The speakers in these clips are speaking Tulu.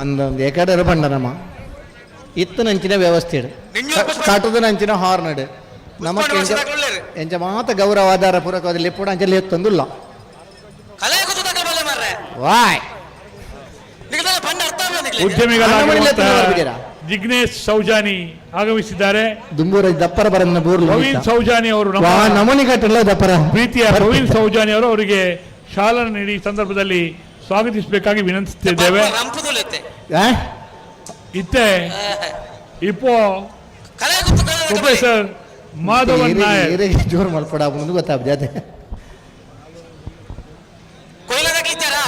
ಅಂದ ಏಕಾಡರ ಬಂಡನಮ್ಮ ಇತ್ತನಂಚಿನ ವ್ಯವಸ್ಥೆ ಕಾಟದನಂಚಿನ ಹಾರ್ನ್ ನಮಕ್ ಎಂಚ ಮಾತ ಗೌರವ ಆಧಾರ ಪೂರಕವಾದ ಲೆಪ್ಪುಡ ಅಂಚ ಎತ್ತೊಂದುಲ್ಲ. ವಾಯ್. ಉದ್ಯಮಿಗಳಾಗಿರುವಂತಹ ಜಿಗ್ನೇಶ್ ಸೌಜಾನಿ ಆಗಮಿಸಿದ್ದಾರೆ. ದುಂಬೂರ ದಪ್ಪರ ಬರನ್ನ ಬೂರ್ಲು. ಪ್ರವೀಣ್ ಸೌಜಾನಿ ಅವರು, ನಮ್ಮ ನಮೂನಿ ಕಟ್ಟಲ್ಲ ದಪ್ಪರ. ಪ್ರೀತಿಯ ಪ್ರವೀಣ್ ಸೌಜಾನಿ ಅವರು, ಅವರಿಗೆ ಶಾಲನ್ನು ನೀಡಿ ಈ ಸಂದರ್ಭದಲ್ಲಿ ಸ್ವಾಗತಿಸಬೇಕಾಗಿ ವಿನಂತಿಸುತ್ತಿದ್ದೇವೆ. ಆ? ಇತ್ತೆ ಇಪ್ಪೋ ಪ್ರೊಫೆಸರ್ ಮಾಧವನ್ ನಾಯರ್. ಏರಿಗೆ ಜೋರು ಮಾಡ್ಕೊಡ ಮುಂದೆ ಗೊತ್ತಾಗ್ತದೆ ಅದೇ.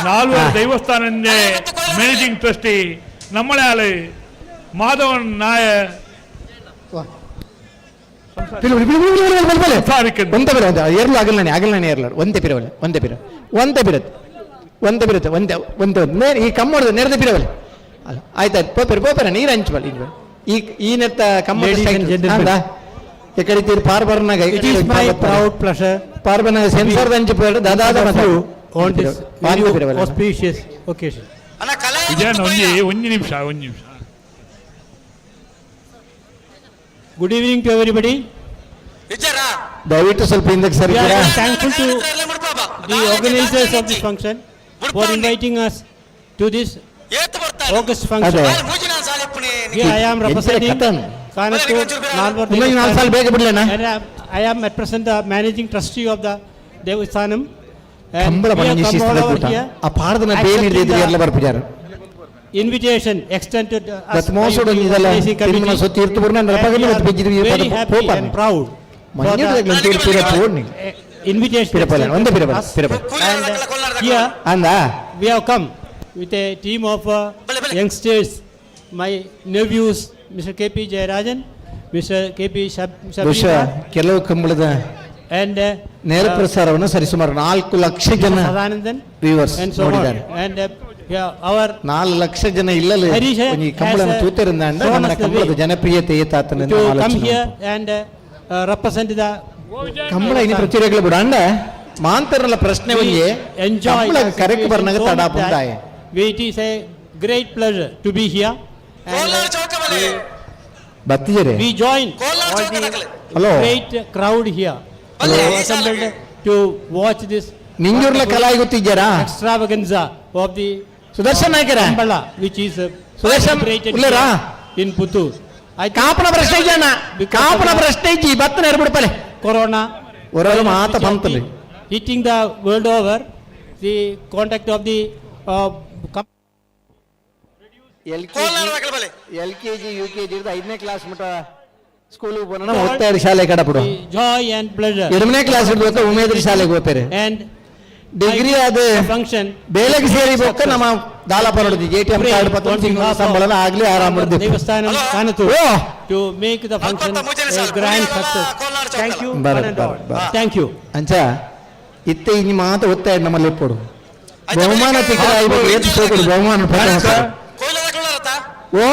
ನಾಲ್ವರು ದೇವಸ್ಥಾನ ಮ್ಯಾನೇಜಿಂಗ್ ಟ್ರಸ್ಟಿ ನಮ್ಮಳೆ ಆಲೆ ಮಾಧವನ್ ನಾಯರ್. ವಾ. ಪಿಲು, ಪಿಲು, ಪಿಲು, ಪಿಲು, ಪಿಲು, ಪಿಲು, ಪಿಲು. ಸಂಸಾರಿಕೆ. ಒಂದೇ ಬಿರ ಒಂದೇ ಏರ್ಲು ಆಗಲ್ಲ ನಾನೇ ಆಗಲ್ಲ ನಾನೇ ಏರ್ಲಾಡು ಒಂದೇ ಪಿರವಲೆ ಒಂದೇ ಪಿರ ಒಂದೇ ಬಿರತ್ ಒಂದೇ ಬಿರತ್ತೆ ಒಂದೇ ಒಂದೇ ಒಂದು ನೇರ ಈ ಕಮ್ಮೋಡ್ದು ನೇರದ ಪಿರವಲೆ ಅಲ್ಲ. ಆಯ್ತಾಯ್ತು, ಪೋಪೆರ್ ಪೋಪೆರ ನೀರು ಹಂಚಬಲ್ಲ ಇಂಚ ಈ ಈ ನೆತ್ತ ಕಮ್ಮೋಡ. Ladies and gentlemen. ಈ ಕಡೆ ತೀರ್ ಪಾರ್ಬರ್ನಾಗ. It is my proud pleasure ಪಾರ್ಬರ್ನಾಗ sensor ಅಂಚು ಪೋಯಡು ದಾದಾದ of you on this very auspicious occasion. ಇದೇನು ಒಂಜಿ ಒಂಜಿ ನಿಮಿಷ, ಒಂಜಿ ನಿಮಿಷ. Good evening to everybody. ದಯವಿಟ್ಟು ಸ್ವಲ್ಪ ಹಿಂದಕ್ಕೆ We ಸರಿ. are thankful to the organizers of this function for inviting us to this August function. ಅದೇ. Here I am representing ಕಥೆ. Kanattur Nalvar ಇನ್ನೊಂದು ನಾಲ್ಕು ಸಾಲ ಬೇಗ ಬಿಡ್ಲೇನಾ? Devasthanam. And I am at present the managing trustee of the Devasthanam. And Kambala we have Pazhani come all ಶಿಸ್ತಿನ over ಕೂಟ here ಆ ಪಾಡ್ದನ ಬೇಲಿ accepting ಹಿಡಿದು the ಎಲ್ಲ ಬರ್ಪಿದ್ದಾರೆ. invitation extended us Gath by ಮೋಸಡು the ಇದೆಲ್ಲ organizing ತಿರುಮಲ committee. ಸೊತ್ತು ಇರ್ತು ಬುರ್ನ And we ಪಗಲಿ are ಬಿಜ್ಜಿದ very happy and proud for the ಪಿರ ಪೋಡ್ನಿ invitation ಪಿರಪಲ ಒಂದೇ extended ಪಿರಪಲ us. ಪಿರಪಲ. And here ಅಂದ we have come with a team of youngsters, my nephews, Mr. K.P. Jayarajan, Mr. K.P. ಬಹುಶಃ Shabira, ಕೆಲವು ಕಂಬಳದ and ನೇರ ಪ್ರಸಾರವನ್ನು ಸರಿಸುಮಾರು 4 ಲಕ್ಷ ಜನ Sadanandan, viewers and so on. ನೋಡಿದ್ದಾರೆ. And yeah, our 4 lakh ಜನ ಇಲ್ಲಲೇ ಹರೀಶ್ ಒಂಜಿ ಕಂಬಳನ has, ತೂತೆರಿಂದ ಅಂಡ shown ನನ್ನ us the ಕಂಬಳದ way ಜನಪ್ರಿಯತೆ ಏತಾತನ to come here and represent the Kambala ಇನಿ ಪ್ರಚುರ್ಯಗಳ ಬಿಡ ಅಂಡ ಮಾಂತರಲ ಪ್ರಶ್ನೆ we ಒಂಜಿ enjoy Kambala the correct situation ಬರ್ನಾಗ so ತಡ much that ಪುಂದಾಯ. It is a great pleasure to be here. And ಬತ್ತಿಜರೆ. we join all the hello. great crowd here who assembled to watch this ನಿಂಜೂರ್ಲ ಕಲಾಯಿ ಗೊತ್ತಿದ್ದಾರಾ? extravaganza of the Sudarshan Naikar. Kambala, which is Sudarshan celebrated ಉಲ್ಲೇರಾ? here in Puttur. I think ಕಾಪನ ಪ್ರಶ್ನೆ ಇಜ್ಜಣ್ಣ, ಕಾಪನ ಪ್ರಶ್ನೆ ಇಜ್ಜಿ ಬತ್ತನ ಎರ್ಬಿಡ್ಪಲೆ. Corona ಒರರು virus ಮಾತ which has ಬಂತಲ್ಲಿ. been hitting the world over, the contact of the L K L K G U K G ಐದನೇ ಕ್ಲಾಸ್ ಮಟ್ಟ ಸ್ಕೂಲಿಗೆ ಹೋಗೋಣ ಓದ್ತಾ ಶಾಲೆ ಕಡಪಡು. the joy and pleasure ಎರಡನೇ ಕ್ಲಾಸ್ ಹಿಡಿದು ಉಮೇದ್ರ ಶಾಲೆಗೆ ಹೋಗ್ತಾರೆ. and degree ಅದು the function. ಬೇಲೆಗೆ ಸೇರಿ ಬೊಕ್ಕ ನಮ್ಮ ದಾಲಪ್ಪ ನೋಡಿದ್ವಿ A T M Pray card ಪತ್ರ on ತಿಂಗಳ behalf of ಸಂಬಳನ ಆಗ್ಲಿ ಆರಾಮ್ ಹಿಡ್ದು. Devasthanam Kanattur O to make the function a grand success. Thank you, ಬರ, one and ಬರ, all. ಬರ. Thank you. ಅಂಚ ಇತ್ತೆ ಇನ್ನು ಮಾತು ಒತ್ತಾಯ ನಮ್ಮಲ್ಲಿ ಇಪ್ಪಡು ಬಹುಮಾನ ತಿಕ್ಕರೆ ಏತ್ ಸೋಕುಡು ಬಹುಮಾನ ಪ್ರಧಾನ. ಓ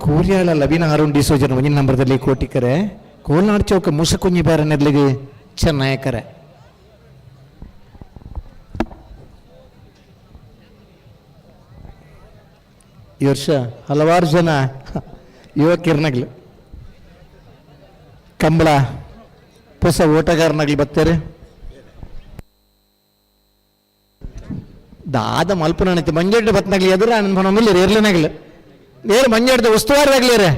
ಕೋರಿಯಾಳ ಲವಿನ ಅರುಣ್ ಡಿಸೋಜನ್ ಒಂಜಿನ ನಂಬರ್ದಲ್ಲಿ ಕೋಟಿಕರೆ ಕೋಲ್ನಾಡ್ ಚೌಕ ಮುಸಕುಂಜಿ ಬಾರ ನೆರ್ಲಿಗೆ ಚೆನ್ನಾಯಕರೆ. ಈ ವರ್ಷ ಹಲವಾರು ಜನ ಯುವಕಿರ್ನಗ್ಲು ಕಂಬಳ ಹೊಸ ಓಟಗಾರನಾಗ್ಲಿ ಬರ್ತಾರೆ. ದಾದ ಮಲ್ಪನೈತಿ ಮಂಜಡ್ಡ ಬತ್ನಾಗ್ಲಿ ಎದುರು ಅನ್ಪನೊಂದಿಲ್ಲ ಎರ್ಲಿನಾಗ್ಲಿ ಏರು ಮಂಜಡ್ದ ಉಸ್ತುವಾರಿದಾಗ್ಲಿ ರೇ.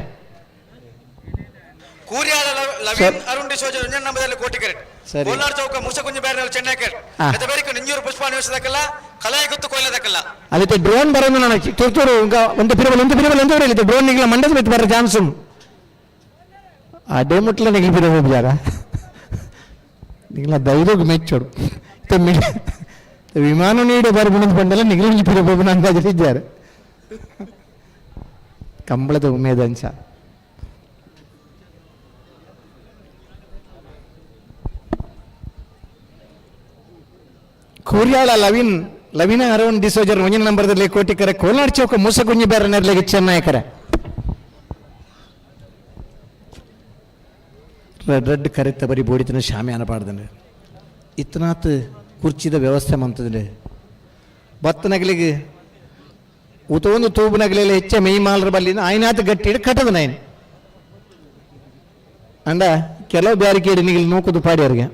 ಕೂರಿಯಾಳ ಲವೀನ್ ಅರುಣ್ ಡಿಸೋಜ ರಂಜನ್ ನಂಬದಲ್ಲಿ ಕೋಟಿಕೆರೆ. ಸರಿ. ಕೋಲಾರ ಚೌಕ ಮುಸಕುಂಜಿ ಬ್ಯಾರಲ್ ಚೆನ್ನೈಕರ್. ಹಾ. ಬೇರಿಕ ನಿಂಜೂರು ಪುಷ್ಪ ನಿವಾಸದಕ್ಕೆಲ್ಲ ಕಲಾಯ ಗೊತ್ತು ಕೊಯ್ಲದಕ್ಕೆಲ್ಲ. ಅದಕ್ಕೆ ಡ್ರೋನ್ ಬರೋದು ನಾನು ಚೂರು ಒಂದು ಪಿರಬಲ್ ಒಂದು ಪಿರಬಲ್ ಒಂದು ಪಿರಬಲ್ ಡ್ರೋನ್ ನಿಗ್ಲ ಮಂಡದ ಬಿತ್ತು ಬರೋ ಚಾನ್ಸ್ ಅದೇ ಮುಟ್ಲ ನಿಗ್ಲ ಪಿರ ಹೋಗ್ಯಾರ ನಿಗ್ಲ ಧೈರ್ಯಕ್ಕೆ ಮೆಚ್ಚೋಡು. ವಿಮಾನ ನೀಡಿ ಬರ್ಬುಣದ ಬಂದಲ್ಲ ನಿಗ್ಲ ಪಿರ ಹೋಗ್ಬನ ಅಂದಾಜು ಇದ್ದಾರೆ ಕಂಬಳದ ಉಮೇದಂಚ. ಕೂರ್ಯಾಳ ಲವಿನ್ ಲವಿನ ಅರವನ್ ಡಿಸೋಜರ್ ಒಂಜಿನ ನಂಬರ್ದಲ್ಲಿ ಕೋಟಿಕರೆ ಕೋಲ್ನಾಡ್ ಚೌಕ ಮೂಸಗುಂಜಿ ಬೇರೆ ನೆರ್ಲಿಗೆ ಚೆನ್ನಾಯಕರೆ. ರೆಡ್ ರೆಡ್ ಕರೆತ್ತ ಬರಿ ಬೋಡಿತನ ಶಾಮಿ ಅನಪಾಡ್ದನೆ ಇತ್ತನಾತ್. ಕುರ್ಚಿದ ವ್ಯವಸ್ಥೆ ಮಂತದೆ ಬತ್ತನಗಲಿಗೆ ಉತೊಂದು ತೂಬುನಗಲೆಲ್ಲ ಹೆಚ್ಚ ಮೇಯ್ ಮಾಲ್ರ ಬಲ್ಲಿನ ಆಯ್ನಾತ ಗಟ್ಟಿ ಹಿಡ್ ಕಟ್ಟದ ನೈನ್ ಅಂಡ ಕೆಲವು ಬ್ಯಾರಿಕೇಡ್ ನಿಗಿಲ್ ನೂಕುದು ಪಾಡಿ ಅವ್ರಿಗೆ.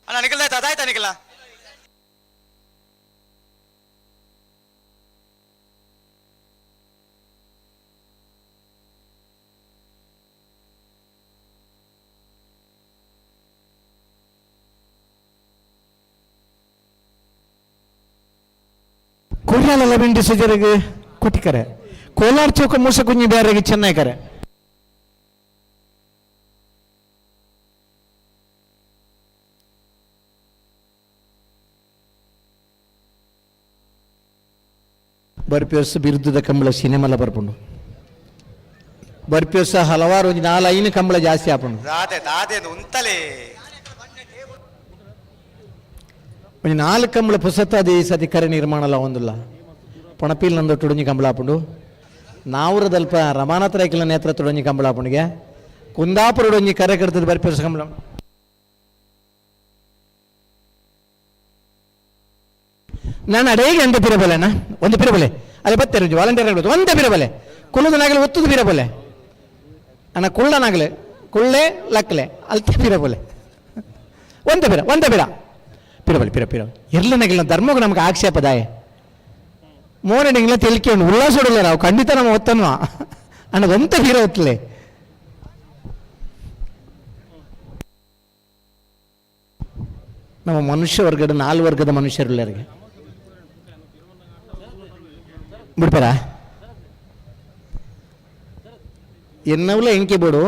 ಅಣ್ಣ ನಿಖಿಲ್ ಆಯ್ತಾ ಅದಾಯ್ತಾ ನಿಖಿಲ? ಕುರ್ಯಾಲೆಲ್ಲ ಬೆಂಡಿ ಸುಜರಿಗೆ ಕೊಟ್ಟಿಕರೆ ಕೋಲಾರ ಚೌಕ ಮೂಸ ಕುಂಜಿ ಬೇರೆಗೆ ಚೆನ್ನೈ ಕರೆ. ಬರ್ಪಿಯೋಸ್ ಬಿರುದ್ದದ ಕಂಬಳ ಸಿನಿಮಾಲ ಬರ್ಪುಂಡು ಬರ್ಪಿಯೋಸ ಹಲವಾರು ಒಂಜಿ ನಾಲ್ ಐನು ಕಂಬಳ ಜಾಸ್ತಿ ಆಪುಂಡು. ದಾದೆ ದಾದೆ ಉಂತಲೇ. ಒಂಜಿ ನಾಲ್ಕು ಕಂಬಳ ಪುಸತ ಸತಿ ಕರೆ ನಿರ್ಮಾಣಲ ಒಂದುಲ್ಲ ಪಣಪೀಲ್ ನಂದು ಟುಡುಂಜಿ ಕಂಬಳ ಆಪುಂಡು ನಾವುರದಲ್ಪ ರಮಾನಾಥ ರೈಕಲ ನೇತ್ರ ತುಡುಂಜಿ ಕಂಬಳ ಆಪುಂಡಿಗೆ ಕುಂದಾಪುರ ಒಂಜಿ ಕರೆ ಕಡ್ತದ ಬರ್ಪಿಯೋಸ ಕಂಬಳ. ನಾನು ಅಡೇಗೆ ಒಂದೇ ಪಿರಬಲೆನಾ ಒಂದು ಪಿರಬಲೆ ಅಲ್ಲಿ ಬತ್ತಾರೆ ಒಂಜಿ ವಾಲಂಟಿಯರ್ ಹೇಳ್ಬೋದು ಒಂದೇ ಪಿರಬಲೆ ಕುಲ್ಲುದನಾಗಲಿ ಒತ್ತುದು ಪಿರಬಲೆ ಅಣ್ಣ ಕುಳ್ಳನಾಗಲೆ ಕುಳ್ಳೆ ಲಕ್ಕಲೆ ಅಲ್ತೆ ಪಿರಬಲೆ ಒಂದೇ ಪಿರ ಒಂದೇ ಪಿರ ಪಿರಬಲೆ ಪಿರ ಪಿರ ಇರ್ಲನಾಗಿಲ್ಲ ಧರ್ಮಕ್ಕೆ ನಮಗೆ ಆಕ್ಷೇಪದಾಯ ಮೋನಡಿಂಗ್ಲ ತಿಳಿಕೊಂಡು ಉಲ್ಲಾಸೋಡಿಲ್ಲ ನಾವು ಖಂಡಿತ ನಮ್ಮ ಒತ್ತನ್ವ ಅಣ್ಣ ಒಂತ ಪಿರ ಒತ್ತಲೆ. ನಮ್ಮ ಮನುಷ್ಯ ವರ್ಗದ ನಾಲ್ಕು ವರ್ಗದ ಮನುಷ್ಯರುಳ್ಳರಿಗೆ ಬಿಡ್ಪಾರ ಎನ್ನವಲ ಎಂಕೆ ಬೋಡು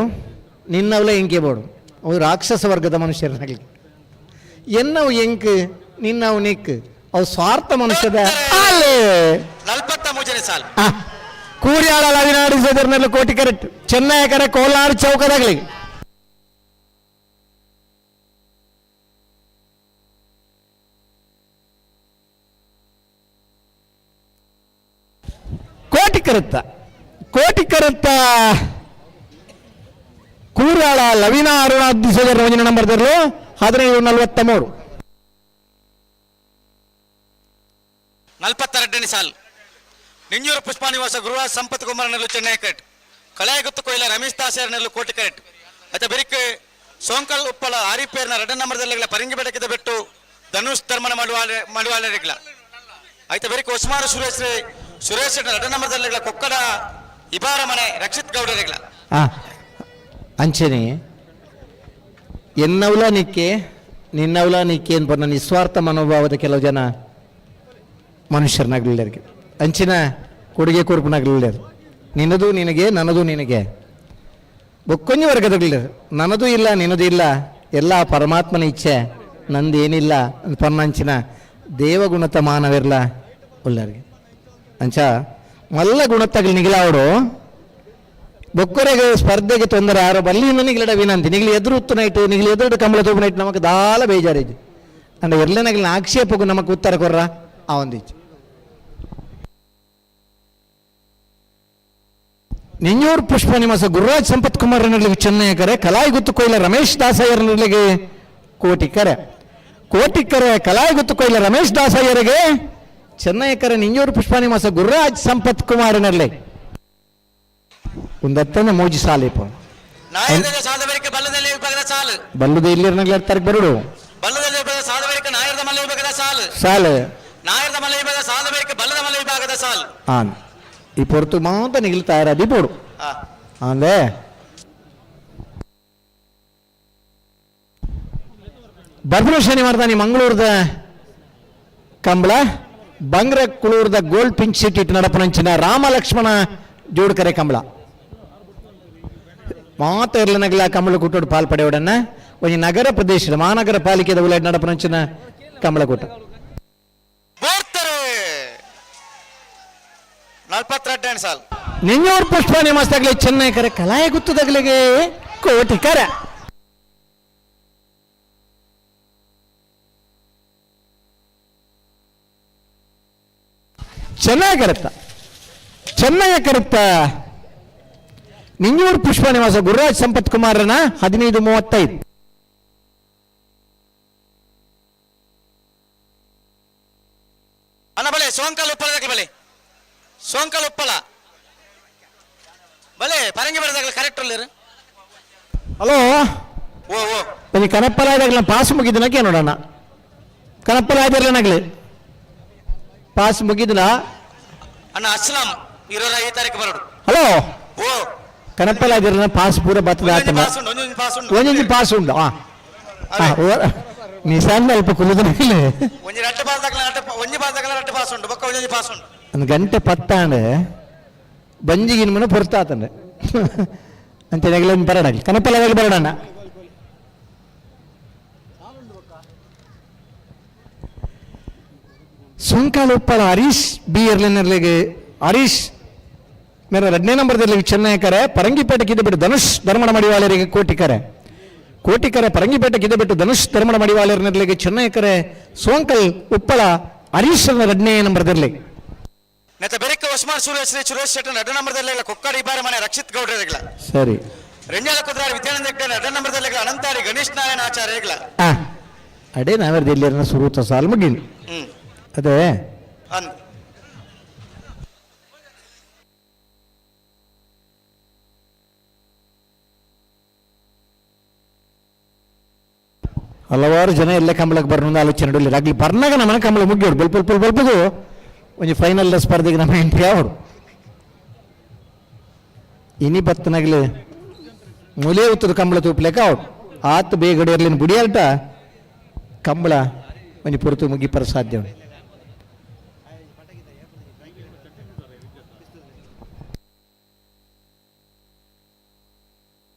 ನಿನ್ನವಲ ಎಂಕೆ ಬೋಡು ಅವು ರಾಕ್ಷಸ ವರ್ಗದ ಮನುಷ್ಯರನ್ನಾಗಲಿ ಎನ್ನವು ಎಂಕ್ ನಿನ್ನವು ನಿಕ್ ಅವು ಸ್ವಾರ್ಥ ಮನುಷ್ಯದ ಅಲ್ಲೇ. 43ನೇ ಸಾಲು. ಕೂರಿಯಾಳ ಅವಿನಾಡಿ ಸದರ್ನಲ್ಲಿ ಕೋಟಿ ಕರೆಕ್ಟ್ ಚೆನ್ನೈ ಕರೆ ಕೋಲಾರ ಚೌಕದಾಗಲಿ ಕೋಟಿ ಕರುತ್ತ ಕೋಟಿ ಕರುತ್ತ ಕೂರಾಳ ಲವಿನಾ ಅರುಣ ದಿಸೋದರ ರಂಜನ ನಂಬರ್ 15:43. 42ನೇ ಸಾಲು. ನಿಂಜೂರು ಪುಷ್ಪಾನಿವಾಸ ಗುರುವಾರ ಸಂಪತ್ ಕುಮಾರನಲ್ಲೂ ಚೆನ್ನೈ ಕರೆಕ್ಟ್ ಕಳೆಯಗುತ್ತು ಕೊಯ್ಲ ರಮೇಶ್ ದಾಸರನಲ್ಲೂ ಕೋಟಿ ಕರೆಕ್ಟ್ ಅತ ಬೆರಿಕ್ ಸೋಂಕಲ್ ಉಪ್ಪಳ ಆರಿಪೇರ್ನ ಎರಡನೇ ನಂಬರ್ದಲ್ಲಿ ಪರಂಗಿ ಬೆಡಕಿದ ಬಿಟ್ಟು ಧನುಷ್ ಧರ್ಮನ ಮಾಡುವಾಳರಿಗ್ಲ ಆಯ್ತ ಬೆರಿಕ್ ಹೊಸ್ಮಾರು ಸುರೇಶ್ ಸುರೇಶ್ ಎರಡನೇ ನಂಬರ್ದಲ್ಲಿ ಕೊಕ್ಕಡ ಇಬಾರ ಮನೆ ರಕ್ಷಿತ್ ಗೌಡರಿಗ್ಲ. ಅಂಚನೆ ಎನ್ನವಲ ನಿಕ್ಕೆ ನಿನ್ನವಲ ನಿಕ್ಕೆ ಅನ್ಪನ್ನ ನಿಸ್ವಾರ್ಥ ಮನೋಭಾವದ ಕೆಲವು ಜನ ಮನುಷ್ಯರನ್ನಾಗಲಿಲ್ಲರಿಗೆ ಅಂಚಿನ ಕೊಡುಗೆ ಕೊರಪನಾಗಲಿಲ್ಲ. ನಿನ್ನದು ನಿನಗೆ ನನ್ನದು ನಿನಗೆ ಬೊಕ್ಕೊಂಜಿ ವರ್ಗದಾಗಲಿಲ್ಲ ನನ್ನದು ಇಲ್ಲ ನಿನ್ನದು ಇಲ್ಲ ಎಲ್ಲ ಪರಮಾತ್ಮನ ಇಚ್ಛೆ ನಂದೇನಿಲ್ಲ ಪನ್ನಂಚಿನ ದೇವಗುಣತ ಮಾನವಿರ್ಲ ಉಲ್ಲರಿಗೆ ಅಂಚ ಮಲ್ಲ ಗುಣತ್ತಾಗಲಿ ನಿಗಿಲಾವಡು ಬೊಕ್ಕರೆಗೆ ಸ್ಪರ್ಧೆಗೆ ತೊಂದರೆ ಆರೋ ಬಲ್ಲಿ ನಿಗಿಲಡ ವಿನಂತಿ ನಿಗಿಲಿ ಎದುರು ಉತ್ತು ನೈಟು ನಿಗಿಲಿ ಎದುರು ಕಂಬಳ ತೂಪು ನೈಟ್ ನಮಕ್ ದಾಲ ಬೇಜಾರಿಜ್ಜು ಅಂಡ ಎರ್ಲೆನಗಿಲಿನ ಆಕ್ಷೇಪಕ್ಕೂ ನಮಕ್ ಉತ್ತರ ಕೊರ್ರ ಆ ಒಂದಿಚ್ಚು. ನಿಂಜೂರು ಪುಷ್ಪ ನಿವಾಸ ಗುರುರಾಜ್ ಸಂಪತ್ ಕುಮಾರ್ ನರ್ಲಿಗೆ ಚೆನ್ನೈ ಕರೆ ಕಲಾಯಿ ಗುತ್ತು ಕೊಯ್ಲ ರಮೇಶ್ ದಾಸಯ್ಯರನರ್ಲಿಗೆ ಕೋಟಿ ಕರೆ ಕೋಟಿ ಕರೆ ಕಲಾಯಿ ಗುತ್ತು ಕೊಯ್ಲ ರಮೇಶ್ ದಾಸಯ್ಯರಿಗೆ ಚೆನ್ನೈ ಕರೆ ನಿಂಜೂರು ಪುಷ್ಪ ನಿವಾಸ ಗುರುರಾಜ್ ಸಂಪತ್ ಕುಮಾರ್ ನರ್ಲಿ ಒಂದತ್ತನೇ ಮೋಜಿ ಸಾಲಿಪ. ನಾಯರದ ಸಾಧವರಿಗೆ ಬಲ್ಲದಲ್ಲಿ ವಿಭಾಗದ ಸಾಲು. ಬಲ್ಲುದ ಇಲ್ಲಿರ್ನಗ್ಲ ತರಕ್ ಬರುಡು. ಬಲ್ಲದಲ್ಲಿ ವಿಭಾಗದ ಸಾಧವರಿಗೆ ನಾಯರದ ಮಲ್ಲ ವಿಭಾಗದ ಸಾಲು. ಸಾಲು. ನಾಯರದ ಮಲ್ಲ ವಿಭಾಗದ ಸಾಧವರಿಗೆ ಬಲ್ಲದ ಮಲ್ಲ ವಿಭಾಗದ ಸಾಲು. ಆನ್ ಈ ಪೊರ್ತು ಮಾತ ನಿಗಿಲ್ ತಯಾರಾದಿ ಪೋಡು. ಅಂದೆ ಬರ್ಬರ ಶನಿವಾರದಾನಿ ಮಂಗಳೂರದ Kambala Bangra ಕುಳೂರದ gold pink city ನಡಪನಂಚಿನ Rama Lakshmana ಜೋಡ್ಕರೆ Kambala ಮಾತ ಇರ್ಲನಗಲ ಕಂಬಳ ಕೂಟೋಡು ಪಾಲ್ ಪಡೆಯೋಡನ್ನ ಒಂಜಿ ನಗರ ಪ್ರದೇಶದ ಮಹಾನಗರ ಪಾಲಿಕೆದ ಉಲಾಡ್ ನಡಪನಂಚಿನ ಕಂಬಳ ಕೂಟ. ಬೋರ್ತರೆ 42 ಸಾಲ್. ನಿಂಜೂರು ಪುಷ್ಪ ನಿವಾಸದಾಗಲಿ ಚೆನ್ನೈ ಕರೆ ಕಲಾಯ ಗುತ್ತದಾಗಲಿಗೆ ಕೋಟಿ ಕರೆ. ಚೆನ್ನಾಗಿ ಕರೆತ್ತ, ಚೆನ್ನಾಗಿ ಕರೆತ್ತ. ನಿಂಜೂರು ಪುಷ್ಪ ನಿವಾಸ ಗುರುರಾಜ್ ಸಂಪತ್ ಕುಮಾರನ 15:35. ಅಣ್ಣ ಬಲೆ ಸೋಂಕಲ್ ಉಪ್ಪಳದಾಗಲಿ ಬಲೆ ಸೋಂಕಲ್ ಉಪ್ಪಳ ಬಲೆ ಪರಂಗಿ ಬಡದಾಗಲಿ ಕರೆಕ್ಟ್ ಉಳ್ಳೇರು. ಹಲೋ. ಓ ಓ. ಒಂಜಿ ಕನಪ್ಪಲಾಯ್ದಾಗಲ ಪಾಸ್ ಮುಗಿದನಕ್ಕೆ ನೋಡೋಣ. ಕನಪ್ಪಲಾಯ್ದಿರ್ಲನಾಗ್ಲಿ ಪಾಸ್ ಮುಗಿದನ. ಅಣ್ಣ ಅಸ್ಲಾಂ ಇರೋರ ಈ ತಾರೀಕು ಬರೋಡು. ಹಲೋ. ಓ. ಕನಪ್ಪಲಾಯ್ದಿರ್ಲ ಪಾಸ್ ಪೂರ ಬತ್ತದ ಒಂದೊಂದು ಆತನ. ಪಾಸ್ ಉಂಡು, ಒಂದೊಂದು ಪಾಸ್ ಉಂಡು. ಒಂಜೊಂಜಿ ಪಾಸ್ ಉಂಡು. ಆ ನಿಶಾನ್ ಅಲ್ಪ ಕುಲ್ಲುದನ. ಒಂಜಿ ರಡ್ಡು ಪಾಸ್ ದಾಗಲ ರಡ್ಡು, ಒಂಜಿ ಪಾಸ್ ದಾಗಲ ರಡ್ಡು ಪಾಸ್ ಉಂಡು, ಬೊಕ್ಕ ಒಂಜೊಂಜಿ ಪಾಸ್ ಉಂಡು. ಒಂದು ಗಂಟೆ ಪತ್ತಾಂಡ್ ಬಂಜಿಗಿನ ಮನ ಪೊರ್ತಾತಂಡೆ ಅಂತ ಬರೋಣ, ಕನಪಲವಾಗಿ ಬರೋಣ. ಸುಂಕಾಲ ಉಪ್ಪಳ ಹರೀಶ್ ಬಿ ಎರ್ಲೆನರ್ಲಿಗೆ ಹರೀಶ್ ಮೇರೆ 2ನೇ ನಂಬರ್ದಲ್ಲಿ ಚೆನ್ನೈ ಕರೆ ಪರಂಗಿಪೇಟೆ ಕಿದ್ದ ಧನುಷ್ ಧರ್ಮಣ ಮಡಿವಾಳರಿಗೆ ಕೋಟಿಕರೆ ಕೋಟಿಕರೆ ಪರಂಗಿಪೇಟೆ ಕಿದ್ದ ಧನುಷ್ ಧರ್ಮಣ ಮಡಿವಾಳರ್ನರ್ಲಿಗೆ ಚೆನ್ನೈ ಕರೆ ಸೋಂಕಲ್ ಉಪ್ಪಳ ಹರೀಶ್ 2ನೇ ನಂಬರ್ದಲ್ಲಿ. ನೆತ್ತ ಬೆರಿಕ ಉಸ್ಮಾನ್ ಸೂರ್ಯ ಶ್ರೀ ಸುರೇಶ್ ಶೆಟ್ಟರ್ 2 ನಂಬರ್ದಲ್ಲಿ ಕೊಕ್ಕಡಿ ಇಬ್ಬಾರ ಮನೆ ರಕ್ಷಿತ್ ಗೌಡ್ರಿಗಳ. ಸರಿ. ರೆಂಜಾಲ ಕುದ್ರಾರಿ ವಿದ್ಯಾನಂದ ಹೆಗ್ಡೆ 2 ನಂಬರ್ದಲ್ಲಿ ಅನಂತಾರಿ ಗಣೇಶ್ ನಾರಾಯಣ ಆಚಾರ್ಯ. ಅಡೇ ನಾವೇರ್ದು ಎಲ್ಲಿರನ ಸುರೂತ ಸಾಲು ಮುಗಿಲ್. ಅದೇ. ಅಂದ್ ಹಲವಾರು ಜನ ಎಲ್ಲ ಕಂಬಳಕ್ಕೆ ಬರೋಣ ಆಲೋಚನೆ ಇಡಲಿಲ್ಲ. ಆಗ್ಲಿ ಬರ್ನಾಗ ನಮ್ಮನೆ ಕಂಬಳ ಮುಗಿಯೋಡು ಬಲ್ಪ ಬಲ್ಪ ಬಲ್ಪದು ಒಂಜಿ ಫೈನಲ್ ಸ್ಪರ್ಧೆಗೆ ನಮ್ಮ ಎಂಟ್ರಿ ಆವಡು. ಇನಿ ಬತ್ತನಾಗ್ಲಿ ಮುಲೆ ಉತ್ತದ ಕಂಬಳ ತೂಪ್ಲೇಕ ಅವಡು ಆತು ಬೇಗಡೆ ಇರ್ಲಿನ ಬುಡಿಯಾಲ್ಟ ಕಂಬಳ ಒಂಜಿ ಪೊರ್ತು ಮುಗಿಪರ ಸಾಧ್ಯ ಉಂಟು.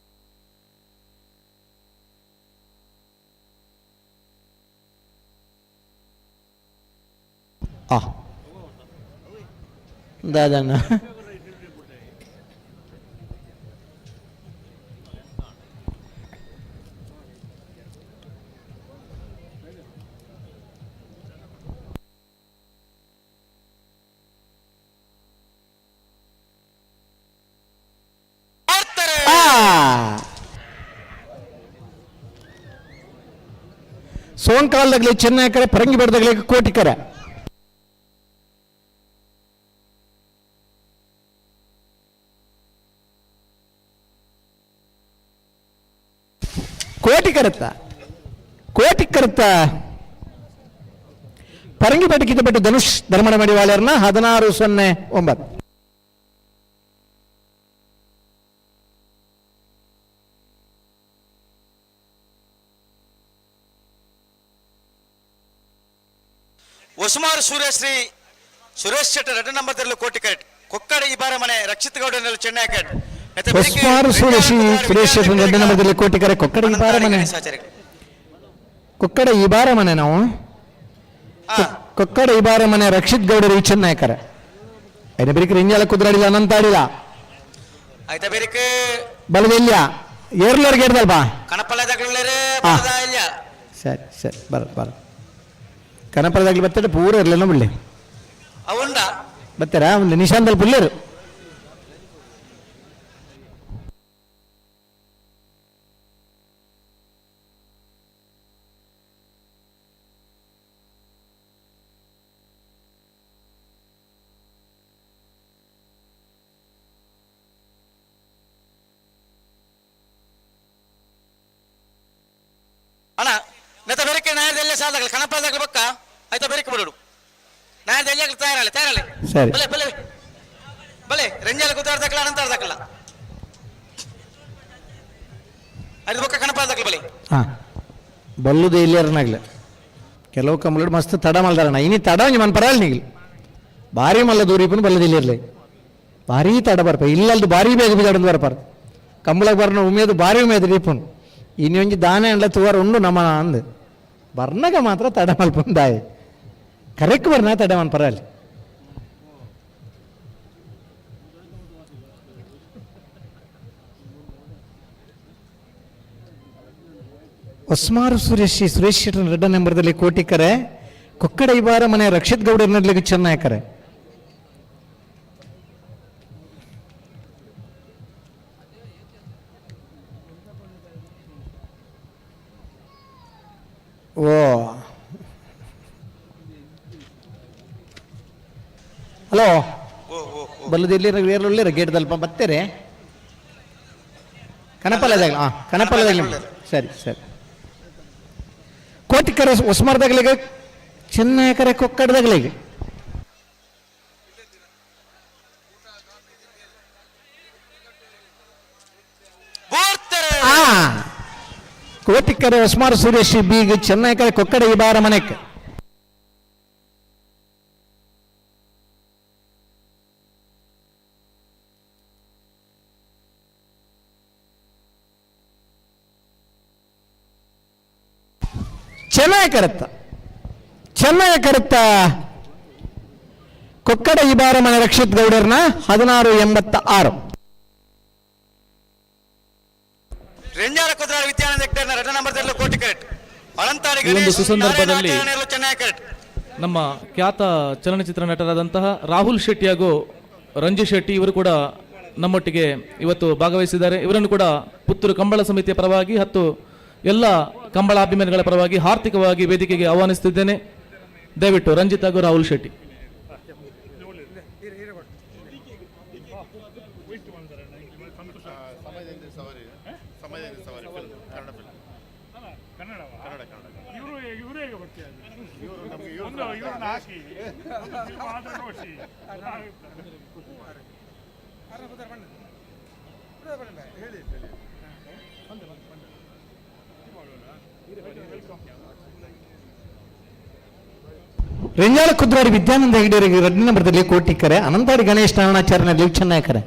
ಆ ದಾದಣ್ಣ ಬರ್ತಾರೆ. ಸೋಂಕಾಲದಾಗಲಿ ಚೆನ್ನೈ ಕರೆ ಪರಂಗಿ ಬೆಡದಾಗಲಿ ಕೋಟಿ ಕರೆ. ಕೋಟಿ ಕರೆತ್ತ ಕೋಟಿ ಕರೆತ್ತ ಪರಂಗಿಪೇಟೆ ಕಿತ್ತಪೇಟೆ ಧನುಷ್ ಧರ್ಮಣ ಮಡಿವಾಳರ್ನ 16:09. ಉಸ್ಮಾರ್ ಸೂರ್ಯಶ್ರೀ ಸುರೇಶ್ ಶೆಟ್ಟರ್ 2 ನಂಬರ್ ತರಲು ಕೋಟಿ ಕರೆಟ್ ಕೊಕ್ಕಡ ಇಬಾರ ಮನೆ ರಕ್ಷಿತ್ ಗೌಡ ಚೆನ್ನೈ ಕಟ್. ಉಸ್ಮಾರ್ ಸೂರ್ಯಶ್ರೀ ಸುರೇಶ್ ಶೆಟ್ಟರ್ 2 ನಂಬರ್ದಲ್ಲಿ ಕೋಟಿ ಕರೆ ಕೊಕ್ಕಡ ಇಬಾರ ಮನೆ, ಕೊಕ್ಕಡ ಇಬಾರ ಮನೆ ನಾವು ಕೊಕ್ಕಡ ಇಬಾರ ಮನೆ ರಕ್ಷಿತ್ ಗೌಡರು ಈ ಚೆನ್ನೈ ಕರೆ ಐನ ಬೇರಿಕೆ ರಿಂಜಾಲ ಕುದ್ರಾಡಿಲ್ಲ ಅನಂತಾಡಿಲ್ಲ. ಆಯ್ತಾ ಬೇರಿಕೆ ಬಲದೆಲ್ಲ ಏರ್ಲರ್ಗೆ ಹಿಡ್ದಲ್ವಾ. ಕಣಪಲ್ಲದಾಗಲೇ. ಇಲ್ಲ. ಸರಿ ಸರಿ ಬರ ಬರ ಕನಪಲದಾಗ್ಲಿ ಬರ್ತಡೆ ಪೂರ ಇರಲಿಲ್ಲ ಬಿಡ್ಲಿ. ಅವುಂಡ ಬರ್ತಾರಾ ಒಂದು ನಿಶಾಂದಲ್ಲಿ ಪುಲ್ಲೇರು. ಅಣ್ಣ ನೆತ್ತ ಬೇರಿಕೆ ನಾಯದಲ್ಲೇ ಸಾಲಾಗಲಿ ಕಣಪಲ್ಲದಾಗಲಿ ಬಕ್ಕ ಆಯ್ತಾ ಬೇರಿಕೆ ಬಿಡೋಡು ನಾಯದೆಲ್ಲ ತಯಾರಲ್ಲ ತಯಾರಲ್ಲ. ಸರಿ. ಬಲೆ ಬಲೆ ಬಲೆ ರಂಜಾಲ ಕುದ್ದಾಡ್ದಾಕಲ್ಲ ಅನಂತಾಡ್ದಾಕಲ್ಲ ಅದು ಬೊಕ್ಕ ಕಣಪಲ್ಲದಾಗಲಿ ಬಲೆ. ಹಾಂ ಬಲ್ಲುದು ಇಲ್ಲಿಯರನಾಗ್ಲೆ ಕೆಲವು ಕಂಬಳು ಮಸ್ತ್ ತಡ ಮಲ್ದಾರಣ ಇನಿ ತಡ ಒಂಜಿ ಮನ್ ಪರವಾಗಿಲ್ಲ ನೀಗ್ಲಿ ಭಾರಿ ಮಲ್ಲ ದೂರಿಪುನ ಬಲ್ಲದ ಇಲ್ಲಿರ್ಲಿ. ಭಾರಿ ತಡ ಬರ್ಪ ಇಲ್ಲಲ್ದು ಭಾರಿ ಬೇಗ ಬಿಜಾಡೊಂದು ಬರ್ಪಾರ ಕಂಬಳಗ್ ಬರ್ನ ಉಮೇದು ಭಾರಿ ಉಮೇದು ದೀಪುಂಡು ಇನ್ನೊಂಜಿ ದಾನೆ ಅಂಡ್ಲ ತುವರ್ ಉಂಡು ನಮನ ಅಂದ್ ಬರ್ನಗ ಮಾತ್ರ ತಡ ಮಲ್ಪುಂದಾಯೆ ಕರೆಕ್ಟ್ ಬರ್ನ ತಡ ಮನ್ಪರ ಅಲ್ಲಿ. ಹೊಸ್ಮಾರು ಸುರೇಶ್ ಸುರೇಶ್ ಶೆಟ್ಟರ್ ರೆಡ್ಡ ನಂಬರ್ದಲ್ಲಿ ಕೋಟಿಕರೆ ಕೊಕ್ಕಡ ಇಬಾರ ಮನೆ ರಕ್ಷಿತ್ ಗೌಡರ್ನಲ್ಲಿ ಚೆನ್ನಾಯಕರೆ. ಓ ಹಲೋ ಬಲ್ಲದ ಎಲ್ಲಿ ಏರ್ಲೊಳ್ಳಿರ ಗೇಟ್ ದಲ್ಪ ಬರ್ತೀರಿ ಕಣಪಲ್ಲದಾಗಲಿ ಹಾಂ ಕಣಪಲ್ಲದಾಗಲಿ ಸರಿ ಸರಿ. ಕೋಟಿಕರೆ ಹೊಸ್ಮಾರ್ದಾಗಲಿಗೆ ಚೆನ್ನಕರೆ ಕೊಕ್ಕಡದಾಗಲಿಗೆ ಬೂರ್ತರೆ ಆ ಕೋಟಿಕರೆ ಹೊಸ್ಮಾರ್ ಸುರೇಶ್ ಬೀಗ್ ಚೆನ್ನೈಕರೆ ಕೊಕ್ಕಡ ಇಬಾರ ಮನೆಕ್. ಚೆನ್ನಾಗಿ ಕರೆತ್ತ ಚೆನ್ನಾಗಿ ಕರೆತ್ತ ಕೊಕ್ಕಡ ಇಬಾರ ಮನೆ ರಕ್ಷಿತ್ ಗೌಡರ್ನ 16.86. ರೆಂಜಾರ ಕುದ್ರಾಳ ವಿದ್ಯಾನಂದ ಹೆಗ್ಡೆರ್ನ ರೆಡ್ಡ ನಂಬರ್ದಲ್ಲಿ ಕೋಟಿಕರೆಟ್ ಅಳಂತಾಡಿ ಈ ಒಂದು ಗಣೇಶ್ ಸುಸಂದರ್ಭದಲ್ಲಿ ನಾರಾಯಣ ಚೆನ್ನೈಕರೆಟ್ ನಮ್ಮ ಖ್ಯಾತ ಚಲನಚಿತ್ರ ನಟರಾದಂತಹ ರಾಹುಲ್ ಶೆಟ್ಟಿ ಹಾಗೂ ರಂಜು ಶೆಟ್ಟಿ ಇವರು ಕೂಡ ನಮ್ಮೊಟ್ಟಿಗೆ ಇವತ್ತು ಭಾಗವಹಿಸಿದ್ದಾರೆ. ಇವರನ್ನು ಕೂಡ ಪುತ್ತೂರು ಕಂಬಳ ಸಮಿತಿಯ ಪರವಾಗಿ 10 ಎಲ್ಲ ಕಂಬಳಾಭಿಮಾನಿಗಳ ಪರವಾಗಿ ಹಾರ್ದಿಕವಾಗಿ ವೇದಿಕೆಗೆ ಆಹ್ವಾನಿಸುತ್ತಿದ್ದೇನೆ. ದಯವಿಟ್ಟು ರಂಜಿತ್ ಹಾಗೂ ರಾಹುಲ್ ಶೆಟ್ಟಿ. ಇವರು ಇವರು ಹೇಗೆ ಬರ್ತಾರೆ? ಒಂದು ಇವ್ರನ್ನ ಹಾಕಿ ಒಂದು film ಆದ್ರೆ ನೋಡಿ. ರೆಂಜಾಳ ಕುದ್ರಾಡಿ ವಿದ್ಯಾನಂದ ಹೆಗಡೆಯವರಿಗೆ ಎರಡನೇ ನಂಬರ್ದಲ್ಲಿ ಕೋಟಿಕರೆ ಅನಂತಾಡಿ ಗಣೇಶ್ ನಾರಾಯಣಾಚಾರ್ಯನಲ್ಲಿ ಚೆನ್ನೈಕರೆ.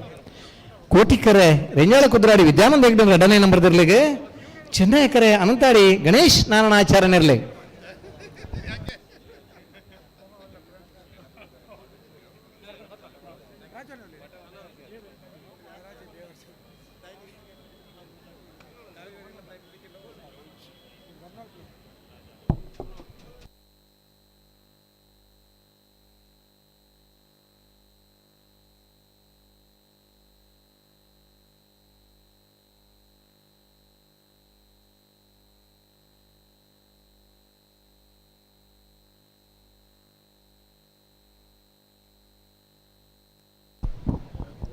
ಕೋಟಿಕರೆ ರೆಂಜಾಳ ಕುದ್ರಾಡಿ ವಿದ್ಯಾನಂದ ಹೆಗಡೆ ಎರಡನೇ ನಂಬರ್ದಲ್ಲಿಗೆ ಚೆನ್ನೈಕರೆ ಅನಂತಾಡಿ ಗಣೇಶ್ ನಾರಾಯಣಾಚಾರ್ಯನಿರಲಿ.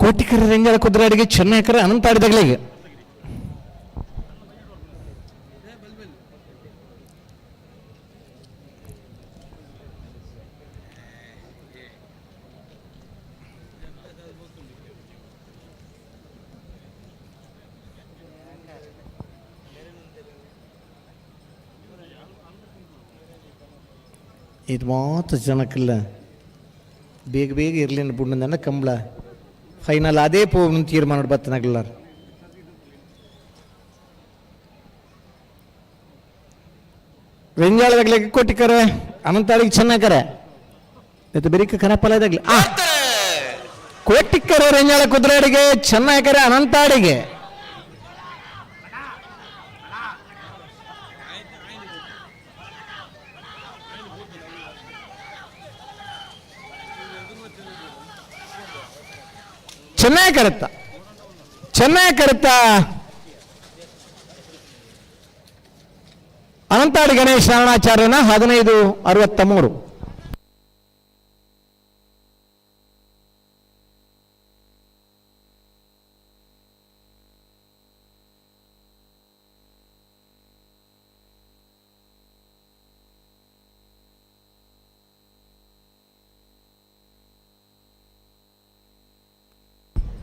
ಕೋಟಿಕರೆ ರೆಂಜಾಳ ಕುದ್ರಾಡಿಗೆ ಚೆನ್ನೈಕರೆ ಅನಂತಾಡಿದಾಗಲಿಗೆ. ಇದು ಮಾತ್ರ ಜನಕ್ಕಿಲ್ಲ ಬೇಗ ಬೇಗ ಇರಲಿ ಬುಣ್ಣದನ್ನ ಕಂಬಳ ಫೈನಲ್ ಅದೇ ಪೋ ತೀರ್ಮಾನ ಬತ್ತನಾಗಲ್ಲಾರ. ರೆಂಜಾಳದಾಗ್ಲಿ ಕೋಟಿಕರೆ ಅನಂತಾಡಿಗೆ ಚೆನ್ನಾಗರೆ ಇದು ಬೆರಿಕ ಕನಪಲದಾಗ್ಲಿ ಆ ಕೋಟಿಕರೆ ರೆಂಜಾಳ ಕುದುರೆಡಿಗೆ ಚೆನ್ನಾಗರೆ ಅನಂತಾಡಿಗೆ. ಚೆನ್ನಾಗಿ ಕರೆತ್ತ ಚೆನ್ನಾಗಿ ಕರೆತ್ತ ಅನಂತಾಡಿ ಗಣೇಶ್ ಶರಣಾಚಾರ್ಯನ 15.63.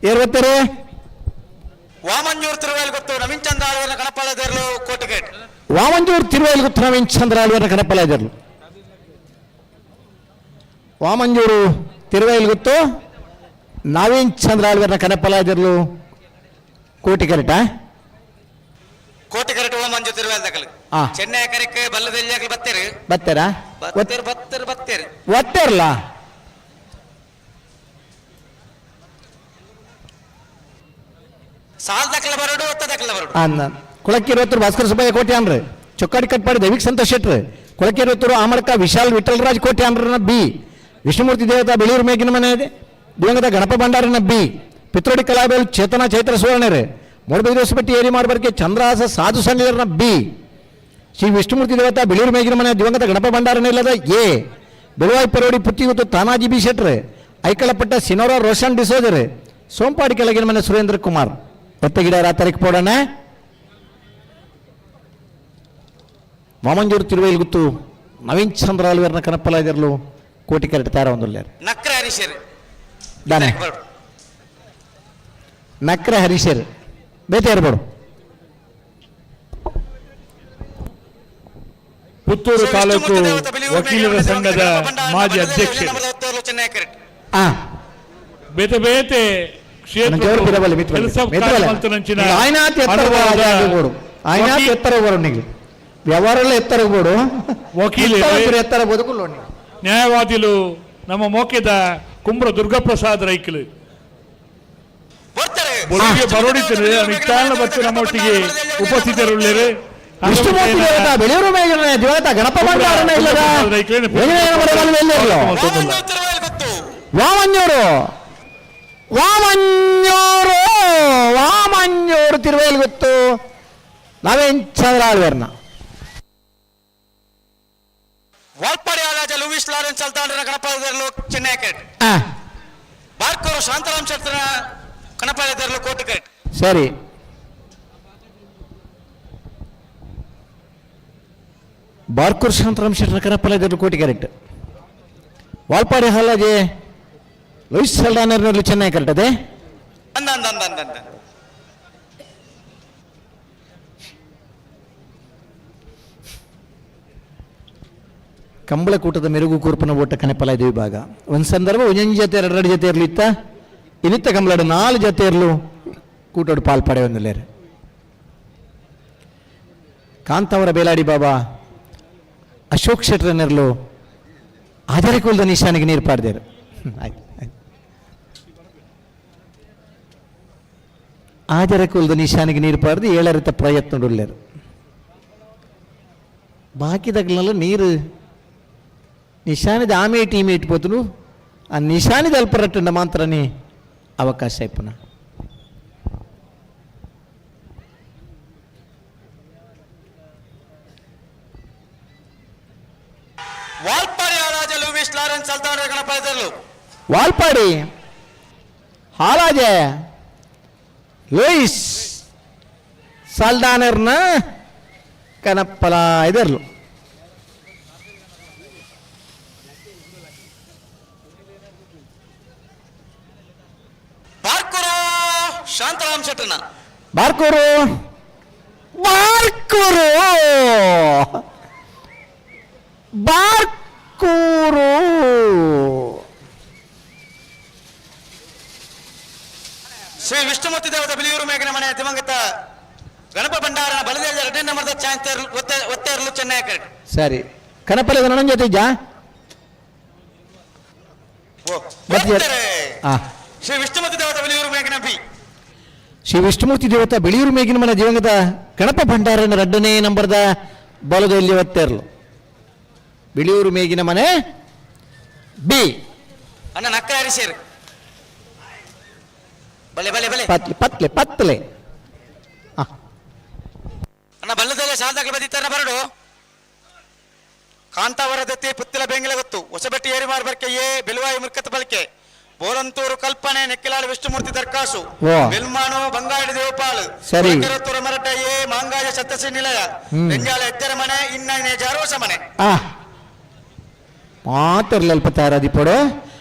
ಏರ್ವತ್ತರೆ ವಾಮಂಜೂರ್ ತಿರುವೇಲ್ ಗೊತ್ತು ನವೀನ್ ಚಂದ್ರ ಆಳ್ವರ್ನ ಕಣಪಾಲದೇರ್ಲು ಕೋಟಿಗೇಟ್. ವಾಮಂಜೂರ್ ತಿರುವೇಲ್ ಗೊತ್ತು ನವೀನ್ ಚಂದ್ರ ಆಳ್ವರ್ನ ಕಣಪಾಲದೇರ್ಲು. ವಾಮಂಜೂರು ತಿರುವೇಲ್ ಗೊತ್ತು Naveen ಚಂದ್ರ ಆಳ್ವೆರ್ನ ಕನಪಲಾದಿರ್ಲು ಕೋಟಿ ಕರೆಟಾ ಕೋಟಿ ಕರೆಟ್ ಓಮಂಜು ತಿರುವೇಲ್ದಕಲು. ಆ. ಚೆನ್ನೈ ಕರೆಕ್ ಬಲ್ಲದೆಲ್ಲಾಗಲು ಬತ್ತೇರು. ಬತ್ತೇರಾ? ಬತ್ತೇರು ಬತ್ತೇರು ಬತ್ತೇರು. ಒತ್ತೇರ್ಲ. ಸಾಲ್ ದಕ್ಕಲ ಬರಡು, ಒತ್ತ ದಕ್ಕಲ ಬರಡು. ಅನ್ನ ಕುಳಕ್ಕಿರುವತ್ತೂರು ಭಾಸ್ಕರ ಸುಬ್ಬಯ್ಯ ಕೋಟಿ ಅನ್ರಿ, ಚೊಕ್ಕಾಡಿ ಕಟ್ಪಾಡಿ ದೈವಿಕ್ ಸಂತೋಷ್ ಶೆಟ್ರು, ಕುಳಕ್ಕಿರುವತ್ತೂರು ಆಮಡ್ಕ ವಿಶಾಲ್ ವಿಠಲರಾಜ್ ಕೋಟಿ ಅನ್ರನ ಬಿ, ವಿಷ್ಣುಮೂರ್ತಿ ದೇವತಾ ಬೆಳೂರು ಮೇಗಿನ ಮನೆ ಇದೆ ದಿವಂಗತ ಗಣಪ ಭಂಡಾರನ ಬಿ, ಪಿತ್ರೋಡಿ ಕಲಾಬೇಲ್ ಚೇತನ ಚೈತ್ರ ಸುವರ್ಣರು, ಮೂಡಬಿದಿರೆ ಹೊಸಪಟ್ಟಿ ಏರಿ ಮಾಡಬರ್ಕೆ ಚಂದ್ರಹಾಸ ಸಾಧು ಸನ್ನಿಧರನ ಬಿ, ಶ್ರೀ ವಿಷ್ಣುಮೂರ್ತಿ ದೇವತಾ ಬೆಳೂರು ಮೇಗಿನ ಮನೆ ದಿವಂಗತ ಗಣಪ ಭಂಡಾರನ ಇಲ್ಲದ ಎ, ಬೆಳುವಾಯಿ ಪರೋಡಿ ಪುತ್ತಿಗುತ್ತು ತಾನಾಜಿ ಬಿ ಶೆಟ್ರು, ಐಕಳಪಟ್ಟ ಸಿನೋರ ರೋಷನ್ ಡಿಸೋಜರ್, ಸೋಂಪಾಡಿ ಕೆಳಗಿನ ಮನೆ ಸುರೇಂದ್ರ ಕುಮಾರ್. ಒತ್ತಗಿಡ ತಾರೀಕು ಪೋಡೋಣ. ವಾಮಂಜೂರು ತಿರುವೈಲ್ ಗುತ್ತು ನವೀನ್ ಚಂದ್ರ ಆಲ್ವೇರ್ನ ಕನಪ್ಪಲಾದಿರ್ಲು ಕೋಟಿ ಕರೆಟ್ ತಾರ ಒಂದುಲ್ಲೇರು. ನಕ್ರ ಹರೀಶರು. ದಾನೆ? ಬರಡು. ನಕ್ರ ಹರೀಶರ್ ಬೇತೆ ಇರ್ಬೋಡು. ಪುತ್ತೂರು ಶ್ರೀ ತಾಲೂಕು ವಿಷ್ಣುಮೂರ್ತಿ ದೇವತಾ ಬಿಳಿಯೂರು ವಕೀಲರ ಮೇಗಿನ ಮನೆ ಸಂಘದ ದಿವಂಗತ ಗಣಪ ಭಂಡಾರನ ಮಾಜಿ ಬಲ್ಲದೆಲ್ಲ ಅಧ್ಯಕ್ಷರು. ಚೆನ್ನೈ ಕರೆಟ್. ಆ ಬೇತೆ ಬೇತೆ ಜೋರು ಪಿರಬಲ್ಲಿ ಮಿತ್ರ ಕೆಲಸ ಮಲ್ತನಂಚಿನ ಆಯ್ನಾತ್ ಎತ್ತರ ಅನುಭವದ ಬೋಡು, ಆಯ್ನಾತ್ ಎತ್ತರ ಬೋಡು, ನಿಗ್ಲಿ ವ್ಯವಹಾರ ಎಲ್ಲ ಎತ್ತರ ಬೋಡು. ವಕೀಲರು. ಎತ್ತರ ಬದುಕು ಲೋಣಿ. ನ್ಯಾಯವಾದಿಲು ನಮ್ಮ ಮೋಕೆದ ಕುಂಬ್ರ ದುರ್ಗಾಪ್ರಸಾದ್ ರೈಕಲು ಬರ್ತಾರೆ. ಬೊಳಿಗೆ ಬರೋಡಿದ್ದಾರೆ ನಿತ್ಯಾನ ಬಚ್ಚ ನಮ್ಮೊಟ್ಟಿಗೆ ಉಪಸ್ಥಿತರುಳ್ಳೇರು. ವಿಷ್ಣುಮೂರ್ತಿ ದೇವತಾ ಬೆಳೆಯೂರು ಮೇಗಿನ ದೇವತಾ ಗಣಪ ಭಂಡಾರನ ಇಲ್ಲದ ವಾಮಂಜೂರು ತಿರುವೇಲ್ ಗೊತ್ತು. ವಾಮಂಜೂರು ವಾಮಂಜೂರು ವಾಮಂಜೂರು ತಿರುವೇಲ್ ಗೊತ್ತು ನವೀನ್ ಚಂದ್ರ ಆಳ್ವೇರ್ನ. ವಾಲ್ಪಾಡಿ ಆರಾಜ ಲೂಯಿಸ್ ಲಾರೆನ್ಸ್ ಅಲ್ತಾಂಡ್ರನ ಗಣಪದರ್ಲು ಚೆನ್ನೈ ಕರೆಟ್. ಆ, ಬಾರ್ಕೂರು ಶಾಂತರಾಮ್ ಶೆಟ್ಟರ್ನ ಕಣಪದರ್ಲು ಕೋಟಿ ಕರೆಟ್. ಸರಿ, ಬಾರ್ಕೂರ್ ಶಾಂತರಾಮ್ ಶೆಟ್ಟರ ಕನಪ್ಪಲ ಕೋಟಿ ಕರೆಕ್ಟ್, ವಾಲ್ಪಾಡಿ ಹಾಲಾಜೆ ಲೂಯಿಸ್ ಸಲ್ಡಾನರ್ನಲ್ಲಿ ಚೆನ್ನೈ ಕರೆಕ್ಟ್ ಅದೇ. ಅಂದ ಅಂದ ಅಂದ ಅಂದ ಅಂದ. ಕಂಬಳಕೂಟದ ಮೆರುಗು ಕೂರ್ಪನ ಓಟ ಕನೆಪಲಾಯ್ದ ವಿಭಾಗ. ಒಂದು ಸಂದರ್ಭ ಒಂದೊಂದು ಜೊತೆ ಎರಡೆರಡು ಜೊತೆ ಇರಲಿ ಇತ್ತ, ಇನ್ನಿತ್ತ ಕಂಬಳಾಡು ನಾಲ್ಕು ಜೊತೆ ಇರಲು ಕೂಟೋಡು ಪಾಲ್ ಪಡೆಯೊಂದಿಲ್ಲೇರು. ಕಾಂತಾವರ ಬೇಲಾಡಿ ಬಾಬಾ ಅಶೋಕ್ ಶೆಟ್ರನ್ನೆರಲು ಆಧಾರಕುಲ್ದ ನಿಶಾನಿಗೆ ನೀರು ಪಾಡ್ದೇರು. ಆಯ್ತು ಆಯ್ತು, ಆಜರಕುಲ್ದ ನಿಶಾನಿಗೆ ನೀರು ಪಾಡ್ದು ಏಳರಿತ ಪ್ರಯತ್ನ ಉಳ್ಳೇರು. ಬಾಕಿದಗ್ಲೆಲ್ಲ ನೀರು ನಿಶಾನಿದ ಆಮೆ ಟೀಮ್ ಇಟ್ಬೋತನು, ಆ ನಿಶಾನಿದ ಅಲ್ಪರಟ್ಟಂಡ ಮಾತ್ರನೇ ಅವಕಾಶ ಇಪ್ಪನ. ವಾಲ್ಪಾಡಿ ಆರಾಜ ಲೂಯಿಸ್ ಲಾರೆನ್ಸ್ ಅಲ್ತಾಂಡ್ರ ಗಣಪದರ್ಲು. ವಾಲ್ಪಾಡಿ ಹಾಲಾಜೆ ಲೂಯಿಸ್ ಸಲ್ದಾನರ್ನ ಕನಪ್ಪಲ ಇದರ್ಲು. ಬಾರ್ಕೂರು ಶಾಂತರಾಮ್ ಶೆಟ್ಟರ್ನ. ಬಾರ್ಕೂರು ಬಾರ್ಕೂರು ಬಾರ್ಕೂರು ಶ್ರೀ ವಿಷ್ಣುಮೂರ್ತಿ ದೇವತ ಬಿಳಿಯೂರು ಮೇಘನ ಮನೆ ದಿವಂಗತ ಗಣಪ ಭಂಡಾರನ ಬಲದೇವ ಎರಡನೇ ನಂಬರ್ದ ಚಾನ್ಸ್ ಒತ್ತೆರಲು ಚೆನ್ನೈ ಕರೆಟ್. ಸರಿ, ಕನಪಲೆ ನನ್ನ ಜೊತೆ ಇದ್ಯಾ? ಮತ್ತೆ- ಬರ್ತಾರೆ. ಆ ಶ್ರೀ ವಿಷ್ಣುಮೂರ್ತಿ ದೇವತ ಬಿಳಿಯೂರು ಮೇಘನ ಬಿ. ಶ್ರೀ ವಿಷ್ಣುಮೂರ್ತಿ ದೇವತ ಬಿಳಿಯೂರು ಮೇಗಿನ ಮನೆ ದಿವಂಗತ ಗಣಪ ಭಂಡಾರನ ಎರಡನೇ ನಂಬರ್ದ ಬಲದಲ್ಲಿ ಒತ್ತೆರಲು, ಬಿಳಿಯೂರು ಮೇಗಿನ ಮನೆ ಬಿ. ಅಣ್ಣ ನಕ್ಕ ಹರಿಸೇರು ಬಲೆ ಬಲೆ ಬಲೆ. ಪತ್ಲೆ ಪತ್ಲೆ ಪತ್ಲೆ. ಆ, ಅಣ್ಣ ಬಲ್ಲದಲ್ಲೇ ಸಾಲದಾಗಲು ಬದಿತ್ತಾರ ಬರಡು. ಕಾಂತಾವರ ದತ್ತಿ ಪುತ್ತಿಲ ಬೆಂಗಿಲ ಗೊತ್ತು ಹೊಸಬೆಟ್ಟಿ ಏರಿ ಮಾರ್ಬರ್ಕೆ ಎ, ಬೆಲುವಾಯಿ ಮುರ್ಕತ್ ಬಳಕೆ ಬೋಲಂತೂರು ಕಲ್ಪನೆ ನೆಕ್ಕಿಲಾಡು ವಿಷ್ಣುಮೂರ್ತಿ ದರ್ಕಾಸು, ಓ. ಬೆಲ್ಮಾನು ಬಂಗಾಡಿ ದೇವಪಾಲ್, ಸರಿ. ಕೊಳಕೆರತ್ತೂರು ಮರಟ ಎ, ಮಾಂಗಾಯ ಸತ್ತಸಿ ನಿಲಯ, ಬೆಂಜಾಲ ಎತ್ತರ ಮನೆ ಇನ್ನ ಜಾರೋಸ ಮನೆ. ಆ ಮಾತಿರ್ಲಲ್ಪ ತಯಾರಾದಿ ಪಡು.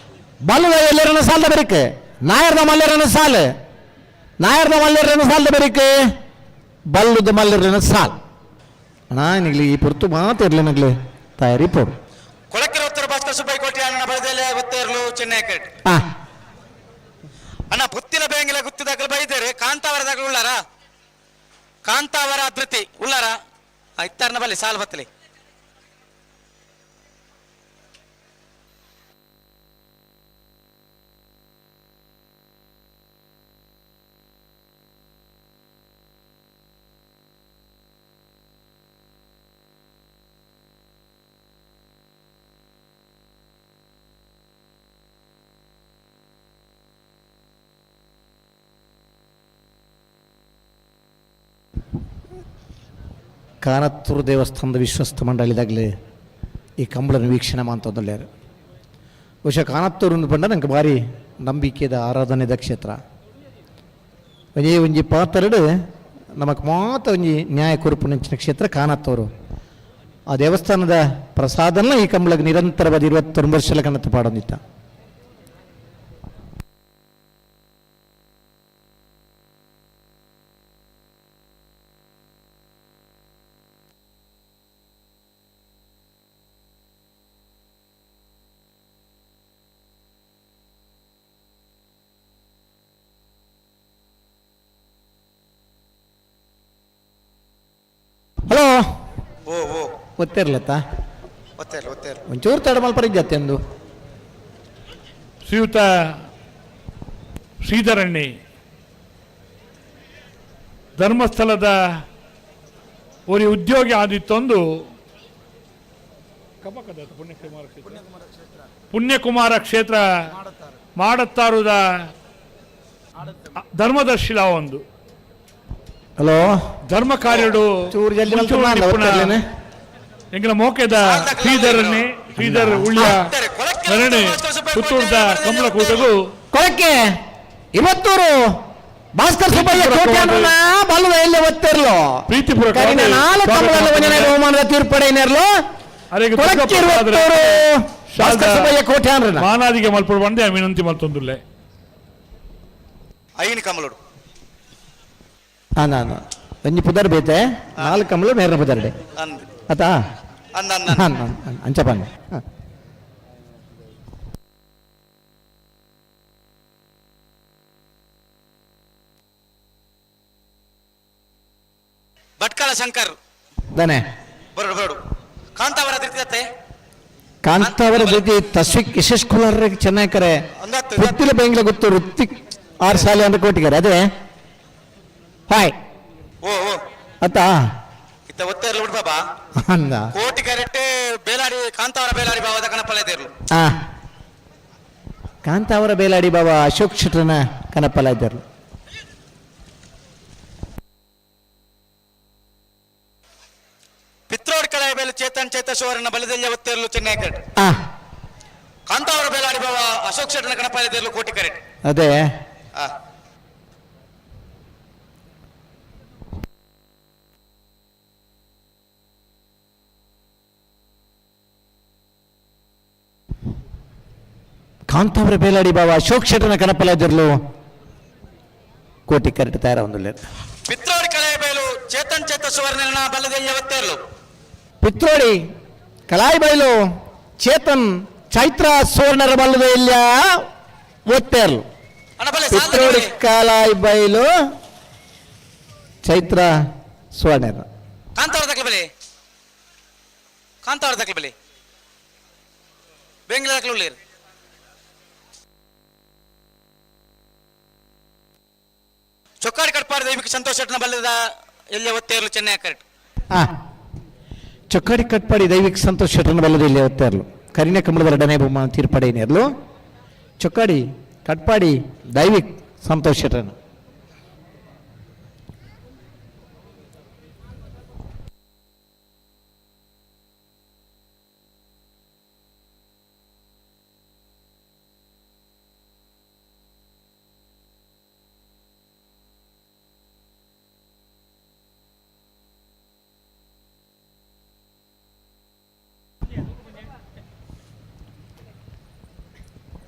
ಬಲ್ಲದ ಎಲ್ಲರನ್ನ ಸಾಲದ ಬರಿಕ್, ನಾಯರ್ದ ಮಲ್ಲರನ್ನ ಸಾಲು, ನಾಯರ್ದ ಮಲ್ಲರನ್ನ ಸಾಲದ ಬರಿಕ್, ಬಲ್ಲದ ಮಲ್ಲರನ್ನ ಸಾಲ್. ಅಣ್ಣ ನಿಗ್ಲಿ ಈ ಪೊರ್ತು ಮಾತಿರ್ಲಿ ನಗ್ಲಿ ತಯಾರಿ ಪೋಡು. ಕೊಳಕೆರತ್ತೂರು ಭಾಸ್ಕರ ಸುಬ್ಬಯ್ಯ ಕೋಟಿ ಅಣ್ಣನ ಬಲದಲ್ಲಿ ಒತ್ತೆರಲು ಚೆನ್ನೈ ಕರೆಟ್. ಆ. ಅಣ್ಣ ಪುತ್ತಿಲ ಬೇಂಗಿಲ ಗುತ್ತಿದಾಗಲು ಬೈದೇರಿ ಕಾಂತಾವರದಾಗ ಉಳ್ಳಾರ ಕಾಂತಾವರ ಅದ್ರತಿ ಉಳ್ಳಾರ ಇತ್ತಾರನ ಬಲ್ಲಿ ಸಾಲು ಬತ್ತಲಿ. ಕಾನತ್ತೂರು ದೇವಸ್ಥಾನದ ವಿಶ್ವಸ್ಥ ಮಂಡಳಿದಾಗಲೇ ಈ ಕಂಬಳನ ವೀಕ್ಷಣೆ ಮಾಡ್ತದಲ್ಲೇರು. ಬಹುಶಃ ಕಾನತ್ತೂರು ಒಂದು ಪಂಡ ನಂಗೆ ಭಾರಿ ನಂಬಿಕೆದ ಆರಾಧನೆದ ಕ್ಷೇತ್ರ. ಒಂಜೇ ಒಂಜಿ ಪಾತರಡು ನಮಕ್ ಮಾತ ಒಂಜಿ ನ್ಯಾಯ ಕುರುಪು ನಂಚಿನ ಕ್ಷೇತ್ರ ಕಾನತ್ತೂರು. ಆ ದೇವಸ್ಥಾನದ ಪ್ರಸಾದನ ಈ ಕಂಬಳಗೆ ನಿರಂತರವಾದ 29 ವರ್ಷಲ ಕಣತ್ತು ಪಾಡೊಂದಿತ್ತ. ಹಲೋ. ಓ ಓ. ಗೊತ್ತಿರ್ಲತ್ತ? ಒತ್ತೇರ್ಲು ಒತ್ತೇರ್ಲು. ಒಂಚೂರು ತಡ ಮಲ್ಪರ ಇದ್ದತ್ತೆ ಅಂದು. ಶ್ರೀಯುತ ಶ್ರೀಧರಣ್ಣಿ ಧರ್ಮಸ್ಥಳದ ಒರಿ ಉದ್ಯೋಗಿ ಆದಿತ್ತೊಂದು ಕಬಕದ ಪುಣ್ಯಕುಮಾರ ಕ್ಷೇತ್ರ, ಪುಣ್ಯಕುಮಾರ ಕ್ಷೇತ್ರ ಮಾಡತ್ತಾರುದ ಧರ್ಮದರ್ಶಿಲ ಒಂದು ಹಲೋ. ಧರ್ಮ ಕಾರ್ಯಡು ಚೂರು ಜಲ್ದಿ ಮಲ್ತು ಮಾಡ, ಒತ್ತರ್ಲೇನೆ. ಎಂಗಿನ ಮೋಕೆದ ಶ್ರೀಧರನ್ನೇ ಶ್ರೀಧರ್ ಉಳ್ಯ ನರಣೆ ಪುತ್ತೂರ್ದ ಕಮಲಕೂಟಗೂ ಕೊಳಕ್ಕೆ ಇವತ್ತೂರು ಭಾಸ್ಕರ್ ಸುಬ್ಬಯ್ಯ ಕೋಟ್ಯಾನ್ರನ್ನ ಬಲ್ಲದ ಎಲ್ಲಿ ಒತ್ತಿರ್ಲು. ಪ್ರೀತಿಪೂರ್ವಕವಾಗಿ ಕರಿನ ನಾಲ್ಕು ಸ್ವಾಗತ ಕಮಲದ ಒಂದನೇ ಮಾಡ್ತಾರೆ. ಬಹುಮಾನದ ತೀರ್ಪಡೆಯನ್ನೆರ್ಲು. ಅರೆಗೆ ಕೊಳಕ್ಕೆ ದುರ್ಗಪ್ಪ ಇವತ್ತೂರು ಭಾಸ್ಕರ್ ಶಾರದಾ ಸುಬ್ಬಯ್ಯ ಕೋಟ್ಯಾನ್ರನ್ನ ಮಾನಾದಿಗೆ ಮಲ್ಪಡು ಬಂದೆ ವಿನಂತಿ ಮಲ್ತೊಂದುಲ್ಲೆ. ಐನ್ ಕಮಲುಡು. ನಾನು ಒಂಜಿ ಪುದರ್ ಬೇತೆ ನಾಲ್ಕು ಕಮಲ ಮೇರ್ನ ಪುದರ್ಡೆ. ಅಂದ್. ಆತಾ? ಅಂದ ಅಂದ ಅಂದ. ಅಂಚಪಾನ. ಭಟ್ಕಳ ಶಂಕರ್. ದಾನೆ. ಬರೋಡು ಬರೋಡು ಕಾಂತಾವರ ತಿರ್ತಿದತ್ತೆ. ಕಾಂತಾವರ ಜೊತೆ ತಸ್ವಿಕ್ ಯಶಸ್ ಕುಲಾರ್ ಚೆನ್ನಾಗಿ ಕರೆ. ಅಂದಾತು. ಪುತ್ತಿಲ ಬೆಂಗ್ಲ ಗೊತ್ತು ಋತ್ತಿಕ್ ಆರ್ ಸಾಲೆ ಅಂದ್ರೆ ಕೋಟಿಗಾರೆ ಅದೇ ಹಾಯ್. ಓ ಓ. ಆತಾ? ಇತ್ತ ಒತ್ತೇರ್ಲು ಬಿಡು ಬಾಬಾ. ಅಂದ. ಕೋಟಿ ಕ್ಯಾರೆಟ್ ಬೇಲಾಡಿ ಕಾಂತಾವರ ಬೇಲಾಡಿ ಬಾವದ ಕಣಪಲ್ಲ ಇದ್ದೇರ್ಲು. ಆ ಕಾಂತಾವರ ಬೇಲಾಡಿ ಬಾಬಾ ಅಶೋಕ್ ಶೆಟ್ಟರನ ಕನಪಲ್ಲ ಇದ್ದರು. ಪಿತ್ರೋಡ್ ಕಳೆಯ ಬೇಲು ಚೇತನ್ ಚೇತೇಶ್ವರನ ಬಲದೆಲ್ಲ ಒತ್ತೇರ್ಲು ಚೆನ್ನೈ ಕರೆಟ್. ಆ ಕಾಂತಾವರ ಬೇಲಾಡಿ ಬಾವ ಅಶೋಕ್ ಶೆಟ್ಟರನ ಕಣಪಲ್ಲ ಇದ್ದೇರ್ಲು ಕೋಟಿ ಕರೆಟ್. ಅದೇ. ಆ ಕಾಂತಾವರ ಬೇಲಾಡಿ ಬಾಬಾ ಅಶೋಕ್ ಶೆಟ್ಟರನ ಕನಪಲ್ಲ ಇದ್ದಿರ್ಲು ಕೋಟಿ ಕರೆಕ್ಟ್ ತಯಾರ ಒಂದು. ಪಿತ್ರೋಡ್ ಕಳೆಯ ಬೇಲು ಚೇತನ್ ಚೇತೇಶ್ವರನ ಬಲದೆಲ್ಲ ಒತ್ತೇರ್ಲು. ಪಿತ್ರೋಡಿ ಕಲಾಯಿ ಬೈಲು ಚೇತನ್ ಚೈತ್ರ ಸುವರ್ಣರ ಬಲ್ಲದ ಇಲ್ಲ ಒತ್ತೇರ್ಲು. ಅಣ್ಣ ಬಲ್ಲೆ ಪಿತ್ರೋಡಿ ಕಾಲಾಯಿ ಬೈಲು ಚೈತ್ರ ಸುವರ್ಣರ. ಕಾಂತಾವರ ದಕ್ಲ ಬಲಿ ಕಾಂತಾವರ ದಕ್ಲ ಬಲಿ ಬೆಂಗ್ಲ ದಕ್ಲ ಉಳ್ಳೀರ್. ಚೊಕ್ಕಾಡಿ ಕಟ್ಪಾಡಿ ದೈವಿಕ ಸಂತೋಷ್ ಶೆಟ್ಟನ ಬಲ್ಲದ ಎಲ್ಲಿ ಒತ್ತೇರ್ಲು ಚೆನ್ನೈ ಕರೆಕ್ಟ್. ಆ ಚೊಕ್ಕಾಡಿ ಕಟ್ಪಾಡಿ ದೈವಿಕ ಸಂತೋಷ್ ಶೆಟ್ಟರನ ಬಲ್ಲದ ಇಲ್ಲಿ ಒತ್ತೇರ್ಲು. ಕರಿನ ಕಮಲದ ಎರಡನೇ ಬಹುಮಾನ ತೀರ್ಪಡೆಯನ್ನೇರ್ಲು. ಚೊಕ್ಕಾಡಿ ಕಟ್ಪಾಡಿ ದೈವಿಕ್ ಸಂತೋಷ್ ಶೆಟ್ಟರನ.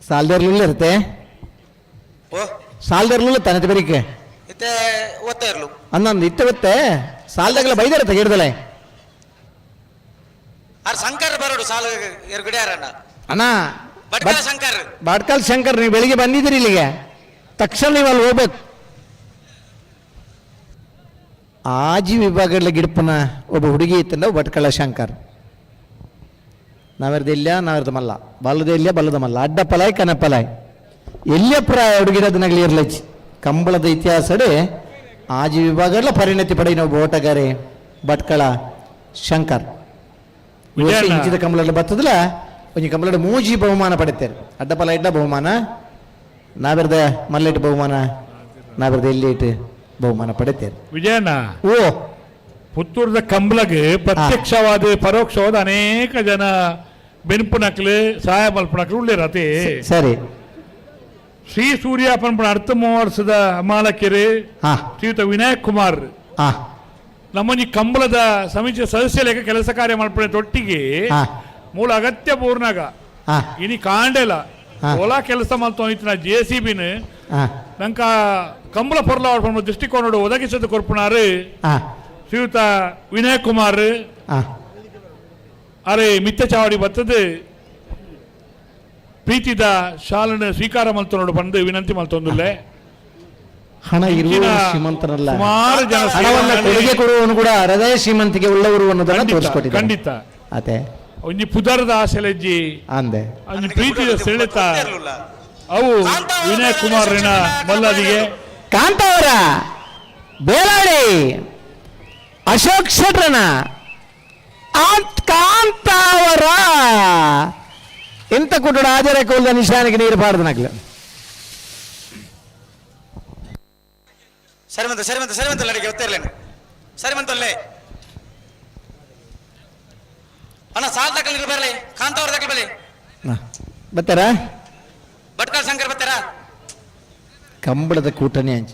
ಸಾಲ್ದೇರ್ಲು ಇರುತ್ತೆ. ಓ. ಸಾಲ್ದೇರ್ಲು ತಾನೆ ಬೆರಿಕೆ. ಇತ್ತೆ ಒತ್ತೇರ್ಲು. ಅನ್ನೊಂದು ಇತ್ತೆ ಗೊತ್ತೆ ಸಾಲ್ದಾಗಲ ಬೈದಾರತ್ತ ಗಿಡದಲೆ. ಆರ್ ಶಂಕರ್ ಬರೋಡು ಸಾಲು ಎರ್ಗಡೆ ಯಾರಣ್ಣ. ಅಣ್ಣ. ಭಟ್ಕಳ ಶಂಕರ್. ಬಾಟ್ಕಲ್ ಶಂಕರ್, ನೀವು ಬೆಳಿಗ್ಗೆ ಬಂದಿದ್ದೀರಿ ಇಲ್ಲಿಗೆ. ತಕ್ಷಣ ನೀವು ಅಲ್ಲಿ ಹೋಗ್ಬೇಕು. ಆಜಿ ವಿಭಾಗಗಳ ಗಿಡಪನ ಒಬ್ಬ ಹುಡುಗಿ ಇತ್ತಂದ ಭಟ್ಕಳ ಶಂಕರ್. ನಾವೆರ್ದ ಇಲ್ಲ, ನಾವೆರ್ದ ಮಲ್ಲ, ಬಲ್ಲದ ಇಲ್ಲ, ಬಲ್ಲದ ಮಲ್ಲ, ಅಡ್ಡ ಪಲಾಯ್ ಕನ ಪಲಾಯ್ ಎಲ್ಲಿಯ ಪ್ರಾಯ ಹುಡುಗಿರೋದನ್ನಾಗಲಿ ಇರ್ಲಚ್ಚಿ. ಕಂಬಳದ ಇತಿಹಾಸಡೆ ಆಜಿ ವಿಭಾಗಗಳ ಪರಿಣತಿ ಪಡೆಯಿನ ಒಬ್ಬ ಓಟಗಾರೆ ಭಟ್ಕಳ ಶಂಕರ್. ವಿಜಯಣ್ಣ. ಇಂಚಿದ ಕಂಬಳ ಬತ್ತದಲ್ಲ, ಒಂಜಿ ಕಂಬಳದ ಮೂಜಿ ಬಹುಮಾನ ಪಡಿತಾರೆ. ಅಡ್ಡಪಲ ಇಡ್ಡ ಬಹುಮಾನ, ನಾವೆರ್ದ ಮಲ್ಲೆಟ್ ಬಹುಮಾನ, ನಾವೆರ್ದ ಎಲ್ಲಿಟ್ಟು ಬಹುಮಾನ ಪಡಿತೇವೆ. ವಿಜಯಣ್ಣ, ಓ ಪುತ್ತೂರದ ಕಂಬ್ಲಗ್ ಪ್ರತ್ಯಕ್ಷವಾದ ಪರೋಕ್ಷವಾದ ಅನೇಕ ಜನ ಬೆನ್ಪುನಕ್ಲು ಸಹಾಯ ಮಲ್ಪುನಕ್ಲು ಉಳ್ಳೇರತೆ. ಸರಿ. ಶ್ರೀ ಸೂರ್ಯ ಪನ್ಪುನ ಅರ್ಥ ವರ್ಷದ ಮಾಲಕಿರು ಶ್ರೀಯುತ ವಿನಾಯಕ್ ಕುಮಾರ್ ನಮ್ಮೊಂಜಿ ಕಂಬಳದ ಸಮಿತಿಯ ಸದಸ್ಯ ಲೇಖ ಕೆಲಸ ಕಾರ್ಯ ಮಲ್ಪುನ ತೊಟ್ಟಿಗೆ ಮೂಲ ಅಗತ್ಯ ಪೂರ್ಣಾಗ ಇನಿ ಕಾಂಡೆಲ ಹೊಲ ಕೆಲಸ ಮಲ್ತೊಂದಿತ್ತಿನ ಜೆ ಸಿ ಬಿನ್ ನಂಕ ಕಂಬಳ ಪೊರ್ಲ ದೃಷ್ಟಿಕೋನಡು ಒದಗಿಸದು ಕೊರ್ಪುನಾರು ಶ್ರೀಯುತ ವಿನಯ್ ಕುಮಾರ್. ಅರೆ ಮಿತ್ತ ಚಾವಡಿ ಬತ್ತದು ಪ್ರೀತಿದ ಶಾಲನ ಸ್ವೀಕಾರ ಮಲ್ತೊನೋಡು ಬಂದು ವಿನಂತಿ ಮಲ್ತೊಂದುಲ್ಲೆ. ಹಣ ಇರುವ ಇಂಚಿನ ಶ್ರೀಮಂತನಲ್ಲ, ಸುಮಾರು ಜನ ಹಣವನ್ನ ಕೊಡುಗೆ ಕೊಡುವವನು ಕೂಡ ಹೃದಯ ಶ್ರೀಮಂತಿಕೆ ಉಳ್ಳವರು ಅನ್ನೋದನ್ನ ಖಂಡಿತ, ತೋರಿಸ್ಕೊಟ್ಟಿದ್ದಾರೆ. ಖಂಡಿತ. ಅದೇ ಒಂಜಿ ಪುದರದ ಆಸೆಲೆಜ್ಜಿ ಅಂದೆ. ಒಂಜಿ ಪ್ರೀತಿದ ಸೆಳೆತ ಅವು ವಿನಯ್ ಕುಮಾರ್ನ ಮಲ್ಲದಿಗೆ. ಕಾಂತಾವರ ಬೇಲಾಡಿ ಅಶೋಕ್ ಶೆಟ್ರನ ಕಾಂತಾವರ ಇಂತ ಕುಟುಡ ಆಜರೆ ಕೋಲ್ದ ನಿಶಾನಿಗೆ ನೀರು ಬಾರ್ದು ನಗ್ಲು. ಸರಿ ಮಂತ, ಸರಿ ಮಂತ, ಸರಿ ಮಂತಲ್ಲ, ಅಡಿಗೆ ಗೊತ್ತಿರ್ಲೇನು ಸರಿ ಮಂತಲ್ಲೇ. ಅಣ್ಣ, ಸಾಲ್ ದಾಖಲೆ ಬರಲಿ, ಕಾಂತಾವರ ದಾಖಲೆ ಬರಲಿ. ಬರ್ತಾರಾ? ಭಟ್ಕಳ ಶಂಕರ್ ಬರ್ತಾರಾ? ಕಂಬಳದ ಕೂಟನೇ ಅಂಚ.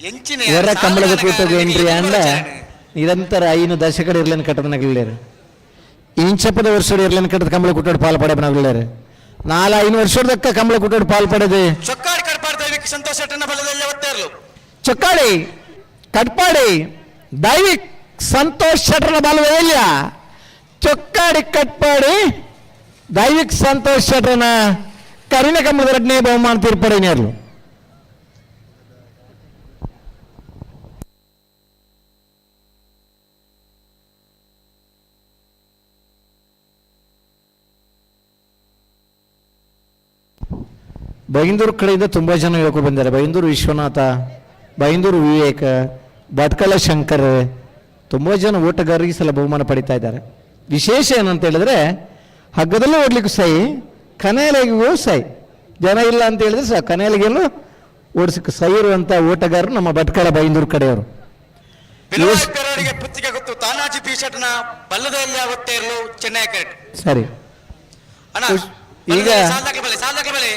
ಎಂಚಿನ ಎರ ಕಂಬಳದ ಕೂಟಗೂ ಎಂಟ್ರಿ ಅಂಡ ನಿರಂತರ 5 ದಶಕಡೆ ಇರ್ಲೇನು ಕಟ್ಟದ ನಗಲೇರು, ಇಂಚಪದ ವರ್ಷದ ಇರ್ಲೇನು ಕಟ್ಟದ ಕಂಬಳ ಕೂಟೋಡು ಪಾಲು ಪಡೆಯ ನಗಲೇರು, 4 5 ವರ್ಷದಕ್ಕ ಕಂಬಳ ಕೂಟೋಡು ಪಾಲು ಪಡೆದು. ಚೊಕ್ಕಾಡಿ ಕಡ್ಪಾಡಿ ದೈವಿಕ್ ಸಂತೋಷ ಶೆಟ್ಟನ ಬಲದಲ್ಲಿ ಒತ್ತೇರ್ಲು. ಚೊಕ್ಕಾಡಿ ಕಟ್ಪಾಡಿ ದೈವಿಕ್ ಸಂತೋಷ್ ಶೆಟ್ಟರ ಬಲವೇಲ್ಯ. ಚೊಕ್ಕಾಡಿ ಕಟ್ಪಾಡಿ ದೈವಿಕ್ ಸಂತೋಷ್ ಶೆಟ್ಟರನ ಕರಿನ ಕಂಬಳದ ಎರಡನೇ ಬಹುಮಾನ ತೀರ್ಪಡೆಯರ್ಲು. ಬೈಂದೂರು ಕಡೆಯಿಂದ ತುಂಬ ಜನ ಯುವಕರು ಬಂದಿದ್ದಾರೆ. ಬೈಂದೂರು ವಿಶ್ವನಾಥ, ಬೈಂದೂರು ವಿವೇಕ, ಭಟ್ಕಳ ಶಂಕರ್, ತುಂಬ ಜನ ಓಟಗಾರರಿಗೆ ಈ ಸಲ ಬಹುಮಾನ ಪಡಿತಾ ಇದ್ದಾರೆ. ವಿಶೇಷ ಏನಂತ ಹೇಳಿದ್ರೆ, ಹಗ್ಗದಲ್ಲೂ ಓಡ್ಲಿಕ್ಕೂ ಸೈ, ಕನೆಯಲಿಗೂ ಸೈ. ಜನ ಇಲ್ಲ ಅಂತ ಹೇಳಿದ್ರೆ ಸಹ ಕನೆಯಲಿಗೆಲ್ಲೂ ಓಡಿಸಕ್ಕೆ ಸೈ ಇರುವಂಥ ಓಟಗಾರರು ನಮ್ಮ ಭಟ್ಕಳ ಬೈಂದೂರು ಕಡೆಯವರು. ಬಿಲವಾಯಿ ಪೆರೋಡಿಗೆ ಪುತ್ತಿಗೆ ಗೊತ್ತು ತಾನಾಜಿ ಪಿ ಶರ್ಟ್ನ ಬಲ್ಲದಲ್ಲಿ ಒತ್ತೇರ್ಲು ಚೆನ್ನೈ ಕರೆಕ್ಟ್. ಸರಿ ಅಣ್ಣ, ಈಗ ಸಾಲ್ ದಾಖಲೆ ಬರಲಿ, ಸಾಲ್ ದಾಖಲೆ ಬರಲಿ.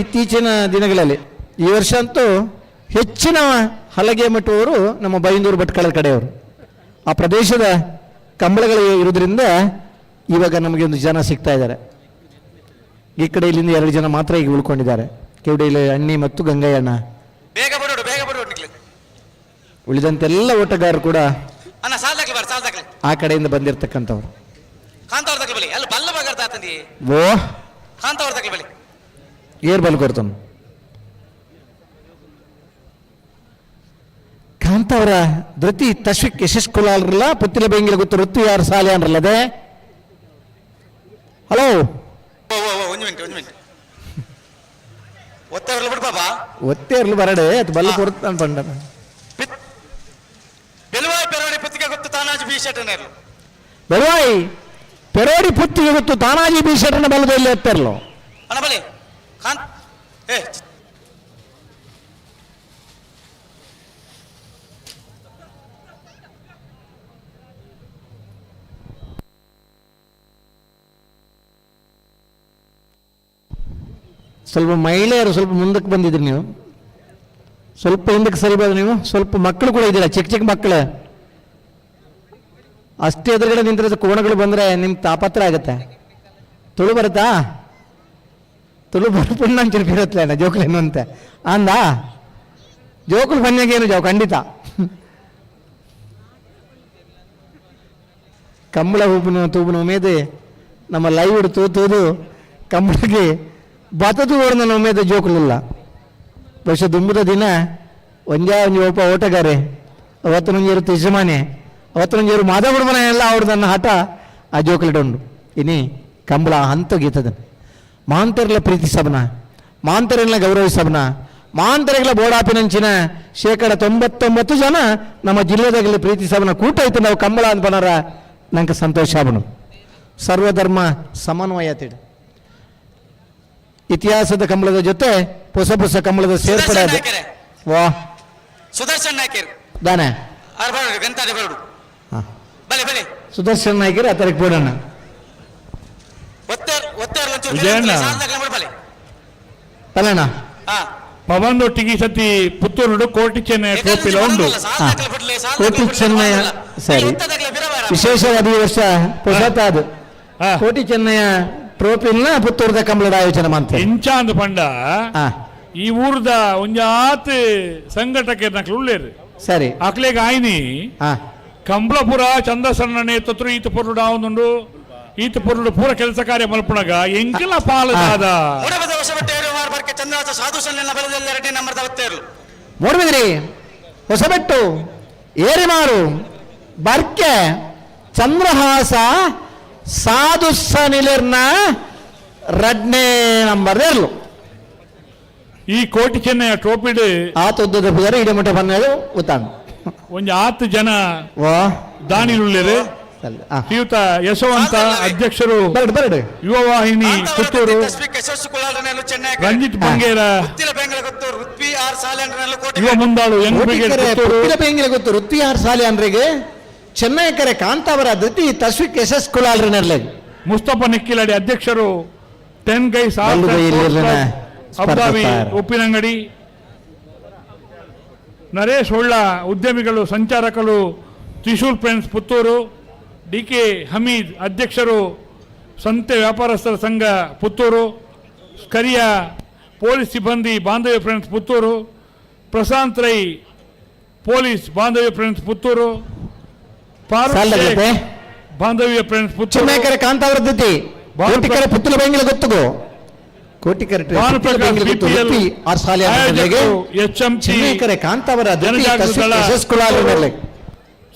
ಇತ್ತೀಚಿನ ದಿನಗಳಲ್ಲಿ ಈ ವರ್ಷ ಅಂತೂ ಹೆಚ್ಚಿನ ಹಲಗೆ ಮಟ್ಟುವವರು ನಮ್ಮ ಬೈಂದೂರು ಭಟ್ಕಳ ಕಡೆಯವರು. ಆ ಪ್ರದೇಶದ ಕಂಬಳಗಳು ಇರೋದ್ರಿಂದ ಇವಾಗ ನಮಗೆ ಒಂದು ಜನ ಸಿಗ್ತಾ ಇದ್ದಾರೆ. ಈ ಕಡೆ ಇಲ್ಲಿಂದ 2 ಜನ ಮಾತ್ರ ಈಗ ಉಳ್ಕೊಂಡಿದ್ದಾರೆ, ಕೆವಡಿಯಲ್ಲಿ ಅಣ್ಣಿ ಮತ್ತು ಗಂಗಯ್ಯಣ್ಣ. ಬೇಗ ಬರೋಡು, ಬೇಗ ಬರೋಡು ನಿಕ್ಲೆ. ಉಳಿದಂತೆಲ್ಲ ಓಟಗಾರರು ಕೂಡ ಅಣ್ಣ, ಸಾಲ್ ದಾಖಲೆ ಬಾರ, ಸಾಲ್ ದಾಖಲೆ. ಆ ಕಡೆಯಿಂದ ಬಂದಿರತಕ್ಕಂಥವ್ರು. ಕಾಂತಾವ್ರ ದಾಖಲೆ ಬಲಿ, ಅಲ್ಲಿ ಬಲ್ಲ ಬಗರ್ತಾ ತಂದಿ. ಓ ಕಾಂತಾವ್ರ ದಾಖಲೆ ಬಲಿ. ಏರ್ ಬಲ್ ಕೊಡ್ತಾನ ಕಾಂತಾವರ ಧೃತಿ ತಶ್ವಿಕ್ ಯಶಸ್ ಕುಲಾಲ್ರಲ್ಲ ಪುತ್ತಿಲ ಬೆಂಗಿಲ ಗೊತ್ತು ಋತು ಯಾರು ಸಾಲೆ ಅನ್ರಲ್ಲದೆ. ಹಲೋ. ಓ ಓ ಓ, ಒಂದು ಮಿನಿಟ್, ಒಂದು ಮಿನಿಟ್. ಒತ್ತೇರ್ಲು ಬಿಡು ಬಾಬಾ. ಒತ್ತೇರ್ಲು ಬರಡೆ ಅದು ಬಲ್ಲ ಕೊಡ್ತಾನ ಪಂಡ. ಬೆಲುವಾಯಿ ಪೆರೋಡಿ ಪುತ್ತಿಗೆ ಗೊತ್ತು ತಾನಾಜಿ ಬಿ ಶೆಟ್ಟನೇರ್ಲು. ಬೆಳವಾಯಿ ಪೆರೋಡಿ ಪುತ್ತಿಗೆ ಗೊತ್ತು ತಾನಾಜಿ ಬಿ ಶೆಟ್ಟನ ಬಲದಲ್ಲಿ ಎತ್ತರ್ಲು. ಅಣ್ಣ ಬಲಿ ಕಾಂತ್ ಏ ಸ್ವಲ್ಪ ಮಹಿಳೆಯರು ಸ್ವಲ್ಪ ಮುಂದಕ್ಕೆ ಬಂದಿದ್ರಿ ನೀವು, ಸ್ವಲ್ಪ ಹಿಂದಕ್ಕೆ ಸರಿಬೋದು ನೀವು. ಸ್ವಲ್ಪ ಮಕ್ಕಳು ಕೂಡ ಇದ್ದೀರಾ, ಚಿಕ್ಕ ಚಿಕ್ಕ ಮಕ್ಕಳು. ಅಷ್ಟೇ ಎದುರುಗಡೆ ನಿಂತಿರೋ ಕೋಣಗಳು ಬಂದರೆ ನಿಮ್ಗೆ ತಾಪತ್ರ ಆಗುತ್ತೆ. ತುಳು ಬರುತ್ತಾ? ತುಳು ಬರ್ಪುಂಡು ಅಂಚನೆ ಪಿರತ್ಲೇನ ಜೋಕುಲು ಅಂತೆ ಅಂದ ಜೋಕುಲು ಬನ್ಯಾಗೇನು ಜಾವು ಖಂಡಿತ. ಕಂಬಳ ಹೂಪುನ ತೂಪುನ ಉಮೇದೆ ನಮ್ಮ ಲೈವ್ ತೂತೂದು ಕಂಬಳಕ್ಕೆ ಬತದು ಓಡಿನ ಉಮೇದ ಜೋಕುಲಿಲ್ಲ. ಬಹುಶಃ ದುಂಬುದ ದಿನ ಒಂಜಾ ಒಂಜಿ ಒಪ್ಪ ಓಟಗಾರೆ ಅವತ್ತನೊಂಜೇರು ಯಜಮಾನೆ ಅವತ್ತನೊಂಜೇರು ಮಾಧವ ಎಲ್ಲ ಅವ್ರದನ್ನ ಹಠ ಆ ಜೋಕುಲೆಡ್ ಉಂಡು. ಇನಿ ಕಂಬಳ ಹಂತ ಗೀತದ ಮಾಂತರ್ಲ ಪ್ರೀತಿಸಬನ, ಮಾಂತರೆಲ್ಲ ಗೌರವಿಸಬನ, ಮಾಂತರೆಗಳ ಬೋಡಾಪಿನಂಚಿನ 99% ಜನ ನಮ್ಮ ಜಿಲ್ಲೆದಾಗಲಿ ಪ್ರೀತಿಸಬನ ಕೂಟ ಐತೆ. ನಾವು ಕಂಬಳ ಅನ್ಪನಾರ ನಂಗೆ ಸಂತೋಷ ಆಬನು. ಸರ್ವಧರ್ಮ ಸಮನ್ವಯ ತಿಡು ಇತಿಹಾಸದ ಕಂಬಳದ ಜೊತೆ ಹೊಸ ಹೊಸ ಕಂಬಳದ ಸೇರ್ಪಡೆ ಅದು. ವಾ ಸುದರ್ಶನ್ ನಾಯ್ಕರ್ ದಾನೆ ಆರ್ ಬರಡು ಗಂತಾಡೆ ಬರಡು. ಬಲೆ ಬಲೆ ಸುದರ್ಶನ್ ನಾಯ್ಕರ್ ಆತರಕ್ಕೆ ಬೋಡಣ್ಣ. ಒತ್ತೇರ್ ಒತ್ತೇರ್ ಲಂಚು ವಿಜಯಣ್ಣ. ಬಲೆ ಪಲಣ್ಣ. ಹಾ ಪವನ್ ಒಟ್ಟಿಗೆ ಈ ಸತಿ ಪುತ್ತೂರು ಕೋಟಿ ಚೆನ್ನೈ ಟ್ರೋಫಿಲ ಉಂಡು. ಕೋಟಿ ಚೆನ್ನಯ್ಯ ಸರಿ. ವಿಶೇಷವಾದ ಈ ವರ್ಷ ಹೊಸತಾದ ಕೋಟಿ ಚೆನ್ನಯ್ಯ ಟ್ರೋಫಿನ ಪುತ್ತೂರದ ಕಂಬಳದ ಆಯೋಜನೆ ಮಾಡ್ತಾರೆ. ಎಂಚ ಅಂದ್ ಪಂಡ ಈ ಊರ್ದ ಒಂಜಾತ್ ಸಂಘಟಕರು ನಕ್ಲು ಉಳ್ಳೇರು. ಸರಿ. ಅಕ್ಲೆಗ್ ಆಯ್ನಿ ಕಂಬಳಪುರ ಚಂದ್ರಸಣ್ಣ ನೇತೃತ್ವ ಈತ ಪೊರುಡು ಆವೊಂದುಂಡು. ಈತ ಪೊರುಡು ಪೂರ ಕೆಲಸ ಕಾರ್ಯ ಮಲ್ಪುಣಗ ಎಂಕಲ ಪಾಲದಾದ. ಮೂಡುಬಿದಿರಿ, ಹೊಸಬೆಟ್ಟು, ಏರಿಮಾರು, ಬರ್ಕೆ, ಚಂದ್ರಹಾಸ, ಸಾಧು ಸನಿಲಿರ್ನ ರಡ್ನೇ ನಂಬರ್ ಇರ್ಲು. ಈ ಕೋಟಿ ಚೆನ್ನಯ್ಯ ಟ್ರೋಫಿಡ್ ಆತೊದ್ದದ ಪುದರ ಇಡಮುಟ್ಟ ಬನ್ನದು ಉತ್ತಾಂಡು. ಒಂಜಿ ಆತ್ ಜನ ವಾ ದಾನಿಲುಳ್ಳೇರು. ಸರಿ. ಶ್ರೀಯುತ ಯಶವಂತ ಅಧ್ಯಕ್ಷರು ಬರಡು ಬರಡು. ಯುವ ವಾಹಿನಿ ಪುತ್ತೂರು, ರಂಜಿತ್ ಬಂಗೇರ ಯುವ ಮುಂದಾಳು ಯಂಗ್ ಬ್ರಿಗೇಡ್ ಪುತ್ತೂರು, ಬೆಂಗಿಲ ಗೊತ್ತು ಋತ್ವಿ ಆರ್ ಸಾಲಿ ಅಂದ್ರಿಗೆ ಚೆನ್ನೈ ಕರೆ ಕಾಂತಾವರ ಧೃತಿ ತಸ್ವಿಕ್ ಎಸ್ ಎಸ್ ಕುಲಾಲ್ರನರ್ಲೆ. ಮುಸ್ತಫಾ ನಿಕ್ಕಿಲಡಿ ಅಧ್ಯಕ್ಷರು ಟೆನ್ ಗೈಸ್ ಬಲ್ಲುಗೈಲಿರ್ಲಿನ ಅಬ್ದಾವಿ ಸ್ಪರ್ಧತಾರ. ಉಪ್ಪಿನಂಗಡಿ, ನರೇಶ್ ಹೊಳ್ಳ ಉದ್ಯಮಿಗಳು ಸಂಚಾರಕರು Trishul friends Puttur, D K Hameed ಅಧ್ಯಕ್ಷರು ಸಂತೆ ವ್ಯಾಪಾರಸ್ಥರ ಸಂಘ ಪುತ್ತೂರು, ಸ್ಕರಿಯ ಪೊಲೀಸ್ ಸಿಬ್ಬಂದಿ ಬಾಂಧವ್ಯ ಫ್ರೆಂಡ್ಸ್ ಪುತ್ತೂರು, ಪ್ರಶಾಂತ್ ರೈ ಪೊಲೀಸ್ ಬಾಂಧವ್ಯ ಫ್ರೆಂಡ್ಸ್ ಪುತ್ತೂರು, ಫಾರೂಕ್ ಸಾಲದ ಶೇಖ್ ಜೊತೆ ಬಾಂಧವ್ಯ ಫ್ರೆಂಡ್ಸ್ ಪುತ್ತೂರು, ಚೆನ್ನೈ ಕರೆ ಕಾಂತಾವರ ಧೃತಿ ಕೋಟಿಕರೆ ಪುತ್ತಲ ಬೆಂಗಿಲ ಗೊತ್ತುಗೋ ಕೋಟಿಕರೆ ಭಾನುಪ್ರಕಾಶ್ ಬಿಪಿಎಲ್ ಆರ್ ಸಾಲಿ ಅಂದ್ರಿಗೆ ಆಯೋಜಕರು ಎಚ್ಎಂಸಿ ಚೆನ್ನೈ ಕರೆ ಕಾಂತಾವರ ಧೃತಿ ಜನಜಾಗೃತಿ ತಸ್ವಿಕ್ ದಳ ಎಸ್ ಎಸ್ ಕುಲಾಲ್ರನರ್ಲೆ.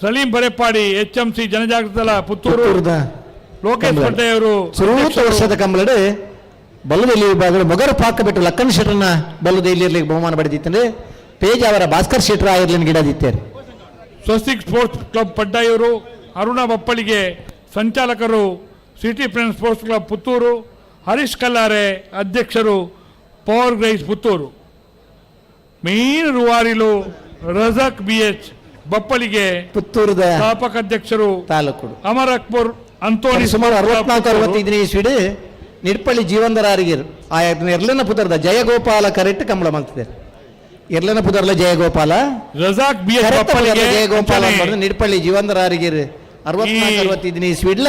ಸಲೀಂ ಬರೆಪಾಡಿ ಎಚ್ಎಂಸಿ ಜನಜಾಗೃತಿ ದಳ ಪುತ್ತೂರು, ಪುತ್ತೂರದ ಲೋಕೇಶ್ ಕಂಬಳ. ಪಡ್ಡೆಯವರು ಸುರೂತ ವರ್ಷದ ಕಂಬಳಡು ಬಲ್ಲದೆಲ್ಲಿ ವಿಭಾಗಗಳು ಮೊಗರು ಪಾಕ ಬಿಟ್ಟು ಲಕ್ಕನ್ ಶೆಟ್ಟರ್ನ ಬಲ್ಲದೆಲ್ಲಿ ಬಹುಮಾನ ಪಡೆದಿತ್ತಂದ್ರೆ ಪೇಜ್ ಅವರ ಭಾಸ್ಕರ್ ಶೆಟ್ಟರ್ ಆಯಿರ್ಲಿನ ಗಿಡದಿತ್ತಾರೆ. ಸ್ವಸ್ತಿಕ್ ಸ್ಪೋರ್ಟ್ಸ್ ಕ್ಲಬ್ ಪಡ್ಡಾಯವರು ಅರುಣ ಬಪ್ಪಳಿಗೆ ಸಂಚಾಲಕರು city friends sports club Puttur, Harish Kallare ಅಧ್ಯಕ್ಷರು ಪವರ್ ಗ್ರೈಸ್ ಪುತ್ತೂರು, ಮೇನ್ ರೂವಾರಿಲು ರಜಾಕ್ ಬಿ ಎಚ್ ಬಪ್ಪಳಿಗೆ ಪುತ್ತೂರದ ಸ್ಥಾಪಕ ಅಧ್ಯಕ್ಷರು ತಾಲೂಕು ಅಮರ್ ಅಕ್ಬರ್ ಅಂಥೋನಿ ಸುಮಾರು ಸ್ಪೋರ್ಟ್ಸ್ ಕ್ಲಬ್ 64 ಪುತ್ತೂರು. 65ನೇ ಇಸ್ವಿಡ್ ನಿಡ್ಪಳ್ಳಿ ಜೀವಂದರಾರಿಗಿರ್ ಆ ಎರ್ಲನ ಪುತರ್ದ ಜಯಗೋಪಾಲ ಕರೆಕ್ಟ್ ಕಂಬಳ ಮಾಡ್ತಿದ್ದಾರೆ. ಎರ್ಲನ ಪುದರ್ಲ ಜಯಗೋಪಾಲ ರಜಾಕ್ ಬಿ ಎಚ್ ಕರೆಕ್ಟ್ ಪುದರ್ಲ ಬಪ್ಪಳಿಗೆ ಜಯಗೋಪಾಲ ಅಂಚನೆ ಅಂಬರ್ದು ನಿಡ್ಪಳ್ಳಿ ಜೀವಂದರಾರಿಗಿರ್ 64 65ನೇ ಇಸ್ವಿಡ್ಲ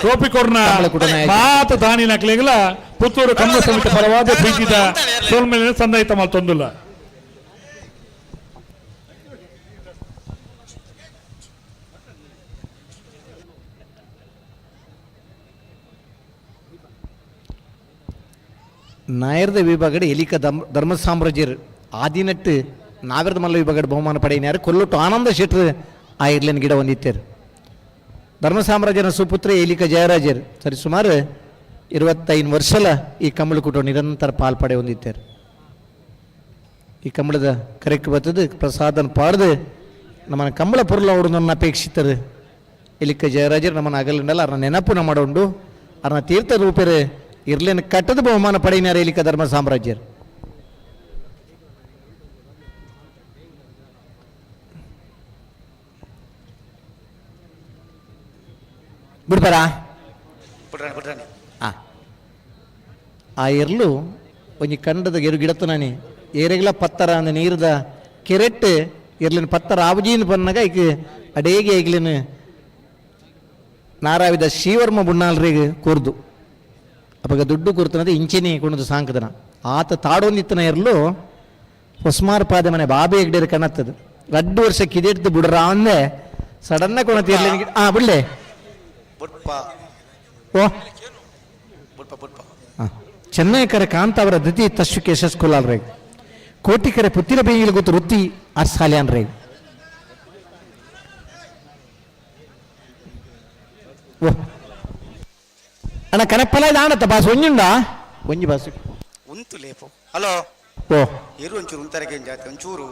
ಟ್ರೋಫಿ ಕೊರ್ನ ಕಂಬಳ ಕೂಟ ನಾಯಕ. ಮಾತ ದಾನಿ ನಕ್ಲೆಗಳ ಪುತ್ತೂರು ಕಂಬಳ ಸಮಿತಿ ಪರವಾದ ಪ್ರೀತಿದ ಸೋಲ್ಮೇಲೆ ಸಂದಾಯಿತ ಮಲ್ತೊಂದುಲ್ಲ. ನಾಯರ್ದ ವಿಭಾಗಡ್ ಎಲಿಕ ಧರ್ಮ ಸಾಮ್ರಾಜ್ಯರ್ ಆದಿನಟ್ಟು ನಾವಿರದ ಮಲ್ಲ ವಿಭಾಗಡ್ ಬಹುಮಾನ ಪಡೆಯಿನಾರು ಕೊಲ್ಲೊಟ್ಟು ಆನಂದ ಶೆಟ್ರು ಆ ಇರ್ಲಿನ ಗಿಡ ಹೊಂದಿತ್ತೇರು. ಧರ್ಮ ಸಾಮ್ರಾಜ್ಯನ ಸುಪುತ್ರ ಎಲಿಕ ಜಯರಾಜರ್ ಸರಿ ಸುಮಾರು 25 ವರ್ಷಲ ಈ ಕಂಬಳ ಕೂಟ ನಿರಂತರ ಪಾಲ್ಪಡೆ ಹೊಂದಿತ್ತೇರು. ಈ ಕಂಬಳದ ಕರೆಕ್ ಬರ್ತದೆ ಪ್ರಸಾದನ ಪಾಡ್ದು ನಮ್ಮನ್ನ ಕಂಬಳ ಪೊರುಲ ಅವರನ್ನು ಅಪೇಕ್ಷಿತರು. ಎಲಿಕ ಜಯರಾಜರು ನಮ್ಮನ್ನು ಅಗಲಿಂಡಲ್ಲ ಅವ್ರನ್ನ ನೆನಪು ಮಾಡೋಂಡು ಅವ್ರನ್ನ ತೀರ್ಥ ರೂಪರು ಇರ್ಲಿನ ಕಟ್ಟದ ಬಹುಮಾನ ಪಡೆಯಿನಾರ ಎಲಿಕ ಧರ್ಮ ಸಾಮ್ರಾಜ್ಯರು. ಬಿಡ್ತಾರಾ? ಆ ಎರ್ಲು ಒಂಜಿ ಕಂಡದ ಎರು ಗಿಡತನಾನಿ ಏರೆಗ್ಲ ಪತ್ತರ ಅಂದ ನೀರ್ದ ಕೆರೆಟ್ ಎರ್ಲಿನ ಪತ್ತರ ಆವಜೀನ ಬನ್ನಾಗ ಐಕ್ ಅಡೇಗೆ ಐಗ್ಲಿನ ನಾರಾವಿದ ಶ್ರೀವರ್ಮ ಬುಣ್ಣಾಲ್ರಿಗೆ ಕೂರ್ದು ಅಪಗ ದುಡ್ಡು ಕೂರ್ತನದ ಇಂಚಿನಿ ಕುಣದು ಸಾಂಕದನ ಆತ ತಾಡೊಂದಿತ್ತನ ಎರ್ಲು ಹೊಸ್ಮಾರ್ ಪಾದೆ ಮನೆ ಬಾಬೆ ಹೆಗ್ಡೇರು ಕಣತ್ತದು ರಡ್ಡು ವರ್ಷ ಕಿದೆಡ್ದು ಬುಡ್ರ ಅಂದೆ ಸಡನ್ನ ಕೊಣತಿ ಇರ್ಲಿನ ಆ ಬಿಡ್ಲೆ ಬುಡ್ಪ ಓ ಬುಡ್ಪ ಬುಡ್ಪ. ಆ. ಚೆನ್ನೈಕರ ಕಾಂತಾವರ ದ್ವಿತೀಯ ತಶ್ವಿಕ್ ಯಶಸ್ ಕುಲಾಲ್ ರೇ. ಕೋಟಿಕರೆ ಪುತ್ತಿಲ ಬೇಯಿಲ್ ಗೊತ್ತು ವೃತ್ತಿ ಆರ್ ಸಾಲ್ಯಾನ್ ರೇ. ಓ ಅಣ್ಣ ಕನಪ್ಪಲ ಇದು ಬಾಸ್ ಒಂಜುಂಡಾ ಒಂಜಿ ಬಾಸ್ ಉಂತು ಲೇಪು. ಹಲೋ. ಓ ಇರು ಒಂಚೂರು ಉಂತರಕ್ಕೆ ಜಾತಿ ಒಂಚೂರು.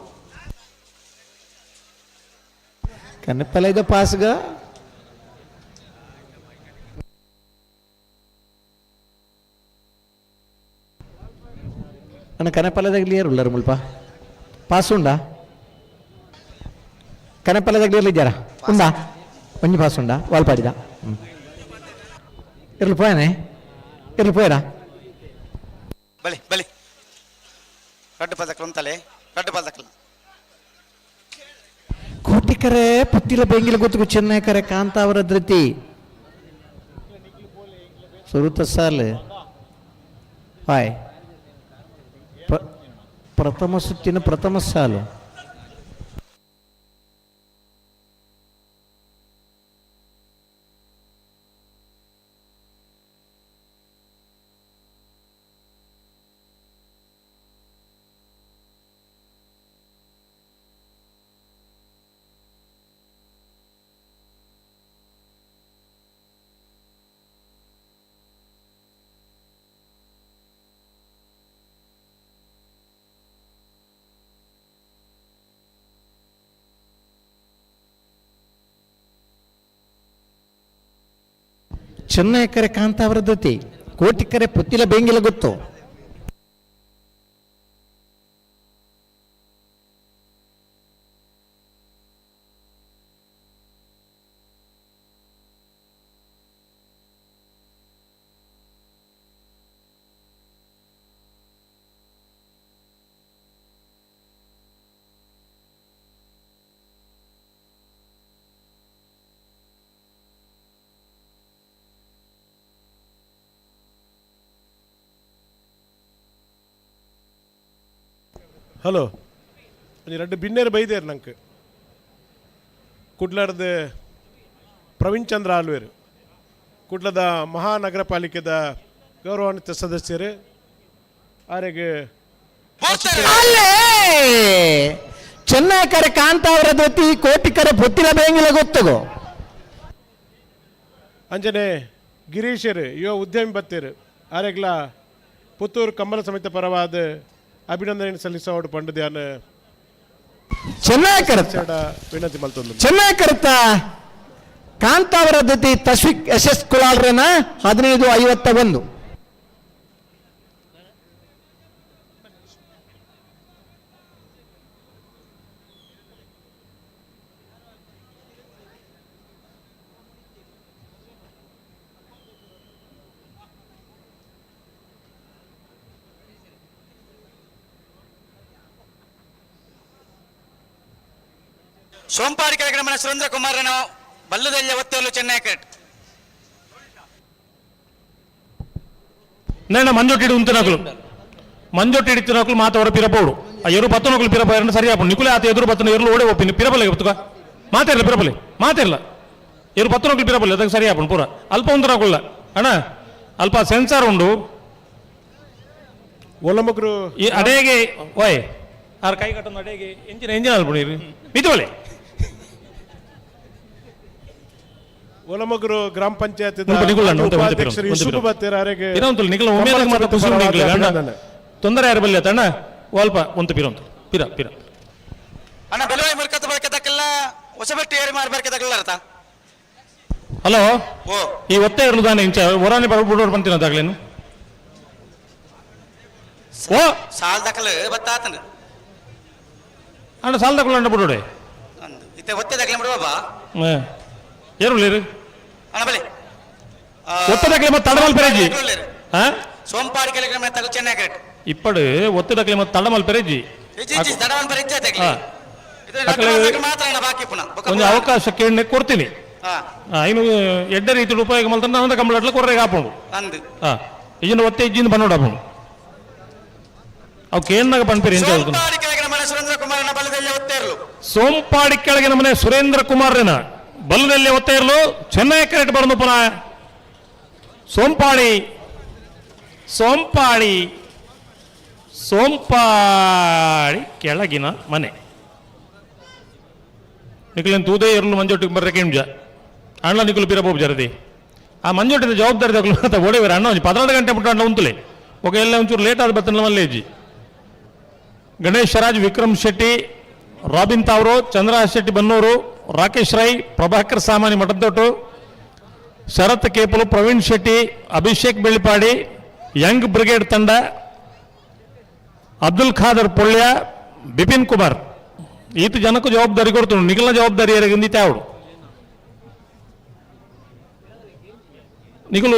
ಕನಪ್ಪಲ ಇದು ಪಾಸ್ಗ. ಅಣ್ಣ ಕನಪಲದಾಗ ಕ್ಲಿಯರ್ ಉಳ್ಳಾರ ಮುಲ್ಪ ಪಾಸ್ ಉಂಡಾ? ಕನಪಲದಾಗ ಕ್ಲಿಯರ್ ಇದ್ದಾರಾ? ಉಂಡಾ ಒಂಜಿ ಪಾಸ್ ಉಂಡಾ? ವಾಲ್ಪಾಡಿದ ಇರ್ಲಿ ಪೋಯನೆ ಇರ್ಲಿ ಪೋಯರಾ. ಬಲಿ ಬಲಿ ರಡ್ಡು ಪದಕ್ಲು ಉಂತಲೆ ರಡ್ಡು ಪದಕ್ಲು. ಕೋಟಿಕರೆ ಪುತ್ತಿಲ ಬೆಂಗಿಲ ಗೊತ್ತು ಚೆನ್ನೈಕರೆ ಕಾಂತಾವರ ಧೃತಿ ಸುರುತ ಸಾಲ್ ಹಾಯ್ ಪ್ರಥಮ ಸುತ್ತಿನ ಪ್ರಥಮ ಸಾಲು. ಚೆನ್ನೈಕರೆ ಕಾಂತಾವರ ಧೃತಿ ಕೋಟಿಕರೆ ಪುತ್ತಿಲ ಬೆಂಗಿಲ ಗೊತ್ತು. ಹಲೋ ಒಂಜಿ ರಡ್ಡ್ ಬಿನ್ನೆರ್ ಬೈದೇರ್ ನಂಕ್ ಕುಡ್ಲರ್ದ್ ಪ್ರವೀಣ್ ಚಂದ್ರ ಆಲ್ವೇರ್ ಕುಡ್ಲದ ಮಹಾನಗರ ಪಾಲಿಕೆದ ಗೌರವಾನ್ವಿತ ಸದಸ್ಯರು ಆರೆಗ್ ಅಲ್ಲೇ ಚೆನ್ನೈಕರೆ ಕಾಂತಾವರ ಧೃತಿ ಕೋಟಿಕರೆ ಪುತ್ತಿಲ ಬೆಂಗಿಲ ಗೊತ್ತಗೋ. ಅಂಜನೆ ಗಿರೀಶರು ಯುವ ಉದ್ಯಮಿ ಬತ್ತೇರು ಆರೆಗ್ಲ ಪುತ್ತೂರು ಕಂಬಳ ಸಮಿತಿ ಪರವಾದ ಅಭಿನಂದನೆ ಸಲ್ಲಿಸೋಡು ಪಂಡು ಧ್ಯಾನ ಚೆನ್ನೈಕರ ವಿನಂತಿ ಮಲ್ತೊಂದು. ಚೆನ್ನೈಕರತ್ತ ಕಾಂತಾವರ ಧೃತಿ ತಶ್ವಿಕ್ ಎಸ್ ಎಸ್ ಕುಲಾಲ್ರೇನ 15:51. ಸೋಂಪಾಡಿ ಕೆಳಗಡೆ ಸುರೇಂದ್ರ ಕುಮಾರನ ಬಲ್ಲದೆಲ್ಲ ಒತ್ತೇಲು ಚೆನ್ನೈ ಕಟ್. ನೇಣ ಮಂಜೊಟ್ಟಿಡು ಉಂತಿನಕಲು ಮಂಜೊಟ್ಟಿ ಇಡಿತಿನಕಲು ಮಾತ ಅವರ ಪಿರಪೋಡು ಆ ಎರು ಬತ್ತನಕಲು ಪಿರಪ ಸರಿ ಆಪುಂಡು ನಿಕುಲೆ ಆತ ಎದುರು ಬತ್ತನ ಎರುಲು ಓಡೆ ಒಪ್ಪಿನ ಪಿರಪಲೆ ಗೊತ್ತುಕ ಮಾತಿರಲ್ಲ ಪಿರಪಲೆ ಮಾತಿರಲ್ಲ ಎರು ಬತ್ತನಕಲು ಪಿರಪಲೆ ಅದಕ್ಕೆ ಸರಿ ಆಪುಂಡು ಪೂರ ಅಲ್ಪ ಉಂತನಕುಲ್ಲ ಅಣ್ಣ ಅಲ್ಪ ಸೆನ್ಸಾರ್ ಉಂಡು. ಒಲಮಗ್ರು ಈ ಅಡೇಗೆ ಓಯ್ ಆರ್ ಕೈ ಕಟ್ಟೊಂದು ಅಡೇಗೆ ಎಂಜಿನ ಎಂಜಿನ ಅಲ್ಪ ನೀರು ಮಿತುವಲೆ. ಒಲಮಗ್ರು ಗ್ರಾಮ ಪಂಚಾಯತ್ ಮುಲ್ಪ ನಿಕುಲ್ಲ ಅಣ್ಣ, ಒಂತೆ ಒಂತೆ ಉಪಾಧ್ಯಕ್ಷರು ಪಿರ, ಒಂತೆ ಯೂಸುಫ್ ಪಿರ. ಬತ್ತೇರ್ ಆರೆಗ್ ಪಿರ ನಿಕಲ ಉಮೇದಾಗ ಮಾತ್ರ ಖುಷಿ ಉಂಡು ನಿಕ್ಲೆಗ್, ಅಣ್ಣ. ಅಭಿನಂದನೆ. ತೊಂದರೆ ಯಾರು ಬಲ್ಲೆ ಅಣ್ಣ ಅಲ್ಪ ಒಂತೆ ಪಿರ ಉಂಟು ಪಿರ ಪಿರ. ಅಣ್ಣ ಬೆಲವಾಯಿ ಮುರ್ಕತ್ತ ಬರ್ಕದಕ್ಕೆಲ್ಲ ಹೊಸಬೆಟ್ಟು ಏರಿ ಮಾರಿ ಬರ್ಕದಕ್ಕೆಲ್ಲ ಅರ್ಥ. ಹಲೋ. ಓ ಈ ಒತ್ತೆ ಇರಲು ತಾನೆ ಇಂಚ ಒರಾನೆ ಬಿಡೋರು ಬಂತೀನ ಅದಾಗ್ಲೇನು ಓ ಸಾಲ್ ದಕ್ಕಲು ಬತ್ತಾತನ. ಅಣ್ಣ ಸಾಲ ತಕೊಳ್ಳ ಬಿಡೋಡೆ. ಅಂದು ಇತ್ತೆ ಒತ್ತೆ ದಕ್ಕಲೆ ಬಿಡುವ ಬಾ. ಏರುಳ್ಳೇರು ಅಣ್ಣ ಬಲಿ ಒತ್ತೆ ದಕ್ಕಲೆ ಮತ್ತೆ ತಡಮಲ್ ಪೆರೇಜಿ ಹಾ ಸೋಂಪಾಡಿ ಕೆಳಗಡೆ ತಗಲು ಚೆನ್ನೈ ಕರೆಕ್ಟ್. ಇಪ್ಪಡು ಒತ್ತೆ ದಕ್ಕಲೆ ಮತ್ತೆ ತಡಮಲ್ ಪೆರೇಜಿ. ಇಜ್ಜಿ ಇಜ್ಜಿ ತಡವನ್ ಪೆರೇಜಿ ತಗಲಿ. ಹಾ. ಇದು ಅಕಲೆ- ಮಾತ್ರ ಅಣ್ಣ ಬಾಕಿ ಪುನಃ ಬೊಕ್ಕ ಒಂದು ಅವಕಾಶ ಕೇಳಿ ಕೊಡ್ತೀನಿ. ಹಾ. ಇನ್ನು ಎಡ್ಡ ರೀತಿ ಉಪಯೋಗ ಮಲ್ತಂದ್ರೆ ನನ್ನ ಕಂಬಳಟ್ಲ ಕೊರ್ರೆಗೆ ಹಾಪುಂಡು. ಅಂದು ಹಾ ಇಜಿನ ಒತ್ತೆ ಇಜ್ಜಿನ ಬನ್ನೋಡು ಹಾಪುಂಡು ಅವು ಕೇಳ್ನಾಗ ಪನ್ಪೇರಿ ಎಂತ ಹೇಳ್ತಾನೆ. ಸೋಂಪಾಡಿ ಕೆಳಗಿನ ಮನೆ ಸುರೇಂದ್ರ ಕುಮಾರನ ಬಲದಲ್ಲಿ ಒತ್ತೇರ್ಲು. ಸೋಂಪಾಡಿ ಕೆಳಗಿನ ಮನೆ ಸುರೇಂದ್ರ ಕುಮಾರನ ಬಲದಲ್ಲಿ ಒತ್ತೆ ಇರಲು ಚೆನ್ನೈ ಕರೆಕ್ಟ್ ಬರಂದು ಪುನಃ ಸೋಂಪಾಡಿ ಸೋಂಪಾಳಿ, ಸೋಂಪಾಳಿ ಕೆಳಗಿನ ಮನೆ. ನಿಕುಲೇನು ತೂದೇ ಇರಲು ಮಂಜೊಟ್ಟಿಗೆ ಬರ್ರಕ್ಕೆ ನಿಜ ಅಣ್ಣ ನಿಕುಲು ಪಿರಬೋಬು ಜರದಿ ಆ ಮಂಜೊಟ್ಟಿನ ಜವಾಬ್ದಾರಿ ತಗೊಳ್ಳು ಅಂತ ಓಡೇವರ ಅಣ್ಣ ಒಂಜಿ 14 ಗಂಟೆ ಬಿಟ್ಟು ಅಣ್ಣ ಉಂತುಲೆ ఒక ಎಲ್ಲ ಒಂಚೂರು ಲೇಟ್ ಆದ ಬತ್ತನ ಮಲ್ಲೇಜಿ. ಗಣೇಶ್ ರಾಜ್, ವಿಕ್ರಮ್ ಶೆಟ್ಟಿ, ರಾಬಿನ್ ತಾವ್ರೋ, ಚಂದ್ರ ಶೆಟ್ಟಿ ಬನ್ನೂರು, ರಾಕೇಶ್ ರೈ, ಪ್ರಭಾಕರ್ ಸಾಮಾನಿ ಮಠದೊಟ್ಟು, ಶರತ್ ಕೇಪಲು, ಪ್ರವೀಣ್ ಶೆಟ್ಟಿ, ಅಭಿಷೇಕ್ ಬೆಳ್ಳಿಪಾಡಿ, ಯಂಗ್ ಬ್ರಿಗೇಡ್ ತಂಡ, ಅಬ್ದುಲ್ ಖಾದರ್ ಪೊಳ್ಳ್ಯ, ಬಿಪಿನ್ ಕುಮಾರ್. ಈತ ಜನಕ್ಕೂ ಜವಾಬ್ದಾರಿ ಕೊಡ್ತು ನಿಖಿಲ್ನ ಜವಾಬ್ದಾರಿ ಯಾರಿಗಿಂದಿತ್ತೆ ಅವಳು ನಿಕುಲು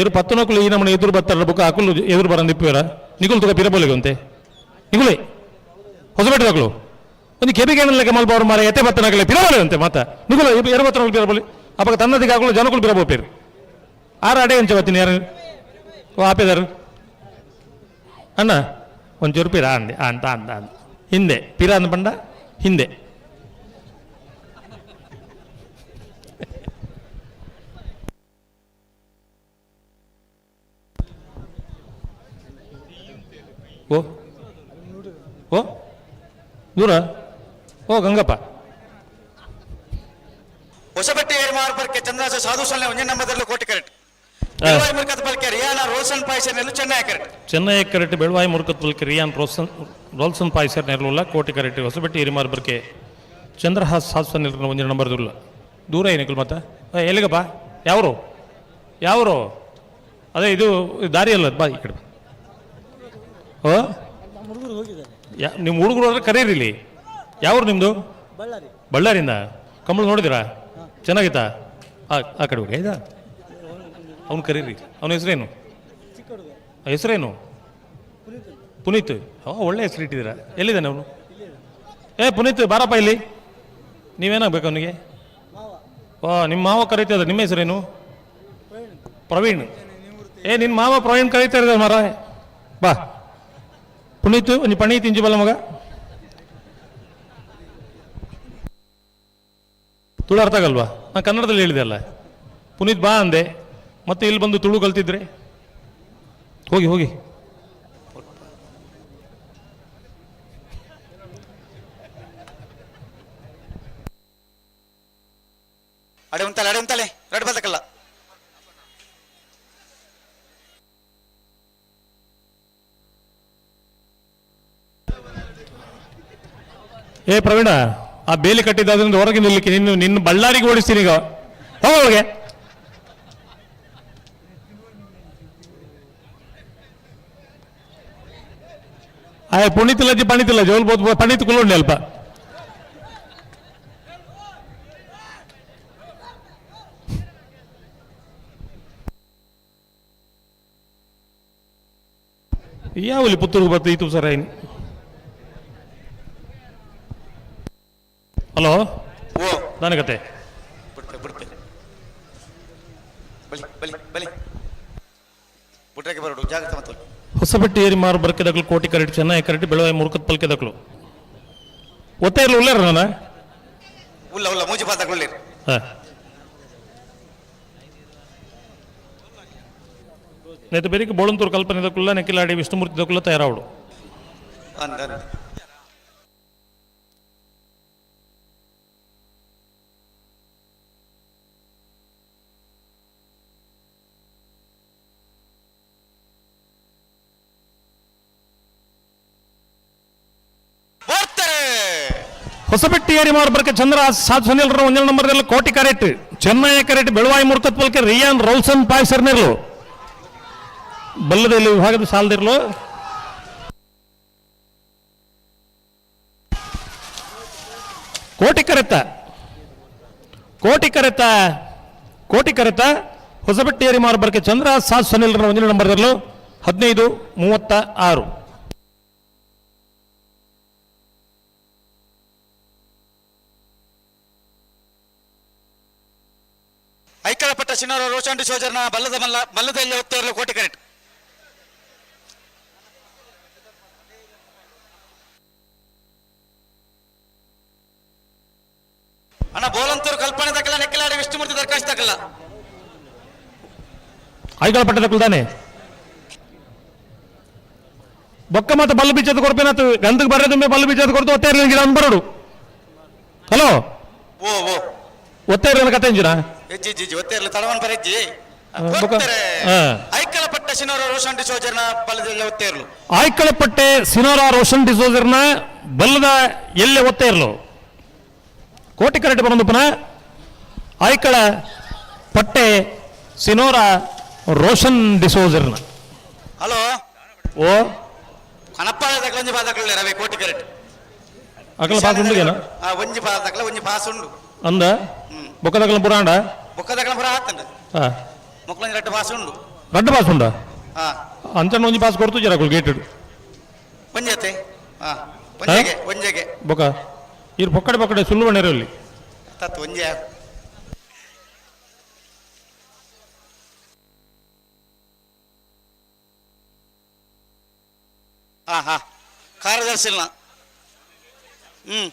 ಎರು ಪತ್ತನಕುಲು ಈ ನಮ್ಮನೆ ಎದುರು ಬತ್ತಾರ ಬುಕ್ಕ ಅಕುಲು ಎದುರು ಬರಂದಿಪ್ಪುವೆರ ನಿಕುಲು ತುಕ ಪಿರಬೋಲಿಗೆ ಅಂತೆ ನಿಕುಲೆ ಹೊಸಪೇಟೆ ತಕಲು ಒಂದು ಕೆಬಿಗೇನಲ್ಲ ಮಲ್ಬಾರು ಮಾರ ಎತ್ತೆ ಬತ್ತನಕಲೆ ಪಿರಬೋಲೆ ಅಂತೆ ಮಾತ ನಿಕುಲು ಎರು ಬತ್ತನಕಲು ಪಿರಬೋಲಿ ಅಪಗ ತನ್ನದಿಗೆ ಅಕುಲು ಜನಕುಲು ಪಿರಬೋಪೇರು ಆರು ಅಡೆ ಅಂಚೆ ಬತ್ತೀನಿ ಯಾರು ಓ ಆಪೇದಾರು ಅಣ್ಣ ಒಂಚೂರು ಪಿರ ಅಂದೆ ಅಂತ ಅಂತ ಅಂದ ಹಿಂದೆ ಪಿರ ಅಂದ ಪಂಡ ಹಿಂದೆ. ಓ ಓ ದೂರ ಓ ಗಂಗಪ್ಪ. ಹೊಸಬೆಟ್ಟಿ ಏರ್ಮಾರ್ಪರ್ಕೆ ಚಂದ್ರಾಸ ಸಾಧು ಸೊನ್ನೆ ಒಂದೇ ನಂಬರ್ದಲ್ಲಿ ಕೋಟಿ ಕರೆಕ್ಟ್. ಬೆಳವಾಯಿ ಮುರ್ಕತ್ ಬಲ್ಕೆ ರಿಯಾನ ರೋಸನ್ ಪಾಯ್ಸರ್ ನೆಲ್ಲು ಚೆನ್ನೈ ಕರೆಕ್ಟ್. ಚೆನ್ನೈ ಕರೆಕ್ಟ್. ಬೆಳವಾಯಿ ಮುರ್ಕತ್ ಬಲ್ಕೆ ರಿಯಾನ್ ರೋಸನ್ ರೋಲ್ಸನ್ ಪಾಯ್ಸರ್ ನೆರಳುಲ್ಲ ಕೋಟಿ ಕರೆಕ್ಟ್. ಹೊಸಬೆಟ್ಟಿ ಎರಿಮಾರ್ ಬರ್ಕೆ ಚಂದ್ರಹಾಸ್ ಸಾಧು ನೆರಳು ಒಂದೇ ನಂಬರ್ ದೂರ ದೂರ ಏನಕ್ಕಲ್ ಮತ್ತೆ ಎಲ್ಲಿಗಪ್ಪ ಯಾವರು ಯಾವರು ಅದೇ ಇದು ದಾರಿ ಅಲ್ಲ ಬಾ ಈ ಕಡೆ. ಓ ಯಾ ನಿಮ್ಮ ಹುಡುಗರು ಹೋದ್ರೆ ಕರೀರಿ ಇಲ್ಲಿ. ಯಾವ್ರು ನಿಮ್ಮದು? ಬಳ್ಳಾರಿಯಿಂದ. ಕಂಬಳ ನೋಡಿದಿರಾ? ಚೆನ್ನಾಗಿತ್ತಾ? ಆ ಆ ಕಡೆ ಹೋಗಿ ಆಯ್ತಾ? ಅವ್ನು ಕರೀರಿ. ಅವನ ಹೆಸರೇನು? ಹೆಸರೇನು? ಪುನೀತ್. ಒಳ್ಳೆ ಹೆಸರು ಇಟ್ಟಿದ್ದೀರಾ. ಎಲ್ಲಿದ್ದಾನೆ ಅವನು? ಏ ಪುನೀತ್ ಬಾರಪ್ಪ ಇಲ್ಲಿ. ನೀವೇನಾಗಬೇಕು ಅವನಿಗೆ? ವಾ ನಿಮ್ಮ ಮಾವ ಕರೀತಾ ಇದ್ದಾರೆ. ನಿಮ್ಮ ಹೆಸರೇನು? ಪ್ರವೀಣ್. ಏ ನಿನ್ನ ಮಾವ ಪ್ರವೀಣ್ ಕರೀತಾ ಇದ್ದಾರೆ ಮಾರ ಬಾ ಪುನೀತ್ ಒಂಜಿ ಪಣೀತ್ ಇಂಚಿ ಬಲ್ಲ ಮಗ. ತುಳು ಅರ್ಥ ಆಗಲ್ವಾ? ನಾನು ಕನ್ನಡದಲ್ಲಿ ಹೇಳಿದೆ ಅಲ್ಲ. ಪುನೀತ್ ಬಾ ಅಂದೆ, ಮತ್ತೆ ಇಲ್ಲಿ ಬಂದು ತುಳು ಕಲ್ತಿದ್ರೆ. ಹೋಗಿ ಹೋಗಿ. ಅಡೆ ಉಂತಲೆ ಅಡೆ ಉಂತಲೆ ರೆಡ್ ಬಲ್ತಕಲ್ಲ. ಏ ಪ್ರವೀಣ, ಆ ಬೇಲಿ ಕಟ್ಟಿದ್ದಾದ್ರಿಂದ ಹೊರಗೆ ನಿಲ್ಲಕ್ಕೆ ನಿನ್ನ ನಿನ್ನ ಬಳ್ಳಾರಿಗೆ ಓಡಿಸ್ತೀನಿ ಈಗ. ಹೋಗಿ. ಆಯ್ ಪುನೀತಿಲ್ಲಜ್ಜಿ ಪಣಿತಿಲ್ಲ ಜೋಲ್ ಬೋದು ಪಣಿತ್ ಕುಲ್ಲುಂಡೆ ಅಲ್ಪ. ಯಾವಲ್ಲಿ ಪುತ್ತೂರು ಬತ್ತು ಇತ್ತು ಸರ್ ಏನು? ಹಲೋ ಓ ದಾನಕತೆ ಬಿಡ್ತೆ ಬಿಡ್ತೆ ಬಲಿ ಬಲಿ ಬಲಿ ಬುಟ್ರಕ್ಕೆ ಬರೋಡು ಜಾಗ್ರತೆ ಮತ್ತು ಹೊಸಬೆಟ್ಟಿ ಏರಿ ಮಾರು ಬರ್ಕೆದಕ್ಲು ಕೋಟಿ ಕರೆಟ್ ಚೆನ್ನೈ ಕರೆಟ್ ಬೆಳವಾಯಿ ಮುರುಕತ್ ಪಲ್ಕೆದಕ್ಲು ಒತ್ತೆ ಇರಲು ಉಲ್ಲೇರ ನಾನು. ಉಲ್ಲ ಉಲ್ಲ ಮೂಜಿ ಪಾತಕೊಳ್ಳಿ. ಹಾಂ ನೇತು ಬೆರಿಕೆ ಬೋಳಂತೂರು ಕಲ್ಪನೆ ದಕ್ಕುಲ್ಲ ನೆಕ್ಕಿಲಾಡಿ ವಿಷ್ಣುಮೂರ್ತಿ ದಕ್ಕುಲ್ಲ ತಯಾರಾವಡು. ಅಂದ ಅಂದ ಹೊಸಬೆಟ್ಟಿ ಏರಿ ಮಾರು ಚಂದ್ರ ಸಾತ್ ಸೊನ್ನೆಲ್ರ ಒಂದೇ ನಂಬರ್ದಲ್ಲಿ ಕೋಟಿ ಕರೆಟ್ ಚೆನ್ನೈ ಕರೆಟ್ ಬೆಳವಾಯಿ ಮುರುಕತ್ ಪಲ್ಕೆ ರಿಯಾನ್ ರೋಲ್ಸನ್ ಪಾಯ್ಸರ್ ನೆರಳು ಬಲ್ಲದಲ್ಲಿ ವಿಭಾಗದ ಸಾಲದಿರಲು ಕೋಟಿ ಕರೆತ ಕೋಟಿ ಕರೆತ ಕೋಟಿ ಕರೆತ ಹೊಸಬೆಟ್ಟಿ ಏರಿ ಮಾರು ಚಂದ್ರ ಸಾತ್ ಸೊನ್ನೆಲ್ರ ಒಂದೇ ನಂಬರ್ದಲ್ಲೂ 15:36. ಐಕಳಪಟ್ಟ ಸಿನ್ನೋರ ರೋಷನ್ ಡಿಸೋಜರ್ನ ಬಲ್ಲದ ಮಲ್ಲ ಮಲ್ಲದಲ್ಲಿ ಒತ್ತೇರಲು ಕೋಟಿ ಕರೆಕ್ಟ್. ಅಣ್ಣ ಬೋಲಂತೂರು ಕಲ್ಪನೆ ತಕ್ಕಲ್ಲ ನೆಕ್ಕಲಾಡಿ ವಿಷ್ಣುಮೂರ್ತಿ ದರ್ಖಾಸ್ತು ತಕ್ಕಲ್ಲ. ಐಕಳ ಪಟ್ಟದ ಕುಲ್ದಾನೆ ಬೊಕ್ಕ ಮಾತ ಬಲ್ಲು ಬೀಚದ ಕೊರ್ಪೇನತ್ತು ಗಂಧಕ್ಕೆ ಬರೋದುಂಬೆ ಬಲ್ಲು ಬೀಚದ ಕೊರ್ತು ಒತ್ತೇರ್ಲಿನ ಗಿಡ ಬರೋಡು. ಹಲೋ. ಓ ಓ. ಒತ್ತೇರ್ಲಿನ ಕತೆ ಇಂಜಿನ? ಹೆಜ್ಜಿ ಜಿಜಿ ಒತ್ತೇರ್ಲು ತಡವನ್ ಪರೆಜ್ಜಿ. ಬೊಕ್ಕ? ಒತ್ತೆರೆ. ಹಾ. ಐಕಳ ಪಟ್ಟ ಸಿನೋರ ರೋಷನ್ ಡಿಸೋಜರ್ನ ಬಲದಲ್ಲ ಒತ್ತೇರ್ಲು. ಆಯ್ಕಳಪಟ್ಟೆ ಸಿನೋರಾ ರೋಷನ್ ಡಿಸೋಜರ್ನ ಬಲ್ಲದ ಎಲ್ಲೆ ಒತ್ತೇರ್ಲು. ಕೋಟಿ ಕರೆಕ್ಟ್ ಬರೋದು ಪುನಃ ಆಯ್ಕಳ ಪಟ್ಟೆ ಸಿನೋರಾ ರೋಷನ್ ಡಿಸೋಜರ್ನ. ಹಲೋ. ಓ. ಕಣಪ್ಪ ಒಂಜಿ ಪಾದಕಲ್ಲ ರವಿ ಕೋಟಿ ಕರೆಕ್ಟ್. ಅಕಲ ಪಾಸ್ ಉಂಡುಗೇನ? ಆ ಒಂಜಿ ಪಾದಕಲ ಒಂಜಿ ಪಾಸ್ ಉಂಡು. ಅಂದ ಬೊಕ್ಕದಕಲ ಪುರಾಂಡ. ಬೊಕ್ಕದಕಲ ಪುರ ಆತಂಡ. ಹಾ. ಮೊಕ್ಕಲೊಂಜಿ ರಡ್ಡು ಪಾಸ್ ಉಂಡು. ರಡ್ಡು ಪಾಸ್ ಉಂಡ? ಹಾ. ಅಂಚನ ಒಂಜಿ ಪಾಸ್ ಕೊಡ್ತು ಜರ ಗೇಟ್. ಒಂಜತೆ ಹಾ ಒಂಜೆಗೆ ಒಂಜೆಗೆ. ಬೊಕ್ಕ ಇರು ಪೊಕ್ಕಡೆ ಪೊಕ್ಕಡೆ ಸುಳ್ಳು ಬಣ್ಣಿರಲ್ಲಿ. ತತ್ ಒಂಜೆ. ಹಾ ಹಾ ಕಾರ್ಯದರ್ಶಿಲ್ಲ. ಹ್ಮ್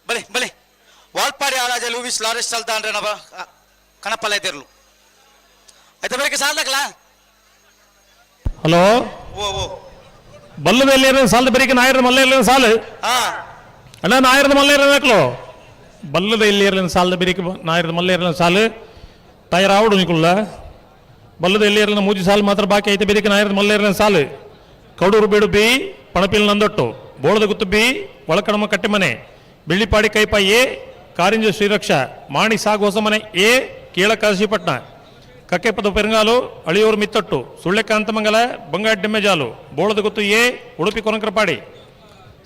ಬಲೆ ಬಲೆ ವಾಲ್ಪಾಡಿ ಆರಾಜ ಲೂವಿಸ್ ಲಾರೆಸ್ ಸಲ್ತಾನ್ರೆ ನಬ ಕಣಪ್ಪಲ್ಲ ಇದ್ದಿರ್ಲು ಆಯ್ತಾ ಬೆಳಗ್ಗೆ ಸಾಲದಕ್ಕಲ್ಲ. ಹಲೋ. ಓ ಓ. ಬಲ್ಲದ ಎಲ್ಲಿ ಸಾಲದ ಬೆರಿಕೆ ನಾಯರ ಮಲ್ಲ ಸಾಲು. ಹಾ. ಅಣ್ಣ ನಾಯರದ ಮಲ್ಲ ಹಾಕ್ಲು ಬಲ್ಲದ ಎಲ್ಲಿ ಸಾಲದ ಬೆರಿಕೆ ನಾಯರದ ಮಲ್ಲ ಸಾಲು ತಯಾರಾವಡು ನಿಕುಲ್ಲ. ಬಲ್ಲದ ಎಲ್ಲಿ ಮೂಜಿ ಸಾಲು ಮಾತ್ರ ಬಾಕಿ ಐತೆ. ಬೆರಿಕೆ ನಾಯರದ ಮಲ್ಲ ಸಾಲು. ಕಡೂರು ಬೀಡು ಬಿ ಪಣಪಿಲ್ ನಂದೊಟ್ಟು ಬೋಳದ ಗುತ್ತು ಬಿ ಒಳಕಡಮ ಕಟ್ಟೆಮನೆ ಬೆಳ್ಳಿಪಾಡಿ ಕೈಪ ಎ ಕಾರಿಂಜ ಶ್ರೀರಕ್ಷಾ ಮಾಣಿ ಸಾಗು ಹೊಸಮನೆ ಎ ಕೀಳಕಾಶಿಪಟ್ನ ಕಕ್ಕೆಪದ ಪೆರಂಗಾಲು ಅಳಿಯೂರು ಮಿತ್ತಟ್ಟು ಸುಳ್ಳೆಕಾಂತಮಂಗಲ ಬಂಗಾಡಿ ಡೆಮ್ಮೆಜಾಲು ಬೋಳದ ಗುತ್ತು ಎ ಉಡುಪಿ ಕೊರಂಕರಪಾಡಿ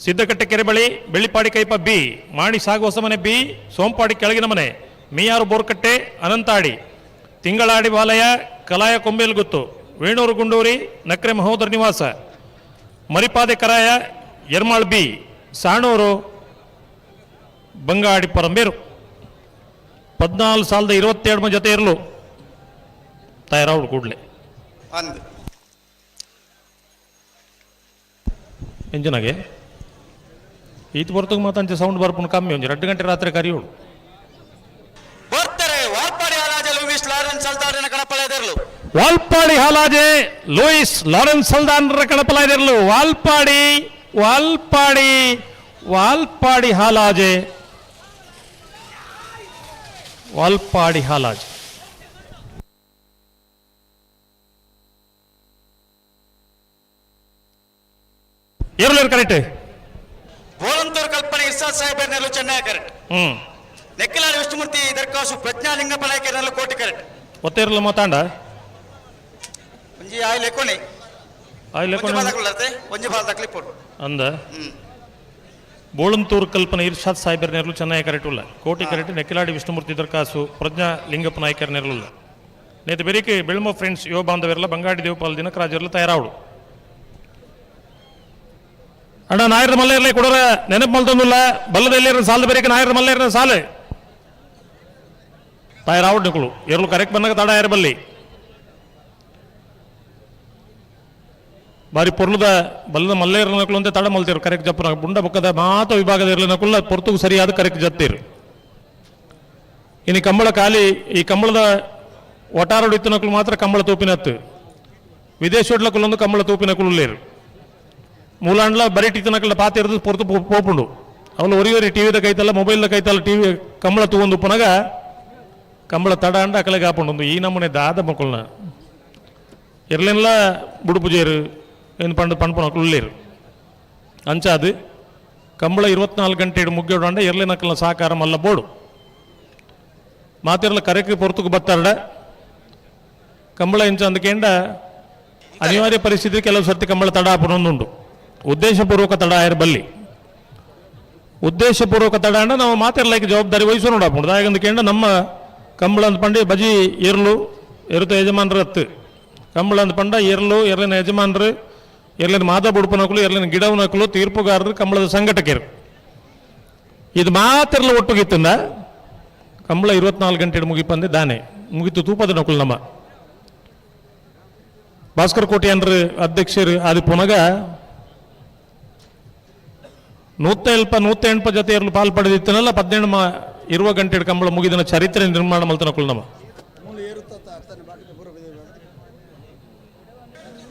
ಸಿದ್ದಕಟ್ಟೆ ಕೆರೆಬಳಿ ಬೆಳ್ಳಿಪಾಡಿ ಕೈಪ ಬಿ ಮಾಣಿ ಸಾಗು ಹೊಸಮನೆ ಬಿ ಸೋಂಪಾಡಿ ಕೆಳಗಿನ ಮನೆ ಮೀಯಾರು ಬೋರ್ಕಟ್ಟೆ ಅನಂತಾಡಿ ತಿಂಗಳಾಡಿ ಬಾಲಯ ಕಲಾಯ ಕೊಂಬೇಲ್ಗುತ್ತು ವೇಣೂರು ಗುಂಡೂರಿ ನಕ್ರೆ ಮಹೋದರ ನಿವಾಸ ಮರಿಪಾದೆ ಕರಾಯ ಎರ್ಮಾಳ್ ಬಿ ಸಾಣೂರು ಬಂಗಾಡಿ ಪರಂಬೇರು 14 ಸಾಲದ 27 ಜೊತೆ ಇರಲು ತಯಾರಾವಡು ಕೂಡಲೇ. ಅಂದ್ ಎಂಜಿನಾಗೆ ಈತ ಬರ್ತಗ ಮಾತಂಚೆ ಸೌಂಡ್ ಬರ್ಪುಂಡು ಕಮ್ಮಿ ಒಂಜಿ 2 ಗಂಟೆ ರಾತ್ರಿ ಕರಿಯೋಡು. ಬರ್ತಾರೆ ವಾಲ್ಪಾಡಿ ಹಾಲಾಜ ಲೂವಿಸ್ ಲಾರೆನ್ಸ್ ಸಲ್ತಾನ್ರೆ ಕಣಪ್ಪಲ್ಲ ಇದ್ದಿರ್ಲು. ವಾಲ್ಪಾಡಿ ಹಾಲಾಜೆ ಲೂಯಿಸ್ ಲಾರೆನ್ಸ್ ಸಲ್ದಾನ್ರ ಕಣಪಲಾದಿರಲು. ವಾಲ್ಪಾಡಿ ವಾಲ್ಪಾಡಿ ವಾಲ್ಪಾಡಿ ಹಾಲಾಜೆ ವಾಲ್ಪಾಡಿ ಹಾಲಾಜೆ. ಏರುಲೇರು ಕರೆಕ್ಟ್. ಬೋಳಂತೂರು ಕಲ್ಪನೆ ಇರ್ಸಾದ್ ಸಾಹೇಬ್ ನೆಲ್ಲು ಚೆನ್ನೈ ಕರೆಕ್ಟ್. ಹ್ಮ್. ನೆಕ್ಕಿಲಾಡಿ ವಿಷ್ಣುಮೂರ್ತಿ ದರ್ಕಾಸು ಪ್ರಜ್ಞಾ ಲಿಂಗಪ್ಪ ನಾಯಕ ನೆಲ್ಲು ಕೋಟಿ ಕರೆಕ್ಟ್. ಒತ್ತೇರಲ್ಲ ಮಾತಾಂಡ. ಒಂಜಿ ಆಯ್ ಲೆಕ್ಕೊಣಿ. ಆಯ್ಲೆ. ಒಂಜಿ ಬಾದಕುಲ್ಲತೆ ಒಂಜಿ ಬಾದ ತಕ್ಲಿಪ್ಪೊಡು. ಅಂದ ಬೋಳಂತೂರು ಕಲ್ಪನೆ ಇರ್ಷಾದ್ ಸಾಹೇಬರ್ ನೆರಳು ಚೆನ್ನಾಗಿ ಕರೆಕ್ಟ್ ಉಲ್ಲ ಕೋಟಿ ಕರೆಕ್ಟ್. ನೆಕ್ಕಿಲಾಡಿ ವಿಷ್ಣುಮೂರ್ತಿ ದರ್ಕಾಸು ಪ್ರಜ್ಞಾ ಲಿಂಗಪ್ಪ ನಾಯಕರ ನೆರಳುಲ್ಲ. ನೇತು ಬೆರಿಕೆ ಬೆಳ್ಮೋ ಫ್ರೆಂಡ್ಸ್ ಯುವ ಬಾಂಧವರೆಲ್ಲ ಬಂಗಾಡಿ ದೇವಪಾಲ್ ದಿನಕರಾಜರೆಲ್ಲ ತಯಾರಾವಡು. ಅಣ್ಣ ನಾಯರ ಮಲ್ಲೇರ್ಲೆ ಕೊಡೋರ ನೆನಪು ಮಲ್ತೊಂದುಲ್ಲ. ಬಲ್ಲದ ಎಲ್ಲಿ ಸಾಲದ ಬೆರಿಕೆ ನಾಯರ ಮಲ್ಲೇರ್ನ ಸಾಲು ತಯಾರಾವಡು ನಿಕುಲು ಎರಲು ಕರೆಕ್ಟ್ ಬಂದಾಗ ತಡ ಯಾರ ಬಲ್ಲಿ ಬಾರಿ ಪೊರ್ಲುದ ಬಲ್ಲದ ಮಲ್ಲೇರ ನಕಲು ಅಂತ ತಡ ಮಲ್ತೀರು ಕರೆಕ್ಟ್ ಜಪ್ಪನ ಬುಂಡ ಬೊಕ್ಕದ ಮಾತ ವಿಭಾಗದ ಇರಲಿ ನಕುಲ್ಲ ಪೊರ್ತುಗು ಸರಿಯಾದ ಕರೆಕ್ಟ್ ಜತ್ತೀರು. ಇನ್ನು ಕಂಬಳ ಖಾಲಿ ಈ ಕಂಬಳದ ಒಟಾರಡು ಇತ್ತು ನಕಲು ಮಾತ್ರ ಕಂಬಳ ತೂಪಿನತ್ತು ವಿದೇಶೋಡ್ಲಕುಲೊಂದು ಕಂಬಳ ತೂಪಿನ ಕುಲ್ಲೇರು ಮೂಲಾಂಡ್ಲ ಬರೀ ಟಿತ್ತನಕಲ್ಲ ಪಾತಿರದು ಪೊರ್ತು ಪೋಪುಂಡು ಅವಳು ಒರಿ ಒರಿ ಟಿವಿದ ಕೈತಲ್ಲ ಮೊಬೈಲ್ದ ಕೈತಲ್ಲ ಟಿವಿ ಕಂಬಳ ತೂವೊಂದು ಪುನಗ ಕಂಬಳ ತಡ ಅಂಡ ಅಕಲೆಗೆ ಆಪುಂಡು. ಈ ನಮೂನೆ ದಾದ ಮಕ್ಕಳನ್ನ ಎರ್ಲೆನ್ಲ ಬುಡುಪುಜೇರು ಏನು ಪಂಡು ಪಣ್ಪುನಕುಲು ಉಳ್ಳೇರು. ಅಂಚಾದು ಕಂಬಳ 24 ಗಂಟೆ ಮುಗ್ಯೋಡು ಅಂಡ ಎರ್ಲೆನಕಲ್ನ ಸಹಕಾರ ಮಲ್ಲ ಬೋಡು ಮಾತಿರ್ಲ ಕರೆಕ್ ಪೊರ್ತುಕು ಬತ್ತಾರಡ ಕಂಬಳ ಇಂಚ ಅಂದಕೇಂಡ ಅನಿವಾರ್ಯ ಪರಿಸ್ಥಿತಿ ಕೆಲವು ಸರ್ತಿ ಕಂಬಳ ತಡ ಆಪುನೊಂದುಂಡು. ಉದ್ದೇಶಪೂರ್ವಕ ತಡ ಆಯರ್ ಬಲ್ಲಿ ಉದ್ದೇಶಪೂರ್ವಕ ತಡ ಅಂಡ ನಾವು ಮಾತಿರ್ಲಕ್ಕೆ ಜವಾಬ್ದಾರಿ ವಹಿಸೋ ನೋಡಾಪುಂಡು. ದಾಯಗಂದಕೇಂಡ ನಮ್ಮ ಕಂಬಳ ಅಂದ್ ಪಂಡೆ ಬಜಿ ಏರ್ಲು ಎರುತ ಯಜಮಾನ್ರ ಅತ್ತು ಕಂಬಳ ಅಂದ್ ಪಂಡ ಎರ್ಲು ಎರ್ಲಿನ ಯಜಮಾನ್ರು ಎರ್ಲಿನ ಮಾದ ಬುಡುಪನಕುಲು ಎರ್ಲಿನ ಗಿಡವನಕುಲು ತೀರ್ಪುಗಾರರು ಕಂಬಳದ ಸಂಘಟಕರು ಇದು ಮಾತಿರ್ಲ ಒಟ್ಟುಗಿತ್ತಂದ ಕಂಬಳ 24 ಗಂಟೆ ಮುಗಿಪಂದೆ ದಾನೆ ಮುಗಿತು ತೂಪದ ನಕುಲು. ನಮ್ಮ ಭಾಸ್ಕರ್ ಕೋಟ್ಯಾನ್ರು ಅಧ್ಯಕ್ಷರು ಅದು ಪುನಗ ನೂತ ಎಲ್ಪ ನೂತ ಎಣ್ಪ ಜೊತೆ ಇರ್ಲು ಪಾಲ್ ಪಡೆದಿತ್ತನಲ್ಲ 18 ಇರುವ ಗಂಟೆ ಕಂಬಳ ಮುಗಿದಿನ ಚರಿತ್ರೆ ನಿರ್ಮಾಣ ಮಲ್ತನ ಕುಲ್ನಮ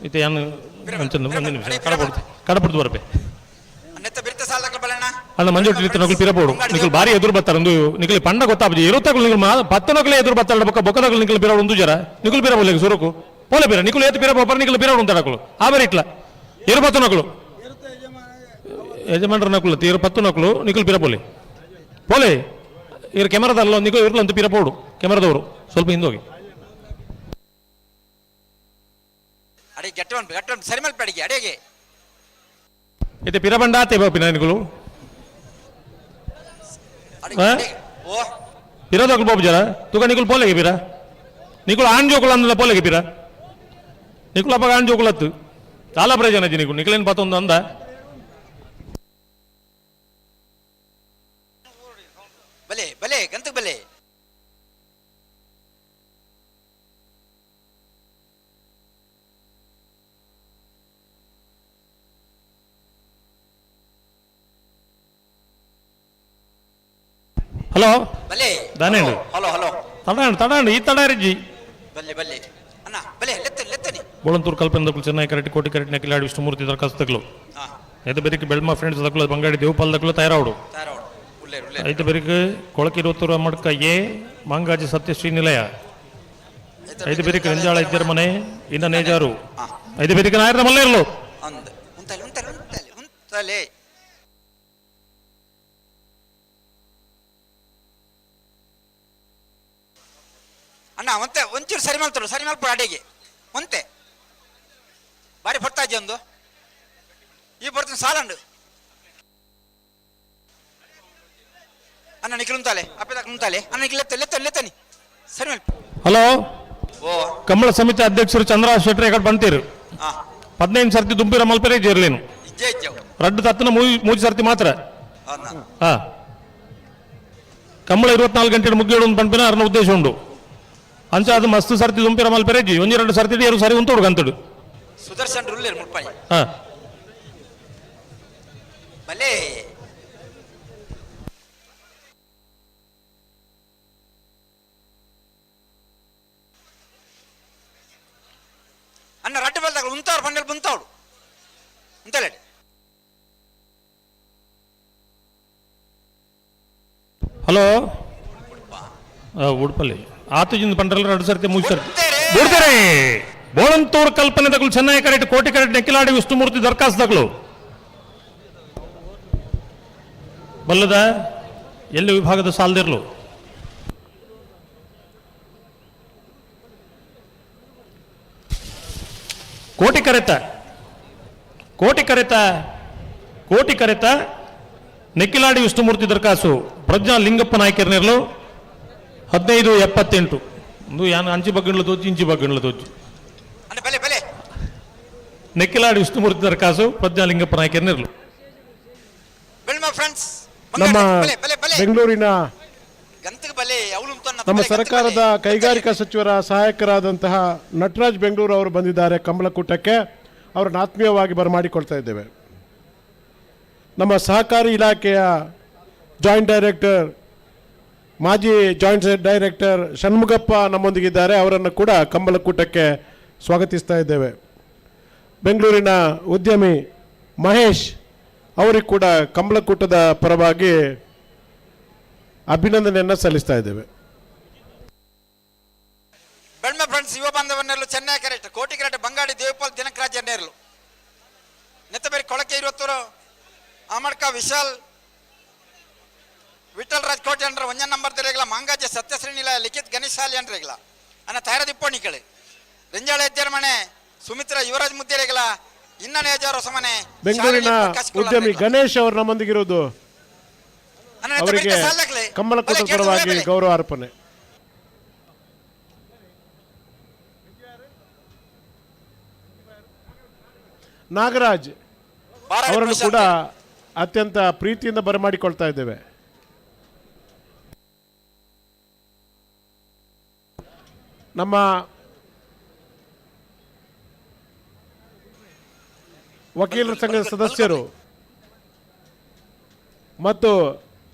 ಇತ್ತೆ ಯಾನ್ ಅಂಚ ಒಂದು ನಿಮಿಷ ಕಡಪಡ್ದು ಕಡಪಡ್ದು ಬರಪೆ. ಅಲ್ಲ ಮಂಜೋಟಿ ಇತ್ತ ನಕಲು ಪಿರಪೋಡು ನಿಕಲ್ ಬಾರಿ ಎದುರು ಬರ್ತಾರೆ ಒಂದು ನಿಕಲ್ ಪಂಡ ಗೊತ್ತಾಪಜಿ ಇರುತ್ತಗಳು ನಿಕಲ್ ಪತ್ತನಕಲೇ ಎದುರು ಬರ್ತಾರೆ ಬೊಕ್ಕ ಬೊಕ್ಕನಕಲು ನಿಕಲ್ ಪಿರವಡು ಒಂದು ಜರ ನಿಕಲ್ ಪಿರಬೋಲೆ ಸುರಕು ಪೋಲೆ ಪಿರ ನಿಕಲ್ ಏತು ಪಿರ ಪೋಪರ ನಿಕಲ್ ಪಿರವಡು ಉಂಟು ಆ ಬರಿ ಇಟ್ಲ ಇರು ಪತ್ತು ನಕಲು ಯಜಮಾನ್ರ ನಕಲು ತೀರು ಪತ್ತು ನಕಲು ನಿಕಲ್ ಪಿರಪೋಲೆ ಪೋಲೆ ಇರು ಕೆಮರಾದಲ್ಲ ನಿಕಲ್ ಇರ್ಲ ಅಂತ ಪಿರಪೋಡು ಕೆಮರಾದವರು ಸ್ವಲ್ಪ ಹಿಂದೋಗಿ. ಅಡಿ ಗಟ್ಟವನ್ ಗಟ್ಟವನ್ ಸರಿ ಮಲ್ಪ ಅಡಿಗೆ ಅಡಿಗೆ. ಇತ್ತೆ ಪಿರಬಂಡ ಆತೆ ಬಾಪಿನ ನಿಕಲು. ಅಡಿಗೆ ಓ. ಪಿರದಕಲು ಬಾಬು ಜರ ತುಕ ನಿಕಲ್ ಪೋಲೆಗೆ ಪಿರ ನಿಕುಲು ಆಣ್ ಜೋಕುಲು ಅಂದಲ ಪೋಲೆಗೆ ಪಿರ ನಿಕುಲು ಅಪ್ಪ ಆಣ್ ಜೋಕುಲತ್ತು చాలా ಪ್ರಯೋಜನ ಅಜ್ಜಿ ನಿಕುಲು ನಿಕಲೇನು ಪತ್ತೊಂದು ಅಂದ. ಬಲೆ ಬಲೆ ಗಂತಕ್ ಬಲೆ. ಹಲೋ. ಬಲೆ. ದಾನೇಂಡು? Hello hello. ತಡಾಂಡು ತಡಾಂಡು ಈ ತಡಾರಿಜ್ಜಿ. ಬಲ್ಲೆ ಬಲ್ಲೆ ಅಣ್ಣ ಬಲೆ ಲೆತ್ತ ಲೆತ್ತನಿ. ಬೋಳಂತೂರು ಕಲ್ಪನೆ ಚೆನ್ನೈ ಕರೆಕ್ಟ್ ಕೋಟಿ ಕರೆಕ್ಟ್ ಕಿಲಾಡಿ ವಿಷ್ಣುಮೂರ್ತಿ ದರಖಾಸ್ತು ಹಾ. ಐತೆ ಬೆರಿಕ್ ಬೆಳ್ಮ ಫ್ರೆಂಡ್ಸ್ ದಕ್ಕಲು ಬಂಗಾಡಿ ದೇವಪಾಲ್ ದಕ್ಕಲು ತಯಾರಾವಡು. ತಾರವಡು ಉಲ್ಲೇರು ಉಲ್ಲೇರು. ಐತೆ ಬೆರಿಕ್ ಕೊಳಕಿರುವತ್ತೂರು ಮಡ್ಕ ಎ ಮಾಂಗಾಜಿ ಸತ್ಯಶ್ರೀ ನಿಲಯ ಐದು ಬೆರಿಕ್ ರಂಜಾಳ ಇದ್ದರ ಮನೆ ಇನ್ನ ನೇಜಾರು ಐದು ಬೆರಿಕ್ ನಾಯರ ಮಲ್ಲೆ ಇರಲು. ಅಂದ ಉಂತಲೆ ಉಂತಲೆ ಉಂತಲೆ ಉಂತಲೆ. ಅಣ್ಣ ಒಂತೆ ಒಂಚೂರು ಸರಿ ಮಲ್ತರು ಸರಿ ಮಲ್ಪ ಅಡಿಗೆ ಒಂತೆ ಬಾರಿ ಪಡ್ತಾಜಿ ಒಂದು ಈ ಬರ್ತೀನಿ ಸಾಲಂಡು ಅಣ್ಣ ನಿಖಿಲ್ ಉಂತಾಲೆ ಅಪ್ಪದಾಗ ಉಂತಾಲೆ ಅಣ್ಣ ನಿಖಿಲ್ ಲೆತ್ತ ಲೆತ್ತ ಲೆತ್ತನಿ ಸರಿ ಮಲ್ಪ. ಹಲೋ. ಓ. ಕಂಬಳ ಸಮಿತಿ ಅಧ್ಯಕ್ಷರು ಚಂದ್ರ ಶೆಟ್ಟರ್ ಎಕಡೆ ಬಂತೀರು. ಹಾ. 15 ಸರ್ತಿ ದುಂಬಿರ ಮಲ್ಪೆರೆ ಜೇರ್ಲೇನು. ಇಜ್ಜೆ ಇಜ್ಜೆ ರಡ್ಡು ತತ್ತನ ಮೂಜಿ ಸರ್ತಿ ಮಾತ್ರ. ಅಣ್ಣ. ಹಾ ಕಂಬಳ 24 ಗಂಟೆ ಮುಗ್ಗಿಡು ಒಂದು ಪಂಪಿನ ಅರ್ನ ಉದ್ದೇಶ ಉಂಡು ಅಂಚ ಅದು ಮಸ್ತ್ ಸರ್ತಿ ದುಂಪಿರ ಮಲ್ಪೆರೆ ಜಿ ಒಂಜಿ ಎರಡು ಸರ್ತಿ ಎರಡು ಸರಿ ಉಂಟು ಗಂತಡು. ಸುದರ್ಶನ್ ರುಲ್ಲೇರು ಮುಲ್ಪಾಯಿ. ಹಾ. ಬಲೆ ಅಣ್ಣ ರಡ್ಡು ಬಲ್ದಾಗ ಉಂತಾವ್ರು ಬಂಡಲ್ ಬಂತಾವಳು ಉಂತಲೆ. ಹಲೋ ಉಡುಪಲ್ಲಿ ಆತುಜಿಂದ ಪಂಡ್ರಲ್ಲ ಎರಡು ಸರ್ತಿ ಮೂರು ಸರ್ತಿ ಬಿಡ್ತಾರೆ. ಬೋಳಂತೂರು ಕಲ್ಪನೆ ದಗ್ಲು ಚೆನ್ನೈ ಕರೆಕ್ಟ್ ಕೋಟಿ ಕರೆಕ್ಟ್ ನೆಕ್ಕಿಲಾಡಿ ವಿಷ್ಣುಮೂರ್ತಿ ದರ್ಖಾಸ್ತು ದಗ್ಲು ಬಲ್ಲದ ಎಲ್ಲಿ ವಿಭಾಗದ ಸಾಲದಿರ್ಲು ಕೋಟಿ ಕರೆತ ಕೋಟಿ ಕರೆತ ಕೋಟಿ ಕರೆತ ನೆಕ್ಕಿಲಾಡಿ ವಿಷ್ಣುಮೂರ್ತಿ ದರ್ಖಾಸು ಪ್ರಜ್ಞಾ ಲಿಂಗಪ್ಪ ನಾಯ್ಕರ್ನಿರ್ಲು 1578 ಒಂದು ಯಾನ್ ಅಂಚಿ ಬಗ್ಗಂಡ್ಲ ತೋಚಿ ಇಂಚಿ ಬಗ್ಗಂಡ್ಲ ತೋಚಿ. ಅಣ್ಣ ಬಲೆ ಬಲೆ. ನೆಕ್ಕಿಲಾಡಿ ವಿಷ್ಣುಮೂರ್ತಿ ದರ್ಖಾಸು ಪ್ರಜ್ಞಾ ಲಿಂಗಪ್ಪ ನಾಯ್ಕರ್ನಿರ್ಲು. ಬೆಳ್ಮ ಫ್ರೆಂಡ್ಸ್ ನಮ್ಮ ಬಲೆ ಬಲೆ ಬಲೆ ಬೆಂಗಳೂರಿನ ಗಂತಕ್ಕೆ ಬಲೆ ಅವಳು ನಮ್ಮ ಸರ್ಕಾರದ ಕೈಗಾರಿಕಾ ಸಚಿವರ ಸಹಾಯಕರಾದಂತಹ ನಟರಾಜ್ ಬೆಂಗಳೂರು ಅವರು ಬಂದಿದ್ದಾರೆ ಕಂಬಳಕೂಟಕ್ಕೆ. ಅವರನ್ನು ಆತ್ಮೀಯವಾಗಿ ಬರಮಾಡಿಕೊಳ್ತಾ ಇದ್ದೇವೆ. ನಮ್ಮ ಸಹಕಾರಿ ಇಲಾಖೆಯ ಜಾಯಿಂಟ್ ಡೈರೆಕ್ಟರ್ ಮಾಜಿ ಜಾಯಿಂಟ್ ಡೈರೆಕ್ಟರ್ ಷಣ್ಮುಗಪ್ಪ ನಮ್ಮೊಂದಿಗಿದ್ದಾರೆ. ಅವರನ್ನು ಕೂಡ ಕಂಬಳಕೂಟಕ್ಕೆ ಸ್ವಾಗತಿಸ್ತಾ ಇದ್ದೇವೆ. ಬೆಂಗಳೂರಿನ ಉದ್ಯಮಿ ಮಹೇಶ್ ಅವರಿಗೆ ಕೂಡ ಕಂಬಳಕೂಟದ ಪರವಾಗಿ ಅಭಿನಂದನೆಯನ್ನು ಸಲ್ಲಿಸ್ತಾ ಇದ್ದೇವೆ. ಬೆಳ್ಮ ಫ್ರೆಂಡ್ಸ್ ಯುವ ಬಾಂಧವನ್ನೆಲ್ಲ ಚೆನ್ನೈ ಕರೆಕ್ಟ್ ಕೋಟಿ ಕರೆಕ್ಟ್ ಬಂಗಾಡಿ ದೇವಪಾಲ್ ದಿನಕರಾಜ್ ನೇರ್ಲು ನೆತ್ತಬೇರಿ ಕೊಳಕೆ ಇರುವತ್ತೂರು ಅಮಡ್ಕ ವಿಶಾಲ್ ವಿಠಲ್ ರಾಜ್ ಕೋಟೆ ಅಂಡ್ರ ಒಂಜ ನಂಬರ್ ತಿರಗಿಲ್ಲ ಮಾಂಗಾಜ ಸತ್ಯಶ್ರೀನಿಲ ಲಿಖಿತ್ ಗಣೇಶ್ ಶಾಲಿ ಅಂಡ್ರೆಗಿಲ್ಲ ಅನ್ನ ತಯಾರದಿಪ್ಪಣಿಕಳು ರಿಂಜಾಳ ಎಜ್ಜರ ಮನೆ ಸುಮಿತ್ರ ಯುವರಾಜ್ ಮುದ್ದೇರೆಗಿಲ್ಲ ಇನ್ನ ನೇಜಾರ ಹೊಸಮನೆ ಬೆಂಗಳೂರಿನ ಉದ್ಯಮಿ ಗಣೇಶ್ ಅವರು ನಮ್ಮೊಂದಿಗಿರುವುದು. ಅವರಿಗೆ ಕಂಬಳಕೂಟದ ಪರವಾಗಿ ಗೌರವ ಅರ್ಪಣೆ. ನಾಗರಾಜ್ ಅವರನ್ನು ಕೂಡ ಅತ್ಯಂತ ಪ್ರೀತಿಯಿಂದ ಬರಮಾಡಿಕೊಳ್ತಾ ಇದ್ದೇವೆ. ನಮ್ಮ ವಕೀಲರ ಸಂಘದ ಸದಸ್ಯರು ಮತ್ತು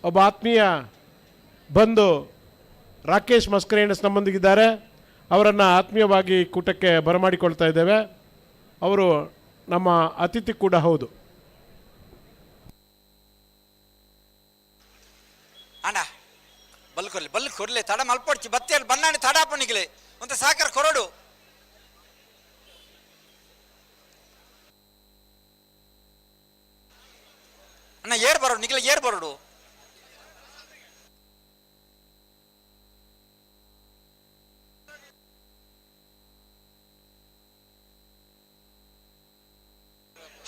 ಒಬ್ಬ ಆತ್ಮೀಯ ಬಂದು ರಾಕೇಶ್ ಮಸ್ಕರೇಣಸ್ ನಮ್ಮೊಂದಿಗಿದ್ದಾರೆ. ಅವರನ್ನು ಆತ್ಮೀಯವಾಗಿ ಕೂಟಕ್ಕೆ ಬರಮಾಡಿಕೊಳ್ತಾ ಇದ್ದೇವೆ. ಅವರು ನಮ್ಮ ಅತಿಥಿ ಕೂಡ ಹೌದು. ಅಣ್ಣ ಬಲ್ ಕೊರ್ಲಿ, ಬಲ್ ಕೊರ್ಲೆ, ತಡ ಮಲ್ಪೊಡ್ಚಿ ಬತ್ತಿಯಲ್ಲಿ ಬನ್ನಾಣಿ ತಡ ಪಣಿಗ್ಲೆ ಒಂದು ಸಾಕರ್ ಕೊರಡು. ಅಣ್ಣ ಏರ್ ಬರೋಡು, ನಿಗ್ಲೆ ಏರ್ ಬರೋಡು.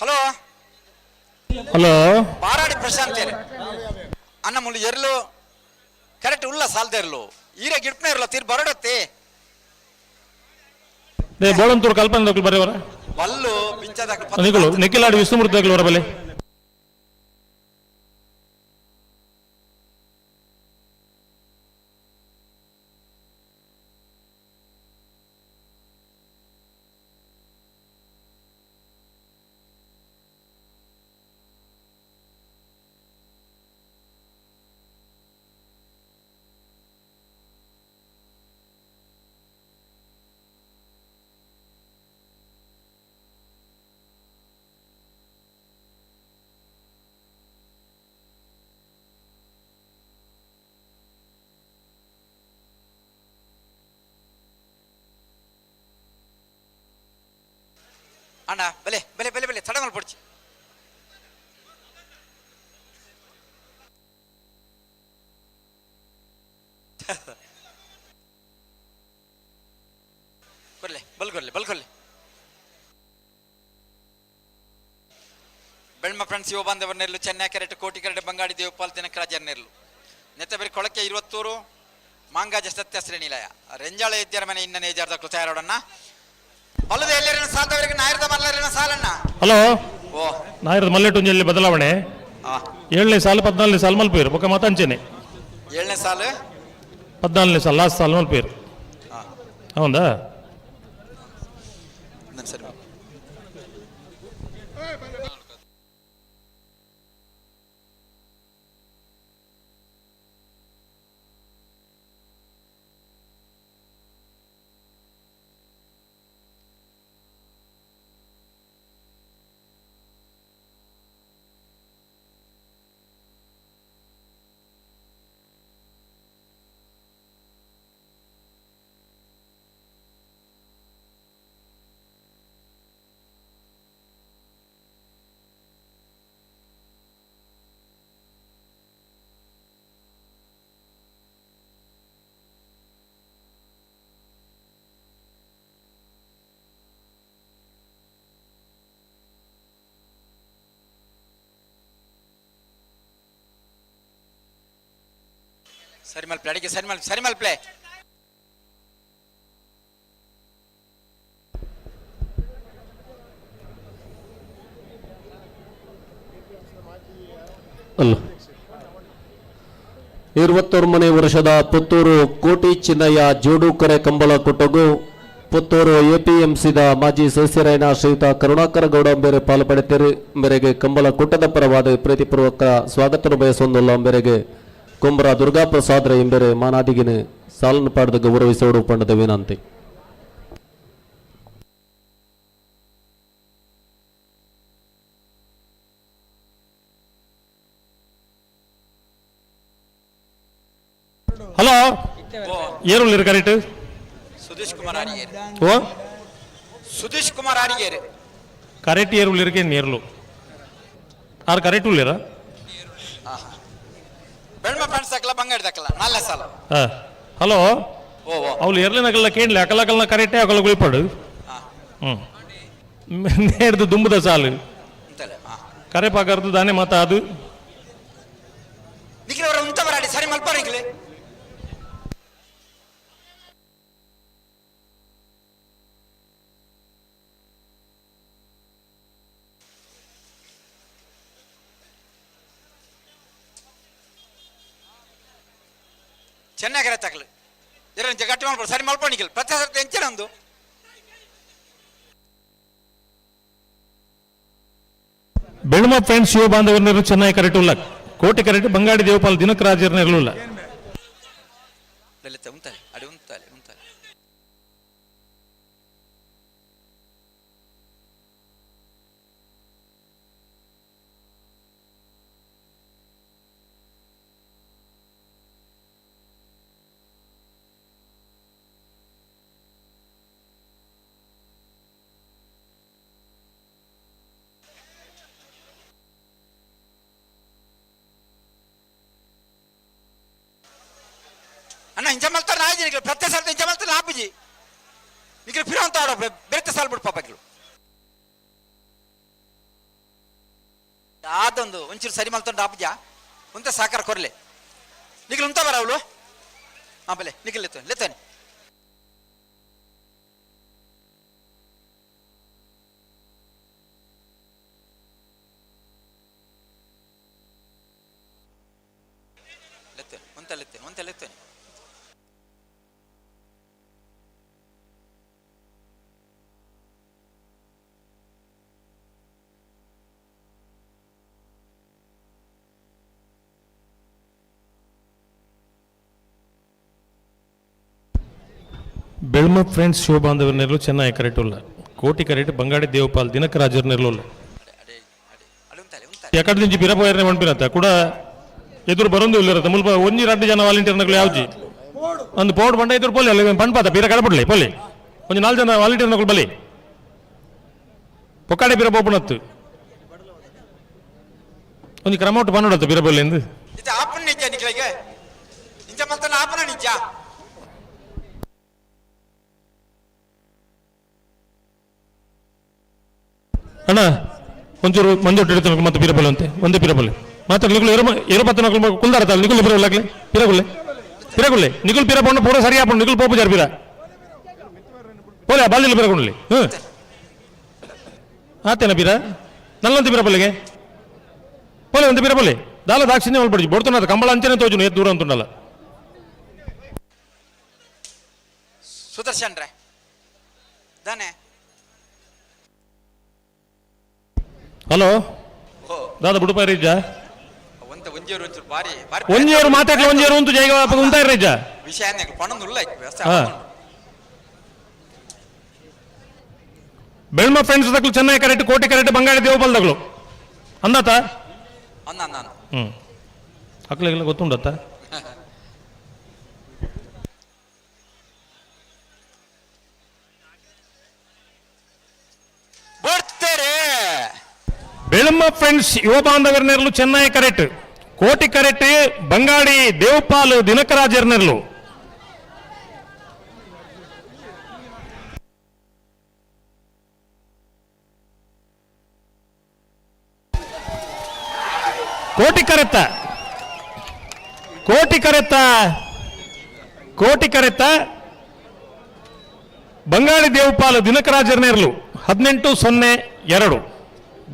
ಹಲೋ ಹಲೋ ಬಾರಾಡಿ ಪ್ರಶಾಂತ್ ಅಣ್ಣ ಮುಳ್ಳು ಎರ್ಲು ಕರೆಕ್ಟ್ ಉಲ್ಲ ಸಾಲ್ದೆರ್ಲು ಈರೆ ಗಿಡ್ಪನ ಇರಲ್ಲ ತೀರ್ ಬರಡತ್ತೆ. They ಬೋಳಂತೂರು ಕಲ್ಪನೆ ದಕ್ಕಲು ಬರೆಯವರ ಬಲ್ಲು ಬಿಚ್ಚದ. ನಿಕುಲು ನಿಖಿಲಾಡಿ ವಿಷ್ಣುಮೂರ್ತಿ ದಕ್ಕಲು ಬರಬಲೆ. ಅಣ್ಣ ಬಲೆ ಬಲೆ ಬಲೆ ಬಲೆ ತಡ ಮಲ್ಪೊಡ್ಚಿ. ಕೊರ್ಲೆ ಬಲ್ ಕೊರ್ಲೆ ಬಲ್ ಕೊರ್ಲೆ. ಬೆಳ್ಮ ಫ್ರೆಂಡ್ಸ್ ಯುವ ಬಾಂಧವರ ನೆರಳು ಚೆನ್ನೈ ಕೆರೆಟ್ ಕೋಟಿ ಕೆರೆಟ್ ಬಂಗಾಡಿ ದೇವಪಾಲ್ ದಿನಕರಾಜರ್ ನೆರಳು ನೆತ್ತಬೆರಿ ಕೊಳಕೆ 21 ಮಾಂಗಾಜ ಸತ್ಯ ಶ್ರೇಣಿಲಯ ರೆಂಜಾಳ ಇದ್ಯರ ಮನೆ ಇನ್ನ ನೇಜಾರ್ದ ಕೃತಾಯರೋಡನ್ನ ಬಲ್ಲದ ಎಲ್ಲರಿನ ಸಾಲದವರಿಗೆ ನಾಯರದ ಮಲ್ಲರಿನ ಸಾಲಣ್ಣ. ಹಲೋ ಓ ನಾಯರದ ಮಲ್ಲೆಟುಂಜಲ್ಲಿ ಬದಲಾವಣೆ. 7ನೇ ಸಾಲು 14ನೇ ಸಾಲು ಮಲ್ಪೇರು ಬೊಕ್ಕ ಮತ್ತಂಚೆನೆ. 7ನೇ ಸಾಲು 14ನೇ ಸಾಲು ಲಾಸ್ಟ್ ಸಾಲು ಮಲ್ಪೇರು. ಹೌದಾ? ಸರಿ. ಸರಿ ಮಲ್ಪ್ಲೆ ಅಡಿಗೆ ಸರಿ ಮಲ್ ಸರಿ ಮಲ್ಪ್ಲೆ. ಅಲ್ಲ 21ನೇ ವರ್ಷದ ಪುತ್ತೂರು ಕೋಟಿ ಚಿನ್ನಯ್ಯ ಜೋಡುಕರೆ ಕಂಬಳ ಕೊಟ್ಟಗು ಪುತ್ತೂರು ಎಪಿಎಂಸಿದ ಮಾಜಿ ಸದಸ್ಯರಾಯನ ಶ್ರೀಯುತ ಕರುಣಾಕರ ಗೌಡ ಬೇರೆ ಪಾಲ್ಪಡೆತಿರು ಮೇರೆಗೆ ಕಂಬಳ ಕೂಟದ ಪರವಾದ ಪ್ರೀತಿಪೂರ್ವಕ ಸ್ವಾಗತ ಬಯಸೊಂದುಲ್ಲ. ಮೇರೆಗೆ ಕುಂಬ್ರ ದುರ್ಗಾ ಪ್ರಸಾದ್ ಎಂಬೆರೆ ಮಾನಾದಿಗಿನ ಸಾಲನ್ನು ಪಾಡದ ಗೌರವಿಸೋಡು ಪಂಡದ ವಿನಂತಿ. ಹಲೋ ಏರುಳ್ಳಿರು ಕರೆಕ್ಟ್. ಸುಧೀಶ್ ಕುಮಾರ್ ಅಡಿಗೇರಿ. ಓ ಸುಧೀಶ್ ಕುಮಾರ್ ಅಡಿಗೇರಿ ಕರೆಕ್ಟ್ ಏರುಳ್ಳಿರ್ಗೆ ನೇರ್ಲು ಆರು ಕರೆಕ್ಟ್ ಉಳ್ಳಿರ. ಬೆಳ್ಮ ಫ್ರೆಂಡ್ಸ್ ಹಾಕಲ್ಲ ಬಂಗಾಡಿ ದಾಕಲ್ಲ ನಾಲ್ನೇ ಸಾಲ. ಹಾಂ ಹಲೋ ಓ ಓ ಅವಳು ಎರ್ಲಿನಗಲ್ಲ ಕೇಳಲಿ ಅಕಲಕಲ್ನ ಕರೆಕ್ಟೇ ಅಕಲ ಗುಳಿಪಾಡು. ಹ್ಞೂ ನೇಡ್ದು ದುಂಬುದ ಸಾಲು. ಅಂತಲೇ ಕರೆ ಪಾಕರ್ದು ದಾನೆ ಮಾತಾ ಅದು. ನಿಖಿಲ್ ಉಂತ ಬರಾಡಿ ಸರಿ ಮಲ್ಪ ನಿಖಿಲ್. ಚೆನ್ನಾಗಿರ ತಕಲು ಇರ ಗಟ್ಟಿ ಮಲ್ಪ ಸರಿ ಮಲ್ಪ ನಿಖಿಲ್ ಪ್ರತಿ ಸರ್ತಿ ಎಂಚಿನ ಒಂದು. ಬೆಳ್ಮ ಫ್ರೆಂಡ್ಸ್ ಶಿವ ಬಾಂಧವರ ಚೆನ್ನಾಗಿ ಕರೆಕ್ಟ್ ಉಲ್ಲ ಕೋಟೆ ಕರೆಕ್ಟ್ ಬಂಗಾಡಿ ದೇವಪಾಲ್ ದಿನಕರಾಜರ್ನ ಇರಲಿಲ್ಲ. ಇತ್ತೆ ಉಂತಲೆ ಅಡೆ ಉಂತಾಲೆ ಉಂತಾಲೆ. ಅಣ್ಣ ಇಂಚ ಮಲ್ತಾರ ನಾಯಿ ನಿಕ್ಲು ಪ್ರತಿ ಸಲ ಇಂಚ ಮಲ್ತಾರ ಆಪುಜಿ ನಿಕ್ಲು ಫಿರ ಅಂತ ಆಡೋ ಬೆರೆತ ಸಾಲ ಬಿಡು ಪಾಪಕ್ಲು ಆದೊಂದು ಒಂಚೂರು ಸರಿ ಮಲ್ತೊಂಡು ಆಪುಜ ಉಂತ ಸಾಕಾರ ಕೊರ್ಲೆ ನಿಕ್ಲು ಉಂತ ಬರ ಅವಳು. ಹಾ ಬಲೆ ನಿಖಿಲ್ ಲೆತ್ತೋನಿ ಲೆತ್ತೋನಿ. ಲೆತ್ತೋನಿ ಉಂತ ಲೆತ್ತೇನೆ ಉಂತ ಲೆತ್ತೋನಿ. ಬೆಳ್ಮ ಫ್ರೆಂಡ್ಸ್ ಶೋಭಾಂಧವರ ನೆರಳು ಚೆನ್ನಾಗಿ ಕರೆಕ್ಟ್ ಉಲ್ಲ ಕೋಟಿ ಕರೆಕ್ಟ್ ಬಂಗಾಡಿ ದೇವಪಾಲ್ ದಿನಕರಾಜರ್ ನೆರಳು ಎಕಡೆ నుంచి ಬಿರಪೋಯರ್ನೆ ಪನ್ಪಿನತ್ತ ಕೂಡ ಎದುರು ಬರೊಂದು ಇಲ್ಲಿರತ್ತ ಮುಲ್ಪ ಒಂಜಿ ರಡ್ಡು ಜನ ವಾಲಂಟಿಯರ್ ನಕಲು ಯಾವ್ಜಿ ಒಂದು ಪೋಡ್ ಬಂಡ ಎದುರು ಪೋಲಿ ಅಲ್ಲಿ ಪನ್ಪಾತ ಬೀರ ಕಡಪಡ್ಲಿ ಪೋಲಿ ಒಂಜಿ ನಾಲ್ಕು ಜನ ವಾಲಂಟಿಯರ್ ನಕಲು ಬಲಿ ಪೊಕ್ಕಾಡೆ ಬೀರ ಪೋಪುನತ್ತು ಒಂಜಿ ಕ್ರಮೌಟ್ ಪನ್ನೊಡತ್ತು ಬೀರ ಬೋಲಿ ಎಂದು. ಇದು ಆಪನ್ ನಿಜ ನಿಕ್ಲಿಗೆ ಇಂಚ ಮಲ್ತಾನ ಆಪನ ನಿಜ. ಅಣ್ಣ ಒಂಚೂರು ಮಂಜೊಟ್ಟು ಹಿಡಿತ ಮತ್ತೆ ಬೀರಬಲ್ಲ ಅಂತೆ ಒಂದೇ ಬೀರಬಲ್ಲೆ ಮಾತ್ರ ನಿಕುಲು ಇರೋ ಇರೋ ಪತ್ತ ನಕಲು ಕುಲ್ದಾರ ತಾಲ್ ನಿಕುಲು ಬೀರಬಲ್ಲಾಗ್ಲೆ ಪಿರಗುಲ್ಲೆ ಪಿರಗುಲ್ಲೆ ನಿಕುಲು ಪಿರ ಪೋಂಡು ಪೂರ ಸರಿ ಆಪುಂಡು ನಿಕುಲು ಪೋಪು ಜಾರ್ ಪಿರ ಪೋಲೆ ಬಾಲ್ದಿಲ್ಲ ಪಿರಗುಂಡ್ಲಿ. ಹ್ಞೂ ಆತೇನ ಪಿರ ನಲ್ಲಂತೆ ಪಿರಬಲ್ಲಿಗೆ ಪೋಲೆ ಒಂತೆ ಪಿರಬಲ್ಲೆ ದಾಲ ದಾಕ್ಷಿಣ್ಯ ಮಲ್ಪಡಿ ಬೊಡ್ತುನ್ನದ ಕಂಬಳ ಅಂಚನೆ ತೋಜುನು ಏತ್ ದೂರ ಅಂತುಂಡಲ್ಲ. ಸುದರ್ಶನ್ ರೇ ದಾನೆ. ಹಲೋ ದಾದ ಬುಡುಪಾಯ ಇಜ್ಜಾ ಒಂತ ಒಂಜೇರು ಒಂಚೂರು ಬಾರಿ ಬಾರಿ ಒಂಜೇರು ಮಾತಾಡ್ಲಿ ಒಂಜೇರು ಉಂಟು ಜೈಗ ಉಂತಾಯಿರ ಇಜ್ಜಾ ವಿಷಯ ಪಣೊಂದು ಉಲ್ಲ ವ್ಯವಸ್ಥೆ. ಹಾ. ಬೆಳ್ಮ ಫ್ರೆಂಡ್ಸ್ ದಕ್ಲು ಚೆನ್ನಾಗಿ ಕರೆಕ್ಟ್ ಕೋಟಿ ಕರೆಕ್ಟ್ ಬಂಗಾಳಿ ದೇವಪಾಲ್ ದಕ್ಲು ಅಂದಾತ. ಅಂದ ಅಂದ ಅಂದ. ಹ್ಮ್ ಅಕ್ಲೆಗೆಲ್ಲ ಗೊತ್ತುಂಡತ್ತ. ಬರ್ತಾರೆ. ಬೆಳ್ಮ ಫ್ರೆಂಡ್ಸ್ ಯುವ ಬಾಂಧವರ ನೆರಳು ಚೆನ್ನೈ ಕರೆಕ್ಟ್ ಕೋಟಿ ಕರೆಕ್ಟ್ ಬಂಗಾಡಿ ದೇವಪಾಲ್ ದಿನಕರಾಜರ್ ನೆರಳು. ಕೋಟಿ ಕರೆತ್ತ ಕೋಟಿ ಕರೆತ್ತ ಕೋಟಿ ಕರೆತ್ತ ಬಂಗಾಳಿ ದೇವಪಾಲ್ ದಿನಕರಾಜರ್ ನೆರಳು 18-02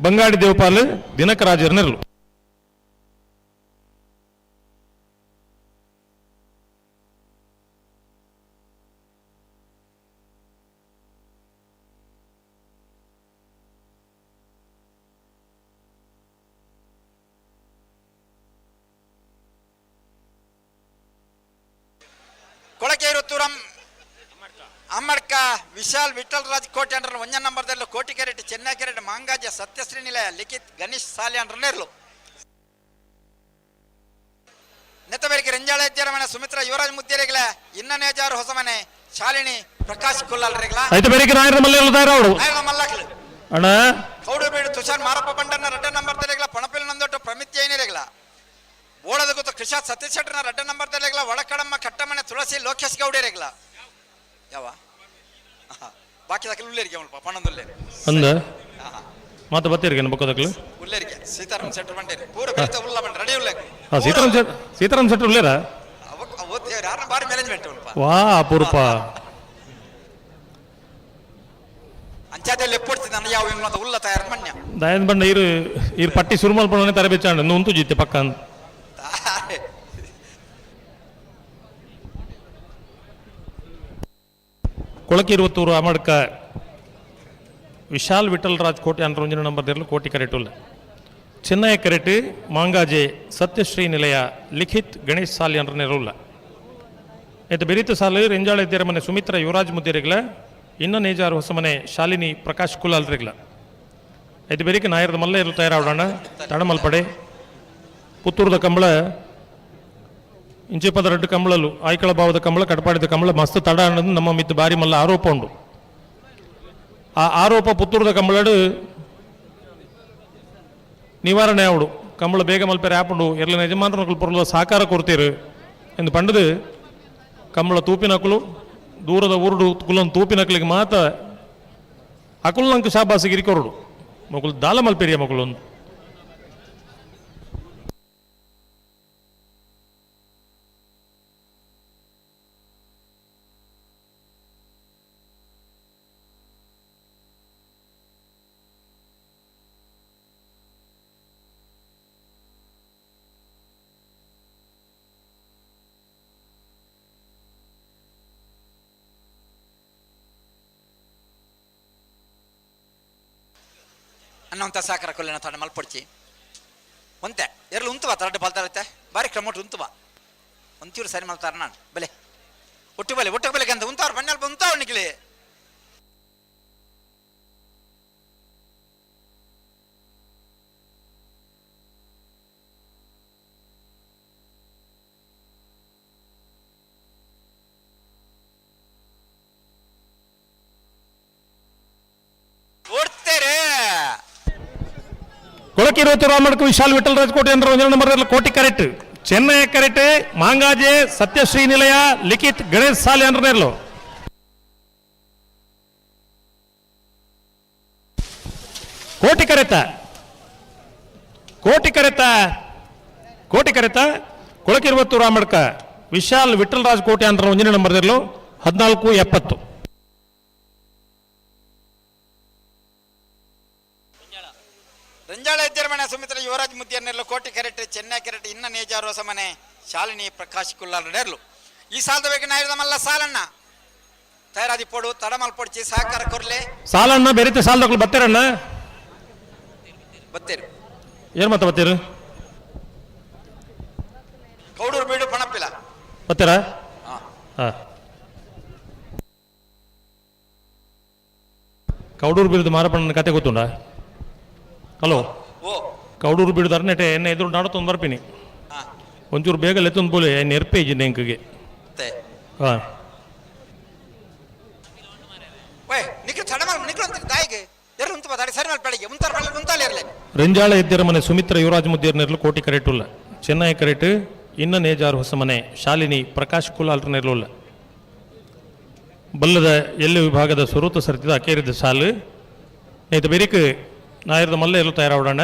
ಬಂಗಾಳಿ ದೇವಪಾಲ್ ದಿನಕರಾಜರ್ ನೆರಳು. ಕೊಳಕೇರುತ್ತೂರಂ ಅಮ್ಮಡ್ಕ ವಿಶಾಲ್ ವಿಠಲ್ ರಾಜ್ ಕೋಟೆ ಅಂಡ್ರನ್ ಒಂಜ ನಂಬರ್ದಲ್ಲಿ ಕೋಟಿ ಕೆರೆಟ್ ಚೆನ್ನೈ ಕೆರೆಟ್ ಮಾಂಗಾಜ ಸತ್ಯಶ್ರೀ ನಿಲಯ ಲಿಖಿತ್ ಗಣೇಶ್ ಸಾಲಿ ಅಂಡ್ರನ್ ಇರ್ಲು. ನೆತ್ತಬೇರಿಗೆ ರಂಜಾಳ ಮನೆ ಸುಮಿತ್ರಾ ಯುವರಾಜ್ ಮುದ್ದೇರಿಗಳ ಇನ್ನನೇಜಾರು ಹೊಸಮನೆ ಶಾಲಿನಿ ಪ್ರಕಾಶ್ ಕುಲ್ಲಾಲ್ರಿಗಳ. ಐತೆ ಬೇರೆ ನಾಯರ ಮಲ್ಲೆಲ್ಲ ತಯಾರಾವಡು ಮಲ್ಲಕ್ಲು ಅಣ್ಣ. ಕೌಡುಬೀಡು ತುಷಾರ್ ಮಾರಪ್ಪ ಬಂಡನ್ನ ರಡ್ಡ ನಂಬರ್ ತೆಲೆಗಳ ಪಣಪಿಲ್ ನಂದೊಟ್ಟು ಪ್ರಮಿತಿ ಐನರೆಗಳ. ಓಳದ ಗೊತ್ತು ಕೃಷಾ ಸತೀಶ್ ಶೆಟ್ಟರ್ನ ರಡ್ಡ ನಂಬರ್ ತೆಲೆಗಳ ಒಳಕಡಮ್ಮ ಕಟ್ಟಮನೆ ತುಳಸಿ ಲೋಕೇಶ್ ಗೌಡೇರೆಗಳ. ಯಾವ ಬಾಕಿ ದಾಖಲೆ ಉಲ್ಲೇರಿಗೆ ಅವನು ಪಣ್ಣೊಂದು ಉಲ್ಲೇರಿ. ಅಂದ ಮಾತು ಬತ್ತೀರಿಗೆ ಬೊಕ್ಕದಕ್ಲು. ಉಲ್ಲೇರಿಗೆ ಸೀತಾರಾಮ್ ಶೆಟ್ಟರ್ ಬಂಡೇರಿ ಪೂರ ಬೆಳಿತ ಉಲ್ಲ ಬಂಡ ರೆಡಿ ಉಲ್ಲೇಖ. ಹಾ ಸೀತಾರಾಮ್ ಶೆಟ್ ಸೀತಾರಾಮ್ ಶೆಟ್ಟರ್ ಉಲ್ಲೇರಾ. ಯಾರನ್ನ ಬಾರಿ ಮ್ಯಾನೇಜ್ಮೆಂಟ್ ಉಲ್ಪ. ವಾ ಅಪರೂಪ. ಅಂಚಾದಲ್ಲಿ ಎಪ್ಪೊಡ್ತಿದ್ದ ನನ್ನ ಯಾವ ಇಂಗ್ಲಂತ ಉಲ್ಲ ತಯಾರು ಮಣ್ಯ. ದಾಯನ್ ಬಂಡ ಇರು ಇರು ಪಟ್ಟಿ ಸುರುಮಲ್ ಪಣ್ಣನೆ ತರೆ ಬೆಚ್ಚಾಂಡ ಉಂತು ಜಿತ್ತೆ ಪಕ್ಕ ಅಂದ್. ಕೊಳಕಿರುವತ್ತೂರು ಅಮಡ್ಕ ವಿಶಾಲ್ ವಿಠಲ್ ರಾಜ್ ಕೋಟಿ ಅಂದ್ರ ನಂಬರ್ ದೇರ್ಲು ಕೋಟಿ ಕರೆಟ್ ಉಲ್ಲ ಚೆನ್ನೈ ಕರೆಟ್ ಮಾಂಗಾಜೆ ಸತ್ಯಶ್ರೀ ನಿಲಯ ಲಿಖಿತ್ ಗಣೇಶ್ ಸಾಲಿ ಅಂದ್ರ ನೆರವುಲ್ಲ. ಐತ ಬೆರಿತ ಸಾಲು ರೆಂಜಾಳ ಇದ್ದೀರ ಮನೆ ಸುಮಿತ್ರ ಯುವರಾಜ್ ಮುದ್ದೇರಿಗ್ಲ, ಇನ್ನ ನೇಜಾರು ಹೊಸ ಮನೆ ಶಾಲಿನಿ ಪ್ರಕಾಶ್ ಕುಲಾಲ್ರಿಗ್ಲ. ಐತ ಬೆರಿಕೆ ನಾಯರದ ಮಲ್ಲ ಇರು ತಯಾರಾವಡೋಣ ತಡಮಲ್ಪಡೆ. ಪುತ್ತೂರದ ಕಂಬಳ ಇಂಚಿಪದ ರಡ್ಡು ಕಂಬಳಲು ಆಯ್ಕಳ ಭಾವದ ಕಂಬಳ ಕಟಪಾಡಿದ ಕಂಬಳ ಮಸ್ತ್ ತಡ ಅನ್ನೋದು ನಮ್ಮ ಮಿತ್ತು ಬಾರಿ ಮಲ್ಲ ಆರೋಪ ಉಂಡು. ಆ ಆರೋಪ ಪುತ್ತೂರದ ಕಂಬಳಡು ನಿವಾರಣೆ ಆವಡು. ಕಂಬಳ ಬೇಗ ಮಲ್ಪೆರೆ ಆಪುಂಡು, ಎರ್ಲ ಯಜಮಾನರು ಪೊರ್ಲ ಸಹಕಾರ ಕೊಡ್ತೀರು ಎಂದು ಪಂಡದು ಕಂಬಳ ತೂಪಿನಕುಲು ದೂರದ ಊರುಡು ಕುಲನ್ ತೂಪಿನಕಲಿಗೆ ಮಾತ ಅಕುಲ್ ಶಾಬಾಸಿ ಗಿರಿಕೊರಡು ಮಗುಲು ದಾಲ ಮಲ್ಪೆರಿಯ ಮಗುಲು. ಅನ್ನೋಂಥ ಸಾಕರ ಕೊಲ್ಲಿನ ತಡ ಮಲ್ಪೊಡ್ಚಿ ಒಂತೆ ಎರಲು ಉಂತುವ ತರಡ್ಡು ಬಲ್ತಾರತ್ತೆ ಬಾರಿ ಕ್ರಮೋಟು ಉಂತುವ ಒಂಚೂರು ಸರಿ ಮಲ್ತಾರ ನಾನು ಬಲೆ ಒಟ್ಟು ಬಲೆ ಒಟ್ಟು ಬಲೆ ಅಂತ ಉಂತಾವ್ರು ಬಣ್ಣ ಉಂತಾವ್ ನಿಕ್ಲಿ. ಓಡ್ತೇರೆ. ಕೊಳಕಿರುವತ್ತು ರಾಮಡ್ಕ ವಿಶಾಲ್ ವಿಠಲ್ ರಾಜ್ ಕೋಟೆ ಅಂದ್ರೆ ಒಂದೆರಡು ನಂಬರ್ ಕೋಟಿ ಕರೆಕ್ಟ್, ಚೆನ್ನೈ ಕರೆಕ್ಟ್, ಮಾಂಗಾಜೆ ಸತ್ಯಶ್ರೀ ನಿಲಯ ಲಿಖಿತ್ ಗಣೇಶ್ ಸಾಲೆ ಅಂದ್ರೆ ಕೋಟಿ ಕರೆತ ಕೋಟಿ ಕರೆತ ಕೋಟಿ ಕರೆತ ಕೊಳಕಿರುವತ್ತು ರಾಮಡ್ಕ ವಿಶಾಲ್ ವಿಠಲ್ ರಾಜ್ ಕೋಟೆ ಅಂದ್ರೆ ಒಂದನೇ ನಂಬರ್ 14.70. ರಂಜಾಳ ಇದ್ದಿರಮನೆ ಸುಮಿತ್ರ ಯುವರಾಜ್ ಮುದ್ದಿಯನ್ನೆಲ್ಲ ಕೋಟಿ ಕೆರೆಟ್ ಚೆನ್ನೈ ಕೆರೆಟ್ ಇನ್ನ ನೇಜಾರು ಸಮನೆ ಶಾಲಿನಿ ಪ್ರಕಾಶ್ ಕುಲ್ಲಾರ್ ನೆರ್ಲು. ಈ ಸಾಲದ ಬೇಕು ನಾಯಿದ ಮಲ್ಲ ಸಾಲಣ್ಣ ತಯಾರಾದಿ ಪೋಡು ತಡಮಲ್ ಪೊಡ್ಚಿ ಸಹಕಾರ ಕೊರ್ಲೆ. ಸಾಲಣ್ಣ ಬೇರೆ ಸಾಲದಕ್ಕಲು ಬತ್ತೀರಣ್ಣ? ಬತ್ತೀರು. ಏನ್ ಮತ್ತೆ ಬತ್ತೀರು? ಕೌಡೂರು ಬೀಡು ಪಣಪ್ಪಿಲ್ಲ. ಬತ್ತೀರಾ? ಹಾ. ಕೌಡೂರು ಬೀಡುದು ಮಾರಪ್ಪಣ್ಣನ ಕತೆ ಗೊತ್ತುಂಡ? ಹಲೋ. ಓ. ಕೌಡೂರು ಬೀಡುದು ಅರ್ನೆಟೆ ಎನ್ನ ಎದುರು ನಾಡತ್ತೊಂದು ಬರ್ಪಿನಿ. ಒಂಚೂರು ಬೇಗ ಲೆತ್ತೊಂದು ಬೋಲೆ ನೆರ್ಪೆ ಇಜ್ಜಿ ನೆಂಕಿಗೆ. ಹಾ. ರೆಂಜಾಳ ಇದ್ದಿರ ಮನೆ ಸುಮಿತ್ರ ಯುವರಾಜ್ ಮುದ್ದೀರ್ ನೆರ್ಲು ಕೋಟಿ ಕರೆಟುಲ್ಲ, ಚೆನ್ನೈ ಕರೆಟ್ ಇನ್ನ ನೇಜಾರು ಹೊಸ ಮನೆ ಶಾಲಿನಿ ಪ್ರಕಾಶ್ ಕುಲಾಲ್ರ ನೆರ್ಲುಲ್ಲ. ಬಲ್ಲದ ಎಲ್ಲಿ ವಿಭಾಗದ ಸ್ವರೂಪ ಸರ್ತಿದ ಅಕೇರಿದ ಸಾಲು ನೇತ ಬೆರಿಕ್ ನಾಯರದ ಮಲ್ಲ ಎಲ್ಲೂ ತಯಾರಾವಡೋಣ.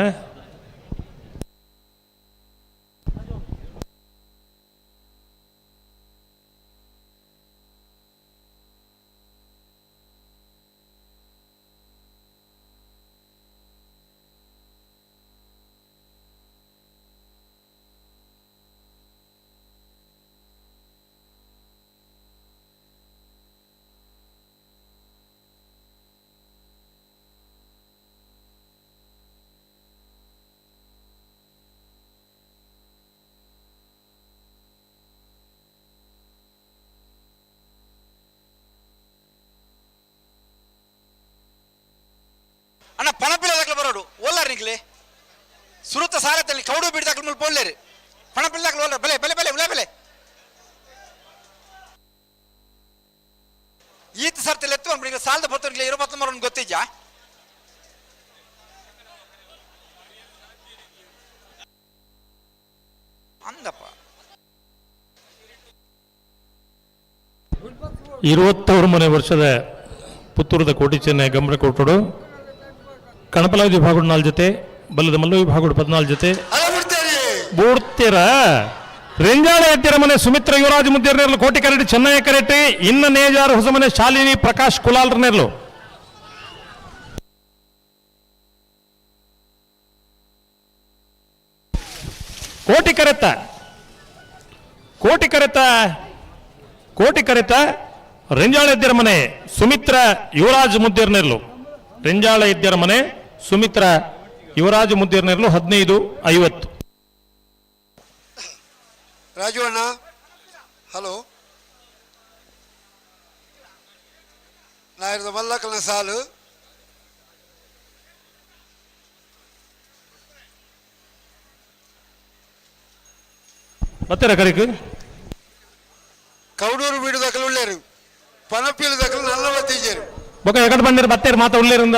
ಅಣ್ಣ ಪಣಪಿಲ್ಲ ದಾಖಲೆ ಬರೋಡು ಓಲಾರ ನಿಕ್ಲೆ ಸುರುತ ಸಾರತ್ತಲ್ಲಿ ಕೌಡು ಬಿಡಿ ದಾಖಲೆ ಮುಲ್ಪ ಒಲ್ಲೇರಿ ಪಣಪಿಲ್ಲ ದಾಖಲೆ ಓಲಾರ ಬೆಲೆ ಬೆಲೆ ಬೆಲೆ ಉಲೆ ಬೆಲೆ ಈತ ಸರ್ತಿ ಎತ್ತು ಅಂದ್ಬಿಡಿ ಸಾಲದ ಬರ್ತನಿಗೆ ಇರೋ ಮರನ್ ಗೊತ್ತಿದ್ಯಾ? ಅಂದಪ್ಪ. 21 ಮನೆ ವರ್ಷದ ಪುತ್ತೂರದ ಕೋಟಿ ಚೆನ್ನೈ ಗಮನ ಕೊಟ್ಟಡು ಕಣಪಲ ವಿಭಾಗಡು 4 ಜೊತೆ, ಬಲ್ಲದ ಮಲ್ಲು ವಿಭಾಗಡು 14 ಜೊತೆ. ಬೂಡ್ತೀರ ರೆಂಜಾಳ ಎತ್ತಿರ ಮನೆ ಸುಮಿತ್ರ ಯುವರಾಜ್ ಮುದ್ದೇರ್ನೇರ್ಲು ಕೋಟಿ ಕರೆಟಿ ಚೆನ್ನೈ ಕರೆಟಿ ಇನ್ನ ನೇಜಾರು ಹೊಸಮನೆ ಶಾಲಿನಿ ಪ್ರಕಾಶ್ ಕುಲಾಲ್ರ ನೇರ್ಲು. ಕೋಟಿ ಕರೆತ ಕೋಟಿ ಕರೆತ ಕೋಟಿ ಕರೆತ ರೆಂಜಾಳ ಎದ್ದಿರ ಮನೆ ಸುಮಿತ್ರ ಯುವರಾಜ್ ಮುದ್ದೇರ್ನೇರ್ಲು. ರೆಂಜಾಳ ಎದ್ದಿರ ಮನೆ ಸುಮಿತ್ರ ಯುವರಾಜ್ ಮುದ್ದೇರ್ನೇರ್ಲು 15.50. ರಾಜು ಅಣ್ಣ, ಹಲೋ. ನಾಯರದ ಮಲ್ಲಕಲ್ನ ಸಾಲು. ಬತ್ತೆರ ಕರಿಕ್ ಕೌಡೂರು ಬೀಡು ದಕಲು ಉಳ್ಳೇರು, ಪನಪಿಲು ದಕಲು ನಲ್ಲ ಬತ್ತೀಜೇರು. ಬೊಕ ಎಕಡೆ ಬಂದಿರ ಬತ್ತೇರು ಮಾತ ಉಳ್ಳೇರಿಂದ.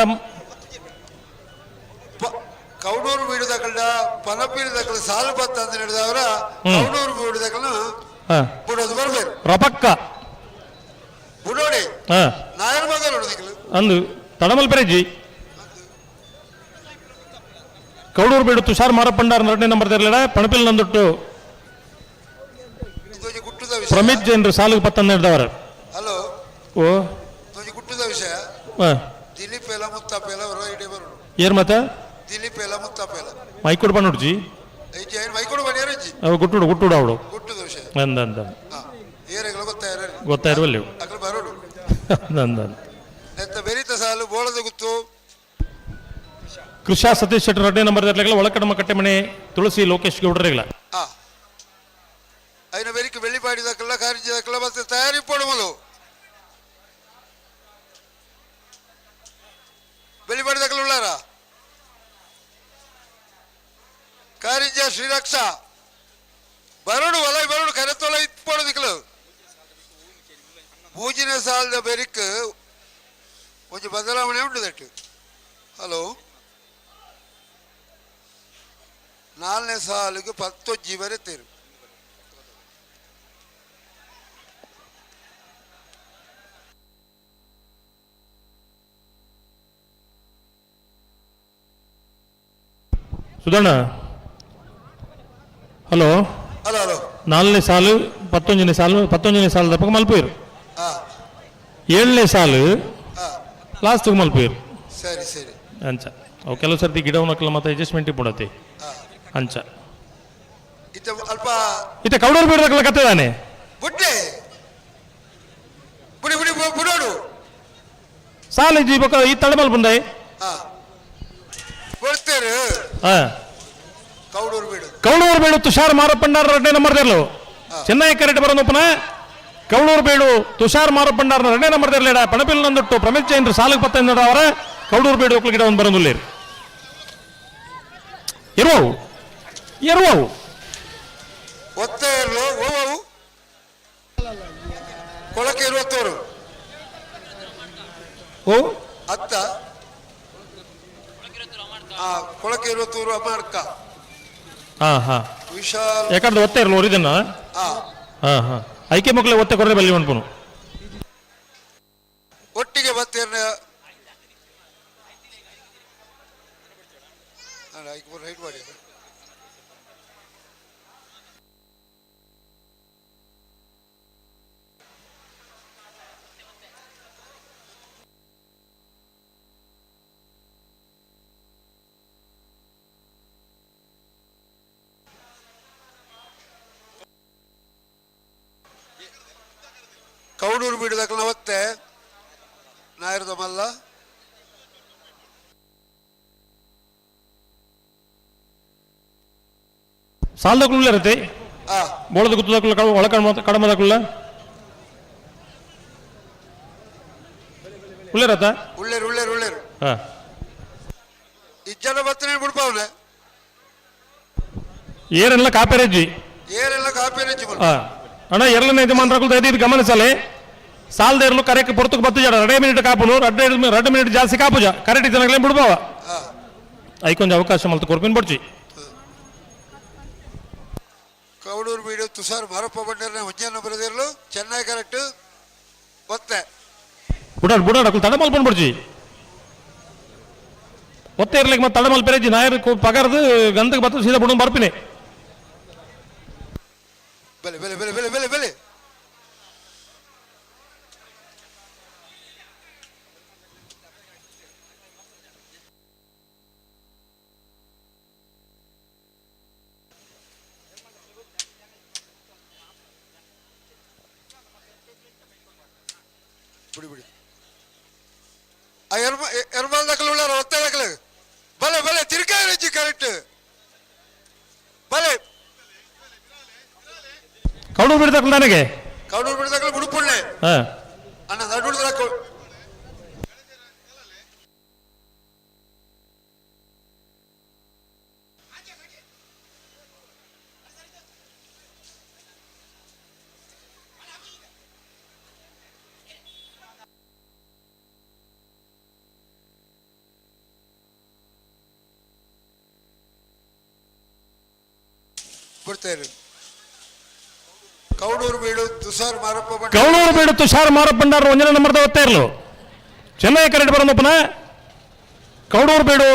ಕೌಡೂರು ಬೀಡು ದಕಲ್ಡ ಪನಪಿಲು ದಕಲು ಸಾಲು ಬತ್ತ ಅಂತ ಹೇಳಿದವರ ಕೌಡೂರು ಬೀಡು ದಕಲು ಬುಡೋದು ಬರ್ಬೇಕು. ರಪಕ್ಕ ಬುಡೋಡೆ ನಾಯರ್ ಮಗಲು ದಿಕ್ಕಲು. ಅಂದು ತಡಮಲ್ ಪೆರೆಜಿ ಕೌಡೂರು ಬೀಡು ತುಷಾರ್ ಮಾರಪ್ಪಂಡಾರ್ ಎರಡನೇ ನಂಬರ್ ತೆರಲಿಡ ಪಣಪಿಲ್ ನಂದುಟ್ಟು ಪ್ರಮಿತ್ ಜೈನ್ರು ಸಾಲಿಗೆ ಪತ್ತೊಂದು ಹಿಡ್ದವರು. ಹಲೋ. ಓ. ಒಂಜಿ ಗುಟ್ಟದ ವಿಷಯ. ದಿಲೀಪ್ ಎಲ್ಲ ಮುತ್ತಪ್ಪ ಎಲ್ಲ ಹೊರ ಇಡೇ ಬರೋಡು. ಏರ್ ಮತ್ತ? ದಿಲೀಪ್ ಎಲ್ಲ ಮುತ್ತಪ್ಪ ಎಲ್ಲ. ಮೈಕೂಡು ಬಂದುಡ್ಜಿ. ಐಜಿ ಐನ್ ಮೈಕೊಡು ಬನ್ನಿಯರ್ ಇಜ್ಜಿ. ಅವು ಗುಟ್ಟುಡು ಗುಟ್ಟುಡು ಅವಳು. ಗುಟ್ಟದ ವಿಷಯ. ಅಂದ ಅಂದ. ಏರೆಗಳ ಗೊತ್ತಾಯಿರ. ಗೊತ್ತಾಯಿರುವಲ್ಲಿ. ಅಕಲು ಬರೋಡು. ಅಂದ ಅಂದ. ನೆತ್ತ ಬೆರಿತ ಸಾಲು ಬೋಳದ ಗುತ್ತು. ಕೃಷಾ ಸತೀಶ್ ಶೆಟ್ಟರ್ ಎರಡನೇ ನಂಬರ್ ತೆರಲಿಲ್ಲ ಒಳಕಡಮ ಕಟ್ಟೆಮನೆ ತುಳಸಿ ಲೋಕೇಶ್ ಗೌಡ್ರಿಗಳ. ಐನ ಬೆರಿಕ್ ಬೆಳ್ಳಿಪಾಡಿ ದಕ್ಕಲ್ಲ ಕಾರಿಂಜಿ ದಕ್ಕಲ್ಲ ಮತ್ತೆ ತಯಾರಿ ಪೋಡುಮಲು. ಬೆಳ್ಳಿಪಾಡಿ ದಕ್ಕಲ ಉಳ್ಳಾರ ಕಾರಿಂಜ ಶ್ರೀರಕ್ಷಾ ಬರಡು ಒಲೈ ಬರಡು ಕರೆತೊಲ ಇತ್ಪೋಡು ದಿಕ್ಕಲು. ಮೂಜಿನ ಸಾಲದ ಬೆರಿಕ್ ಒಂಜಿ ಬದಲಾವಣೆ ಉಂಟು that. Hello. ನಾಲ್ನೇ ಸಾಲಿಗೆ ಪತ್ತೊಜ್ಜಿ ಬರೆತೇರು. ಸುಧಣ್ಣ ಹಲೋ. Hello hello. ನಾಲ್ನೇ ಸಾಲು ಪತ್ತೊಂಜನೇ ಸಾಲು ಪತ್ತೊಂಜನೇ ಸಾಲು ತಪ್ಪಕ ಮಲ್ಪೇರು. ಏಳನೇ ಸಾಲು ಲಾಸ್ಟ್ಗೆ ಮಲ್ಪೇರು. ಸರಿ ಸರಿ. ಅಂಚ ಅವು ಕೆಲವು ಸರ್ತಿ ಗಿಡ ಉಣಕಲ್ಲ ಮತ್ತೆ ಅಡ್ಜಸ್ಟ್ಮೆಂಟ್ ಪುಡತಿ ಅಂಚ. ಇತ್ತ ಅಲ್ಪ ಇತ್ತ ಕೌಡೂರು ಬೀಡದಕ್ಕಲ್ಲ ಕತ್ತದಾನೆ. ಬುಡ್ಡೆ ಬುಡಿ ಬುಡಿ ಬುಡೋಡು. ಸಾಲು ಇಜ್ಜಿ ಬೊಕ ಈ ತಡಮಲ್ ಬಂದೆ. ಕೊಡ್ತೇರು. ಕೌಡೂರು ಬೀಡು. ಕೌಡೂರು ಬೀಡು ತುಷಾರ್ ಮಾರಪ್ಪಂಡಾರ್ ಎರಡನೇ ನಂಬರ್ ದೇರ್ಲು ಚೆನ್ನೈ ಕರೆಕ್ಟ್ ಬರೋದಪ್ಪನ ಕೌಡೂರು ಬೀಡು ತುಷಾರ್ ಮಾರಪ್ಪಂಡಾರ್ ಎರಡನೇ ನಂಬರ್ ದೇರ್ಲೇಡ ಪಣಪಿಲ್ ನಂದುಟ್ಟು ಪ್ರಮಿತ್ ಜೈನ್ರು ಸಾಲಿಗೆ ಪತ್ತೊಂದು ಅವರ ಕೌಡೂರು ಬೀಡು ಒಕ್ಲು ಗಿಡ ಒಂದು ಬರೋದಿಲ್ಲ ಇರುವವು ಇರುವವು. ಒತ್ತೆ ಇರಲು ಓವು ಕೊಳಕೆ ಇರುವತ್ತೋರು. ಓ. ಅತ್ತ ಕೊಳಕೆ ಇರುವತ್ತೂರು ಅಮಾರ್ಕ. ಹಾ ಹಾ. ವಿಶಾಲ್. ಯಾಕಂದ್ರೆ ಒತ್ತೆ ಇರಲು ಒರಿದನ್ನ. ಹಾ ಹಾ ಐಕೆ ಮಕ್ಕಳ ಒತ್ತೆ ಕೊರದೆ ಬಲ್ಲಿ ಮನ್ಪುನು. ಒಟ್ಟಿಗೆ ಬತ್ತೇರ್ನ ರೈಟ್ ಮಾಡಿ. ಕೌಡೂರು ಬೀಡು ಒತ್ತೆ ನಾಯರದ ಮಲ್ಲ. ಸಾಲದಕ್ಕೂ ಇರುತ್ತೆ. ಬೋಳದ ಗುತ್ತದಕ್ಕೂ ಒಳ ಕಡಮದಕ್ಕುಲ್ಲ ಉಳ್ಳೇರತ್ತ. ಉಳ್ಳೇರು ಉಳ್ಳೇರು ಉಳ್ಳೇರು. ಇಜ್ಜನ ಬತ್ತನೆ ಬಿಡ್ಪಾವನೆ. ಏರೆಲ್ಲ ಕಾಪೇರಜ್ಜಿ. ಏರೆಲ್ಲ ಕಾಪೇರಜ್ಜಿ. ಅಣ್ಣ ಎರಡನೇ ಯಜಮಾನ್ರಕ್ಕೂ ದಯದೀದು ಗಮನಿಸಲೆ ಸಾಲದ ಇರಲು ಕರೆಕ್ಟ್ ಪೊರ್ತಕ್ಕೆ ಬತ್ತು ಜಡ ಎರಡೇ ಮಿನಿಟ್ ಕಾಪುನು ಎರಡು ಎರಡು ಮಿನಿಟ್ ಜಾಸ್ತಿ ಕಾಪುಜ ಕರೆಕ್ಟ್ ಜನಗಳೇ ಬಿಡ್ಬಾವ ಐಕೊಂಜ ಅವಕಾಶ ಮಲ್ತು ಕೊರ್ಪಿನ್ ಬಡ್ಚಿ. ಕೌಡೂರು ಬೀಡು ತುಷಾರ್ ಮಾರಪ್ಪ ಬಂಡರ್ನ ಒಂಜನ ಬರೆದಿರಲು ಚೆನ್ನೈ ಕರೆಕ್ಟ್ ಒತ್ತೆ. ಬುಡಾಡ್ ಬುಡಾಡ್ ಅಕ್ಕಲು ತಡ ಮಲ್ಪನ್ ಬಡ್ಚಿ ಒತ್ತೆ ಇರ್ಲಿಕ್ಕೆ ಮತ್ತೆ ತಡ ಮಲ್ಪೆರೆಜ್ಜಿ ನಾಯರ್ ಪಗಾರದು ಗಂಧಕ್ಕೆ ಬತ್ತು ಸೀದಾ ಬುಡನ್ ಬರ್ಪಿನಿ. ಬೆಲೆ ಬೆಲೆ ಬೆಲೆ ಬೆಲೆ ಬೆಲೆ ಬೆಲೆ. ಬಿಡಿ ಬಿಡಿ. ಆ ಎರ್ಮ ಎರ್ಮಾಲ್ ದಕ್ಕಲು ಉಳ್ಳಾರ ಒತ್ತೆ ದಕ್ಕಲು ಬಲೆ ಬಲೆ ತಿರ್ಕಾಯಿರಜ್ಜಿ ಕರೆಕ್ಟ್ ಬಲೆ. ಕೌಡೂರು ಬಿಡ್ದಕ್ಕಲು ನನಗೆ. ಕೌಡೂರು ಬಿಡ್ದಕ್ಕಲು ಬುಡುಪುಣ್ಣೆ. ಹಾ. ಅಣ್ಣ ನಡುಡ್ದಕ್ಕ ಬಿಡ್ತೇವೆ. ಕೌಡೂರು ಬೀಡು ತುಷಾರ್ ಮಾರಪ್ಪ ಭಂಡಾರಿ. ಕೌಳೂರು ಬೀಡು ತುಷಾರ್ ಮಾರಪ್ಪ ಭಂಡಾರ ಒಂಜನೇ ನಂಬರ್ದ ಒತ್ತಾ ಇರಲು. ಚೆನ್ನೈ ಕರೆಕ್ಟ್ ಬರೋದಪ್ಪನ. ಕೌಡೂರು ಬೀಡು,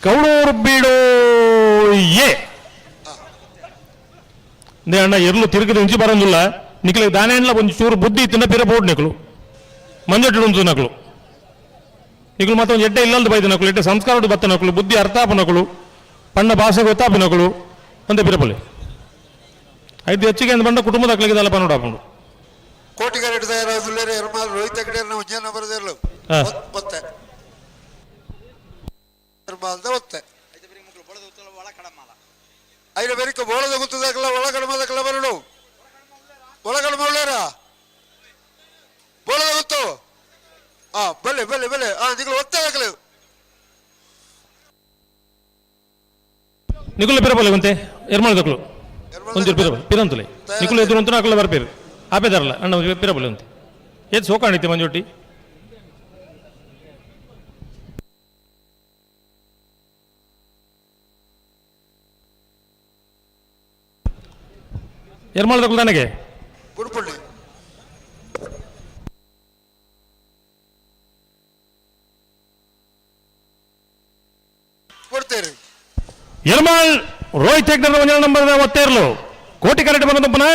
ಕೌಡೂರು ಬೀಡು ಎ ನೇ ಅಣ್ಣ ಎರ್ಲು ತಿರುಗದ ಇಂಚಿ ಬರೋದಿಲ್ಲ. ನಿಕ್ಲೆ ದಾನೇಂಡ್ಲ ಒಂಜಿ ಚೂರು ಬುದ್ಧಿ ತಿನ್ನ ಪಿರ ಬೋರ್ಡ್ ನಿಕ್ಲು ಮಂಜೊಟ್ಟು ಉಂಟು ನಕಲು. ನಿಕ್ಲು ಮತ್ತೆ ಒಂದು ಎಡ್ಡೆ ಇಲ್ಲಲ್ದು ಬೈದ ನಕಲು, ಎಡ್ಡೆ ಸಂಸ್ಕಾರ ಬತ್ತ ನಕಲು, ಬುದ್ಧಿ ಅರ್ಥಾಪ ನಕಲು, ಪಣ್ಣ ಭಾಷೆ ಗೊತ್ತಾಪ ನಕಲು ಒಂದೇ ಪಿರಪಲ್ಲಿ ಐದು ಹೆಚ್ಚಿಗೆ ಅಂದ ಬಂಡ ಕುಟುಂಬದ ಅಕ್ಲಿಗೆ ದಲ್ಲ ಪನ್ನೋಡು ಹಾಕೊಂಡು. ಕೋಟಿಗರೆಡ್ ತಯಾರಾದುಲ್ಲೇರು ಎರ್ಮಾಲ್ ರೋಹಿತ್ ಹೆಗ್ಡೆ ಒಂಜೇ ನಂಬರ್ದಿರ್ಲು. ಒತ್ತೆ ಎರ್ಮಾಲ್ದ ಒತ್ತೆ ಐನ ಬೆರಿಕ ಬೋಳದ ಗುತ್ತದಾಕಲ ಒಳಗಡಮದಕಲ ಬರಡು ಒಳಗಡಮ ಉಳ್ಳೇರ ಬೋಳದ ಗುತ್ತು. ಆ ಬಲ್ಲೆ ಬಲ್ಲೆ ಬಲ್ಲೆ ಆ ನಿಗಳು ಒತ್ತೆ ಹಾಕಲು. ನಿಕುಲು ಪಿರಪಲ್ಲಿ ಒಂತೆ ಎರ್ಮಾಲ್ ದಕ್ಲು ಒಂಜಿ ಪಿರಪಲ್ಲಿ ಪಿರಂತುಲೆ ನಿಕುಲು ಎದುರು ಉಂಟು ಅಕಲ ಬರ್ಪೇರು ಆಪೇದಾರಲ್ಲ ಅಣ್ಣ ಪಿರಪಲ್ಲಿ ಒಂತೆ ಏತ್ ಸೋಕಾಣಿತ್ತೆ ಮಂಜೊಟ್ಟಿ. ಎರ್ಮಾಲ್ ದಕ್ಲು ನನಗೆ ಬುಡ್ಪುಳ್ಳಿ ಕೊಡ್ತೇವೆ. ಎರ್ಮಾಲ್ ರೋಹಿತ್ ಹೆಗ್ಡೆ ಒಂಜನೇ ನಂಬರ್ ಒತ್ತೇರ್ಲು. ಕೋಟಿ ಕರೆಕ್ಟ್ ಬಂದಪ್ಪನ.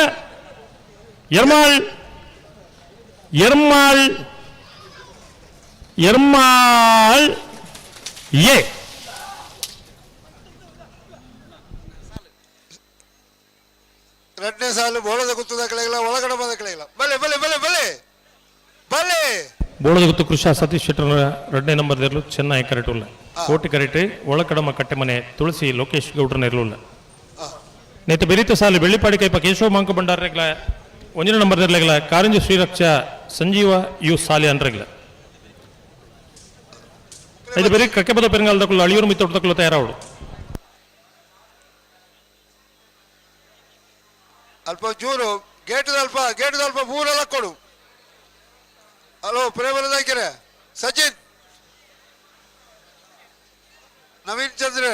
ಎರ್ಮಾಲ್ ಎರ್ಮಾಲ್ ಎರ್ಮಾಲ್ ಎ ಎರಡನೇ ಸಾಲು ಬೋಳದ ಗುತ್ತದ ಕಳೆಗಿಲ್ಲ ಒಳಗಡೆ ಬಂದ ಕಳೆಗಿಲ್ಲ. ಬಲೆ ಬಲೆ ಬಲೆ ಬಲೆ ಬಲೆ. ಬೋಳದ ಗುತ್ತು ಕೃಷಿ ಸತೀಶ್ ಶೆಟ್ಟರ್ ಎರಡನೇ ನಂಬರ್ ಇರಲು ಚೆನ್ನೈ ಕರೆಕ್ಟ್ ಉಲ್ಲ. ಕೋಟಿ ಕರೆಕ್ಟ್ ಒಳಕಡಮ ಕಟ್ಟೆಮನೆ ತುಳಸಿ ಲೋಕೇಶ್ ಗೌಡ್ರನ ಇರಲಿಲ್ಲ. ನೇತ ಬೆರಿತ ಸಾಲು ಬೆಳ್ಳಿಪಾಡಿ ಕೈಪ ಕೇಶವ ಮಾಂಕ ಭಂಡಾರಗ್ಲ ಒಂಜನೇ number ಇರಲಾಗಲ Karanji Shreeraksha Sanjeeva you ಸಾಲಿ ಅನ್ರಗ್ಲ. ಇದು ಬೇರೆ ಕಕ್ಕೆಬದ ಪೆರಂಗಾಲದಕ್ಕೂ ಅಳಿಯೂರು ಮಿತ್ತೊಟ್ಟದಕ್ಕೂ ತಯಾರಾವಡು. ಅಲ್ಪ ಜೂರು ಗೇಟ್ ಅಲ್ಪ ಗೇಟ್ ಅಲ್ಪ ಮೂರೆಲ್ಲ ಕೊಡು. ಹಲೋ ಪ್ರೇಮದಾಕಿರೆ ಸಚಿನ್ ನವೀನ್ ಚಂದ್ರ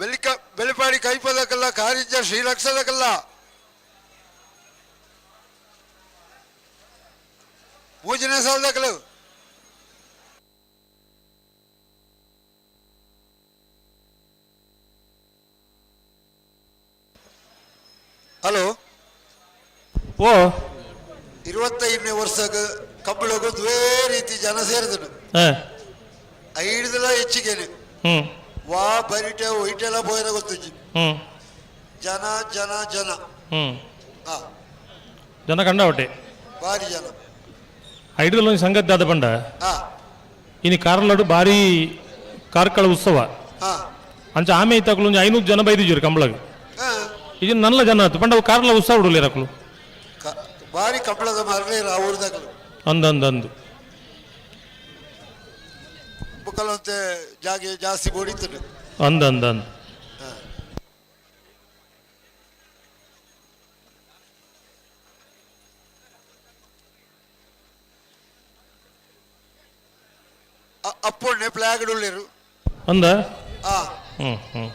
ಬೆಲಿಕ ಬೆಲಿಪಾಡಿ ಕೈಪದಕ್ಕಲ್ಲ ಕಾರಿಂಜ ಶ್ರೀಲಕ್ಷದಕ್ಕಲ್ಲ ಮೂಜನೇ ಸಾಲದಕ್ಕಲು. ಹಲೋ ಓ 25ನೇ ವರ್ಷಕ್ಕೆ ಕಂಬಳಗೂ ದ್ವೇ ರೀತಿ ಜನ ಸೇರಿದ್ರು. ಐದಲ ಹೆಚ್ಚಿಗೆನೆ ವಾ ಬರಿಟೆ ಒಯ್ಟೆಲ್ಲ ಬೋಯರ ಗೊತ್ತುಜಿ. ಜನ ಜನ ಜನ. ಜನ ಕಂಡವಟೆ ಭಾರಿ ಜನ. ಐದರಲ್ಲಿ ಒಂದು ಸಂಗತಿ ಆದ ಬಂಡ ಇನಿ ಕಾರ್ಲಡು ಭಾರಿ ಕಾರ್ಕಳ ಉತ್ಸವ. ಅಂಚ ಆಮೆ ಇತ್ತಕಲು ಒಂಜಿ 500 ಜನ ಬೈದಿಜರು ಕಂಬಳಗ್. ಇದು ನಲ್ಲ ಜನ ಆತು ಪಂಡ ಕಾರ್ಲ ಉತ್ಸವ ಉಡುಲಿ ರಕಲು. ಭಾರಿ ಕಂಬಳದ ಮಾರಲೇ ಊರ್ದಾಗಲು. ಅಂದ ಅಂದ ಅಂದು ಬುಕ್ಕಲಂತೆ ಜಾಗೆ ಜಾಸ್ತಿ ಬೋಡಿತದೆ. ಅಂದ ಅಂದ ಅಂದ ಅಪ್ಪೊಣ್ಣೆ ಫ್ಲಾಗ್ ಉಳ್ಳೇರು. ಅಂದ ಹ್ಮ್ ಹ್ಮ್.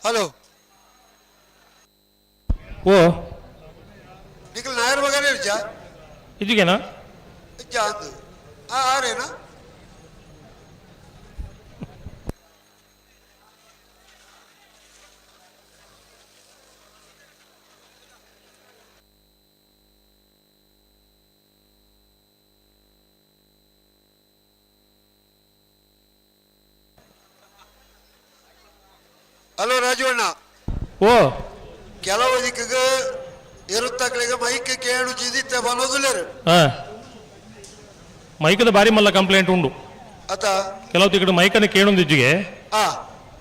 ಹಲೋ ಓ ನಿಖಲ್ ನಾಯರ್ ಮಗನೇ ಇರ್ಜಾ ಇಜ್ಜಿಗೇನಾ ಇಜ್ಜಾ ಅಂದು ಆರೇನಾ. ಹಲೋ ರಾಜು ಅಣ್ಣ. ಓ ಕೆಲವು ದಿಕ್ಕಿಗೆ ಇರುತ್ತಗಳಿಗೆ ಮೈಕ್ ಕೇಳು ಜಿದಿತ್ತೆ ಬನ್ನೋದಿಲ್ಲೇರು. ಮೈಕದ ಬಾರಿ ಮಲ್ಲ ಕಂಪ್ಲೇಂಟ್ ಉಂಡು. ಅತ ಕೆಲವು ತಿಕ್ಕಡು ಮೈಕನ ಕೇಳೊಂದಿಜ್ಜಿಗೆ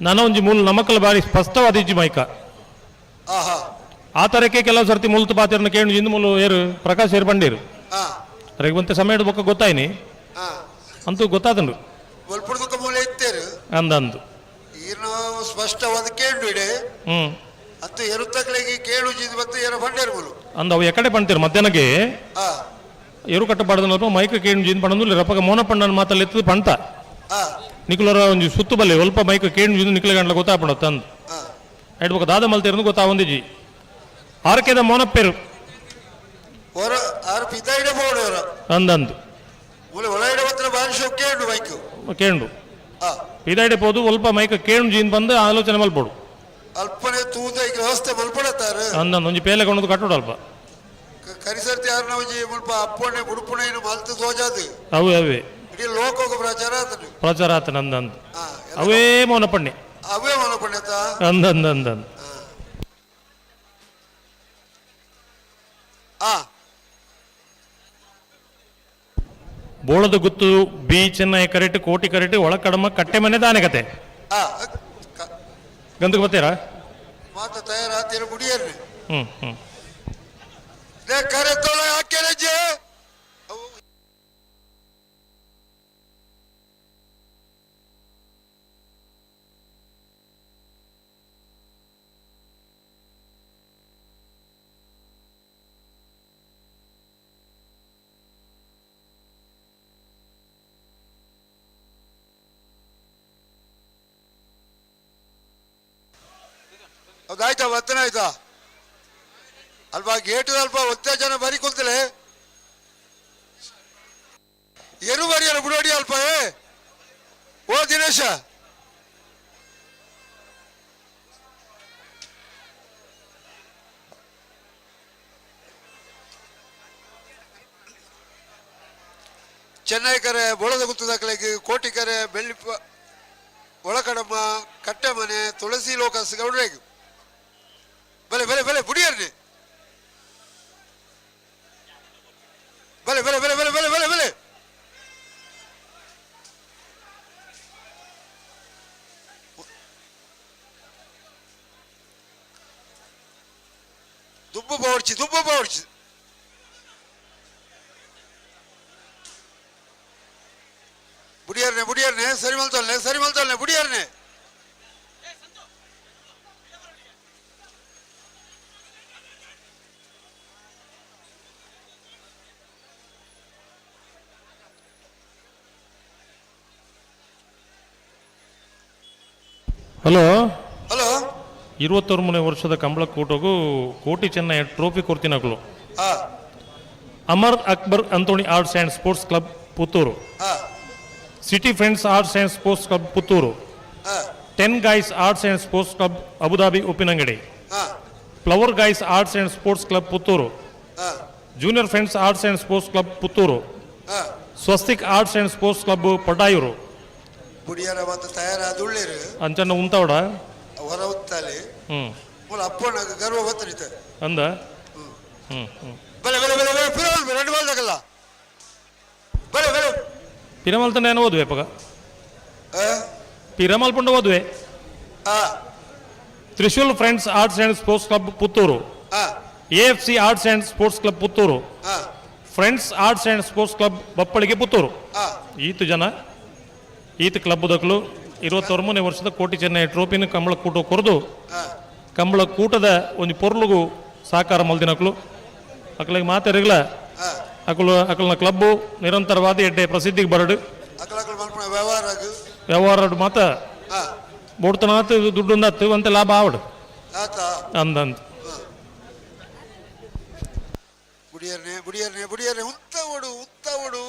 ನನ್ನ ಒಂಜಿ ಮೂಲ ನಮಕಲ ಬಾರಿ ಸ್ಪಷ್ಟವಾದ ಇಜ್ಜಿ ಮೈಕ. ಆ ತರಕ್ಕೆ ಕೆಲವು ಸರ್ತಿ ಮುಲ್ತು ಪಾತಿರನ ಕೇಳು ಇಂದು ಮೂಲು ಏರು ಪ್ರಕಾಶ್ ಏರು ಬಂಡೀರು. ಅರೆಗೆ ಬಂತೆ ಸಮಯ ಬೊಕ್ಕ ಗೊತ್ತಾಯ್ನಿ ಅಂತೂ ಗೊತ್ತಾತಂಡು. ಮೂಲೆ ಇತ್ತೇರು. ಅಂದಂದು. ಈರ್ನ ಸ್ಪಷ್ಟವಾದ ಕೇಂಡು ಇಡೆ. ಅಂತು ಎರುತ್ತಗಳಿಗೆ ಕೇಳು ಜಿದ್ ಬತ್ತು ಏರ ಬಂಡೇರು ಮುಲು. ಅಂದ ಅವು ಎಕಡೆ ಪಂತೀರು ಮಧ್ಯಾಹ್ನಗೆ. ಎರು ಕಟ್ಟಬಾರ್ದು ಮೈಕ್ ಕೇಳು ಜಿಂದ್ ಪಣಂದು ರಪಗ ಮೋನಪ್ಪಣ್ಣನ ಮಾತಲ್ಲಿ ಎತ್ತದು ಪಂತ. ನಿಕುಲರ ಒಂಜಿ ಸುತ್ತು ಬಲ್ಲೆ ಒಲ್ಪ ಮೈಕ್ ಕೇಳು ಜಿಂದು ನಿಕ್ಲೆ ಗಂಟ್ಲ ಗೊತ್ತಾಪಣ ತಂದು. ಐಡ್ಬೊಕ ದಾದ ಮಲ್ತೇರಂದು ಗೊತ್ತಾವಂದಿಜಿ ಆರ್ಕೆದ ಮೋನಪ್ಪೇರು. ಹೊರ ಆರು ಪಿತ ಇಡೆ ಬೋಡೋರ. ಅಂದಂದು. ಮೂಲೆ ಒಳ ಇಡೆ ಬತ್ತಿನ ಬಾರಿ ಶೋ ಕೇಂಡು ಮೈಕ್. ಕೇಂಡು. ಪಿದಾಯಿಡೆ ಪೋದು ಒಲ್ಪ ಮೈಕ್ ಕೇಳು ಜಿಂದ್ ಬಂದು ಆಲೋಚನೆ ಮಲ್ಪೋಡು. ಅಲ್ಪನೆ ತೂದ ಈಗ ವ್ಯವಸ್ಥೆ ಮಲ್ಪಡತ್ತಾರ. ಅಂದಂದು ಒಂಜಿ ಪೇಲೆ ಕೊಂಡು ಕಟ್ಟೋಡು ಅಲ್ಪ. ಕರಿಸರ್ತಿ ಯಾರನ್ನ ಒಂಜಿ ಮುಲ್ಪ ಅಪ್ಪಣೆ ಬುಡುಪಣೆ ಮಲ್ತು ತೋಜಾದು. ಅವು ಅವೇ. ಇಡೀ ಲೋಕೋಗ ಪ್ರಚಾರ ಆತನು. ಪ್ರಚಾರ ಆತನ ಅಂದಂದು. ಅವೇ ಮೋನಪ್ಪಣ್ಣೆ. ಅವೇ ಮೋನಪ್ಪಣ್ಣೆ ತಾ. ಅಂದಂದು ಅಂದಂದು. ಬೋಳದ ಗುತ್ತು ಬಿ ಚೆನ್ನೈ ಕರೆಟ್ ಕೋಟಿ ಕರೆಟ್ ಒಳಕಡಮ ಕಟ್ಟೆ ಮನೆ ದಾನೆ ಕತೆ. ಗಂಧಕ್ಕೆ ಬರ್ತೀರಾ? ಮಾತ ತಯಾರಾತೀರ ಗುಡಿಯರ್ರಿ. ಹ್ಮ್ ಹ್ಮ್. ಕರೆ ತೋಳ ಹಾಕ್ಯಾರಜ್ಜೆ. ಹೌದಾಯ್ತಾ ವರ್ತನೆ ಆಯ್ತಾ ಅಲ್ವಾ ಗೇಟ್ ಅಲ್ಪ ಒತ್ತೆ ಜನ ಬರಿ ಕುಂತಲೆ ಎರು ಬರಿಯಲ್ಲ ಬಿಡೋಡಿ ಅಲ್ಪ. ಏ ಓ ದಿನೇಶ ಚೆನ್ನೈ ಕರೆ ಬೋಳದ ಗುತ್ತದಾಕಲೆಗೆ ಕೋಟಿ ಕರೆ ಬೆಳ್ಳಿಪ್ಪ ಒಳಕಡಮ್ಮ ಕಟ್ಟೆಮನೆ ತುಳಸಿ ಲೋಕಸ್ ಗೌಡ್ರೇಗು ಬಲೆ ಬಲೆ ಬಲೆ ಬುಡಿಯರ್ನಿ ಬಲೆ ಬಲೆ ಬಲೆ ಬಲೆ ಬಲೆ ಬಲೆ ಬಲೆ ದುಬ್ಬು ಬೋಡ್ಚಿ ದುಬ್ಬು ಬೋಡ್ಚಿ ಬುಡಿಯರ್ನೆ ಬುಡಿಯರ್ನೆ ಸರಿ ಮಲ್ತೋಲ್ನೆ ಸರಿ ಮಲ್ತೋಲ್ನೆ ಬುಡಿಯರ್ನೆ. Hello hello. 23ನೇ ವರ್ಷದ ಕಂಬಳ ಕೂಟಗೂ ಕೋಟಿ ಚೆನ್ನೈ ಟ್ರೋಫಿ ಕೊರ್ತಿನಕಲು. Amar Akbar Anthony arts and sports club Puttur, city friends arts and sports club Puttur, ten guys arts and sports club Abu Dhabi Uppinangady, flower guys arts and sports club Puttur, junior friends arts and sports club Puttur, Swastik arts and sports club Padayur. ಬುಡಿಯರ ಮತ್ತು ತಯಾರಾದುಳ್ಳೇರು. ಅಂಚನ್ನ ಉಂತಾವಡ ಹೊರ ಉತ್ತಾಲಿ. ಮೂಲ ಅಪ್ಪಣ್ಣ ಗರ್ವ ಬತ್ತನಿತ. ಅಂದ. ಹ್ಮ್ ಹ್ಮ್. ಬಲೆ ಬಲೆ ಬಲೆ ಬಲೆ ಪಿರಮಲ್ ಎರಡು ಬಾಲ್ದಾಗಲ್ಲ ಬಲೆ ಬಲೆ. ಪಿರಮಲ್ ತನ ಏನೋ ಓದುವೆ ಪಗ. ಪಿರಮಲ್ ಪಂಡ ಓದುವೆ. Trishul friends arts and sports club Puttur, A F C arts and sports club Puttur, friends arts and sports club Bappalige Puttur. ಈತು ಜನ ಈತ ಕ್ಲಬ್ ದಕ್ಕಲು 23ನೇ ವರ್ಷದ ಕೋಟಿ ಚೆನ್ನೈ ಟ್ರೋಫಿನ ಕಂಬಳ ಕೂಟ ಕೊರದು ಕಂಬಳ ಕೂಟದ ಒಂದು ಪೊರ್ಲುಗು ಸಾಕಾರ ಮಲ್ದಿನಕ್ಲು ಅಕ್ಲಿಗೆ ಮಾತೆರಗ್ಲ ಅಕಲು ಅಕಲ್ನ ಕ್ಲಬ್ಬು ನಿರಂತರವಾದ ಎಡ್ಡೆ ಪ್ರಸಿದ್ಧಿಗೆ ಬರಡು ವ್ಯವಹಾರ ಮಾತ ಬೋಡ್ತನಾತ್ ದುಡ್ಡು ಅಂತೆ ಲಾಭ ಆವಡು ಅಂದಂತ. ಬುಡಿಯರ್ನೆ ಬುಡಿಯರ್ನೆ ಬುಡಿಯರ್ನೆ ಉತ್ತ ಓಡು ಉತ್ತ ಓಡು.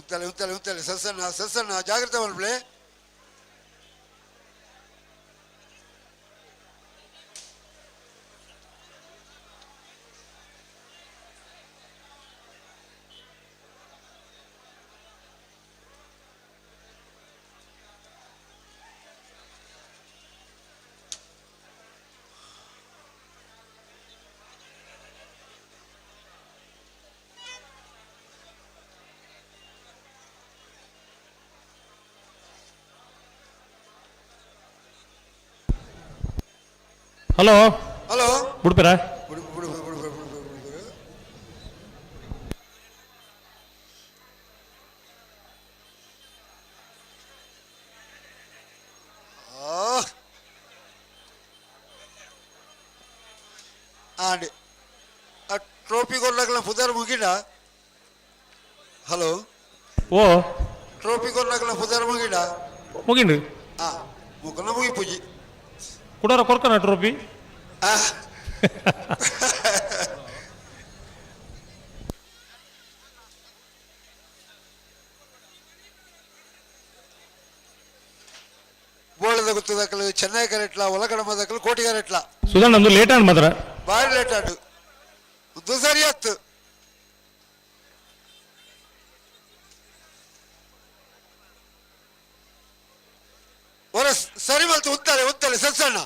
ಉತ್ತಲೆ ಉತ್ತಲೆ ಉತ್ತಲೆ ಸಸಣ್ಣ ಸಸಣ್ಣ ಜಾಗ್ರತೆ ಮಲ್ಪಲೆ. Hello hello ಬುಡ್ಪೇರಾ? And ಆ ಟ್ರೋಫಿ ಕೊಡ್ಲಾಗಲ ಪುದರ್ ಮುಗಿಡ. ಹಲೋ ಓ ಟ್ರೋಫಿ ಕೊಡ್ಲಾಗಲ ಪುದರ್ ಮುಗಿಡ. ಮುಗಿಂಡು. ಆ ಮುಖನ ಮುಗಿ ಪೂಜಿ ಕುಡಾರ ಕೊರ್ಕನ ಟ್ರೋಫಿ. ಬೋಳದ ಗುತ್ತದಕ್ಕಲು ಚೆನ್ನೈ ಕರೆಟ್ಲ ಒಲಗಡಮದಕ್ಕಲು ಕೋಟಿಗರೆಟ್ಲ. ಸುಧಣ್ಣ ಒಂದು ಲೇಟ್ ಆಂಡ್ ಮಾತ್ರ. ಬಾರಿ ಲೇಟ್ ಆಂಡ್ ಇದು ಸರಿ ಆತು. ಹೊರ ಸರಿ ಬಂತು. ಉತ್ತಾರೆ ಉತ್ತಾರೆ ಸತ್ಸಣ್ಣ.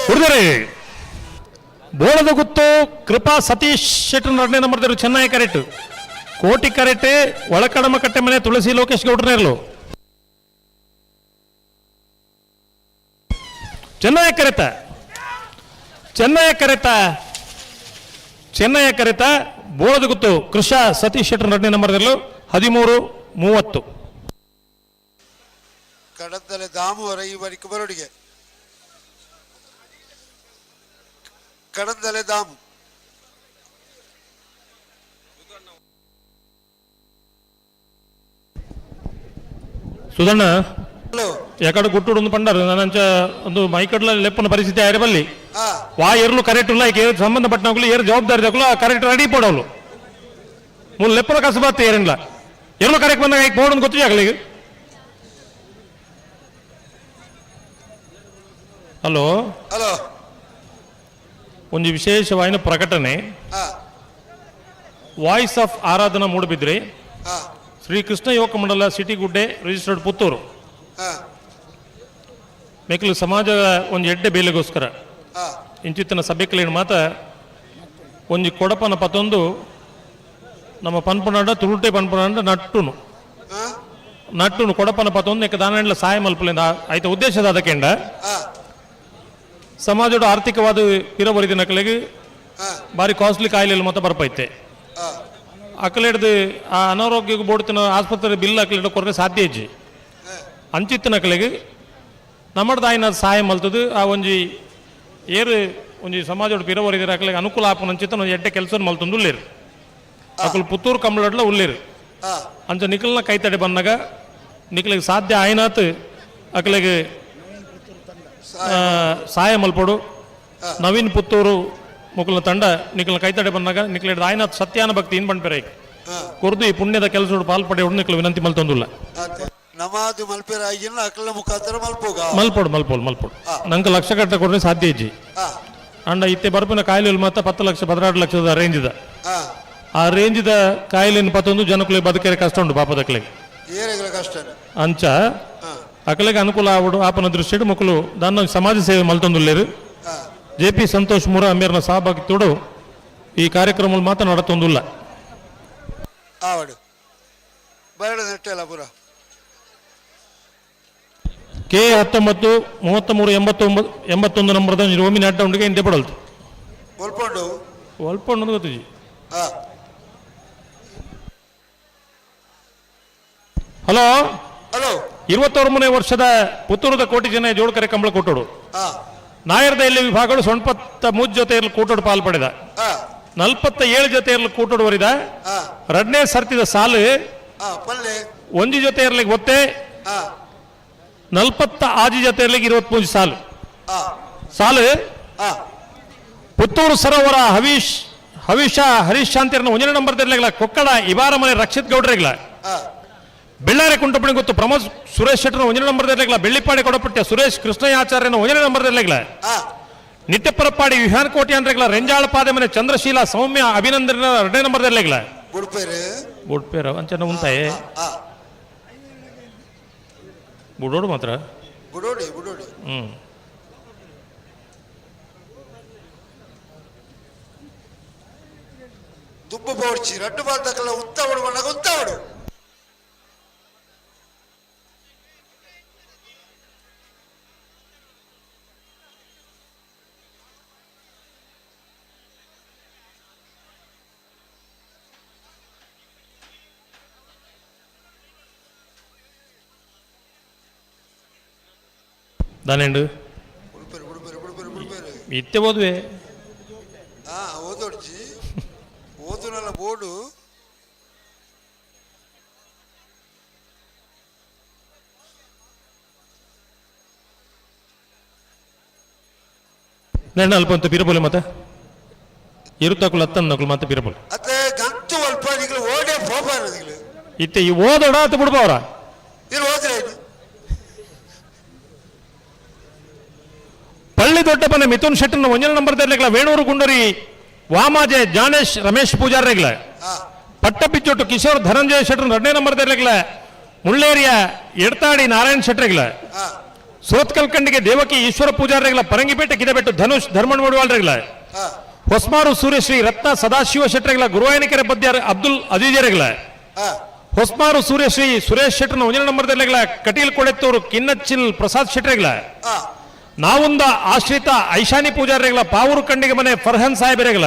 ಹುಡುಗರೇ ಬೋಳದ ಗುತ್ತು ಕೃಪಾ ಸತೀಶ್ ಶೆಟ್ಟರ್ ಎರಡನೇ ನಂಬರ್ ಚೆನ್ನೈ ಕರೆಕ್ಟ್ ಕೋಟಿ ಕರೆಕ್ಟ್ ಒಳಕಡಮ ಕಟ್ಟೆ ಮನೆ ತುಳಸಿ ಲೋಕೇಶ್ ಗೌಡ್ರನೇರ್ಲು ಚೆನ್ನೈ ಕರೆತ ಚೆನ್ನೈ ಕರೆತ ಚೆನ್ನೈ ಕರೆತ ಬೋಳದ ಗುತ್ತು ಕೃಷಾ ಸತೀಶ್ ಶೆಟ್ಟರ್ ಎರಡನೇ ನಂಬರ್ 13:30. ಕಡತ್ತಲೆ ದಾಮುವರ ಈ ಬರಿಕು ಬರೋಡಿಗೆ ಕಡಂದಲೆ ದಾಮು. ಸುಧಣ್ಣ ಎಕಡೆ ಗುಟ್ಟುಡು ಒಂದು ಪಂಡರು ನಾನಂಚ ಒಂದು ಮೈಕಡ್ಲ ಲೆಪ್ಪನ ಪರಿಸ್ಥಿತಿ ಆಯ್ರೆ ಬಲ್ಲಿ ವಾ ಎರ್ಲು ಕರೆಕ್ಟ್ ಇಲ್ಲ ಏರು ಸಂಬಂಧಪಟ್ಟನಗಳು ಏರು ಜವಾಬ್ದಾರಿ ತಗೊಳ್ಳು ಆ ಕರೆಕ್ಟ್ ರೆಡಿ ಪಡೋಳು ಮೂರು ಲೆಪ್ಪನ ಕಸಬಾತ್ ಏರಿಲ್ಲ ಎರ್ಲು ಕರೆಕ್ಟ್ ಬಂದಾಗ ಈಗ ಬೋರ್ಡ್ ಗೊತ್ತು ಆಗಲಿ. ಹಲೋ ಹಲೋ ಒಂದು ವಿಶೇಷವಾದ ಪ್ರಕಟಣೆ. ವಾಯ್ಸ್ ಆಫ್ ಆರಾಧನಾ ಮೂಡಬಿದ್ರಿ ಶ್ರೀ ಕೃಷ್ಣ ಯುವಕ ಮಂಡಲ ಸಿಟಿ ಗುಡ್ಡೆ ರಿಜಿಸ್ಟರ್ಡ್ ಪುತ್ತೂರು ಮೇಕಲು ಸಮಾಜದ ಒಂದು ಎಡ್ಡೆ ಬೇಲೆಗೋಸ್ಕರ ಇಂಚಿತ್ತಿನ ಸಭೆಕಲೇನು ಮಾತ ಒಂಜಿ ಕೊಡಪನ ಪತ್ತೊಂದು ನಮ್ಮ ಪನ್ಪುನಾಡ ತುರುಟೆ ಪನ್ಪುನಾಡ ನಟ್ಟುನು ನಟ್ಟುನು ಕೊಡಪನ ಪತ್ತೊಂದು ಎಕ್ಕ ದಾನಂಡ್ಲ ಸಹಾಯ ಮಲ್ಪಲಿಂದ ಆಯ್ತ ಉದ್ದೇಶದ ಅದಕ್ಕೆಂಡ ಸಮಾಜದ ಆರ್ಥಿಕವಾದ ಪಿರಬರಿದ ನಕಲಿಗೆ ಭಾರಿ ಕಾಸ್ಟ್ಲಿ ಕಾಯಿಲೆ ಮತ್ತೆ ಬರ್ಪೈತೆ ಅಕಲೆಡ್ದು ಆ ಅನಾರೋಗ್ಯಕ್ಕೆ ಬೋಡ್ತಿನ ಆಸ್ಪತ್ರೆ ಬಿಲ್ ಅಕಲೆಡ್ ಕೊರತೆ ಸಾಧ್ಯ ಇಜ್ಜಿ ಅಂಚಿತ್ತಿನ ಅಕಲೆಗೆ ನಮ್ಮಡ್ದಾಯಿನ ಸಹಾಯ ಮಲ್ತದು ಆ ಒಂಜಿ ಏರು ಒಂಜಿ ಸಮಾಜದ ಪಿರಬರಿದ ಅಕಲೆಗೆ ಅನುಕೂಲ ಆಪನ ಅಂಚಿತ್ತ ಒಂಜಿ ಎಡ್ಡೆ ಕೆಲಸ ಮಲ್ತೊಂದು ಉಳ್ಳೇರು ಅಕಲು ಪುತ್ತೂರು ಕಂಬಳಡ್ಲ ಉಳ್ಳೇರು ಅಂಚ ನಿಖಲ್ನ ಕೈತಡೆ ಬಂದಾಗ ನಿಖಲಿಗೆ ಸಾಧ್ಯ ಆಯ್ನಾತ್ ಅಕಲೆಗೆ ಸಹಾಯ ಮಲ್ಪೋಡು. ನವೀನ್ ಪುತ್ತೂರು ಮುಕುಲ ತಂಡ ನಿಖಲ್ನ ಕೈತಡೆ ಬಂದಾಗ ನಿಖಲ ಆಯ್ನಾಥ್ ಸತ್ಯಾನ ಭಕ್ತಿ ಇನ್ ಪನ್ಪೆರೆ ಕೊರ್ದು ಈ ಪುಣ್ಯದ ಕೆಲಸ ಪಾಲ್ಪಡೆ ನಿಖಲು ವಿನಂತಿ ಮಲ್ತೊಂದುಲ್ಲ. ನಮಾದು ಮಲ್ಪೆರ ಆಗಿನ ಅಕಲ ಮುಖಾಂತರ ಮಲ್ಪೋಗ ಮಲ್ಪೋಡು ಮಲ್ಪೋಡು ಮಲ್ಪೋಡು ನಂಗೆ ಲಕ್ಷ ಕಟ್ಟ ಕೊಡ್ರೆ ಸಾಧ್ಯ ಇಜ್ಜಿ ಅಂಡ ಇತ್ತೆ ಬರ್ಪಿನ ಕಾಯಿಲೆ ಮಾತ್ರ 10 ಲಕ್ಷ 16 ಲಕ್ಷದ ರೇಂಜ್ ಇದೆ. ಆ ರೇಂಜ್ದ ಕಾಯಿಲೆನ ಪತ್ತೊಂದು ಜನಕ್ಕಳಿಗೆ ಬದುಕೇರೆ ಕಷ್ಟ ಉಂಟು ಪಾಪದಕ್ಲಿಗೆ ಕಷ್ಟ ಅಂಚ ಅಕಲೆಗೆ ಅನುಕೂಲ ಆವಡು ಆಪನ ದೃಷ್ಟಿಡು ಮಕ್ಕಳು ದಾನ್ನ ಸಮಾಜ ಸೇವೆ ಮಲ್ತೊಂದುಲ್ಲೇರು. ಜೆ ಪಿ ಸಂತೋಷ್ ಮುರ ಅಮೇರ್ನ ಸಹಭಾಗಿತ್ತೋಡು ಈ ಕಾರ್ಯಕ್ರಮ ಮಾತ್ರ ನಡತೊಂದುಲ್ಲ. ಆವಡು ಬರಡು ನೆಟ್ಟೆಲ್ಲ ಪೂರ. ಕೆ 19 33 89 81 ನಂಬರ್ದ ರೋಮಿ ನೆಟ್ಟ ಉಂಡಿಗೆ ಇಂದೆ ಪಡಲ್ತು ಒಲ್ಪೊಂಡು ಒಲ್ಪೊಂಡು ಗೊತ್ತಿಜಿ. ಹಲೋ ಹಲೋ 29ನೇ ವರ್ಷದ ಪುತ್ತೂರದ ಕೋಟಿ ಜನ ಜೋಡ್ಕರೆ ಕಂಬಳ ಕೊಟ್ಟೋಡು ನಾಯರ್ದ ಎಲ್ಲಿ ವಿಭಾಗಗಳು ಸೊಣ್ಪತ್ತ ಮೂಜ್ ಜೊತೆ ಕೂಟೋಡು ಪಾಲ್ ಪಡೆದ 47 ಜೊತೆ ಕೂಟೋಡು ವರಿದ ಎರಡನೇ ಸರ್ತಿದ ಸಾಲು ಒಂಜಿ ಜೊತೆ ಇರ್ಲಿಕ್ಕೆ ಒತ್ತೆ 46 ಜೊತೆ ಇರ್ಲಿಕ್ಕೆ 23 ಸಾಲು ಸಾಲು ಪುತ್ತೂರು ಸರೋವರ ಹವೀಶ್ ಹವೀಶ ಹರೀಶ್ ಶಾಂತಿಯರನ್ನ ಒಂದನೇ ನಂಬರ್ ಇರ್ಲಿಲ್ಲ ಕೊಕ್ಕಡ ಇಬಾರ ಮನೆ ರಕ್ಷಿತ್ ಗೌಡ್ರಿಗ್ಲ ಬೆಳ್ಳಾರೆ ಕುಂಟಪಣಿ ಗೊತ್ತು ಪ್ರಮೋದ್ ಸುರೇಶ್ ಶೆಟ್ಟರ್ ಒಂದನೇ ನಂಬರ್ ಇರ್ಲಿಲ್ಲ ಬೆಳ್ಳಿಪಾಡಿ ಕೊಡಪಟ್ಟೆ ಸುರೇಶ್ ಕೃಷ್ಣಯಾಚಾರ್ಯನ ಒಂದನೇ ನಂಬರ್ ಇರ್ಲಿಲ್ಲ ನಿತ್ಯಪರಪಾಡಿ ವಿಹಾನ್ ಕೋಟಿ ಅಂದ್ರೆಗ್ಲ ರೆಂಜಾಳ ಪಾದೆ ಮನೆ ಚಂದ್ರಶೀಲ ಸೌಮ್ಯ ಅಭಿನಂದನ ಎರಡನೇ ನಂಬರ್ ಇರ್ಲಿಲ್ಲ ಬುಡ್ಪೇರ ಅಂಚನ ಉಂತಾಯೆ. ಬುಡೋಡು ಮಾತ್ರ. ಬುಡೋಡಿ ಬುಡೋಡಿ. ದುಬ್ಬು ಬೋಡ್ಚಿ ರಡ್ಡು ಬಾಲ್ದಕಲ್ಲ ಉತ್ತಾವಡು ಮಣ್ಣಗ ಉತ್ತಾವಡು. ದಾನೆಂಡು ಇತ್ತೆ ಓದುವೆ. ಓದೋಡ್ಚಿ ಓದುನಲ್ಲ ಬೋರ್ಡು. ನಾನು ಅಲ್ಪ ಅಂತ ಪಿರಪೋಲೆ ಮತ್ತೆ ಇರುತ್ತಕುಲು ಅತ್ತನ್ನಕುಲು ಮತ್ತೆ ಪಿರಪೋಲೆ. ಅತ್ತೆ ಗಂತು ಅಲ್ಪ ನಿಗ್ಲು ಓಡೇ ಪೋಪಾರ ನಿಗ್ಲು. ಇತ್ತೆ ಈ ಓದೋಡ ಅತ್ತ ಬಿಡ್ಬವ್ರ. ಇಲ್ಲಿ ಓದ್ರೆ. ಪಳ್ಳಿ ದೊಡ್ಡಪ್ಪನ ಮಿಥುನ್ ಶೆಟ್ಟರ್ನ ಒಂಜನ ನಂಬರ್ ದರ್ಲೆಗ್ಲ ವೇಣೂರು ಗುಂಡೂರಿ ವಾಮಾಜೆ ಜಾನೇಶ್ ರಮೇಶ್ ಪೂಜಾರ್ರೆಗ್ಲ ಪಟ್ಟಪಿಚ್ಚೊಟ್ಟು ಕಿಶೋರ್ ಧನಂಜಯ ಶೆಟ್ಟರ್ ಎರಡನೇ ನಂಬರ್ ದರ್ಲೆಗ್ಲ ಮುಳ್ಳೇರಿಯ ಎಡ್ತಾಡಿ ನಾರಾಯಣ್ ಶೆಟ್ಟರ್ಗ್ಲ ಸೋತ್ಕಲ್ ಖಂಡಿಗೆ ದೇವಕಿ ಈಶ್ವರ ಪೂಜಾರ್ರೆಗ್ಲ ಪರಂಗಿಪೇಟೆ ಕಿದಬೆಟ್ಟು ಧನುಷ್ ಧರ್ಮಣ್ ಮಡುವಾಳ್ರೆಗ್ಲ ಹೊಸ್ಮಾರು ಸೂರ್ಯಶ್ರೀ ರತ್ನ ಸದಾಶಿವ ಶೆಟ್ಟರ್ಗ್ಲ ಗುರುವಾಯನಕೆರೆ ಬದ್ಯಾರ್ ಅಬ್ದುಲ್ ಅಜೀಜರೆಗ್ಲ ಹೊಸ್ಮಾರು ಸೂರ್ಯಶ್ರೀ ಸುರೇಶ್ ಶೆಟ್ಟರ್ನ ಒಂಜನ ನಂಬರ್ ದರ್ಲೆಗ್ಲ ಕಟೀಲ್ ಕೊಡೆತ್ತೂರು ಕಿನ್ನಚ್ಚಿಲ್ ಪ್ರಸಾದ್ ಶೆಟ್ಟರ್ಗ್ಲ ನಾವುಂದ ಆಶ್ರಿತ ಐಶಾನಿ ಪೂಜಾರಿಗಳ ಪಾವೂರು ಕಂಡಿಗೆ ಮನೆ ಫರ್ಹನ್ ಸಾಹೇಬರೆಗಳ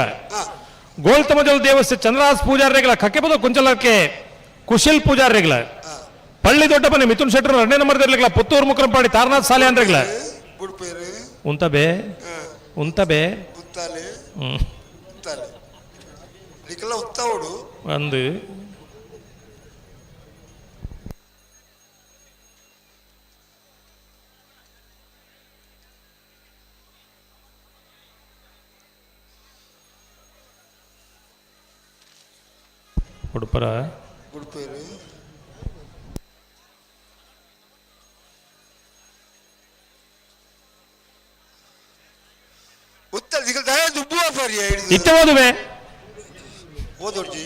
ಗೋಲ್ತಮಜಲ್ ದೇವಸ್ಥೆ ಚಂದ್ರಹಾಸ್ ಪೂಜಾರಿಗಳ ಕಕ್ಕೆಪದ ಕುಂಚಲಕ್ಕೆ ಕುಶಿಲ್ ಪೂಜಾರಿಗಳ ಪಳ್ಳಿ ದೊಡ್ಡ ಮನೆ ಮಿಥುನ್ ಶೆಟ್ಟರ್ ಎರಡನೇ ನಂಬರ್ ದರ್ಲೆಗಳ ಪುತ್ತೂರು ಮುಕ್ರಂಪಾಡಿ ತಾರನಾಥ್ ಸಾಲೆ ಅಂದ್ರೆಗಳ ಉಂತಬೆ ಉಂತಬೆ ಒಂದು ಉಡುಪರ ಉಡುಪೇರು ಉತ್ತರ ದುಬ್ಬು ಇತ್ತೆ ಓದುವೆ. ಓದೋಡ್ಜಿ.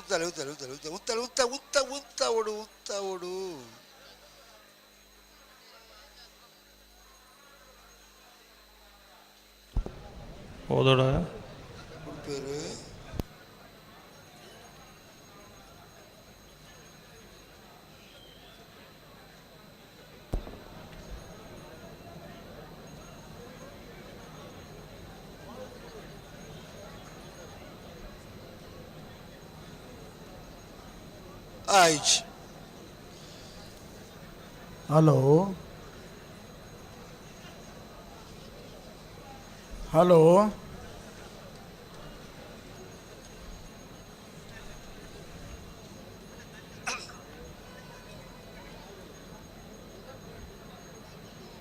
ಉತ್ತಲೆ ಉತ್ತಲೆ ಉತ್ತಲೆ ಉತ್ತ ಉತ್ತಲೆ ಉತ್ತ ಉತ್ತ ಉತ್ತ ಓಡು ಉತ್ತ ಓಡು. ಓದೋಡ. ಉಡುಪೇರು ಆಯ್ತು. ಹಲೋ ಹಲೋ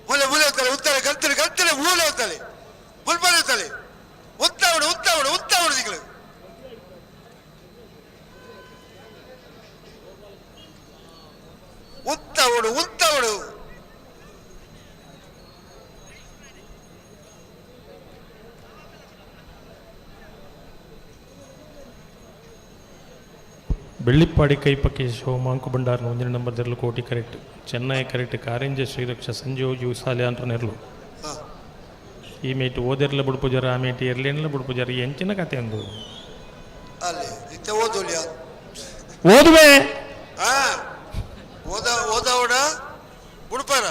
ಮೂಲೆ ಮೂಲೆ ಉತ್ತಲೆ ಉತ್ತಲೆ ಕಲ್ತಲೆ ಕಲ್ತಲೆ ಮೂಲೆ ಉತ್ತಲೆ ಮುಲ್ಪನೆ ಉತ್ತಲೆ ಉತ್ತಾವಡು ಉತ್ತಾವಡು ಉತ್ತಾವಡು ದಿಕ್ಲು. ಉತ್ತಾವಡು ಉತ್ತಾವಡು. ಬೆಳ್ಳಿಪ್ಪಾಡಿ ಕೈಪಕ್ಕೆ ಶಿವ ಮಾಂಕು ಭಂಡಾರನ ಒಂದಿನ ನಂಬರ್ ದೆರ್ಲು ಕೋಟಿ ಕರೆಕ್ಟ್ ಚೆನ್ನೈ ಕರೆಕ್ಟ್ ಕಾರಿಂಜ ಶ್ರೀರಕ್ಷ ಸಂಜೀವ್ ಜೀವಸಾಲೆ ಅಂತರ ನೆರ್ಲು. ಈ ಮೇಟ್ ಓದೆರ್ಲ ಬುಡ್ಪುಜಾರ ಆ ಮೇಟ್ ಎರ್ಲೇನ್ಲ ಬುಡ್ಪುಜಾರ ಎಂಚಿನ ಕತೆ ಅಂದು. ಅಲ್ಲಿ ಇತ್ತೆ ಓದೋಲಿಯ. ಓದುವೆ. ಹಾ ಓದ ಓದವಡ ಬುಡ್ಪಾರ.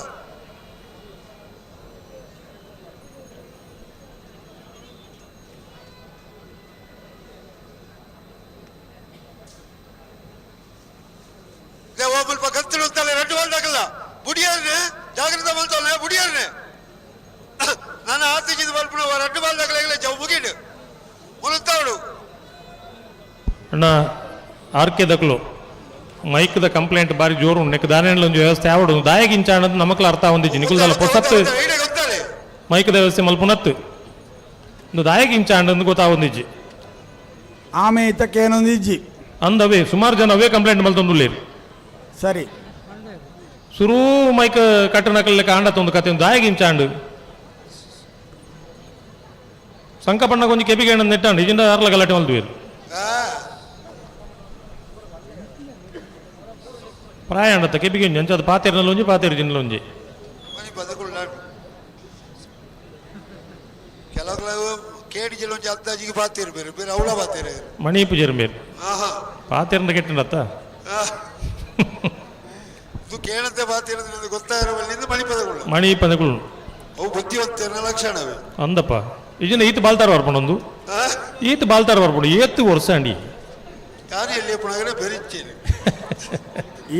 ಮುಲ್ಪ ಕತ್ತಲು ಉಂತಲೆ ರಡ್ಡು ಬಂದಾಗಲ್ಲ ಬುಡಿಯಾರನೆ ಜಾಗ್ರತೆ ಮಲ್ತಲ್ಲ ಬುಡಿಯಾರನೆ ನಾನು ಆತಿಜಿದ ಮಲ್ಪುನ ರಡ್ಡು ಬಾಲ್ದಾಗಲ ಜವ್ ಮುಗಿಡು ಮುಲುತ್ತಾವಡು. ಅಣ್ಣ ಆರ್ ಕೆ ದಕ್ಲು ಮೈಕ್ದ ಕಂಪ್ಲೇಂಟ್ ಬಾರಿ ಜೋರು ಉಂಡು ದಾನೇಂಡ್ಲ ಒಂಜಿ ವ್ಯವಸ್ಥೆ ಆವಡು ದಾಯಗಿಂಚ ಅನ್ನೋದು ನಮಕ್ಲ ಅರ್ಥ ಹೊಂದಿಜ್ಜಿ ನಿಕುಲ್ದಲ್ಲ ಪೊಸತ್ತು ಮೈಕ್ದ ವ್ಯವಸ್ಥೆ ಮಲ್ಪುನತ್ತು. ಇಂದು ದಾಯಕ ಇಂಚ ಅಂಡ್ ಗೊತ್ತಾವೊಂದಿಜ್ಜಿ. ಆಮೆ ಇತ್ತಕ್ಕೇನೊಂದಿಜ್ಜಿ. ಅಂದವೇ ಸುಮಾರು ಜನ ಅವೇ ಕಂಪ್ಲೇಂಟ್ ಮಲ್ತೊಂದುಲ್ಲೇರು. ಸರಿ. ಸುರೂ ಮೈಕ್ ಕಟ್ಟನಕಲ್ಲ ಕಾಂಡ ತೊಂದು ಕತೆ ದಾಯಕ ಇಂಚ ಅಂಡ್ ಸಂಕಪಣ್ಣ ಕೊಂಚ ಕೆಪಿಗೆ ನೆಟ್ಟಾಂಡು ಇಜಿಂದ ಅರ್ಲ ಗಲಾಟೆ ಮಲ್ದುವೇರು. ಪ್ರಾಯ ಅಂಡತ್ತ ಕೆಪಿಗೆ ಒಂಜಿ ಅಂಚ ಅದು ಪಾತೇರಿನಲ್ಲಿ ಒಂಜಿ ಪಾತೇರು ಜಿನ್ನಲ ಒಂಜಿ. ಕೆಲವು ಕೇಡಿ ಜಿಲ್ಲ ಒಂಜಿ ಅಂದಾಜಿಗೆ ಪಾತೇರು ಬೇರೆ ಬೇರೆ ಅವಳ ಪಾತೇರು. ಮಣಿ ಪೂಜಾರಿ ಬೇರೆ ಪಾತೇರಂದ ಕೆಟ್ಟಂಡತ್ತ. ಇದು ಕೇಳಂತೆ ಪಾತೇರಂದ್ರೆ ಗೊತ್ತಾಗಿರೋ ಮಣಿ ಪದಗಳು. ಮಣಿ ಪದಗಳು. ಅವು ಬುದ್ಧಿವಂತರ ಲಕ್ಷಣವೇ. ಅಂದಪ್ಪ ಇಜಿನ ಈತ ಬಾಲ್ತಾರ ಬರ್ಪಣೊಂದು ಈತ ಬಾಲ್ತಾರ ಬರ್ಪಣು ಏತ್ತು ವರ್ಷ ಅಂಡಿ. ಯಾರು ಎಲ್ಲಿ ಪುಣಗರೆ ಬೆರಿಂಚೇನೆ.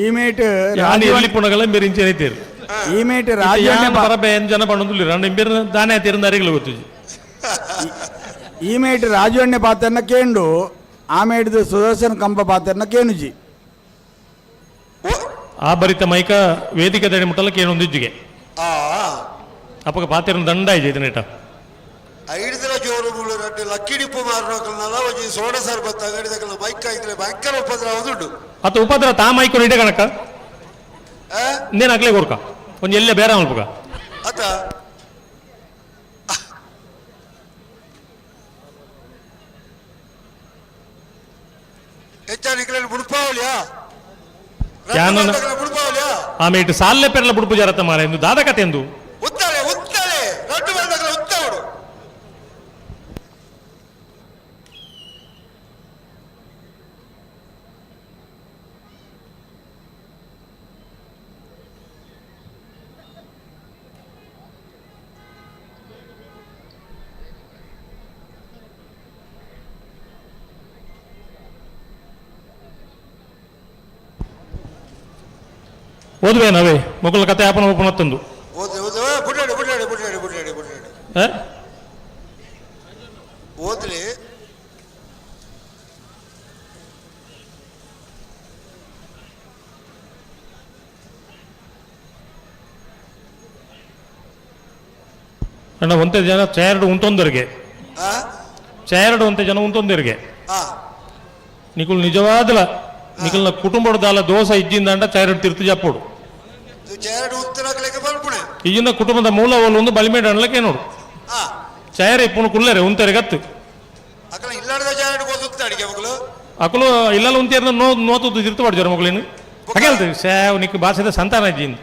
ಈ ಮೇಟ್ ಯಾನು ಎಲ್ಲಿ ಪುಣಗಲ ಬೆರಿಂಚೇನೆ ಐತೇರು. ಈ ಮೇಟ್ ರಾಜಣ್ಣ ಪರಬೆ ಏನ್ ಜನ ಪಣೊಂದುಲ್ಲ ರಂಡ ಇಂಬೇರು ದಾನೆ ತೀರಂದ ಅರಿಗಳು ಗೊತ್ತು. ಈ ಮೇಟ್ ರಾಜಣ್ಣ ಪಾತ್ರನ ಕೇಂಡು ಆ ಮೇಟ್ದು ಸುದರ್ಶನ ಕಂಬ ಪಾತ್ರನ ಕೇನುಜಿ. ಆ ಬರಿತ ಮೈಕ ವೇದಿಕೆ ದಡಿ ಮುಟ್ಟಲ್ಲ ಕೇನೊಂದಿಜ್ಜಿಗೆ. ಅಪ್ಪಗ ಪಾತಿರನ ದಂಡ ಇಜ್ಜಿ ನೇಟ. ಐಡ್ದಲ ಜೋರು ಮೂಳು ರಡ್ಡು ಲಕ್ಕಿಡಿಪ್ಪು ಮಾರನೋಕಲ್ನಲ್ಲ ಒಂಜಿ ಸೋಡ ಸರ್ಬತ್ ಅಂಗಡಿದಕಲ್ನ ಮೈಕ್ ಆಯ್ತಲೆ ಭಯಂಕರ ಉಪದ್ರ ಉಂಟು. ಅತ್ತ ಉಪದ್ರ ತಾ ಮೈಕ್ ಇಡೆ ಕಣಕ ಇನ್ನೇನು ಅಗ್ಲೇ ಕೊರ್ಕ ಒಂಜಿ ಎಲ್ಲೇ ಬೇರೆ ಮಲ್ಪುಗ. ಅತ್ತ ಹೆಚ್ಚಾನ ಇಕ್ಲೆನ್ ಬುಡ್ಪಾವಳಿಯಾ? ಬುಡ್ಪಾವಳಿಯಾ? ಆಮೇಲೆ ಇಟ್ಟು ಸಾಲ್ಲೆ ಪೆರ್ಲ ಬುಡ್ಪು ಜಾರತ್ತ ಮಾರ ಎಂದು ದಾದ ಕತೆ ಎಂದು. ಉತ್ತಾಳೆ ಉತ್ತಾಳೆ ರಡ್ಡು ಬಂದಕಲ ಉತ್ತಾವಡು. ಓದುವೆ ನಾವೇ ಮೊಗಲ ಕತೆ ಆಪನ ಓಪನ್ ಹೊತ್ತೊಂದು. ಓದು ಓದು ಬುಡ್ಡಾಡಿ ಬುಡ್ಡಾಡಿ ಬುಡ್ಡಾಡಿ ಬುಡ್ಡಾಡಿ ಬುಡ್ಡಾಡಿ. ಓದ್ಲಿ. ಅಣ್ಣ ಒಂತೆ ಜನ ಚೇರ್ಡ್ ಉಂತೊಂದರಿಗೆ ಚೇರ್ಡ್ ಒಂತೆ ಜನ ಉಂತೊಂದರಿಗೆ ನಿಕುಲ್ ನಿಜವಾದಲ ನಿಕಲ್ನ ಕುಟುಂಬದ ದೋಸ ಇಜ್ಜಿಂದ ಚೇರ್ಡ್ ತಿರ್ತು ಜಪ್ಪೋಡು. ಈಗಿನ ಕುಟುಂಬದ ಮೂಲ ಒಂದು ಬಲಿಮೇಡ ಅನ್ಲಕ್ಕೆ ನೋಡು ಚೇರ್ ಇಪ್ಪುನು ಕುಲ್ಲೇರೆ ಉಂತೇರೆ ಗತ್ತು ಅಕಲು ಇಲ್ಲಲ್ಲ ಉಂತೇರ್ನ ನೋ ನೋತು ತಿರ್ತು ಪಡ್ಜಾರ ಮಗಳೇನು ಹಾಗೆ ಸೇವ್ ನಿಕ್ ಭಾಷೆದ ಸಂತಾನ ಇಜ್ಜಿಂದ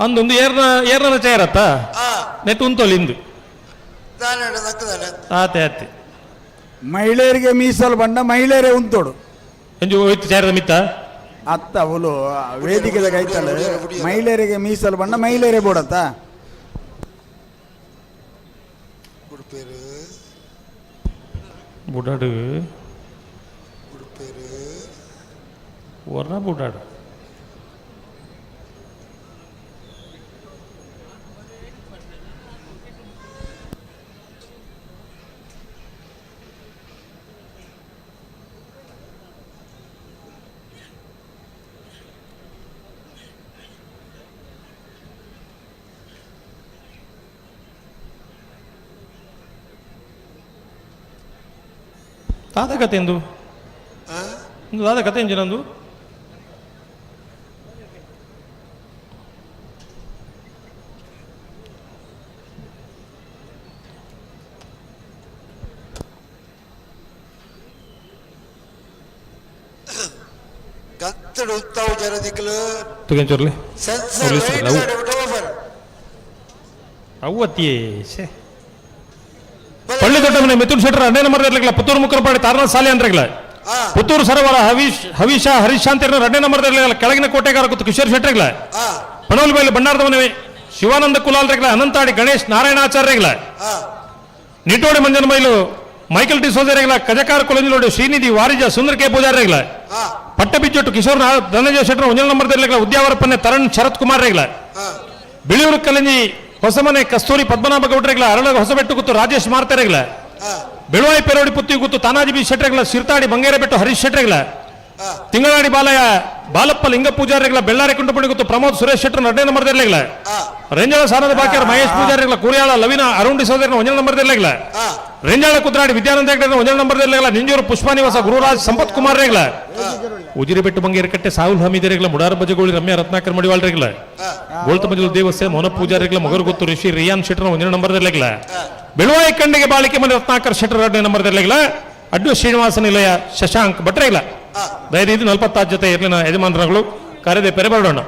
ಅಂದೊಂದು ಏರ್ನ ಏರ್ನ ಚೇರ್ ಅತ್ತ ನೆಟ್ ಉಂತೋಲಿ ಇಂದು ಆತೆ ಆತೆ ಮಹಿಳೆಯರಿಗೆ ಮೀಸಲು ಬಣ್ಣ ಮಹಿಳೆಯರೇ ಉಂತೋಡು. ಎಂಜು ಹೋಯ್ತು ಚೇರದ ಮಿತ್ತ ಅತ್ತ ಅವಳು ವೇದಿಕೆದ ಕೈತಾಳೆ ಮಹಿಳೆಯರಿಗೆ ಮೀಸಲು ಬಣ್ಣ ಮಹಿಳೆಯರೇ ಬೋಡತ್ತ. ಬುಡಾಡು ಒರ ಬುಡಾಡು ದಾದ ಕತೆ ಎಂದು ದಾದ ಕತೆ ಎಂಜಿನಂದು ಗಂತಡು ಉತ್ತಾವು ಜನ ದಿಕ್ಕಲು ತುಗೆಂಚೂರ್ಲಿ ಸೆನ್ಸರ್ ಅವ್ವತ್ತಿಯೇ ಶೇ ಪಳ್ಳಿ ದೊಡ್ಡ ಮನೆ ಮಿಥುನ್ ಶೆಟ್ಟರ್ ಅಣ್ಣನ ನಂಬರ್ ಪುತ್ತೂರು ಮುಕ್ಕರಪಾಡಿ ತಾರನಾಥ್ ಸಾಲಿ ಅಂದ್ರಲ್ಲ ಪುತ್ತೂರು ಸರೋವರ ಹವೀಶ್ ಹವೀಶ ಹರೀಶ್ ಶಾಂತಿ ಎರಡನೇ ನಂಬರ್ ಕೆಳಗಿನ ಕೋಟೆಗಾರ ಕೂತು ಕಿಶೋರ್ ಶೆಟ್ಟರ್ಗಳ ಪಣೋಲಿಬೈಲು ಭಂಡಾರದ ಮನೆ ಶಿವಾನಂದ ಕುಲಾಲ್ರೆಗಳ ಅನಂತಾಡಿ ಗಣೇಶ್ ನಾರಾಯಣಾಚಾರ್ಯಗಳ ನಿಟೋಡಿ ಮಂಜನ ಮೈಲು ಮೈಕಲ್ ಟಿ ಸೋಜರೆಗಳ ಕಜಕಾರ ಕೊಲಂಜಿಲೋಡು ಶ್ರೀನಿಧಿ ವಾರಿಜ ಸುಂದರ ಕೆ ಪೂಜಾರಿಗಳ ಪಟ್ಟಬಿಜ್ಜೊಟ್ಟು ಕಿಶೋರ್ ಧನಂಜಯ ಶೆಟ್ಟರ್ ಒಂಜನ ನಂಬರ್ ಉದ್ಯಾವರ ಪನ್ನೆ ತರಣ್ ಶರತ್ ಕುಮಾರ್ ರೇಗ್ಲ ಬಿಳಿಯೂರು ಕಲಂಜಿ ಹೊಸಮನೆ ಕಸ್ತೂರಿ ಪದ್ಮನಾಭ ಗೌಡ್ರೆಗಳ ಅರಳ ಹೊಸಬೆಟ್ಟು ಕೂತು ರಾಜೇಶ್ ಮಾರ್ತರೆಗಳ ಬೆಳುವಾಯಿ ಪೆರೋಡಿ ಪುತ್ತಿ ಕೂತು ತಾನಾಜಿ ಬಿ ಶೆಟ್ಟರ್ಗಳ ಸಿರ್ತಾಡಿ ಬಂಗೇರಬೆಟ್ಟು ಹರೀಶ್ ಶೆಟ್ಟರ್ಗಳ ತಿಂಗಳಾಡಿ ಬಾಲಯ ಬಾಲಪ್ಪ ಲಿಂಗ ಪೂಜಾರಿಗಳ ಬೆಳ್ಳಾರಿ ಕುಂಟಪುಣಿ ಗೊತ್ತು ಪ್ರಮೋದ್ ಸುರೇಶ್ ಶೆಟ್ಟರ್ ಎರಡನೇ ನಂಬರ್ ಇರ್ಲಿಲ್ಲ. ರೆಂಜಾಳ ಸಾನದ ಬಾಕಿಯರ್ ಮಹೇಶ್ ಪೂಜಾರಿಗಳ ಕೂರಿಯಾಳ ಲವಿನ ಅರುಣ್ ಡಿಸೋದರ್ನ ಒಂದನೇ ನಂಬರ್ ಇರ್ಲಿಲ್ಲ. ರೆಂಜಾಳ ಕುದ್ರಾಡಿ ವಿದ್ಯಾನಂದ ಹೆಗ್ಡೆ ಒಂದನೇ ನಂಬರ್ ಇರ್ಲಿಲ್ಲ. ನಿಂಜೂರು ಪುಷ್ಪಾನಿವಾಸ ಗುರುರಾಜ್ ಸಂಪತ್ ಕುಮಾರ್ ರೇಗ್ಲ. ಉಜಿರಿಬೆಟ್ಟು ಬಂಗೇರಕಟ್ಟೆ ಸಾಹುಲ್ ಹಮೀದ್ ರೇಗ್ಲ. ಮುಡಾರ ಬಜಗೋಳಿ ರಮ್ಯಾ ರತ್ನಾಕರ್ ಮಡಿವಾಳ್ ರೇಗ್ಲ. ಗೋಳ್ತ ಮಂಜುಳ ದೇವಸ್ಥೆ ಮೌನ ಪೂಜಾರಿಗಳ ಮಗರುಗೊತ್ತು ಋಷಿ ರಿಯಾನ್ ಶೆಟ್ಟರ್ ಒಂದನೇ ನಂಬರ್ ಇರ್ಲಿಲ್ಲ. ಬೆಳುವಾಯಿ ಕಣ್ಣಿಗೆ ಬಾಳಿಕೆ ಮನೆ ರತ್ನಾಕರ್ ಶೆಟ್ಟರ್ ಎರಡನೇ ನಂಬರ್ ಇರ್ಲಿಲ್ಲ. ಅಡ್ಡು ಶ್ರೀನಿವಾಸ ನಿಲಯ ಶಶಾಂಕ್ ಭಟ್ರೆ ಇಲ್ಲ. ದಯದೀದು 46 ಜೊತೆ ಇರ್ಲಿನ ಯಜಮಾನರುಗಳು ಕರೆದೆ ಪೆರೆ ಬರೋಣ.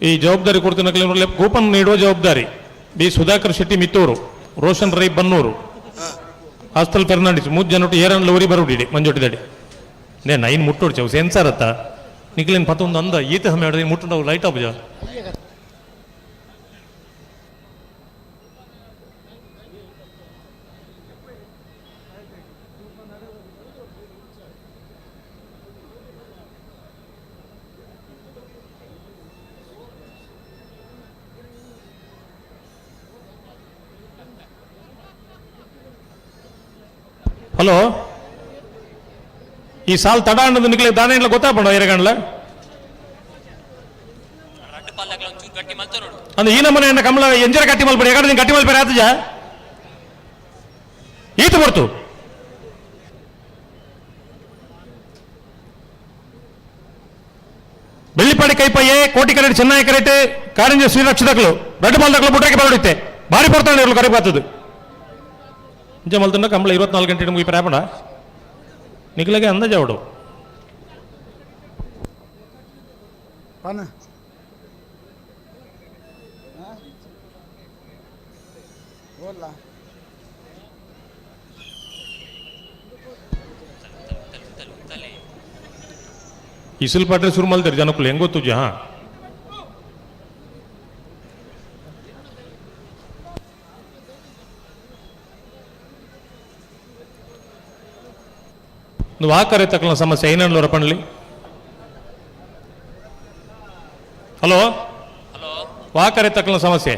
ಈ ಜವಾಬ್ದಾರಿ ಕೊಡ್ತೀನಿ ಕೂಪನ್ ನೀಡುವ ಜವಾಬ್ದಾರಿ ಬಿ ಸುಧಾಕರ್ ಶೆಟ್ಟಿ ಮಿತ್ತೂರು, ರೋಷನ್ ರೈ ಬನ್ನೂರು, ಹಾಸ್ತಲ್ ಫೆರ್ನಾಂಡಿಸ್ ಮೂರು ಜನ ಏರನ್ ಲೋರಿ ಬರೋಡಿಡಿ ಮಂಜೊಟ್ಟಿದಡಿ. ನೇ ನೈನ್ ಮುಟ್ಟೋಡು ಚೌ ಸೆನ್ಸರ್ ಅತ್ತ ನಿಕ್ಲೇನ್ ಪತ್ತೊಂದು ಅಂದ ಈತ ಸಮಯ ಮುಟ್ಟು ಲೈಟ್ ಆಫ್ ಜಾ. ಹಲೋ, ಈ ಸಾಲ್ ತಡ ಅನ್ನೋದು ನಿಕ್ಲೆ ದಾನೆ ಇಲ್ಲ ಗೊತ್ತಾಪಣ ಎರಗಣ್ಲ ಅಂದ್ರೆ ಈ ನಮ್ಮನೆ ಅಣ್ಣ ಕಮಲ ಎಂಜರ ಕಟ್ಟಿ ಮಲ್ಪಡಿ ಎಗಡ ಕಟ್ಟಿ ಮಲ್ಪರಿ ಆತಜ ಈತ ಬರ್ತು. ಬೆಳ್ಳಿಪಾಡಿ ಕೈಪಯ್ಯೆ ಕೋಟಿ ಕರೆಟ್ ಚೆನ್ನಾಗಿ ಕರೆಟ್ ಕಾರಂಜಿ ಶ್ರೀರಕ್ಷದಕ್ಲು ರೆಡ್ ಬಾಲ್ ದಕ್ಲು ಬುಟ್ರಕ್ಕೆ ಬರಡಿತ್ತೆ ಭಾರಿ ಪಡ್ತಾನೆ ಇರಲು ಕರೆ ಬರ್ತದೆ. ಇಂಚ ಮಲ್ತಂಡ ಕಂಬಳ 24 ಗಂಟೆ ಮುಗಿ ಪ್ರಾಪಣ ನಿಕ್ಲೆಗೆ ಅಂದಾಜು ಅವಡು. ಇಸಿಲ್ ಪಾಟ್ರೆ ಶುರು ಮಲ್ತಾರೆ ಜನಕ್ಕೂ ಹೆಂಗ್ ಗೊತ್ತು ಹಾ. నువ్వు ಆಕರೆ ತಕ್ಕಲ ಸಮಸ್ಯೆ ಐನೂರ ಪಂಡ್ಲಿ. ಹಲೋ, ವಾಕರೆ ತಕ್ಕಲ ಸಮಸ್ಯೆ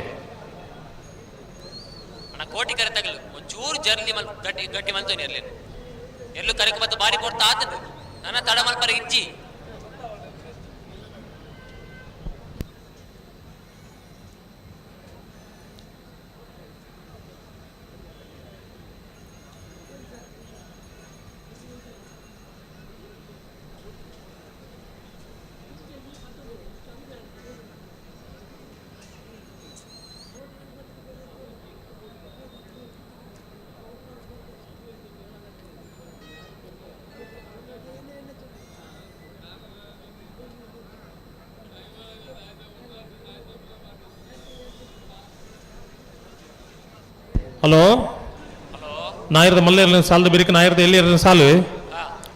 ಅಣ್ಣ ಕೋಟಿ ಕರೆ ತಗಲು ಒಂಚೂರು ಜರ್ಲಿ ಮಲ್ ಗಟ್ಟಿ ಗಟ್ಟಿ ಮಲ್ತೋನಿ ಇರ್ಲಿ ಎಲ್ಲೂ ಕರೆಕು ಮತ್ತು ಬಾರಿ ಕೊಡ್ತಾ ಆತನು ನನ್ನ ತಡ ಮಲ್ಪರ ಇಜ್ಜಿ. ಹಲೋ, ನಾಯರ್ದ ಮಲ್ಲೇರ್ನ ಸಾಲದ ಬಿರಿಕ ನಾಯರ್ದ ಎಲ್ಲಿ ಸಾಲು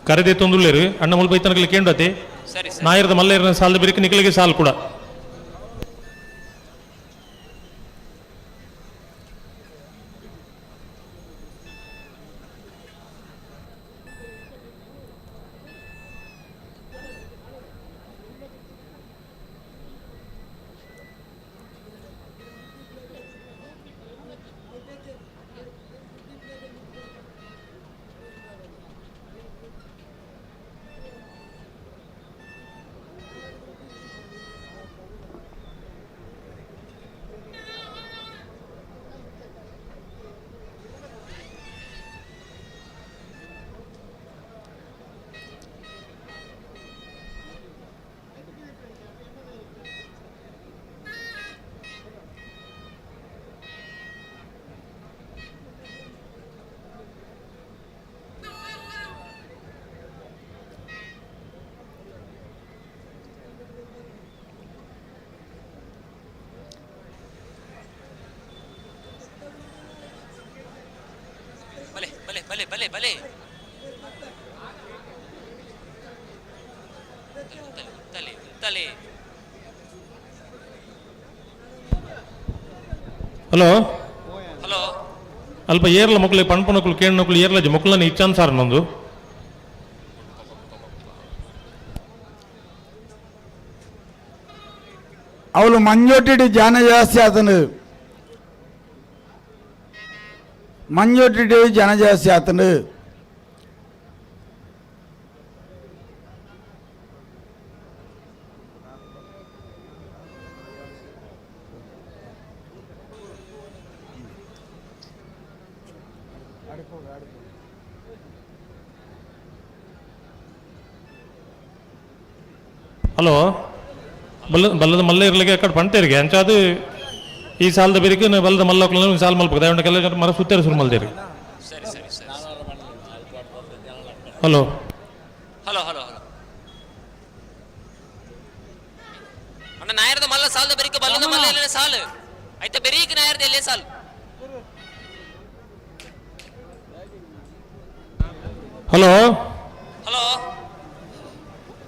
ಕರೆದೆ ತೊಂದುಳ್ಳೇರು ಅಣ್ಣ ಮುಲ್ಪ ಇತ್ತನಕಲಿ ಕೇಂದ್ರತೆ ನಾಯರ್ದ ಮಲ್ಲೇರ್ನ ಸಾಲದ ಬಿರಿಕ ನಿಕಲಿಗೆ ಸಾಲು ಕೂಡ. ಬಲೆ ಬಲೆ ಬಲೆ ಬಲೆ ತಲೆ ತಲೆ ತಲೆ. ಹಲೋ. ಹಲೋ. ಅಲ್ಪ ಏರ್ಲ ಮೊಕ್ಲೆ ಪಣ್ಪುನಕುಲು ಕೇಣ್ಣಕುಲು ಏರ್ಲಜಿ ಮೊಕ್ಲನ ಇಚ್ಚಾನ್ಸಾರ ನಂದು. ಅವಳು ಮಂಜೊಟ್ಟಿಡಿ ಜಾನ ಜಾಸ್ತಿ ಆತನು, ಮಂಜೊಟ್ಟಿಡಿ ಜನ ಜಾಸ್ತಿ ಆತನು. ಹಲೋ, ಬಲ್ಲ ಬಲ್ಲದ ಮಲ್ಲ ಇರ್ಲಿಕ್ಕೆ ಅక్కడ ಪಂಟೇರಿಗೆ ಅಂಚಾದು ಈ ಸಾಲದ ಬೆರಿಕೆ ಬಲ್ಲದ ಮಲ್ಲ ಸಾಲ ಮಲ್ಪ ದಯವಿಟ್ಟು ಕೆಲ ಮರ ಸುತ್ತೇರು ಶುರು ಮಲ್ದೇರಿ. ಸರಿ ಸರಿ ಸರಿ. ಹಲೋ ಹಲೋ ಹಲೋ ಹಲೋ ಅಣ್ಣ, ನಾಯರದ ಮಲ್ಲ ಸಾಲದ ಬೆರಿಕ ಬಲ್ಲದ ಮಲ್ಲ ಇಲ್ಲ ಸಾಲು ಆಯ್ತಾ ಬೆರೀಕ್ ನಾಯರದ ಎಲ್ಲೇ ಸಾಲು. Hello hello.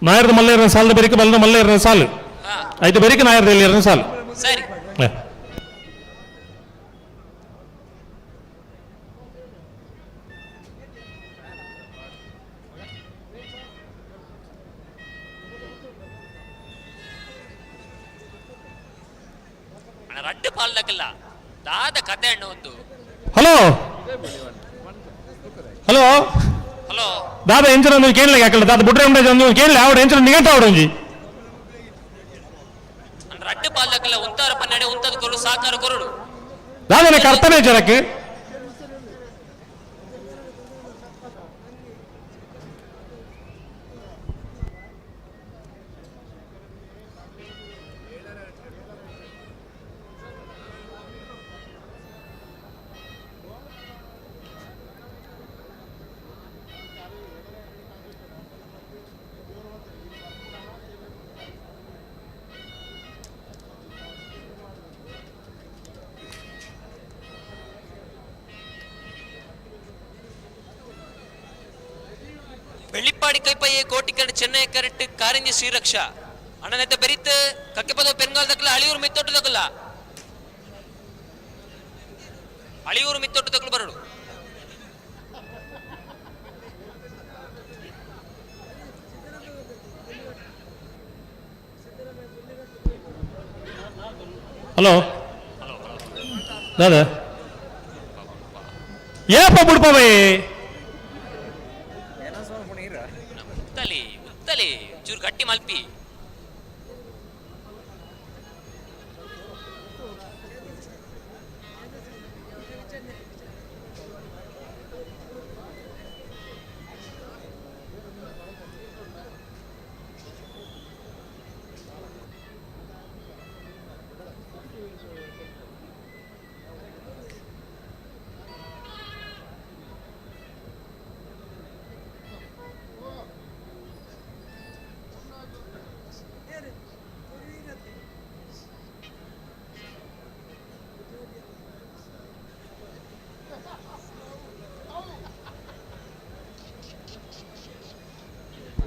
ನಾಯರದ ಮಲ್ಲ ಇರೋ ಸಾಲದ ಬೆರಿಕೆ ಬಲ್ಲದ ಮಲ್ಲ ಇರೋ ಸಾಲು ಆಯ್ತು ಬೆರಿಕೆ ನಾಯರದ ಎಲ್ಲಿ ಇರೋ ಸಾಲು. ಸರಿ. ಅಣ್ಣ ರಡ್ಡು ಪಾಲ್ದಕ್ಕಿಲ್ಲ ದಾದ ಕತೆ ಅಣ್ಣ ಒಂದು. Hello hello hello. ದಾದ ಎಂಚನ ಒಂದು ಕೇಳಲಿ ಯಾಕಲ್ಲ ದಾದ ಬುಟ್ರೆ ಉಂಡೆ ಒಂದು ಕೇಳಲಿ ಆವಡ ಎಂಚನ ನಿಗಂಟ ಆವಡ ಒಂಜಿ. ಅಣ್ಣ ರಡ್ಡು ಪಾಲ್ದಕ್ಕಿಲ್ಲ ಉಂತಾರ ಪನ್ನಡೆ ಉಂತದ ಕೊರು ಸಾಕಾರ ಕೊರಡು. ದಾದನೆ ಕರ್ತನೆ ಜರಕ್ಕೆ. ಬೆಳ್ಳಿಪ್ಪಾಡಿ ಕೈಪಯ್ಯ ಕೋಟಿಕರಡು ಚೆನ್ನೈ ಕರೆಕ್ಟ್ ಕಾರಿಂಜಿ ಶ್ರೀರಕ್ಷಾ ಅಣ್ಣನೆತ್ತ ಬೆರಿತ್ ಕಕ್ಕೆಪದ ಪೆನ್ಗಾಲ್ ದಕ್ಕಲ ಅಳಿಯೂರು ಮಿತ್ತೊಟ್ಟು ದಕ್ಕಲ ಅಳಿಯೂರು ಮಿತ್ತೊಟ್ಟು ದಕ್ಕಲು ಬರಡು. ಹಲೋ ದಾದ ಏಪ ಬುಡ್ಪ ಬೈ. ಉತ್ತಲಿ ಉತ್ತಲಿ ಚೂರು ಗಟ್ಟಿ ಮಲ್ಪಿ.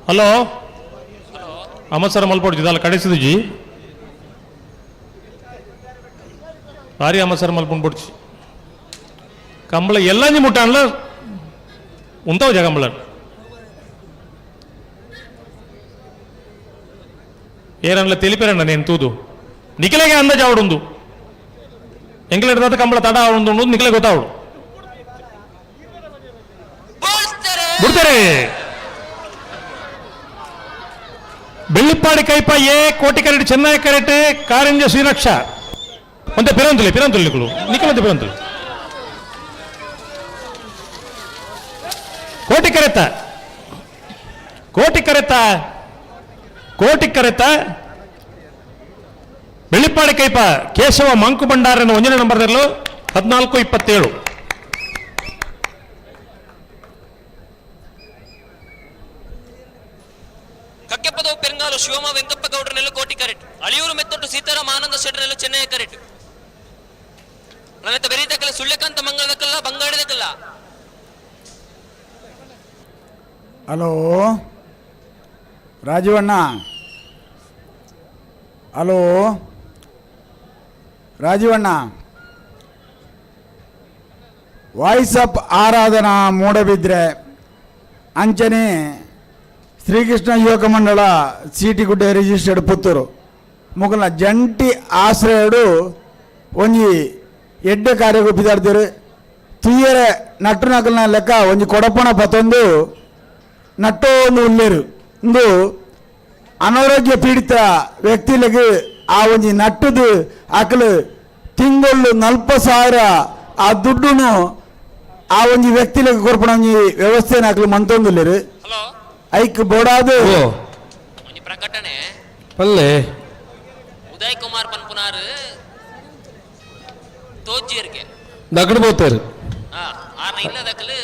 ಹಲೋ ಅಮಸರ ಮಲ್ಪೊಡ್ಚಿ ದಾಲ ಕಡೆಸಿದುಜಿ ಭಾರಿ ಅಮಸರ ಮಲ್ಪೊಂಡು ಪೊಡ್ಚಿ ಕಂಬಳ ಎಲ್ಲಂಜಿ ಮುಟ್ಟಾನ್ಲ ಉಂತಾವು ಜಗಂಬಳ ಏರನ್ಲ ತಿಳಿಪೇರಣ್ಣ నేను ತೂದು ನಿಖಿಲೆಗೆ ಅಂದಾಜು ಆವಡುಂದು ಎಂಕಲೆಡ್ದಾತ ಕಂಬಳ ತಡ ಆವಡುಂದು ನಿಖಿಲೆ ಗೊತ್ತಾವಡು ಬಿಡ್ತಾರೆ. ಬೆಳ್ಳಿಪ್ಪಾಡಿ ಕೈಪ ಎ ಕೋಟಿಕರೆಟ್ ಚೆನ್ನೈ ಕರೆಟ್ ಕಾರಂಜ ಶ್ರೀರಕ್ಷಾ ಒಂತೆ ಪಿರಂತುಲಿ ಪಿರಂತುಲಿ ನಿಕುಲು ನಿಖಿಲಂತೆ ಪಿರಂತುಲಿ ಕೋಟಿ ಕರೆತ ಕೋಟಿ ಕರೆತ ಕೋಟಿ ಕರೆತ ಬೆಳ್ಳಿಪ್ಪಾಡಿ ಕೈಪ ಕೇಶವ ಮಂಕು ಭಂಡಾರನ ಒಂದನೇ ನಂಬರ್ದಲ್ಲೂ 14:27. ಕಕ್ಕೆಪದವು ಪೆರಂಗಾಲು ಶಿವಮ ವೆಂಕಪ್ಪ ಗೌಡ್ರನೆಲ್ಲ ಕೋಟಿ ಕರೆಟ್ ಅಳಿಯೂರು ಮೆತ್ತೊಟ್ಟು ಸೀತಾರಾಮ ಆನಂದ ಶೆಟ್ಟರೆಲ್ಲ ಚೆನ್ನೈ ಕರೆಟ್ ನನ್ನ ಬೆರೀತಕ್ಕಲ್ಲ ಸುಳ್ಯಕಾಂತ ಮಂಗಳದಕ್ಕಲ್ಲ ಬಂಗಾಡದಕ್ಕಲ್ಲ. ಹಲೋ ರಾಜೀವಣ್ಣ, ಹಲೋ ರಾಜೀವಣ್ಣ. ವಾಯ್ಸ್ ಅಪ್ ಆರಾಧನಾ ಮೂಡಬಿದ್ರೆ ಅಂಚನೆ ಶ್ರೀಕೃಷ್ಣ ಯುವಕ ಮಂಡಳ ಸೀಟಿಗುಡ್ಡೆ ರಿಜಿಸ್ಟರ್ಡ್ ಪುತ್ತೂರು ಮುಗಲ ಜಂಟಿ ಆಶ್ರಯಡು ಒಂಜಿ ಎಡ್ಡೆ ಕಾರ್ಯ ಒಪ್ಪಿದಾರ್ದಿರು ತುಯ್ಯರೆ ನಟ್ಟು ನಕಲ್ನ ಲೆಕ್ಕ ಒಂಜಿ ಕೊಡಪಣ ಪತ್ತೊಂದು ನಟ್ಟೋ ಒಂದು ಉಲ್ಲೇರು ಇಂದು ಅನಾರೋಗ್ಯ ಪೀಡಿತ ವ್ಯಕ್ತಿಗಳಿಗೆ ಆ ಒಂಜಿ ನಟ್ಟದು ಅಕಲು ತಿಂಗಳು 40,000 ಆ ದುಡ್ಡುನು ಆ ಒಂಜಿ ವ್ಯಕ್ತಿಗಳಿಗೆ ಕೊರ್ಪಣ ಒಂಜಿ ವ್ಯವಸ್ಥೆನ ಅಕಲು ಮಂತೊಂದುಲ್ಲೇರು ಐಕ್ ಬೋಡಾದು ಒಂಜಿ ಪ್ರಕಟಣೆ ಪಲ್ಲೆ ಉದಯ್ ಕುಮಾರ್ ಪನ್ಪುನಾರು ತೋಜ್ಜಿಯರ್ಗೆ ದಗಡು ಬೋತೇರು ಆ ಆರ್ನ ಇಲ್ಲದಕ್ಕಲು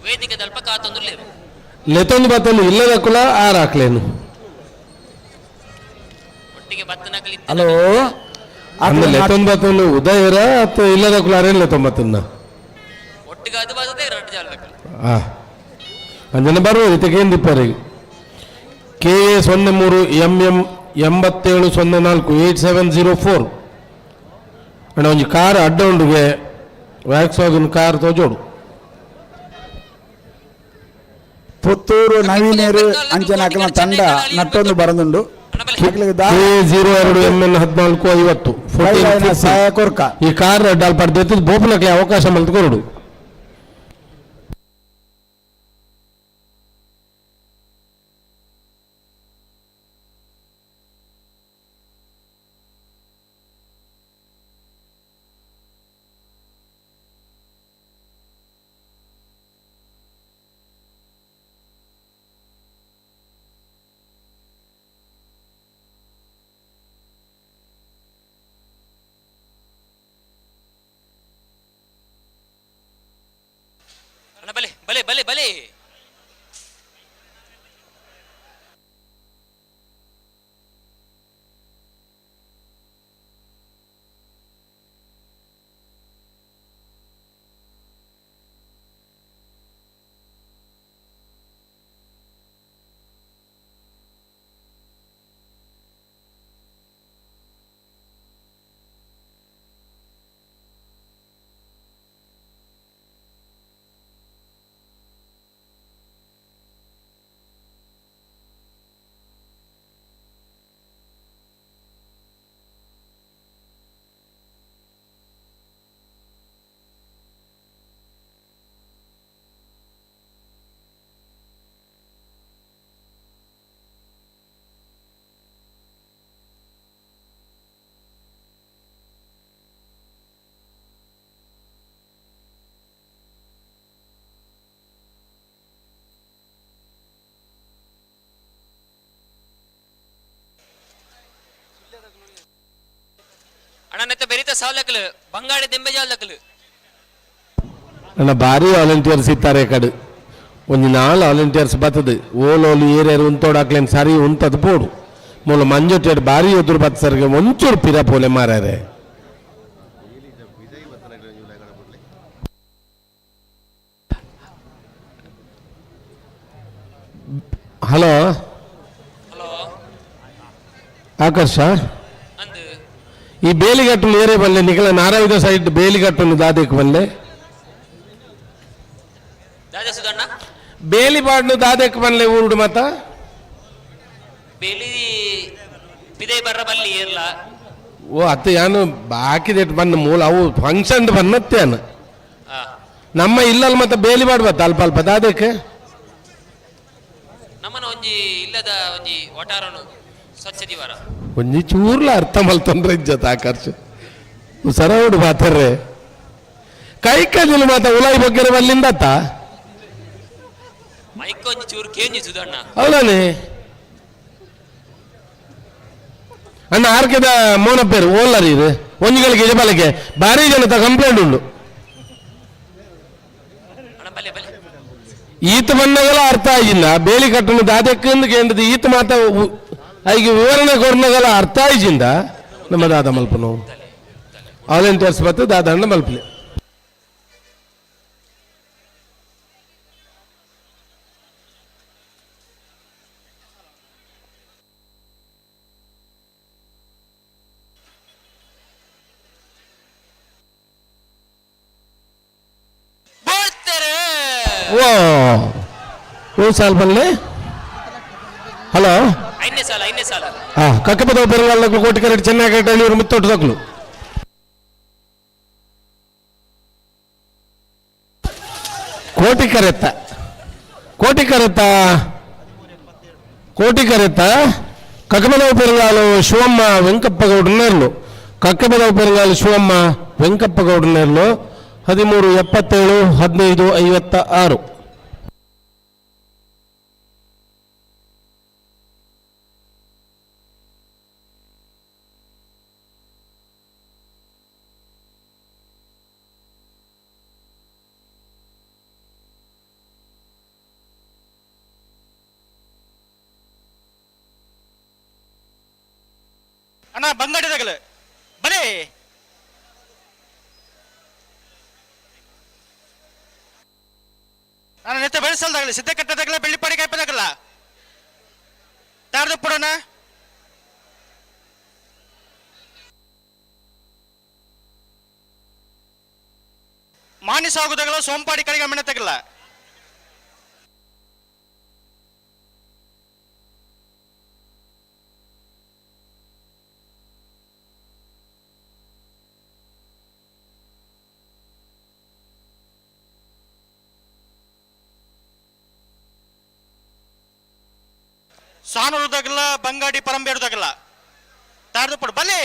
ವೇದಿಕೆ ದಲ್ಪ ಕಾತೊಂದುಲ್ಲೇರು ಲೆತೊಂದು ಬತ್ತಲು ಇಲ್ಲದಕ್ಕುಲ ಆರ್ ಹಾಕ್ಲೇನು ಒಟ್ಟಿಗೆ ಬತ್ತನಕಲಿ ಹಲೋ ಅಂದ ಲೆತೊಂದು ಬತ್ತಲು ಉದಯರ ಅತ್ತ ಇಲ್ಲದಕ್ಕುಲ ಅರೇನು ಲೆತೊಂಬತ್ತನ್ನ ಒಟ್ಟಿಗೆ ಅದು ಬರ್ತದೆ ಎರಡು ಜಾಲದಕ್ಕಲು ಆ ಅಂಜನ ಬರುವ ಇದಕ್ಕೆ ಕೆ ಎ 03 ಎಂ ಎಂ 8704 8704. ಅಣ್ಣ ಒಂಜಿ ಕಾರ್ ಅಡ್ಡ ಉಂಡುಗೆ ವ್ಯಾಕ್ಸ್ ವಾಗನ್ ಕಾರ್ ತೋಜೋಡು. ಪುತ್ತೂರು ನವೀನೇರು ಅಂಚನೆ ಅಕಲ್ನ ತಂಡ ನಟ್ಟೊಂದು ಬರಂದುಂಡು. ಕೆ 02 ಎಂ ಎನ್ 1450 ಬೈಲಾಯಿನ ಸಹಾಯ ಕೊರ್ಕ. ಈ ಕಾರ್ ಅಡ್ಡ ಅಲ್ಪ ಪಡೆದಿತ್ತು ಬೋಪನಕ್ಕೆ ಅವಕಾಶ ಮಲ್ತು ಕೊರಡು. ಅಣ್ಣ ಬಲೆ ಬಲೆ ಬಲೆ ಬಲೆ ಅಣ್ಣ ನೆತ್ತ ಬೆರಿತ ಸಾಲಕಲು ಬಂಗಾಡಿ ದೆಂಬೆ ಜಾಲಕಲು ಅಣ್ಣ ಭಾರಿ ವಾಲಂಟಿಯರ್ಸ್ ಇತ್ತಾರೆ ಕಡೆ ಒಂಜಿ ನಾಲ್ ವಾಲಂಟಿಯರ್ಸ್ ಬತ್ತದು ಓಲೋಲು ಏರಿಯರ್ ಉಂತೋಡಾಕ್ಲೇನು ಸರಿ ಉಂತದು ಪೋಡು ಮೂಲ ಮಂಜೊಟ್ಟೆಡ್ ಭಾರಿ ಎದುರು ಬತ್ತ ಸರ್ಗೆ ಒಂಚೂರು ಪಿರ ಪೋಲೆ ಮಾರಾರೆ. ಹಲೋ ಆಕರ್ಷ, ಈ ಬೇಲಿಗಟ್ಟು ಏರೇ ಬಲ್ಲೆ ನಿಖಲ ನಾರಾಯಣ ಸೈಡ್ ಬೇಲಿಗಟ್ಟು ದಾದಕ್ಕೆ ಬಲ್ಲೆ ದಾದಾ ಸುಧಣ್ಣ ಬೇಲಿ ಬಾಡ್ನು ದಾದಕ್ಕೆ ಬಲ್ಲೆ ಊರುಡು ಮತ ಬೇಲಿ ಪಿದೈ ಬರ್ರ ಬಲ್ಲಿ ಏರ್ಲ ಓ ಅತ್ತ ಯಾನು ಬಾಕಿದೆಟ್ ಬನ್ನ ಮೂಲ ಅವು ಫಂಕ್ಷನ್ ಬನ್ನತ್ತೇನು ನಮ್ಮ ಇಲ್ಲಲ್ ಮತ್ತೆ ಬೇಲಿ ಬಾಡ್ಬತ್ತ ಅಲ್ಪ ಅಲ್ಪ ದಾದಕ್ಕೆ ನಮ್ಮನ ಒಂಜಿ ಇಲ್ಲದ ಒಂಜಿ ವಟಾರನು ಸ್ವಚ್ಛ ದಿವಾರ ಒಂಜಿ ಚೂರ್ಲ ಅರ್ಥ ಮಲ್ತೊಂದ್ರೆ ಇಜ್ಜತ ಆಕರ್ಷ ಸರವಡು ಮಾತಾಡ್ರೆ ಕೈ ಕಜಿಲು ಮಾತ ಉಲಾಯಿ ಬಗ್ಗೆರೆ ಬಲ್ಲಿಂದತ್ತ ಮೈಕ್ ಒಂಜಿ ಚೂರು ಕೇಂಜಿ ಸುಧಣ್ಣ. ಹೌದಾನೆ ಅಣ್ಣ ಆರ್ಕೆದ ಮೋನಪ್ಪೇರು ಓಲ್ಲರಿ ಇದು ಒಂಜಿಗಳಿಗೆ ಯಜಮಾಲಿಗೆ ಭಾರಿ ಜನತ ಕಂಪ್ಲೇಂಟ್ ಉಂಡು. ಈತ ಬಂದಾಗಲ ಅರ್ಥ ಆಗಿಲ್ಲ ಬೇಲಿ ಕಟ್ಟನು ದಾದಕ್ಕಿಂದ ಕೇಂದ್ರದ ಈತ ಮಾತ ಐಗೆ ವಿವರಣೆ ಕೊಡ್ನಾಗಲ ಅರ್ಥ ಆಯ್ಜಿಂದ ನಮ್ಮ ದಾದ ಮಲ್ಪನು ವಾಲಂಟಿಯರ್ಸ್ ಬತ್ತು ದಾದ ಅಣ್ಣ ಮಲ್ಪಲಿ. ಓ ಓ ಸಾಲ್ ಬನ್ನಿ. ಹಲೋ. ಐದನೇ ಸಾಲ, ಐದನೇ ಸಾಲ. ಹಾಂ, ಕಕ್ಕಪದ ಪೆರುಗಾಲ್ ಕೋಟಿ ಕರೆಟ್ ಚೆನ್ನೈ ಕರೆಟ್ ಇವರು ಮುತ್ತೊಟ್ಟು ತಕ್ಕಲು. ಕೋಟಿ ಕರೆತ್ತ, ಕೋಟಿ ಕರೆತ್ತ, ಕೋಟಿ ಕರೆತ್ತ. ಕಕ್ಕಬದವ ಪೆರುಗಾಲು ಶಿವಮ್ಮ ವೆಂಕಪ್ಪ ಗೌಡ ನೇರ್ಲು. ಕಕ್ಕಬದವ ಪೆರುಗಾಲು ಶಿವಮ್ಮ ವೆಂಕಪ್ಪ ಗೌಡ ನೇರ್ಲು. 13 77 15 56. ಅಣ್ಣ ಬಂಗಡಿದಾಗಲ ಬಲೇ. ಅಣ್ಣ ನೆತ್ತ ಬೆಳೆಸಲ್ದಾಗಲಿ ಸಿದ್ಧ ಕಟ್ಟದಾಗಲ ಬೆಳ್ಳಿಪಾಡಿ ಕಾಯ್ಪದಾಗಲ್ಲ ತಾರ್ದು ಪುಡೋಣ. ಮಾನಿ ಸಾಗುದಾಗಲ ಸೋಂಪಾಡಿ ಕಡೆಗೆ ಮೆಣತಾಗಲ್ಲ. ಸಾನೂರುದಾಗಲ್ಲ ಬಂಗಾಡಿ ಪರಂಬೇರುದಾಗಲ್ಲ ತಾರ್ದು ಪಡು ಬಲೆ.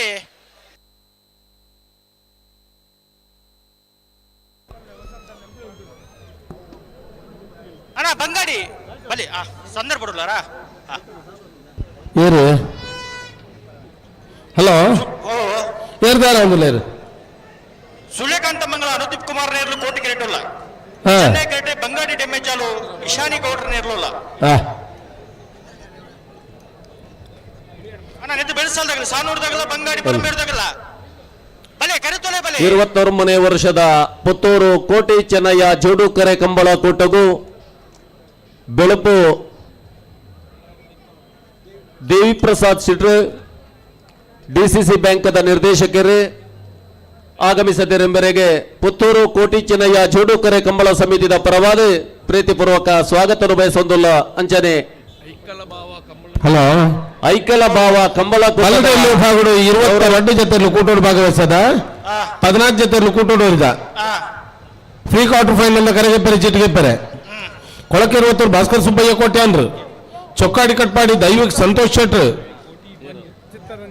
ಅಣ್ಣ ಬಂಗಾಡಿ ಬಲಿ ಆ ಸಂದರ್ಭ ಬಿಡಲಾರಾ? ಏರು ಹಲೋ ಏರ್ದಾರ ಒಂದುಲೇರು. ಸೂರ್ಯಕಾಂತ ಮಂಗಳ ಅನುದೀಪ್ ಕುಮಾರ್ ನೇರ್ಲು ಕೋಟಿ ಕೆರೆಟುಲ್ಲ. ಚೆನ್ನೈ ಕೆರೆಟೆ ಬಂಗಾಡಿ ಡೆಮ್ಮೆಚಾಲು ಇಶಾನಿ ಗೌಡ್ರ ನೇರ್ಲುಲ್ಲ. ಅಣ್ಣ ನೆದ್ದು ಬೆಳೆಸಲ್ದಾಗಲ್ಲ ಸಾನೂರ್ದಾಗಲ್ಲ ಬಂಗಾಡಿ ಪರಂಬೇರುದಾಗಲ್ಲ ಬಲೆ ಕರೆತೊಲೆ ಬಲೆ. 21ನೇ ವರ್ಷದ ಪುತ್ತೂರು ಕೋಟಿ ಚೆನ್ನಯ್ಯ ಜೋಡುಕರೆ ಕಂಬಳ ಕೂಟಗೂ ಬೆಳಪು ದೇವಿಪ್ರಸಾದ್ ಸಿಟ್ರು ಡಿಸಿಸಿ ಬ್ಯಾಂಕದ ನಿರ್ದೇಶಕರು ಆಗಮಿಸದಿರೆಂಬರೆಗೆ ಪುತ್ತೂರು ಕೋಟಿ ಚೆನ್ನಯ್ಯ ಜೋಡುಕರೆ ಕಂಬಳ ಸಮಿತಿದ ಪರವಾದ ಪ್ರೀತಿಪೂರ್ವಕ ಸ್ವಾಗತ ಬಯಸೊಂದುಲ್ಲ. ಅಂಚನೆ ಹಲೋ ಐಕಲ ಭಾವ ಕಂಬಳ ಭಾಗಡು 22 ಜೊತೆಯಲ್ಲಿ ಕೂಟೋಡು ಭಾಗವಹಿಸದ 14 ಜೊತೆಯಲ್ಲಿ ಕೂಟೋಡು ಇದ್ದ free quarter final ಕರೆಗೆಪ್ಪರೆ ಚೀಟಿಗೆಪ್ಪರೆ ಕೊಳಕೆರುವತ್ತೂರು Bhaskar Subbaiah ಕೋಟ್ಯಾನ್ರು Chokkadi Katpadi Daivik Santosh ಶೆಟ್ರು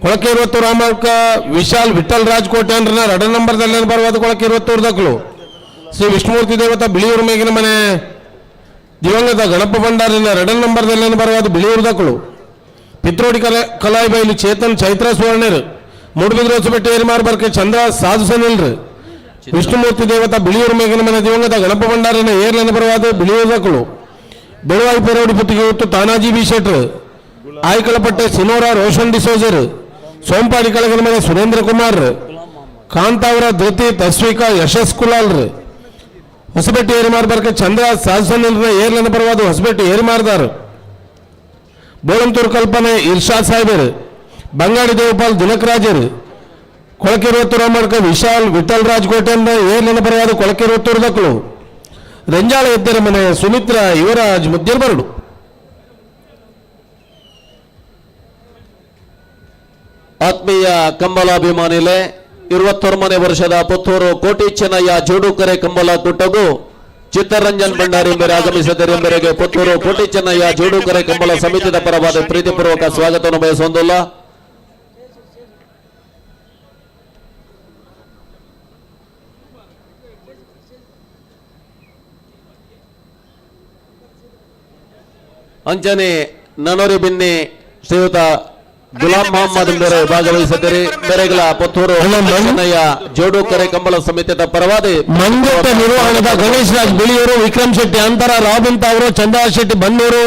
ಕೊಳಕೆರುವತ್ತೂರು ರಾಮಕ್ಕ ವಿಶಾಲ್ ವಿಠಲ್ ರಾಜ್ ಕೋಟ್ಯಾನ್ರನ್ನ ಎರಡನೇ ನಂಬರ್ದಲ್ಲಿ ಬರುವಾದ ಕೊಳಕೆರುವತ್ತೂರು ದಕ್ಕಲು ಶ್ರೀ ವಿಷ್ಣುಮೂರ್ತಿ ದೇವತಾ ಬಿಳಿಯೂರು ಮೇಗಿನ ಮನೆ ದಿವಂಗತ ಗಣಪ ಭಂಡಾರಿನ ಎರಡನೇ ನಂಬರ್ದಲ್ಲಿ ಬರುವಾದ ಬಿಳಿಯೂರು ದಕ್ಕಲು ಪಿತ್ರೋಡಿ ಕಲಾಯಿ ಬೈಲು ಚೇತನ್ ಚೈತ್ರ ಸುವರ್ಣರು ಮೂಡುಬಿದ್ರೆ ಹೊಸಬೆಟ್ಟೆ ಏರಿಮಾರ್ ಬರ್ಕೆ ಚಂದ್ರ ಸಾಧು ಸನಿಲ್ರು ವಿಷ್ಣುಮೂರ್ತಿ ದೇವತಾ ಬಿಳಿಯೂರು ಮೇಗಿನ ಮನೆ ದಿವಂಗತ ಗಣಪ ಭಂಡಾರಿನ ಏರ್ಲನ ಬರುವಾದ ಬಿಳಿಯೂರು ದಕ್ಕಲು ಬೆಳುವಾಯಿ ಪೆರೋಡಿ ಪುತ್ತಿಗೆ ಉತ್ತು ತಾನಾಜಿ ಬಿ ಶೆಟ್ರು ಆಯ್ಕಳಪಟ್ಟೆ ಸಿನೋರಾ ರೋಷನ್ ಡಿಸೋಜರ್ ಸೋಂಪಾಡಿ ಕಳಗನ ಮನೆ ಸುರೇಂದ್ರ ಕುಮಾರ್ ಕಾಂತಾವರ ಧೃತಿ ತಸ್ವಿಕಾ ಯಶಸ್ ಕುಲಾಲ್ರು ಹೊಸಬೆಟ್ಟಿ ಏರಿಮಾರ್ ಬರ್ಕೆ ಚಂದ್ರ ಸಾಧು ಸನಿಲ್ರ ಏರ್ಲನ ಬರುವಾದ ಹೊಸಬೆಟ್ಟಿ ಏರಿಮಾರ್ದಾರು ಬೋಳಂತೂರು ಕಲ್ಪನೆ ಇರ್ಷಾದ್ ಸಾಹೇಬರು ಬಂಗಾಡಿ ದೇವಪಾಲ್ ದಿನಕರಾಜರು ಕೊಳಕೆರುವತ್ತೂರು ಅಮರ್ಕ ವಿಶಾಲ್ ವಿಠಲ್ ರಾಜ್ ಕೋಟೆಯಿಂದ ಏರ್ಲನ ಬರುವಾದ ಕೊಳಕೆರುವತ್ತೂರು ದಕ್ಕಲು ರೆಂಜಾಳ ಎದ್ದರ ಮನೆ ಸುಮಿತ್ರ ಯುವರಾಜ್ ಮುದ್ದಿರ್ ಬರಡು. ಆತ್ಮೀಯ ಕಂಬಲಾಭಿಮಾನಿಲೆ 21ನೇ ವರ್ಷದ ಪುತ್ತೂರು ಕೋಟಿ ಚೆನ್ನಯ್ಯ ಜೋಡುಕರೆ ಕಂಬಳ ಕೂಟಗೂ ಚಿತ್ತರಂಜನ್ ಭಂಡಾರಿ ಮೇರೆ ಆಗಮಿಸಿದರೆಂಬರೆಗೆ ಪುತ್ತೂರು ಕೋಟಿ ಚೆನ್ನಯ್ಯ ಜೋಡುಕರೆ ಕಂಬಳ ಸಮಿತಿದ ಪರವಾದ ಪ್ರೀತಿಪೂರ್ವಕ ಸ್ವಾಗತವನ್ನು ಬಯಸೊಂದುಲ್ಲ. ಅಂಜನೆ ನನೋರಿ ಬಿನ್ನಿ ಶ್ರೀಯುತ ಗುಲಾಂ ಮೊಹಮ್ಮದ್ ಬೇರೆ ಭಾಗವಹಿಸಿದರೆ ಬೇರೆಗಳ ಪುತ್ತೂರು ಚೆನ್ನಯ್ಯ ಜೋಡುಕರೆ ಕಂಬಳ ಸಮಿತಿಯ ಪರವಾದ ಮಂಜುತ್ತ ನಿರ್ವಹಣದ ಗಣೇಶ್ ರಾಜ್ ಬಿಳಿಯೂರು, ವಿಕ್ರಮ್ ಶೆಟ್ಟಿ ಅಂತರ, ರಾಬಿನ್ ತಾವರು, ಚಂದ್ರ ಶೆಟ್ಟಿ ಬನ್ನೂರು,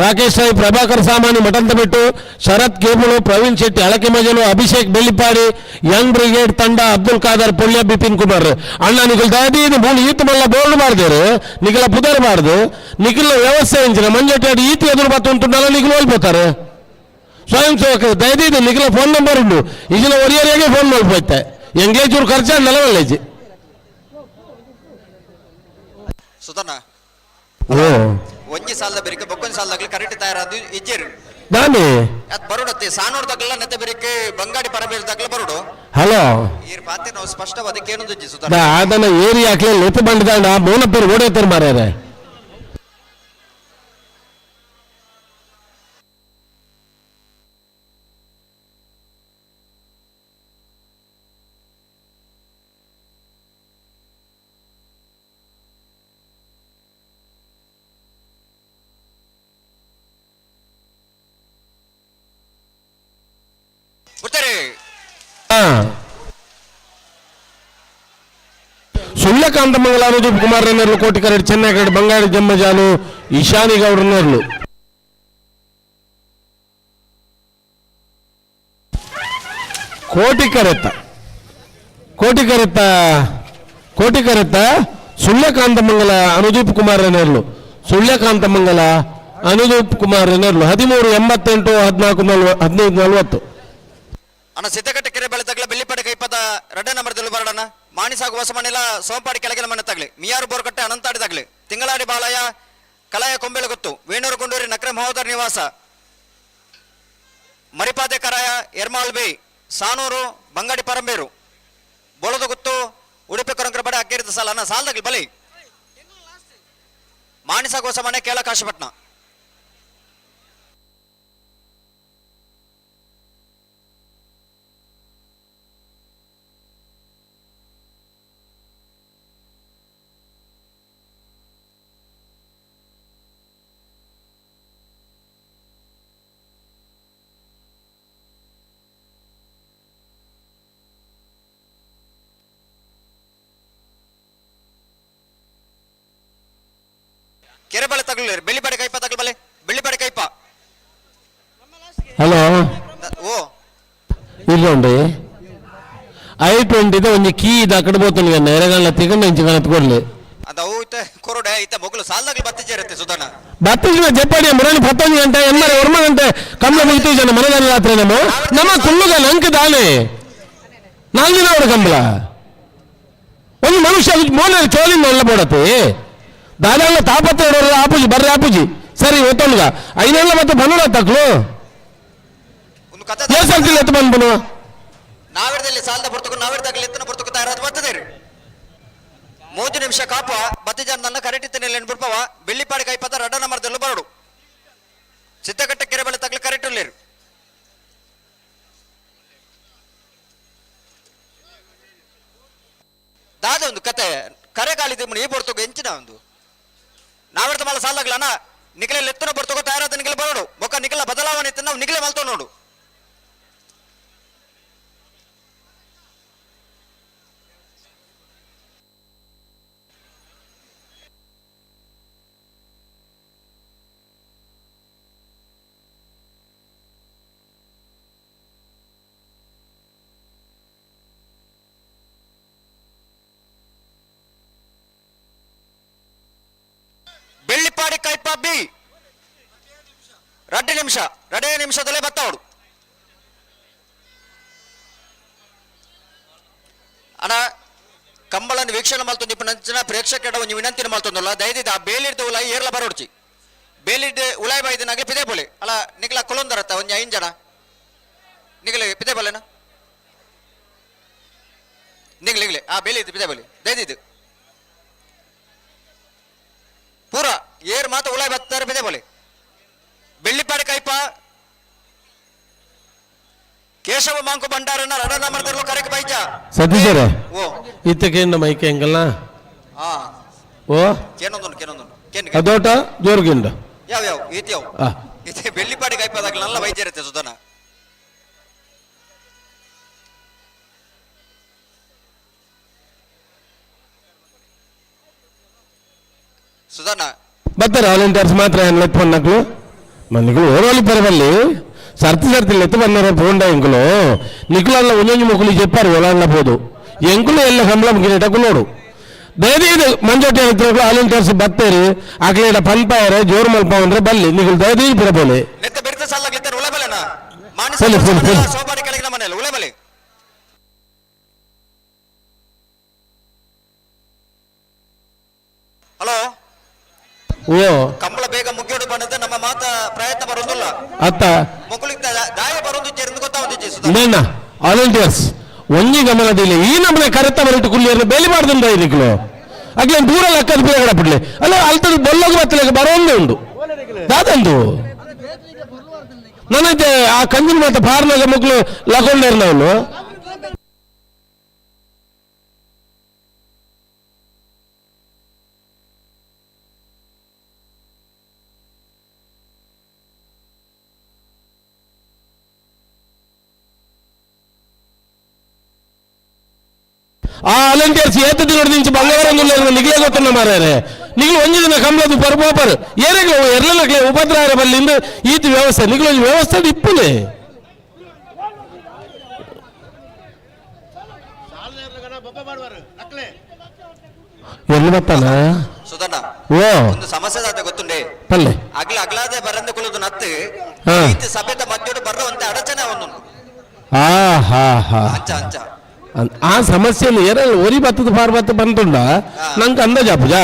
ರಾಕೇಶ್ ರೈ, ಪ್ರಭಾಕರ್ ಸಾಮಾನಿ ಮಠಂತಬೆಟ್ಟು, ಶರತ್ ಕೇಬುಳು, ಪ್ರವೀಣ್ ಶೆಟ್ಟಿ ಅಳಕೆಮಜಲು, ಅಭಿಷೇಕ್ ಬೆಳ್ಳಿಪಾಡಿ, ಯಂಗ್ ಬ್ರಿಗೇಡ್ ತಂಡ ಅಬ್ದುಲ್ ಖಾದರ್ ಪೊಳ್ಯ, ಬಿಪಿನ್ ಕುಮಾರ್. ಅಣ್ಣ ನಿಖಲ್ ದಾದಿ ಮೂಲು ಈತ ಮಲ್ಲ ಬೋರ್ಡ್ ಮಾಡ್ದೇರು, ನಿಖಲ ಪುದರ್ ಮಾಡ್ದು, ನಿಖಿಲ ವ್ಯವಸ್ಥೆ ಇಂಚಿನ ಮಂಜೊಟ್ಟಿ ಈತಿ ಎದುರು ಬತ್ತು ಉಂಟುಂಡಲ್ಲ ನಿಖಲ್ ಹೋಲ್ಬೋತಾರೆ. ಸ್ವಯಂ ಸೇವಕ ದಯದೀದು ನಿಖಲ ಫೋನ್ ನಂಬರ್ ಉಂಟು, ಈಗಿನ ಒರಿಯರಿಗೆ ಫೋನ್ ಮಾಡ್ಬೋಯ್ತೆ ಎಂಗೇಜ್ ಖರ್ಚು ನಲವಲ್ಲೇಜಿ. ಸುಧಣ್ಣ ಓ. ಒಂಜಿ ಸಾಲದ ಬೆರಿಕೆ ಬೊಕ್ಕೊಂಜಿ ಸಾಲದಾಗ್ಲಿ ಕರೆಕ್ಟ್ ತಯಾರಾದ ಇಜ್ಜೇರು. ದಾನೆ? ಅದ್ ಬರೋಡತ್ತೆ ಸಾನೂರ್ ತಗ್ಲ ನೆತ್ತ ಬೆರಿಕೆ ಬಂಗಾಡಿ ಪರಬೇರ್ ತಗ್ಲ ಬರೋಡು. ಹಲೋ. ಈರ್ ಪಾತೆ ನಾವು ಸ್ಪಷ್ಟವಾದ ಕೇನೊಂದು ಸುತ್ತ. ದಾ ಆದನ ಏರಿ ಹಾಕ್ಲೆ ಲೆತ್ತು ಬಂಡದಾಂಡ ಮೋನ ಪೇರು ಓಡೋತಾರ ಮಾರ್ಯಾರೆ. ಸುಳ್ಯಕಾಂತ ಮಂಗಲ ಅನುದೀಪ್ ಕುಮಾರ್ ರನ್ನರ್ಲು ಕೋಟಿಕರಡ್ ಚೆನ್ನೈಕರಡ್ ಬಂಗಾಡಿ ಜಮ್ಮಜಾಲು ಈಶಾನಿ ಗೌಡ್ರನ್ನರ್ಲು. ಕೋಟಿಕರೆತ್ತ ಕೋಟಿಕರೆತ್ತ ಕೋಟಿಕರೆತ್ತ ಸುಳ್ಯಕಾಂತ ಮಂಗಲ ಅನುದೀಪ್ ಕುಮಾರ್ ರನ್ನರ್ಲು ಸುಳ್ಯಕಾಂತ ಮಂಗಲ ಅನುದೀಪ್ ಕುಮಾರ್ ರನ್ನರ್ಲು 13 88 14 40 15 40. ಅಣ್ಣ ಸಿದ್ದಕಟ್ಟೆ ಕೆರೆ ಬೆಳೆ ತಗ್ಲ ಬೆಳ್ಳಿಪಾಡಿ ಕೈಪದ ರಡ್ಡ ನಂಬರ್ ದಲ್ಲು ಬರಡಣ್ಣ. ಮಾಣಿಸಾಗು ಹೊಸಮನೆಲ ಸೋಂಪಾಡಿ ಕೆಳಗಿನ ಮನೆ ತಗ್ಲಿ ಮಿಯಾರು ಬೋರ್ಕಟ್ಟೆ ಅನಂತಾಡಿ ತಗ್ಲಿ ತಿಂಗಳಾಡಿ ಬಾಲಯ್ಯ ಕಲಾಯ ಕೊಂಬೆಳ ಗೊತ್ತು ವೇಣೂರು ಗುಂಡೂರಿ ನಕ್ರೆ ಮಹೋದರ ನಿವಾಸ ಮರಿಪಾದೆ ಕರಾಯ ಎರ್ಮಾಲ್ ಬೇ ಸಾನೂರು ಬಂಗಾಡಿ ಪರಂಬೇರು ಬೋಳದ ಗುತ್ತು ಉಡುಪಿ ಕೊರಂಕರ ಬಡ ಅಕ್ಕೇರಿದ ಸಾಲ ಅಣ್ಣ ಸಾಲದಾಗ್ಲಿ ಬಲಿ ಮಾಣಿಸಾಗು ಹೊಸಮನೆ ಕೇಳ ಕಾಶಪಟ್ನ. ಕೆರೆಬಳೆ ತಗಲು ಬೆಳ್ಳಿಬಾಡಿ ಕೈಪ ತಗಲು ಬಲೆ ಬೆಳ್ಳಿಬಾಡಿ ಕೈಪ. ಹಲೋ. ಓ. ಇಲ್ಲೊಂಡಿ ಐ ಟ್ವೆಂಟಿದ ಒಂಜಿ ಕೀ ಇದ ಅಕಡೆ ಬೋತುಂಡು ಎರೆಗಲ್ಲ ತಿಗಂಡ ಇಂಚ ಕಣತ್ ಕೊಡ್ಲಿ. ಅದು ಅವು ಇತ್ತೆ ಕೊರಡೆ ಇತ್ತೆ ಮೊಗಲು ಸಾಲದಾಗ್ಲಿ ಬತ್ತಿಜೇರತ್ತೆ ಸುಧಾನ. ಬತ್ತಿಜಿನ ಜಪ್ಪಾಡಿ ಮುರಣಿ ಪತ್ತೊಂದು ಗಂಟೆ ಎಮ್ಮರೆ ಒರ್ಮ ಗಂಟೆ ಕಮ್ಲ ಮುಗಿತು ಜನ ಮನದಾನ ರಾತ್ರಿ ನಮ್ಮ ನಮ್ಮ ಕುಲ್ಲುಗ ನಂಕ ದಾನೆ ನಾಲ್ಕು ದಿನ ಅವರ ಕಂಬಳ ಒಂದು ಮನುಷ್ಯ ಮೋನ ಚೋಲಿಂದ ಒಳ್ಳೆ ಬೋಡತಿ ದಾದಾಲ ತಾಪತ್ರ ಆಪುಜಿ ಬರ್ರಿ ಆಪುಜಿ ಸರಿ ಒತ್ತೊಂಡ್ಗ ಐನೆಲ್ಲ ಮತ್ತೆ ಬನ್ನಡ ತಕ್ಲು ಏಸಲ್ತಿಲ್ಲ ಎತ್ತು ಬಂದ್ಬನು. ನಾವಿರದಲ್ಲಿ ಸಾಲದ ಬರ್ತಕ ನಾವಿರದಾಗಲಿ ಎತ್ತನ ಬರ್ತಕ ತಯಾರಾದ ಬರ್ತದೆ 3 ನಿಮಿಷ ಕಾಪ ಬತ್ತಿ ಜನ ನನ್ನ ಕರೆಕ್ಟ್ ಇತ್ತೇನೆ ಬಿಡ್ಪವ ಬೆಳ್ಳಿಪಾಡಿ ಕೈಪದ ರಡ್ಡ ನಂಬರ್ದಲ್ಲೂ ಬರಡು ಸಿದ್ದಕಟ್ಟೆ ಕೆರೆ ಬಳಿ ತಗ್ಲಿ ಕರೆಕ್ಟ್ ಉಳ್ಳೇರು. ದಾದ ಒಂದು ಕತೆ ಕರೆ ಕಾಲಿದೆ ಈ ಬರ್ತಕ ಎಂಚಿನ ಒಂದು ನಾವಿರ್ತ ಮಲ್ಲ ಸಾಲಾಗ್ಲನ ನಿಖಲೆ ಎತ್ತನ ಬರ್ತಕೋ ತಯಾರಾದ ನಿಖಲೆ ಬರೋಡು ಬೊಕ್ಕ ನಿಖಲ ಬದಲಾವಣೆ ಇತ್ತು ನಾವು ನಿಖಲೆ ಮಲ್ತೋ ನೋಡು. ಬೆಳ್ಳಿಪಾಡಿ ಕೈಪ ಬಿ 2 ನಿಮಿಷ 2 ನಿಮಿಷದಲ್ಲೇ ಬತ್ತಾವಡು ಅಣ್ಣ ಕಂಬಳನ್ನು ವೀಕ್ಷಣೆ ಮಲ್ತೊಂದು ಇಪ್ಪ ನಂಚಿನ ಪ್ರೇಕ್ಷಕರ ಒಂದು ವಿನಂತಿನ ಮಲ್ತೊಂದಲ್ಲ ದಯದಿದ್ದ ಆ ಬೇಲಿಡ್ದು ಉಲಾಯಿ ಏರ್ಲ ಬರೋಡ್ಚಿ ಬೇಲಿಡ್ ಉಲಾಯಿ ಬಾಯ್ದಿನಾಗಲಿ ಪಿದೆ ಬೋಲೆ ಅಲ್ಲ ನಿಗಲ ಕುಲೊಂದರತ್ತ ಒಂದು 5 ಜನ ನಿಗಲೆ ಪಿದೆ ಬೋಲೆನ ನಿಗಲಿ ನಿಗಲೆ ಆ ಬೇಲಿದ್ದು ಪಿದೆ ಬೋಲೆ ದಯದಿದ್ದು ಪೂರ ಏರ್ ಮಾತ ಉಲಾಯ್ ಬತ್ತಾರೆ ಪಿದೆ ಬೋಲೆ ಬೆಳ್ಳಿಪಾಡಿ ಕೈಪ ಕೇಶವ ಮಾಂಕು ಭಂಡಾರನ್ನ ರಡನ ಮರ್ದರ್ಲು ಕರೆಕ್ ಬೈಜ. ಸತೀಶರೇ ಓ. ಇತ್ತಕೇಂಡ ಮೈಕೆ ಎಂಗಲ್ಲ? ಹಾ. ಓ. ಕೇನೊಂದುಂಡು ಕೇನೊಂದುಂಡು ಕೇನ್ ಅದೋಟ ಜೋರ್ಗಿಂಡ. ಯಾವ ಯಾವ ಈತ ಯಾವ ಆ. ಈತ ಬೆಳ್ಳಿಪಾಡಿ ಕೈಪದಾಗ ನಲ್ಲ ಬೈಜ ಇರುತ್ತೆ ಸುಧನ. ಸುಧನ ಬತ್ತಾರೆ ವಾಲಂಟಿಯರ್ಸ್ ಮಾತ್ರ ಏನ್ ಲೆತ್ತ ಪನ್ನಕ್ಲು ಮನಿಗಳು ಓರೋಲಿ ಪರವಲ್ಲಿ ಸರ್ತಿ ಸರ್ತಿ ಲೆತ್ತ ಬಂದಾರ ಪೋಂಡ ಎಂಕುಲು ನಿಕ್ಲಲ್ಲ ಒಂದೊಂದು ಮಕ್ಕಳು చెప్పారు ಒಲಾನ್ಲ పోదు ಎಂಕುಲು ಎಲ್ಲ ಕಂಬಳ ಮುಗಿನೇಟకు ನೋಡು ದಯದೀದು ಮಂಜೋಟಿ ವಾಲಂಟಿಯರ್ಸ್ ಬತ್ತೇರಿ ಅಕ್ಲೇಡ ಪನ್ಪಾಯರೆ ಜೋರು ಮಲ್ಪ ಅಂದ್ರೆ ಬಲ್ಲಿ ನಿಕುಲು ದಯದೀದು ಪಿರಬೋಲೆ. ನೆತ್ತ ಬೆರ್ತ ಸಾಲಾಗ್ಲಿತ್ತಾರೆ ಉಳಬಲೆನ ಮಾನಸ ಫುಲ್, ಫುಲ್, ಫುಲ್. ಸೋಪಾಡಿ ಕೆಳಗಿನ ಮನೆಯಲ್ಲಿ ಉಳಬಲೆ. ಹಲೋ. ಓ. ಕಂಬಳ ಬೇಗ ಮುಗಿಯೋಡು ಬಂದದ್ದು ನಮ್ಮ ಮಾತ ಪ್ರಯತ್ನ ಬರೋದಿಲ್ಲ. ಅತ್ತ. ಮೊಗುಳಿಗೆ ದಾಯ ಬರೋದು ಜೇರಿಂದ ಗೊತ್ತಾവുದಿಜ್ಜಿ. ನೇನ ವಾಲಂಟಿಯರ್ಸ್ ಒಂಜಿ ಗಮನದಿಲ್ಲ ಈ ನಮ್ಮನೆ ಕರೆತ ಬರಿಟ್ಟು ಕುಲ್ಲಿಯರ್ನ ಬೇಲಿ ಮಾಡ್ದಂಡ ನಿಕ್ಲು ಅಗ್ಲೇನ್ ದೂರ ಲಕ್ಕದ ಬೇಗಡ ಬಿಡ್ಲಿ ಅಲ್ಲ ಅಲ್ತದ ಬೊಲ್ಲಗ ಬತ್ತಲೆಗ ಬರೋಂದೇ ಉಂಡು ದಾದಂದು ನನಗೆ ಆ ಕಂಜಿನ ಮತ್ತೆ ಬಾರ್ನಾಗ ಮಕ್ಕಳು ಲಗೊಂಡೇರ್ನವನು. ಆ ವಾಲಂಟಿಯರ್ಸ್ ಏತ ದಿನ ನಿಂಚು ಬಂಗಾರ ನಿಗ್ಲೇ ಗೊತ್ತನ್ನ ಮಾರ್ಯಾರೆ. ನಿಗ್ಲು ಒಂಜಿ ದಿನ ಕಂಬ್ಲದು ಪರ್ಪೋಪರ್ ಏರೆಗ್ಲ ಎರ್ಲನಕ್ಲೆ ಉಪದ್ರ ಬಲ್ಲಿಂದ ಈತ ವ್ಯವಸ್ಥೆ ನಿಗ್ಲು ಒಂಜಿ ವ್ಯವಸ್ಥೆ ಇಪ್ಪುನೆ. ಎಲ್ಲಿ ಬತ್ತಾನ? ಸುಧಣ್ಣ. ಓ. ಒಂದು ಸಮಸ್ಯೆ ದಾತ ಗೊತ್ತುಂಡೆ. ಪಲ್ಲೆ. ಅಗ್ಲ ಅಗ್ಲಾದೆ ಬರಂದ ಕುಲದು ನತ್ತು. ಹಾ. ಈತ ಸಭೆತ ಮಧ್ಯೋಡು ಬರ್ರ ಅಡಚಣೆ ಒಂದೊಂದು. ಹಾ ಹಾ ಹಾ. ಅಂಚ ಅಂಚ. ಆ ಸಮಸ್ಯೆಯನ್ನು ಏರಲ್ಲ ಒರಿ ಬತ್ತದ ಫಾರ್ ಬತ್ತ ಬಂತುಂಡ ನಂಗೆ ಅಂದಾಜಾಪುಜ.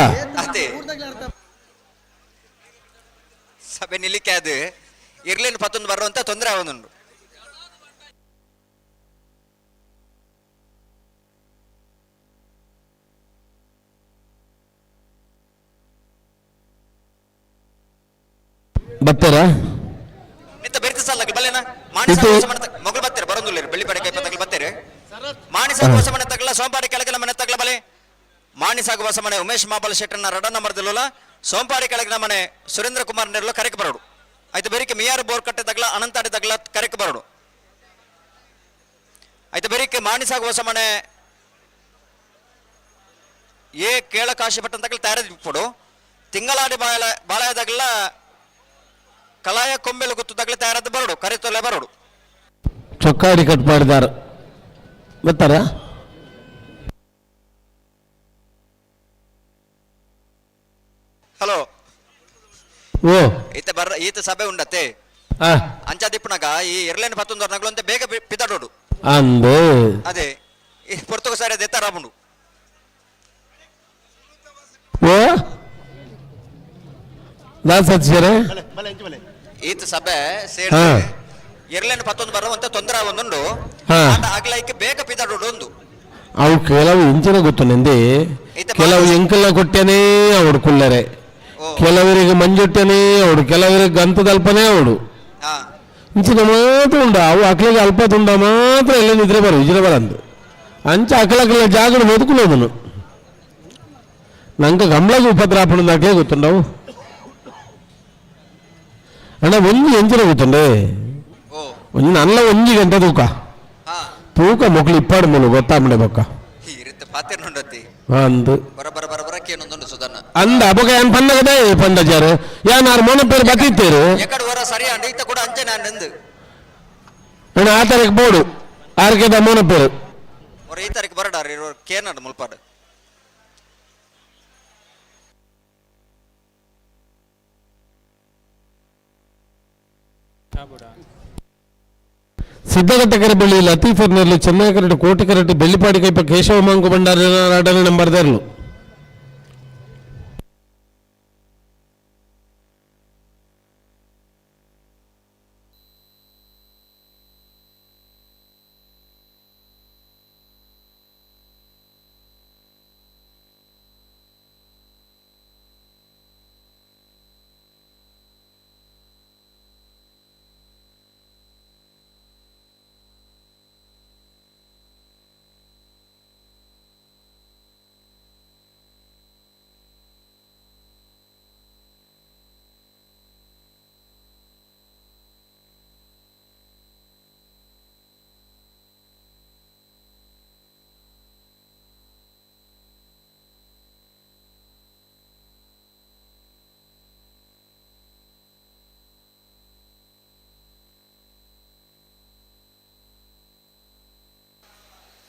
ಅದೇ ಸಭೆ ನಿಲ್ಲಿಕೆ ಅದು ಇರ್ಲೇನು ಪತ್ತೊಂದು ಬರುವಂತ ತೊಂದರೆ ಅವನುಂಟು. ಬತ್ತಾರ? ನಿತ್ತ ಬೆರ್ತಿ ಸಲ್ಲಕ್ಕೆ ಬಲ್ಲೇನ ಮಾಣಿ ಮಗಳು ಬತ್ತಾರೆ ಬರೋದಿಲ್ಲ ಬೆಳ್ಳಿ ಪಡೆ ಕೈ ಪತ್ತಗಳು ಬತ್ತಾರೆ. ಮಾಣಿ ಸಾಗು ಹೊಸ ಮನೆ ತಗಲ ಸೋಂಪಾಡಿ ಕೆಳಗಿನ ಮನೆ ತಗಲ ಬಲೆ. ಮಾಣಿ ಸಾಗು ಹೊಸ ಮನೆ ಉಮೇಶ್ ಮಾಬಲ್ ಶೆಟ್ಟರ್ನ ರಡ ನಂಬರ್ ಸೋಂಪಾಡಿ ಕೆಳಗಿನ ಮನೆ ಸುರೇಂದ್ರ ಕುಮಾರ್ ನೆರಳು ಕರೆಕ್ ಬರೋಡು. ಆಯ್ತು ಬೇರಿಕೆ ಮಿಯಾರು ಬೋರ್ಕಟ್ಟೆ ತಗಲ ಅನಂತಾಡಿ ತಗಲ ಕರೆಕ್ ಬರೋಡು. ಆಯ್ತು ಬೇರಿಕೆ ಮಾಣಿ ಸಾಗು ಹೊಸ ಮನೆ ಏ ಕೇಳ ಕಾಶಿ ಭಟ್ ತಗಲ ತಯಾರಿ ಕೊಡು. ತಿಂಗಳಾಡಿ ಬಾಳ ಬಾಳಯದಾಗಲ ಕಲಾಯ ಕೊಂಬೆಲು ಗುತ್ತು ತಗಲ ತಯಾರಾದ ಬರೋಡು ಕರೆತೊಲೆ ಬರೋಡು. ಚೊಕ್ಕಾಡಿ ಕಟ್ ಮಾಡಿದಾರ ಬತ್ತಾರ? ಹಲೋ. ಓ. ಈತ ಬರ್ರ ಈತ ಸಭೆ ಉಂಡತ್ತೆ. ಅಂಚಾದಿಪ್ಪನಾಗ ಈ ಎರ್ಲೇನ್ ಪತ್ತೊಂದು ನಗಲು ಬೇಗ ಪಿದಾಡೋಡು. ಅಂದು. ಅದೇ ಈ ಪೊರ್ತುಗ ಸಾರಿ ಅದೇ ತರಾಬುಂಡು. ಓ ದಾನ್ ಸತ್ಯರೇ. ಈತ ಸಭೆ ಸೇರಿ ಎರ್ಲೇನ್ ಪತ್ತೊಂದು ಬರುವಂತ ತೊಂದರೆ ಒಂದುಂಡು. ಆಗ್ಲೈಕ್ ಬೇಗ ಪಿದಾಡೋಡು ಒಂದು. ಅವು ಕೆಲವು ಇಂಚಿನ ಗೊತ್ತು ನಂದಿ ಕೆಲವು ಎಂಕಲ್ನ ಕೊಟ್ಟೇನೆ ಅವಡು ಕುಲ್ಲರೆ, ಕೆಲವರಿಗೆ ಮಂಜುಟ್ಟೇನೆ ಅವಡು, ಕೆಲವರಿಗೆ ಗಂತದಲ್ಪನೇ ಅವಡು. ಇಂಚಿನ ಮಾತ್ರ ಉಂಡು ಅವು ಅಕ್ಲಿಗೆ ಅಲ್ಪ ತುಂಡ ಮಾತ್ರ ಎಲ್ಲ ನಿದ್ರೆ ಬರು ಇಜ್ರೆ ಬರಂದು ಅಂಚ ಅಕಲಕಲ ಜಾಗಡು ಬದುಕುಲೋದನು ನಂಗೆ ಗಂಬ್ಳಗೆ ಉಪದ್ರ ಆಪಣ ಅಕ್ಲೇ ಗೊತ್ತುಂಡವು ಅಣ್ಣ. ಒಂಜಿ ಎಂಚಿನ ಗೊತ್ತುಂಡೆ ಒಂಜಿ ನಲ್ಲ ಒಂಜಿ ಗಂಟೆ ತೂಕ ತೂಕ ಮೊಕ್ಲು ಇಪ್ಪಾಡು ಮೂಲು ಗೊತ್ತಾಂಬಡೆ ಬೊಕ್ಕ. ಅಂದು ಅಂದ ಅಬಕ ಏನ್ ಪನ್ನಗದೆ ಪಂಡಜಾರು ಯಾನ್ ಆರು ಮೋನ ಪೇರು ಬತ್ತಿತ್ತೇರು ಅಣ್ಣ. ಆ ತಾರೀಕು ಬೋಡು ಆರ್ಕೆದ ಮೋನ ಪೇರು. ಈ ತಾರೀಕು ಬರಡಾರ ಕೇನಾಡು ಮುಲ್ಪಾಡು. ಸಿದ್ದಘಟ್ಟ ಕರಬಳ್ಳಿ ಲತೀಫರ್ ನೆರ್ಲು ಚೆನ್ನೈ ಕರಟು ಕೋಟಿ ಕರಟು ಬೆಳ್ಳಿಪಾಡಿ ಕೈಪ ಕೇಶವ ಮಾಂಕು ಭಂಡಾರ ರಾಡನೆ ನಂಬರ್ ದೇರ್ಲು.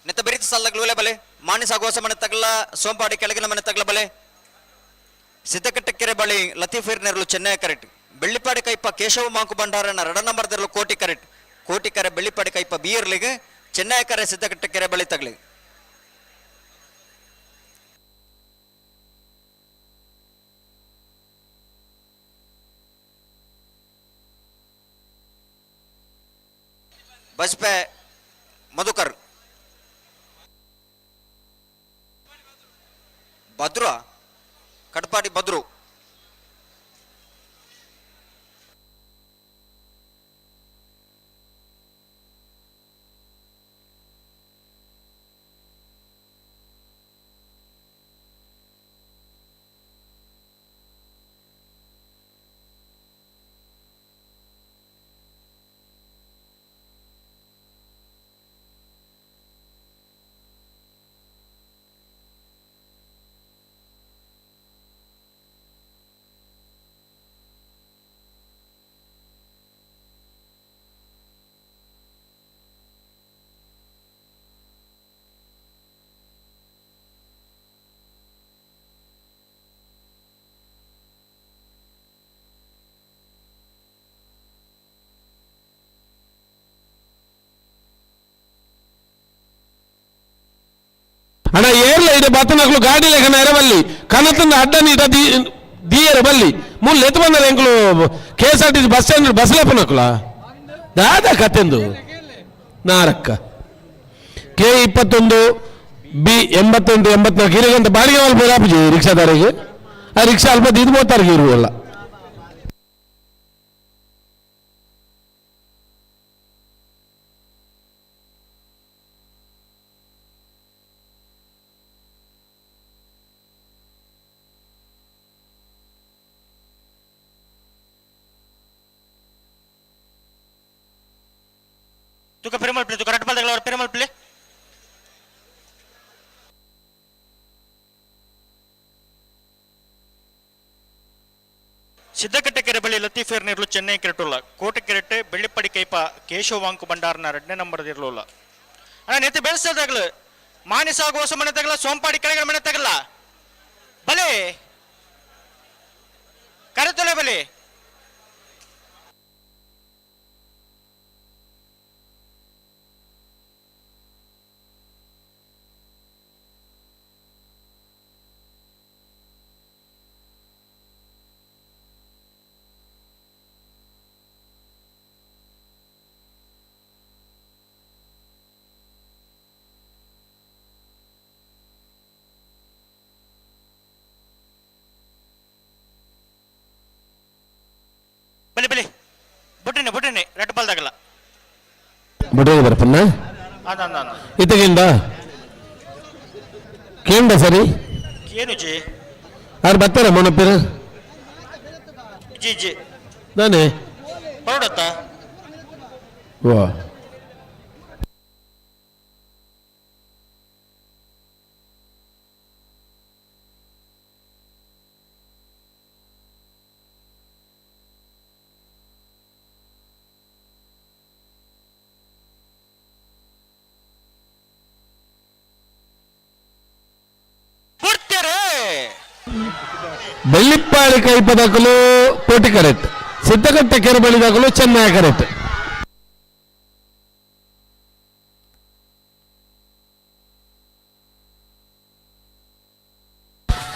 ನೆತ್ತ ಬೆರಿತ ಸಲ್ಲಗ್ಲು ಬಲೆ ಮಾಣಿ ಸಾಗುವಸ ಮನೆ ತಗಲ ಸೋಂಪಾಡಿ ಕೆಳಗಿನ ಮನೆ ತಗಲ ಬಲೆ ಸಿದ್ದಕಟ್ಟಕೆರೆ ಬಳಿ ಲತೀಫೀರ್ ನೆರಳು ಚೆನ್ನೈ ಕರೆಕ್ಟ್ ಬೆಳ್ಳಿಪಾಡಿ ಕೈಪ ಕೇಶವ ಮಾಂಕು ಭಂಡಾರನ ರಡ ನಂಬರ್ ದೆರಳು ಕೋಟಿ ಕರೆಕ್ಟ್ ಕೋಟಿ ಕರೆ ಬೆಳ್ಳಿಪಾಡಿ ಕೈಪ ಬಿಯರ್ಲಿಗೆ ಚೆನ್ನೈ ಕರೆ ಸಿದ್ದಕಟ್ಟಕೆರೆ ಬಳಿ ತಗಲಿ. ಬಜ್ಪೆ ಮಧುಕರ್ ಬದ್ರು ಕಟ್ಪಾಡಿ ಬದ್ರು. ಅಣ್ಣ ಏರ್ಲ ಇಡೆ ಬತ್ತನಕ್ಲು ಗಾಡಿ ಲೇಖನ ಎರಬಲ್ಲಿ ಕನತಂದ ಅಡ್ಡ ನೀಟ ದೀಯರ ಬಲ್ಲಿ ಮುಲ್ ಎತ್ತು ಬಂದಲ್ಲ ಎಂಕ್ಲು K S R T C bus stand bus ಲೇಪನಕ್ಲ ದಾದ ಕತ್ತೆಂದು ನಾರಕ್ಕ ಕೆ 21 ಬಿ 88 84 ಇರಗಂತ ಬಾಡಿಗೆ ಅಲ್ಪ ರಾಪುಜಿ ರಿಕ್ಷಾದಾರಿಗೆ ಆ ರಿಕ್ಷಾ ಅಲ್ಪ ಇದು ಬೋತಾರಿಗೆ ಇರುವಲ್ಲ. ತುಕ ಪೆರುಮಲ್ ಪ್ಲೇ ತುಕ ರಡ್ಡು ಬಾಲ್ ಪೆರುಮಲ್ ಪ್ಲೇ. ಸಿದ್ದಕಟ್ಟೆ ಕೆರೆ ಬಳಿ ಲತೀಫೇರ್ ನೀರ್ಲು ಚೆನ್ನೈ ಕೆರೆಟುಲ್ಲ ಕೋಟೆ ಕೆರೆಟೆ ಬೆಳ್ಳಿಪ್ಪಡಿ ಕೈಪ ಕೇಶವ ವಾಂಕು ಭಂಡಾರನ ಎರಡನೇ ನಂಬರ್ ಇರ್ಲುಲ್ಲ. ಅಣ್ಣ ನೆತ್ತಿ ಬೆಳೆಸದಾಗಲು ಮಾನಿಸ ಗೋಸ ಮನೆ ತಗಲ ಸೋಂಪಾಡಿ ಕೆಳಗಡೆ ಮನೆ ತಗಲ ಬಲೆ ಕರೆತೊಲೆ ಬಲೆ ಬಲೆ ಬಲೆ ಬುಟ್ಟನೆ ಬುಟ್ಟನೆ ರೆಡ್ ಬಾಲ್ ತಗಲ ಬುಟ್ಟನೆ ಬರ್ಪನ್ನ ಇತ್ತಗಿಂದ ಕೇಂಡ ಸರಿ ಏನು ಜಿ ಯಾರು ಬರ್ತಾರ ಮೊನಪಿರ ಜಿ ಜಿ ನಾನೇ ಹೊರಡತ್ತಾ ವಾ ಬೆಳ್ಳಿಪ್ಪಾಳಿ ಕೈಪದಕಲು ಕೋಟಿ ಕರೆಕ್ಟ್, ಸಿದ್ದಕಟ್ಟೆ ಕೆರೆ ಬಳಿದಾಗಲು ಚೆನ್ನೈ ಕರೆಕ್ಟ್.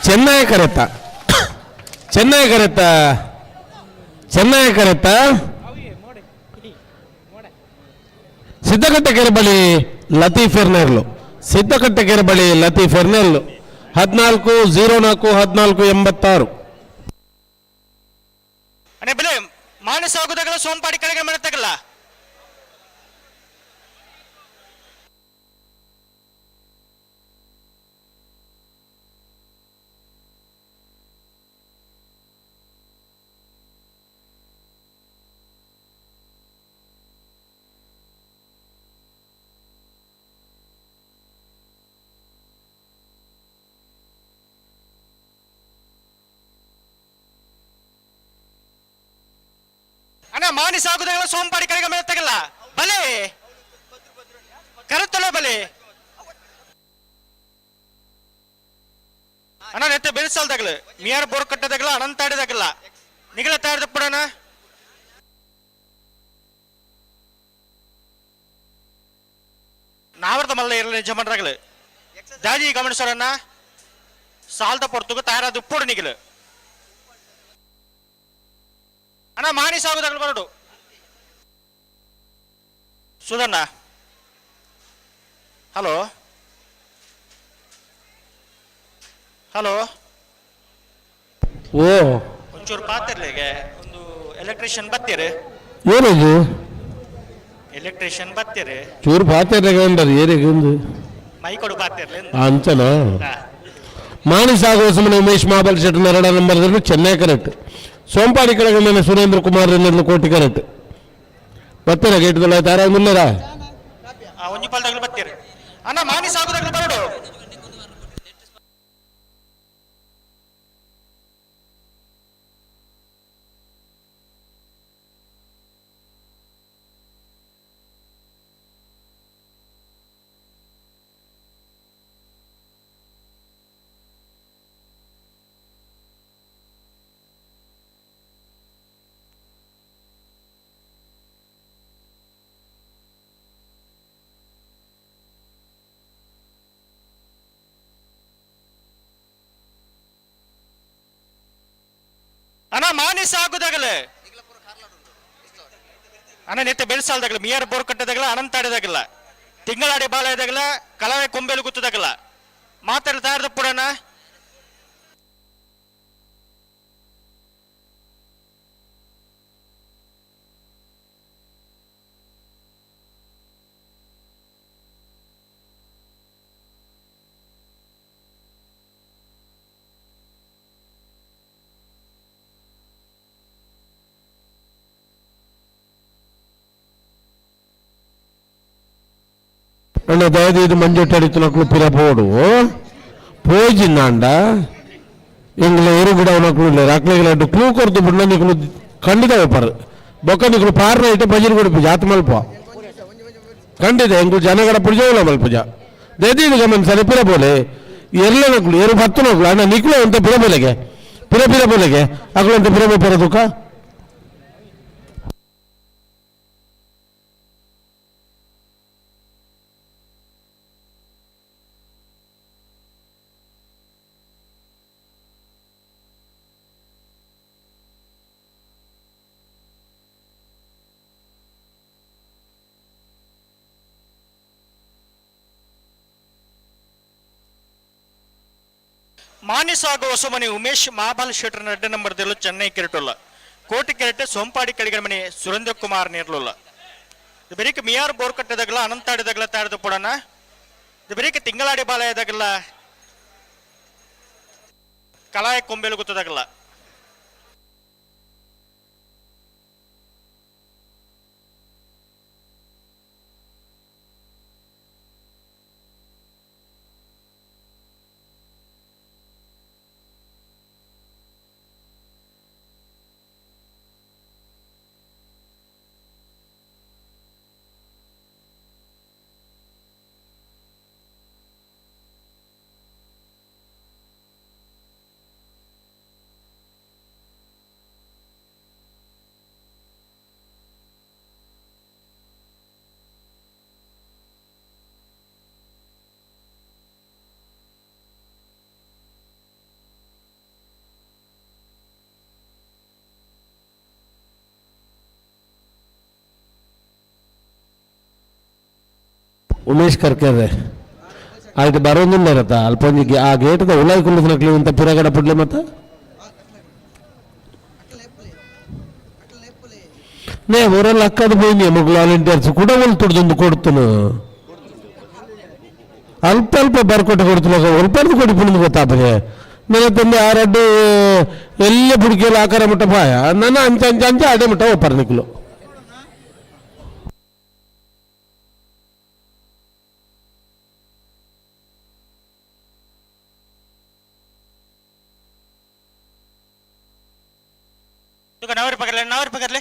ಚೆನ್ನೈ ಕರೆತ್ತ, ಚೆನ್ನೈ ಕರೆತ್ತ, ಚೆನ್ನೈ ಕರೆತ್ತ. ಸಿದ್ದಕಟ್ಟೆ ಕೆರೆ ಬಳಿ ಲತೀಫ್ ಎರ್ನೇರ್ಲು, ಸಿದ್ದಕಟ್ಟೆ ಕೆರೆ ಬಳಿ ಲತೀಫ್ ಎರ್ನೇರ್ಲು. 14 04 14 86. ಅಣ್ಣ ಬೆಲೆ ಮಾನಸ ಆಗುದಾಗಲ ಸೋಂಪಾಡಿ ಕೆಳಗೆ ಮನೆ ತಗಲ್ಲ. ಅಣ್ಣ ಮಾನಿಸ ಆಗುದಾಗಲ ಸೋಂಪಾಡಿ ಕಡೆಗೆ ಮೇಲೆ ತಗಲ್ಲ ಬಲೆ ಕರುತ್ತಲೋ ಬಲೆ. ಅಣ್ಣ ನೆತ್ತೆ ಬೆಳೆಸಲ್ದಾಗಲು ಮಿಯಾರ್ ಬೋರ್ ಕಟ್ಟದಾಗಲ ಅನಂತಾಡಿದಾಗಲ್ಲ ನಿಗಲ ತಯಾರದ ಪಡೋಣ. ನಾವರ್ದ ಮಲ್ಲ ಇರಲಿ ನಿಜ ದಾದಿ ಗಮನಿಸೋರನ್ನ ಸಾಲ್ದ ಪೊರ್ತುಗು ತಯಾರಾದ ಉಪ್ಪುಡು ನಿಗಲು. ಅಣ್ಣ ಮಾನಿ ಸಾಗುದಾಗಲು ಬರಡು Sudanna hello hello ಓ ಒಂಚೂರು ಪಾತಿರ್ಲಿಗೆ ಒಂದು ಎಲೆಕ್ಟ್ರಿಷಿಯನ್ ಬತ್ತೀರಿ. ಏನಿದು? ಎಲೆಕ್ಟ್ರಿಷಿಯನ್ ಬತ್ತೀರಿ. ಚೂರು ಪಾತಿರ್ಲಿಗೆ ಉಂಡರು ಏರಿಗೆ ಒಂದು ಮೈಕೊಡು ಪಾತಿರ್ಲಿ. ಅಂಚನ ಮಾಣಿಸಾಗುವ ಸುಮ್ಮನೆ ಉಮೇಶ್ ಮಹಾಬಲ್ ಶೆಟ್ಟಿ ಎರಡ ನಂಬರ್ ಚೆನ್ನೈ ಕರೆಕ್ಟ್. ಸೋಂಪಾಡಿ ಕೆಳಗೆ ಸುರೇಂದ್ರ ಕುಮಾರ್ ಕೋಟಿ ಕರೆಕ್ಟ್. ಬತ್ತೀರ ಗೇಟ್ ತಾರ ಮುಲ್ಲರ ಒಂಜಿ ಪಾಲ್ದಾಗಲು ಬತ್ತೀರಿ ಅಣ್ಣ ಮಾನಿ ಸಾಗುದಾಗಲು ಬರಡು. ಅಣ್ಣ ಮಾನಿ ಸಾಗುದಾಗಲೇ ಅಣ್ಣ ನೆತ್ತೆ ಬೆಳ್ಸಾಲ್ದಾಗಲ ಮಿಯರ್ ಬೋರ್ ಕಟ್ಟದಾಗಲ ಅನಂತಾಡಿದಾಗಲ್ಲ ತಿಂಗಳಾಡಿ ಬಾಳೆದಾಗಲ ಕಲಾವೆ ಕೊಂಬೆಲು ಗುತ್ತದಾಗಲ ಮಾತಾಡ್ತಾ ಇರ್ದ ಅಣ್ಣ ದಯದೀದು ಮಂಜೊಟ್ಟಡಿತು ನಕ್ಲು ಪಿರ ಪೋಡು ಪೋಜಿನ್ನಾಂಡ ಎಂಗ್ಲ ಎರು ಗಿಡ ನಕ್ಲು ಇಲ್ಲ ಅಕ್ಲೆಗಳ ಕ್ಲೂ ಕೊರ್ದು ಬುಡ್ನ ನಿಕ್ಲು ಖಂಡಿತ ಒಪ್ಪರು ಬೊಕ್ಕ ನಿಕ್ಲು ಪಾರ್ನ ಇಟ್ಟು ಬಜಿರ್ ಕೊಡು ಜಾತ ಮಲ್ಪ ಖಂಡಿತ ಎಂಗ್ಲು ಜನಗಡ ಪುಜ ಮಲ್ಪುಜ ದಯದೀದು ಗಮನ ಸರಿ ಪಿರ ಬೋಲೆ ಎಲ್ಲ ನಕ್ಲು ಎರು ಪತ್ತು ನಕ್ಲು ಅಣ್ಣ ನಿಕ್ಲು ಅಂತ ಪಿರ ಬೋಲೆಗೆ ಪಿರ ಪಿರ ಬೋಲೆಗೆ ಅಕ್ಲು ಅಂತ ಪಿರ ಬೋಪರ ತುಕ. ಮಾನಿಸಾಗು ಹೊಸಮನಿ ಉಮೇಶ್ ಮಹಾಬಲ್ ಶೆಟ್ಟರ್ ನಡ್ಡ ನಂಬರ್ ದಿಲ್ಲು ಚೆನ್ನೈ ಕಿರಟುಲ್ಲ ಕೋಟಿ ಕೆರೆಟೆ ಸೋಂಪಾಡಿ ಕಡಿಗಮನಿ ಸುರೇಂದ್ರ ಕುಮಾರ್ ನೀರ್ಲುಲ್ಲ ಬೆರಿಕೆ ಮಿಯಾರ್ ಬೋರ್ ಕಟ್ಟದಾಗಲ ಅನಂತಾಡಿದಾಗಲ ತಯಾರದು ಪುಡನ ಬೆರಿಕೆ ತಿಂಗಳಾಡಿ ಬಾಲಯದಾಗಲ ಕಲಾಯ ಕೊಂಬೆಲು ಗೊತ್ತದಾಗಲ್ಲ. ಉಮೇಶ್ ಕರ್ಕೆರೆ ಆಯ್ತು ಬರೋದಿಲ್ಲ ಇರತ್ತ ಅಲ್ಪ ಒಂಜಿ ಆ ಗೇಟ್ದ ಉಲಾಯಿ ಕುಲ್ಲುನಕ್ಲಿ ಅಂತ ಪಿರಗಡ ಪುಡ್ಲೆ ಮತ್ತೆ ನೇ ಊರಲ್ಲಿ ಅಕ್ಕದ ಪೋಯಿನಿ ಮೊಗ್ಲು ವಾಲಂಟಿಯರ್ಸ್ ಕೂಡ ಒಲ್ ತುಡ್ದೊಂದು ಕೊಡ್ತನು ಅಲ್ಪ ಅಲ್ಪ ಬರ್ಕೊಟ್ಟು ಕೊಡ್ತನ ಒಲ್ಪರ್ದು ಕೊಡಿ ಪುಣ್ದು ಗೊತ್ತಾಪದೆ ನನ್ನ ತಂದೆ ಆ ರಡ್ಡು ಎಲ್ಲ ಬುಡ್ಕೆಲ್ಲ ಆಕಾರ ಮುಟ್ಟ ಪಾಯ ನನ್ನ ಅಂಚ ಅಂಚ ಅಂಚ ಅಡೆ ಮುಟ್ಟ ಒಪ್ಪರ್ ನಿಕ್ಲು. ನವರ್ ಪಕಡ್ಲೆ ನವರ್ ಪಕಡ್ಲೆ.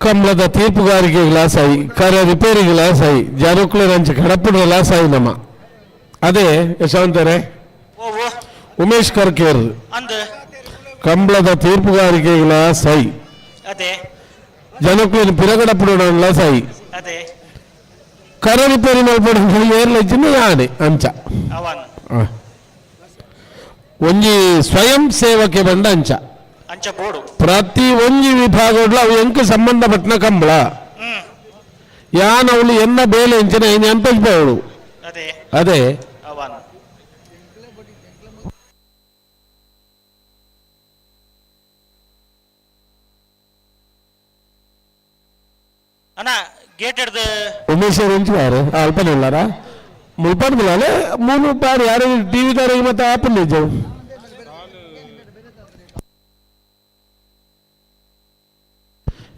ಕಂಬಳದ ತೀರ್ಪುಗಾರಿಕೆ ಗ್ಲಾಸ್ ಆಯಿ ಕರ ರಿಪೇರಿ ಗ್ಲಾಸ್ ಆಯಿ ಜಾರುಕ್ಲೆ ರಂಚ ಕಡಪುಡ ಗ್ಲಾಸ್ ಆಯಿ ನಮ್ಮ ಅದೇ ಯಶವಂತರೇ ಉಮೇಶ್ ಕರ್ಕೇರ್ ಅಂದು ಕಂಬಳದ ತೀರ್ಪುಗಾರಿಕೆ ಗ್ಲಾಸ್ ಆಯಿ ಅದೇ. ಜನಕ್ಕೂ ಪಿರಗಡ ಪುಡೋಣ ಸಾಯಿ ಅದೇ ಕರೆ ರಿಪೇರಿ ಮಲ್ಪಡ ಏರ್ಲ ಇಜ್ಜಿನ ಯಾನೆ ಅಂಚ. ಅವನ್ ಒಂಜಿ ಸ್ವಯಂ ಸೇವಕೆ ಬಂದ ಅಂಚ. ಅಂಚ ಬೋಡು. ಪ್ರತಿ ಒಂಜಿ ವಿಭಾಗಡ್ಲ ಅವು ಎಂಕ್ ಸಂಬಂಧಪಟ್ಟನ ಕಂಬಳ. ಯಾನ್ ಅವಳು ಎನ್ನ ಬೇಲೆ ಎಂಚಿನ ಏನು ಎಂತವಳು. ಅದೇ. ಅದೇ. ಅವನ್ ಅಣ್ಣ ಗೇಟ್ ಹಿಡ್ದು ಉಮೇಶ್ ಅವರು ಎಂಚು ಅಲ್ಪನೆ ಉಳ್ಳಾರ ಮುಲ್ಪನ್ ಬಿಲ್ಲಾಲೆ ಮೂರು ಬಾರಿ ಯಾರು ಟಿವಿ ದಾರಿಗೆ ಮತ್ತೆ ಆಪಲ್ ಇದ್ದವು.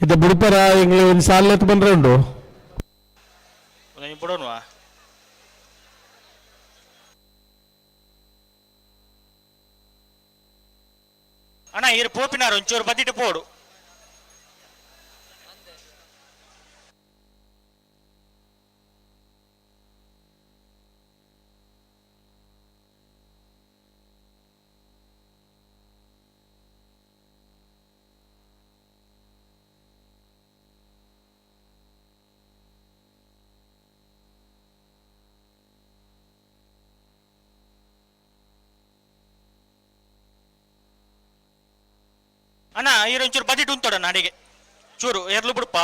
ಇದು ಬುಡುಪರ ಎಂಗ್ಲೆ ಒಂದು ಸಾಲ ಎತ್ತು ಬಂದ್ರೆ ಉಂಡು. ಬಿಡೋಣವಾ? ಅಣ್ಣ ಇರು ಪೋಪಿನಾರು ಒಂಚೂರು ಬದಿಟ್ಟು ಪೋಡು. ಅಣ್ಣ ಇರು ಒಂಚೂರು ಬದಿಟ್ಟು ಉಂತೋಡಣ್ಣ ಅಡಿಗೆ ಚೂರು ಎರ್ಲು ಬಿಡಪ್ಪ.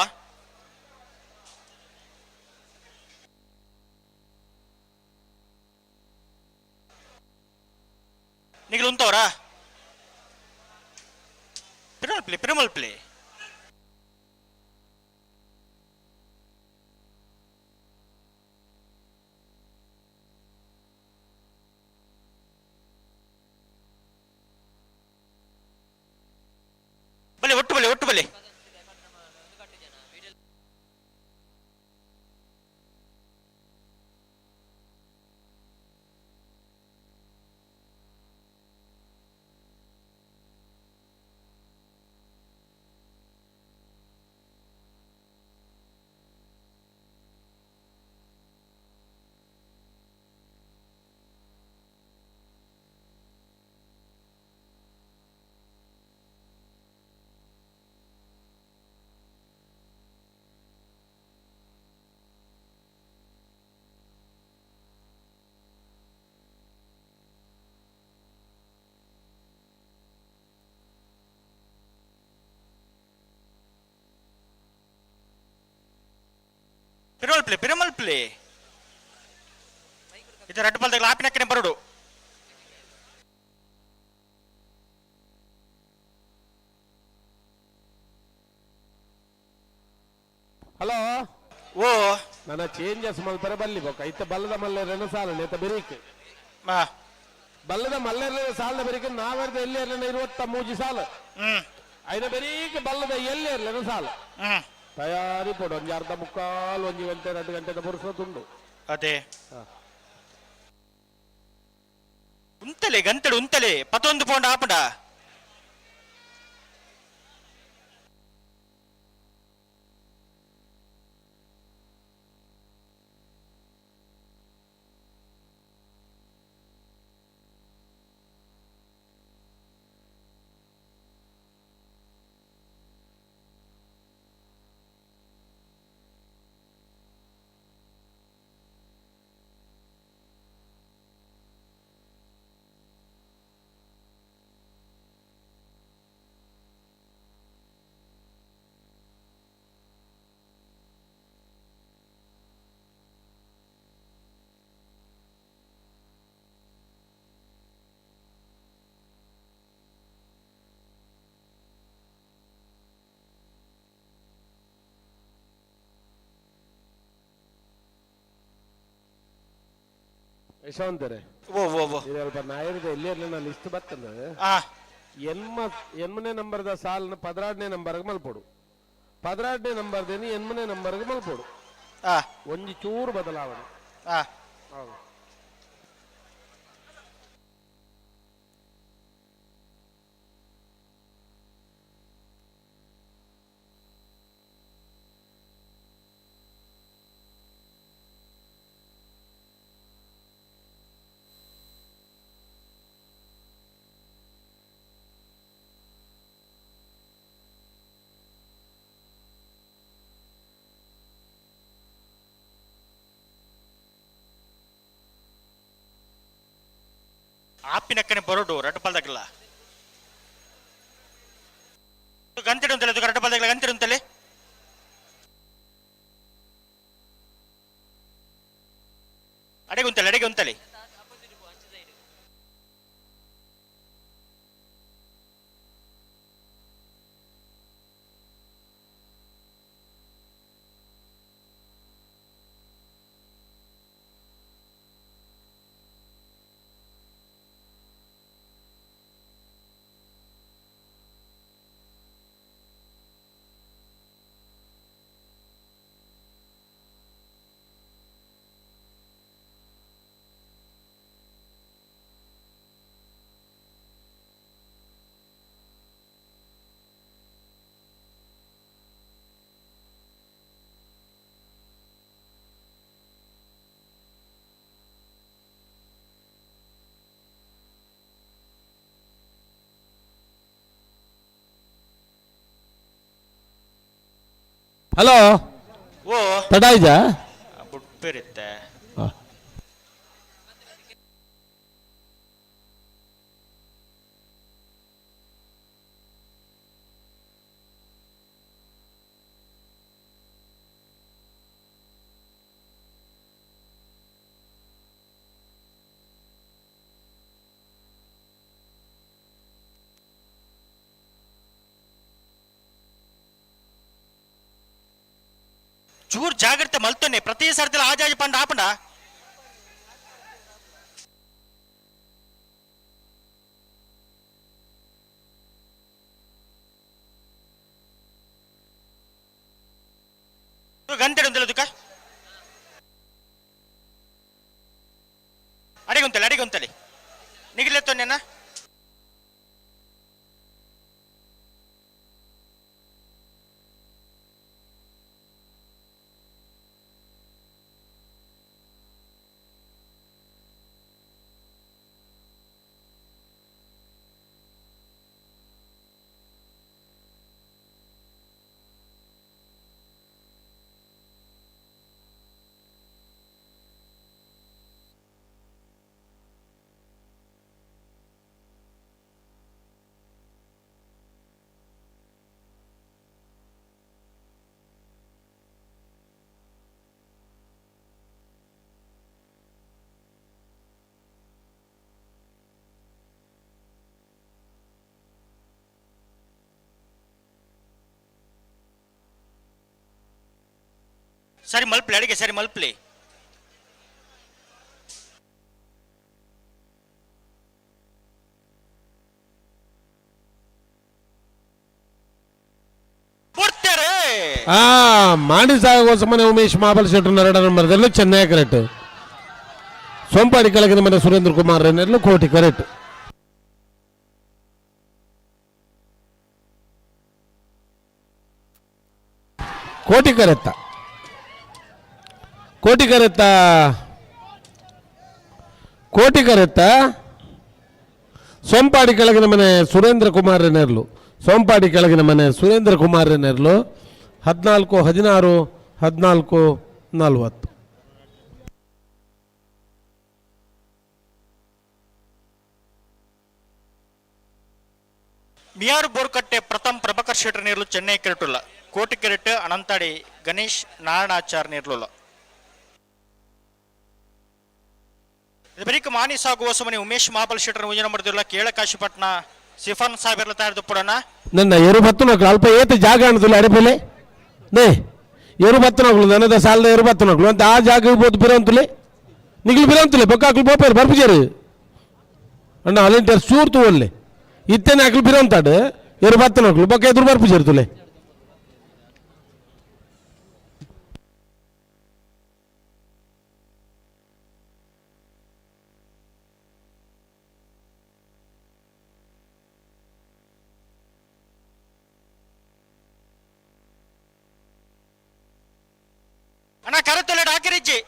ನಿಗಲು ಉಂತವರಾ? ಪಿರಮಲ್ ಪ್ಲೇ ಪಿರಮಲ್ ಪ್ಲೇ. ಬಲೆ ಒಟ್ಟು ಬಲೆ ಒಟ್ಟು ಬಲೆ. ಪಿರಮಲ್ ಪ್ಲೇ ಪಿರಮಲ್ ಪ್ಲೇ. ಇದು ರಡ್ಡು ಬಲ್ದಾಗ ಆಪಿನಕ್ಕನೆ ಬರೋಡು. ಹಲೋ. ಓ ನನ್ನ ಚೇಂಜಸ್ ಮಲ್ಪರೆ ಬಲ್ಲಿ ಬೊಕ್ಕ ಇತ್ತ ಬಲ್ಲದ ಮಲ್ಲೆರನ ಸಾಲ ನೇತ ಬೆರೀಕ್. ಬಲ್ಲದ ಮಲ್ಲೆರನ ಸಾಲದ ಬೆರೀಕ್ ನಾವೆರ್ದ ಎಲ್ಲಿ ಇರ್ಲಿನ ಇರುವತ್ತ ಮೂಜಿ ಸಾಲ. ಐನ ಬೆರೀಕ್ ಬಲ್ಲದ ಎಲ್ಲಿ ಇರ್ಲಿನ ಸಾಲ. ತಯಾರಿ ಪೋಡು ಒಂಜಿ ಅರ್ಧ ಮುಕ್ಕಾಲು ಒಂಜಿ ಗಂಟೆ 2 ಗಂಟೆದ ಪುರುಷ ತುಂಡು. ಅದೇ ಉಂತಲೆ ಗಂಟೆಡು ಉಂತಲೆ ಪತ್ತೊಂದು ಪೌಂಡ್ ಆಪುಂಡ. ಯಶವಂತರೇ. ಓ ಓ ಓ ಅಲ್ಪ ನಾಯರದ ಎಲ್ಲಿ ಇರ್ಲಿಲ್ಲ ಲಿಸ್ಟ್ ಬರ್ತದೆ. ಎನ್ಮ ಎನ್ಮನೇ ನಂಬರ್ದ ಸಾಲನ 16ನೇ ನಂಬರ್ಗೆ ಮಲ್ಪೋಡು. 16ನೇ ನಂಬರ್ದೇನು 8ನೇ ನಂಬರ್ಗೆ ಮಲ್ಪೋಡು. ಒಂಜಿ ಚೂರು ಬದಲಾವಣೆ. ಹೌದು. ಆಪಿನಕ್ಕನೆ ಬರೋಡು ರಡ್ಡು ಪಲ್ದಾಗಲ್ಲ ಗಂತಿಡು ಅಂತಲೇ ರಡ್ಡು ಪಲ್ದಾಗಲ್ಲ ಗಂತಿಡು ಅಂತಲೇ ಅಡೆಗೆ ಉಂತಲೆ ಅಡೆಗೆ ಉಂತಲೆ. ಹಲೋ ಓ ತಡ ಆಯ್ತಾ? ಬುಡ್ಪಿರುತ್ತೆ. ಚೂರ್ ಜಾಗ್ರತೆ ಮಲ್ತೊನ್ನೆ ಪ್ರತಿ ಸರ್ತಿಲ ಆಜಾಜಿ ಪಂಡ ಆಪಂಡ ಗಂಟೆ ಉಂಟಲ್ಲ ತುಕ ಅಡಿಗೆ ಉಂತಲೆ ಅಡಿಗೆ ಉಂತಲೆ ನಿಗಿಲೆತ್ತೊನ್ನೆನಾ. ಸರಿ ಮಲ್ಪ್ಲಿ ಅಡಿಗೆ ಸರಿ ಮಲ್ಪ್ಲಿ. ಮಾಡಿ ಸಾಗೋಸಮನೆ ಉಮೇಶ್ ಮಾಬಲ್ ಶೆಟ್ಟರ್ ನರಡ ನಂಬರ್ದಲ್ಲೂ ಚೆನ್ನೈ ಕರೆಕ್ಟ್. ಸೋಂಪಾಡಿ ಕೆಳಗಿನ ಮನೆ ಸುರೇಂದ್ರ ಕುಮಾರ್ ನೆರಳು ಕೋಟಿ ಕರೆಕ್ಟ್. ಕೋಟಿ ಕರೆತ್ತ ಕೋಟಿ ಕರೆತ್ತ ಕೋಟಿ ಕರೆತ್ತ ಸೋಂಪಾಡಿ ಕೆಳಗಿನ ಮನೆ ಸುರೇಂದ್ರ ಕುಮಾರ್ ನೆರಳು ಸೋಂಪಾಡಿ ಕೆಳಗಿನ ಮನೆ ಸುರೇಂದ್ರ ಕುಮಾರ್ ನೆರಳು 14 16 14 40. ಮಿಯಾರು ಬೋರ್ಕಟ್ಟೆ ಪ್ರಥಮ್ ಪ್ರಭಾಕರ್ ಶೆಟ್ಟರ್ ನೀರ್ಲು ಚೆನ್ನೈ ಕೆರೆಟುಲ್ಲ ಕೋಟಿ ಕೆರೆಟ್ ಅನಂತಾಡಿ ಗಣೇಶ್ ನಾರಾಯಣಾಚಾರ್ ನೀರ್ಲುಲ್ಲ. ಬರೀಕ್ ಮಾನಿ ಸಾಗುವ ಸುಮನೆ ಉಮೇಶ್ ಮಹಾಬಲ್ ಶೆಟ್ಟರ್ ಮುಂಜಿನ ಮಾಡಿದಿಲ್ಲ ಕೇಳಕಾಶಿಪಟ್ನ ಸಿಫಾನ್ ಸಾಹೇಬರ್ಲ ತಯಾರಿದು ಪುಡೋಣ. ನನ್ನ ಎರು ಬತ್ತು ಅಲ್ಪ ಏತ ಜಾಗ ಅಣದಿಲ್ಲ ಅಡಪೆಲೆ ನೇ ಎರು ಬತ್ತನಗಳು ನನ್ನದ ಸಾಲದ ಎರು ಬತ್ತನಗಳು ಅಂತ ಆ ಜಾಗ ಇರ್ಬೋದು ಬಿರಂತುಲೆ ನಿಗ್ಲು ಬಿರಂತುಲೆ ಬೊಕ್ಕಾಕ್ಲು ಬೋಪೇರು ಬರ್ಪುಜೇರು ಅಣ್ಣ ಅಲ್ಲಿಂಟರ್ ಚೂರು ತೂವಲ್ಲೆ ಇತ್ತೇನೆ ಹಾಕ್ಲು ಬಿರಂತಾಡು ಎರು ಬತ್ತನಗಳು ಬೊಕ್ಕ ಎದುರು ಬರ್ಪುಜೇರು ತುಲೆ. ಅಣ್ಣ ಕರೆತೊಲೆ ಹಾಕಿರಿಜ್ಜಿ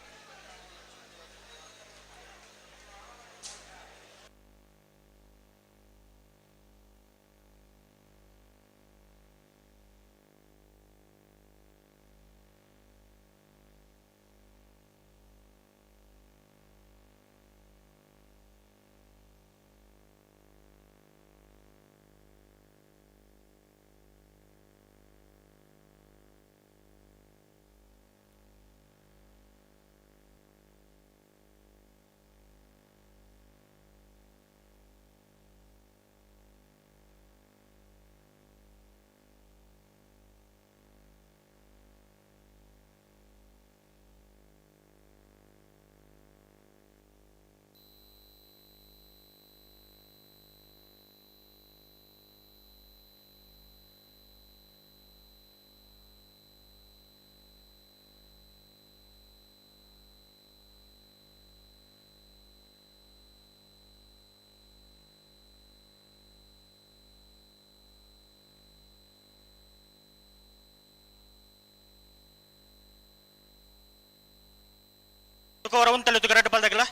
ತುಕೋರ ಉಂತಲು ತುಕ ರಡ್ಡು ಬಾಲ್ದಾಗಲ.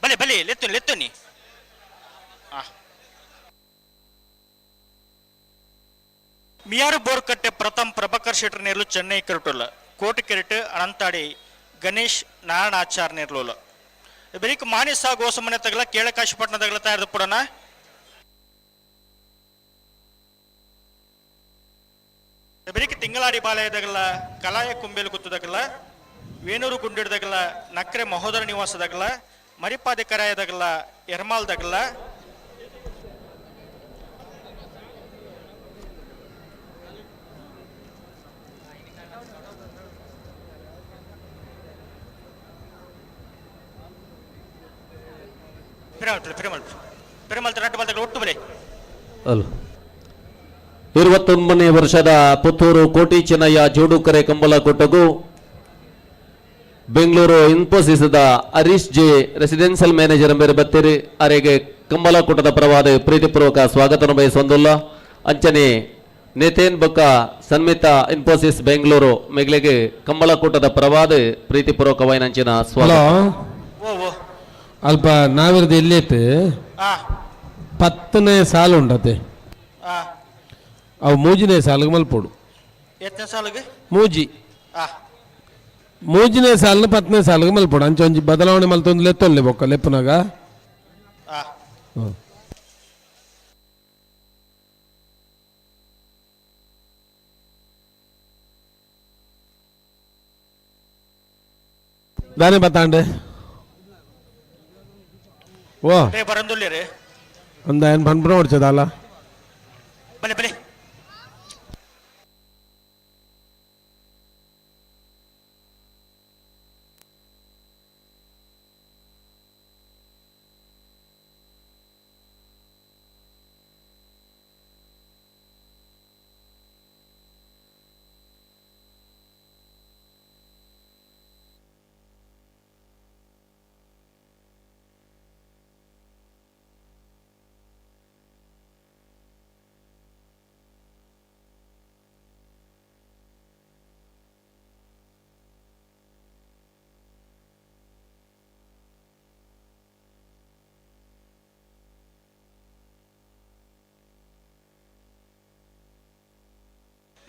ಬಲೆ ಬಲೆ ಲೆತ್ತುನಿ ಲೆತ್ತುನಿ. ಮಿಯಾರು ಬೋರ್ಕಟ್ಟೆ ಪ್ರಥಮ್ ಪ್ರಭಾಕರ್ ಶೆಟ್ಟರ್ ನೇರ್ಲು ಚೆನ್ನೈ ಕೆರಟುಲ್ಲ. ಕೋಟೆ ಕೆರೆಟ್ ಅನಂತಾಡಿ ಗಣೇಶ್ ನಾರಾಯಣ ಆಚಾರ್ ನೇರ್ಲುಲ್ಲ. ಬೆರಿಕ್ ಮಾನಿಸ ಗೋಸಮನೆ ತಗಲ ಕೇಳಕಾಶಿಪಟ್ಟಣ ತಗಲ ತಯಾರು ಪುಡನ. ಬೆರಿಕ್ ತಿಂಗಳಾಡಿ ಬಾಲಯದಗಲ ಕಲಾಯ ಕುಂಬೇಲು ಗುತ್ತದಗಲ ವೇಣೂರು ಗುಂಡಿಡ್ದಗಲ ನಕ್ರೆ ಮಹೋದರ ನಿವಾಸದಗಲ ಮರಿಪಾದೆ ಕರಾಯದಗಲ ಎರ್ಮಾಲ್ದಗಲ. 21ನೇ ವರ್ಷದ ಪುತ್ತೂರು ಕೋಟಿ ಚೆನ್ನಯ್ಯ ಜೋಡುಕರೆ ಕಂಬಳ ಕೊಟ್ಟಗು ಬೆಂಗಳೂರು ಇನ್ಫೋಸಿಸದ ಹರೀಶ್ ಜೆ ರೆಸಿಡೆನ್ಷಿಯಲ್ ಮ್ಯಾನೇಜರ್ ಬೇರೆ ಬತ್ತಿರಿ ಅರೆಗೆ ಕಂಬಳಕೂಟದ ಪರವಾದ ಪ್ರೀತಿಪೂರ್ವಕ ಸ್ವಾಗತ ಬಯಸೊಂದುಲ್ಲ. ಅಂಚನೆ ನಿತಿನ್ ಬೊಕ್ಕ ಸನ್ಮಿತಾ ಇನ್ಫೋಸಿಸ್ ಬೆಂಗಳೂರು ಮೆಗ್ಲೆಗೆ ಕಂಬಳಕೂಟದ ಪರವಾದ ಪ್ರೀತಿಪೂರ್ವಕವಾಯಿನಂಚಿನ ಸ್ವಾಗತ. ಅಲ್ಪ ನಾವಿರದ ಎಲ್ಲೈತೆ 10ನೇ ಸಾಲು ಉಂಡತೆ ಅವು ಮೂಜಿನೇ ಸಾಲಿಗೆ ಮಲ್ಪೋಡು. ಮೂಜಿ ಮೂಜಿನೇ ಸಾಲಿನ 10ನೇ ಸಾಲಿಗೆ ಮಲ್ಪೋಡು. ಅಂಚೆ ಒಂಜಿ ಬದಲಾವಣೆ ಮಲ್ತೊಂದು ಲೆತ್ತೊಲ್ಲೆ ಬೊಕ್ಕ ಲೆಪ್ಪುನಾಗ. ದಾನೆ ಬತ್ತಾಂಡೆ ಓ ಅಂದ ಏನು ಪನ್ಪುನ ಹೊಡ್ಚದಲ್ಲ. ಬಲೆ ಬಲೆ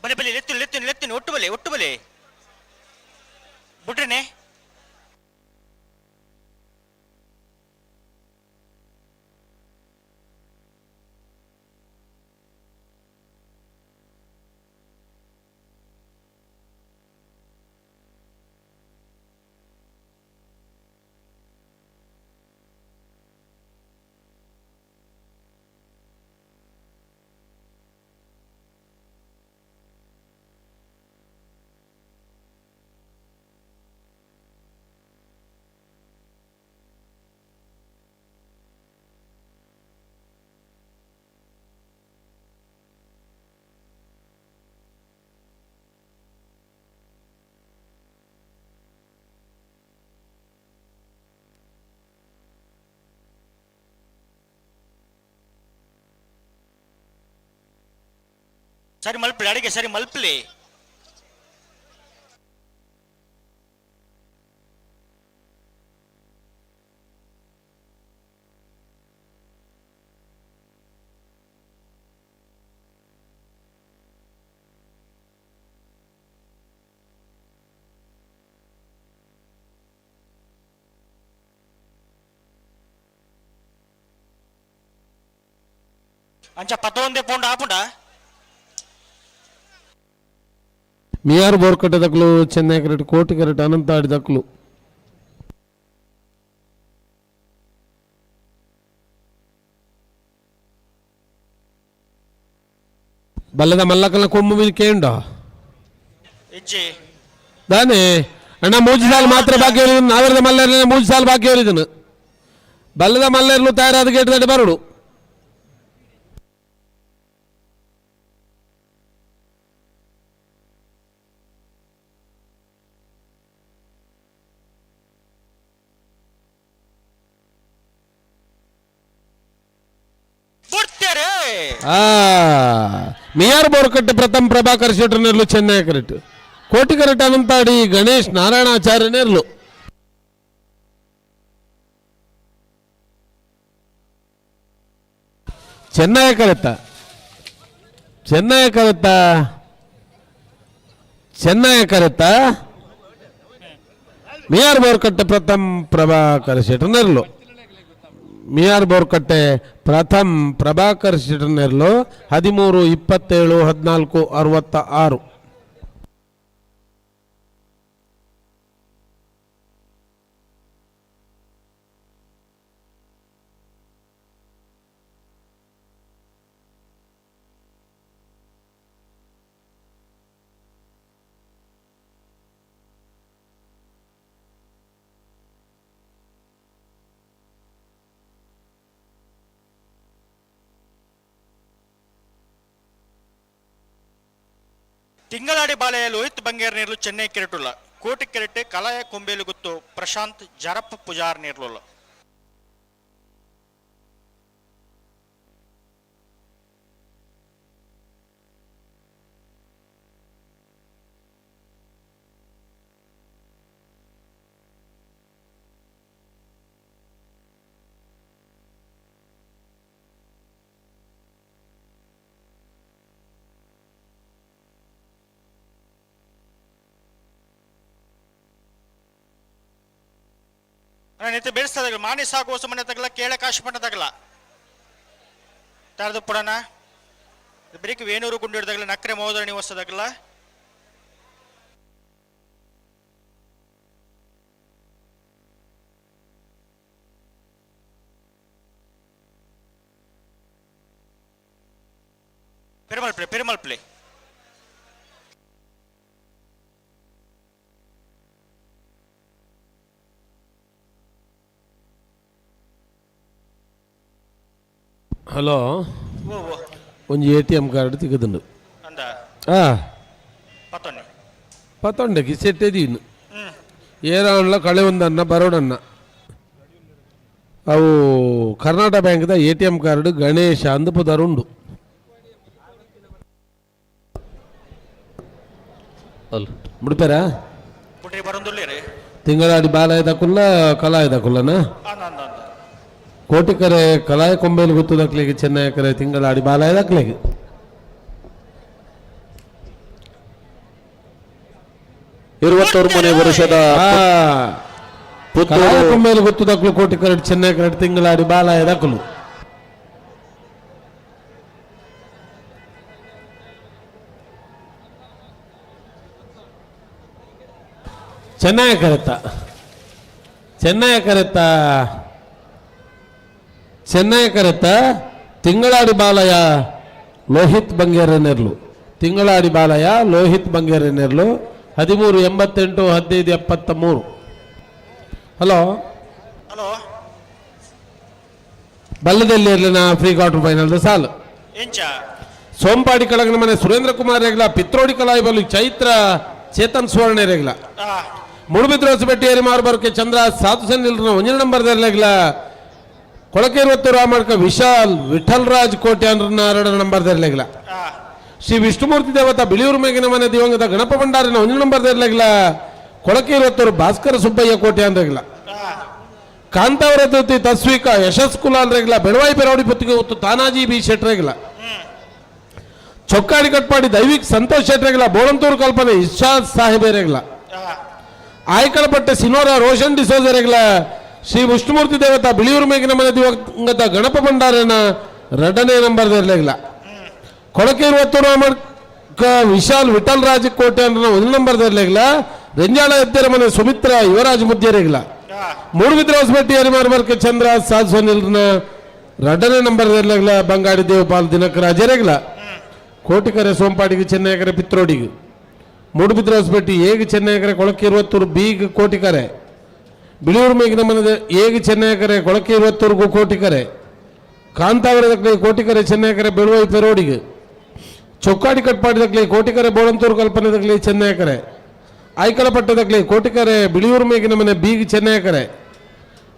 ಬಲೆ ಬಲೆ ಲೆತ್ತುನಿ ಲೆತ್ತುನಿ ಲೆತ್ತುನಿ ಒಟ್ಟು ಬಲೆ ಒಟ್ಟು ಬಲೆ ಬಿಟ್ರೇನೆ. ಸರಿ ಮಲ್ಪಲಿ ಅಡಿಗೆ ಸರಿ ಮಲ್ಪಲಿ. ಅಂಚ ಪತ್ತೊಂದೇ ಪೋಂಡು ಆಪುಂಡ. ಮಿಯಾರ್ ಬೋರ್ಕಟ್ಟೆ ದಕ್ಕಲು ಚೆನ್ನೈ ಕರೆಟ್ ಕೋಟಿ ಕರೆಟ್ ಅನಂತಾಡಿ ದಕ್ಕಲು. ಬಲ್ಲದ ಮಲ್ಲಕಲ್ನ ಕೊಂಬು ಮೇಲೆ ಕೇಂಡ ದಾನೆ ಅಣ್ಣ ಮೂಜಿ ಸಾಲು ಮಾತ್ರ ಬಾಕಿ ಅವರಿದ್ದನು. ನಾವರದ ಮಲ್ಲರ್ನ ಮೂಜಿ ಸಾಲು ಬಾಕಿ ಅವರಿದ್ದನು. ಬಲ್ಲದ ಮಲ್ಲರ್ಲು ತಯಾರಾದ ಗೇಟ್ ದಾಟಿ ಬರುಡು. Miyar Borkatte ಪ್ರಥಮ್ ಪ್ರಭಾಕರ್ ಶೆಟ್ಟರ್ ನೆರ್ಲು ಚೆನ್ನೈ ಕರೆಟ್ ಕೋಟಿ ಕರೆಟ್ ಅನಂತಾಡಿ ಗಣೇಶ್ ನಾರಾಯಣಾಚಾರ್ಯ ನೆರ್ಲು. ಚೆನ್ನೈ ಕರೆತ್ತ ಚೆನ್ನೈ ಕರೆತ್ತ ಚೆನ್ನೈ ಕರೆತ್ತ ಮಿಯಾರ್ ಬೋರ್ಕಟ್ಟೆ ಪ್ರಥಮ್ ಪ್ರಭಾಕರ್ ಶೆಟ್ಟರ್ ನೆರ್ಲು. ಮಿಯಾರ್ ಬೋರ್ಕಟ್ಟೆ ಪ್ರಥಮ್ ಪ್ರಭಾಕರ್ ಶೆಟ್ಟರ್ ನೆರ್ಲು 13 27 14 66. ತಿಂಗಳಾಡಿ ಬಾಲೆಯ ಲೋಹಿತ್ ಬಂಗೇರ್ ನೀರ್ಲು ಚೆನ್ನೈ ಕೆರೆಟುಲ್ಲ ಕೋಟಿ ಕೆರೆಟೆ ಕಲಾಯ ಕೊಂಬೇಲು ಗುತ್ತು ಪ್ರಶಾಂತ್ ಜರಪ್ಪ ಪುಜಾರ್ ನೀರ್ಲುಲ್ಲ. ನಿತ್ಯ ಬೇಡಿಸ್ತದಾಗ ಮಾನಿ ಸಾಕು ಸುಮ್ಮನೆ ತಗಲ ಕೇಳ ಕಾಶಪಣ್ಣ ತಗಲ ತಾರದು ಪುಡನ ಬ್ರೇಕ್ ವೇಣೂರು ಗುಂಡು ಹಿಡ್ದಾಗಲ ನಕ್ರೆ ಮೋದರ ನಿವಾಸದಾಗಲ. Perumal play Perumal play. Hello, ಒಂಜಿ A T M card ತಿಕ್ಕದುಂಡು. ಹಾಂ ಪತ್ತೊಂಡೆ ಕಿಸೆಟ್ಟೆದೀನು ಏರಾನ್ಲ ಕಳೆ ಒಂದನ್ನ ಬರೋಡನ್ನ ಅವು Karnataka ಬ್ಯಾಂಕ್ದ A T M card Ganesha ಅಂದು ಪುದರ್ ಉಂಡು. ಮುಡ್ಪಾರ ತಿಂಗಳಾಡಿ ಬಾಲಾಯದಕುಲ್ಲ ಕಲಾಯದಕುಲ್ಲನ ಕೋಟಿಕರೆ ಕಲಾಯ ಕೊಂಬೇಲು ಗೊತ್ತದಕ್ಲಿಗೆ ಚೆನ್ನೈ ಕರೆ ತಿಂಗಳಾಡಿ ಬಾಲಾಯದಕ್ಲಿಗೆ. 21ನೇ ವರ್ಷದ ಕಲಾಯ ಕೊಂಬೇಲು ಗೊತ್ತದಕ್ಲು ಕೋಟಿಕರೆ ಚೆನ್ನೈ ಕರೆ ತಿಂಗಳಾಡಿ ಬಾಲಾಯದಕ್ಲು. ಚೆನ್ನೈ ಕರೆತ್ತ ಚೆನ್ನೈ ಕರೆತ್ತ ಚೆನ್ನೈ ಕರೆತ್ತ ತಿಂಗಳಾಡಿ ಬಾಲಯ ಲೋಹಿತ್ ಬಂಗೇರ ನೆರ್ಲು. ತಿಂಗಳಾಡಿ ಬಾಲಯ ಲೋಹಿತ್ ಬಂಗೇರ ನೆರ್ಲು 13 88 15 73. ಹಲೋ ಹಲೋ, ಬಲ್ಲದಲ್ಲಿ ಇರಲಿನ free quarter final ಸಾಲು. ಸೋಂಪಾಡಿ ಕಳಗನ ಮನೆ ಸುರೇಂದ್ರ ಕುಮಾರ್ ರೇಗ್ಲ ಪಿತ್ರೋಡಿ ಕಲಾಯಿ ಬಲು ಚೈತ್ರ ಚೇತನ್ ಸುವರ್ಣ ರೇಗ್ಲ. ಮೂಡುಬಿದ್ರೆ ಹೊಸಬೆಟ್ಟಿ ಮಾರ್ಬರ್ಕೆ ಚಂದ್ರ ಸಾಧು ಸೆನ್ನಿಲ್ರ ಒಂಜನ ನಂಬರ್ ರೇಗ್ಲ. ಕೊಳಕೇರುವತ್ತು ರಾಮಡ್ಕ ವಿಶಾಲ್ ವಿಠಲ್ ರಾಜ್ ಕೋಟೆ ಅಂದ್ರೆ ನಂಬರ್ ದೇರ್ಲೆಗ್ಲ. ಶ್ರೀ ವಿಷ್ಣುಮೂರ್ತಿ ದೇವತಾ ಬಿಳಿಯೂರು ಮೇಗಿನ ಮನೆ ದಿವಂಗತ ಗಣಪ ಭಂಡಾರಿನ ಒಂಜನ ನಂಬರ್ ದೇರ್ಲೆಗ್ಲ. ಕೊಳಕೇರುವತ್ತೂರು ಭಾಸ್ಕರ ಸುಬ್ಬಯ್ಯ ಕೋಟೆ ಅಂದ್ರೆಗ್ಲ. ಕಾಂತಾವರ ಜ್ಯೋತಿ ತಸ್ವಿಕ ಯಶಸ್ ಕುಲಾಲ್ ರೇಗ್ಲ. ಬೆಳವಾಯಿ ಪೆರವಡಿ ಪುತ್ತಿಗೆ ಹೊತ್ತು ತಾನಾಜಿ ಬಿ ಶೆಟ್ರೇಗ್ಲ. ಚೊಕ್ಕಾಡಿ ಕಟ್ಪಾಡಿ ದೈವಿಕ್ ಸಂತೋಷ್ ಶೆಟ್ರೇಗ್ಲ. ಬೋಳಂತೂರು ಕಲ್ಪನೆ ಇಶಾದ್ ಸಾಹೇಬೇರೆಗ್ಲ. ಆಯ್ಕಳಪಟ್ಟೆ ಸಿನೋರ ರೋಷನ್ ಡಿಸೋಜರೆಗ್ಲ. ಶ್ರೀ ವಿಷ್ಣುಮೂರ್ತಿ ದೇವತಾ ಬಿಳಿಯೂರು ಮೇಗಿನ ಮನೆ ದಿವಂಗತ ಗಣಪ ಭಂಡಾರನ ಎರಡನೇ ನಂಬರ್ ದೇರ್ಲೆಗ್ಲ. ಕೊಳಕೇರುವತ್ತೂರು ವಿಶಾಲ್ ವಿಠಲ್ ರಾಜ್ ಕೋಟೆ ಅಂದ್ರೆ ಒಂದು ನಂಬರ್ ದೇರ್ಲೆಗ್ಲ. ರೆಂಜಾಳ ಎತ್ತರ ಮನೆ ಸುಮಿತ್ರ ಯುವರಾಜ್ ಮುದ್ಯರೆಗ್ಲ. ಮೂಡುಬಿದ್ರೆ ಹೊಸಬೆಟ್ಟಿ ಹರಿಮಾರ್ಬರ್ಕೆ ಚಂದ್ರ ಸಾಧು ಸೋನಿಲ್ನ ಎರಡನೇ ನಂಬರ್ ದೇರ್ಲೆಗ್ಲ. ಬಂಗಾಡಿ ದೇವಪಾಲ್ ದಿನಕರಾಜರೆಗ್ಲ. ಕೋಟಿಕರೆ ಸೋಂಪಾಡಿಗೆ ಚೆನ್ನೈಕರೆ ಪಿತ್ರೋಡಿಗೆ. ಮೂಡುಬಿದ್ರೆ ಹೊಸಬೆಟ್ಟಿ ಏಗ ಚೆನ್ನೈಕರೆ ಕೊಳಕೇರುವತ್ತೂರು ಬೀಗ್ ಕೋಟಿಕರೆ. ಬಿಳಿಯೂರು ಮೇಗಿನ ಮನದ ಏಗ ಚೆನ್ನೈಕರೆ ಕೊಳಕೇರುವತ್ತೂರ್ಗು ಕೋಟಿಕರೆ. ಕಾಂತಾವರದಕ್ಲೆ ಕೋಟಿಕರೆ ಚೆನ್ನೈಕರೆ ಬೆಳುವೈ ಪೆರೋಡಿಗೆ. ಚೊಕ್ಕಾಡಿ ಕಟ್ಪಾಡಿದಕ್ಲೆ ಕೋಟಿಕರೆ ಬೋಳಂತೂರು ಕಲ್ಪನೆದಕ್ಲೆ ಚೆನ್ನೈಕರೆ. ಆಯ್ಕಳಪಟ್ಟದಕ್ಲೆ ಕೋಟಿಕರೆ ಬಿಳಿಯೂರು ಮೇಗಿನ ಮನೆ ಬೀಗ್ ಚೆನ್ನೈಕರೆ.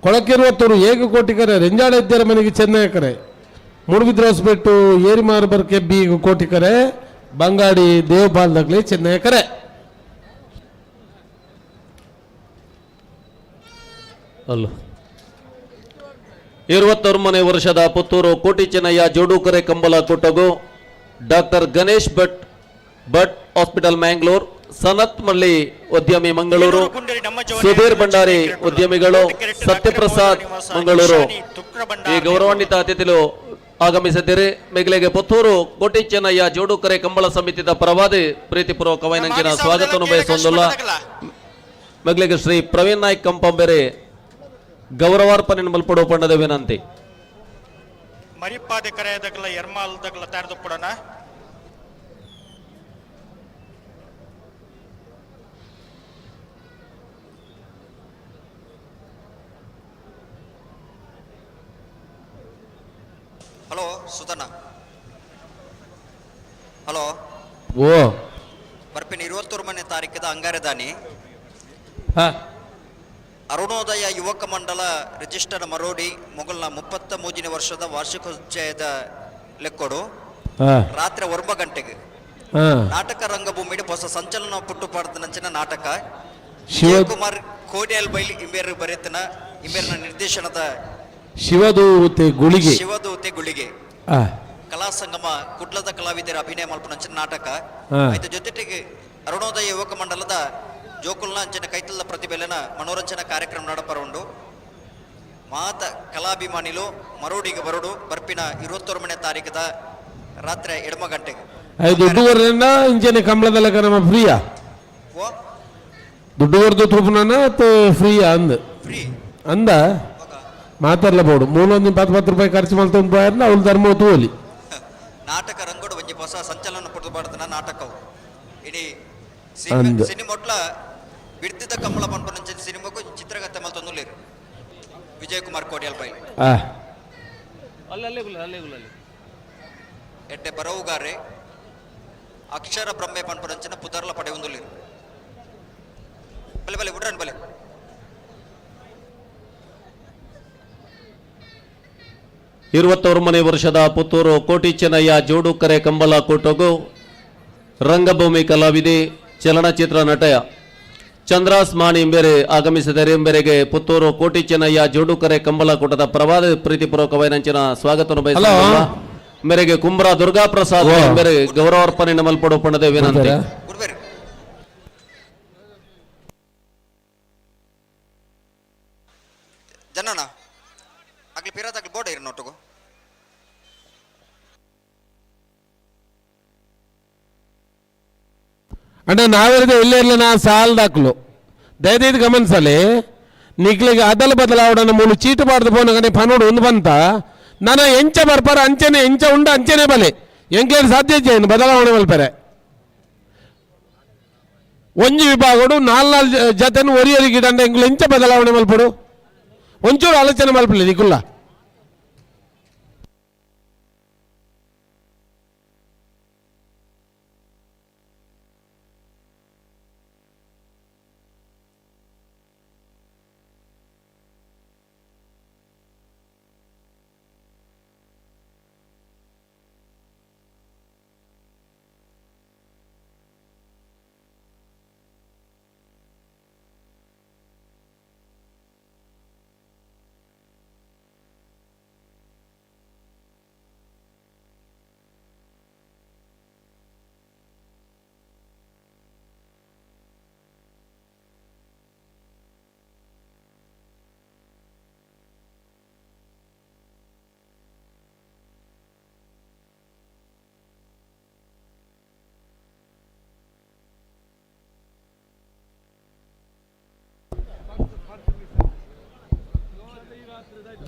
ಕೊಳಕಿರುವತ್ತೂರು ಏಗ ಕೋಟಿಕರೆ ರೆಂಜಾಳ ಇದ್ದರ ಮನೆಗೆ ಚೆನ್ನೈಕರೆ. Moodbidri Hosabettu ಏರಿಮಾರು ಬರ್ಕೆ B Kotikare Bangadi Devpal ದಕ್ಲೆ Chennai ಕರೆ. ಅಲ್ಲ 21ನೇ ವರ್ಷದ ಪುತ್ತೂರು ಕೋಟಿ ಚೆನ್ನಯ್ಯ ಜೋಡುಕರೆ Kambala ಕೂಟಗು doctor Ganesh Bhat Bhat hospital Mangalore, Sanath Malli ಉದ್ಯಮಿ ಮಂಗಳೂರು, ಸುಧೀರ್ ಭಂಡಾರಿ ಉದ್ಯಮಿಗಳು, ಸತ್ಯಪ್ರಸಾದ್ ಮಂಗಳೂರು ಈ ಗೌರವಾನ್ವಿತ ಅತಿಥಿಗಳು ಆಗಮಿಸಿದ್ದೀರಿ. ಮೇಗಲೆಗೆ ಪುತ್ತೂರು ಕೋಟಿ ಚೆನ್ನಯ್ಯ ಜೋಡುಕರೆ ಕಂಬಳ ಸಮಿತಿದ ಪರವಾದಿ ಪ್ರೀತಿಪೂರ್ವಕ ವೈನಂಚಿನ ಸ್ವಾಗತವನ್ನು ಬಯಸುವುದಿಲ್ಲ. ಮಗಳಿಗೆ ಶ್ರೀ ಪ್ರವೀಣ್ ನಾಯ್ಕ್ ಕಂಪಂಬೇರೆ ಗೌರವಾರ್ಪಣೆ ಮಲ್ಪಡುವ ಪಂಡದ ವಿನಂತಿ. ಮರಿಪಾದೆ ಕರೆಯದಗಲ ಎರ್ಮಾಲ್ದಗಲ ತಯಾರದಪ್ಪಡೋಣ. Hello ಸುಧಣ್ಣ, hello. ಓ ಬರ್ಪಿನ 21ನೇ ತಾರೀಕಿದ ಅಂಗಾರದಾನಿ ಅರುಣೋದಯ ಯುವಕ ಮಂಡಲ ರಿಜಿಸ್ಟರ್ಡ್ ಮರೋಡಿ ಮೊಘಲ್ನ 33ನೇ ವರ್ಷದ ವಾರ್ಷಿಕೋತ್ಸವದ ಲೆಕ್ಕೊಡು ರಾತ್ರಿ 9 ಗಂಟೆಗೆ ನಾಟಕ ರಂಗಭೂಮಿ ಹೊಸ ಸಂಚಲನ ಪುಟ್ಟು ಪಾಡದ ನಾಟಕ ಶಿವಕುಮಾರ್ ಕೋಡಿಯಲ್ ಬೈಲ್ ಇಂಬೇರು ಬರೆತನ ಇಂಬೇರಿನ ನಿರ್ದೇಶನದ ಶಿವದೂತೆ ಗುಳಿಗೆ ಶಿವದೂತೆ ಗುಳಿಗೆ ಕಲಾ ಸಂಗಮ ಕುಡ್ಲದ ಕಲಾವಿದರ ಅಭಿನಯ ಮಲ್ಪನಂಚಿನ ನಾಟಕ. ಆಯ್ತು ಜೊತೆಗೆ ಅರುಣೋದಯ ಯುವಕ ಮಂಡಲದ ಜೋಕುಲ್ನ ಅಂಚಿನ ಕೈತಲ್ದ ಪ್ರತಿಭೆಲೆನ ಮನೋರಂಜನಾ ಕಾರ್ಯಕ್ರಮ ನಡಪರ ಉಂಡು. ಮಾತ ಕಲಾಭಿಮಾನಿಲು ಮರೋಡಿಗೆ ಬರೋಡು ಬರ್ಪಿನ 21ನೇ ತಾರೀಕದ ರಾತ್ರಿ 8 ಗಂಟೆಗೆ. ದುಡ್ಡು ಬರ್ಲಿಲ್ಲ ಇಂಚನೆ ಕಂಬಳದ ಲೆಕ್ಕ ನಮ್ಮ ಫ್ರೀಯಾ ದುಡ್ಡು ಕೊಡ್ದು ತೂಪುನ ಫ್ರೀಯಾ ಅಂದ್ ಅಂದ ಮಾತಾಡ್ಲ ಬೋಡು ಮೂಲೊಂದು 10 ರೂಪಾಯಿ ಖರ್ಚು ಮಾಡ್ತೊಂದು ಬಾಯರ್ನ ಅವಳು ಧರ್ಮ ತೋಲಿ. ನಾಟಕ ರಂಗೋಡು ಒಂಜಿ ಹೊಸ ಸಂಚಲನ ಪುಟ್ಟು ಪಾಡ್ದನ ನಾಟಕವು ಇಡೀ ಸಿನಿಮೊಟ್ಲ ಬಿಡ್ತಿದ್ದ ಕಂಬಳ ಪನ್ಪುನಂಚಿನ ಸಿನಿಮಾಕು ಚಿತ್ರಗತೆ ಮಲ್ತೊಂದುಲ್ಲೆರ್ ವಿಜಯ್ ಕುಮಾರ್ ಕೋಡಿಯಲ್ ಬೈಲ್ ಎಡ್ಡೆ ಬರವುಗಾರೆ ಅಕ್ಷರ ಬ್ರಹ್ಮೆ ಪನ್ಪುನಂಚಿನ ಪುದರ್ಲ ಪಡೆಯೊಂದುಲ್ಲೆರ್. ಬಲೆ ಬಲೆ ಉಡ್ರನ್ ಬಲೆ. 21ನೇ ವರ್ಷದ ಪುತ್ತೂರು ಕೋಟಿ ಚೆನ್ನಯ್ಯ ಜೋಡುಕರೆ ಕಂಬಳ ಕೂಟಗು ರಂಗಭೂಮಿ ಕಲಾವಿದೆ ಚಲನಚಿತ್ರ ನಟಯ ಚಂದ್ರಾಸ್ ಮಾಣಿ ಇಂಬೇರೆ ಆಗಮಿಸಿದರೆ ಇಂಬೇರೆಗೆ ಪುತ್ತೂರು ಕೋಟಿ ಚೆನ್ನಯ್ಯ ಜೋಡುಕರೆ ಕಂಬಳ ಕೂಟದ ಪ್ರವಾದ ಪ್ರೀತಿಪೂರ್ವಕ ವೈನಂಚಿನ ಸ್ವಾಗತವನ್ನು ಬಯಸುತ್ತೇವೆ. ಮೇರೆಗೆ ಕುಂಬ್ರ ದುರ್ಗಾ ಪ್ರಸಾದ್ ಇಂಬೇರೆ ಗೌರವಾರ್ಪಣೆ ಮಲ್ಪಡು ಪಣದ ವಿನಂತಿ. ಜನನ ಅಗ್ಲಿ ಪಿರಾದಾಗ್ಲಿ ಬೋರ್ಡ್ ಇರು ನೋಟುಗು. అంటే ನಾವೆರದು ಎಲ್ಲೆಲ್ಲ ನಾ ಸಾಲದಾಕ್ಲು ದಯದೈದು ಗಮನಿಸಲಿ ನಿಕ್ಲಿಗೆ ಅದಲು ಬದಲಾವಣೆ ಮೂಲು ಚೀಟು ಬಾರ್ದು ಪೋನಗನೆ ಪನೋಡು ಒಂದು ಬಂತ ನಾನು ಎಂಚ ಬರ್ಪಾರ ಅಂಚನೆ ಎಂಚ ಉಂಡ ಅಂಚನೆ ಬಲೆ ಎಂಕ್ಲೇನು ಸಾಧ್ಯ ಇಜ್ಜೆ ಬದಲಾವಣೆ ಮಲ್ಪರೆ ಒಂಜಿ ವಿಭಾಗಡು ನಾಲ್ ನಾಲ್ ಜತೆನು ಒರಿಯರಿ ಗಿಡ ಎಂಕ್ಲು ಎಂಚ ಬದಲಾವಣೆ ಮಲ್ಪಡು ಒಂಚೂರು ಆಲೋಚನೆ ಮಲ್ಪಲಿ ನಿಕುಲ್ಲ.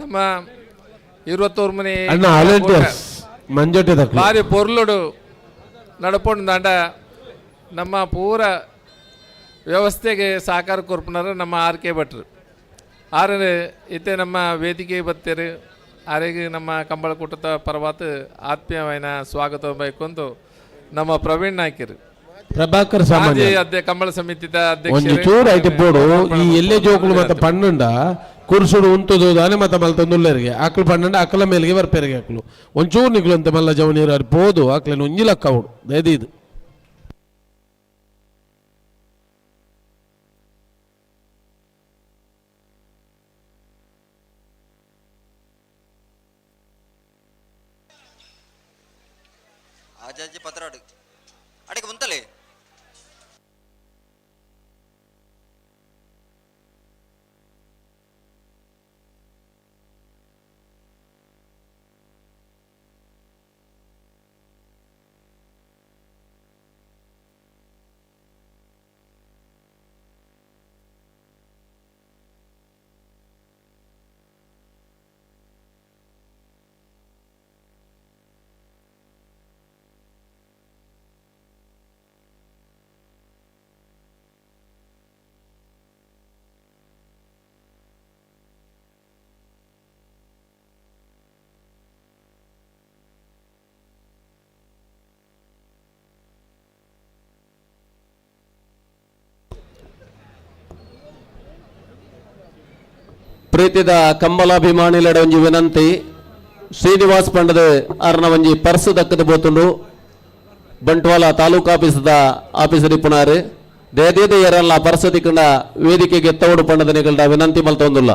ನಮ್ಮ 21 ಅಣ್ಣ ವಾಲಂಟಿಯರ್ಸ್ ಮಂಜೋಟೆ ದಕ್ಲು ಬಾರಿ ಪೊರ್ಲುಡು ನಡಪೊಂಡು ದಾಂಡ ನಮ್ಮ ಪೂರ ವ್ಯವಸ್ಥೆಗೆ ಸಹಕಾರ ಕೊರ್ಪುನರು ನಮ್ಮ ಆರ್ ಕೆ ಭಟ್ರು ಆರೆ ಇತ್ತೆ ನಮ್ಮ ವೇದಿಕೆ ಬತ್ತೇರು ಆರೆಗೆ ನಮ್ಮ ಕಂಬಳ ಕೂಟದ ಪರವಾತ್ ಆತ್ಮೀಯವಾದ ಸ್ವಾಗತ ಬಯಕೊಂದು ನಮ್ಮ ಪ್ರವೀಣ್ ನಾಯ್ಕರು ಪ್ರಭಾಕರ್ ಸಾಮಾನ್ಯ ಅಧ್ಯಕ್ಷ ಕಂಬಳ ಸಮಿತಿದ ಒಂಜಿ ಅಧ್ಯಕ್ಷರು ಚೂರು ಐತೆ ಬೋಡು ಈ ಎಲ್ಲೆ ಜೋಕುಲು ಮತ್ತೆ ಪಣ್ಣುಂಡ ಕುರ್ಸುಡು ಉಂತುದು ದಾನೆ ಮತ ಮಲ್ತೊಂದುಲ್ಲೆರಿಗೆ ಅಕ್ಲು ಪಂಡ ಅಕ್ಕಲ ಮೇಲ್ಗೆ ಬರ್ಪೆರಿಗೆ ಅಕ್ಲು ಒಂಚೂರು ನಿಕ್ಲು ಅಂತ ಮಲ್ಲ ಜವನೀರು ಅರ್ ಪೋದು ಅಕ್ಲೆನ ಒಂಜಿ ಲಕ್ಕ ಅವಡು ದಯದೀದು. ಆಜಾಜಿ ಪತ್ರಾಡು ಅಡಿಗೆ ಮುಂತಲೆ. ಪ್ರೀತಿದ ಕಂಬಲಾಭಿಮಾನಿಲೆಡ ಒಂಜಿ ವಿನಂತಿ ಶ್ರೀನಿವಾಸ್ ಪಂಡದ ಅರ್ನ ಒಂಜಿ purse ದಕ್ಕದ ಬೋತುಂಡು Bantwal taluk ಆಫೀಸದ office ನಿಪುಣಾರು ದೇದೇದ ಎರಲ್ಲ purse ತಿಕ್ಕಂಡ ವೇದಿಕೆಗೆ ಎತ್ತವಡು ಪಂಡದ ನಿಗಲ್ಡ ವಿನಂತಿ ಮಲ್ತೊಂದುಲ್ಲ.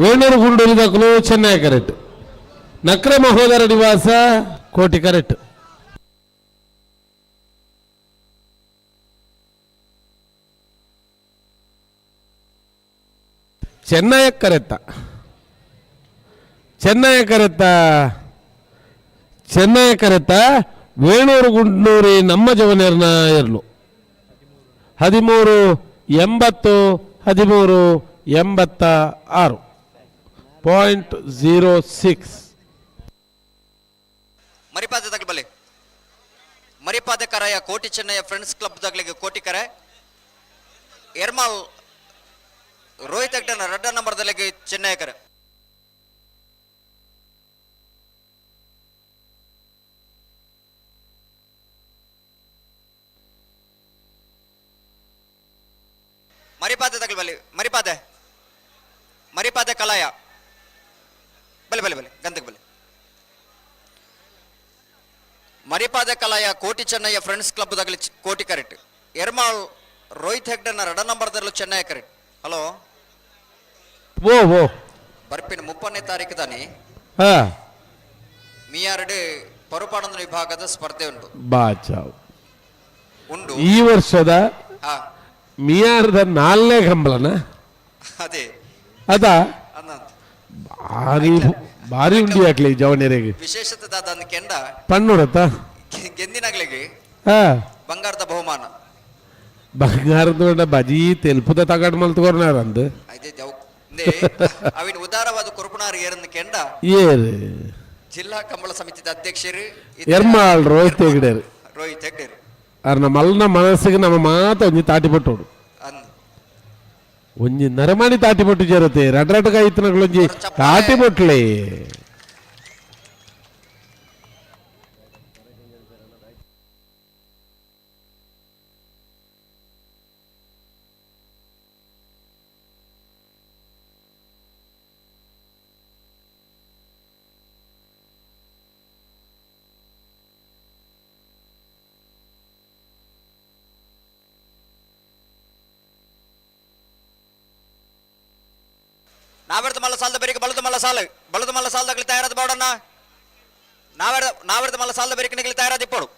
ವೇಣೂರು ಗುಂಡೂರಿದಕ್ಕಲು ಚೆನ್ನೈ ಕರೆಕ್ಟ್, ನಕ್ರ ಮಹೋದರ ನಿವಾಸ ಕೋಟಿ ಕರೆಕ್ಟ್. ಚೆನ್ನಯ ಕರೆತ್ತ, ಚೆನ್ನಯ ಕರೆತ್ತ, ಚೆನ್ನಯ ಕರೆತ್ತ ವೇಣೂರು ಗುಂಡ್ನೂರಿ ನಮ್ಮ ಜವನೇರ್ನ ಇರ್ಲು 13.80 13.86.06. ಮರಿಪಾದೆ ತಗಬಲೆ ಮರಿಪಾದೆ ಕರಾಯ ಕೋಟಿ ಚೆನ್ನಯ್ಯ ಫ್ರೆಂಡ್ಸ್ ಕ್ಲಬ್ ತಗಲಿಗೆ ಕೋಟಿ ಕರೆ ಎರ್ಮಾಲ್ ರೋಹಿತ್ ಹೆಗ್ಡನ ರಡ್ಡ ನಂಬರ್ ದಲ್ಲಿಗೆ ಚೆನ್ನಯ್ಯ ಕರೆ. ಮರಿಪಾದೆ ತಗಲ್ಬಲ್ಲಿ ಮರಿಪಾದೆ ಮರಿಪಾದೆ ಕಲಾಯ ಬಲೆ ಬಲೆ ಬಲೆ ಗಂಧಕ್ಕೆ ಬಲೆ ಮರಿಪಾದೆ ಕಲಾಯ ಕೋಟಿ ಚೆನ್ನಯ್ಯ ಫ್ರೆಂಡ್ಸ್ ಕ್ಲಬ್ ತಗಲಿ ಕೋಟಿ ಕರೆಕ್ಟ್. ಎರ್ಮಾಳ್ ರೋಹಿತ್ ಹೆಗ್ಡನ ರಡ ನಂಬರ್ ದಲ್ಲೂ ಚೆನ್ನಯ್ಯ ಕರೆಕ್ಟ್. ಹಲೋ ಓ ಓ ಬರ್ಪಿನ 30ನೇ ತಾರೀಕು ತಾನೆ ಮಿಯಾರಡು ಪರುಪಾಡಂದ ವಿಭಾಗದ ಸ್ಪರ್ಧೆ ಉಂಟು. ಬಾಚಾವ್ ಉಂಡು ಈ ವರ್ಷದ ಮಿಯಾರದ 4ನೇ ಕಂಬಳನ ಅದೇ ಅದ ಭಾರಿ ಭಾರಿ ಉಂಡಿ ಹಾಕ್ಲಿ ಜವನಿರಿಗೆ ವಿಶೇಷತೆ ದಾದ ಕೆಂಡ ಪಣ್ಣುಡತ್ತ ಗೆಂದಿನಗಳಿಗೆ ಬಂಗಾರದ ಬಹುಮಾನ. ಬಂಗಾರದ ಬಜಿ ತೆಲ್ಪುದ ತಗಡ್ ಮಲ್ತುಕೊರ್ನಾರಂದು ಅವಿನ ಉದಾರವಾದ ಕುರುಪುಣಾರ್ ಏರಂದು ಕೆಂಡ ಏರು ಜಿಲ್ಲಾ ಕಂಬಳ ಸಮಿತಿದ ಅಧ್ಯಕ್ಷರು ಎರ್ಮಾಳ್ ರೋಹಿತ್ ಹೆಗ್ಡೇರು ರೋಹಿತ್ ಹೆಗ್ಡೇರು ಅರ್ನ ಮಲ್ನ ಮನಸ್ಸಿಗೆ ನಮ್ಮ ಮಾತ ಒಂಜಿ ತಾಟಿ ಪಟ್ಟೋಡು ಒಂಜಿ ನರಮಾಣಿ ತಾಟಿ ಪಟ್ಟು ಜರತೆ ರಡ್ರಡ್ಕ ಐತನಗಳೊಂಜಿ ತಾಟಿ ಪೊಟ್ಲೆ. ನಾವೆರ್ದ ಮಲ್ಲ ಸಾಲದ ಬೆರಿಕೆ ಬಲದ ಮಲ್ಲ ಸಾಲ ಬಲದ ಮಲ್ಲ ಸಾಲದಾಗಲಿ ತಯಾರಾದ ಬಾಡಣ್ಣ ನಾವೆರ್ದ ಮಲ್ಲ ಸಾಲದ ಬೆರಿಕೆ ನಿಗಲಿ ತಯಾರಾದ ಇಪ್ಪಡು.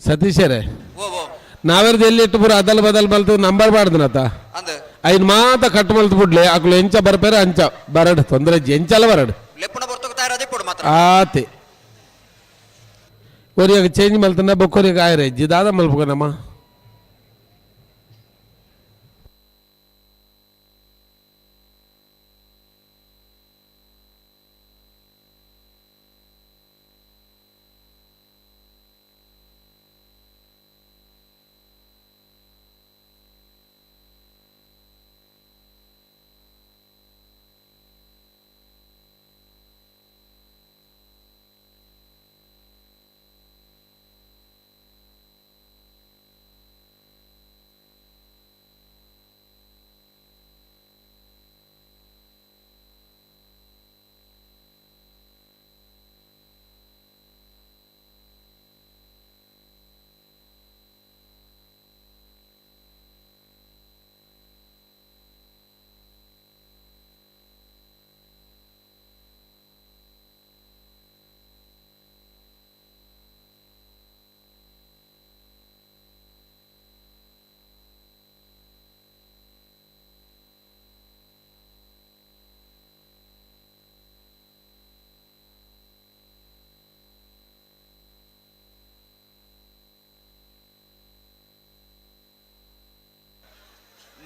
ಸತೀಶರೇ ನಾವೆರ್ದು ಎಲ್ಲಿ ಇಟ್ಟು ಪೂರ ಅದಲ್ ಬದಲ್ ಬಲ್ತು ನಂಬರ್ ಬಾರ್ದನತ ಐನ್ ಮಾತ ಕಟ್ ಮಲ್ತು ಬಿಡ್ಲೆ ಅಕುಲು ಎಂಚ ಬರ್ಪೇರ ಅಂಚ ಬರಡು ತೊಂದರೆ ಎಂಚಲ ಬರಡು ಆತೆ ಒರಿಯಾಗ ಚೇಂಜ್ ಮಲ್ತನ ಬೊಕ್ಕೊರಿಯಾಗ ಆಯ್ರೆ ಜಿದಾದ ಮಲ್ಪುಗನಮ್ಮ.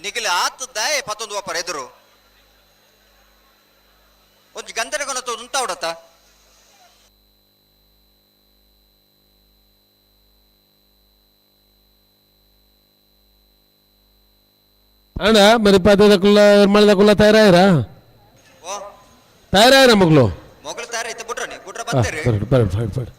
ನಿಗಿಲ ಆತದ್ದಾಯೆ ಪತ್ತೊಂದು ವಾಪರ ಎದುರು ಒಂಜಿ ಗಂಧನ ಉಂತ ಉಡತ್ತ. ಅಣ್ಣ ಮರಿ ಪಾತ್ರೆದಕುಲ್ಲ ಮಳೆದಕುಲ್ಲ ತಯಾರಾಯಿರ ತಯಾರಾಯಿರ ಮಗಳು ಮೊಗಲು ತಯಾರಾಯ್ತು ಬುಡ್ರನಿ ಬುಡ್ರ ಬರ್ತೀರಿ. ಬರಡು ಬರಡು ಬರಡು ಬರಡು.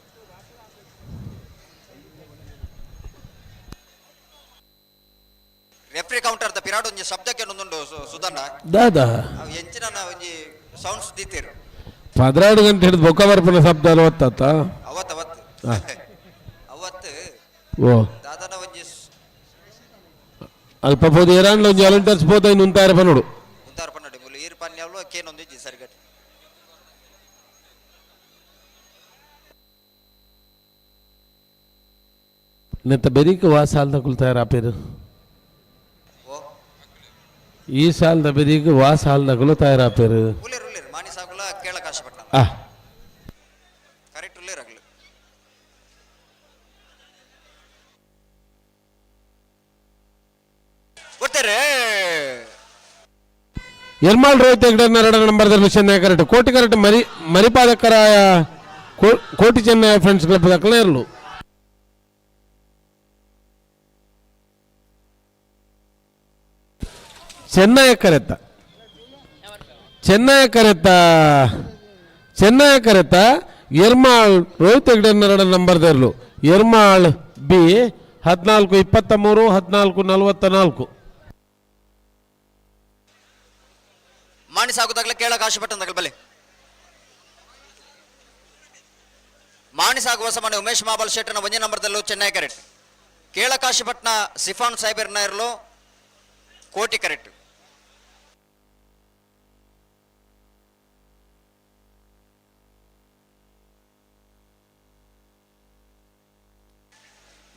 ರೆಫ್ರಿ ಕೌಂಟರ್ ದ ಪಿರಾಡ್ ಒಂಜಿ ಶಬ್ದಕ್ಕೆ ಒಂದುಂಡು ಸುಧನ್ನ. ದಾದಾ ಅವು ಎಂಚಿನ ಒಂಜಿ ಸೌಂಡ್ಸ್ ದೀತೀರು. 12 ಗಂಟೆ ಹಿಡಿದು ಬೊಕ್ಕ ಬರ್ಪನ ಶಬ್ದ ಅಲ್ವತ್ತ. ಅವತ್ತು ಅವತ್ತು ಅವತ್ತು ಓ ದಾದನ ಒಂಜಿ ಅಲ್ಪ ಪೋದು ಏರಾಂಡ್ಲ ಒಂಜಿ ವಾಲಂಟಿಯರ್ಸ್ ಪೋತ ಇನ್ನು ಉಂತಾರ ಪನ್ನೋಡು. ಉಂತಾರ ಪನ್ನೋಡು ಮುಲು ಈರ್ ಪನ್ಯಾವ್ಲು ಕೇನೊಂದು ಸರಿಗಟ್ಟಿ. ನೆತ್ತ ಬೆರಿಕ್ ವಾ ಸಾಲ್ದ ಕುಲ್ತಾರ ಆಪೇರು ಈ ಸಾಲದ ಬೆದಿಗೆ ವಾ ಸಾಲದಗಳು ತಯಾರಾಪೇರು. ಎರ್ಮಾಳ್ ರೋಹಿತ್ ಹೆಗ್ಡೆ ಎರಡನೇ ನಂಬರ್ದಲ್ಲಿ ಚೆನ್ನೈ ಕರೆಕ್ಟ್ ಕೋಟಿ ಕರೆಕ್ಟ್ ಮರಿ ಮರಿಪಾದಕರ ಕೋಟಿ ಚೆನ್ನೈ ಫ್ರೆಂಡ್ಸ್ ಕ್ಲಬ್ ದಾಖಲೆ ಇರಲು. ಚೆನ್ನೈ ಕರೆತ್ತ ಚೆನ್ನೈ ಕರೆತ್ತ ಚೆನ್ನೈ ಕರೆತ್ತ ಎರ್ಮಾಳ್ ರೋಹಿತ್ ಹೆಗ್ಡೆ ಎರಡನೇ ನಂಬರ್ದರ್ಲು ಎರ್ಮಾಳ್ ಬಿ 14 23 14 44. ಮಾಣಿ ಸಾಗುದಾಗಲೇ ಕೇಳಕ್ ಆಶೆ ಪಟ್ಟಂದಾಗಲೇ ಬಲೆ ಮಾಣಿ ಸಾಗುವ ಸಮಾನ ಉಮೇಶ್ ಮಾಬಲ್ ಶೆಟ್ಟರ್ನ ಒಂದೇ ನಂಬರ್ದಲ್ಲೂ ಚೆನ್ನೈ ಕರೆಕ್ಟ್ ಕೇಳಕಾಶಿಪಟ್ನ ಸಿಫಾನ್ ಸಾಹೇಬರ್ನ ಇರಲು ಕೋಟಿ ಕರೆಕ್ಟ್.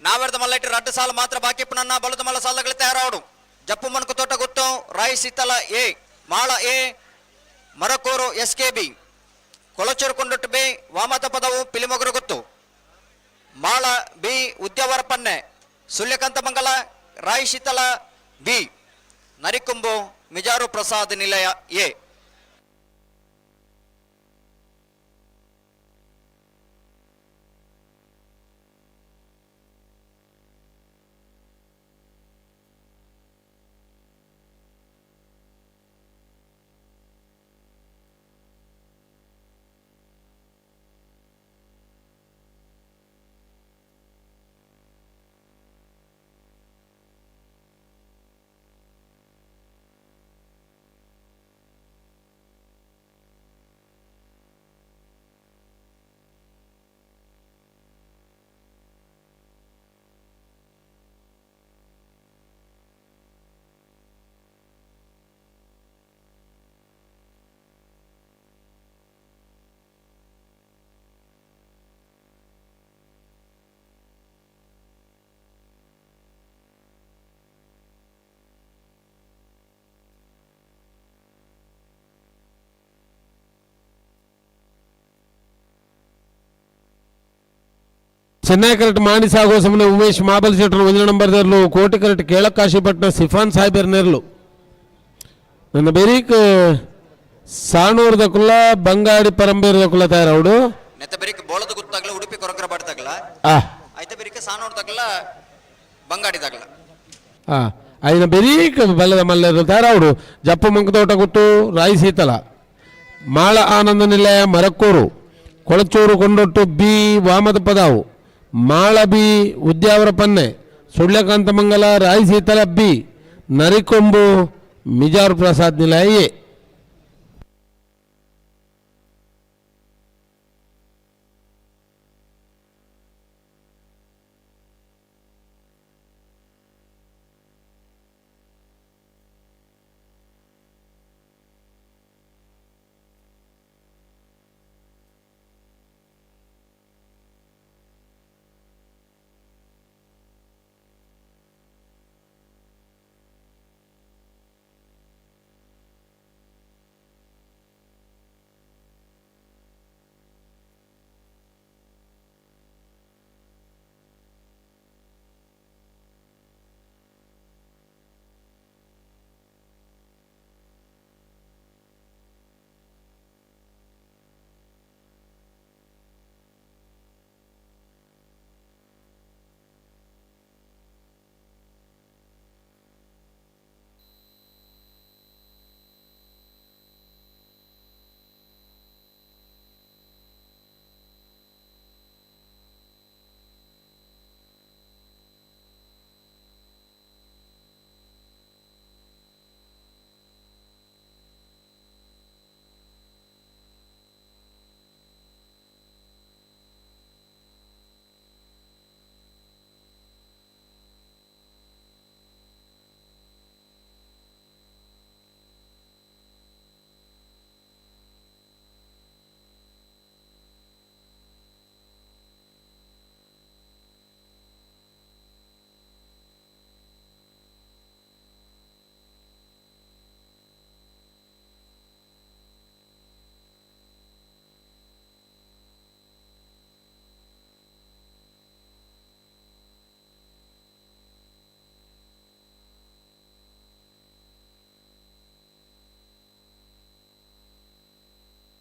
ನಾವೆರ್ದ ಮಲ್ಲೈಟ್ ರಡ್ಡು ಸಾಲ ಮಾತ್ರ ಬಾಕಿ ಪುನನ್ನ ಬಲದ ಮಲ್ಲ ಸಾಲಗಳು ತಯಾರಾವಡು ಜಪ್ಪು ಮಣಕು ತೋಟ ಗೊತ್ತು Rai Seethala A Mala A Marakur S K B Kolachur Kondottu B Vamata Padavu Pilimoguru Guttu Mala B Udyavara Panne Suryakanta Mangala Rai Seethala B Narikumbu Mijaru Prasad Nilaya A. Chennai correct ಮಾಣಿ ಸಾಗೋ ಸಮನೆ ಉಮೇಶ್ ಮಾಬಲ್ ಶೆಟ್ಟರ್ ಒಂದನೇ ನಂಬರ್ ದೇರ್ಲು ಕೋಟಿ ಕರೆಕ್ಟ್ ಕೇಳಕಾಶಿಪಟ್ಟಣ ಸಿಫಾನ್ ಸಾಹೇಬರ್ ನೆರ್ಲು ನನ್ನ ಬೆರೀಕ್ ಸಾಣೂರ್ದ ಕುಲ್ಲ ಬಂಗಾಡಿ ಪರಂಬೇರ್ದ ಕುಲ್ಲ ತಯಾರೌಡು. ನೆತ್ತ ಬೆರಿಕ್ ಬೋಳದ ಗುತ್ತಾಗ್ಲ ಉಡುಪಿ ಕೊರಕರ ಬಾಡ್ತಾಗ್ಲ. ಆ. ಐತ ಬೆರಿಕ್ ಸಾನೂರ್ ತಗ್ಲ ಬಂಗಾಡಿ ತಗ್ಲ. ಆ అయిన ಬೆರೀಕ್ ಬಲ್ಲದ ಮಲ್ಲೆರು ತಯಾರೌಡು. ಜಪ್ಪು ಮಂಕತೋಟ ಗುತ್ತು ರಾಯಿ ಸೀತಲ ಮಾಳ ಆನಂದ ನಿಲಯ ಮರಕ್ಕೂರು ಕೊಳಚೂರು ಕೊಂಡೊಟ್ಟು ಬಿ ವಾಮದ ಪದಾವು ಮಾಳ ಬಿ ಉದ್ಯಾವರ ಪನ್ನೆ ಸುಳ್ಯಕಾಂತ ಮಂಗಲ ರಾಯಿ ಸೀತಲ ಬಿ ನರಿಕೊಂಬು ಮಿಜಾರ್ ಪ್ರಸಾದ್ ನಿಲಯ ಎ.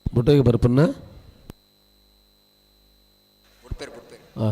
ಬುಟ್ಟಗೆ ಬರ್ಪನ್ನ ಆ.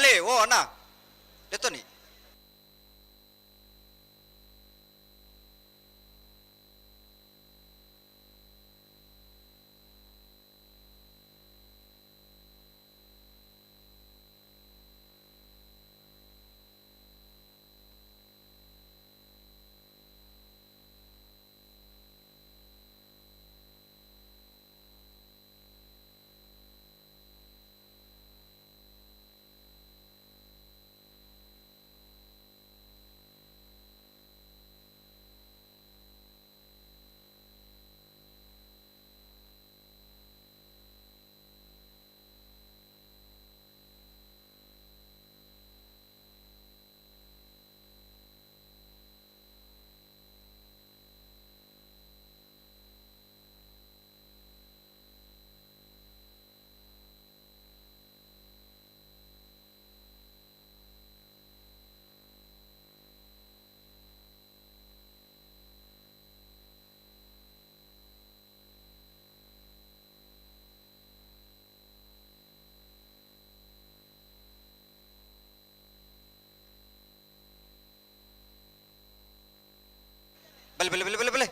ಬಲೆ ಓ ಅಣ್ಣ ಎತ್ತೋನಿ ಬಲೆ ಬಲೆ ಬಲೆ ಬಲೆ ಬಲೆ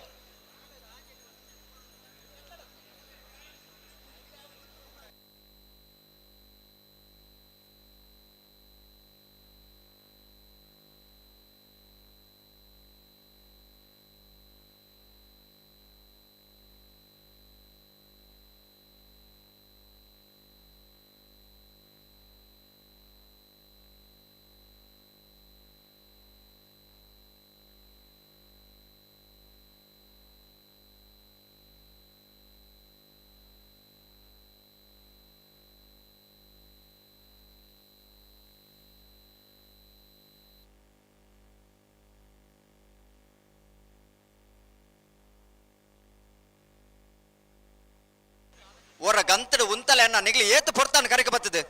ಓರ ಗಂತಡು ಉಂತಲೆ ಅಣ್ಣ ನಿಗ್ಲಿ ಏತು ಪೊರ್ತಾನ ಕರೆಕ ಬರ್ತದೆ.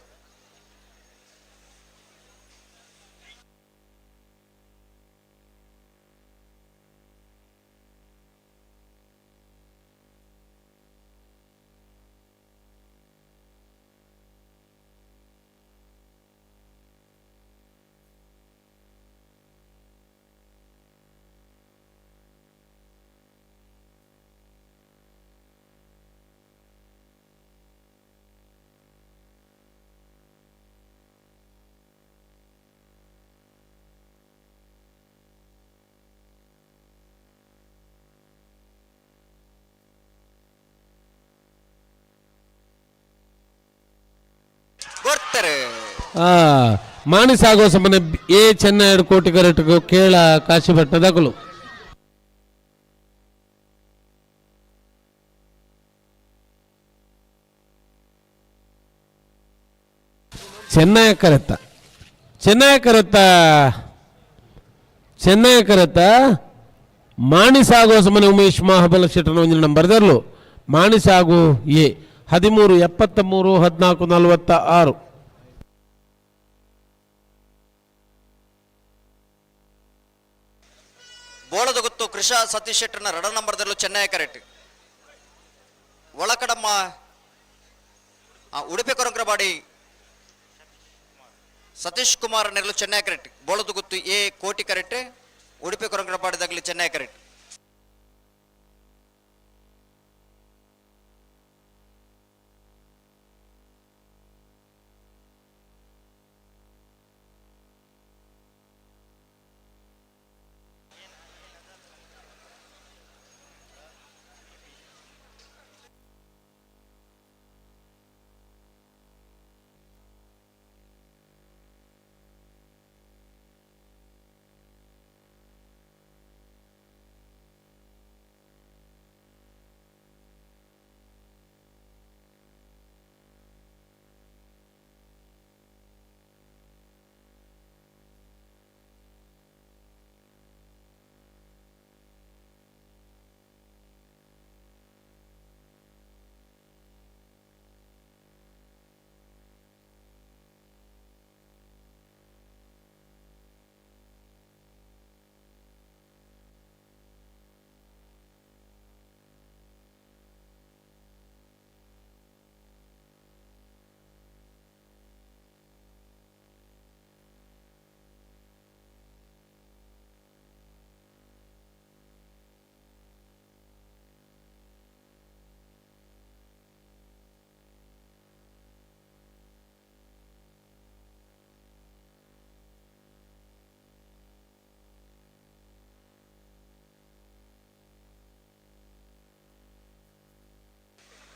ಮಾಣಿಸಾಗೋ ಸಮನೆ ಎ ಚೆನ್ನೈ 2 ಕೋಟಿ ಕರೆಟ್ಗೂ ಕೇಳ ಕಾಶಿಪಟ್ಟಣದಾಗಲು. ಚೆನ್ನೈ ಕರೆತ್ತ ಚೆನ್ನೈ ಕರೆತ್ತ ಚೆನ್ನೈ ಕರೆತ್ತ ಮಾಣಿಸಾಗೋ ಸಮನೆ ಉಮೇಶ್ ಮಹಾಬಲ ಶೆಟ್ಟನ ಒಂದು ನಂಬರ್ ದರ್ಲು ಮಾಣಿಸಾಗು ಎ 13 73 14 46. ಬೋಳದ ಗೊತ್ತು ಕೃಷ ಸತೀಶ್ ಶೆಟ್ಟರ್ನ ರಡ ನಂಬರ್ದಲ್ಲೂ ಚೆನ್ನೈ ಕರೆಕ್ಟ್ ಒಳಕಡಮ್ಮ ಉಡುಪಿ ಕೊರಂಕ್ರಬಾಡಿ ಸತೀಶ್ ಕುಮಾರ್ ನೆರಳು ಚೆನ್ನೈ ಕರೆಕ್ಟ್ ಬೋಳದ ಗುತ್ತು ಎ ಕೋಟಿ ಕರೆಕ್ಟ್ ಉಡುಪಿ ಕೊರಂಕ್ರಬಾಡಿದಾಗಲಿ ಚೆನ್ನೈ ಕರೆಕ್ಟ್.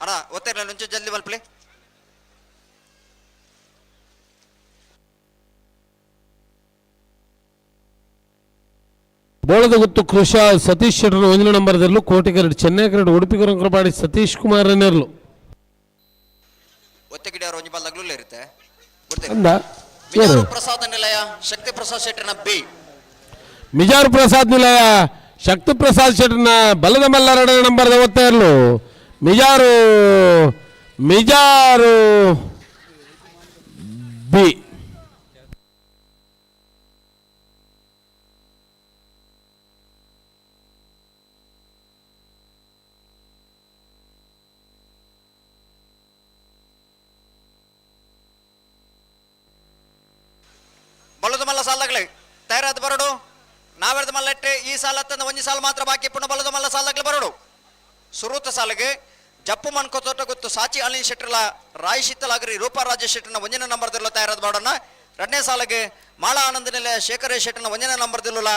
ಅಣ್ಣ ಒತ್ತೆರ್ಲ ಒಂಚೂರು ಜಲ್ದಿ ಮಲ್ಪಲೆ. ಬೋಳದ ಗುತ್ತು ಕೃಷ ಸತೀಶ್ ಶೆಟ್ಟರ್ ಒಂದನೇ ನಂಬರ್ದಲ್ಲೂ ಕೋಟಿಗರಡು ಚೆನ್ನೈ ಕರಡು ಉಡುಪಿ ಕುರಂಕರಪಾಡಿ ಸತೀಶ್ ಕುಮಾರ್ ನೆರ್ಲು. ಒತ್ತೆಗಿಡಿಯವರು ಒಂಜಿ ಬಲ್ಲಗ್ಲೂ ಇರುತ್ತೆ. ಅಂದ ಏರು ಪ್ರಸಾದ ನಿಲಯ ಶಕ್ತಿ ಪ್ರಸಾದ್ ಶೆಟ್ಟರ್ನ ಬಿ. ಮಿಜಾರು ಪ್ರಸಾದ್ ನಿಲಯ ಶಕ್ತಿ ಪ್ರಸಾದ್ ಶೆಟ್ಟರ್ನ ಬಲದ ಮಲ್ಲ ಎರಡನೇ ನಂಬರ್ದ ಒತ್ತ ಇರಲು ಮಿಜಾರು ಮಿಜಾರು ಬಿ. ಬಲದ ಮಲ್ಲ ಸಾಲಗ್ಲೆ ತಯಾರಾದ ಬರಡು. ನಾವೆರ್ದ ಮಲ್ಲಟ್ಟೆ ಈ ಸಾಲ ತಂದ ಒಂಜಿ ಸಾಲ ಮಾತ್ರ ಬಾಕಿ ಪುನಃ ಬಲದ ಮಲ್ಲ ಸಾಲಗ್ಲೆ ಬರಡು. ಸುರೂತ ಸಾಲಿಗೆ ಜಪ್ಪು ಮನ್ಕೊತೋಟ ಗೊತ್ತು ಸಾಚಿ ಅನಿಲ್ ಶೆಟ್ಟರ್ಲ ರಾಯ್ ಶೀತಲಾಗರಿ ರೂಪಾ ರಾಜೇಶ್ ಶೆಟ್ಟರ್ನ ಒಂದನೇ ನಂಬರ್ದಿಲ್ಲ ತಯಾರಾದ ಬರೋಣ. ಎರಡನೇ ಸಾಲಿಗೆ ಮಾಳಾ ಆನಂದ ನಿಲಯ ಶೇಖರ ಶೆಟ್ಟರ್ನ ಒಂದನೇ ನಂಬರ್ದಿಲ್ಲ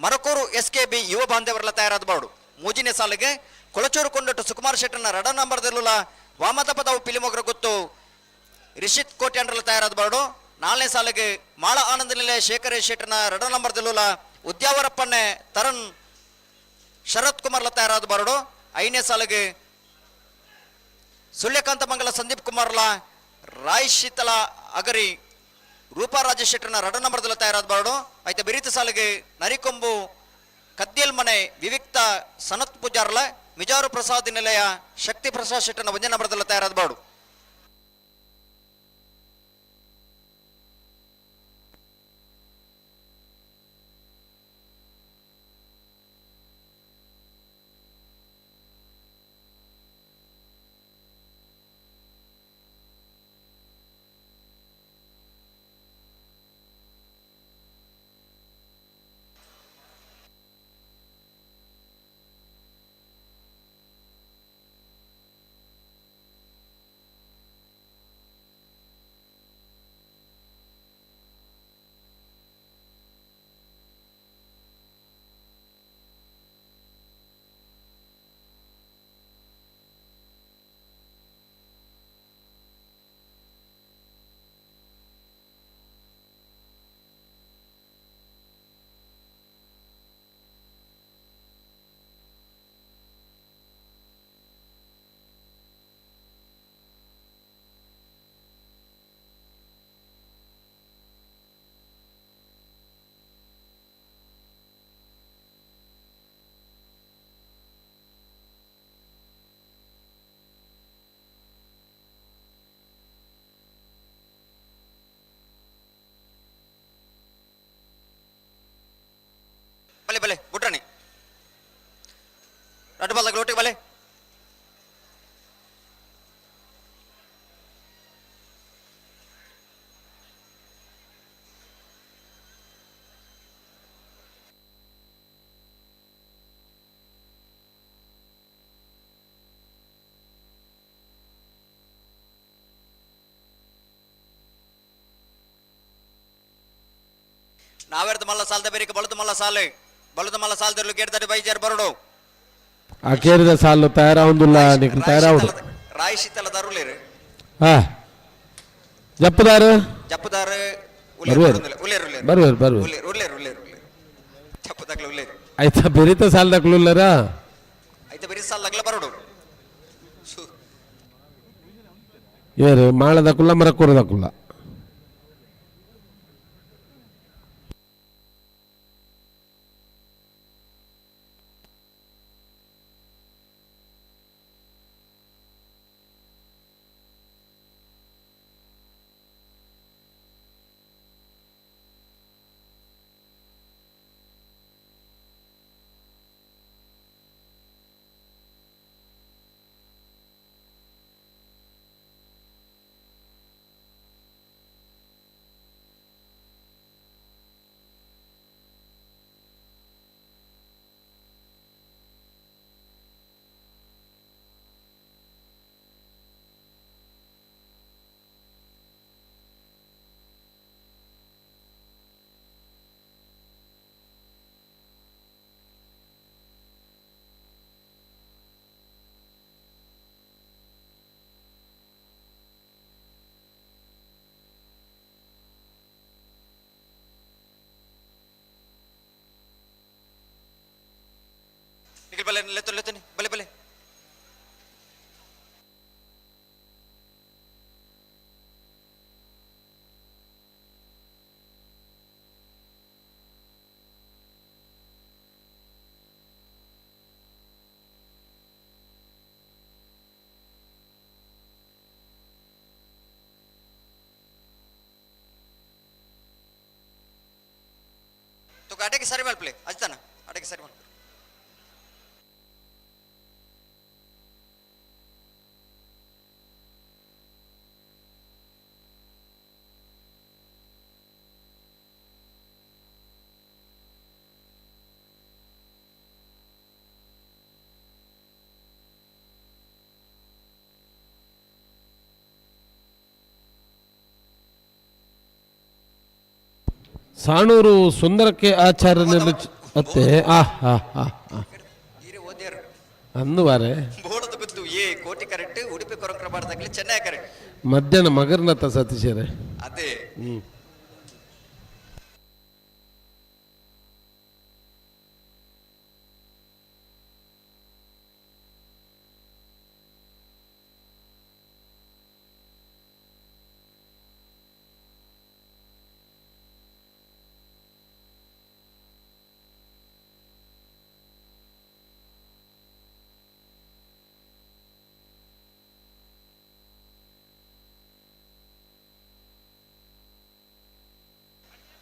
ಮರಕೂರು ಎಸ್ ಕೆ ಬಿ ಯುವ ಬಾಂಧವರೆಲ್ಲ ತಯಾರಾದ ಬರಡು. ಮೂಜಿನೇ ಸಾಲಿಗೆ ಕೊಳಚೂರು ಕೊಂಡಟ್ಟು ಸುಕುಮಾರ್ ಶೆಟ್ಟರ್ನ ಎರಡನೇ ನಂಬರ್ದಿಲ್ಲ ವಾಮದಪದವು ಪಿಲಿಮೊಗ್ರ ಗೊತ್ತು ರಿಷಿತ್ ಕೋಟ್ಯಾಂಡ್ರಲ್ಲ ತಯಾರಾದ ಬರಡು. ನಾಲ್ನೇ ಸಾಲಿಗೆ ಮಾಳ ಆನಂದ ನಿಲಯ ಶೇಖರ ಶೆಟ್ಟರ್ನ ಎರಡನೇ ನಂಬರ್ದಿಲ್ಲ ಉದ್ಯಾವರಪ್ಪನ್ನೇ ತರುಣ್ ಶರತ್ ಕುಮಾರ್ಲ ತಯಾರಾದ ಬರಡು. ಐದನೇ ಸಾಲಿಗೆ ಸುಳ್ಯಕಾಂತ ಮಂಗಲ ಸಂದೀಪ್ ಕುಮಾರ್ಲ ರಾಯ್ ಶೀತಲ ಅಗರಿ ರೂಪಾ ರಾಜೇಶ್ ಶೆಟ್ಟರ್ನ ಎರಡನೇ ನಂಬರ್ದಲ್ಲಿ ತಯಾರಾದ ಬರಡು. ಆಯ್ತು ಬಿರಿತ ಸಾಲಿಗೆ ನರಿಕೊಂಬು ಕದ್ದಿಯಲ್ ಮನೆ ವಿವಿಕ್ತ ಸನತ್ ಪೂಜಾರ್ಲ ಮಿಜಾರು ಪ್ರಸಾದ್ ನಿಲಯ ಶಕ್ತಿ ಪ್ರಸಾದ್ ಶೆಟ್ಟರ್ನ ಒಂದೇ ನಂಬರ್ದಲ್ಲಿ ತಯಾರಾದ ಬರಡು. ಬಲೆ ಬಲೆ ಬುಟ್ರಾಣಿ ರಡ್ಡು ಬಲ್ಲ ಲೋಟಿಗೆ ಬಲೆ. ನಾವೆರ್ದು ಮಲ್ಲ ಸಾಲದ ಬೇರಿಕೆ ಬಲದ ಮಲ್ಲ ಸಾಲೆ ಬಲದ ಮಲ್ಲ ಸಾಲದಲ್ಲಿ ಗೇಡ್ದಡಿ ಬೈಜಾರ್ ಬರಡು. ಆ ಕೇರಿದ ಸಾಲು ತಯಾರಾವುದಿಲ್ಲ ನಿಖಲ್ ತಯಾರಾವುಡು. ರಾಯ್ ಶೀತಲ ದರುಲೇರು. ಹಾ ಜಪ್ಪದಾರು ಜಪ್ಪದಾರ ಬರುವೇರು ಬರುವೇರು ಬರುವೇರು ಉಲ್ಲೇರು ಉಲ್ಲೇರು ಉಲ್ಲೇರು ಜಪ್ಪದಾಗ್ಲ ಉಲ್ಲೇರು. ಆಯ್ತಾ ಬೆರಿತ ಸಾಲದಾಗ್ಲುಲ್ಲರ ಆಯ್ತಾ ಬೆರಿ ಸಾಲದಾಗ್ಲ ಬರಡು. ಏರು ಮಾಳದಕ್ಕುಲ್ಲ ಮರಕೂರದಕ್ಕುಲ್ಲ. ಲೆತ್ತೊ ಲೆತ್ತೊನಿ ಬಲೆ ಬಲೆ ತುಕ ಅಡೆಗೆ ಸರಿ ಮಲ್ಪಲೆ ಅಜ್ತಾನ ಅಡೆಗೆ ಸರಿ ಮಲ್ಪಲೆ. ಸಾಣೂರು ಸುಂದರಕ್ಕೆ ಆಚಾರ್ಯನಲ್ಲಿ ಅತ್ತೆ ಆ ಹಾ ಹಾ ಹಾ ಅಂದು ಬಾರೆ ಬೋಡದ ಗುತ್ತು ಏ ಕೋಟಿ ಕರೆಕ್ಟ್ ಉಡುಪಿ ಕೊರಂಕ್ರ ಬಾರ್ದಾಗ್ಲಿ ಚೆನ್ನೈ ಕರೆಕ್ಟ್ ಮಧ್ಯಾಹ್ನ ಮಗರ್ನತ್ತ ಸತೀಶರೇ. ಅದೇ. ಹ್ಞೂ.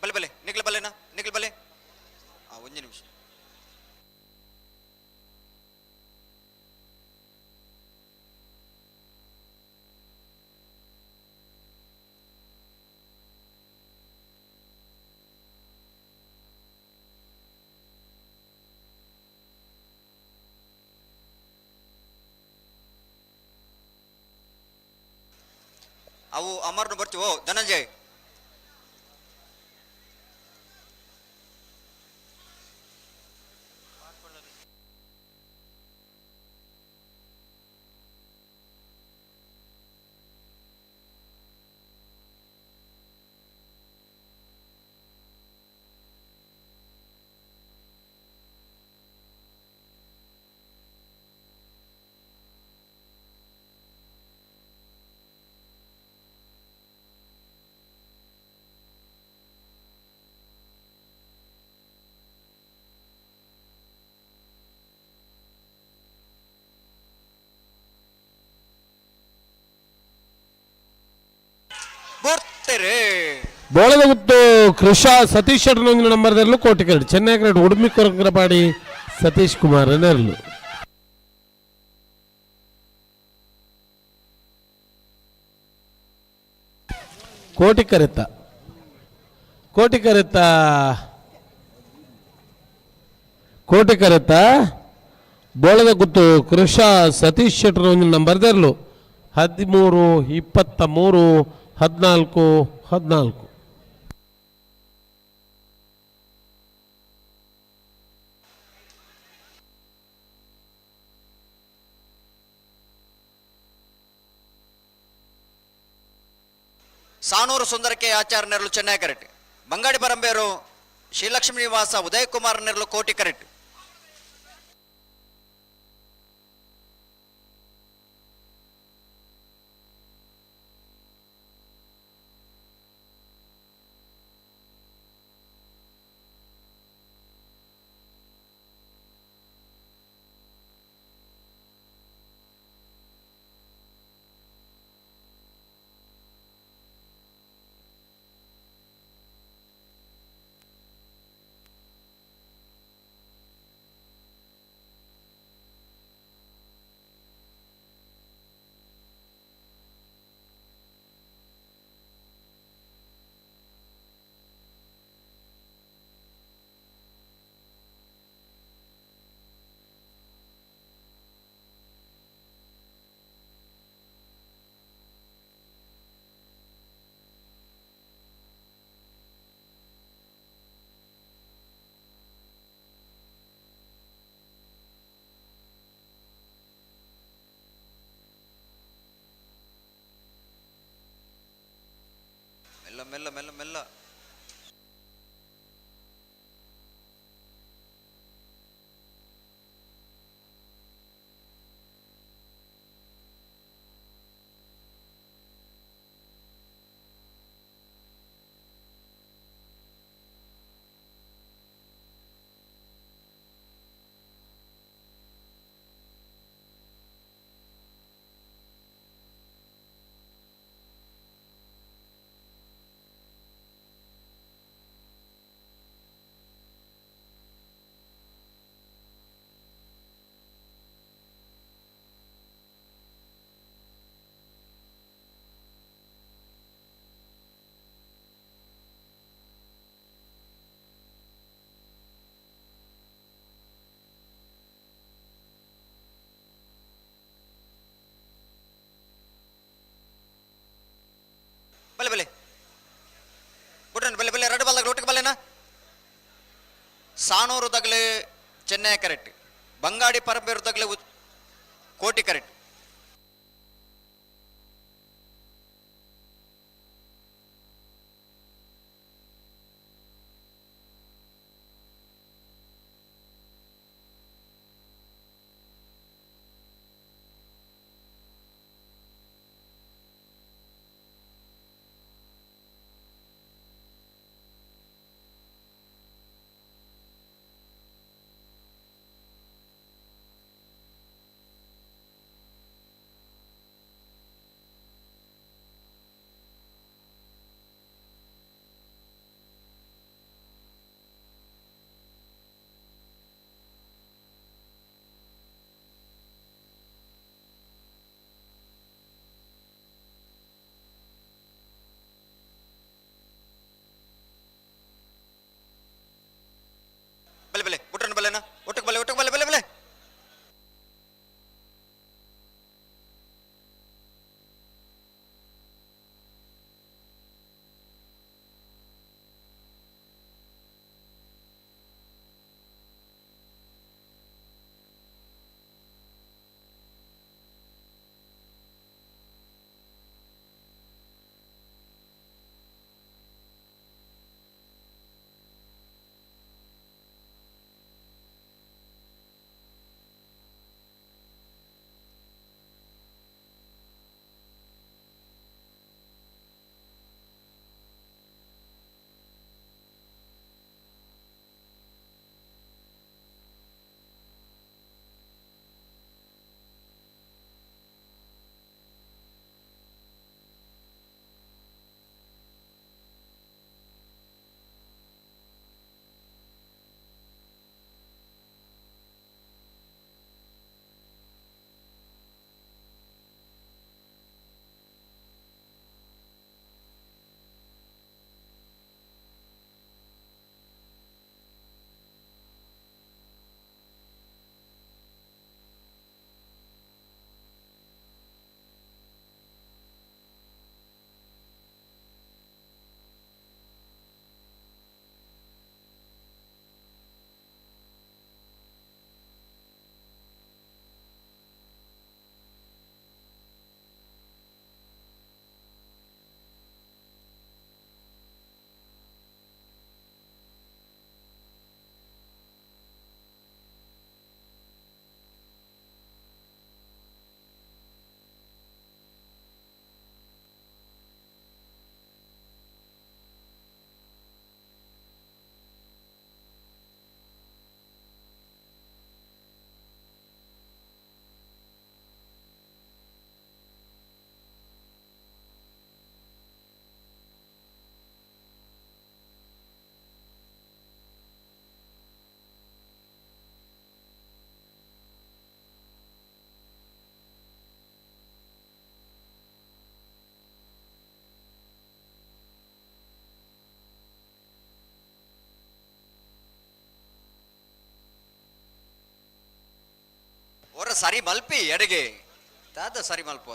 ಬಲೆ ಬಲೆ ನಿಗ್ಲ ಬಲೆನಾ ನಿಗ್ಲ ಬಲೆ ಆ ಒಂದು ನಿಮಿಷ. ಅವು ಅಮರ್ನು ಬರ್ತೀವೋ ಧನಂಜಯ್. ಬೋಳದ ಗುತ್ತು ಕೃಷಾ ಸತೀಶ್ ಶೆಟ್ಟರ್ ನಂಬರ್ದಲ್ಲೂ ಕೋಟಿ ಕರೆಡ್ ಚೆನ್ನೈ ಕರೆಡ್ ಉಡುಮಿ ಕೊರಕರಪಾಡಿ ಸತೀಶ್ ಕುಮಾರ್ ನೆರಳು. ಕೋಟಿ ಕರೆತ ಕೋಟಿ ಕರೆತ ಕೋಟಿ ಕರೆತ ಬೋಳದ ಗುತ್ತು ಕೃಷಾ ಸತೀಶ್ ಶೆಟ್ಟರ್ ನಂಬರ್ದಲ್ಲೂ 13 23 14 14. ಸಾನೂರು ಸುಂದರಕ್ಕೆ ಆಚಾರ್ಯ ನೆರಳು ಚೆನ್ನೈ ಕರೆಕ್ಟ್. ಬಂಗಾಡಿ ಬರಂಬೇರು ಶ್ರೀಲಕ್ಷ್ಮೀ ನಿವಾಸ ಉದಯ್ ಕುಮಾರ್ ನೆರಳು ಕೋಟಿ ಕರೆಕ್ಟ್. ಮೆಲ್ಲ ಮೆಲ್ಲ ಮೆಲ್ಲ ಮೆಲ್ಲ ಸಾಣೂರು ದಗಲು ಚೆನ್ನೈ ಕರೆಕ್ಟ್ ಬಂಗಾಡಿ ಪರಂಬೇರು ದಗಲು ಕೋಟಿ ಕರೆಕ್ಟ್. ಬಲೆ ಬಲೆ ಬುಟ್ಟನ ಬಲೆನಾ ಒಟ್ಟಕ್ಕೆ ಬಲೆ ಒಟ್ಟಕ್ಕೆ ಬಲೆ ಬಲೆ ಬಲೆ. ಒರ ಸರಿ ಮಲ್ಪಿ ಎಡಗೆ ತಾತ ಸರಿ ಮಲ್ಪ.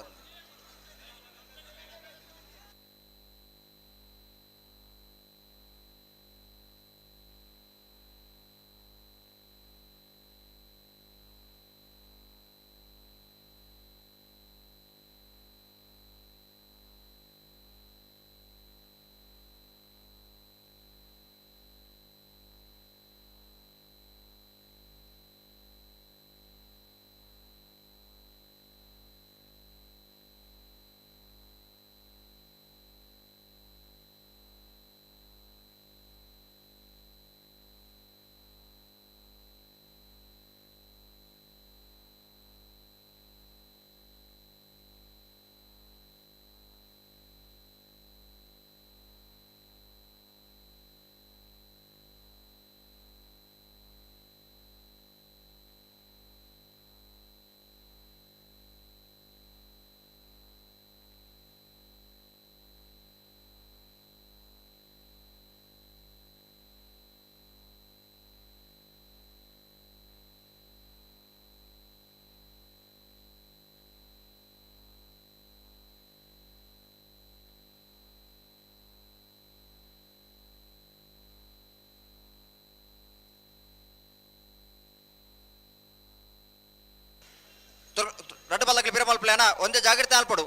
ಮಲ್ಪಲೇನ ಒಂದೇ ಜಾಗ್ರತೆ ಅಲ್ಪಡು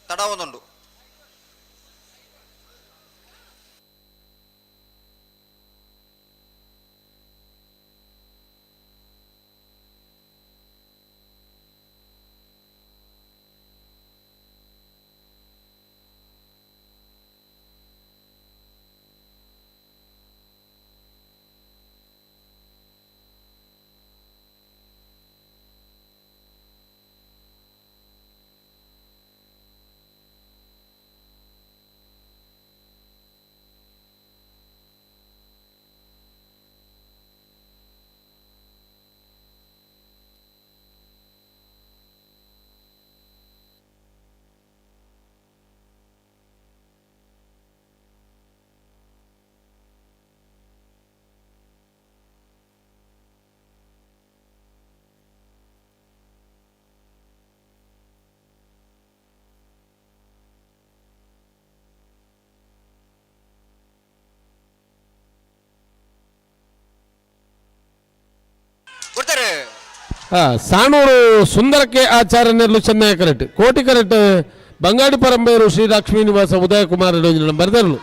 ತಡ ಒಂದುಂಡು. ಸಾಣೂರು ಸುಂದರಕ್ಕೆ ಆಚಾರ್ಯ ನೆರ್ಲು ಚೆನ್ನೈ ಕರೆಕ್ಟ್ ಕೋಟಿ ಕರೆಕ್ಟ್ ಬಂಗಾಡಿ ಪರಂಬೇರು ಶ್ರೀ ಲಕ್ಷ್ಮೀ ನಿವಾಸ ಉದಯ ಕುಮಾರ್ ಬರೆದರ್ಲು.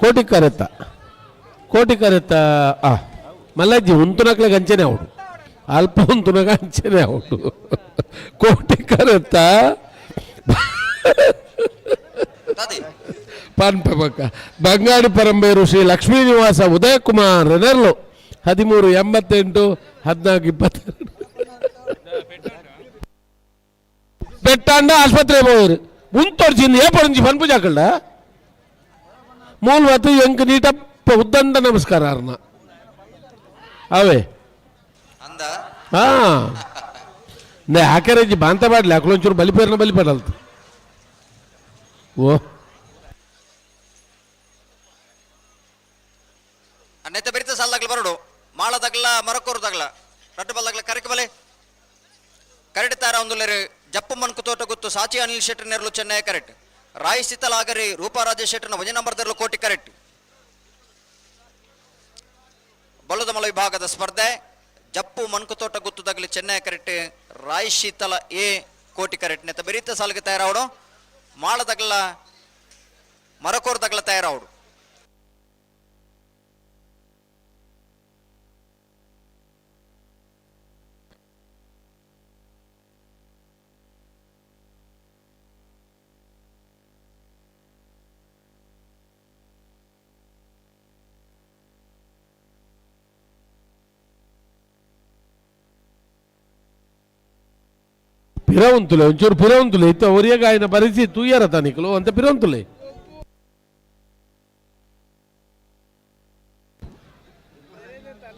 ಕೋಟಿ ಕರೆತ್ತ ಕೋಟಿ ಕರೆತ್ತ ಆ ಮಲ್ಲಜ್ಜಿ ಉಂತುನಕ್ಲೆ ಗಂಚನೆ ಅವಡು ಅಲ್ಪ ಉಂತುನಗ ಅಂಚನೆ ಅವಡು ಕೋಟಿ ಕರೆತ್ತ ಪನ್ಪಕ ಬಂಗಾಡಿ ಪರಂಬೇರು ಶ್ರೀ ಲಕ್ಷ್ಮೀ ನಿವಾಸ ಉದಯ ಕುಮಾರ್ ನೆರ್ಲು 13 88 14 22 ಬೆಟ್ಟಾಂಡ ಆಸ್ಪತ್ರೆ ಹೋಗಿರು ಉಂತೊಡ್ಚಿಂದು ಏಪೊಡಿಂಚಿ ಪನ್ಪು ಜಾಕಲ್ಡ ಮೂಲ್ವತ್ತು ಎಂಕ್ ನೀಟಪ್ಪ ಉದ್ದಂಡ ನಮಸ್ಕಾರ ಅರ್ನ ಅವೇ ಹಾ ನೇ ಹಾಕ್ಯಾರಜ್ಜಿ ಬಾಂತ ಬಾಡ್ಲಿ ಅಕ್ಲೊಂಚೂರು ಬಲಿಪೇರ್ನ ಬಲಿಪಡಲ್ತು ಓ ನೆತ್ತ ಬೆರಿತ ಸಾಲದಾಗ್ಲ ಬರಡು ಮಾಳ ತಗಲ ಮರಕೋರು ತಗಲ ರಡ್ಡು ಬಲ್ಲಗ್ಲ ಕರೆಕ್ ಬಲೆ ಕರೆಟ್ ತಾರ ಒಂದುಲ್ಲೇರು ಜಪ್ಪು ಮನ್ಕು ತೋಟ ಗುತ್ತು ಸಾಚಿ ಅನಿಲ್ ಶೆಟ್ಟರ್ ನೆರಳು ಚೆನ್ನೈ ಕರೆಕ್ಟ್ ರಾಯಿ ಸಿತ್ತಲಾಗರಿ ರೂಪಾ ರಾಜೇಶ್ ಶೆಟ್ಟರ್ನ ಒಂದೇ ನಂಬರ್ ದರ್ಲು ಕೋಟಿ ಕರೆಕ್ಟ್. ಬಲ್ಲದಮಲ ವಿಭಾಗದ ಸ್ಪರ್ಧೆ ಜಪ್ಪು ಮನ್ಕುತೋಟ ಗುತ್ತು ತಗಲಿ ಚೆನ್ನೈ ಕರೆಕ್ಟ್ ರಾಯ್ ಶೀತಲ ಎ ಕೋಟಿ ಕರೆಕ್ಟ್. ನೆತ್ತ ಬೆರಿತ ಸಾಲಿಗೆ ತಯಾರಾವಡು ಮಾಳ ತಗಲ ಮರಕೋರು ತಗಲ ತಯಾರಾವಡು. ಪಿರವಂತುಲೆ ಒಂಚೂರು ಪಿರವಂತುಲೆ ಇತ್ತ ಒರಿಯಗ ಆಯ್ನ ಪರಿಸ್ಥಿತಿ ತೂಯರ ತನಿಕಲು ಅಂತ ಪಿರವಂತುಲೆ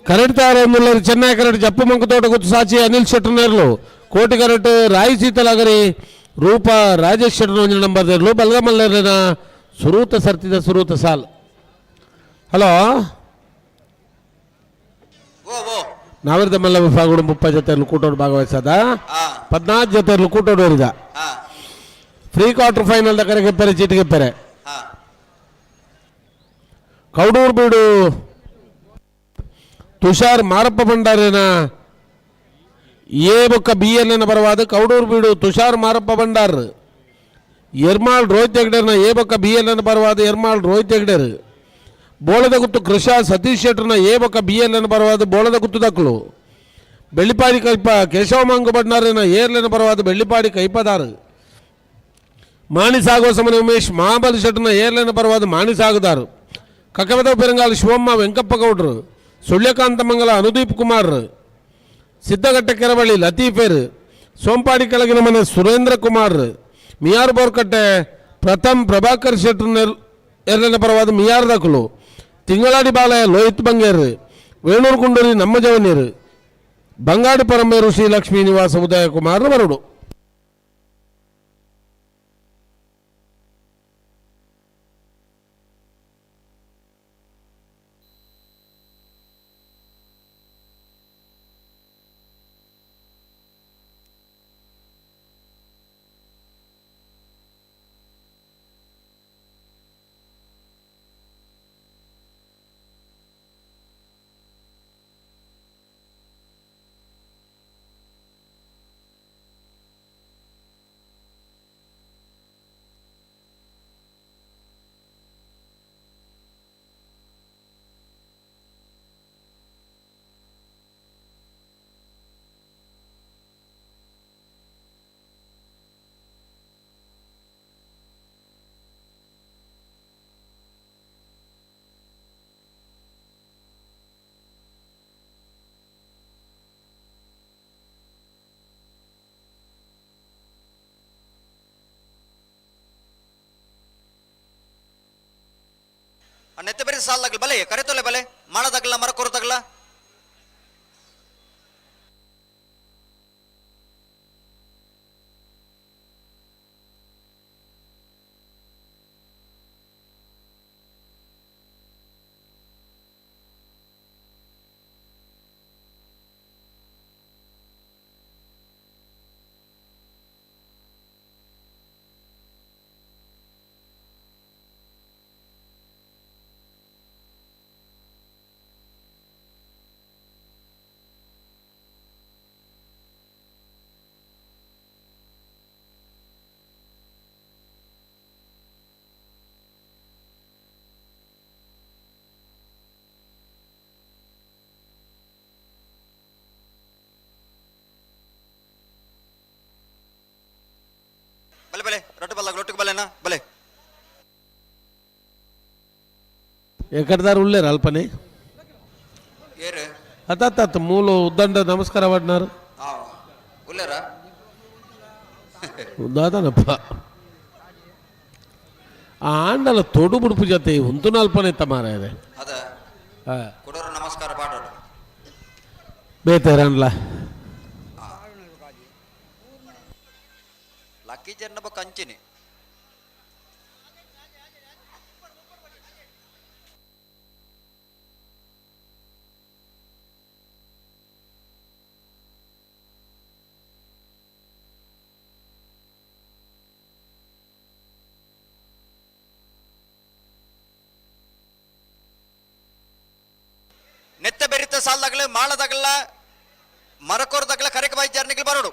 ಕರೆಕ್ಟ್ ತಾರ ಚೆನ್ನೈ ಕರೆಕ್ಟ್ ಜಪ್ಪು ಮಂಕು ತೋಟ ಗುತ್ತು ಸಾಚಿ ಅನಿಲ್ ಶೆಟ್ಟರ್ ನೇರ್ಲು ಕೋಟಿ ಕರೆಕ್ಟ್ ರಾಯಿ ಸೀತಲಾಗರಿ ರೂಪಾ ರಾಜೇಶ್ ಶೆಟ್ಟರ್ ಒಂಜಿ ನಂಬರ್ ನೇರ್ಲು ಬಲ್ಗಮಲ್ಲೇರ್ನ ಸುರೂತ ಸರ್ತಿದ ಸುರೂತ ಸಾಲ್. ಹಲೋ ನಾವಿರ್ದ ಮಲ್ಲ ವಿಭಾಗಗಳು 30 ಜೊತೆಯಲ್ಲಿ ಕೂಟೋಡು ಭಾಗವಹಿಸದ 14 ಜೊತೆಯಲ್ಲಿ ಕೂಟೋಡು ಹೋರಿದ ಫ್ರೀ ಕ್ವಾರ್ಟರ್ ಫೈನಲ್ ಕರೆ ಗೆಪ್ಪರೆ ಚೀಟಿ ಗೆಪ್ಪರೆ ಕೌಡೂರು ಬೀಡು ತುಷಾರ್ ಮಾರಪ್ಪ ಭಂಡಾರಿನ ಎ ಬೊಕ್ಕ ಬಿ ಎನ್ ಎನ್ ಪರವಾದ ಕೌಡೂರು ಬೀಡು ತುಷಾರ್ ಮಾರಪ್ಪ ಭಂಡಾರ್ ಎರ್ಮಾಳ್ ರೋಹಿತ್ ಹೆಗ್ಡೇರ್ನ ಎ ಬೊಕ್ಕ ಬಿ ಎಲ್ ಎನ್ ಪರವಾದ ಎರ್ಮಾಳ್ ರೋಹಿತ್ ಹೆಗ್ಡೇರ್ ಬೋಳದ ಗುತ್ತು ಕೃಷಾ ಸತೀಶ್ ಶೆಟ್ಟರ್ನ ಎ ಬೊಕ್ಕ ಬಿ ಎಲ್ ಎನ್ ಪರವಾದ ಬೋಳದ ಗುತ್ತು ದಕ್ಕಲು ಬೆಳ್ಳಿಪಾಡಿ ಕೈಪ ಕೇಶವ ಮಂಗು ಭಂಡಾರಿನ ಏರ್ಲೆನ ಪರವಾದ ಬೆಳ್ಳಿಪಾಡಿ ಕೈಪದಾರು ಮಾಣಿ ಸಾಗೋಸಮನೆ ಉಮೇಶ್ ಮಹಾಬಲಿ ಶೆಟ್ಟರ್ನ ಏರ್ಲೆನ ಪರವಾದ ಮಾಣಿ ಸಾಗುದಾರು ಕಕ್ಕವದ ಪೆರಂಗಾಲ್ ಶಿವಮ್ಮ ವೆಂಕಪ್ಪ ಗೌಡ್ರು ಸುಳ್ಯಕಾಂತ ಮಂಗಲ ಅನುದೀಪ್ ಕುಮಾರ್ ಸಿದ್ದಘಟ್ಟ ಕೆರವಳ್ಳಿ ಲತೀಫೇರ್ ಸೋಂಪಾಡಿ ಕೆಳಗಿನ ಮನೆ ಸುರೇಂದ್ರ ಕುಮಾರ್ ಮಿಯಾರ್ ಬೋರ್ಕಟ್ಟೆ ಪ್ರಥಮ್ ಪ್ರಭಾಕರ್ ಶೆಟ್ಟರ್ ಎರಡನೇ ಪರವಾದ ಮಿಯಾರ್ ದಕಲು ತಿಂಗಳಾಡಿ ಬಾಲಯ ಲೋಹಿತ್ ಬಂಗೇರು ವೇಣೂರು ಕುಂಡೂರಿ ನಮ್ಮ ಜವನೀರು ಬಂಗಾಡಿ ಪರಮೇರು ಶ್ರೀ ಲಕ್ಷ್ಮೀ ನಿವಾಸ ಉದಯ ಕುಮಾರ್ ಬರಡು. ನೆತ್ತೆ ಬರೀ ಸಾಲ್ದಾಗಲಿ ಬಲೆ ಕರೆತೊಲೆ ಬಲೆ ಮಾಳದಾಗಲ್ಲ ಮರಕೋರದಾಗಲ್ಲ. ಬಲೆ ಬಲೆ ರೊಟ್ಟು ಬಲ್ಲ ರೊಟ್ಟಿಗೆ ಬಲೆನಾ ಬಲೆ. ಎಕಡ್ದಾರ ಉಳ್ಳೇರು ಅಲ್ಪನೆ ಏರು ಅತ್ತ ಮೂಲ ಉದ್ದಂಡ ನಮಸ್ಕಾರ ಮಾಡಿನಾರು. ಉಳ್ಳೇರ ದಾದನಪ್ಪ ಆ ಆಂಡಲ ತೊಡು ಬುಡುಪು ಜೊತೆ ಉಂತುನ ಅಲ್ಪನೆ ತಮಾರ ಇದೆ. ಅದ ಕೊಡೋರು ನಮಸ್ಕಾರ ಪಾಡೋರು. ಬೇತೇರನ್ಲ ಲಕ್ಕಿ ಜನ ಕಂಚಿನಿ. ನೆತ್ತ ಬೆರಿತ ಸಾಲ್ದಾಗಲ ಮಾಳದಾಗಲ್ಲ ಮರಕೋರ್ದಾಗಲ ಕರೆಕ ಬಾಯಿ ಜರ್ನಿಗೆ ಬರೋಡು.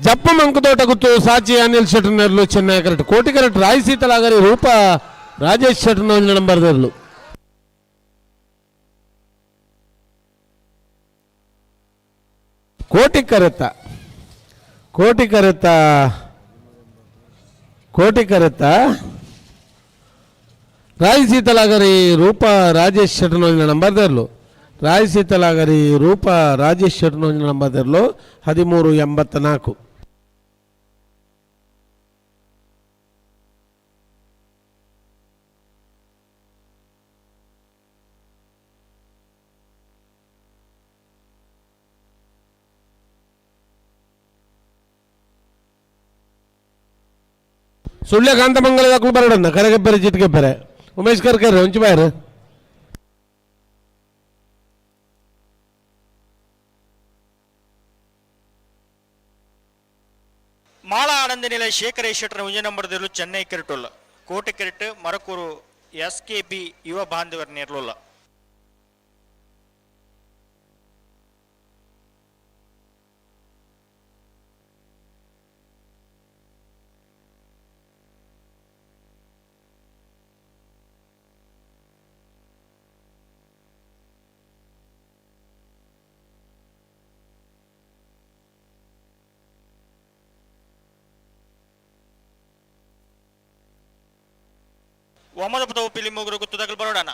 ಜಪ್ಪ ಮಂಕುತೋಟ ಗುತ್ತು ಸಾಚಿ ಅನಿಲ್ ಶೆಟ್ಟರ್ನರ್ಲು ಚೆನ್ನೈ ಕರೆಕ್ಟ್ ಕೋಟಿ ಕರೆಕ್ಟ್ ರಾಯ್ ಸೀತಲಾಗರಿ ರೂಪ ರಾಜೇಶ್ ಶೆಟ್ಟರ್ ನಂಬರ್ದರ್ಲು. ಕೋಟಿ ಕರೆತ ಕೋಟಿ ಕರೆತ ಕೋಟಿ ಕರೆತ ರಾಯ್ ಸೀತಲಾಗರಿ ರೂಪ ರಾಜೇಶ್ ಶೆಟ್ಟರ್ ನಂಬರ್ದರ್ಲು. ರಾಯ್ ಸೀತಲಾಗರಿ ರೂಪ ರಾಜೇಶ್ ಶೆಟ್ಟರ್ ನಂಬರ್ದರ್ಲು 1384. ಸುಳ್ಯ ಕಾಂತಮಂಗಲದ ಬರಡನ್ನ ಕರೆಗೆಬ್ಬೆರೆ ಚಿಟ್ಕೆಬ್ಬೆರೆ ಉಮೇಶ್ ಕರ್ಕರ್ ಒಂಚು ಬಾಯರು. ಮಾಳ ಆನಂದ ನಿಲಯ ಶೇಖರ ಶೆಟ್ಟರ್ ಒಂಜಿ ನಂಬರ್ದಿರ್ಲು ಚೆನ್ನೈ ಕೆರೆಟುಲ್ಲ ಕೋಟೆ ಕೆರೆಟ್ ಮರಕೂರು ಎಸ್ ಕೆ ಬಿ ಯುವ ಬಾಂಧವರ್ ನೇರ್ಲುಲ್ಲ. ಒಮದಪದವು ಪಿಲಿಮುಗುರು ಗುತ್ತುದಗಲು ಬರೋಡಣ.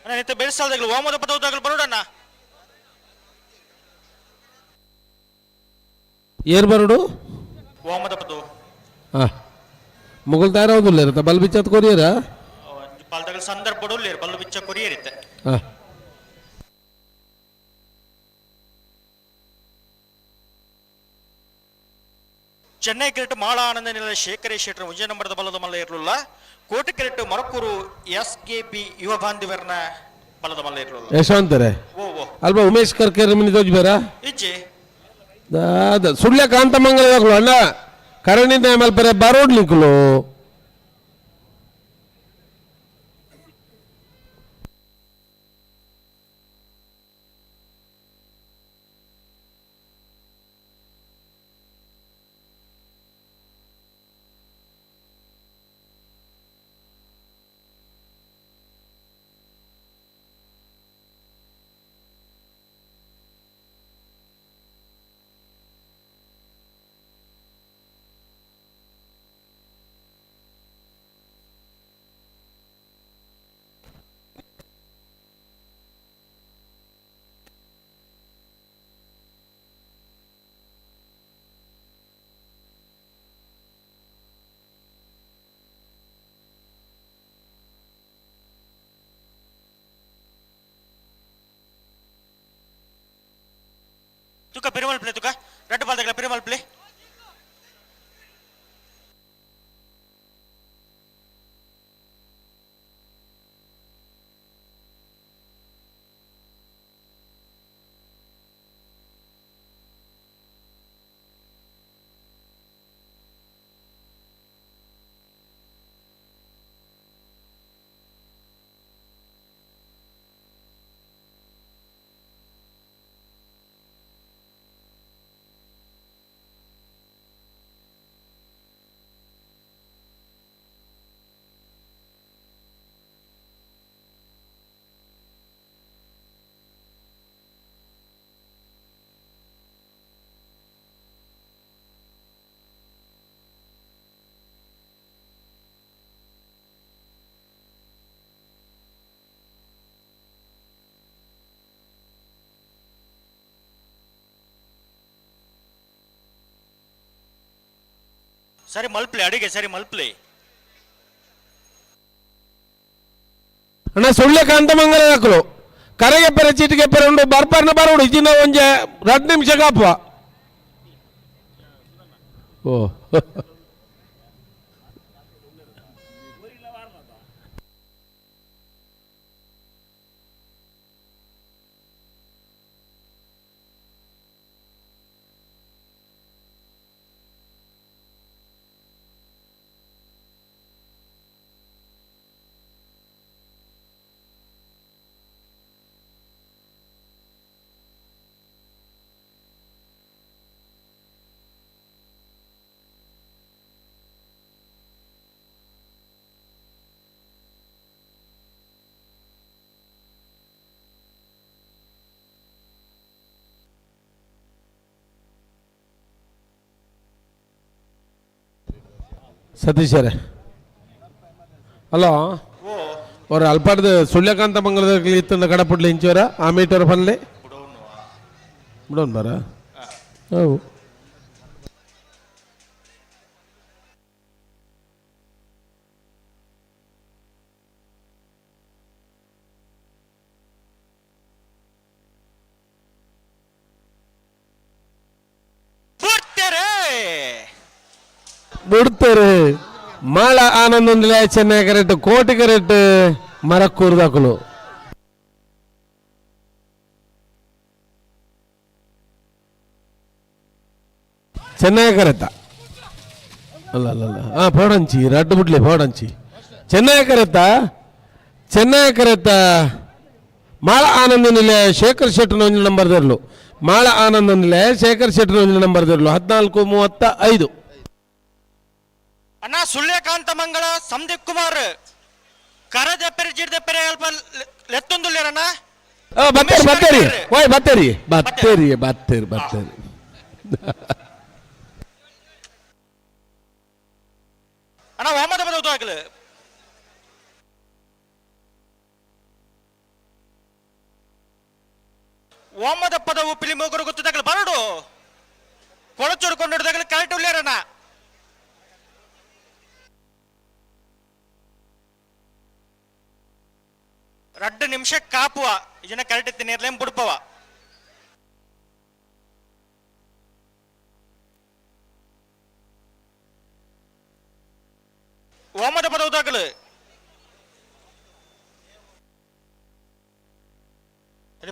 ಅಣ್ಣ ಬೆಳೆಸಾಲ್ದಾಗಲು ಓಮದ ಪದವುದಾಗಲು ಬರೋಡಣ್ಣ. ಏರ್ ಬರೋಡು ಓಮದ ಪದವು ಹಾಂ ಮುಗುಲ್ ತಯಾರಾವುದಿಲ್ಲ ಇರುತ್ತೆ ಬಲ್ ಬಿಚ್ಚತ್ ಕೊರಿಯರ ಪಾಲ್ದಾಗಲು ಸಂದರ್ಭ ಬಲ್ಲು ಬಿಚ್ಚ ಕೊರಿಯರ್ ಇತ್ತೆ. ಹಾಂ ಚೆನ್ನೈ ಕ್ರಿಕೆಟ್ ಮಾಳ ಆನಂದ ನಿಲ ಶೇಖರೇ ಶೆಟ್ಟರ್ ಒಂಜೇ ನಂಬರ್ದ ಬಲದ ಮಲ್ಲ ಇರಲಿಲ್ಲ. ಕೋಟೆ cricket Marakur S K B ಯುವ ಬಾಂಧವ್ಯರ್ನ ಬಲದ ಮಲ್ಲ ಇರಲಿಲ್ಲ. ಯಶವಂತರೇ ಓ ಓ ಅಲ್ಪ ಉಮೇಶ್ ಕರ್ಕೇರ್ ಮಿನಿ ತೋಜ್ ಬೇರ ಇಜ್ಜಿ ದಾದ ಸುಳ್ಯ ಕಾಂತಮಂಗಲ ಅಣ್ಣ ಕರಣಿಂದ ಮಲ್ಪರೆ ಬರೋಡ್ಲಿಕ್ಕಲು ತುಕ ಪೆರುಮಲ್ ಪ್ಲೇ ತುಕ ರೆಡ್ ಬಾಲ್ ತಗಲ ಪೆರುಮಲ್ ಪ್ಲೇ. ಸರಿ ಮಲ್ಪ್ಲೆ, ಅಡಿಗೆ ಸರಿ ಮಲ್ಪ್ಲೆ. ಅಣ್ಣ ಸುಳ್ಳೆ ಕಾಂತಮಂಗಲ ಹಾಕಲು ಕರೆಗೆ ಪೆರೆ ಚೀಟಿಗೆ ಪೆರೆ ಉಂಡು ಬರ್ಪರ್ನ ಬರೋಡು ಇಜಿನ ಒಂಜೆ 2 ನಿಮಿಷ ಕಾಪುವ. ಓ ಸತೀಶರೇ, ಹಲೋ, ಅವ್ರು ಅಲ್ಪಾಡ್ದು ಸುಳ್ಯಕಾಂತ ಮಂಗಳದ ಇತ್ತಂದ ಕಡಪುಡ್ಲಿ ಇಂಚೋರ ಆ ಮೀಟರ್ ಪನ್ಲೆ ಬಿಡೋನ್ ಬರ. ಹೌದು. ಬಿಡ್ತಾರೆ ಮಾಳ ಆನಂದೊಂದಿಲ್ಲ ಚೆನ್ನೈ ಕರೆಕ್ಟ್ ಕೋಟಿ ಕರೆಕ್ಟ್ ಮರಕ್ಕೂರ್ದಾಕಲು. ಚೆನ್ನೈ ಕರೆತ ಅಲ್ಲ ಅಲ್ಲ ಅಲ್ಲ ಹಾಂ ಪೋಡಂಚಿ ರಡ್ಡು ಬಿಡ್ಲಿ ಪೋಡಂಚಿ. ಚೆನ್ನೈ ಕರೆತ, ಚೆನ್ನೈ ಕರೆತ ಮಾಳ ಆನಂದ ನಿಲಯ ಶೇಖರ್ ಶೆಟ್ಟನ ಒಂದು ನಂಬರ್ ದರ್ಲು. ಮಾಳ ಆನಂದ ನಿಲಯ ಶೇಖರ್ ಶೆಟ್ಟನ ಒಂದು ನಂಬರ್ ದರ್ಲು 14:35. ಅಣ್ಣ ಸುಳ್ಯಕಾಂತ ಮಂಗಳ ಸಂದೀಪ್ ಕುಮಾರ್ ಕರದೆಪ್ಪೆರೆ ಜಿಡ್ದೆಪ್ಪೆರೆ ಅಲ್ಪ ಲೆತ್ತೊಂದುಲ್ಲೇರಣ್ಣ. ಬತ್ತೇರಿ ಬತ್ತೇರಿ ಓಯ್ ಬತ್ತೇರಿ ಬತ್ತೇರಿ ಬತ್ತೇರಿ ಬತ್ತೇರಿ. ಅಣ್ಣ ವಾಮದ ಬದಲಾಗಲು ವಾಮದ ಪದವು ಪಿಲಿ ಮೂಗರು ಗೊತ್ತದಾಗಲು ಬರಡು ಕೊಳಚೂರು ಕೊಂಡಿಡ್ದಾಗಲು ಕರೆಕ್ಟ್ ಉಳ್ಳೇರಣ್ಣ. 2 ನಿಮಿಷ ಕಾಪುವ ಇದನ್ನ ಕರೆಕ್ಟ್ ನೇರ್ಲೇಂ ಬುಡ್ಪವ. ಓಮದ ಪದವುದಾಗಲು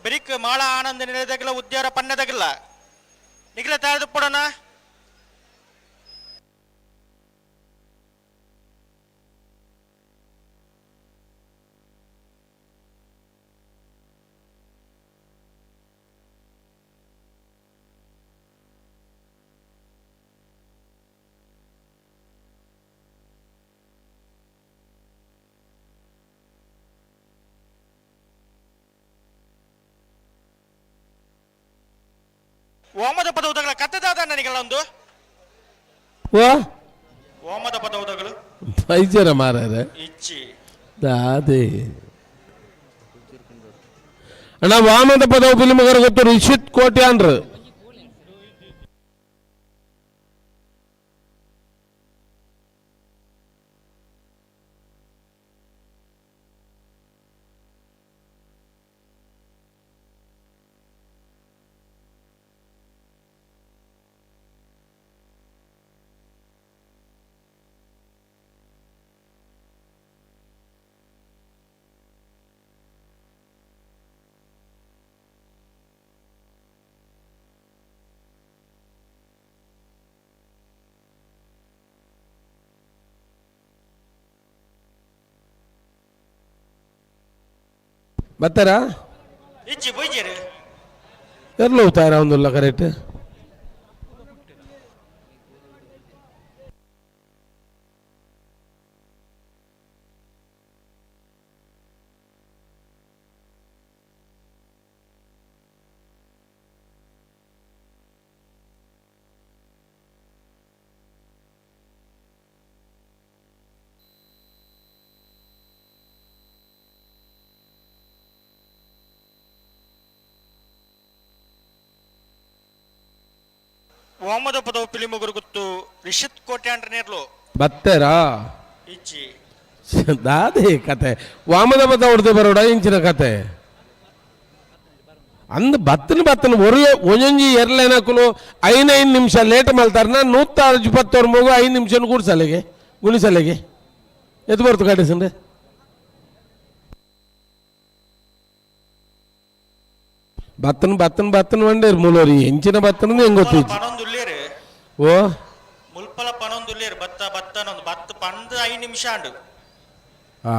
ಬೆರಿಕ್ ಮಾಳ ಆನಂದ ನಿಲಯದಾಗಲ ಉದ್ಯಾರ ಪನ್ನದಾಗಲ್ಲ ನಿಖಿಲ ತಯಾರು ಪಡೋಣ. ಓಮದ ಪದವುದಗಳ ಕತ್ತದಾದ ನನಗೆಲ್ಲ ಒಂದು ಓಮದ ಪದವುದಗಳು ಪೈಜರ ಮಾರಾರೆ ಇಚ್ಚಿ ಅದೇ ಅಣ್ಣ ವಾಮದ ಪದವು ಫಿಲ್ಮ್ಗಾರ ಗೊತ್ತು ರಿಷಿತ್ ಕೋಟ್ಯಾನ್ರು. ಬರ್ತಾರಾ? ಇಚ್ಚಿ ಬೈಜೇರು ಎರ್ಲು ಹೋಗ್ತಾರ ಒಂದುಲ್ಲ ಕರೆಕ್ಟ್. ವಾಮದ ಪದವು ಪಿಲಿಮುಗುರು ಗುತ್ತು ರಿಷಿತ್ ಕೋಟ್ಯಾಂಡ್ರ ನೇರ್ಲು. ಬತ್ತೇರಾ? ಇಜ್ಜಿ. ದಾದೆ ಕತೆ, ವಾಮನ ಬತ್ತ ಹೊಡ್ದೆ ಬರೋಡ ಇಂಚಿನ ಕತೆ ಅಂದ್ ಬತ್ತನ ಬತ್ತನ ಒರು ಒಂಜೊಂಜಿ ಎರ್ಲೇನಕುಲು ಐನ್ ಐನ್ ನಿಮಿಷ ಲೇಟ್ ಮಲ್ತಾರನ ನೂತ್ತಾರು ಪತ್ತೊರ್ ಮಗು 5 ನಿಮಿಷ ಕೂಡ್ಸಲೆಗೆ ಗುಣಿಸಲೆಗೆ ಎತ್ತು ಬರ್ತು ಕಡಿಸಂದ್ರೆ. ಬತ್ತನ ಬತ್ತನ ಬತ್ತನ వండేరు ಮೂಲೋರಿ ಎಂಚಿನ ಬತ್ತನ ಹೆಂಗ್ ಗೊತ್ತು. ಪನೊಂದುಲ್ಲೇರು. ಓ ಮುಲ್ಪಲ ಪನೊಂದುಲ್ಲೇರು ಬತ್ತ ಬತ್ತನೊಂದು ಬತ್ತ ಪಂದ್ 5 ನಿಮಿಷ ಅಂಡು. ಹಾ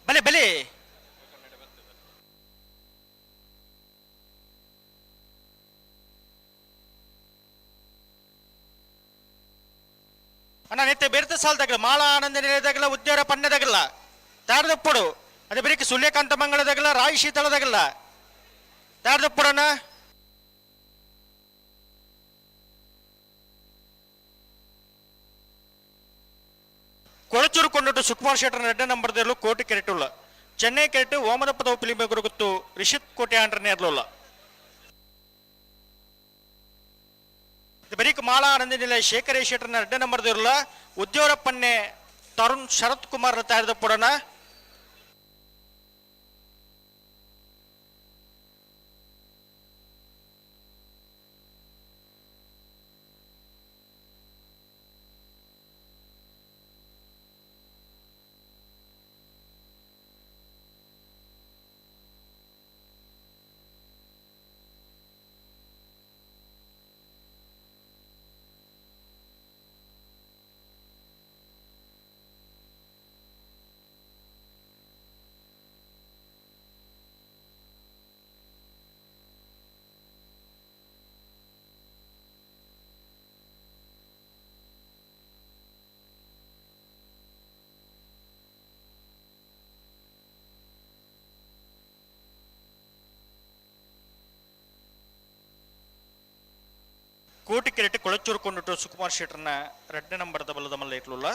ಬಲೆ ಬಲೆ ಅಣ್ಣ ನೆತ್ತೆ ಬೆರ್ತ ಸಾಲ್ದಾಗಲ ಮಾಳ ಆನಂದ ನಿಲಯದಾಗಲ ಉದ್ಯಾರ ಪನ್ನೆದಾಗಲ್ಲ ತಾರದಪ್ಪಡು ಅದೇ ಬರೀ ಸೂರ್ಯಕಾಂತ ಮಂಗಳದಾಗಲ ರಾಯಿ ಶೀತಳದಾಗಲ್ಲ ತಾರದಪ್ಪಡಣ್ಣ. ಕೊಳಚೂರು ಕೊಂಡೊಟ್ಟು ಸುಕುಮಾರ್ ಶೆಟ್ಟರ್ ಎರಡನೇ ನಂಬರ್ ದೇರ್ಲು ಕೋಟಿ ಕೆರೆಟುಲ್ಲ. ಚೆನ್ನೈ ಕೆರೆಟು ಓಮನಪ್ಪದ ಪಿಲಿಮೆ ಗುರುಗುತ್ತು ರಿಷಿತ್ ಕೋಟೆ ಆಂಡ್ರ ನೇರ್ಲುಲ್ಲ. ಬರೀಕ್ ಮಾಳಾ ಆನಂದ ನಿಲಯ ಶೇಖರೇ ಶೆಟ್ಟರ್ನ ಎರಡನೇ ನಂಬರ್ ದೇರ್ಲ ಉದ್ಯೋರಪ್ಪನ್ನೆ ತರುಣ್ ಶರತ್ ಕುಮಾರ್ ತಯಾರಿದ ಪುಡನ. ಕೋಟಿ ಕೆರೆಟ್ ಕೊಳಚೂರು ಕೊಂಡಿಟ್ಟು ಸುಕುಮಾರ್ ಶೆಟ್ಟರ್ನ ಎರಡನೇ ನಂಬರ್ದ ಬಲದ ಮಲ್ಲ ಇರ್ಲಿಲ್ಲ.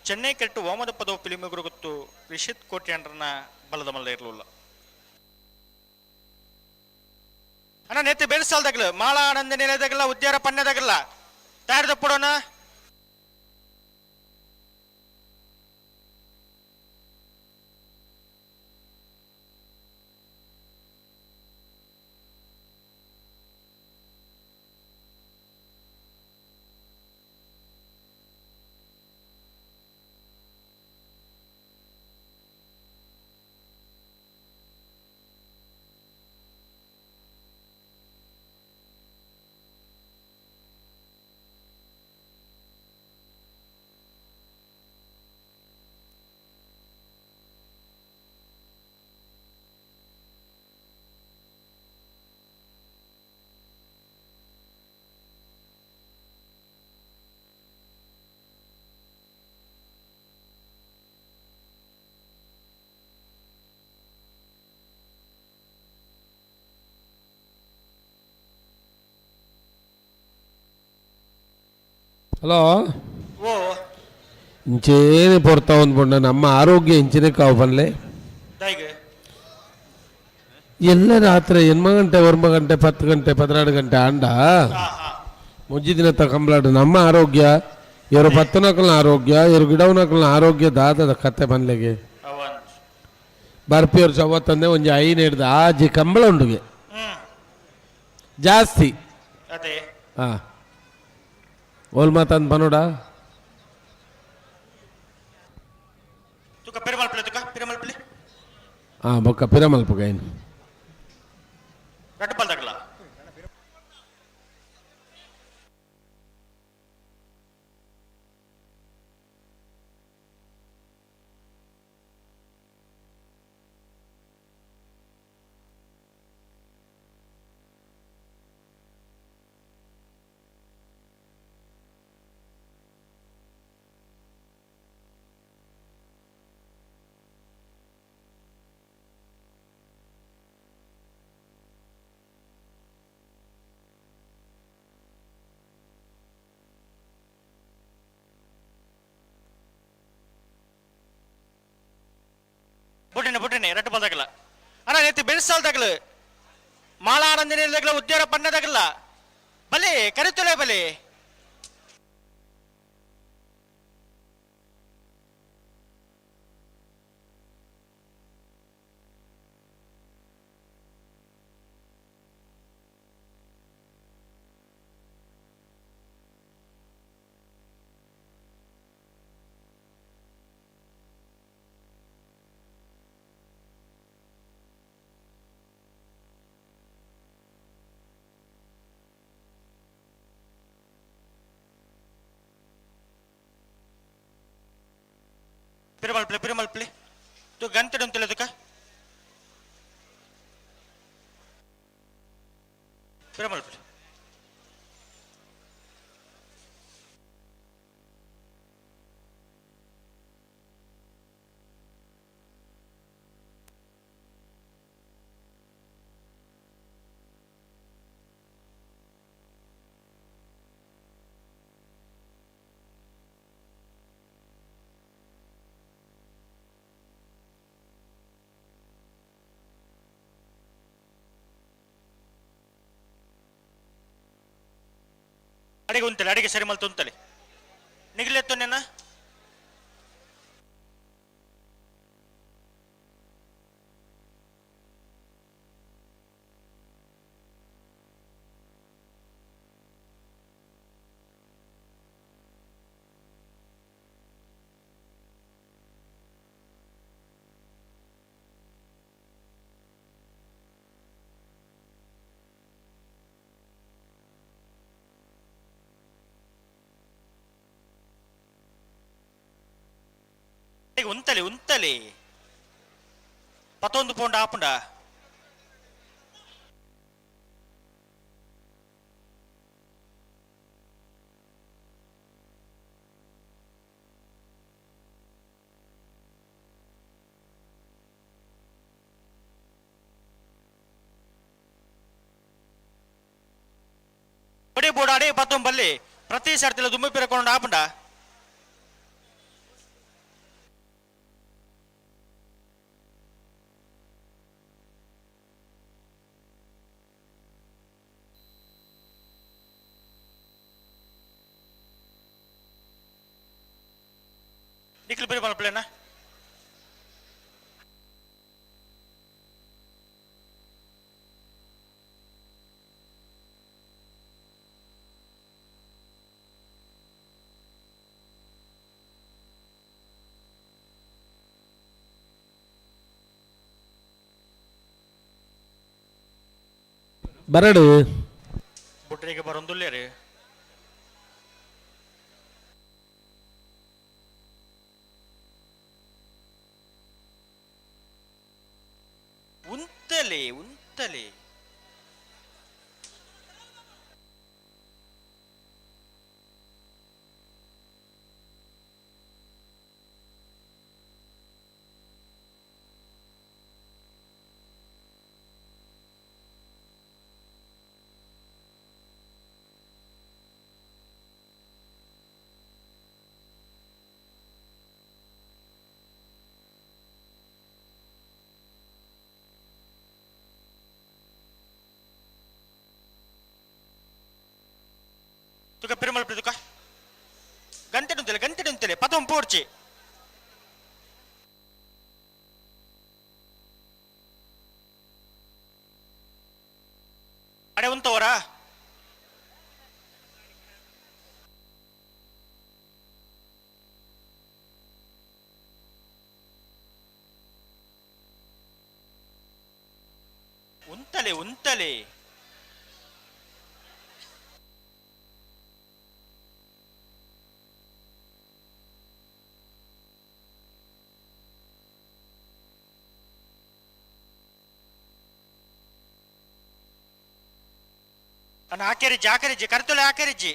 ಚೆನ್ನೈ ಕೆರೆಟ್ ಓಮದ ಪದವು ಪಿಲಿಮೆಗುರು ಗೊತ್ತು ರಿಷಿತ್ ಕೋಟ್ಯಾಂಡ್ರನ ಬಲದ ಮಲ್ಲ ಇರ್ಲಿಲ್ಲ. ಅಣ್ಣ ನೆತ್ತೆ ಬೇರೆ ಮಾಳ ಆನಂದ ನಿಲಯದಾಗಲ್ಲ ಉದ್ಯಾರ ಪನ್ನೆದಾಗಲ್ಲ ತಯಾರಿದಪ್ಪಡೋಣ. ಹಲೋ ಓ ಇಂಚೇನೆ ಪೊರ್ತಾ ಒಂದು ನಮ್ಮ ಆರೋಗ್ಯ ಇಂಚನೆ ಕಾವು ಪನ್ಲೆ. ಎಲ್ಲ ರಾತ್ರಿ 8 ಗಂಟೆ 9 ಗಂಟೆ 10 ಗಂಟೆ 12 ಗಂಟೆ ಅಂಡ ಮುಂಜಿ ದಿನ ತಕೊಂಬ್ಲಾಡು ನಮ್ಮ ಆರೋಗ್ಯ ಇವರು ಪತ್ತನಕಲ್ನ ಆರೋಗ್ಯ ಇವರು ಗಿಡವನಕಲ್ನ ಆರೋಗ್ಯ ದಾದದ ಕತೆ ಪನ್ಲೆಗೆ. ಬರ್ಪಿಯವ್ರು ಚವ್ವತ್ತಂದೆ ಒಂಜಿ ಐನ್ ಹಿಡ್ದು ಆಜಿ ಕಂಬಳ ಉಂಡುಗೆ ಜಾಸ್ತಿ. ಹಾಂ ಓಲ್ ಮಾತಂದು ಬನೋಡ ಹಾಂ ಬೊಕ್ಕ ಪಿರಮಲ್ಪುಗ ಏನು ಮೇಲ್ಸಾಲ್ದಾಗಲು ಮಾಲಾನಂದಿನ ಉದ್ಯೋಗ ಪಣ್ಣದಾಗಲ್ಲ ಬಲಿ ಕರಿತುಲೆ ಬಲಿ. ಪಿರಮಲ್ಪ್ಲೆ ಪಿರಮಲ್ಪ್ಲೆ ತು ಗಂತಡು ಅಂತಲದಕ್ಕ ಪಿರಮಲ್ಪ್ಲೆ. ಅಡಿಗೆ ಉಂತಲೆ ಅಡಿಗೆ ಸರಿ ಮಲ್ತು ಉಂತಲೆ ನಿಗಲೆತ್ತು ನಿನ್ನ ಉಂತಲೆ ಉಂತಲೆ ಪತ್ತೊಂದು ಪೌಂಡ್ ಆಪುಂಡ ಬಡಿ ಬೋಡ ಅಡೆ ಪತ್ತೊಂಬಲ್ಲಿ ಪ್ರತಿ ಸರ್ತಿಲ ದುಮ್ಮಿ ಪಿರಕೊಂಡು ಆಪುಂಡ. ನಿಖಿಲ್ ಬರಿ ಮಲ್ಪಲೇನಾ? ಬರಡು ಬುಟ್ರಿಗೆ ಬರೊಂದುಲ್ಲೇರಿ. ಉಂತಲೆ ಉಂತಲೆ ತುಕ ಪೆರುಮಲ್ ತುಕ ಗಂಟೆ ಉಂತಲೆ ಗಂಟೆ ಉಂತಲೆ ಪದಂ ಪೋರ್ಚಿ ಅಡೆ ಉಂತವರ ಉಂತಲೆ ಉಂತಲೆ ಅಣ್ಣ ಹಾಕೇರಿಜ್ಜಿ ಹಾಕೇರಿಜ್ಜಿ ಕರ್ತೊಲೆ ಹಾಕೇರಿಜ್ಜಿ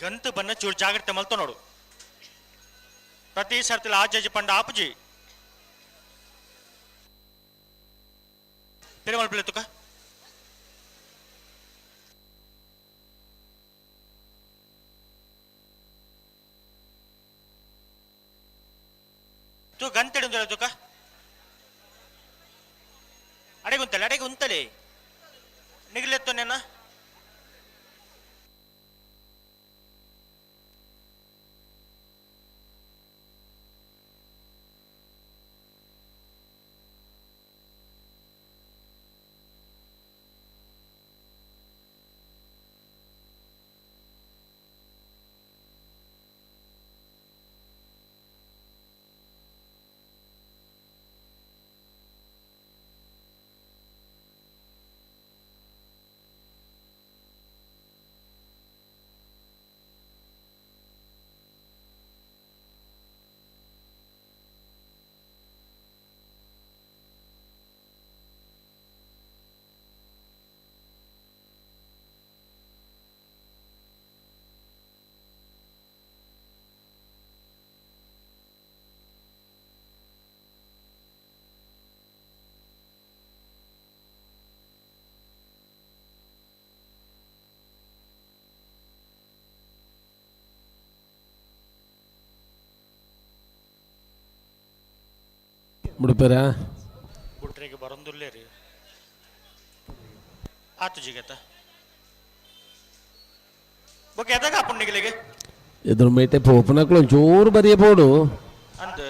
ಗಂತು ಬನ್ನ ಚೂರು ಜಾಗ್ರತೆ ಮಲ್ತ ನೋಡು. ಪ್ರತಿ ಸರ್ತಿಲ ಆಜಾಜಿ ಪಂಡ ಆಪುಜಿ. ಪಿರ ಮಲ್ಪಲೆ ತುಕ ತೂ ಗಂತೆಡು ಉಂತಲೆ ತುಕ ಅಡೆಗೆ ಉಂತಲೆ ಅಡೆಗೆ ಉಂತಲೆ ನಿಗಲೆತ್ತು ನೆನ್ನ ಮುಡುಪೇರ ಬುಟ್ರಿಗೆ ಬರಂದುಲ್ಲೇ ರೀ ಆತು ಜಿಗತ ಬೊಕ್ಕ ಎದಾಗ ಹಾಪುಂಡಿಗಿಲಿಗೆ ಎದುರು ಮೇಟೆ ಪೋಪನಕ್ಲು ಒಂಚೂರು ಬರಿಯ ಪೋಡು ಅಂದ್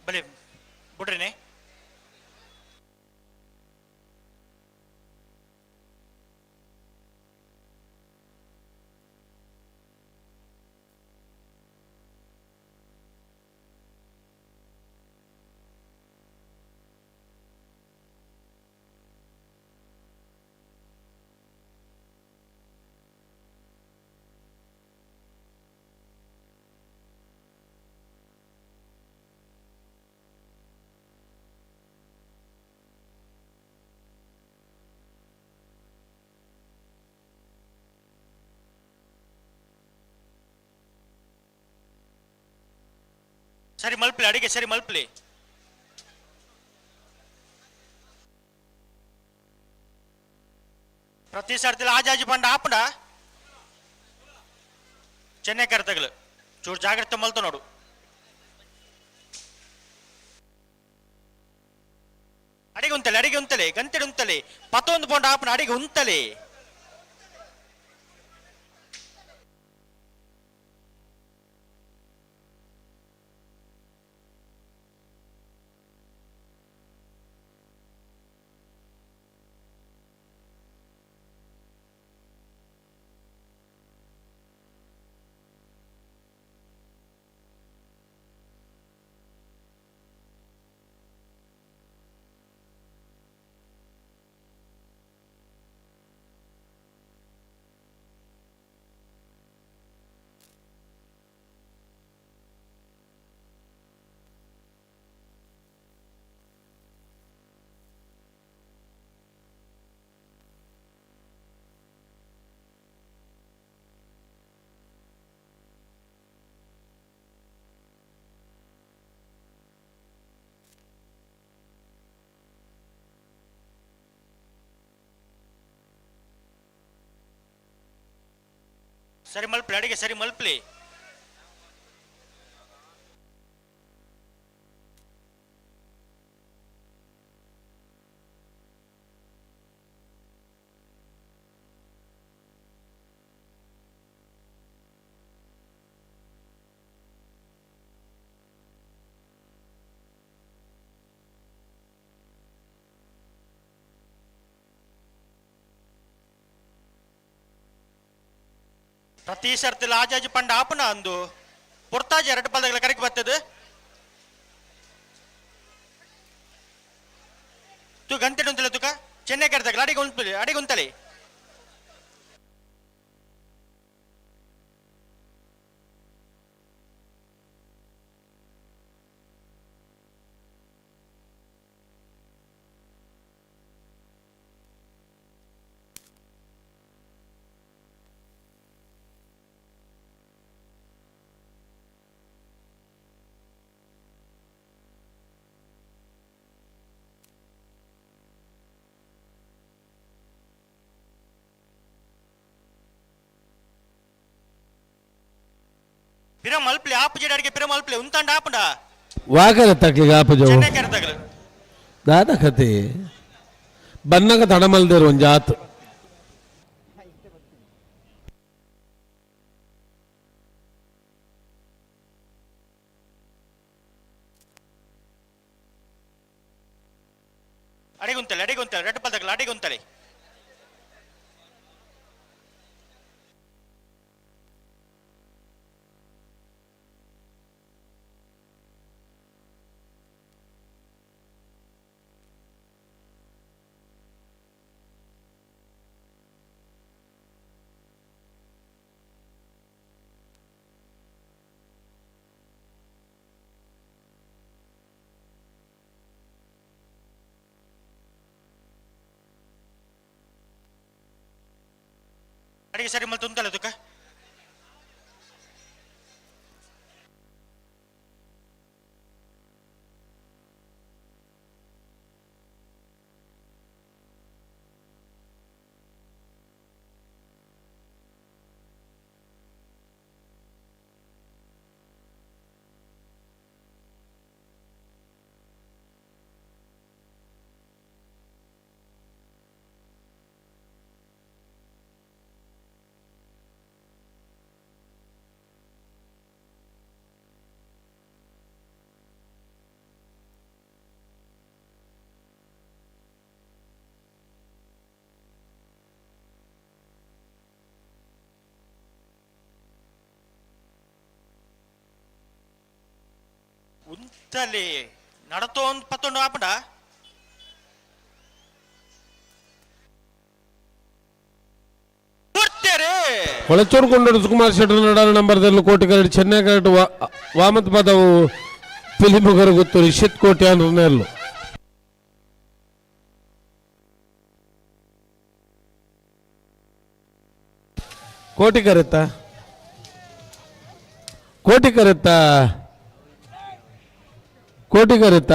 ಬಲೆ ಬಿಡ್ರಿನೇ ಸರಿ ಮಲ್ಪಲಿ ಅಡಿಗೆ ಸರಿ ಮಲ್ಪಲಿ ಪ್ರತಿ ಸರ್ತಿಲ ಆಜಾಜಿ ಬಂಡ ಆಪುಂಡ ಚೆನ್ನೈ ಕರ್ತಗಳು ಚೂರು ಜಾಗ್ರತೆ ಮಲ್ತ ನೋಡು ಅಡಿಗೆ ಉಂತಲೆ ಅಡಿಗೆ ಉಂತಲೆ ಗಂತೆಡು ಉಂತಲೆ ಪತ್ತೊಂದು ಪೌಂಡ್ ಆಪುಂಡ ಅಡಿಗೆ ಉಂತಲೆ. ಸರಿ ಮಲ್ಪ್ಲಿ, ಅಡಿಗೆ ಸರಿ ಮಲ್ಪ್ಲಿ. ಪ್ರತಿ ಸರ್ತಿ ಆಜಾಜಿ ಪಂಡ ಆಪನ ಅಂದು ಪೊರ್ತಾಜಿ ಎರಡು ಪಲ್ದಗಳ ಕರೆಕ್ ಬರ್ತದೆ. ತು ಗಂಟೆ ಉಂತಲೆ ತುಕ ಚೆನ್ನೈ ಕರೆದಾಗಲ ಅಡಿಗೆ ಉಂತಲಿ, ಅಡಿಗೆ ಉಂತಲಿ. ಪಿರ ಮಲ್ಪ್ಲಿ ಆಪು ಜಡ ಅಡಿಗೆ ಪಿರ ಮಲ್ಪ್ಲಿ ಉಂತಾಂಡ ಆಪುಂಡ ವಾಕರ ತಕ್ಲಿಗೆ ಆಪುಜವು ಚೆನ್ನೈ ಕರೆದಾಗಲು ದಾದ ಕತೆ ಬನ್ನಗ ತಡಮಲ್ದೇರು ಒಂಜಿ ಆತು. ಅಡಿಗುಂತಲೆ, ಅಡಿಗುಂತಲೆ, ರೆಡ್ ಪಲ್ದಗಲ ಅಡಿಗುಂತಲೆ. ಅಡಿಗೆ ಸರಿ ಮಲ್ತು ಉಂತಲ್ಲ ತುಕ. ಉಂತಲಿ ನಡತೋ ಒಂದು ಪತ್ತೊಂಡು ಆಪುಂಡ. ಕೊಳಚೂರು ಕೊಂಡೋಡು ಸುಕುಮಾರ್ ಶೆಟ್ಟರ್ ನಡಾರ ನಂಬರ್ದಲ್ಲಿ ಕೋಟಿ ಕರಡು ಚೆನ್ನೈ ಕರಡು ವಾಮತ್ ಪದವು ಪಿಲಿಮುಗರು ಗೊತ್ತು ರಿಷಿತ್ ಕೋಟಿ ಅಂದ್ರೆ ಕೋಟಿ ಕರೆತ್ತ, ಕೋಟಿ ಕರೆತ್ತ, ಕೋಟಿ ಕರೆತ್ತ.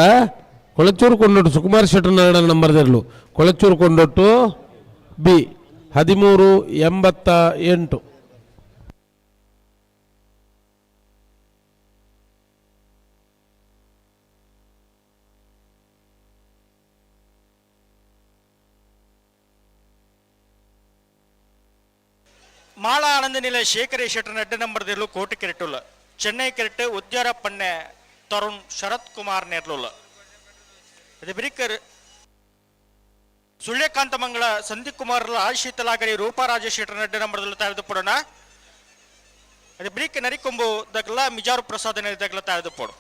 ಕೊಳಚೂರು ಕೊಂಡೊಟ್ಟು ಸುಕುಮಾರ್ ಶೆಟ್ಟರ್ ನಡ ನಂಬರ್ದಲ್ಲೂ ಕೊಳಚೂರು ಕೊಂಡೊಟ್ಟು ಬಿ 1388. ಮಾಳಾ ಆನಂದ ನಿಲಯ ಶೇಖರ ಶೆಟ್ಟರ್ ಎಡ್ಡು ನಂಬರ್ದಿರ್ಲು ಕೋಟಿ ಕೆರೆಟುಲ್ಲ ಚೆನ್ನೈ ಕೆರೆಟ್ ಉದ್ಯಾರ ಪಣ್ಣೆ ತರುಣ್ ಶರತ್ ಕುಮಾರ್ ನೇರ್ಲುಲ್ಲ. ಇದು ಬಿರಿಕರ್ ಸುಳ್ಯಕಾಂತ ಮಂಗಳ ಸಂದೀಪ್ ಕುಮಾರ್ ರಾಜಶೀತಲಾಗರಿ ರೂಪಾ ರಾಜೇಶ್ ಶೆಟ್ಟರ್ ಎಡ್ಡು ನಂಬರ್ದಲ್ಲಿ ತಾಯ್ದು ಪಡೋಣ. ಅದು ಬ್ರಿಕ್ ನರಿಕೊಂಬು ದಗ್ಲ ಮಿಜಾರು ಪ್ರಸಾದ್ ದಗ್ಲ ತಾಯ್ದು ಪೋಡು.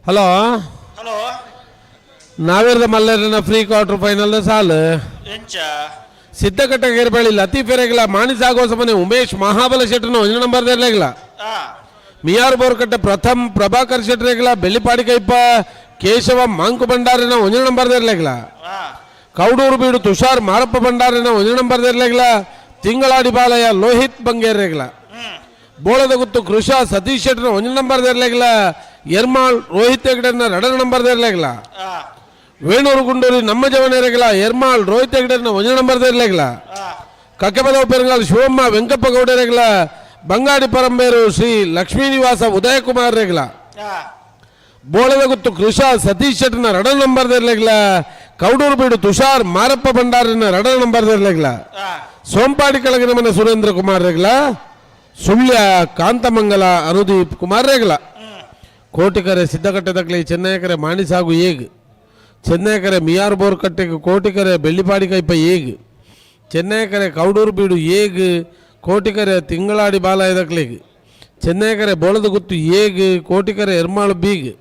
Hello hello. ನಾವೇರ್ದ ಮಲ್ಲರನ ಫ್ರೀ ಕ್ವಾರ್ಟರ್ ಫೈನಲ್ the ಸಾಲು. ಎಂಚ ಸಿದ್ದಕಟ್ಟ ಗೇರ್ಬಳ್ಳಿ ಲತೀಫ್ ಎರೆಗಲ ಮಾಣಿಸಾಗೋ ಸಮನೆ ಉಮೇಶ್ ಮಹಾಬಲ ಶೆಟ್ಟರ್ನ ಒಂಜಿ ನಂಬರ್ ದೇರ್ಲೆಗಲ. ಮಿಯಾರ್ ಬೋರ್ಕಟ್ಟೆ ಪ್ರಥಮ್ ಪ್ರಭಾಕರ್ ಶೆಟ್ಟರೆಗಲ ಬೆಳ್ಳಿಪಾಡಿ ಕೈಪ ಕೇಶವ ಮಾಂಕು ಭಂಡಾರಿನ ಒಂಜಿ ನಂಬರ್ ದೇರ್ಲೆಗಲ. ಕೌಡೂರು ಬೀಡು ತುಷಾರ್ ಮಾರಪ್ಪ ಭಂಡಾರಿನ ಒಂಜಿ ನಂಬರ್ ದೇರ್ಲೆಗಲ. ತಿಂಗಳಾಡಿ ಬಾಲಯ್ಯ ಲೋಹಿತ್ ಬಂಗೇರ್ರೆಗಲ. ಬೋಳದ ಗುತ್ತು ಕೃಷ ಸತೀಶ್ ಶೆಟ್ಟರ್ನ ಒಂಜಿ ನಂಬರ್ ದೇರ್ಲೆಗಲ. ಎರ್ಮಾಳ್ ರೋಹಿತ್ ಹೆಗ್ಡೆನ ಎರಡನೇ ನಂಬರ್ ದೇರ್ಲೆಗಲ. ವೇಣೂರು ಗುಂಡೂರಿ ನಮ್ಮ ಜವನೆರೆಗಲ ಎರ್ಮಾಳ್ ರೋಹಿತ್ ಹೆಗ್ಡೆನ ಒಂಜಿ ನಂಬರ್ ದೇರ್ಲೆಗಲ. ಕಕ್ಕೆಪದವು ಪೆರಂಗಾಲ್ ಶಿವಮ್ಮ ವೆಂಕಪ್ಪ ಗೌಡರೆಗಲ. ಬಂಗಾಡಿ ಪರಂಬೇರು ಶ್ರೀ ಲಕ್ಷ್ಮೀನಿವಾಸ ಉದಯಕುಮಾರ್ ರೆಗಲ. ಬೋಳದ ಗುತ್ತು ಕೃಷ ಸತೀಶ್ ಶೆಟ್ಟರ್ನ ಎರಡನೇ ನಂಬರ್ ದೇರ್ಲೆಗಲ. ಕೌಡೂರು ಬೀಡು ತುಷಾರ್ ಮಾರಪ್ಪ ಭಂಡಾರಿನ ಎರಡನೇ ನಂಬರ್ ದೇರ್ಲೆಗಲ. ಸೋಂಪಾಡಿ ಕೆಳಗಿನ ಮನೆ ಸುರೇಂದ್ರ ಕುಮಾರ್ ರೆಗಲ. ಸುಳ್ಯ ಕಾಂತಮಂಗಲ ಅನುದೀಪ್ ಕುಮಾರ್ ರೆಗಲ. ಕೋಟಿಕರೆ ಸಿದ್ದಕಟ್ಟೆ ತಕ್ಲಿ ಚೆನ್ನೈಕರೆ ಮಾಣಿಸಾಗು ಏಗ್. ಚೆನ್ನೈಕರೆ ಮಿಯಾರ್ ಬೋರ್ಕಟ್ಟೆಗೆ ಕೋಟಿಕರೆ ಬೆಳ್ಳಿಪಾಡಿ ಕೈಪ ಏಗ್. ಚೆನ್ನೈಕರೆ ಕೌಡೂರು ಬೀಡು ಏಗ್. ಕೋಟಿಕರೆ ತಿಂಗಳಾಡಿ ಬಾಲ ದಕ್ಲಿಗ್. ಚೆನ್ನೈಕರೆ ಬೋಳದ ಗುತ್ತು ಏಗ್. ಕೋಟಿಕರೆ ಎರ್ಮಾಳು ಬೀಗ್.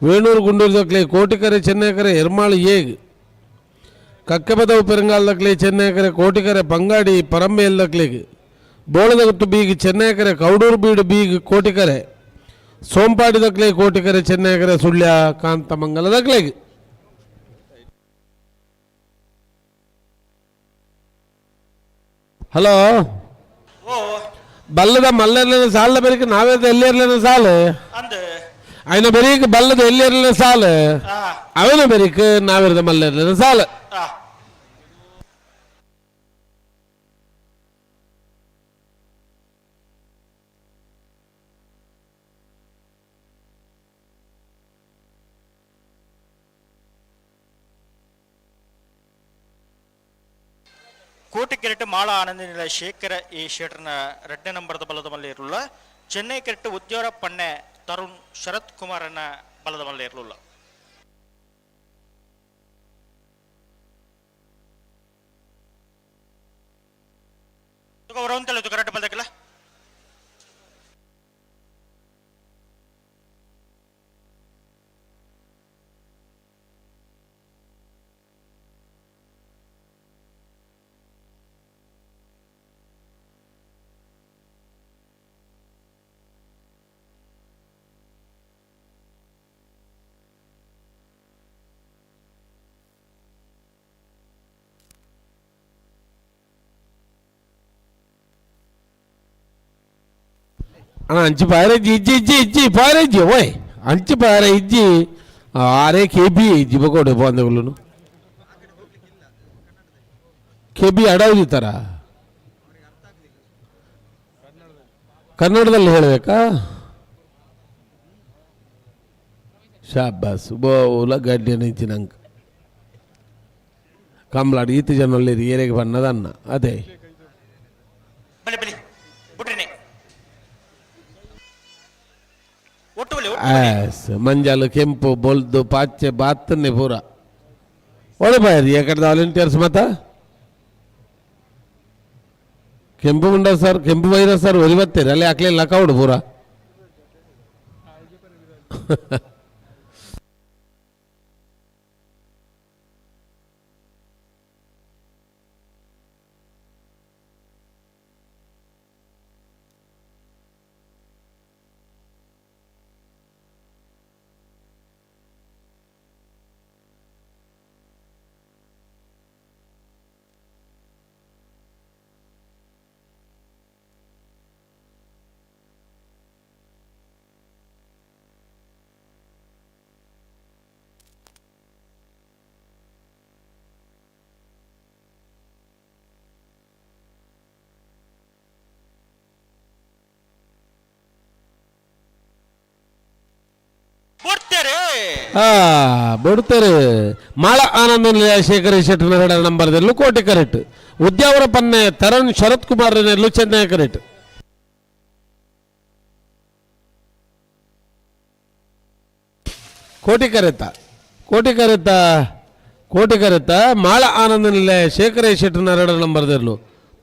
ವೇಣೂರು ಗುಂಡೂರು ದಕ್ಲಿ ಕೋಟಿಕರೆ ಚೆನ್ನೈಕರೆ ಎರ್ಮಾಳು ಏಗ್. ಕಕ್ಕೆಬದವು ಪೆರಂಗಾಲ್ ದಕ್ಲಿ ಚೆನ್ನೈಕರೆ ಕೋಟಿಕರೆ ಬಂಗಾಡಿ ಪರಂಬೆಲ್ ದಕ್ಲಿಗ್. ಬೋಳದ ಗುತ್ತು ಬೀಗ್ ಚೆನ್ನೈಕರೆ ಕೌಡೂರು ಬೀಡು ಬೀಗ್ ಕೋಟಿಕರೆ. ಸೋಂಪಾಡಿ ದಕ್ಲೆ ಕೋಟಿಕರೆ ಚೆನ್ನೈಕರೆ ಸುಳ್ಯ ಕಾಂತಮಂಗಲ ದಕ್ಲೆಗ್. ಹಲೋ ಬಲ್ಲದ ಮಲ್ಲರ್ಲಿನ ಸಾಲ ಬೆರಿಕ ನಾವೇದ ಎಲ್ಲಿರ್ಲಿನ ಸಾಲು ಆಯ್ನ ಬೆರೀಕ್ ಬಲ್ಲದ ಎಲ್ಲಿರ್ಲಿನ ಸಾಲು ಅವನ ಬೆರಿಕ್ ನಾವಿರದ ಮಲ್ಲರ್ಲಿನ ಸಾಲು. ಕೋಟಿಕೆರೆಟ್ ಮಾಳ ಆನಂದ ನಿಲಯ ಶೇಖರ ಈ ಶೇಟರ್ನ ಎರಡನೇ ನಂಬರ್ದ ಬಲದ ಮಲ್ಲೆ ಇರಲಿಲ್ಲ. ಚೆನ್ನೈ ಕೆರೆಟ್ ಉದ್ಯೋರ ಪಣ್ಣೆ ತರುಣ್ ಶರತ್ ಕುಮಾರನ ಬಲದ ಮಲ್ಲೆ ಇರಲಿಲ್ಲ. ಕರೆಕ್ಟ್ ಬಲ್ದಕ್ಕಿಲ್ಲ. ಅಣ್ಣ ಅಂಚು ಪಾರಜ್ಜಿ ಇಜ್ಜಿ ಇಜ್ಜಿ ಇಜ್ಜಿ ಪಾರಜ್ಜಿ ಓಯ್ ಅಂಚು ಪಾರ ಇಜ್ಜಿ ಆರೇ ಕೆ ಬಿ ಇಜ್ಜಿ ಬಕೋಡೆ ಬಂದಗಳು ಕೆ ಬಿ ಅಡಾವ್ದಿತ್ತಾರ ಕನ್ನಡದಲ್ಲಿ ಹೇಳಬೇಕಾ? ಶಾಬಾಸ್ ಬೋಲ ಗಡ್ಡೆ ನಂಗೆ ಕಂಬ್ಲಾಡ್ ಈತ ಜನ ಏರಿಗೆ ಬಣ್ಣದನ್ನ ಅದೇ ಮಂಜಾಲು ಕೆಂಪು ಬೊಲ್ದು ಪಾಚೆ ಬಾತನ್ನೇ ಪೂರ ಒಡೆ ಬಾಯರಿ ಯಾಕಡೆ ವಾಲಂಟಿಯರ್ಸ್ ಮತ್ತ ಕೆಂಪು ಮುಂಡ ಸರ್ ಕೆಂಪು ಬೈರ ಸರ್ ಒರಿ ಬತ್ತೀರಿ ಅಲ್ಲಿ ಹಾಕ್ಲಿಲ್ಲ ಕೌಡು ಪೂರ. ಬಿಡ್ತಾರೆ ಮಾಳ ಆನಂದ ಶೇಖರ ಶೆಟ್ಟರ್ ನಂಬರ್ದಲ್ಲೂ ಕೋಟೆ ಕರೆಕ್ಟ್. ಉದ್ಯಾವರ ಪನ್ನೆ ತರುಣ್ ಶರತ್ ಕುಮಾರ್ ನೆಲ್ಲು ಚೆನ್ನೈ ಕರೆಕ್ಟ್. ಕೋಟಿ ಕರೆತ ಕೋಟಿ ಕರೆತ ಕೋಟಿ ಕರೆತ ಮಾಳ ಆನಂದ ನಿಲಯ ಶೇಖರ ಶೆಟ್ಟರ್ ನಂಬರ್ದಲ್ಲೂ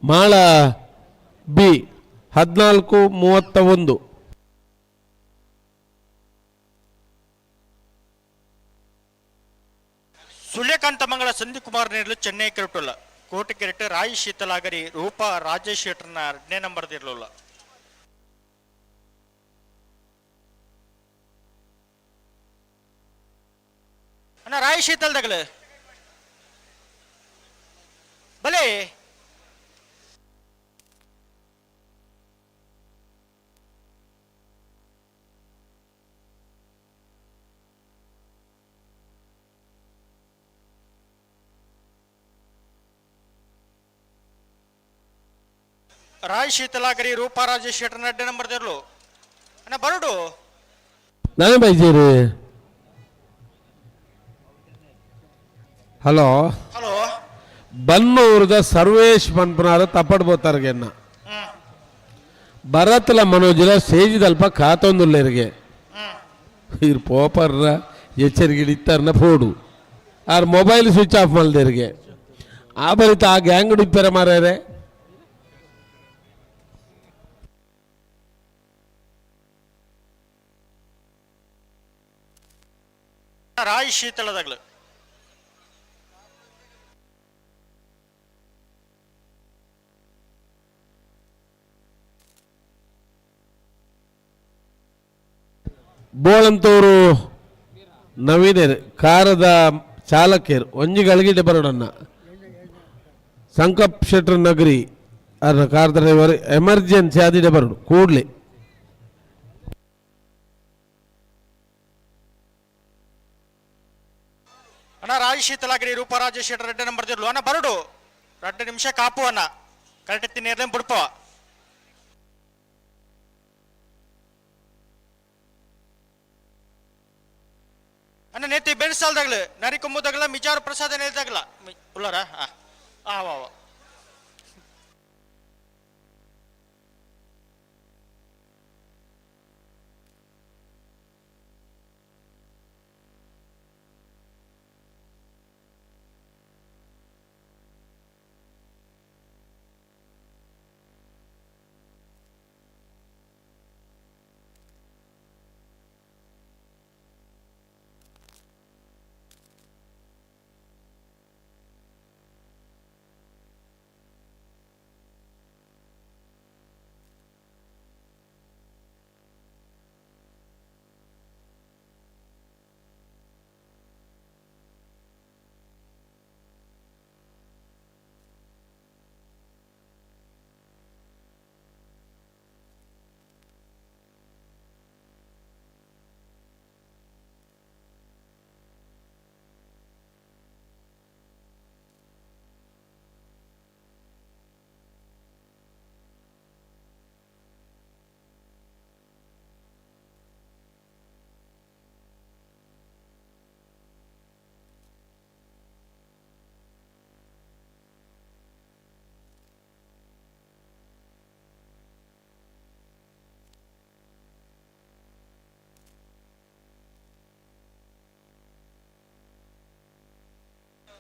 ಮಾಳ ಬಿ 14 31. Suryakanta ಮಂಗಳ ಸಂದೀಪ್ ಕುಮಾರ್ ನೇರ್ಲು ಚೆನ್ನೈ ಕೆರಟುಲ್ಲ. ಕೋಟಿಕೆರೆಟ್ ರಾಯಿ ಶೀತಲಾಗರಿ ರೂಪಾ ರಾಜೇಶ್ ಶೆಟ್ಟರ್ನ ಎರಡನೇ ನಂಬರ್ ಇರಲಿಲ್ಲ. ಅಣ್ಣ ರಾಯಿ ಶೀತಲ್ದಾಗಲು ಬಲೆ. ರಾಯ್ ಶೀತಲಾಗರಿ ರೂಪಾ ರಾಜೇಶ್ ಶೆಟ್ಟರ್ನ ಎರಡನೇ ನಂಬರ್ ಇರಲು. ಅಣ್ಣ ಬರಡು. ನಾನೇ ಬೈಜೇರಿ. Hello hello. ಬನ್ನೂರದ ಸರ್ವೇಶ್ ಪನ್ಪುನಾರ ತಪ್ಪಡ್ ಬೋತಾರ್ಗೆನ್ನ ಭರತ್ಲ ಮನೋಜಲ ಸ್ಟೇಜಿದಲ್ಪ ಕಾತೊಂದುಲ್ಲೆರ್ಗೆ ಇರ್ ಪೋಪರ್ರ ಎಚ್ಚರಿಕೆ ಇತ್ತಾರನ ಫೋಡು R mobile switch off ಮಲ್ದೆರ್ಗೆ ಆ ಬರಿತ ಆ ಗ್ಯಾಂಗ್ ಇಪ್ಪರ ಮಾರ್ಯಾರೆ. ರಾಯ್ ಶೀತಲದಾಗ್ಲು. ಬೋಳಂತವರು ನವೀನೇರ್ ಕಾರದ ಚಾಲಕೇರ್ ಒಂಜಿ ಗಳಿಗಿಡೆ ಬರೋಡನ್ನ ಸಂಕಪ್ ಶೆಟ್ರ್ ನಗರಿ ಅರ್ನ car driver emergency ಆದಿಡೆ ಬರೋಡು ಕೂಡ್ಲೆ. ಅಣ್ಣ ರಾಯ್ ಶೀತಲಾಗರಿ ರೂಪಾ ರಾಜೇಶ್ ಶೆಟ್ಟರ್ ಎರಡನೇ ನಂಬರ್ ಇರಲು. ಅಣ್ಣ ಬರಡು 2 ನಿಮಿಷ ಕಾಪು ಅಣ್ಣ ಕರೆಕ್ಟ್ ತಿನ್ನೇರ್ಲೇನ್ ಬಿಡ್ಪವ. ಅಣ್ಣ ನೇತಿ ಬೆನ್ಸಾಲ್ದಾಗ್ಲು ನರಿಕೊಂಬುದಾಗಲ ಮಿಜಾರು ಪ್ರಸಾದ ನೇಲ್ದಾಗಲ ಉಳ್ಳಾರ. ಹಾ ಆ ವಾ ವಾ.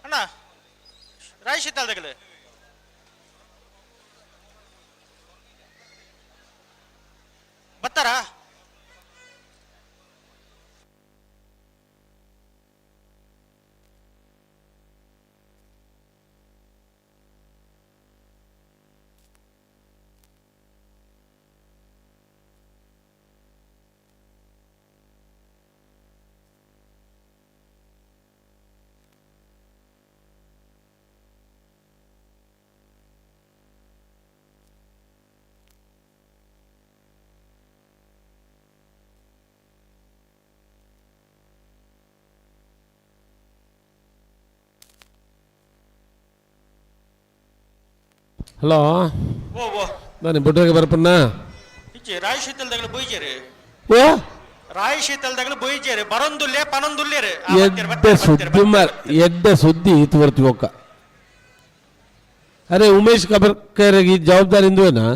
ಅಣ್ಣ ರಾಯ್ ಶೀತಲ್ದಾಗಲು. ಬರ್ತಾರಾ? ಹಲೋ. ಓ ಓ. ನಾನು ಬುಡ್ರಿಗೆ ಬರ್ಪಣ್ಣ. ಇಜ್ಜಿ ರಾಯ್ ಶೀತಲ್ದಾಗಲು ಬೊಯ್ಜೇರಿ. ಓ. ರಾಯ್ ಶೀತಲ್ದಾಗಲು ಬೊಯ್ಜೇರಿ ಬರೊಂದುಲ್ಲೆ ಪನೊಂದುಲ್ಲೇರು. ಎಡ್ಡೆ ಸುದ್ದಿ ಮಾರ್ ಎಡ್ಡೆ ಸುದ್ದಿ ಈತು ಬರ್ತೀವಿ ಒಕ್ಕ. ಅರೆ ಉಮೇಶ್ ಕಬರ್ಕರ್ಗೆ ಈ ಜವಾಬ್ದಾರಿ ಇಂದುವೇನಾ?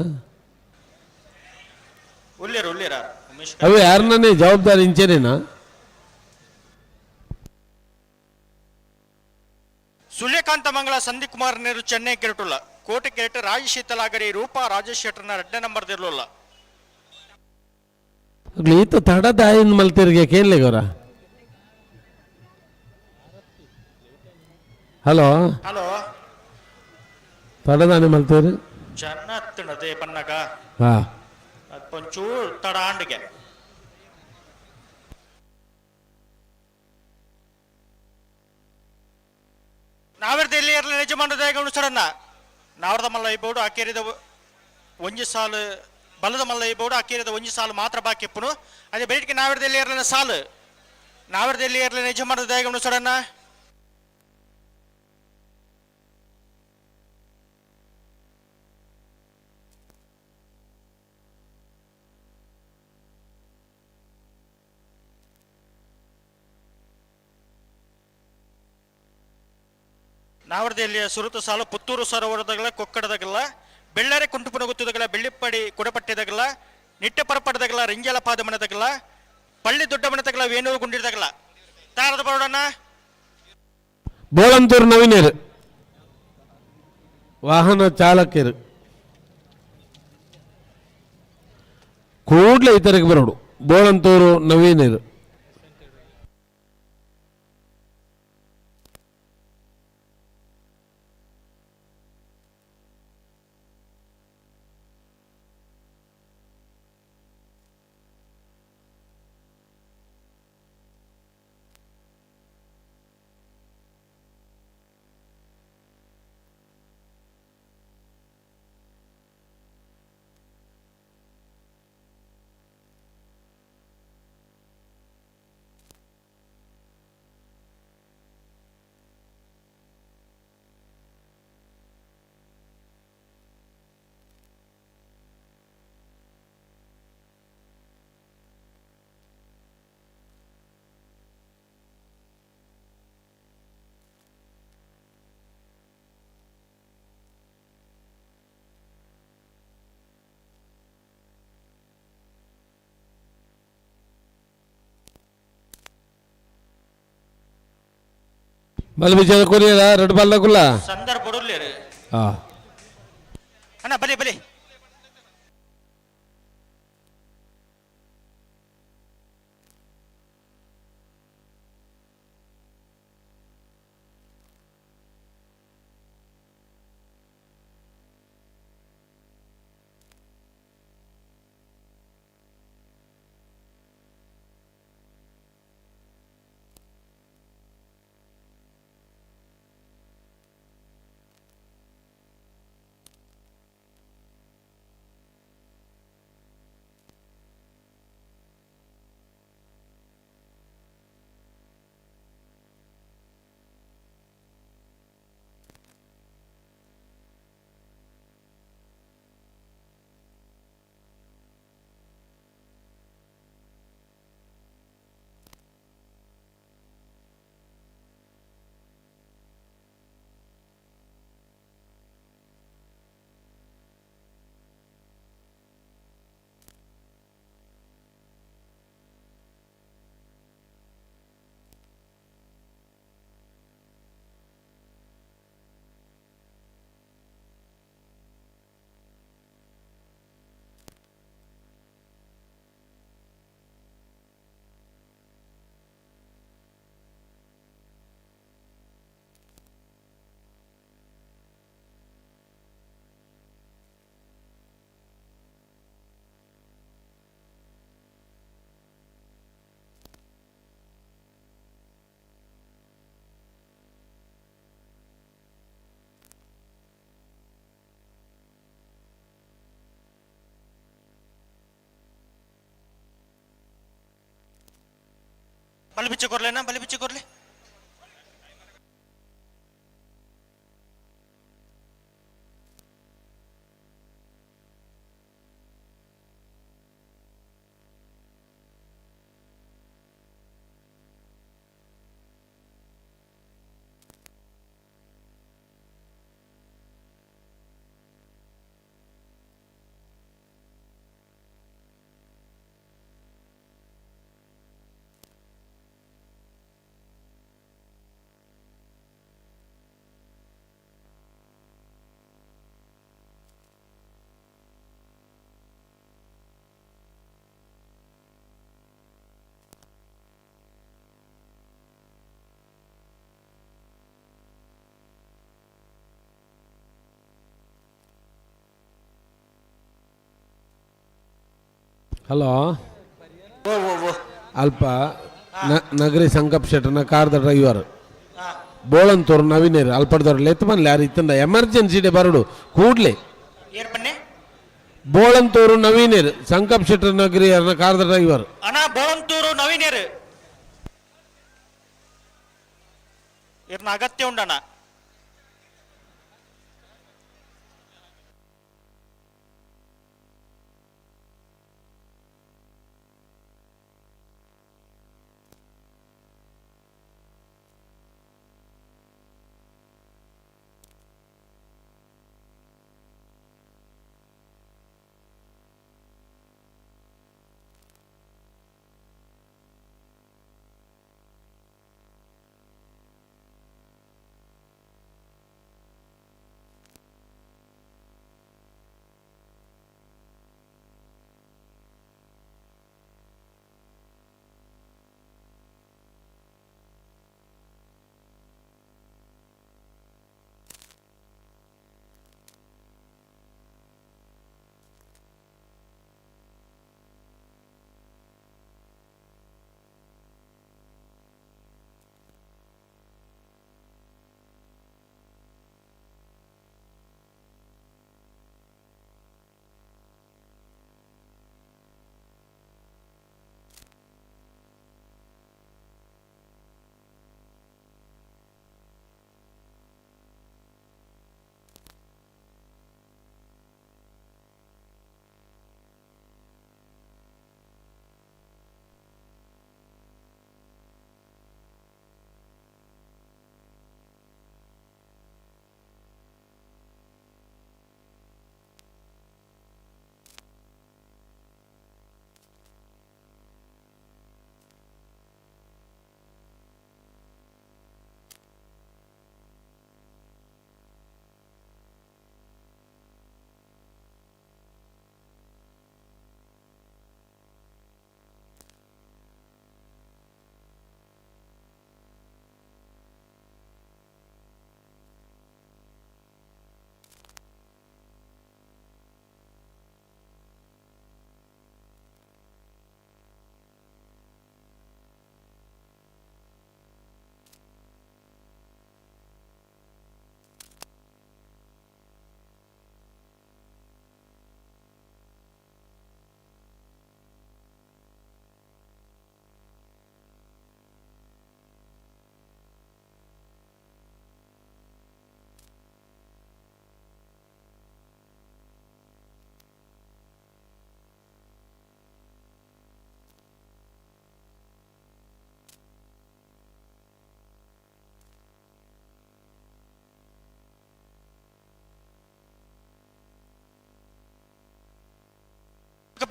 ಉಲ್ಲೇರು ಉಲ್ಲೇರ ಉಮೇಶ್. ಅವೇ ಯಾರನ್ನೇ ಜವಾಬ್ದಾರಿ ಇಂಚೇನೇನಾ? ಸೂರ್ಯಕಾಂತ ಮಂಗಳ ಸಂದೀಪ್ ಕುಮಾರ್ ನೇರು ಚೆನ್ನೈ ಕೆರಟುಲ್ಲ. ಕೋಟೆ ಕೆರೆಟ್ ರಾಯ್ ಶೀತಲಾಗರಿ ರೂಪಾ ರಾಜೇಶ್ ಶೆಟ್ಟರ್ನ ಎರಡನೇ ನಂಬರ್ ಇರಲಿಲ್ಲ. ಈತ ತಡ ದಾಯಿನ ಮಲ್ತಿರ್ಗೆ ಕೇನ್ಲೆಗವರ. ಹಲೋ. ಹಲೋ. ತಡದಾನೆ ಮಲ್ತೇರು. ಜನ ತಿನ್ನದೆ ಪನ್ನಗ. ಹಾ. ಒಂಚೂರು ತಡ ಆಂಡಿಗೆ. ನಾವೆರ್ದ ಎಲ್ಲಿ ಇರಲಿ ಯಜಮಾನದ ಸಡನ್ನ ನಾವರ್ದ ಮಲ್ಲ ಇಬೋಡು ಅಕೇರಿದ ಒಂಜಿ ಸಾಲು ಬಲದ ಮಲ್ಲ ಇಬೋಡು ಅಕೇರಿದ ಒಂಜಿ ಸಾಲು ಮಾತ್ರ ಬಾಕಿ ಇಪ್ಪುನು. ಅದೇ ಬೆಳಿಗ್ಗೆ ನಾವೆರ್ದ ಎಲ್ಲಿ ಇರಲಿನ ಸಾಲು ನಾವೆರ್ದ ಎಲ್ಲಿ ಇರಲಿನ ಯಜಮಾನದ ಸಡನ್ನ. ನಾವರ್ದೆಲ್ಲಿಯ ಸುರುತು ಸಾಲು ಪುತ್ತೂರು ಸರೋವರದಗಲ ಕೊಕ್ಕಡದಗಲ ಬೆಳ್ಳಾರೆ ಕುಂಟುಪುನ ಗುತ್ತದಗಲ ಬೆಳ್ಳಿಪ್ಪಡಿ ಕುಡಪಟ್ಟಿದಗಲ ನಿಟ್ಟೆ ಪರಪಡದಗಲ ರಿಂಜಲ ಪಾದಮನದಗಲ ಪಳ್ಳಿ ದೊಡ್ಡಮನದಗಲ ವೇಣೂರು ಗುಂಡಿದಗಲ ತಾರದ ಬರೋಡಣ್ಣ. ಬೋಳಂತೂರು ನವೀನರು ವಾಹನ ಚಾಲಕರು ಕೂಡಲೇ ಇತರಕ್ಕೆ ಬರೋಡು. ಬೋಳಂತೂರು ನವೀನರು. ಬಲ್ ಬಿಜದ ಕೊರಿಯದ ರೆಡ್ ಬಾಲ್ ಕುಲ್ಲ ಸಂದರ್ಭ ಬಡರ್ಲೇರು. ಹಾ. ಅಣ್ಣ ಬಲಿ ಬಲಿ. ಬಲಿ ಬಿಚ್ಚು ಕೊರ್ಲೇನಾ ಬಲಿ ಬಿಚ್ಚು ಕೊರ್ಲೆ. ಹಲೋ ಅಲ್ಪ ನಗರಿ ಸಂಕಪ್ ಶೆಟ್ಟರ್ನ ಕಾರ್ದ ಡ್ರೈವರ್ ಬೋಳಂತೂರು ನವೀನೇರು ಅಲ್ಪಡ್ದವ್ರು ಲೆತ್ತು ಬನ್ಲಿ ಯಾರು ಇತ್ತಂದ ಎಮರ್ಜೆನ್ಸಿ ಡೇ ಬರಡು ಕೂಡ್ಲೆ. ಬೋಳಂತೂರು ನವೀನೇರು ಸಂಕಪ್ ಶೆಟ್ಟರ್ ನಗರಿ ಕಾರ್ದ ಡ್ರೈವರ್. ಅಣ್ಣ ಬೋಳಂತೂರು ನವೀನೇರು ಇರ್ನ ಅಗತ್ಯ ಉಂಡಣ್ಣ.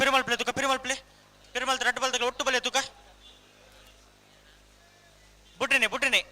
ಪೆರುಮಾಳ್ ಪ್ಲೇ ತುಕ, ಪೆರುಮಾಳ್ ಪ್ಲೇ, ಪೆರುಮಾಳ್ ರಡ್ಡು ಬಲ್ದಗಳು ಒಟ್ಟು ಬಲೆ ತುಕ. ಬುಡ್ರಿನೆ ಬುಡ್ರಿನೆ.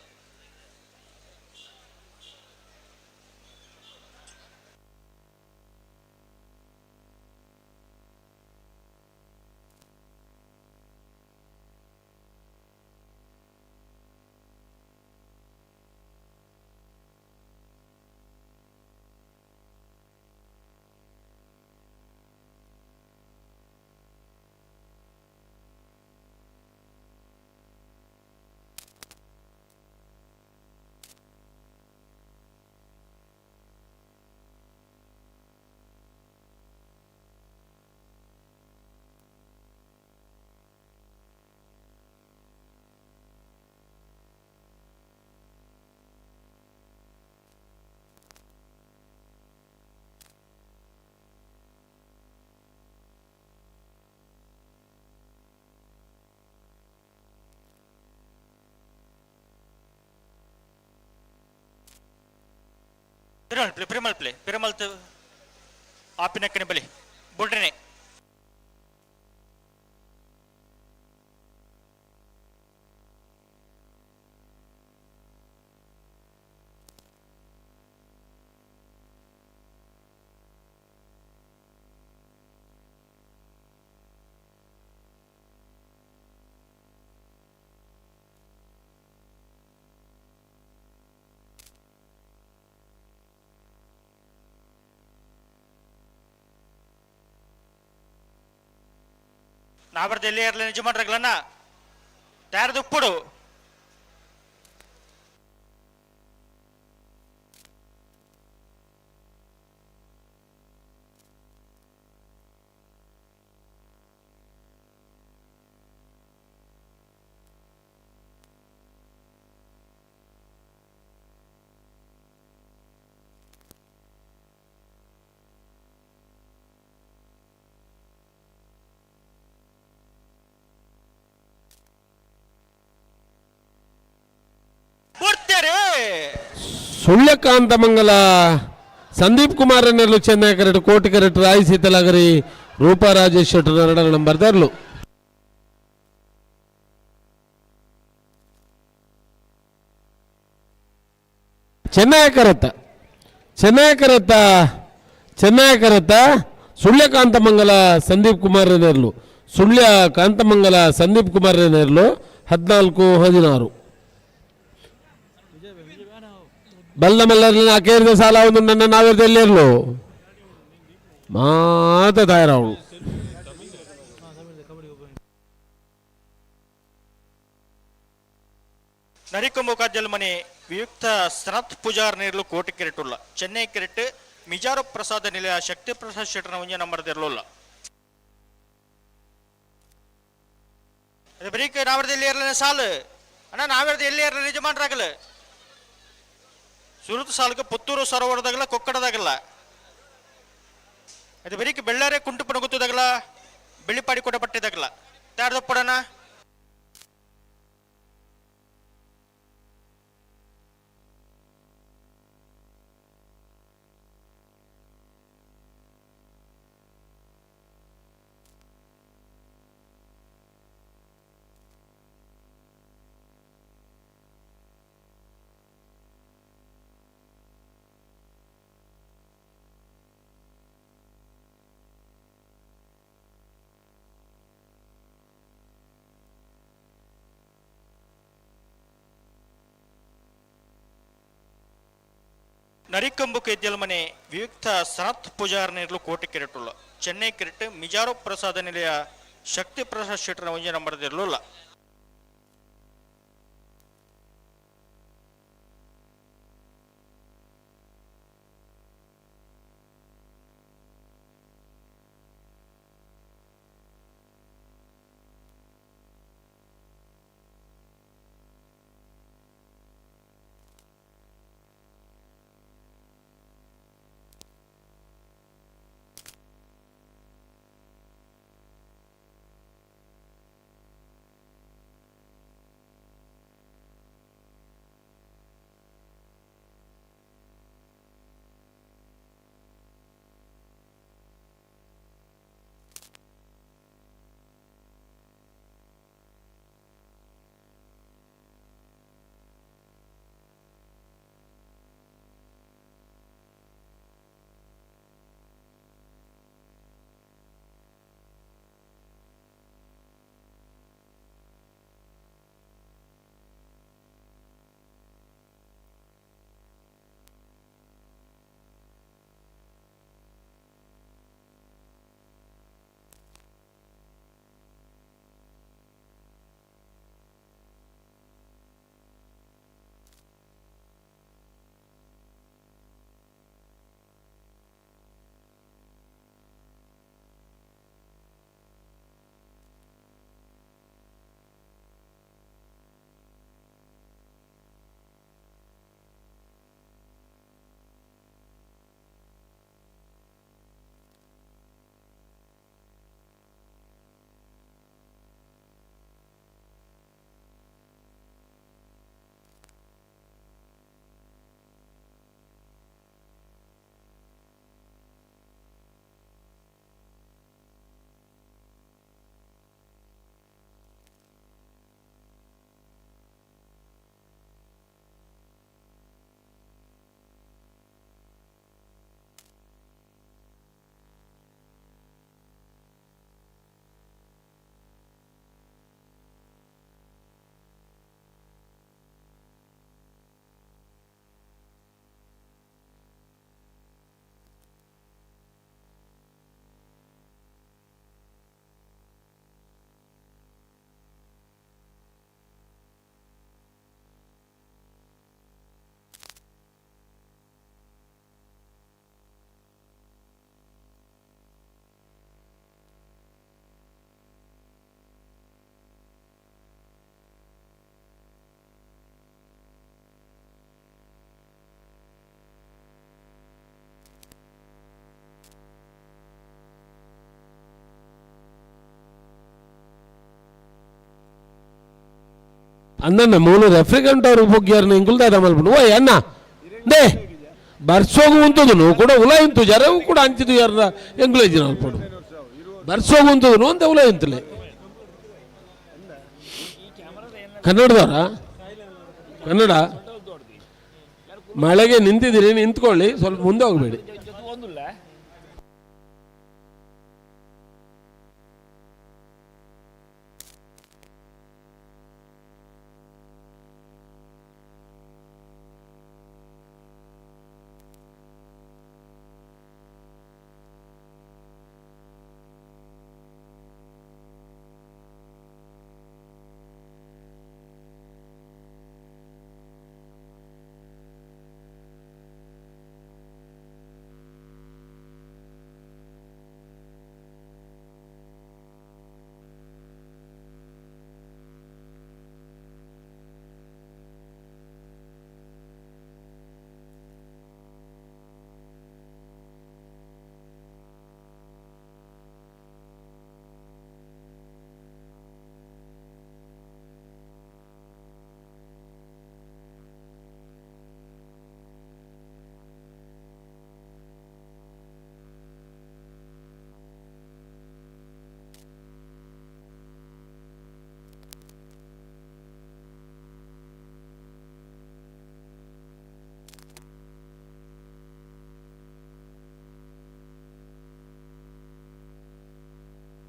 Perumal play, Perumal play, Perumal ಆಪಿನಕ್ಕನೆ ಬಲಿ ಬುಡ್ರಿನೆ. ನಾವರ್ದ ಎಲ್ಲಿ ಇರಲಿ ನಿಜಮಾನ್ರಗ್ಲನ್ನ ತಯಾರದುಪ್ಪುಡು. ಸುಳ್ಯಕಾಂತ ಮಂಗಲ ಸಂದೀಪ್ ಕುಮಾರ್ ನೆರ್ಲು ಚೆನ್ನೈ ಕರೆಟ್ ಕೋಟಿ ಕರೆಟ್ ರಾಯಿ ಸೀತಲಾಗರಿ ರೂಪಾ ರಾಜೇಶ್ ಶೆಟ್ಟರ್ ಎರಡರ ನಂಬರ್ ದರ್ಲು. ಚೆನ್ನೈ ಕರೆತ್ತ ಚೆನ್ನೈ ಕರೆತ್ತ ಚೆನ್ನೈ ಕರೆತ್ತ ಸುಳ್ಯ ಕಾಂತಮಂಗಲ ಸಂದೀಪ್ ಕುಮಾರ್ ನೆರ್ಲು ಸುಳ್ಯ ಕಾಂತಮಂಗಲ ಸಂದೀಪ್ ಕುಮಾರ್ ನೆರ್ಲು 14-16. ಬಲ್ಲ ಮಲ್ಲರ್ಲಿನ ಅಕೇರಿದ ಸಾಲ ಒಂದು ನನ್ನ ನಾವೇರ್ದೆಲ್ಲಿರ್ಲು ಮಾತ ತಯಾರಾವಳು. ನರಿಕೊಂಬು ಮನೆ ವಿಯುಕ್ತ ಸನತ್ ಪೂಜಾರ್ ನೇರ್ಲು ಕೋಟಿ ಕೆರೆಟುಲ್ಲ ಚೆನ್ನೈ ಕೆರೆಟ್ ಮಿಜಾರು ಪ್ರಸಾದ ನಿಲಯ ಶಕ್ತಿ ಪ್ರಸಾದ್ ಶೆಟ್ಟರ್ನ ಒಂಜೆ ನಂಬರ್ ಇರಲಿಲ್ಲ. ಅದೇ ಬರೀಕ್ ನಾವರ್ದ ಎಲ್ಲಿ ಇರಲಿಲ್ಲ ಸಾಲು ಅಣ್ಣ, ನಾವೇರ್ದ ಎಲ್ಲಿ ಇರಲಿಲ್ಲ ಯಜಮಾನ್ರಾಗಲ್ಲ. ಸುರುತ ಸಾಲಕ್ಕೆ ಪುತ್ತೂರು ಸರೋವರದಾಗಲ್ಲ ಕೊಕ್ಕಡದಾಗಲ್ಲ. ಅದು ಬರೀಕ್ ಬೆಳ್ಳಾರೆ ಕುಂಟು ಪಣಗುತ್ತದಾಗಲ್ಲ ಬೆಳ್ಳಿಪಾಡಿ ಕೊಡ ಪಟ್ಟಿದಾಗಲ್ಲ ತಯಾರದಪ್ಪಡಣ. ನರಿಕಂಬು ಮನೆ ವಿಯುಕ್ತ ಸನತ್ ಪೂಜಾರ್ ನೇರ್ಲು ಕೋಟಿ ಕೆರೆಟುಲ್ಲ ಚೆನ್ನೈ ಕೆರೆಟ್ ಮಿಜಾರು ಪ್ರಸಾದ ನಿಲಯ ಶಕ್ತಿ ಪ್ರಸಾದ್ ಶೆಟ್ಟರ್ನ ಒಂಜೆ ನಂಬರ್ ಇರಲಿಲ್ಲ. ಅಂದಣ್ಣ ಮೂಲು ರೆಫ್ರಿಗಂಟ್ ಅವ್ರಿಗೆ ಬೊಗ್ಗಿಯಾರ ಇಂಕುಲ್ ದಾದ ಮಲ್ಪುಂಡು ಓಯ್ ಅಣ್ಣ they ಬರ್ಸೋಗು ಉಂತುದು ಕೂಡ ಉಲ ಇಂತು ಜರವು ಕೂಡ ಅಂಚಿದು ಯಾರ ಎಂಗ್ಲೇಜಿನ ಅಲ್ಪಡು ಬರ್ಸೋಗು ಉಂತುದು ಅಂತ ಉಲ ಇಂತಲೆ ಕನ್ನಡದವರ ಕನ್ನಡ ಮಳೆಗೆ ನಿಂತಿದ್ದೀರಿ, ನಿಂತ್ಕೊಳ್ಳಿ, ಸ್ವಲ್ಪ ಮುಂದೆ ಹೋಗಬೇಡಿ.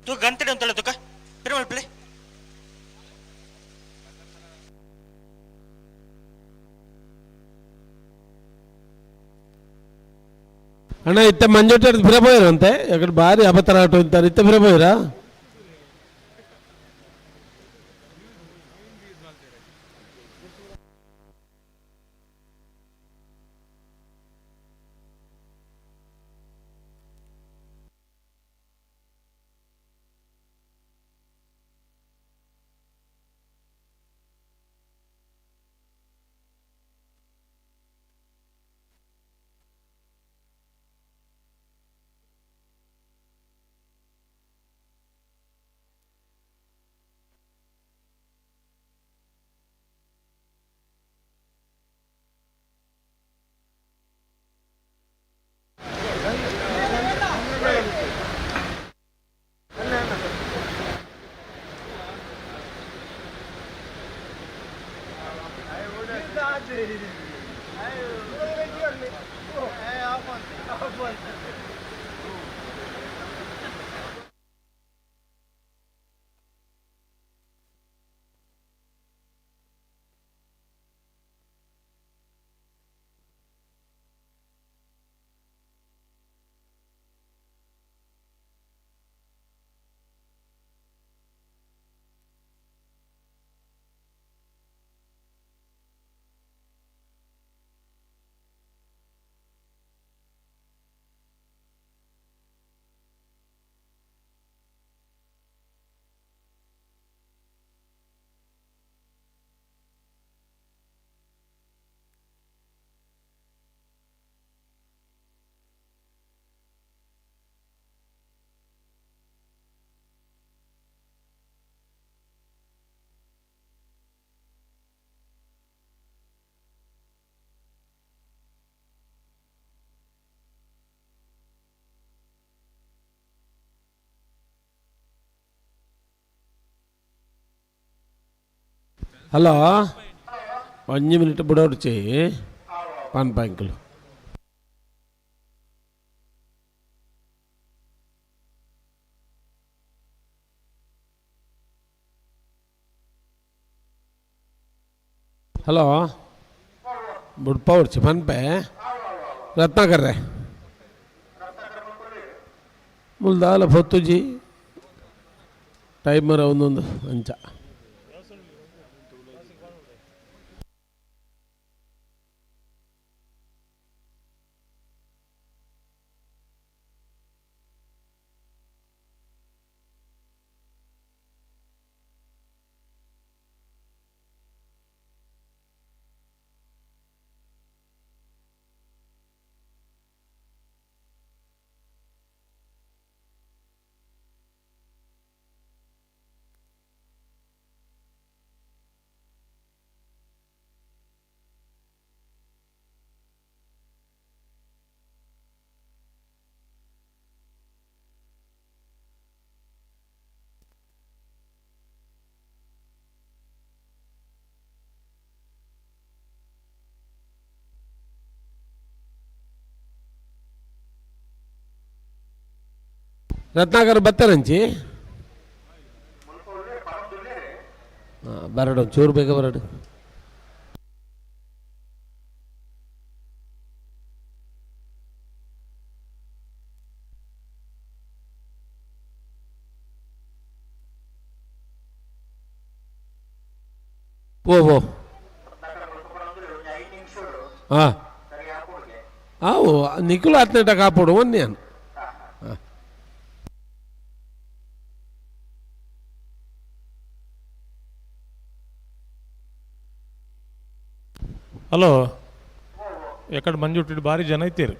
ತೂ ಗಂಟೆ ಅಂತಲ್ಲ ತುಕ ಪಿರಮಲ್ ಪ್ಲೇ. ಅಣ್ಣ ಇತ್ತ ಮಂಜೋಟ ಫಿರಬೋಯಿರಂತೆ ಯಾಕಂದ್ರೆ ಭಾರಿ ಅಬತರ ಆಟೋ ಅಂತಾರೆ ಇತ್ತ ಫಿರಬೋಯಿರಾ. ಹಲೋ ಒಂಜಿ ಮಿನಿಟ್ ಬುಡೋಡ್ಚಿ ಪಾನ್ ಬ್ಯಾಂಕ್ಲು. ಹಲೋ ಬುಡ್ಪ ಪನ್ಪೆ ರತ್ನಾಕರ್ರೆ ಮುಲ್ದಾಲ ಪೊತ್ತುಜಿ ಟೈಮರ್ ಒಂದೊಂದು ಅಂಚ. ರತ್ನಾಕರ್ ಬತ್ತಾರಂಚಿ ಬರಡು ಚೂರು ಬೇಗ ಬರಡು. ಓ ಓ ಹಾಂ ಆವು ನಿಖಿಲ್ ಹದಿನೆಂಟ ಕಾಪೋಡು ಒಂದೇನು. ಹಲೋ, ಎಕ್ಕಡ ಮಂಜುಟ್ಟಿಡು ಭಾರಿ ಜನ ಇತ್ತೀರು.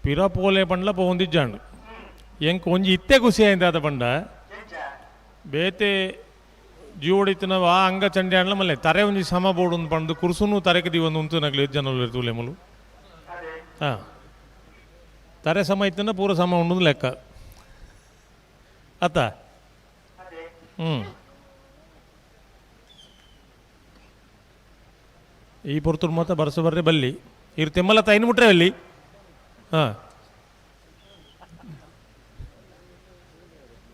ಪಿರ ಪೋಲೆ ಪಂಡ್ಲ ಪೋಂದಿಜ್ಜಾಂಡು ಎಂಕ್ ಒಂಜಿ ಇತ್ತೆ ಖುಷಿ ಆಯ್ತು ಆತ ಪಂಡ ಬೇತೆ ಜೀವಡಿತಿನ ಆ ಅಂಗ ಚಂಡಿ ಆಂಡ್ಲ ಮಲ್ಲೆ ತರೆ ಒಂಜಿ ಸಮ ಬೋಡು ಒಂದು ಪಂಡು ಕುರ್ಸುನು ತರೆಕ್ ದಿವೊಂದು ಉಂತು ನಗ್ಲು ಜನ ತೂಲೆ ಮುಲು. ಹಾಂ, ತರೆ ಸಮ ಇತ್ತನ ಪೂರ ಸಮ ಉಂಡು ಲೆಕ್ಕ ಅತ್ತ. ಹ್ಞೂ, ಈ ಪೊರ್ತುಡು ಮಾತ ಬರ್ಸ ಬರ್ರೆ ಬಲ್ಲಿ ಇರು ತೆಮ್ಮಲ ತೈನ್ ಮುಟ್ರೆ ಅಲ್ಲಿ. ಹಾಂ,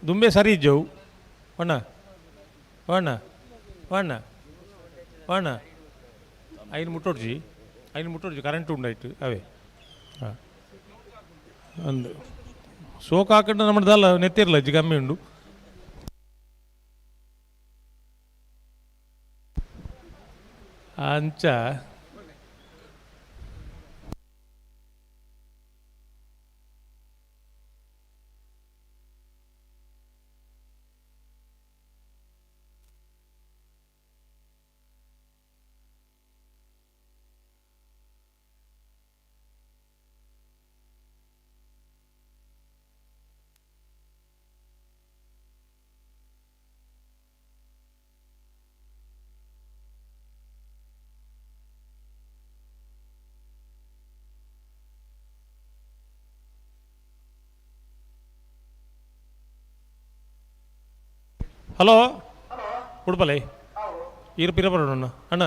ದುಂಬೆ ಸರಿ ಇಜ್ಜವು. ಅಣ್ಣ ಅಣ್ಣ ಅಣ್ಣ ಅಣ್ಣ ಐನು ಮುಟ್ಟೋಡ್ಜಿ, ಐನು ಮುಟ್ಟೋಡ್ಜಿ ಕರೆಂಟ್ ಉಂಡಾಯ್ತು ಅವೇ. ಹಾಂ, ಅಂದು ಸೋಕ್ ಹಾಕೊಂಡು ನಮ್ಮದಲ್ಲ ನೆತ್ತಿರಲ್ಲ ಅಜ್ಜಿ ಕಮ್ಮಿ ಉಂಡು. ಅಂಚ ಹಲೋ ಉಡುಪಲೆ ಇರು ಪಿರ ಬರೋಣ ಅಣ್ಣ.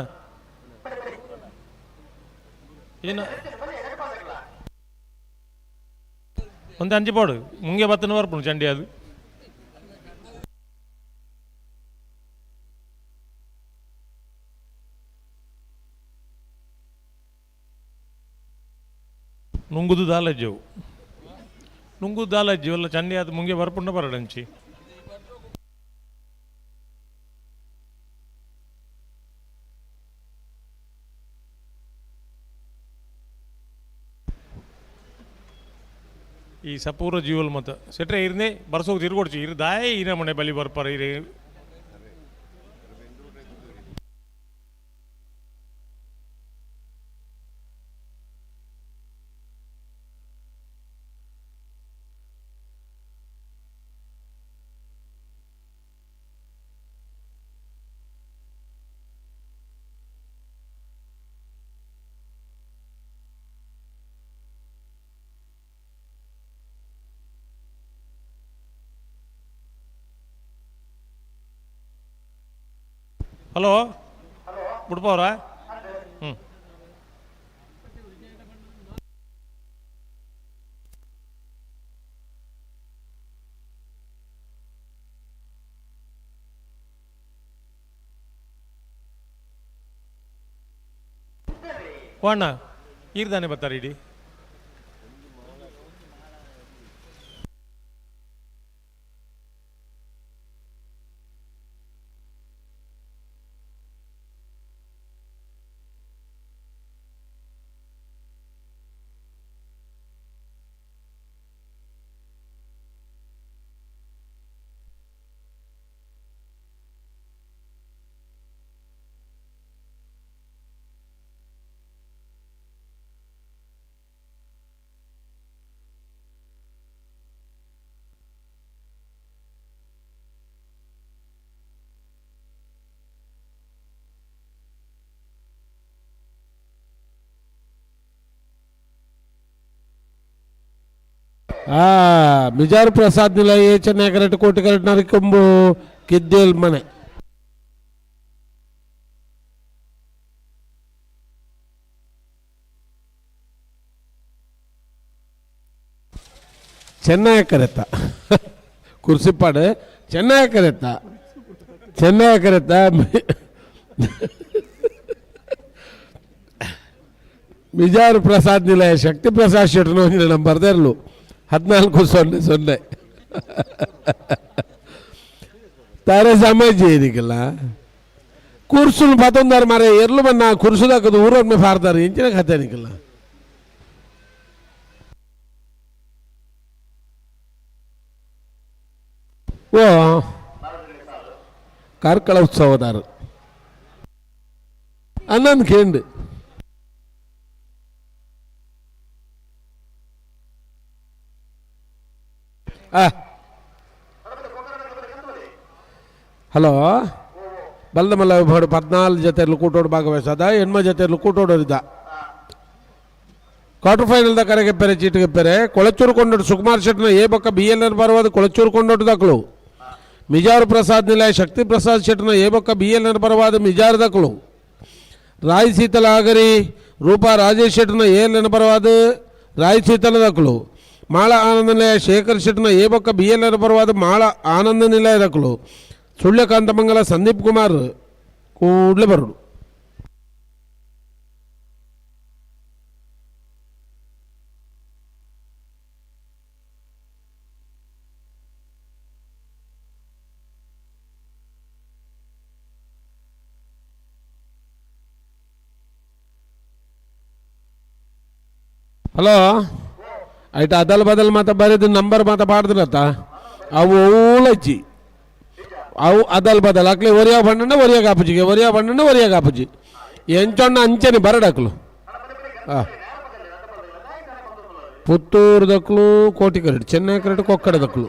ಏನು ಒಂದು ಅಂಜಿ ಪೋಡು ಮುಂಗೆ ಬತ್ತನ ಬರ್ಪುಂಡು ಚಂಡಿ ಅದು. ನುಂಗುದು ದಾಲಜ್ಜವು ನುಂಗುದು ದಾಲಜ್ಜು ಅಲ್ಲ ಚಂಡಿ ಅದು ಮುಂಗೆ ಬರ್ಪುಂಡ ಬರಡಂಚಿ. ಈ ಸಪೂರ ಜೀವಲ್ ಮತ ಸೆಟ್ರೆ ಇರ್ನೆ ಬರ್ಸೋಗಿ ತಿರ್ಗೊಡ್ಚಿ ಇರ್ ದಾಯೆ ಈನ ಮನೆ ಬಲಿ ಬರ್ಪಾರ ಇರೇ. ಹಲೋ ಉಡುಪ ಅವರಾ? ಹ್ಞೂ, ಅಣ್ಣ ಈರ್ದಾನೆ ಬರ್ತಾರೆ ಇಡೀ. ಮಿಜಾರ್ ಪ್ರಸಾದ್ ನಿಲ ಎ ಚೆನ್ನೈ ಕರೆಕ್ಟ್ ಕೋಟಿ ಕರೆಕ್ಟ್ ನರಿಕೊಂಬು ಕಿದ್ದೇಲ್ ಮನೆ. ಚೆನ್ನೈ ಕರೆತ ಕುರ್ಸಿಪಾಡು ಚೆನ್ನೈ ಕರೆತ ಚೆನ್ನೈ ಕರೆತ ಮಿಜಾರು ಪ್ರಸಾದ್ ನಿಲಯ ಶಕ್ತಿ ಪ್ರಸಾದ್ ಶೆಟ್ಟರ್ ಒಂಜಿನ ನಂಬರ್ ದೆರ್ಲು 14 0 0. ತಾರೆ ಸಮಯ ಕುರ್ಸುಲು ಪತ್ತೊಂದಾರು ಮಾರೆ ಎರ್ಲು ಬನ್ನ ಕುರ್ಸುದಾಕದು ಊರೊಮ್ಮೆ ಫಾರ್ದಾರು ಇಂಚಿನ ಕತೆ ನಿಕಲ್ಲ. ಓ ಕಾರ್ಕಳ ಉತ್ಸವದಾರು ಅನ್ನಂದು ಕೇಂಡು. ಹಲೋ ಬಲ್ದಮಲ್ಲ ವಿಭಾಗ 14 ಜೊತೆಯಲ್ಲಿ ಕೂಟೋಡು ಭಾಗವಹಿಸದ ಎಣ್ಮ ಜೊತೆಯಲ್ಲಿ ಕೂಟೋಡೋರಿದ್ದ ಕ್ವಾರ್ಟರ್ ಫೈನಲ್ದ ಕರೆಗೆಪ್ಪೆರೆ ಚೀಟಿಗೆಪ್ಪೆರೆ ಕೊಳಚೂರು ಕೊಂಡೋಡು ಸುಕುಮಾರ್ ಶೆಟ್ನ ಎ ಬೊಕ್ಕ ಬಿ ಎಲ್ ಎನ್ ಬರುವುದು ಕೊಳಚೂರು ಕೊಂಡೋಡು ದಾಖಲು ಮಿಜಾರು ಪ್ರಸಾದ್ ನಿಲಯ ಶಕ್ತಿ ಪ್ರಸಾದ್ ಶೆಟ್ನ ಎ ಬೊಕ್ಕ ಬಿ ಎಲ್ ಎನ್ ಬರವಾದ ಮಿಜಾರು ದಾಖಲು ರಾಯ್ ಶೀತಲ ಆಗರಿ ರೂಪಾ ರಾಜೇಶ್ ಶೆಟ್ನ ಎ ಎಲ್ ಎನ್ ಬರವಾದ ರಾಯ್ ಶೀತಲ ದಾಖಲು ಮಾಳ ಆನಂದ ನಿಲಯ ಶೇಖರ್ ಶೆಟ್ನ ಎ ಬೊಕ್ಕ ಬಿ ಎಲ್ ಎನ್ ಬರವಾದ ಮಾಳ ಆನಂದ ನಿಲಯ ದಾಖಲು ಸುಳ್ಯಕಾಂತಮಂಗಲ ಸಂದೀಪ್ ಕುಮಾರ್ ಕೂಡಲೇ ಬರೋಡು. ಹಲೋ ಆಯ್ತು ಅದಲ್ ಬದಲ್ ಮಾತ ಬರೆದು ನಂಬರ್ ಮಾತ ಪಾಡ್ದಿರತ್ತ ಅವು ಓಲಜ್ಜಿ ಅವು ಅದಲ್ ಬದಲ್ ಅಕ್ಲೆ ಒರಿಯ ಬಣ್ಣನ ಒರಿಯ ಕಾಪುಜಿಗೆ ಒರಿಯ ಬಣ್ಣನ ಒರಿಯ ಕಾಪುಜಿ ಎಂಚೊಣ್ಣ ಅಂಚನೆ ಬರಡಕ್ಲು. ಪುತ್ತೂರು ದಕ್ಲು ಕೋಟಿ ಕರಡು ಚೆನ್ನೈ ಕರಡು ಕೊಕ್ಕಡ ದಕ್ಲು.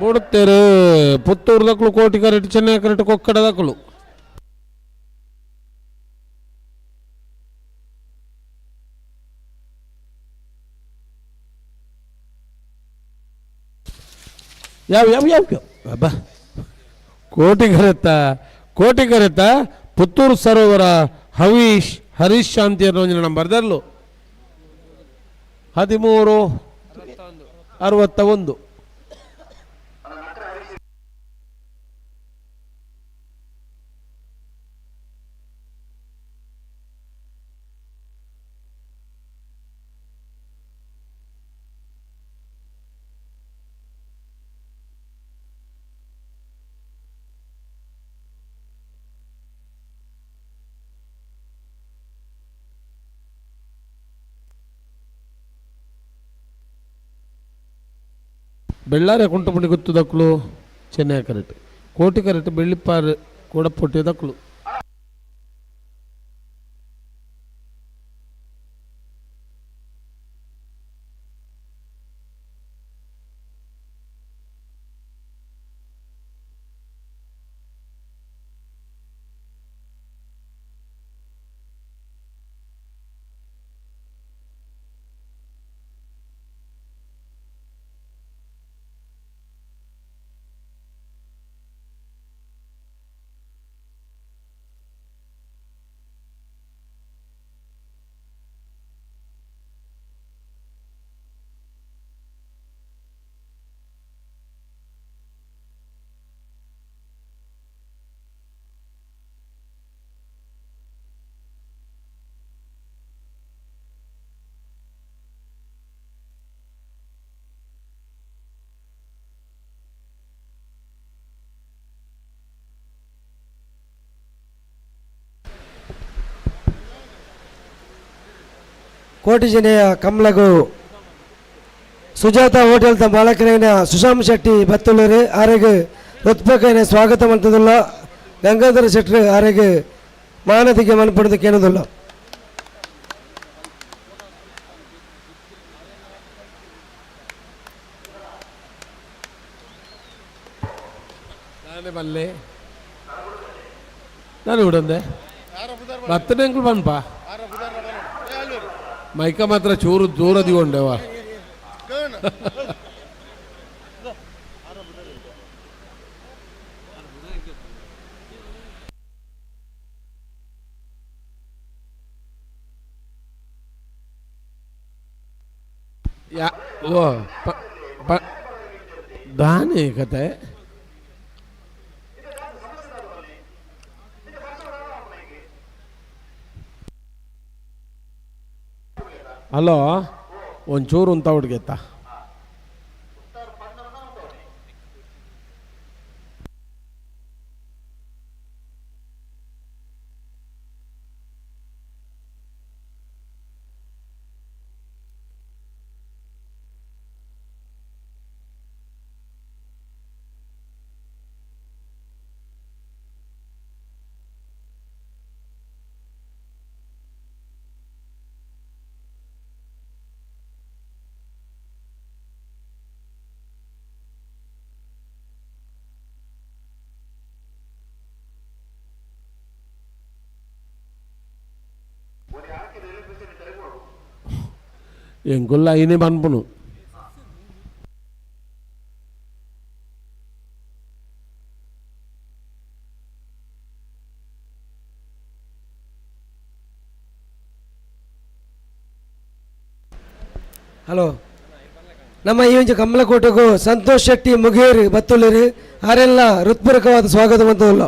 ಬುಡ್ತೇರು ಪುತ್ತೂರು ದಕ್ಕಲು ಕೋಟಿ ಕರೆಟ್ ಚೆನ್ನೈ ಕರೆಟ್ ಕೊಕ್ಕಡ ದಕ್ಕಲು. ಯಾವ ಯಾವ ಯಾವ ಅಬ್ಬಾ ಕೋಟಿ ಕರೆತ್ತ ಕೋಟಿ ಕರೆತ್ತ ಪುತ್ತೂರು ಸರೋವರ ಹವೀಶ್ ಹರೀಶ್ ಶಾಂತಿ ಅನ್ನೋ ನಂಬರ್ ದರ್ಲು 13 61. ಬೆಳ್ಳಾರೆ ಕುಂಟುಮುಡಿ ಗುತ್ತದಕ್ಕಲು ಚೆನ್ನೈ ಕರೆಟ್ ಕೋಟಿ ಕರೆಟ್ ಬೆಳ್ಳಿಪ್ಪಾರು ಕೂಡ ಪೊಟ್ಟಿದಕ್ಕಲು. ಕೋಟಿ ಜಿಲ್ಲೆಯ ಕಮ್ಲಗು ಸುಜಾತ ಹೋಟೆಲ್ ಮಾಲಕನೈನ ಸುಶಾಮ್ ಶೆಟ್ಟಿ ಬತ್ತುಳ್ಳರು ಆರೆಗ್ ಋತ್ಪಕೈನ ಸ್ವಾಗತ ಮಂತದುಲ್ಲ. ಗಂಗಾಧರ ಶೆಟ್ಟರು ಆರೆಗ್ ಮಾನದಿಗೆ ಮನ್ಪಡೆದು ಕೇಳೋದಿಲ್ಲ. ನಾನೇ ಬಲ್ಲೆ ನಾನು ಇಡಂದೆ ಬತ್ತನೆಂకులు ಪನ್ಪ ಮೈಕ ಮಾತ್ರ ಚೂರು ದೂರ ದಿಗೊಂಡೆವ. ಯಾ ಓ ಪ ಪ ದಾನೆ ಕತೆ. ಹಲೋ ಒಂಚೂರು ಉಂತ ಹುಡುಗೆತ್ತ. ಎಂಕುಲ್ಲ ಐನೇ ಪನ್ಪುನು. ಹಲೋ ನಮ್ಮ ಈ ಒಂಜಿ ಕಮಲಕೋಟೆಗೂ ಸಂತೋಷ್ ಶೆಟ್ಟಿ ಮುಗೇರು ಬತ್ತುಳ್ಳರು ಆರೆಲ್ಲ ಹೃತ್ಪೂರ್ವಕವಾದ ಸ್ವಾಗತ ಮಂತುಲ್ಲ.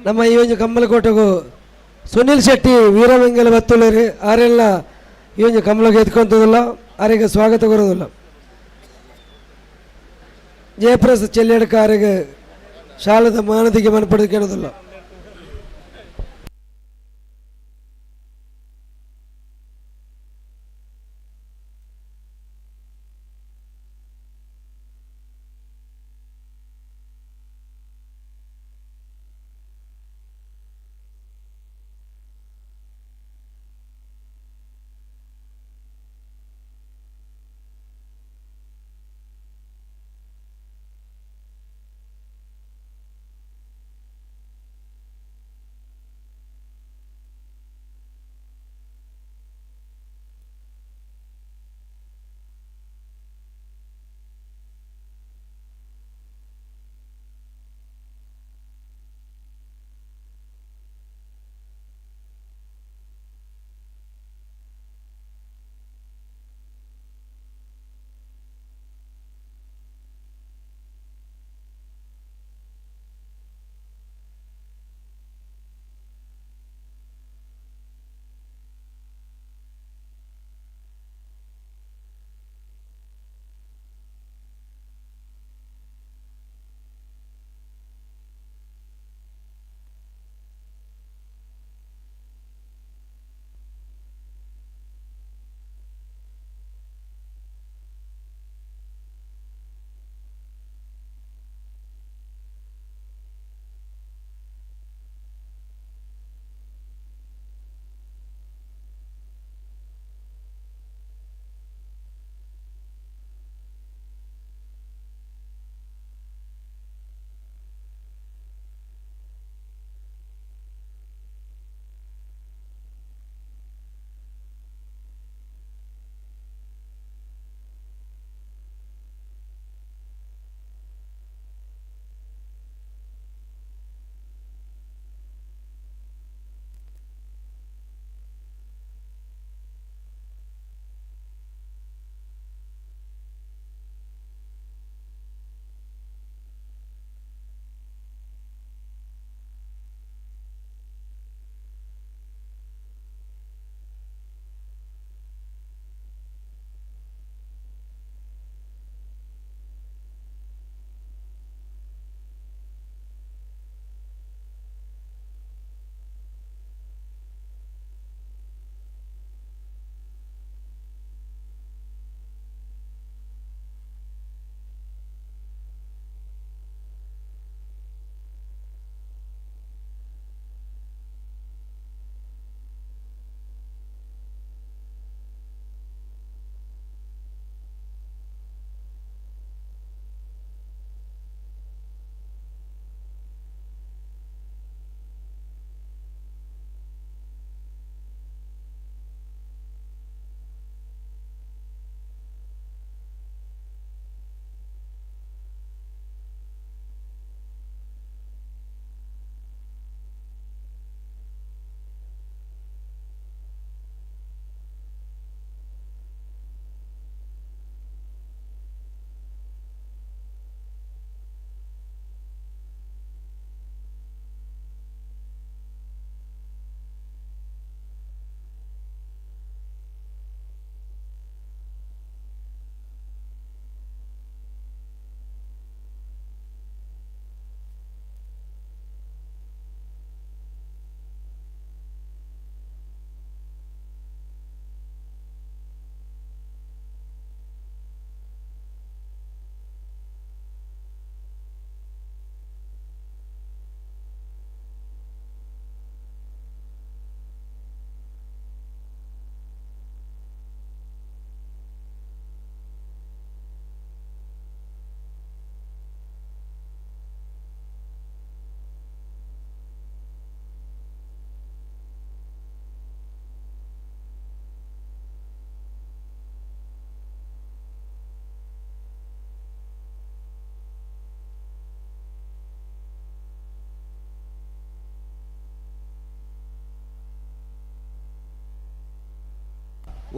ನಮ್ಮ ಈ ಒಂಜಿ ಕಂಬಳಕೋಟೆಗು ಸುನಿಲ್ ಶೆಟ್ಟಿ ವೀರಮಂಗಲ ಬತ್ತುಳ್ಳೇರು ಆರೆಲ್ಲ ಈ ಒಂಜಿ ಕಂಬಳಗೆ ಎತ್ಕೊಂತದಿಲ್ಲ ಆರೆಗೆ ಸ್ವಾಗತ ಕೊರೋದಿಲ್ಲ. ಜಯಪ್ರಸಾದ್ ಚೆಲ್ಲೆಡ್ಕ ಆರೆಗೆ ಶಾಲದ ಮಾನದಿಗೆ ಮನಪಡೆದು ಕೇಳೋದಿಲ್ಲ.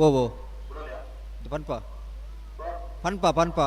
ಓ ಓ ಪನ್ಪ ಪನ್ಪ ಪನ್ಪ.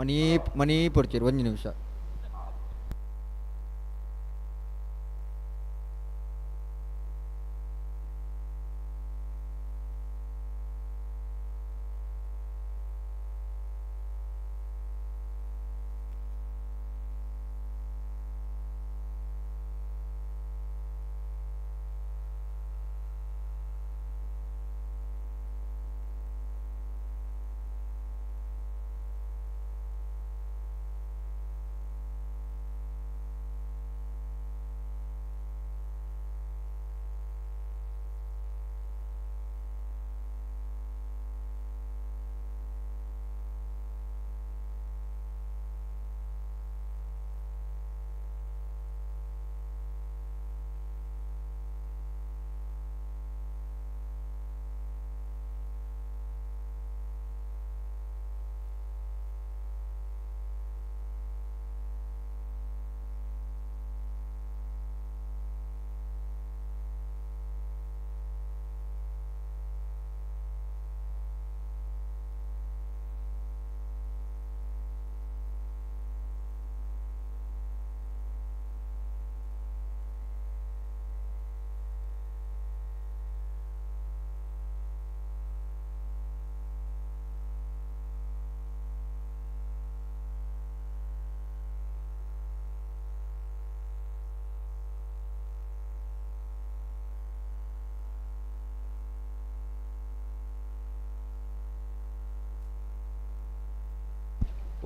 ಮಣಿ ಮಣಿ ಪೊಡ್ತೀರಿ ಒಂಜಿ ನಿಮಿಷ.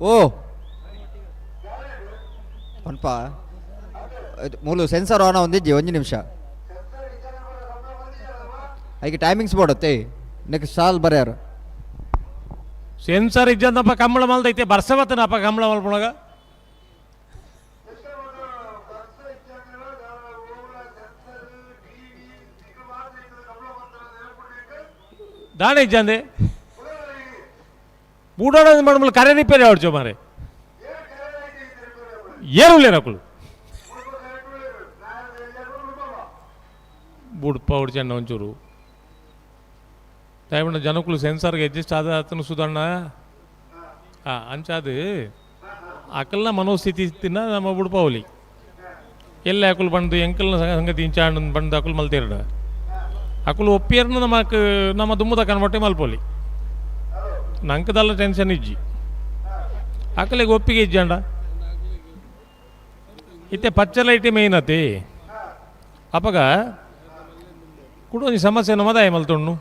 ಓ ಪನ್ಪ ಮೂಲು ಸೆನ್ಸರ್ ಆನ್ ಒಂದಿಜ್ಜಿ ಒಂಜಿ ನಿಮಿಷ. ಐಕೆ ಟೈಮಿಂಗ್ಸ್ ಬೋರ್ಡ್ ನೆಕ್ಸ್ಟ್ ಸಾಲ್ ಬರ್ಯಾರು. ಸೆನ್ಸರ್ ಇಜ್ಜಂದಪ್ಪ ಕಂಬಳ ಮಲ್ದೈತೆ ಬರ್ಸ ಬತ್ತನಪ್ಪ ಕಂಬಳ ಮಲ್ಪೊಳಗ. ದಾಣೆ ಇಜ್ಜಂದೆ ಬೂಡಾಡ ಮಾಡಮಲ್ಲ ಕರೆ ರಿಪೇರಿ ಆಡ್ಚೋ ಮಾರೆ ಏರುಲೇ ನಕುಲು ಬುಡ್ಪ ಹೊಡ್ಚಣ್ಣ ಒಂಚೂರು ದಯವಿಟ್ಟು ಜನಕ್ಕಳು ಸೆನ್ಸರ್ಗೆ ಅಡ್ಜಸ್ಟ್ ಆದ ಆತನ ಸುಧಾರಣ ಅಂಚಾದು ಅಕಲ್ನ ಮನೋಸ್ಥಿತಿ ತಿನ್ನ ನಮ್ಮ ಬುಡ್ಪಾವಲಿ ಎಲ್ಲ ಅಕುಲು ಬಂದು ಎಂಕಲ್ನ ಸಂಗತಿ ಇಂಚಾಂಡ್ ಬಂದು ಅಕುಲು ಮಲ್ತೇರಡ ಅಕುಲು ಒಪ್ಪಿಯರ್ನ ನಮಕ್ ನಮ್ಮ ದುಮ್ಮದ ಕನ್ವರ್ಟೆ ಮಲ್ಪೋಲಿ ನಂಕದಲ್ಲ ಟೆನ್ಷನ್ ಇಜ್ಜಿ ಅಕಲಿಗೆ ಒಪ್ಪಿಗೆ ಇಜ್ಜಂಡ ಇತ್ತೆ ಪಚ್ಚ ಲೈಟೇ ಮೇಯ್ನ್ ಅತಿ ಅಪಗ ಕುಡೊಂಜಿ ಸಮಸ್ಯೆ ನಮ್ಮದಾಯ ಮಲ್ತೊಣ್ಣು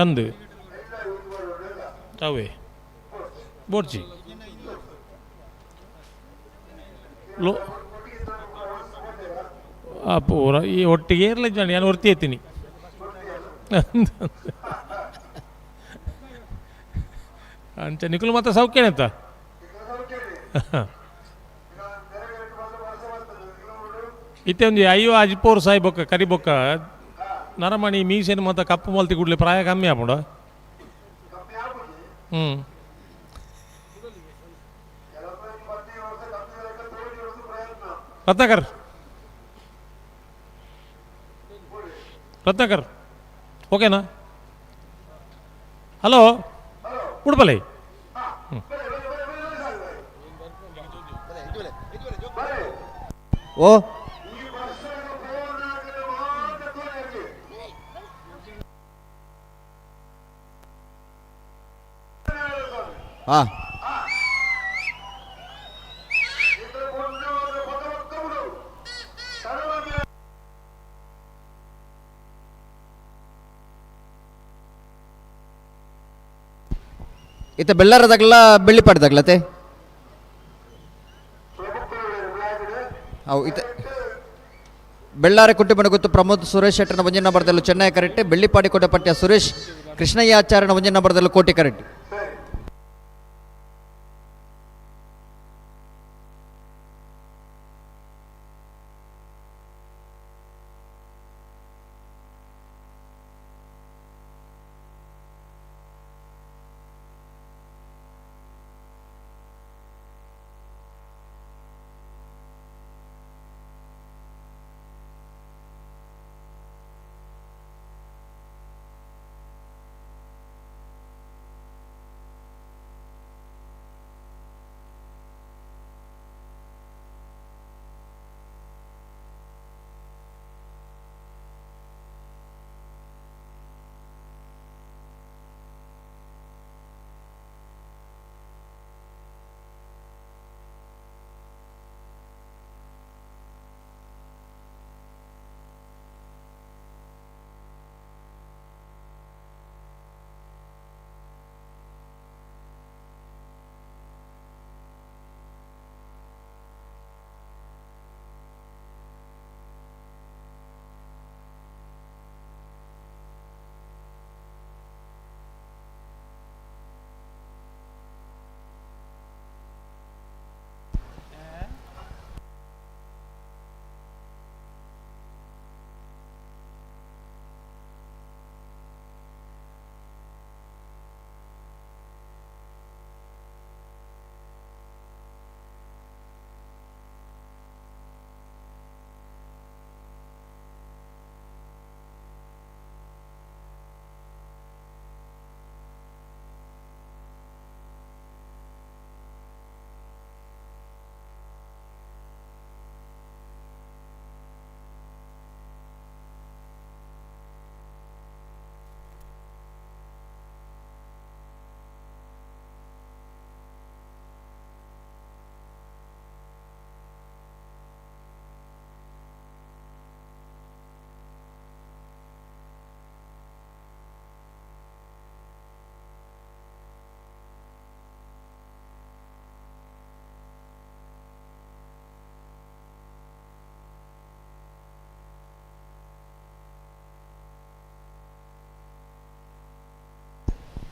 ಅಂದು ಅವೇ ಬೋರ್ಚಿ ಲೋ ಆ ಪೂರ ಈ ಒಟ್ಟಿಗೆ ಇರಲಿ ಜನ ನಾನು ಒರ್ತಿ ಎತ್ತೀನಿ ಅಂಚ ನಿಕುಲು ಮಾತ್ರ ಸೌಖ್ಯನಂತ ಇತ್ತೆ ಒಂಜಿ ಅಯ್ಯೋ ಅಜ್ಪೋರ್ ಸಾಯಿ ಬೊಕ್ಕ ಕರಿ ಬೊಕ್ಕ ನರಮಣಿ ಮೀಸೆನ್ ಮಾತ ಕಪ್ಪು ಮಲ್ತಿ ಕೂಡಲೇ ಪ್ರಾಯ ಕಮ್ಮಿ ಆಪುಂಡ. ಹ್ಞೂ ರತ್ನಾಕರ್ ರತ್ನಾಕರ್ ಓಕೆನಾ? ಹಲೋ ಉಡುಪಲೆ. ಓ ಹಾಂ ಇತ್ತ ಬೆಳ್ಳಾರದಾಗಲ ಬೆಳ್ಳಿಪಾಡ್ದಾಗ್ಲತೆ ಅವು ಇತ್ತ ಬೆಳ್ಳಾರೆ ಕುಟುಂಬನ ಗೊತ್ತು ಪ್ರಮೋದ್ ಸುರೇಶ್ ಶೆಟ್ಟರ್ನ ಒಂಜಿನ ಬರದಲ್ಲೂ ಚೆನ್ನೈ ಕರೆಕ್ಟ್, ಬೆಳ್ಳಿಪಾಡಿ ಕೋಟೆ ಪಠ್ಯ ಸುರೇಶ್ ಕೃಷ್ಣಯ್ಯ ಆಚಾರ್ಯನ ಒಂಜಿನ ಬರದಲ್ಲೂ ಕೋಟೆ ಕರೆಕ್ಟ್.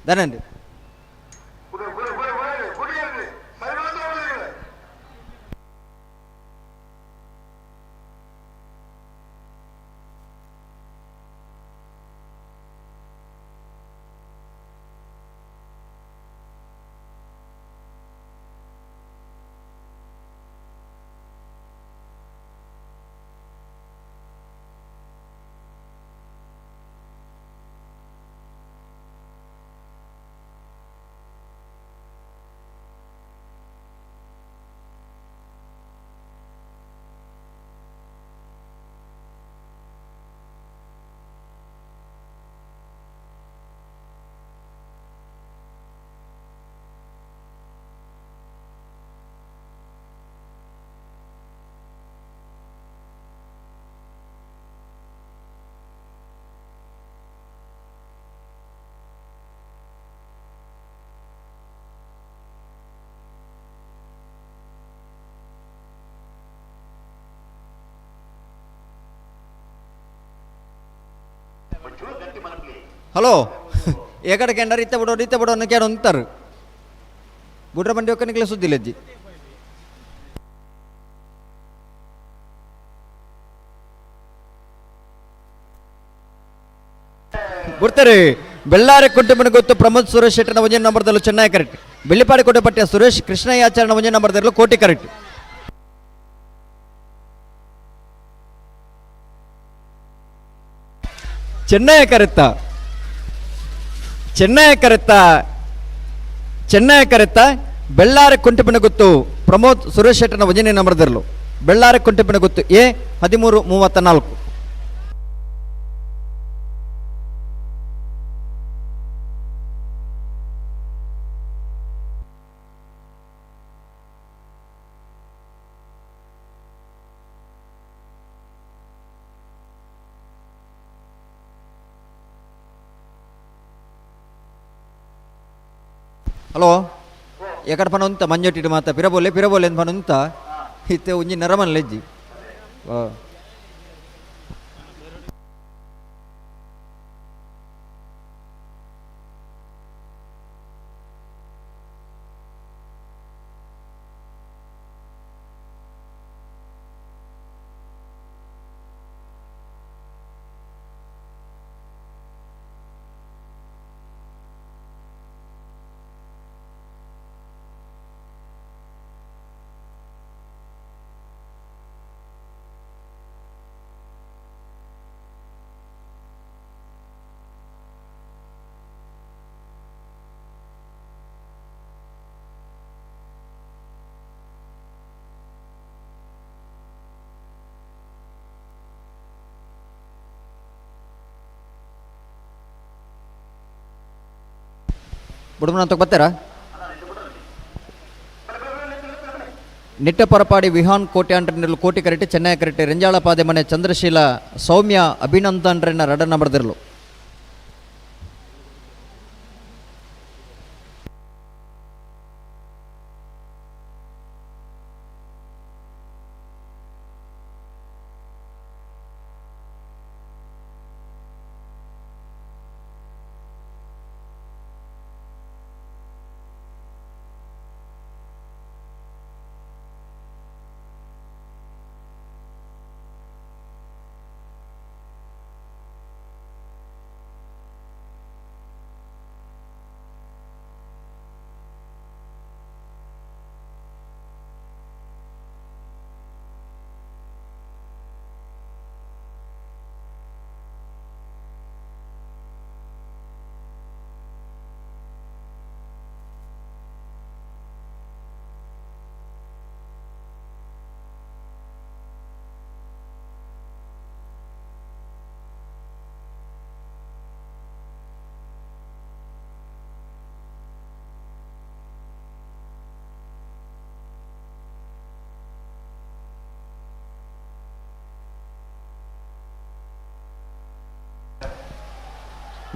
ಧನಂಡಿ ಹಲೋ ಏಕಡೆ ಕೆಂಡರ್ ಇತ್ತ ಬಿಡೋ ಇತ್ತ ಬಿಡೋ ಕೇಳ ಅಂತಾರೆ ಬುಡ್ರ ಬಂಡಿ ಒಕ್ಕನಿಗೆ ಸುದ್ದಿಲ್ಲ ಅಜ್ಜಿ. ಬಿಡ್ತಾರೆ ಬೆಳ್ಳಾರೆ ಕುಟುಂಬನ ಗೊತ್ತು ಪ್ರಮೋದ್ ಸುರೇಶ್ ಶೆಟ್ಟರ್ನ ಒಂಜೇ ನಂಬರ್ದಲ್ಲೂ ಚೆನ್ನಾಗಿ ಕರೆಕ್ಟ್. ಬೆಳ್ಳಿಪಾಡಿ ಕೋಟೆಪಟ್ಟಿಯ ಸುರೇಶ್ ಕೃಷ್ಣಯ್ಯಾಚಾರ್ಯನ ಒಂಜೇ ನಂಬರ್ದಲ್ಲೂ ಕೋಟಿ ಕರೆಕ್ಟ್. ಚೆನ್ನೈ ಕರೆತ್ತ ಚೆನ್ನೈ ಕರೆತ್ತ ಚೆನ್ನೈ ಕರೆತ್ತ ಬೆಳ್ಳಾರೆ ಕುಂಟೆಪಿನ ಗುತ್ತು ಪ್ರಮೋದ್ ಸುರೇಶ್ ಶೆಟ್ಟರ್ನ ಒಂಜನೇ ನಂಬರ್ದಲ್ಲೂ ಬೆಳ್ಳಾರೆ ಕುಂಟೆಪಿನ ಗುತ್ತು ಎ 13:34. ಹಲೋ ಎಕಡ ಪನ ಉಂತ ಮಂಜೊಟ್ಟಿಡು ಮಾತ ಪಿರಬೋಲೆ ಪಿರಬೋಲೆ ಅಂತ ಪನ ಉಂತ ಇತ್ತೆ ಒಂಜಿ ನರಮನ್ ಲೆಜ್ಜಿ. ಬುಡಮನ ಅಂತ ಬರ್ತಾರಾ? ನಿಟ್ಟಪರಪಾಡಿ ವಿಹಾನ್ ಕೋಟೆ ಅಂಟ್ರನಿರಲು ಕೋಟಿ ಕರೆಕ್ಟ್ ಚೆನ್ನೈ ಕರೆಕ್ಟ್ ರೆಂಜಾಳ ಪಾದೆ ಮನೆ ಚಂದ್ರಶೀಲ ಸೌಮ್ಯ ಅಭಿನಂದನ್ರನ್ನ ರಡನ್ನ ಬರೆದಿರಲು.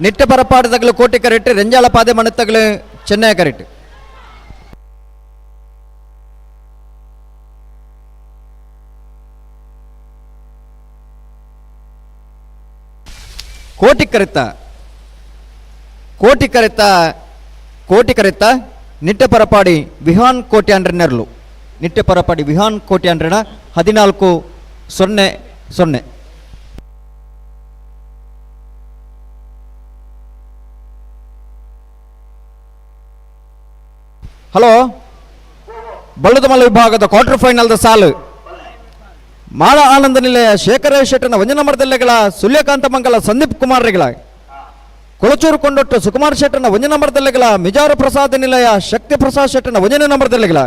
ನಿಟ್ಟ ಪರಪಾಡದಗಳು ಕೋಟೆ ಕರೆಕ್ಟ್ ರೆಂಜಾಳ ಪಾದೆ ಮಣತ್ತಗಳು ಚೆನ್ನೈ ಕರೆಕ್ಟ್. ಕೋಟಿ ಕರೆತ್ತ ಕೋಟಿ ಕರೆತ್ತ ಕೋಟಿ ಕರೆತ್ತ ನಿಟ್ಟೆ ಪರಪಾಡಿ ವಿಹಾನ್ ಕೋಟ್ಯಾಂಡ್ರನೆರ್ಲು ನಿಟ್ಟೆ ಪರಪಾಡಿ ವಿಹಾನ್ ಕೋಟ್ಯಾಂಡ್ರನ 14-0 0. ಹಲೋ ಬಳ್ಳದಮಲ ವಿಭಾಗದ ಕ್ವಾರ್ಟರ್ ಫೈನಲ್ದ ಸಾಲು ಮಾಳ ಆನಂದ ನಿಲಯ ಶೇಖರ ಶೆಟ್ಟನ ಒಂಜನ ಮರದಲ್ಲೆಗಳ ಸೂರ್ಯಕಾಂತ ಮಂಗಲ ಸಂದೀಪ್ ಕುಮಾರ್ ರೆಗಳ ಕೊಳಚೂರು ಕೊಂಡೊಟ್ಟು ಸುಕುಮಾರ್ ಶೆಟ್ಟನ ಒಂಜನ ಮರದಲ್ಲೆಗಳ ಮಿಜಾರು ಪ್ರಸಾದ ನಿಲಯ ಶಕ್ತಿ ಪ್ರಸಾದ್ ಶೆಟ್ಟನ ಒಂಜನ ನಂಬರ್ದಲ್ಲೆಗಳ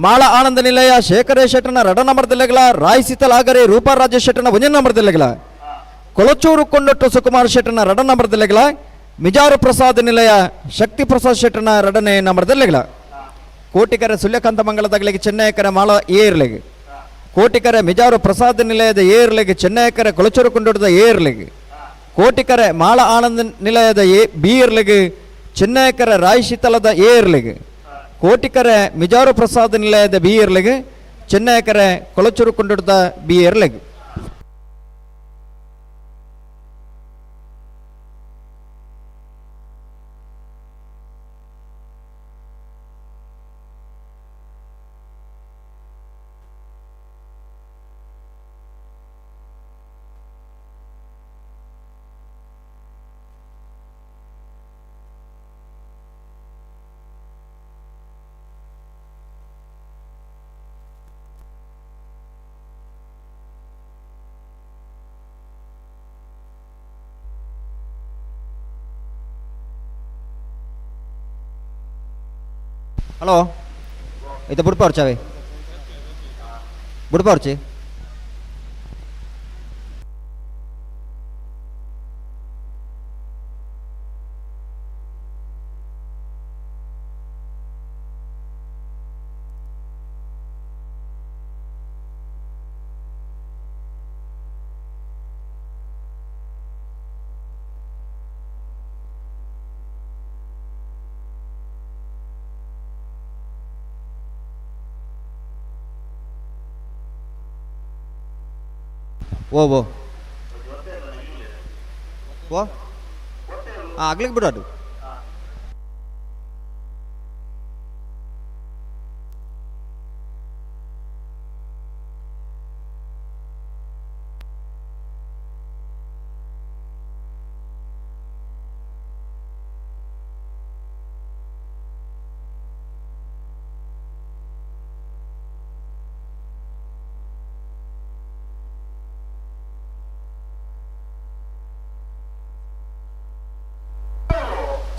ಮಾಳ ಆನಂದ ನಿಲಯ ಶೇಖರ ಶೆಟ್ಟನ ರಡ ನಂಬರ್ದಲ್ಲೆಗಳ ರಾಯ್ ಸೀತಲಾಗರೆ ರೂಪಾ ರಾಜೇಶ್ ಶೆಟ್ಟನ ಒಂಜನ ನಂಬರ್ದಲ್ಲೆಗಳ ಕೊಳಚೂರು ಕೊಂಡೊಟ್ಟು ಸುಕುಮಾರ್ ಶೆಟ್ಟನ ರಡ ನಂಬರ್ದಲ್ಲೆಗಳ ಮಿಜಾರು ಪ್ರಸಾದ ನಿಲಯ ಶಕ್ತಿ ಪ್ರಸಾದ್ ಶೆಟ್ಟನ ರಡನೆ ನಂಬರ್ದಲ್ಲೆಗಳ ಕೋಟಿಕರೆ ಸೂರ್ಯಕಾಂತ ಮಂಗಳದಗಳಿಗೆ ಚೆನ್ನೈಕರ ಮಾಳ ಏರ್ಲೆಗೆ ಕೋಟಿಕರೆ ಮಿಜಾರು ಪ್ರಸಾದ ನಿಲಯದ ಏರ್ಲೆಗೆ ಚೆನ್ನೈಕರೆ ಕೊಳಚೂರು ಕೊಂಡೊಟ್ಟದ ಏರ್ಲೆಗೆ ಕೋಟಿಕರೆ ಮಾಳ ಆನಂದ ನಿಲಯದ ಎ ಬಿ ಇರ್ಲೆಗೆ ಚೆನ್ನೈಕರ ರಾಯ್ ಶೀತಲದ ಎ ಇರ್ಲೆಗೆ ಕೋಟಿಕರೆ ಮಿಜಾರು ಪ್ರಸಾದ ನಿಲಯದ ಬಿ ಇರ್ಲೆಗೆ ಚೆನ್ನೈಕರೆ ಕೊಳಚೂರು ಕೊಂಡೊಟ್ಟದ ಬಿ ಇರ್ಲೆಗೆ. ಹಲೋ ಇದು ಬುಡ್ಪವ್ರು ಬುಡ್ಪವ್ರು. ಓ ಓ ಓ ಹಾಂ ಆಗ್ಲಿಕ್ಕೆ ಬಿಡು ಅದು.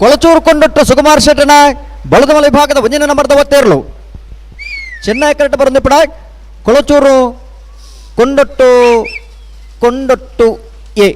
ಕೊಳಚೂರು ಕೊಂಡೊಟ್ಟು ಸುಕುಮಾರ್ ಶೆಟ್ಟನ ಬಳದಮಲ ವಿಭಾಗದ ಒಂದಿನ ನಂಬರ್ದ ಒತ್ತೇರ್ಲು ಚೆನ್ನೈ ಕರೆಕ್ಟ್ ಬರಂದಿಪ್ಪಡ ಕೊಳಚೂರು ಕೊಂಡೊಟ್ಟು ಕೊಂಡೊಟ್ಟು ಎ.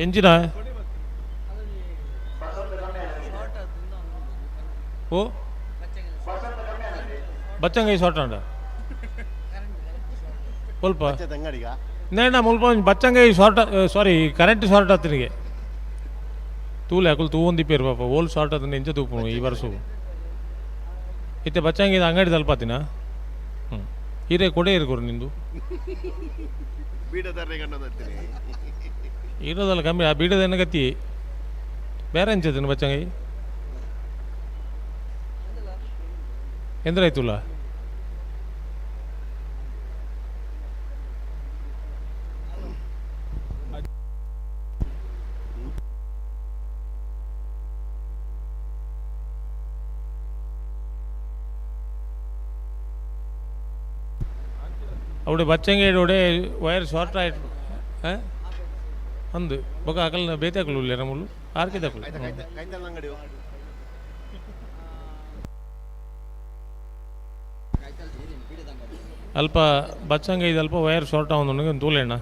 ಎಂಜಿನ ಓ ಬಚ್ಚಂಗೈ ಶಾರ್ಟ್ ಅಂಡ ಸ್ವಲ್ಪ ನೇಣ ಮುಲ್ಪ ಬಚ್ಚಂಗೈ ಶಾರ್ಟ್ ಸಾರಿ ಕರೆಂಟ್ ಶಾರ್ಟ್ ಆತನಿಗೆ ತೂಲೆ ಅಕುಲು ತೂವೊಂದಿಪ್ಪೇರು ಪಾಪ ಓಲ್ ಶಾರ್ಟ್ ಆತನ ಎಂಚ ತೂಪುನು ಈ ವರ್ಷ ಇತ್ತೆ ಬಚ್ಚಂಗಿ ಅಂಗಡಿ ತಲುಪಾತಿನ. ಹ್ಞೂ ಹೀರೆ ಕೊಡೆ ಇರ್ಕೊರು ನಿಂದು ಇರೋದಲ್ಲ ಕಮ್ಮಿ ಆ ಬೀಡದ ಎನ್ನ ಗತಿ ಬೇರೆ ಎಂಚದಿನ ಬಚ್ಚಂಗೈ ಎಂದ್ರಾಯ್ತುಲ್ಲ. ಅವಡೆ ಬಚ್ಚಂಗೇಡೋಡೆ ವೈರ್ ಶಾರ್ಟ್ ಆಯ್ತು ಅಂದು ಬೊಕ ಅಕಲ್ನ ಬೇತೆ ಅಕಲು ಇಲ್ಲ ನಮ್ಮಲು ಆರ್ಕೆ ದಕಲು ಅಲ್ಪ ಬಚ್ಚಂಗ ಇದು ಅಲ್ಪ ವೈರ್ ಶಾರ್ಟ್ ಆವೊಂದು ತೂಲೆಣ್ಣ.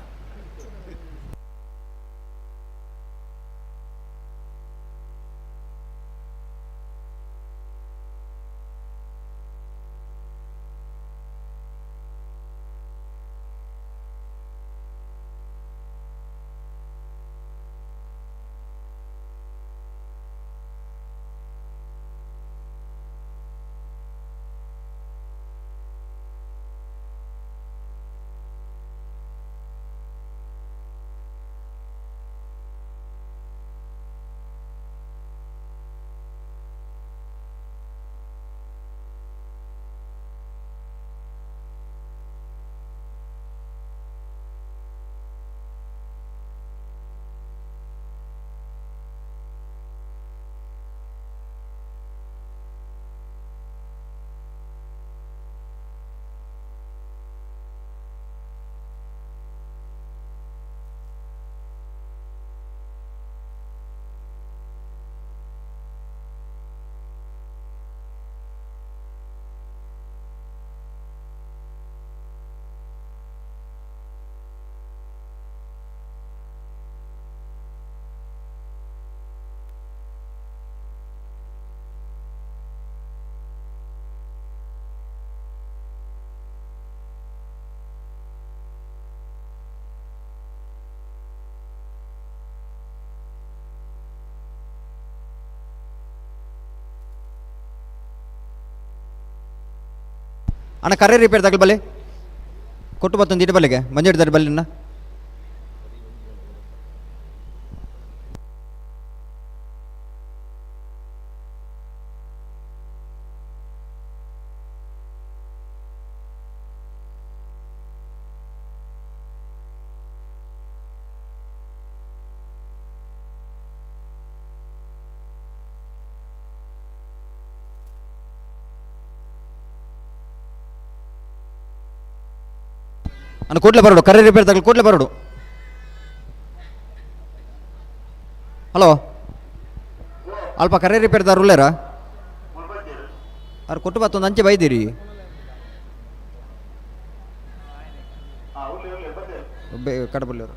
ಅಣ್ಣ ಕರೆ ರಿಪೇರ್ ತಗಲ್ ಬಲ್ಲಿ ಕೊಟ್ಟು ಬತ್ತೊಂದು ಇಟ್ಟು ಬಲ್ಲಿಗೆ ಮಂಜು ಬಲ್ಲಿ ಅಣ್ಣ. ಅಣ್ಣ ಕೂಡಲೇ ಬರೋಡು, ಕರೆ ರಿಪೇರ್ ತಗಲ್ ಕೂಡಲೇ ಬರೋಡು. ಹಲೋ ಅಲ್ಪ ಕರೆ ರಿಪೇರ್ ದಾರು ಉಳ್ಳೇರಾ ಅವ್ರು ಕೊಟ್ಟು ಬತ್ತೊಂದು ಅಂಚೆ ಬೈದಿರಿ. ಕಡಬಲ್ಲೂರು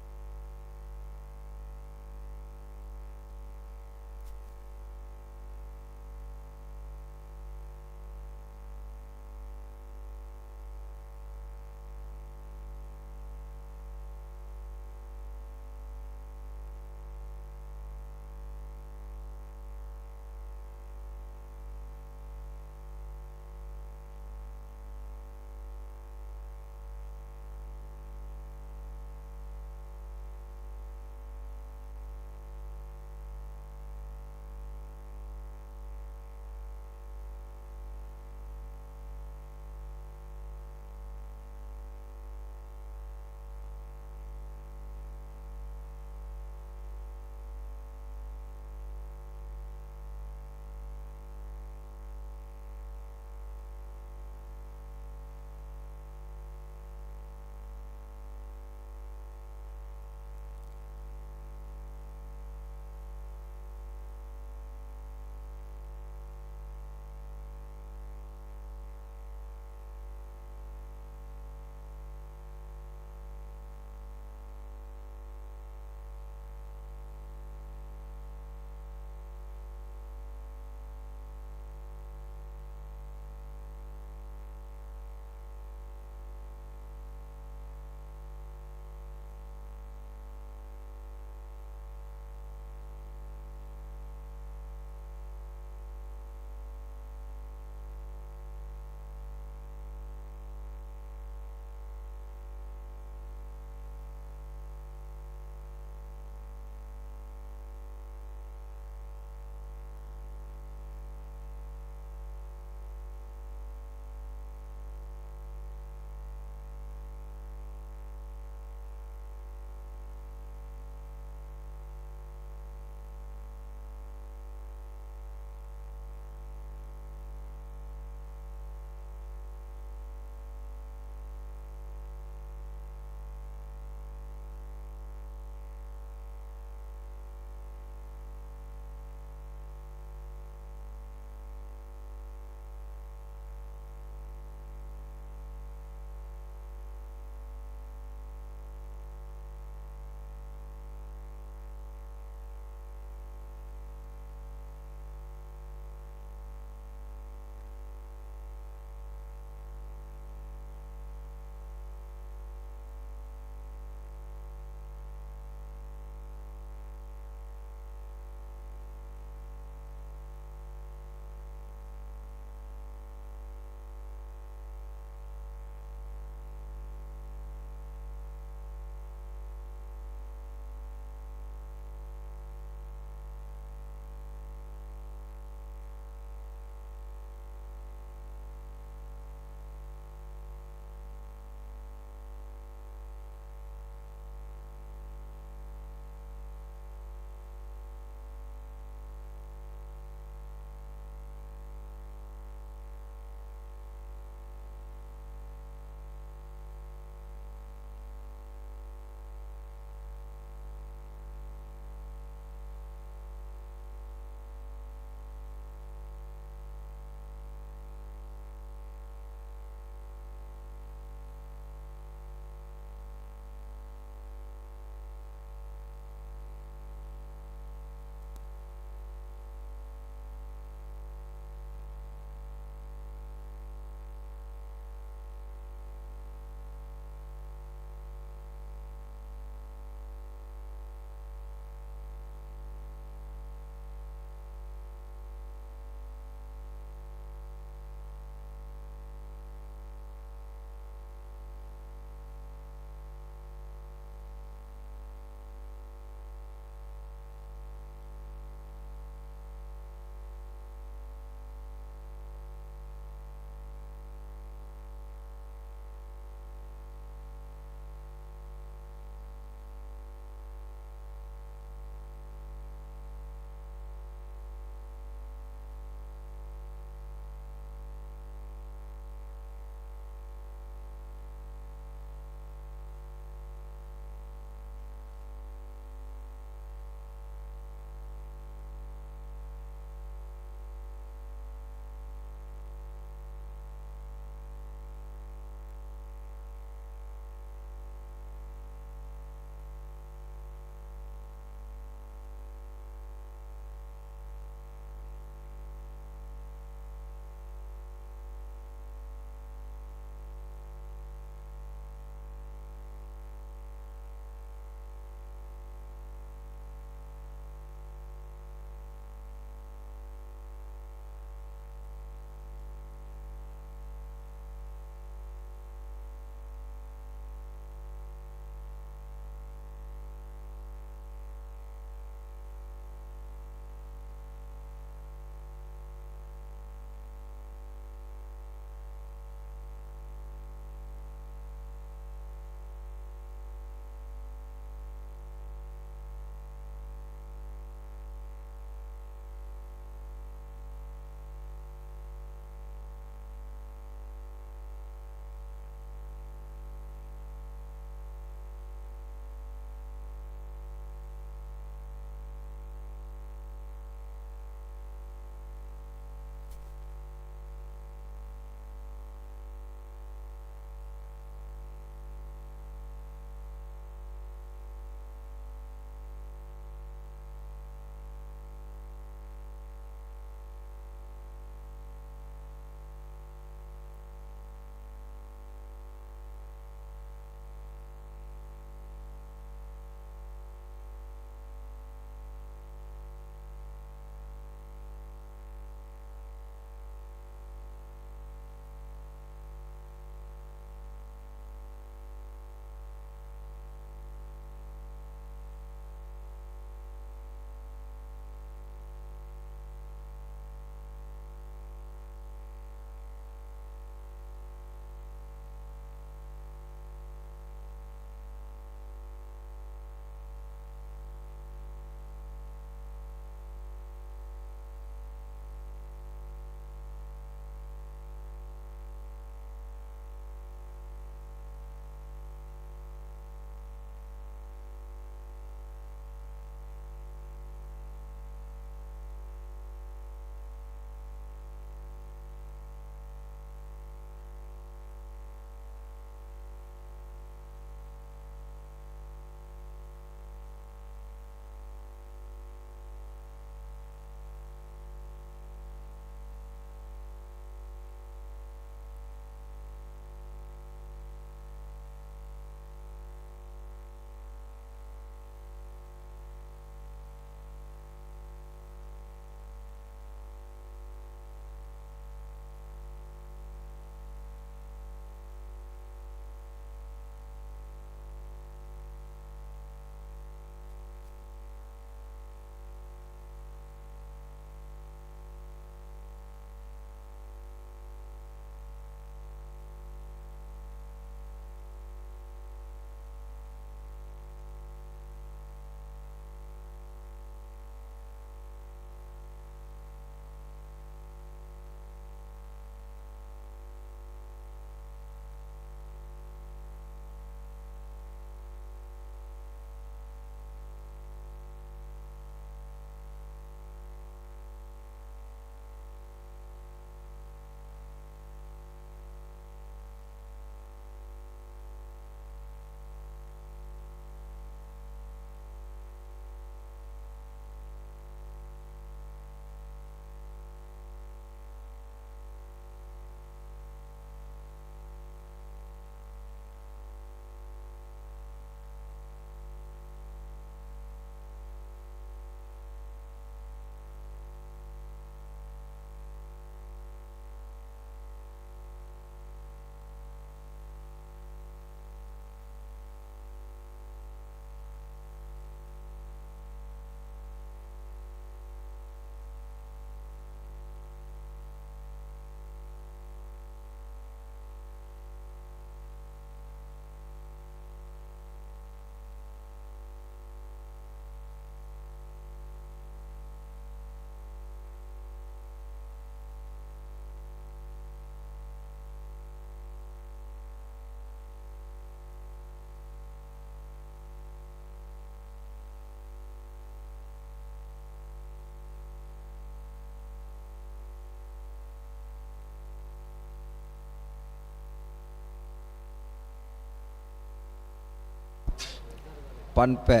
ಪನ್ಪೆ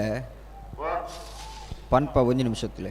ಪನ್ಪ ಒಂಜಿ ನಿಮಿಷತ್ತಲೆ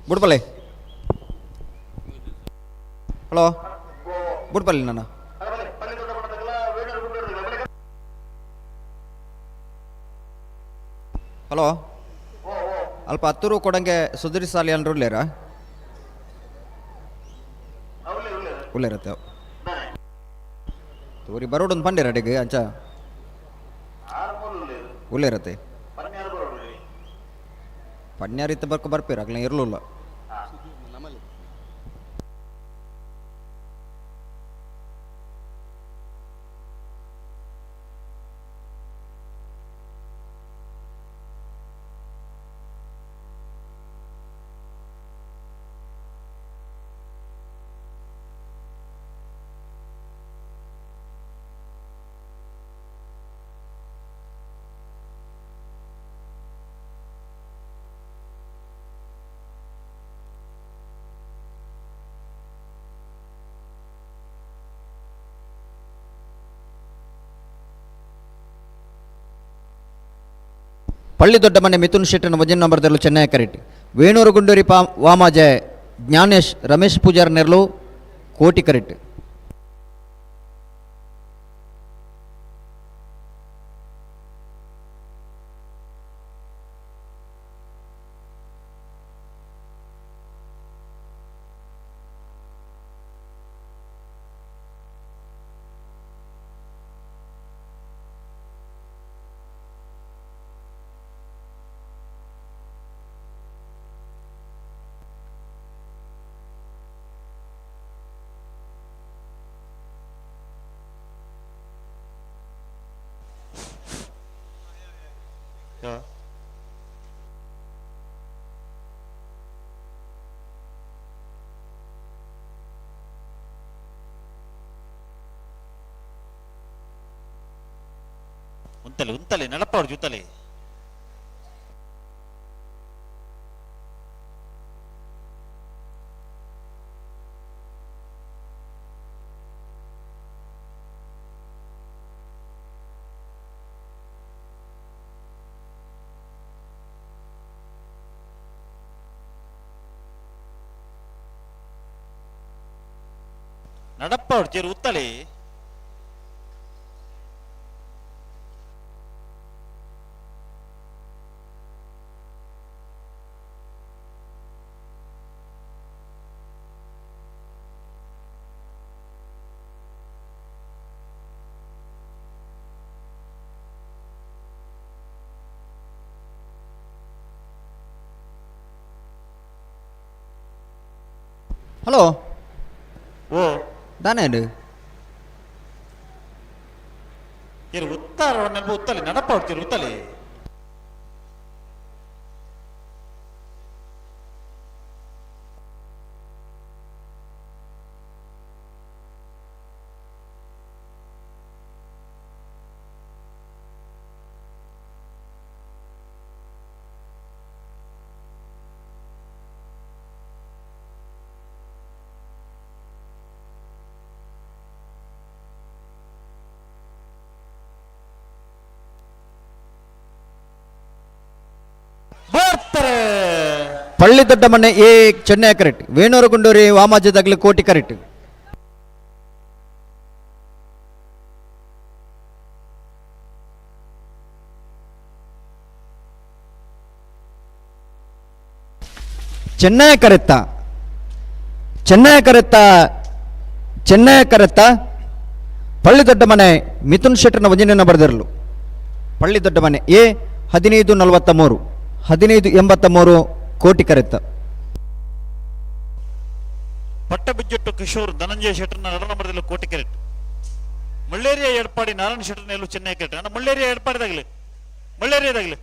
ಬುಡ್ಪಲ್ಲೆ ಹಲೋ ಬುಡ್ಪಲ್ಲಿ ನಾನು ಹಲೋ ಅಲ್ಪ ಹತ್ತೂರು ಕೊಡಂಗೆ ಸುಧೀರ್ ಸಾಲಿ ಅನ್ರು ಉಳ್ಳೇರಾ ಉಳ್ಳೇರತ್ತೆ ತೋರಿ ಬರೋಡೊಂದು ಪಂಡೇರ ಅಡಿಗೆ ಅಂಚ ಉಳ್ಳೇರತ್ತೆ ಪನ್ಯಾರ ಇತ್ತ ಬರ್ಕೊ ಬರ್ಪೇರ ಅಗ್ಲ ಇರ್ಲಿಲ್ಲ. ಪಳ್ಳಿ ದೊಡ್ಡಮನೆ ಮಿಥುನ್ ಶೆಟ್ಟನ ವಜನ್ ನಂಬರ್ ದೆರ್ಲು ಚೆನ್ನೈ ಕರೆಟ್ ವೇಣೂರು ಗುಂಡೂರಿ ಪಾ ವಾಮಾಜೆ ಜ್ಞಾನೇಶ್ ರಮೇಶ್ ಪೂಜಾರ್ ನೆರ್ಲು ಕೋಟಿ ಕರೆಟ್. ಉಂತಲೆ ಉಂತಲೆ ನಡಪವ್ರು ಜೊತಲೆ ನಡಪವ್ರು ಜೇರು ಉತ್ತಲೆ. ಹಲೋ. ಓ. ದಾನೇನು? ಇರು ಉತ್ತರ ನೆನಪು ಉತ್ತಲಿ ನಡಪ ಹೊಡ್ತೀರಿ ಉತ್ತಲಿ. ಪಳ್ಳಿ ದೊಡ್ಡ ಮನೆ ಎ ಚೆನ್ನೈ ಕರೆಕ್ಟ್ ವೇಣೂರು ಗುಂಡೂರಿ ವಾಮಾಜದಾಗಲಿ ಕೋಟಿ ಕರೆಕ್ಟ್. ಚೆನ್ನೈ ಕರೆತ್ತ ಚೆನ್ನೈ ಕರೆತ್ತ ಚೆನ್ನೈ ಕರೆತ್ತ ಪಳ್ಳಿ ದೊಡ್ಡ ಮನೆ ಮಿಥುನ್ ಶೆಟ್ಟರ್ನ ವಜನೆಯನ್ನು ಬರೆದಿರಲು. ಪಳ್ಳಿ ದೊಡ್ಡ ಮನೆ ಎ 15:43 15:83 ಕೋಟಿ ಕರೆತ್ತ. ಪಟ್ಟಬಿಜ್ಜೊಟ್ಟು ಕಿಶೋರ್ ಧನಂಜಯ ಶೆಟ್ಟರ್ನ ನಡನ ಬರೆದಿಲ್ಲ ಕೋಟಿ ಕೆರೆಟ್. ಮುಳ್ಳೇರಿಯ ಎಡ್ಪಾಡಿ ನಾರಾಯಣ ಶೆಟ್ಟರ್ನ ಎಲ್ಲೂ ಚೆನ್ನೈ ಕೆರೆಟ್. ಅಣ್ಣ ಮುಳ್ಳೇರಿಯ ಎಡ್ಪಾಡಿದಾಗಲಿ ಮುಳ್ಳೇರಿಯದಾಗಲಿ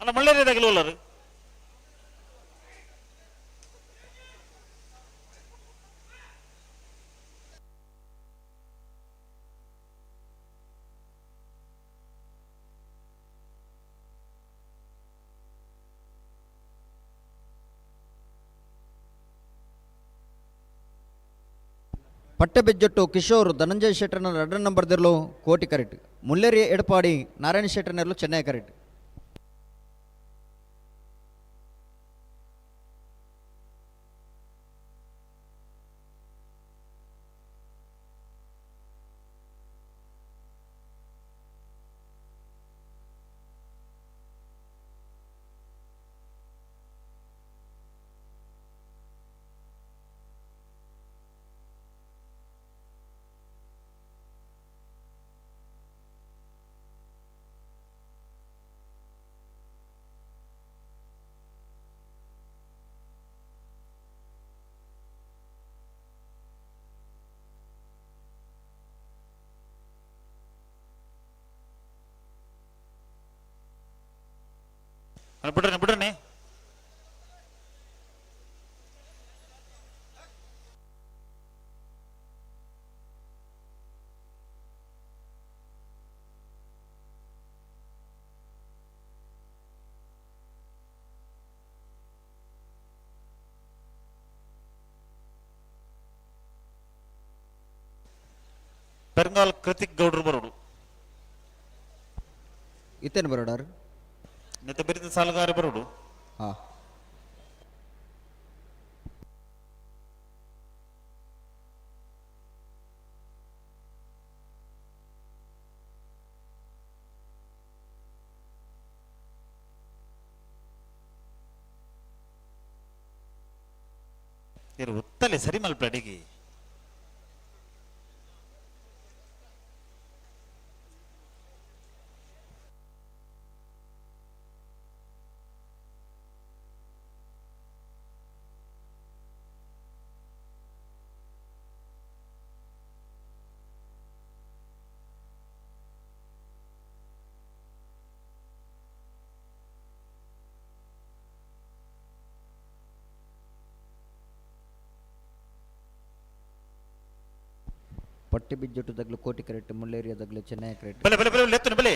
ಅಣ್ಣ ಮುಳ್ಳೇರಿಯದಾಗಲಿ ಒಲ್ಲರು. ಪಟ್ಟಬೆಜ್ಜೊಟ್ಟು ಕಿಶೋರ್ ಧನಂಜಯ ಶೆಟ್ಟರ್ನ ಎರಡನೇ ನಂಬರ್ದಿರಲು ಕೋಟಿ ಕರೆಕ್ಟ್. ಮುಲ್ಲೇರಿ ಎಡಪಾಡಿ ನಾರಾಯಣ ಶೆಟ್ಟರ್ನೆರಲು ಚೆನ್ನೈ ಕರೆಕ್ಟ್. ಬಿಡ್ರಿ ಬಿಡ್ರಿ. ಪೆರಂಗಾಲ್ ಕೃತಿಕ್ ಗೌಡ್ರು ಬರೋಡು. ಇತ್ತೇನು ಬರೋಡಾರು? ನೆತ್ತ ಬಿರಿದ ಸಾಲಗಾರ ಬರೋಡು. ಹಾಂ. ಇರು ಉತ್ತಲೆ ಸರಿ ಮಲ್ಪಡಿಗೆ. ಪಟ್ಟಿ ಬಿಜ್ಜೊಟ್ಟು ದಗ್ಲು ಕೋಟಿ ಕರೆಕ್ಟ್. ಮುಳ್ಳೇರಿಯ ದಗ್ಲು ಚೆನ್ನೈ ಕರೆಕ್ಟ್. ಬಲೆ ಬಲೆ ಬಲೆ ಲೆತ್ತನು ಬಲೆ.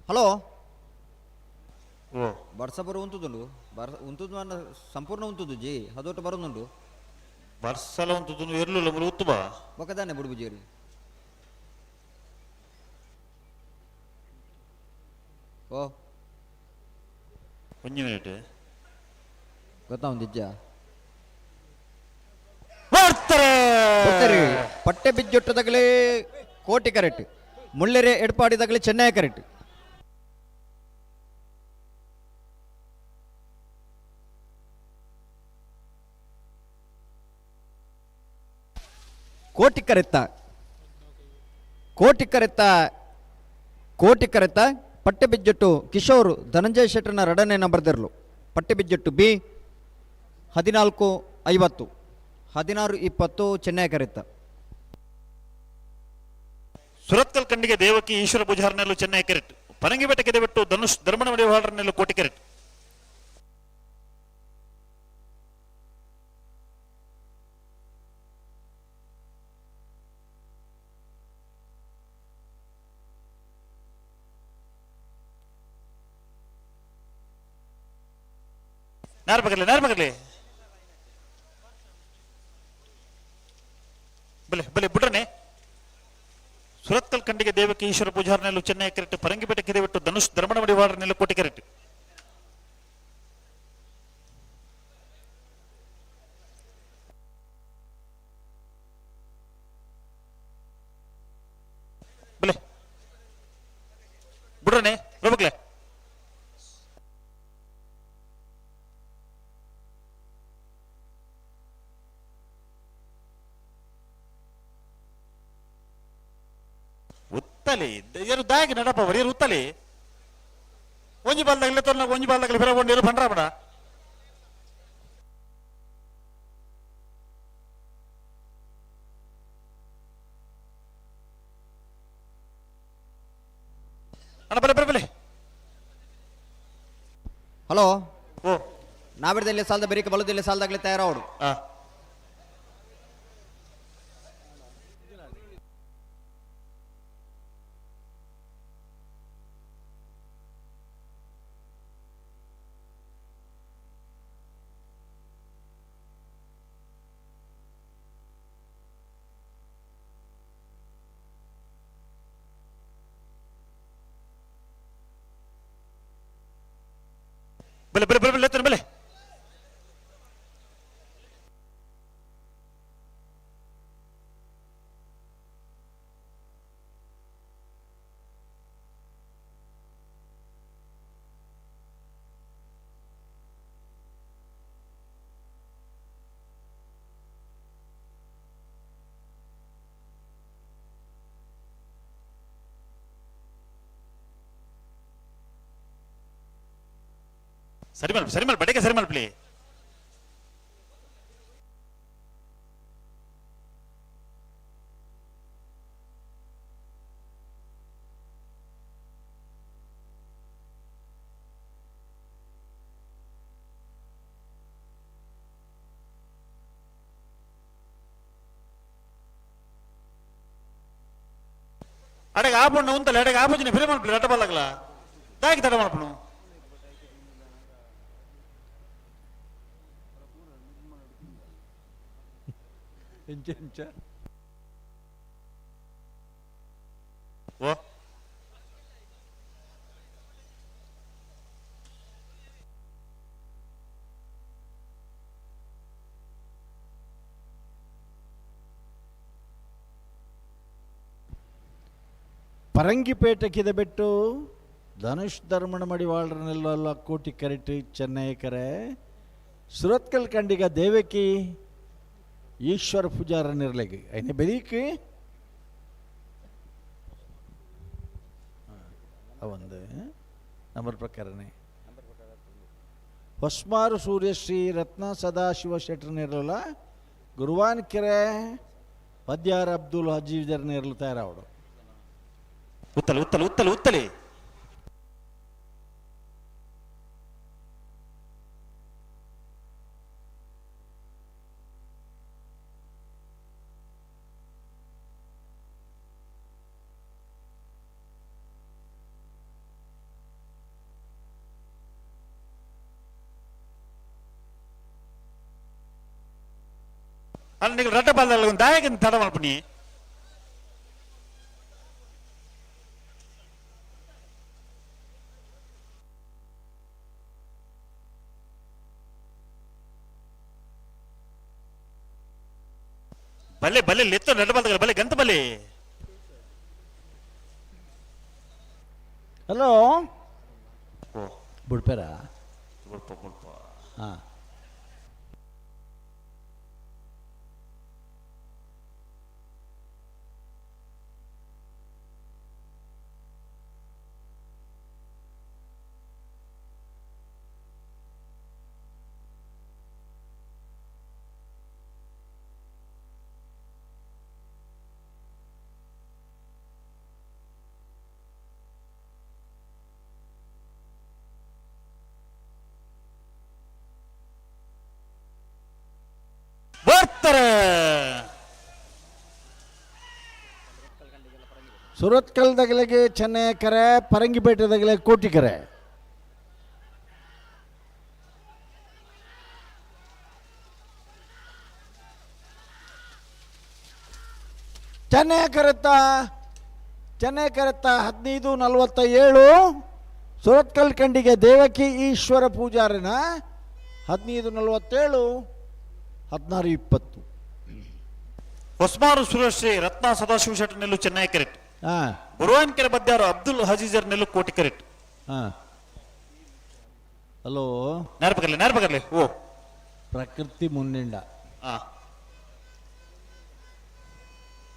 ಹಲೋ. ಓ. ಬರ್ಸ ಬರು ಉಂತುದುಂಡು ಬರ್ ಉಂತುದು ಅನ್ನ ಸಂಪೂರ್ಣ ಉಂತುದು ಜಿ ಅದೊಟ್ಟು ಬರೋದುಂಡು. ಬರ್ಸಲ ಉಂತುದು ಎರ್ಲುಲ್ಲ ಮುಲು ಉತ್ತುಬ. ಬೊಕದಾನೆ ಬುಡುಬುಜೇರಿ. ಓ. ಒಂಜಿ ಮಿನಿಟ್. ಗೊತ್ತಾವಂದಿಜ್ಜಾ? ಬರ್ತಾರೆ. ಬರ್ತಾರೆ. ಪಟ್ಟೆ ಬಿಜ್ಜೊಟ್ಟದಾಗಲೇ ಕೋಟಿ ಕರೆಕ್ಟ್, ಮುಳ್ಳೆರೆ ಎಡ್ಪಾಡಿದಾಗಲೇ ಚೆನ್ನೈ ಕರೆಕ್ಟ್. ಕೋಟಿ ಕರೆತ್ತ ಕೋಟಿ ಕರೆತ್ತ ಕೋಟಿ ಕರೆತ್ತ ಪಟ್ಟೆ ಬಿಜ್ಜೊಟ್ಟು ಕಿಶೋರ್ ಧನಂಜಯ ಶೆಟ್ಟರ್ನ ಎರಡನೇ ನಂಬರ್ದಿರಲು. ಪಟ್ಟೆ ಬಿಜ್ಜೊಟ್ಟು ಬಿ 14:50 16:20 ಚೆನ್ನೈ ಕರೆತ್ತ. ಸುರತ್ಕಲ್ ಖಂಡಿಗೆ ದೇವಕಿ ಈಶ್ವರ ಪೂಜಾರ್ನೆಲ್ಲು ಚೆನ್ನೈ ಕೆರೆಟ್. ಪರಂಗಿಪೇಟೆ ಕೆದೆಬೆಟ್ಟು ಧನುಷ್ ಧರ್ಮನ ಮಡಿವಾಳರ್ನೆಲ್ಲು ಕೋಟಿ ಕೆರೆಟ್. ನೇರ ಪಕಡ್ಲಿ, ನೇರ ಪಕಡ್ಲಿ. ಬಲೆ ಬಲೆ ಬುಡ್ರನೆ. ಸುರತ್ಕಲ್ ಖಂಡಿಗೆ ದೇವಕಿ ಈಶ್ವರ ಪೂಜಾರ್ನೆಲ್ಲು ಚೆನ್ನೈ ಕೆರೆಟ್. ಪರಂಗಿಪೇಟೆ ಕೆದೆಬಿಟ್ಟು ಧನುಷ್ ಧರ್ಮನ ಮಡಿವಾಳರ್ನೆಲ್ಲು ಕೋಟಿ ಕೆರೆಟ್. ಬಲೆ ಬುಡ್ರನೆ ರಬಕ್ಲೆ. ಉತ್ತಲಿ ಏನು ದಾಗಿ ನಡಪ ಬರೀ ಉತ್ತಲಿ. ಒಂಜಿ ಬಾಲ್ದಾಗಲಿ ತೊನ್ನ ಒಂಜಿ ಬಾಲ್ದಾಗಲಿ ಫಿರ ನೀರು ಬಂಡ್ರ ಬಡ. ಅಣ್ಣ ಬಲೆ ಬಲೆ ಬಲೆ. ಹಲೋ. ಓ. ನಾವಿಡದಲ್ಲಿ ಸಾಲದ ಬೆರಿಕೆ ಬಲದಲ್ಲಿ ಸಾಲದಾಗಲೇ ತಯಾರಾವಡು. ಬಲೆ ಬಲೆ ಬಲೆ ಬಲೆ ಎತ್ತನ ಬಲೆ. ಸರಿ ಮಲ್ಪ, ಸರಿ ಮಲ್ಪ, ಬಡೆಗೆ ಸರಿ ಮಲ್ಪಲಿ. ಅಡೆಗೆ ಆಪಣ್ಣ ಉಂತಲ್ಲ, ಅಡೆಗೆ ಆಪೋಜಿನ ಫಿರ ಮಲ್ಪಲಿ ರಟ್ಟ ಬಲ್ಲಗಲ ದಾಗಿ ತಡ ಮಲ್ಪನು. ಎಂಚ ಎಂಚ ಓ. ಪರಂಗಿಪೇಟೆ ಕಿದೆಬೆಟ್ಟು ಧನುಷ್ ಧರ್ಮಣ ಮಡಿವಾಳರನ್ನೆಲ್ಲ ಕೋಟಿ ಕರೆಟ್ ಚೆನ್ನೈ ಕರೆ. ಸುರತ್ಕಲ್ ಖಂಡಿಗ ದೇವಕಿ ಈಶ್ವರ ಪೂಜಾರನಿರ್ಲೆಗ್ ಐನೆ ಬೆರೀಕ್ ಒಂದು ನಂಬರ್ ಪ್ರಕಾರನೇ. ಹೊಸ್ಮಾರು ಸೂರ್ಯಶ್ರೀ ರತ್ನ ಸದಾಶಿವ ಶೆಟ್ಟರ್ನಿರಲ್ಲ ಗುರುವಾನ್ ಕೆರೆ ಪದ್ಯಾರ್ ಅಬ್ದುಲ್ ಹಜೀಜರ್ನಿರಲು ತಯಾರಾವಡು. ಉತ್ತಲಿ ಉತ್ತಲಿ ಉತ್ತಲಿ ಉತ್ತಲಿ. ಅಲ್ಲ ನೀವು ರಡ್ಡ ಬಾಲ್ದಾಗ ದಾಯಕ ತಡ ಮಲ್ಪನಿ. ಬಲೆ ಬಲೆ ಲೆತ್ತು ರಡ್ಡ ಬಾಲ್ದಾಗ ಬಲೆ ಗಂತ ಬಲೆ. ಹಲೋ ಬುಡ್ಪೇರಾ? ಬುಡ್ಪ ಬುಡ್ಪ. ಹಾಂ. ಬರ್ತಾರೆ. ಸುರತ್ಕಲ್ದಗಲಿಗೆ ಚೆನ್ನೈಕರೆ, ಪರಂಗಿಪೇಟೆದಗಲೆ ಕೋಟಿಕೆರೆ. ಚೆನ್ನೈ ಕರೆತ್ತ, ಚೆನ್ನೈ ಕರೆತ್ತ 15:47. ಸುರತ್ಕಲ್ ಖಂಡಿಗೆ ದೇವಕಿ ಈಶ್ವರ ಪೂಜಾರಿನ 15:47, 16:20. ಹೊಸ್ಮಾರು ಸುರಶ್ರೀ ರತ್ನ ಸದಾಶಿವ ಶೆಟ್ಟರ್ ನೆಲ್ಲು ಚೆನ್ನೈ ಕೆರೆಟ್. ಗುರುವಾನ್ ಕೆರೆ ಬದ್ಯಾರು ಅಬ್ದುಲ್ ಹಜೀಜರ್ ನೆಲ್ಲು ಕೋಟಿ ಕೆರೆಟ್. ಹಲೋ ನೇರ್ಪಕರ್ಲಿ ನೇರ್ಪಕರ್ಲಿ. ಓ ಪ್ರಕೃತಿ ಮುನ್ನಿಂಡ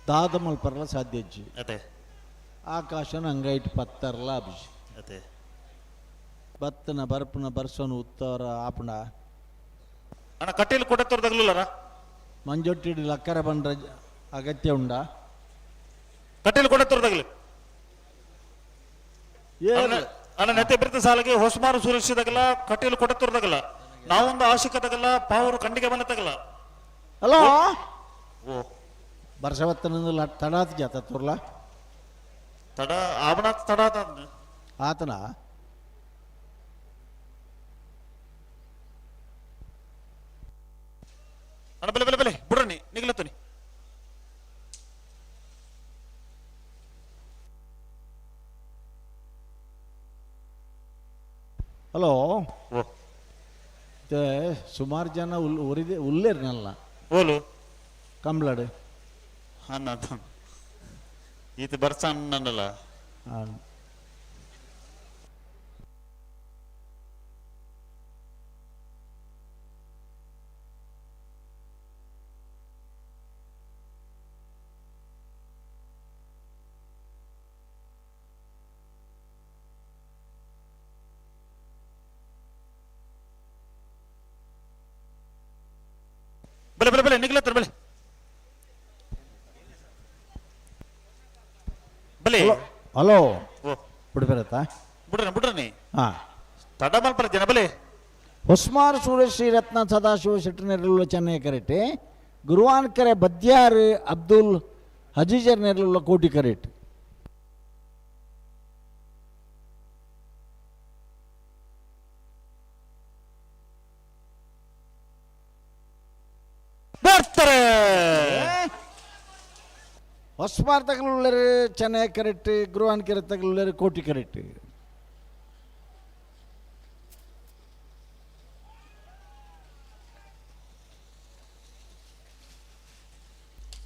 ದಾದ ಮಲ್ಪರ್ಲ ಸಾಧ್ಯ ಅಜ್ಜಿ. ಅದೇ ಆಕಾಶನ ಅಂಗೈಟ್ ಪತ್ತರ್ಲ ಅಭಿಜಿ. ಅದೇ ಬತ್ತನ ಬರ್ಪನ ಬರ್ಸೋನು ಉತ್ತರ ಆಪಣ. ಅಣ್ಣ ಕಟ್ಟೆಯಲ್ಲಿ ಕೊಟ್ಟ ತೋರ್ದಾಗ್ಲೂಲರ ಮಂಜೊಟ್ಟಿಡಿ ಲಕ್ಕರ ಬಂದ್ರ ಅಗತ್ಯ ಉಂಡ. ಕಟ್ಟೆಯಲ್ಲಿ ಕೊಟ್ಟ ತೋರ್ದಾಗ್ಲಿ. ಅಣ್ಣ ನೆತ್ತೆ ಬಿರ್ತ ಸಾಲಿಗೆ ಹೊಸಮಾರು ಸುರಕ್ಷಿದಾಗಲ್ಲ ಕಟ್ಟೆಯಲ್ಲಿ ಕೊಟ್ಟ ತೋರ್ದಾಗಲ್ಲ ನಾವೊಂದು ಆಶಿಕದಾಗಲ್ಲ ಪಾವರು ಖಂಡಿಗೆ ಮನೆ ತಗಲ್ಲ. ಹಲೋ ಓ ಬರ್ಸವತ್ತನ ತಡಾತ್ ಜಾತ ತೋರ್ಲ ತಡ ಆವನಾಥ್ ತಡ ಆತನ. ಅಣ್ಣ ಬಲೆ ಬಲೆ ಬಲೆ ಬುಡ್ರನಿ ನಿಗ್ಲತ್ತನಿ. ಹಲೋ ಸುಮಾರು ಜನ ಉಲ್ ಉರಿದೆ ಉಲ್ಲೇರ್ನಲ್ಲ ಓಲು ಕಂಬ್ಲಾಡು ಅಣ್ಣ ಈತ ಬರ್ಸ ಅನ್ನಲ್ಲ. ಬಲೆ ಬಲೆ ಬಲೆ ನಿಗ್ಲತ್ತರ ಬಲೆ ಬಲೆ. ಹಲೋ ಓ ಬಿಡ್ಬೇರತ್ತಾ ಬಿಡ್ರನಿ ಬಿಡ್ರನಿ. ಹಾಂ ತಡ ಮಲ್ಪರ ಜನ ಬಲೆ. ಹೊಸ್ಮಾರ್ ಸೂರ್ಯಶ್ರೀ ರತ್ನ ಸದಾಶಿವ ಶೆಟ್ಟರ್ ಚೆನ್ನೈ ಕರೆಟೆ, ಗುರುವಾನ್ಕೆರೆ ಬದ್ಯಾರ್ ಅಬ್ದುಲ್ ಹಜೀಜರ್ ನೆರಳುಳ್ಳ ಕೋಟಿ ಕರೆಟ್. ಬರ್ತಾರೆ. ಹೊಸ್ಮಾರ್ ತಗಲುಳ್ಳರು ಚೆನ್ನೈ ಕರೆಕ್ಟ್, ಗುರುವಾನ್ಕೆರೆ ತಗಲುಳ್ಳರು ಕೋಟಿ ಕರೆಕ್ಟ್.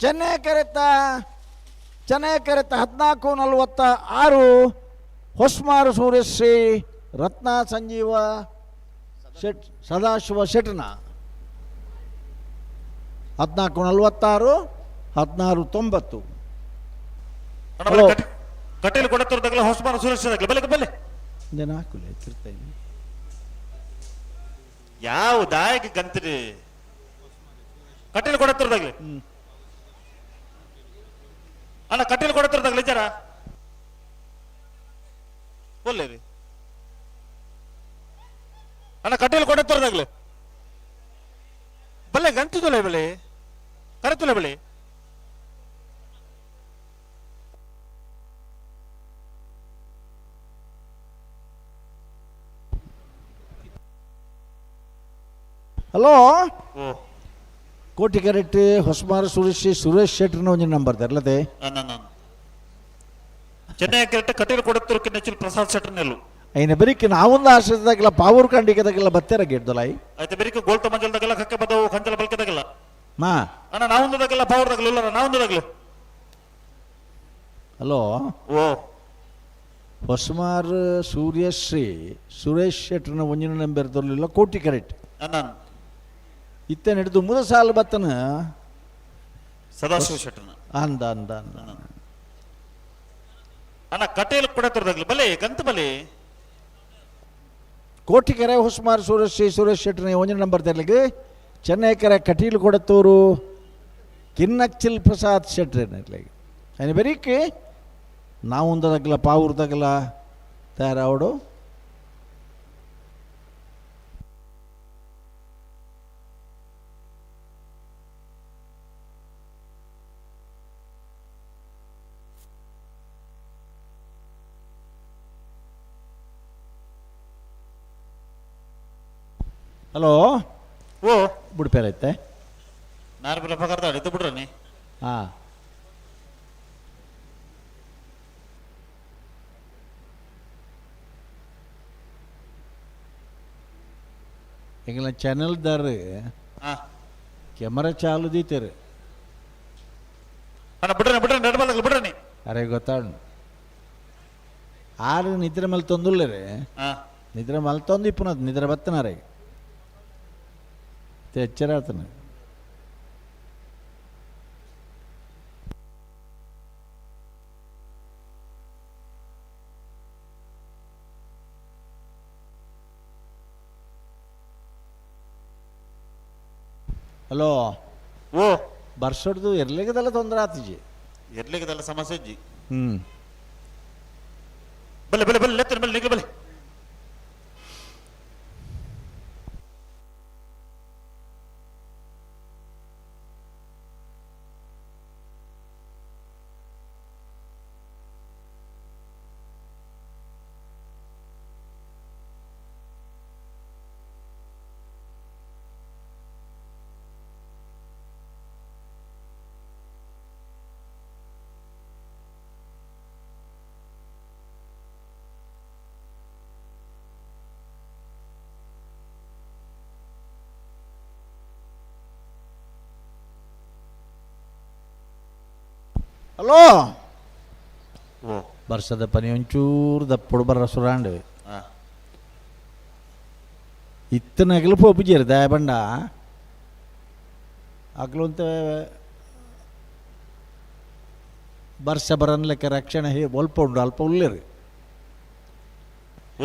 ಚೆನ್ನೈ ಕರೆತ, ಚೆನ್ನೈ ಕರೆತ 14:46. ಹೊಸ್ಮಾರು ಸೂರ್ಯಶ್ರೀ ರತ್ನ ಸಂಜೀವ ಶೆಟ್ ಸದಾಶಿವ ಶೆಟ್ನ 14:46, 16:90. ಕಟ್ಟೆಯಲ್ಲಿ ಕೊಡ ತೋರ್ದಾಗಲ್ಲ ಹೊಸ್ಮಾರು ಸುರಕ್ಷಿತ ಬಲೆ ಬಲೆ. ನಾಲ್ಕು ತಿರ್ತಾಯಿನಿ. ಯಾವ ದಾಯಕ ಗಂತ್ರಿ ಕಟ್ಟೆಯಲ್ಲಿ ಕೊಡ ತೋರ್ದಾಗ್ಲಿ. ಅಣ್ಣ ಕಟ್ಟೆಯಲ್ಲಿ ಕೊಡ ತೋರ್ದಾಗ್ಲಿ ಜರ ಒಲ್ಲೇರಿ. ಅಣ್ಣ ಕಟ್ಟೆಯಲ್ಲಿ ಕೊಡ ತೋರ್ದಾಗ್ಲಿ ಬಲ್ಲೆ ಗಂತಿದೊಲೆ ಬಲೆ ಕರೆತುಲೆ ಬಲೆ. ಹಲೋ ಕೋಟಿಕೆರೆಟ್ ಹೊಸಮಾರು ಸುರೇಶ್ ಸುರೇಶ್ ಶೆಟ್ಟರ್ನ ಒಂಜಿ ನಂಬರ್ ತರ್ಲತೆ. ಚೆನ್ನೈ ಕೆರೆಟ್ ಕಟೀಲು ಕೊಡತ್ತೂರು ಕಿನ್ನಚಿಲ್ ಪ್ರಸಾದ್ ಶೆಟ್ಟರ್ ನೆಲ್ಲು. ಐನ ಬೆರಿಕ್ ನಾವೊಂದು ಆಶ್ರಯದಾಗಲ ಪಾವೂರು ಕಂಡಿಗೆದಾಗಲ ಬತ್ತೆರ ಗೆಡ್ದಲಾಯಿ. ಆಯ್ತು, ಬೆರಿಕ್ ಗೋಲ್ತ ಮಂಜಲ್ದಾಗಲ್ಲ ಕಕ್ಕೆ ಬದವು ಕಂಜಲ ಬಲ್ಕೆದಾಗಲ್ಲ. ಮಾ ಅಣ್ಣ, ನಾವೊಂದದಾಗಲ್ಲ ಪಾವೂರ್ದಾಗಲ್ಲ ಇಲ್ಲ, ನಾವೊಂದದಾಗಲು. ಹಲೋ. ಓ. ಹೊಸಮಾರ್ ಸೂರ್ಯಶ್ರೀ ಸುರೇಶ್ ಶೆಟ್ಟರ್ನ ಒಂಜಿನ ನಂಬರ್ ತರಲಿಲ್ಲ ಕೋಟಿ ಕರೆಕ್ಟ್. ಅಣ್ಣ. ಇತ್ತ ನಡೆದು ಮುದ ಸಾಲು ಬತ್ತನ. ಸದಾಶಿವ ಶೆಟ್ಟರ್ನ. ಅಂದ ಅಂದ ಅಂದ. ಅಣ್ಣ, ಕಟೀಲು ಕೊಡತ್ತೂರ್ದಾಗಲಿ ಬಲೆ ಗಂತ ಬಲೆ. ಕೋಟಿಕೆರೆ ಹೊಸಮಾರ್ ಸೂರ್ಯಶ್ರೀ ಸುರೇಶ್ ಶೆಟ್ಟರ್ನ ಒಂಜಿನ ನಂಬರ್ ತರಲಿಕ್ಕೆ ಚೆನ್ನೈಕೆರೆ ಕಟೀಲು ಕೊಡತ್ತೂರು ಕಿನ್ನಚ್ಚಿಲ್ ಪ್ರಸಾದ್ ಶೆಟ್ಟರ್ ಇರ್ಲಿಕ್ಕೆ ఆయన ಬೆರಿಕೆ ನಾವೊಂದದಾಗಲ ಪಾವೂರ್ದಾಗಲ ತಯಾರಾವಡು. ಹಲೋ. ಓ. ಬುಡ್ಪೇರೈತೆ. ನಾರು ಬಿಲ್ಲ ಪಗಾರ್ದ ಇದು ಬಿಡ್ರನಿ. ಹಾಂ, ಎಂಗಲ ಚಾನೆಲ್ದಾರ್ ಕ್ಯಾಮರಾ ಚಾಲು ದೀತೇರು. ಅಣ್ಣ, ಬಿಡ್ರನಿ ಬಿಡ್ರನಿ, ಎರಡು ಬಾಲ್ ಬಿಡ್ರನಿ. ಅರೆ ಗೊತ್ತಾಡು, ಆರು ನಿದ್ರೆ ಮೇಲೆ ತೊಂದುಲ್ಲೇರೆ. ನಿದ್ರೆ ಮಲ್ತೊಂದು ಇಪ್ಪುನದು ನಿದ್ರೆ ಬತ್ತನಾರೆ ಎಚ್ಚರ ಆತನ. ಹಲೋ. ಓ. ಬರ್ಸೊಡ್ದು ಎರ್ಲಿಗದೆಲ್ಲ ತೊಂದರೆ ಆತಿಜಿ. ಎರ್ಲಿಗದೆಲ್ಲ ಸಮಸ್ಯೆ ಇಜ್ಜಿ. ಹ್ಞೂ. ಬಲೆ ಬಲೆ ಬಲೆ ಲೆತ್ತನ ಬಲೆ ನಿಗ್ಲು ಬಲೆ. ಹಲೋ. ಓ. ಬರ್ಸದ ಪನಿ ಒಂಚೂರು ದಪ್ಪಡು ಬರ ಸುರಾಂಡ್. ಇತ್ತನಗಲು ಪೋಪುಜೇರು ದಯಬಂಡ ಅಗ್ಲಂತ ಬರ್ಸ ಬರನ್ಲೆಕ್ಕ ರಕ್ಷಣೆ ಹೇ ಒಲ್ಪ ಉಂಡು ಅಲ್ಪ ಉಲ್ಲೇರು.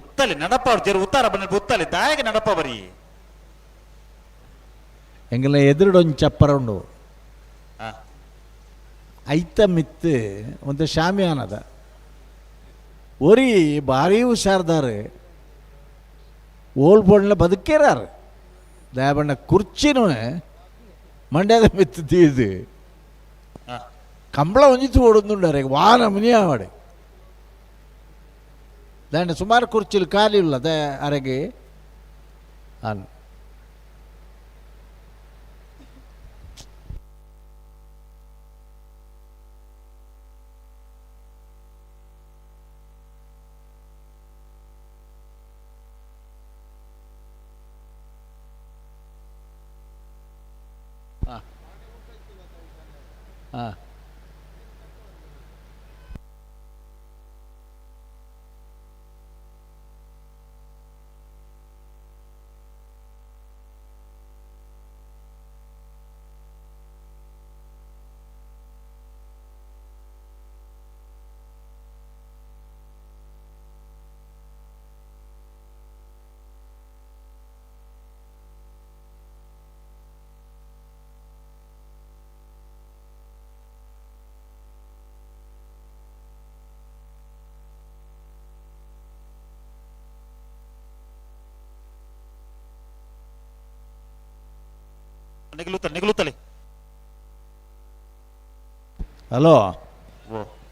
ಉತ್ತಲಿ ನಡಪ ಅವ್ರು ಜೇರು ಉತ್ತಾರ ಬನ್ನ ಉತ್ತಲಿ ದಾಯಗ ನಡಪ ಬರಿ. ಎಂಗಲ ಎದುರುಡೊಂದು ಚಪ್ಪರ ಉಂಡು. ಐತ ಮಿತ್ತು ಒಂದು ಶಾಮಿಯಾನದ ಒರಿ ಭಾರಿ ಹುಷಾರ್ದಾರು ಓಲ್ ಬೋಡ್ಲ ಬದುಕೇರಾರು ದಯಬಣ್ಣ ಕುರ್ಚಿನೂ ಮಂಡ್ಯದ ಮಿತ್ತು ತೀದು ಕಂಬಳ ಒಂಜಿತು ಓಡೊಂದುಂಡಾರೆ ವಾನ ಮುನಿಯಾವಾಡೆ ದಾಂಡ ಸುಮಾರು ಕುರ್ಚಿಲು ಖಾಲಿ ಇಲ್ಲ the ಅರೆಗೆ ಅನ್ ಹಾಂ. ನಿಗಲುತ್ತಲೆ ನಿಗಲುತ್ತಲೆ. ಹಲೋ.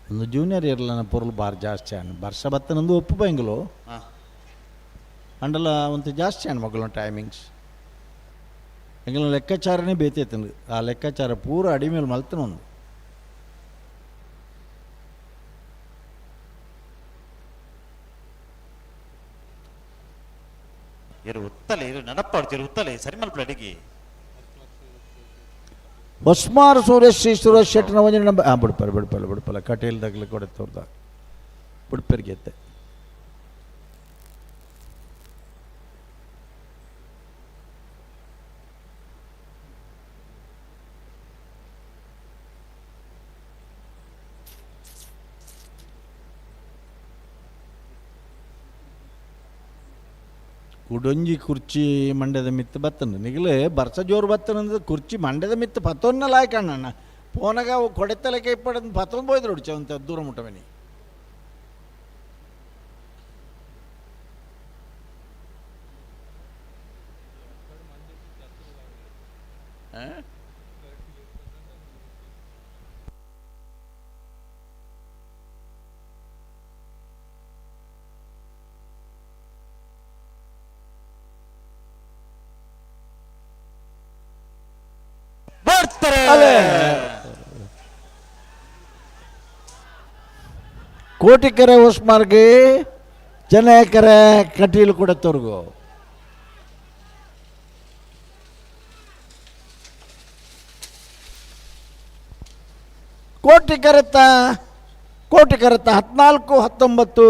ಒಂದು ಜೂನಿಯರ್ ಇರಲ್ಲ ಪೊರ್ಲು ಬಾರ್ ಜಾಸ್ತಿ ಆನ್ ವರ್ಷ ಬತ್ತನಂದು ಒಪ್ಪು ಬೆಂಗ್ಳು ಅಂಡಲ ಒಂದು ಜಾಸ್ತಿ ಆನ್ ಮಗಳು ಟೈಮಿಂಗ್ಸ್. ಎಂಗಲ ಲೆಕ್ಕಾಚಾರನೇ ಬೇತೈತಂದು ಆ ಲೆಕ್ಕಾಚಾರ ಪೂರ ಅಡಿಮೇಲೆ ಮಲ್ತನ ಒಂದು. ಇರು ಉತ್ತಲೆ ಇರು ನೆನಪಾಡ್ತೀರು ಉತ್ತಲೆ ಸರಿ ಮಲ್ಪಲ ಅಡಿಗೆ. ಹೊಸ್ಮಾರು ಸೂರ್ಯ ಶ್ರೀ ಸುರೇಶ್ ಶೆಟ್ಟನ ಒಂಜಿ ನಂಬರ್. ಹಾಂ, ಬಿಡ್ಪಾರೆ ಬಿಡ್ಪಾರೆ ಬಿಡ್ಪಲ್ಲ ಕಟೀಲ್ ದಗ್ಲಿ ಕೊಡೆ ತೋರ್ದ ಬಿಡ್ಪೆರ್ಗೆ ಎತ್ತೆ. ಕುಡೊಂಜಿ ಕುರ್ಚಿ ಮಂಡ್ಯದ ಮಿತ್ತು ಬತ್ತನ ನಿಗಲು ಬರ್ಸ ಜೋರು ಬತ್ತನಂದ್ರೆ ಕುರ್ಚಿ ಮಂಡ್ಯದ ಮಿತ್ತು ಪತ್ತೊನ್ನ ಲಾಯ್ಕಣ್ಣ ಪೋನಗ ಕೊಡೆತಲಕ್ಕೆ ಇಪ್ಪಡಂದು ಪತ್ತೊಂದು ಬೋಯ್ದ್ರು ಹೊಡಿಚ ದೂರ ಮುಟ್ಟವನಿ. ಕೋಟಿಕೆರೆ ಹೊಸ್ಮಾರ್ಗಿ ಚೆನ್ನೈಕೆರೆ ಕಟೀಲು ಕೂಡ ತೊರ್ಗು. ಕೋಟಿಕೆರೆತ ಕೋಟಿಕೆರೆತ 14-19.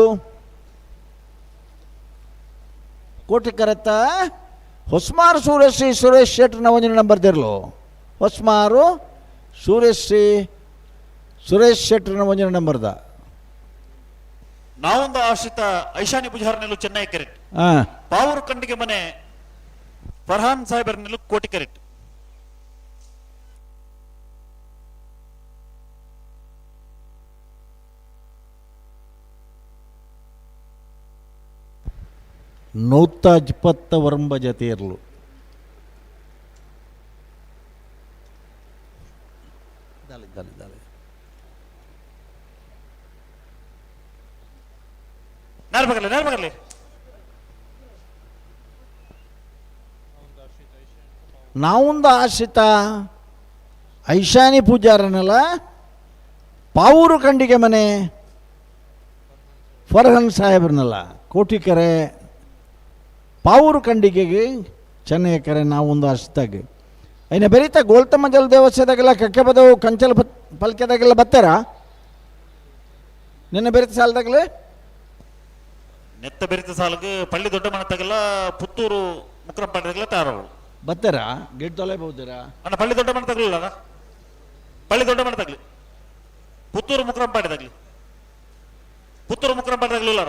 ಕೋಟಿಕೆರೆತ ಹೊಸ್ಮಾರು ಸೂರ್ಯಶ್ರೀ ಸುರೇಶ್ ಶೆಟ್ಟರ್ನ ಒಂದಿನ ನಂಬರ್ ದಿರ್ಲು. ಹೊಸ್ಮಾರು ಸೂರ್ಯಶ್ರೀ ಸುರೇಶ್ ಶೆಟ್ಟರ್ನ ಒಂದಿನ ನಂಬರ್ದ. ನಾವೊಂದು ಆಶ್ರಿತ ಐಶಾನಿ ಪೂಜಾರ್ ನೆಲ್ಲು ಚೆನ್ನೈ ಕೆರೆಟ್. ಪಾವೂರು ಖಂಡಿಗೆ ಮನೆ ಫರ್ಹಾನ್ ಸಾಹೇಬರ್ ನೆಲ್ಲು ಕೋಟಿ ಕೆರೆಟ್. 129 ವರ್ಂಬ ಜತೆ ಇರಲು. ನಾವೊಂದು ಆಶ್ರಿತ ಐಶಾನಿ ಪೂಜಾರನಲ್ಲ ಪಾವೂರು ಖಂಡಿಗೆ ಮನೆ ಫರ್ಹನ್ ಸಾಹೇಬ್ರನ್ನಲ್ಲ ಕೋಟಿಕೆರೆ ಪಾವೂರು ಖಂಡಿಗೆಗೆ ಚೆನ್ನೈಕೆರೆ ನಾವೊಂದು ಆಶ್ರಿತಾಗಿ ಐನ ಬೆರೀತ ಗೋಲ್ತಮ್ಮ ಜಲ ದೇವಸ್ಥಾನದಾಗೆಲ್ಲ ಕಕ್ಕೆ ಬದವು ಕಂಚಲ ಪಲ್ಕೆದಾಗೆಲ್ಲ ಬರ್ತಾರ ನಿನ್ನ ಬೆರೀತ ಸಾಲದಾಗಲೇ. ನೆತ್ತ ಬೆರಿತ ಸಾಲಗೆ ಪಳ್ಳಿ ದೊಡ್ಡ ಮನತ್ತಾಗೆಲ್ಲ ಪುತ್ತೂರು ಮುಕ್ರಂಪಾಡ್ದಾಗೆಲ್ಲ ತಾರವಳು ಬರ್ತಾರಾ ಗಿಡ್ ತೊಲೆ ಬಹುದಿರಾ ಅಣ್ಣ ಪಳ್ಳಿ ದೊಡ್ಡ ಮನೆ ತಗಲಿಲ್ಲ ಪಳ್ಳಿ ದೊಡ್ಡ ಮನೆ ತಗಲಿ ಪುತ್ತೂರು ಮುಕ್ರಂಪಾಡಿದಾಗ್ಲಿ ಪುತ್ತೂರು ಮುಕ್ರಂಪಾಡಿದಾಗ್ಲಿಲ್ಲ.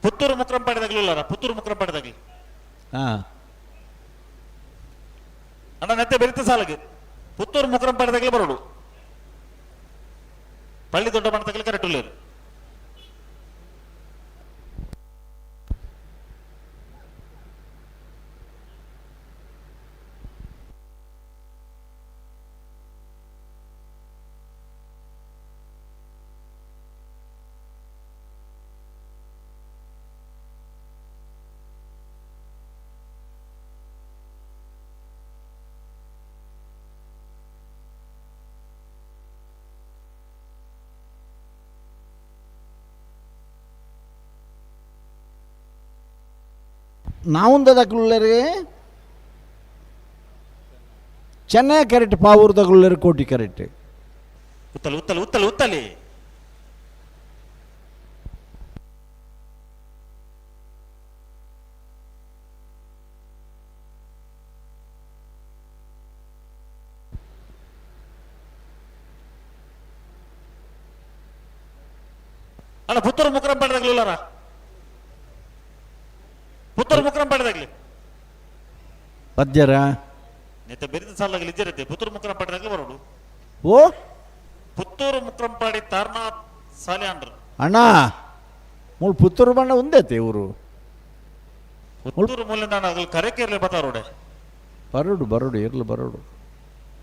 ಪುತ್ತೂರು ಮುಕ್ರಂಪಾಡಿದಾಗ್ಲಿಲ್ಲ ಪುತ್ತೂರು ಮುಕ್ರಂಪಾಡಿದಾಗ್ಲಿ. ಅಣ್ಣ ನೆತ್ತೆ ಬೆರಿತ ಸಾಲಗೆ ಪುತ್ತೂರು ಮುಕ್ರಂಪಾಡಿದಾಗ್ಲಿ ಬರೋಡು ಪಳ್ಳಿ ದೊಡ್ಡ ಮನೆ ತಗಲಿ ಕರೆಕ್ಟ್ ಇಲ್ಲ. ನಾವುಂದದಕ್ಳುಳ್ಳರೆ ಚೆನ್ನೈ ಕರೆಕ್ಟ್ ಪಾವೂರ್ದಗುಳ್ಳರೆ ಕೋಟಿ ಕರೆಕ್ಟ್. ಉತ್ತಲಿ ಉತ್ತಲಿ ಉತ್ತಲಿ ಉತ್ತಲಿ ಅಣ್ಣ ಪುತ್ತೂರು ಮುಕ್ರಂಪಾಡಿದಾಗ್ಲಿಲ್ಲ ಪುತ್ತೂರು ಮುಕ್ರಂಪಾಡಿದಾಗ್ಲಿ. ಪದ್ಯರ ನೆತ್ತ ಬೆರಿದ ಸಾಲಾಗಲಿ ಇಜ್ಜರತ್ತೆ ಪುತ್ತೂರು ಮುಕ್ರಂಪಾಡಿದಾಗ್ಲಿ ಬರೋಡು. ಓ ಪುತ್ತೂರು ಮುಕ್ರಂಪಾಡಿ ತಾರ್ನಾಥ್ ಸಾಲ್ಯಾಂಡ್ರ್. ಅಣ್ಣ ಮೂಳು ಪುತ್ತೂರು ಬಣ್ಣ ಉಂದೈತೆ ಇವರು. ಪುತ್ತೂರು ಮೂಲೆ ನಾನು ಆಗಲಿ ಕರೆಕೆ ಇರಲಿ ಬತ್ತಾರೋಡೆ. ಬರೋಡು ಬರೋಡು ಇರ್ಲು ಬರೋಡು.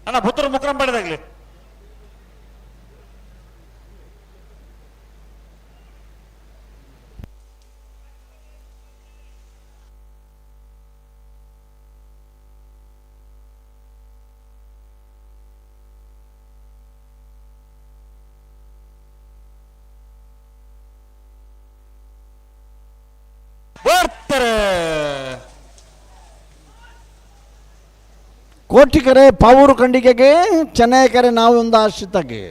ಅಣ್ಣ ಪುತ್ತೂರು ಮುಕ್ರಂ ಪಡೆದಾಗ್ಲಿ. ಕೋಟಿಕರೆ ಪಾವೂರು ಖಂಡಿಕೆಗೆ ಚೆನ್ನೈಕರೆ ನಾವು ಒಂದು ಆಶ್ರಿತಕ್ಕೆ.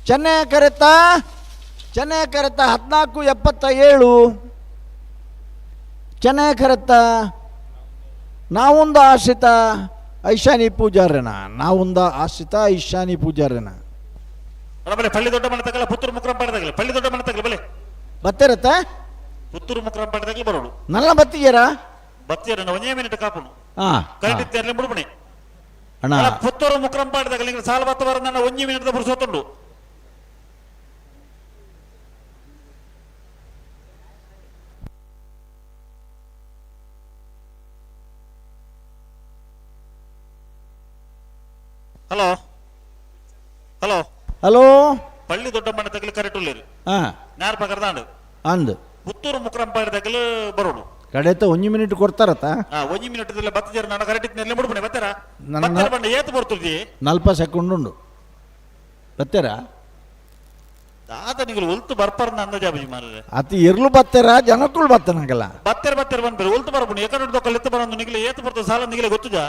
ಚೆನ್ನೈ ಕರೆತ ಚೆನ್ನೈ ಕರೆತ 14.77. ಚೆನ್ನೈ ಕರೆತ ನಾವೊಂದು ಆಶ್ರಿತ ಐಶಾನಿ ಪೂಜಾರನ, ನಾವೊಂದು ಆಶ್ರಿತ ಐಶಾನಿ ಪೂಜಾರನ. ಬಲೆ ಪಳ್ಳಿ ದೊಡ್ಡ ಮನೆ ತಗಲ ಪುತ್ತೂರು ಮುಕ್ರಂ ಪಡೆದಾಗಲಿ, ಪಳ್ಳಿ ದೊಡ್ಡ ಮನೆ ತಗಲ ಬಲೆ ಬತ್ತಿರತ್ತ ಪುತ್ತೂರು ಮುಕ್ರಂ ಪಡೆದಾಗಲಿ ಬರೋಡು. ನಲ್ಲ ಬತ್ತಿಯರ ಬತ್ತಿಯರ ಒಂದೇ ಮಿನಿಟ್ ಕಾಪುನು ಕರೆಕ್ಟ್ ಇರ್ಲಿ ಮುಡುಪಣೆ ಅಣ್ಣ. ಪುತ್ತೂರು ಮುಕ್ರಂ ಪಡೆದಾಗಲಿ ಸಾಲ ಬತ್ತ ಬರ ನನ್ನ ಒಂಜಿ ಮಿನಿಟ್ ಬುರ್ಸೋತುಂಡು. ಹಲೋ ಹಲೋ ಹಲೋ ಪಳ್ಳಿ ದೊಡ್ಡ ಮನೆ ತಗಲಿ ಕರೆಕ್ಟ್ ಉಳ್ಳೇರು ನಾರ್ ಪಕರ್ದಾಂಡು ಅಂದು ಪುತ್ತೂರು ಮುಕ್ರಂ ಪಡೆದಾಗಲು ಬರೋಡು. ಕಡೆತ ಒಂಜಿ ಮಿನಿಟ್ ಕೊಡ್ತಾರತ? ಒಂಜಿ ಮಿನಿಟ್ ಬತ್ತಿಜಾರ ನಾನು ಕರೆಕ್ಟ್ ಇತ್ತು ಮುಡುಪಣೆ ಬತ್ತಾರ ಬತ್ತಾರ ಬಂಡ ಏತು ಬರ್ತುಜಿ 40 ಸೆಕೆಂಡ್ ಉಂಡು ಬತ್ತಾರ ದಾದ ನಿಗಲು ಉಲ್ತು ಬರ್ಪರ್ನ ಅಂದಾಜಾಬಿ ಮಾರ್ರೆ. ಅತಿ ಇರ್ಲು ಬತ್ತಾರ ಜನಕ್ಕಳು ಬತ್ತನಗಲ್ಲ ಬತ್ತಾರ ಬತ್ತಾರ ಬಂದ್ಬೇರೆ ಉಲ್ತು ಬರ್ಪುಣಿ ಎಕಡೆ ದೊಕ್ಕಲ್ ಎತ್ತು ಬರೋದು ನಿಗಲು ಏತು ಬರ್ತದೆ ಸಾಲ ನಿಗಲೆ ಗೊತ್ತುಜಾ.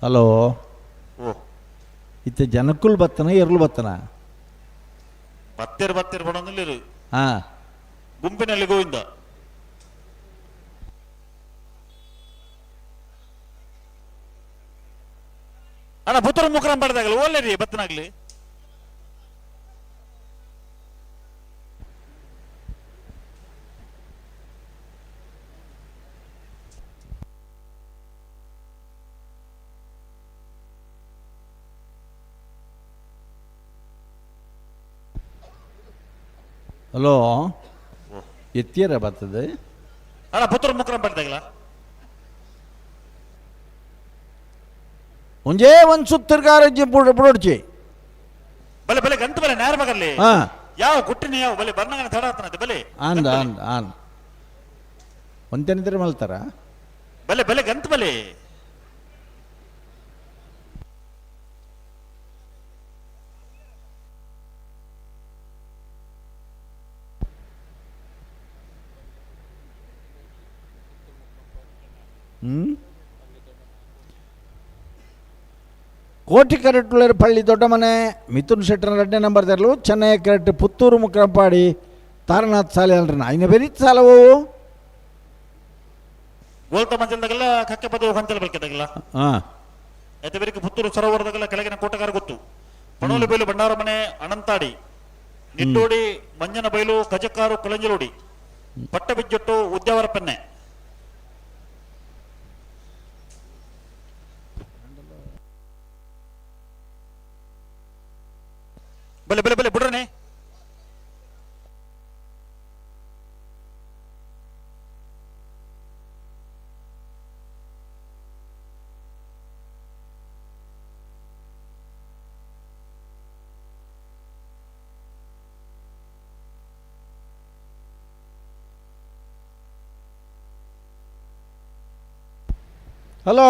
ಹಲೋ ಇತ್ತ ಜನಕ್ಕುಲ್ ಬತ್ತನ ಎರ್ಲು ಬತ್ತನ ಬತ್ತೇರು ಬತ್ತೇರು ಬಡೋದಿಲ್ಲ ಗುಂಪಿನಲ್ಲಿ ಗೋವಿಂದ. ಅಣ್ಣ ಪುತ್ತೂರು ಮುಕ್ರಂ ಪಡೆದಾಗಲಿ ಒಳ್ಳೆ ರೀ ಬತ್ತನಾಗ್ಲಿ. ಹಲೋ ಎತ್ತಿಯರ ಬರ್ತದೆ ಅಣ್ಣ ಪುತ್ತೂರು ಮುಕ್ರಂ ಪಡೆದಾಗಲ ಒಂಜೇ ಒಂದು ಸುತ್ತಿರ್ಗಾರಜ್ಜಿ ಬುಡೋಡ್ಚಿ ಬಲೆ ಬಲೆ ಗಂತ ಬಲೆ ನೇರ ಮಗಲ್ಲಿ ಯಾವ ಗುಟ್ಟಿನ ಯಾವ ಬಲೆ ಬರ್ನಗನ ತಡ ಆತನತೆ ಬಲೆ ಆಂದ ಆಂದ ಆನ್ ಒಂತೇನಿದ್ರೆ ಮಲ್ತಾರ ಬಲೆ ಬಲೆ ಗಂತ ಬಲೆ. ಕೋಟಿ ಕರೆಟ್ಟುಳ್ಳರು ಪಳ್ಳಿ ದೊಡ್ಡಮನೆ ಮಿಥುನ್ ಶೆಟ್ಟರ್ 2ನೇ ನಂಬರ್ ತೆರಲು ಚೆನ್ನೈ ಕರೆಕ್ಟ್ ಪುತ್ತೂರು ಮುಕ್ರಂಪಾಡಿ ತಾರನಾಥ್ ಸಾಲೆ ಅಲ್ರನ ಐನ ಬೆರೀತ್ ಸಾಲವು ಗೋಲ್ತ ಮಂಚಲ್ದಾಗೆಲ್ಲ ಕಕ್ಕೆ ಪದವು ಕಂಚಲ ಬೆಳಕೆದಾಗೆಲ್ಲ ಐತೆ ಬೇರೆ ಪುತ್ತೂರು ಸರೋವರದಾಗೆಲ್ಲ ಕೆಳಗಿನ ಕೋಟಗಾರ ಗೊತ್ತು ಪಣೋಲಿ ಬೈಲು ಭಂಡಾರ ಮನೆ ಅನಂತಾಡಿ ನಿಟ್ಟೋಡಿ ಮಂಜನ ಬೈಲು ಕಜಕ್ಕಾರು ಕೊಳಂಜಲೋಡಿ ಪಟ್ಟಬಿಜ್ಜೊಟ್ಟು ಉದ್ಯಾವರ ಪೆನ್ನೆ. ಬಲೆ ಬಲೆ ಬಲೆ ಬಿಡ್ರನೆ ಹಲೋ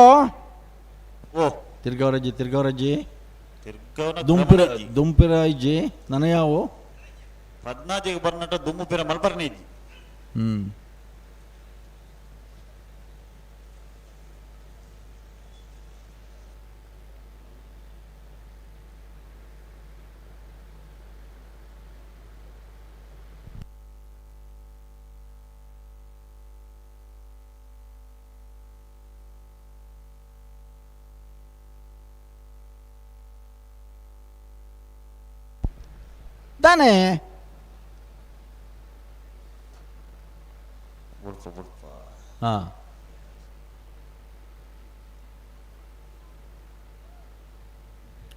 ಓ ತಿರ್ಗವರಜ್ಜಿ ತಿರ್ಗವರಜ್ಜಿ ತಿರ್ಗವನ ದುಂಪಿರ ದುಂಪಿರ ಇಜ್ಜಿ ನನ ಯಾವು ಪದ್ನಾಜಿಗೆ ಬರ್ನಟ ದುಮ್ಮುಪಿರ ಮಲ್ಪರ್ನೆ ಇಜ್ಜಿ. ತಾನೇ ಹಾಂ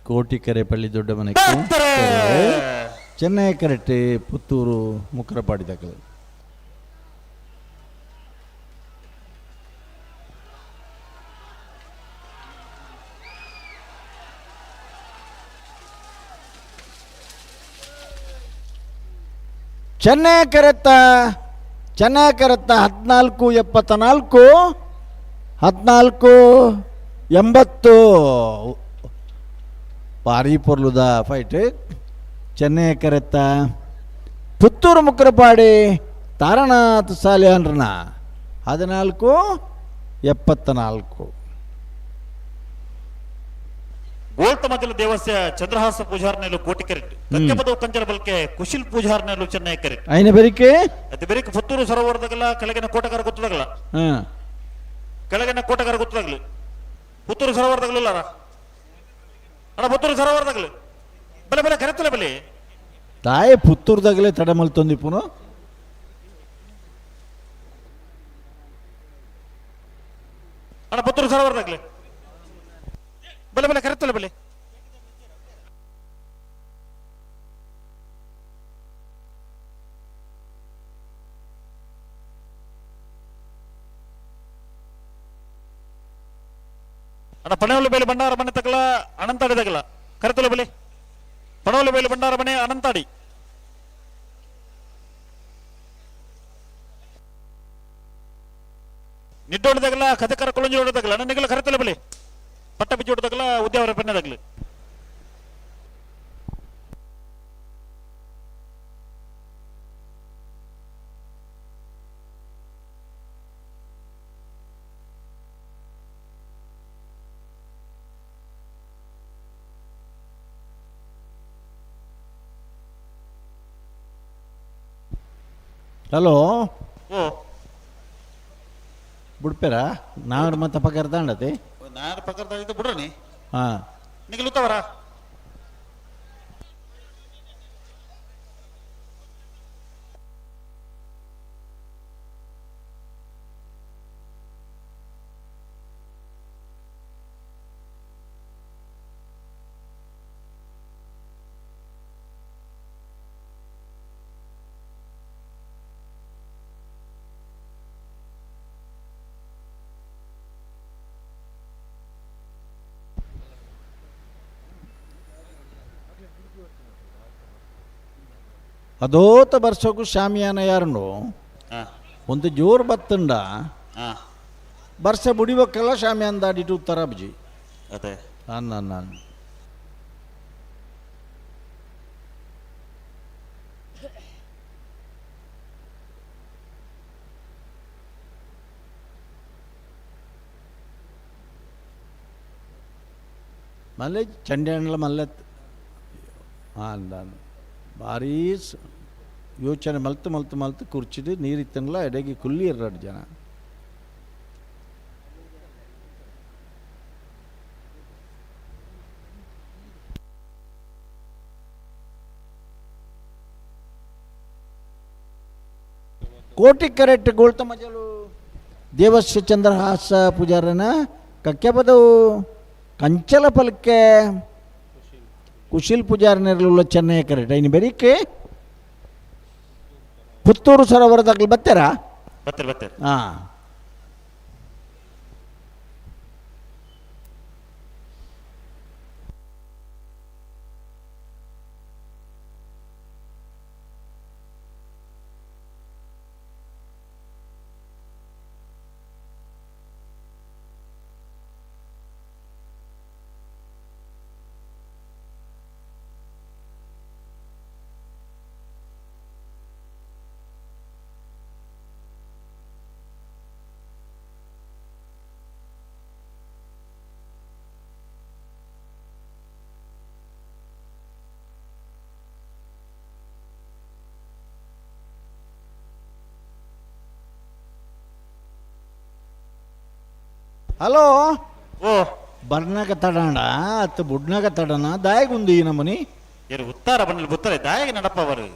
ಕೋಟಿಕೆರೆ ಪಳ್ಳಿ ದೊಡ್ಡ ಮನೆ ಚೆನ್ನೈ ಕರೆಟ್ ಪುತ್ತೂರು ಮುಕ್ರಪಾಡಿ ದಾಖಲೆ. ಚೆನ್ನೈ ಕರೆತ್ತ ಚೆನ್ನೈ ಕರೆತ್ತ 14 74, 14 80. ಭಾರಿ ಪೊರ್ಲುದ ಫೈಟ್. ಚೆನ್ನೈ ಕರೆತ್ತ ಪುತ್ತೂರು ಮುಕ್ರಪಾಡಿ ತಾರನಾಥ್ ಸಾಲಿಯಾನ್ರನ 14 74. ಗೋಲ್ತಮಜಲ ದೇವಸ್ಯ ಚಂದ್ರಹಾಸ ಪೂಜಾರ್ನೆಲು ಕೋಟಿ correct. Kakkepadavu ಕಂಚರ bulk ಕುಶಿಲ್ ಪೂಜಾರ್ನೆಲು Chennai correct. ಐನ ಬೆರಿಕೆ ಅದು ಬೆರಿಕೆ ಪುತ್ತೂರು ಸರೋವರದಾಗಲ್ಲ ಕೆಳಗಿನ ಕೋಟಗಾರ ಗೊತ್ತದಾಗಲ್ಲ. ಕೆಳಗಿನ ಕೋಟಗಾರ ಗೊತ್ತದಾಗಲಿ, ಪುತ್ತೂರು ಸರೋವರದಾಗಲಿಲ್ಲ ಅಣ್ಣ, ಪುತ್ತೂರು ಸರೋವರದಾಗಲಿ ಬಲೆ ಬಲೆ ಕರೆತ್ತಲ್ಲ ಬಲೆ. ತಾಯಿ ಪುತ್ತೂರ್ದಾಗಲೇ ತಡೆ ಮಲ್ತೊಂದಿಪ್ಪುನು. ಅಣ್ಣ, ಪುತ್ತೂರು ಸರೋವರದಾಗಲಿ ಬಲೆ ಬಲೆ ಕರೆತ್ತಲ್ಲ ಬಲೆ. ಅಣ್ಣ, ಪಣವಲು ಬೇಲಿ ಭಂಡಾರ ಮನೆ ತಗಲ ಅನಂತಾಡಿ ತಗಲ ಕರೆತಲ ಬಲೆ. ಪಣವಲು ಬೇಲಿ ಭಂಡಾರ ಮನೆ ಅನಂತಾಡಿ. ನಿಡ್ಡೋಡು ತಗಲ ಕಥಕರ ಕುಳಂಜೋಡು ತಗಲ ಅಣ್ಣ ಕರೆತಲ ಬಲೆ. ಪಟ್ಟ ಬಿಚ್ಚೋಡು ತಗಲ ಉದ್ಯಾವರ ಪೆನ್ನೆ ತಗಲು. ಹಲೋ. ಓ. ಬುಡ್ಪೇರಾ ನಾಡು ಮತ್ತೆ ಪಕರ್ದಾಂಡತೆ. ನಾನು ಪಕ್ಕದ ಬಿಡ್ರನಿ. ಹಾಂ. ನಿಗಲುತ್ತವರ. ಅದೋತ ಬರ್ಸೋಕು ಶಾಮಿಯಾನ ಯಾರುಂಡು ಒಂದು ಜೋರು ಬತ್ತುಂಡ ಬರ್ಸ ಬುಡಿಬೇಕಲ್ಲ ಶಾಮಿಯಾನ ದಾಡಿಟ್ಟು ಉತ್ತರ ಬಜಿ. ಅದೇ. ಅನ್ನ ನಾನು ಮಲ್ಲೆ ಚಂಡ್ಯಾಂಡ್ಲ ಮಲ್ಲೆ ಅಂದ ಭಾರೀ ಯೋಚನೆ ಮಲ್ತು ಮಲ್ತು ಮಲ್ತು ಕುರ್ಚಿದು ನೀರಿತ್ತಂಗ್ಲ ಎಡೆಗೆ ಕುಲ್ಲಿ ಎರಡು ಜನ. ಕೋಟಿ ಕರೆಕ್ಟ್ ಗೋಳ್ತ ಮಜಲು ದೇವಸ್ಯ ಚಂದ್ರಹಾಸ ಪೂಜಾರನ ಕಕ್ಕೆಪದವು ಕಂಚಲ ಪಲ್ಕೆ ಕುಶಿಲ್ ಪೂಜಾರನಿರಲಿಲ್ಲ ಚೆನ್ನೈ ಕರೆಕ್ಟ್. ಇನ್ನು ಬೆರಿಕೆ ಪುತ್ತೂರು ಸರೋವರದಾಗಲಿ ಬರ್ತಾರಾ? ಬರ್ತಾರೆ ಬರ್ತಾರೆ. ಹಾಂ. ಹಲೋ. ಓ. ಬರ್ನಾಗ ತಡಣ ಅತ್ತ ಬುಡ್ನಾಗ ತಡಣ ದಾಯಗುಂದು ಈ ನಮನಿ. ಏನು ಉತ್ತಾರ ಬಣ್ಣಲ್ಲಿ ಬುತ್ತಾರೆ ದಾಯಗ ನಡಪವರು.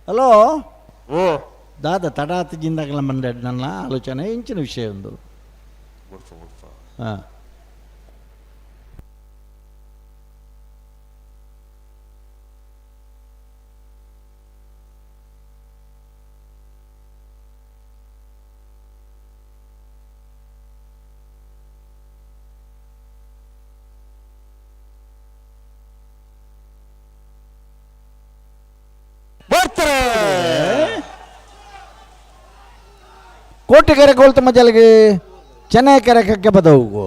ಹಲೋ. ಓ ದಾದ ತಡಾತ ಜಿಂದಾಗಲ ಮಂಡೆ ನನ್ನ ಆಲೋಚನೆ ಇಂಚಿನ ವಿಷಯ ಒಂದು. ಹಾಂ ಕೋಟಿಕೆರೆ ಕೋಲ್ತಮ್ಮ ಜಲಗೆ ಚೆನ್ನೈಕೆರೆ ಕಕ್ಕೆ ಬದವು.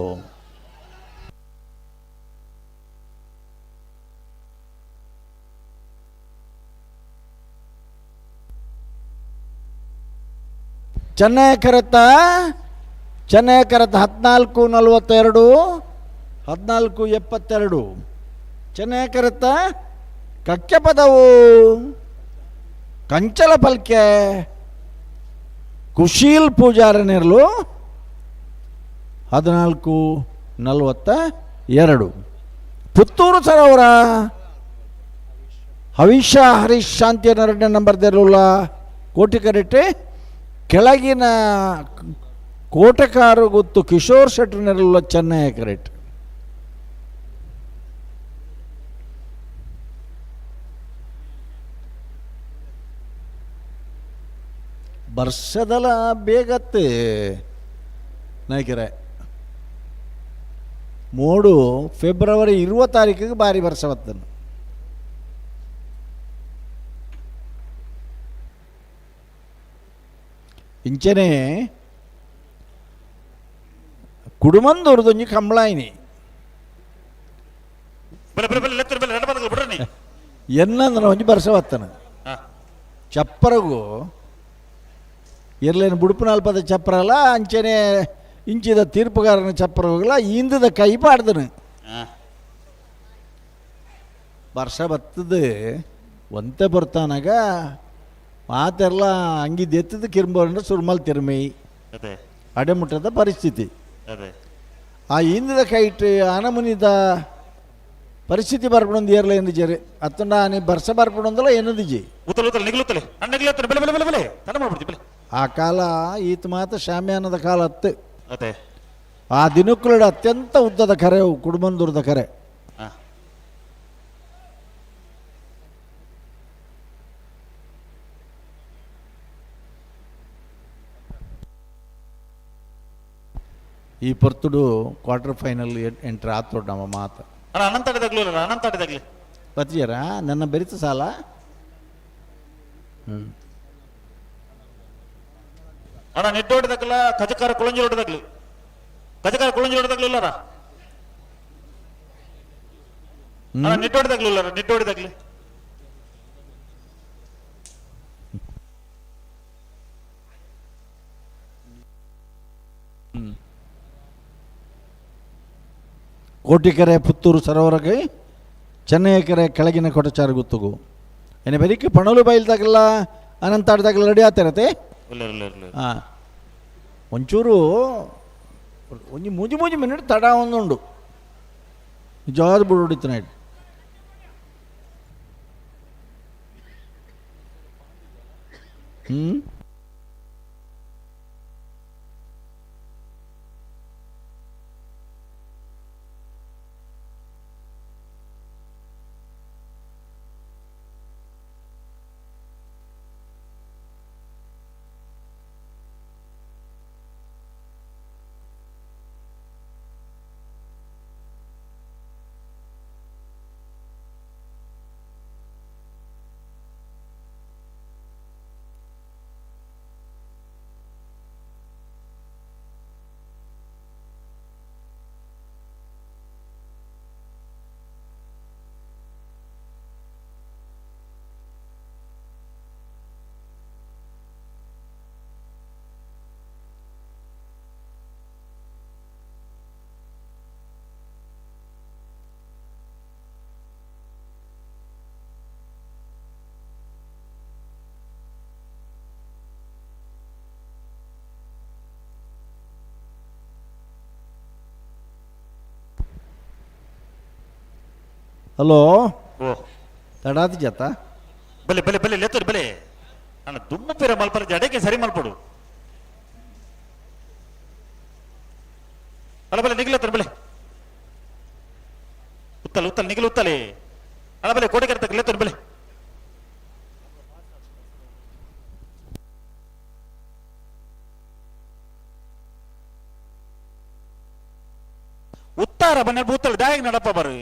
ಚೆನ್ನೈ ಕರೆತ ಚೆನ್ನೈ ಕರೆತ 14:42 14:72 ಚೆನ್ನೈ ಕರೆತ ಕಕ್ಕೆ ಪದವು ಕಂಚಲ ಪಲ್ಕೆ ಕುಶೀಲ್ ಪೂಜಾರನಿರಲು 14:42. ಪುತ್ತೂರು ಸರೋವರ ಹವಿಷ ಹರೀಶ್ ಶಾಂತಿಯ 2ನೇ ನಂಬರ್ ದೇರಲುಲ್ಲ ಕೋಟಿಕರೆಟ್ಟೆ ಕೆಳಗಿನ ಕೋಟಕಾರು ಗೊತ್ತು ಕಿಶೋರ್ ಶೆಟ್ಟರ್ನೆರಲುಲ್ಲ ಚೆನ್ನೈ ಕರೆಟ್. ವರ್ಷದಲ ಬೇಗತ್ತೆ ನಾಯ್ಕರೆ ಮೋಡು ಫೆಬ್ರವರಿ 20 ತಾರೀಕಿಗೆ ಭಾರಿ ವರ್ಷ ಬರ್ತದೆ. ಇಂಚನೆ ಕುಡುಮಂದೂರ್ದೊಂಜಿ ಕಂಬಳಾಯಿನಿ ಎನ್ನಂದ್ರೆ ಒಂಜಿ ವರ್ಷ ಬತ್ತನ ಚಪ್ಪರಗು ಇರ್ಲೇನು ಬುಡುಪು ಚಪ್ಪರಲ್ಲ ಅಂಚನೆ ಇಂಚಿದ ತೀರ್ಪುಗಾರನ ಚಪ್ಪರ ಹೋಗಲ್ಲ ಇಂದದ ಕೈ ಪಾಡ್ದನು ವರ್ಷ ಬತ್ತದು ಒಂತೆ ಬರ್ತಾನಾಗ ಮಾತೆಲ್ಲ ಅಂಗಿದ್ದು ಎತ್ತದ ಕಿರ್ಬೋರಂದ್ರೆ ಸುರ್ಮಲ್ ತಿರುಮೈ ಅಡೆಮುಟ್ಟದ ಪರಿಸ್ಥಿತಿ. ಆ ಇಂದದ ಕೈಟ್ ಆನಮುನಿದ ಪರಿಸ್ಥಿತಿ ಬರ್ಪಣೊಂದು ಏರ್ಲ ಎಂದು ಜರಿ ಅತ್ತಂಡ ಆನೆ ಬರ್ಸ ಬರ್ಪಣೊಂದಲ್ಲ ಏನದಿಜಿ ಆ ಕಾಲ ಈತ ಮಾತ ಶಾಮ್ಯಾನದ ಕಾಲ ಅತ್ತು. ಆ ದಿನಕ್ಕುಲಡ ಅತ್ಯಂತ ಉದ್ದದ ಕರೆ ಕುಡುಮಂದೂರದ ಕರೆ. ಈ ಪೊರ್ತುಡು ಕ್ವಾರ್ಟರ್ ಫೈನಲ್ ಎಂಟ್ರ್ ಆತೋಡು ನಮ್ಮ ಮಾತ ಬತ್ತಿಯರ ನನ್ನ ಬೆರಿತ ಸಾಲ. ಹ್ಞೂ ಅಣ್ಣ ನೆಟ್ಟೋಡಿದಕ್ಕಲ್ಲ ಕಜಕಾರ ಕುಳಂಜಿ ಹೊಡೆದಾಗ್ಲಿ ಕಜಕಾರ ಕುಳಂಜಿ ಹೊಡೆದಾಗ್ಲಿ ಇಲ್ಲಾರ ಅಣ್ಣ ನೆಟ್ಟೋಡಿದಾಗ್ಲಿ ಇಲ್ಲಾರ ನೆಟ್ಟೋಡಿದಾಗ್ಲಿ. ಕೋಟಿಕೆರೆ ಪುತ್ತೂರು ಸರೋವರಕ್ಕೆ ಚೆನ್ನೈಕೆರೆ ಕೆಳಗಿನ ಕೊಟಚಾರ ಗುತ್ತುಗು ಏನೇ ಬೆರಿಕೆ ಪಣಲು ಬೈಲ್ದಾಗಲ್ಲ ಅನಂತಾಡ್ದಾಗಲ್ಲ ರೆಡಿ ಆಗ್ತಿರತ್ತೆ. ಹಾಂ ಒಂಚೂರು ಒಂಜಿ ಮೂಜಿ ಮೂಜಿ ಮಿನಿಟ್ ತಡ ಒಂದುಂಡು ನಿಜವಾದ ಬುಡು ಹೊಡಿತು ನೈಟ್. ಹ್ಞೂ ಹಲೋ ತಡಾತಿ ಜತ ಬಲೆ ಬಲೆ ಬಲೆ ಲೆತ್ತರಿ ಬಲೆ. ಅಣ್ಣ ದುಮ್ಮು ಪಿರ ಮಲ್ಪರ ಜಡೆಗೆ ಸರಿ ಮಲ್ಪಡು. ಅಲ್ಲ ಬಲೆ ನಿಗಿಲ ಬಲೆ ಉತ್ತಲ ಉತ್ತಲ ನಿಗಿಲು ಉತ್ತಲೆ ಅಲ್ಲ ಬಲೆ ಕೋಟೆ ಕರೆತ ಲೆತ್ತನ ಬಲೆ. ಉತ್ತಾರ ಬನ್ನ ಉತ್ತಲ ದಾಯಗ್ ನಡಪ್ಪ ಬರು.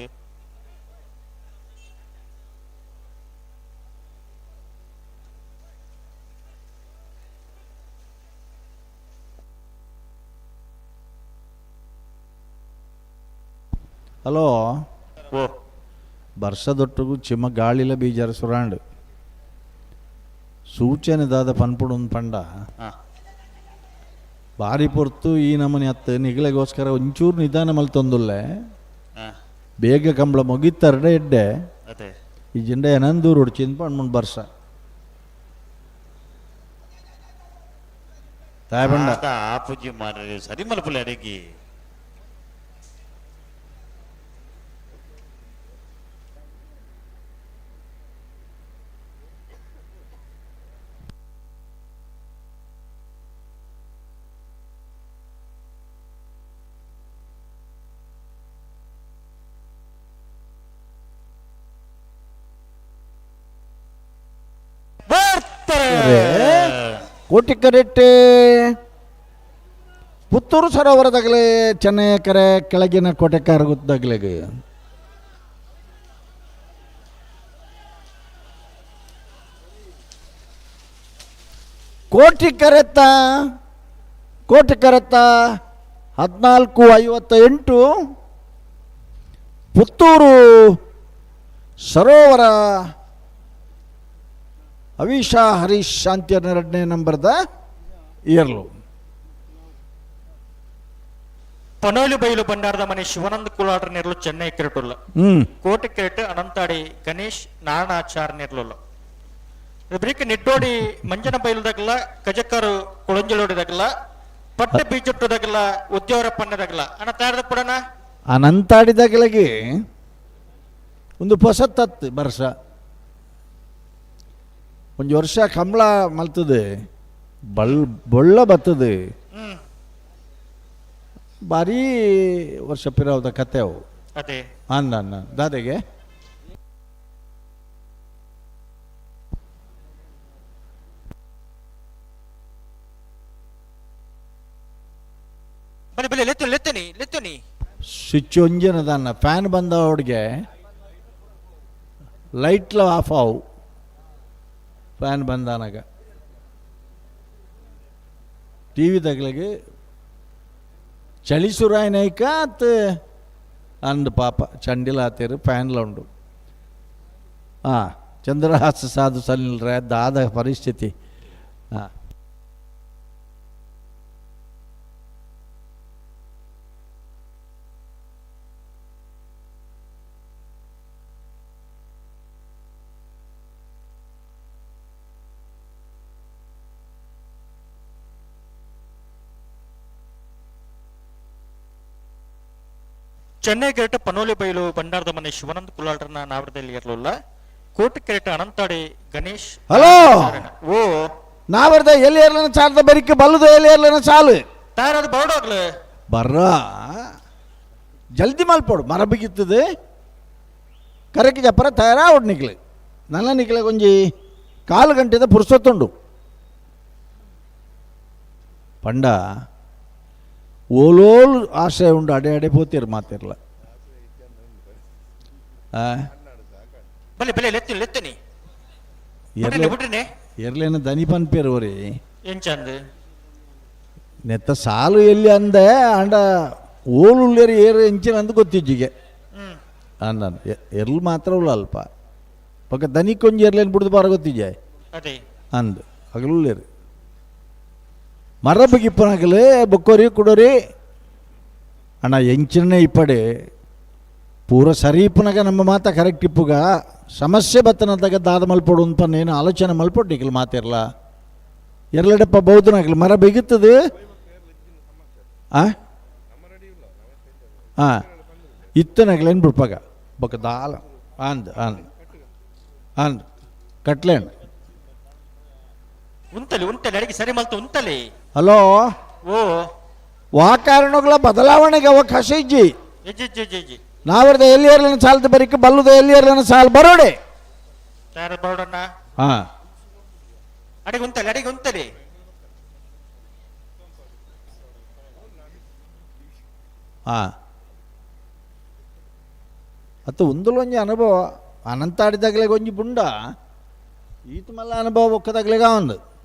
ಹಲೋ. ಓ. ಬರ್ಸದೊಟ್ಟಿಗೂ ಚಿಮ್ಮ ಗಾಳಿಲ ಬೀಜಾರ ಸುರಾಂಡ್ ಸೂಚನೆ ದಾದ ಪನ್ಪುಡು ಪಂಡ ಬಾರಿ ಪೊರ್ತು ಈ ನಮನೆ ಅತ್ತು ನಿಗಲೆಗೋಸ್ಕರ ಒಂಚೂರು ನಿಧಾನ ಮಲ್ತೊಂದುಲ್ಲೆ ಬೇಗ ಕಂಬಳ ಮುಗಿತ್ತರಡೆ ಎಡ್ಡೆ ಈ ಜಿಂಡ ಏನಂದೂರು ಹೊಡ್ಚಿಂದ ಪಣ್ಮುಂಡ್ ಬರ್ಸ ತಾಯ್ ಬಂಡ ಆಪುಜಿ ಮಾರ್ರೆ ಸರಿ ಮಲ್ಪುಲೆ ಅಡಿಗೆ. ಕೋಟಿ ಕರೆಟ್ಟೆ ಪುತ್ತೂರು ಸರೋವರದಾಗಲೇ ಚೆನ್ನೈ ಕರೆ ಕೆಳಗಿನ ಕೋಟೆ ಕಾರಗುತ್ತದಾಗಲೆಗೆ ಕೋಟಿ ಕರೆತ್ತ ಕೋಟಿ ಕರೆತ್ತ 14:58 ಪುತ್ತೂರು ಸರೋವರ ಅವಿಶಾ ಹರೀಶ್ ಶಾಂತಿಯ ಎರಡನೇ ನಂಬರ್ದ ಇಯರ್ಲು. ಪನೋಲಿ ಬೈಲು ಭಂಡಾರದ ಮನೆ ಶಿವಾನಂದ ಕುಲಾಟರ್ ನೆರಳು ಚೆನ್ನೈ ಕ್ರಿಕೆಟ್ ಕೋಟೆ ಕ್ರಿಕೆಟ್ ಅನಂತಾಡಿ ಗಣೇಶ್ ನಾರಾಯಣಾಚಾರ್ ನೆರಳುಲ್ಲ. ಬ್ರೀಕ್ ನಿಟ್ಟೋಡಿ ಮಂಜನ ಬೈಲುದಾಗಲ ಕಜಕರು ಕೊಳಂಜಲೋಡಿದಾಗಲ ಪಟ್ಟ ಬೀಜಟ್ಟುದಾಗಲ ಉದ್ಯೋಗ ಪಣ್ಣದಾಗಲ ಅಣ್ಣ ತಯಾರದ ಪಡಣ ಅನಂತಾಡಿದಾಗಲಗೆ ಒಂದು ಪೊಸತ್ತತ್ತು ಬರ್ಸ ಒಂಜಿ ವರ್ಷ ಕಂಬಳ ಮಲ್ತದೆ ಬಳ್ ಬೊಳ್ಳ ಬರ್ತದೆ ಭಾರಿ ವರ್ಷ ಪಿರಾವದ ಕತೆ ಅವು. ಅದೇ ಅನ್ನ ಅನ್ನ ದಾದೆಗೆ ಬಲೆ ಬಲೆ ಲೆತ್ತು ಲೆತ್ತನಿ ಲೆತ್ತನಿ ಸ್ವಿಚ್ ಒಂಜಿನದನ್ನ ಫ್ಯಾನ್ ಬಂದ ಅವಡಿಗೆ ಲೈಟ್ಲ ಆಫ್ ಆವು ಫ್ಯಾನ್ ಬಂದಾನಾಗ ಟಿ ವಿ ತಗಲಿಗೆ ಚಳಿ ಸುರಾಯನೈಕ ಅತ್ ಅಂದ್ ಪಾಪ ಚಂಡಿಲ ಆತೇರು ಫ್ಯಾನ್ಲ ಉಂಡು. ಹಾಂ ಚಂದ್ರಹಾಸ ಸಾಧು ಸಲ್ಲಿಲ್ರೆ ದಾದ ಪರಿಸ್ಥಿತಿ. ಹಾಂ ಚೆನ್ನೈ ಕ್ರಿಕೆಟ್ ಪನೋಲಿ ಬೈಲು ಭಂಡಾರದ ಮನೆ ಶಿವಾನಂದ ಕುಲಾಲ್ರನ್ನ ನಾವರದಲ್ಲಿ ಇರಲಿಲ್ಲ. ಕೋಟೆ ಕ್ರಿಕೆಟ್ ಅನಂತಾಡಿ ಗಣೇಶ್. ಹಲೋ. ಓ ನಾವರ್ದ ಎಲ್ಲಿ ಏರ್ಲನ ಚಾಲದ ಬರಿಕೆ ಬಲ್ಲದು ಎಲ್ಲಿ ಏರ್ಲನ ಚಾಲು ತಯಾರಾದ ಬರೋಡಾಗ್ಲೆ ಬರ್ರ ಜಲ್ದಿ ಮಲ್ಪೋಡು ಮರ ಬಿಗಿತ್ತದೆ ಕರೆಕ್ಟ್ ಜಪ್ಪರ ತಯಾರಾ ಒಡ್ ನಿಕ್ಲೆ ನನ್ನ ನಿಕ್ಲೆ ಕೊಂಜಿ ಕಾಲು ಗಂಟೆದ ಪುರ್ಸೊತ್ತುಂಡು ಪಂಡ ಓಲೋಲ್ ಆಶಯ ಉಂಡು ಅಡೆ ಅಡೆ ಪೋತಿರ್ ಮಾತಿರ್ಲ. ಬಲೆ ಬಲೆ ಲೆತ್ತು ಲೆತ್ತನಿ ಎರ್ಲೇನ ದನಿ ಪನ್ಪೇರು ಓರಿ ಎಂಚಂದ್ ನೆತ್ತ ಸಾಲು ಎಲ್ಲಿ ಅಂದೆ ಅಂಡ ಓಲುಳ್ಳೇರು ಏರು ಎಂಚಿನ ಅಂದು ಗೊತ್ತಿಜ್ಜಿಗೆ ಅಂದ ಎರ್ಲು ಮಾತ್ರ ಉಳ್ಳ ಅಲ್ಪ ಪಕ್ಕ ದನಿ ಕೊಂಜಿ ಎರ್ಲೇನು ಬಿಡ್ದು ಬಾರ ಗೊತ್ತಿಜ್ಜೆ ಅಂದು ಹಗಲುಳ್ಳೇರು ಮರ ಬಗಿಪ್ಪನಾಗಲೇ ಬೊಕ್ಕೋರಿ ಕುಡೋರಿ ಅಣ್ಣ ಎಂಚಿನ ಇಪ್ಪಡೆ ಪೂರ ಸರಿ ಇಪ್ಪನಾಗ ನಮ್ಮ ಮಾತ ಕರೆಕ್ಟ್ ಇಪ್ಪುಗ ಸಮಸ್ಯೆ ಬತ್ತನದಾಗ ದಾದ ಮಲ್ಪೊಡು ಅಂತ ಏನು ಆಲೋಚನೆ ಮಲ್ಪೊಟ್ಟಿಕಲ್ ಮಾತಿರಲ್ಲ ಎರಲಡಪ್ಪ ಬೌದ್ಧನಾಗಲಿ ಮರ ಬಿಗುತ್ತದೆ ಆ ಹಾಂ ಇತ್ತನಾಗಲೇನು ಬಿಡ್ಪಾಗ ಬೊಕ್ಕ ದಾಲ ಅಂದ್ ಅಂದ್ ಅಂದ್ ಕಟ್ಲೇನು. ಉಂತಲಿ ಉಂತಲಿ ಅಡಿಗೆ ಸರಿ ಮಲ್ತು ಉಂತಲಿ. ಹಲೋ. ಓ. ವಾ ಕಾರಣಗಳ ಬದಲಾವಣೆಗೆ ಅವಕಾಶ ಇಜ್ಜಿ. ಇಜ್ಜಿ ಇಜ್ಜಿ ಇಜ್ಜಿ ಇಜ್ಜಿ. ನಾವರ್ದ ಎಲ್ಲಿಯರ್ಲನ ಸಾಲದ ಬರಿಕ ಬಲ್ಲುದ ಎಲ್ಲಿಯರ್ಲನ ಸಾಲ್ ಬರೋಡೆ. ತಯಾರ ಬರೋಡಣ್ಣ. ಹಾ. ಅಡಿಗೆ ಉಂತಲಿ ಅಡಿಗೆ ಉಂತಲಿ. ಹಾ. ಅತ್ತ ಒಂದುಲೊಂಜಿ ಅನುಭವ ಅನಂತಾಡಿದಾಗಲೇ ಒಂಜಿ ಬುಂಡ ಈತ ಮಲ್ಲ ಅನುಭವ ಒಕ್ಕದಾಗಲೇಗ ಒಂದು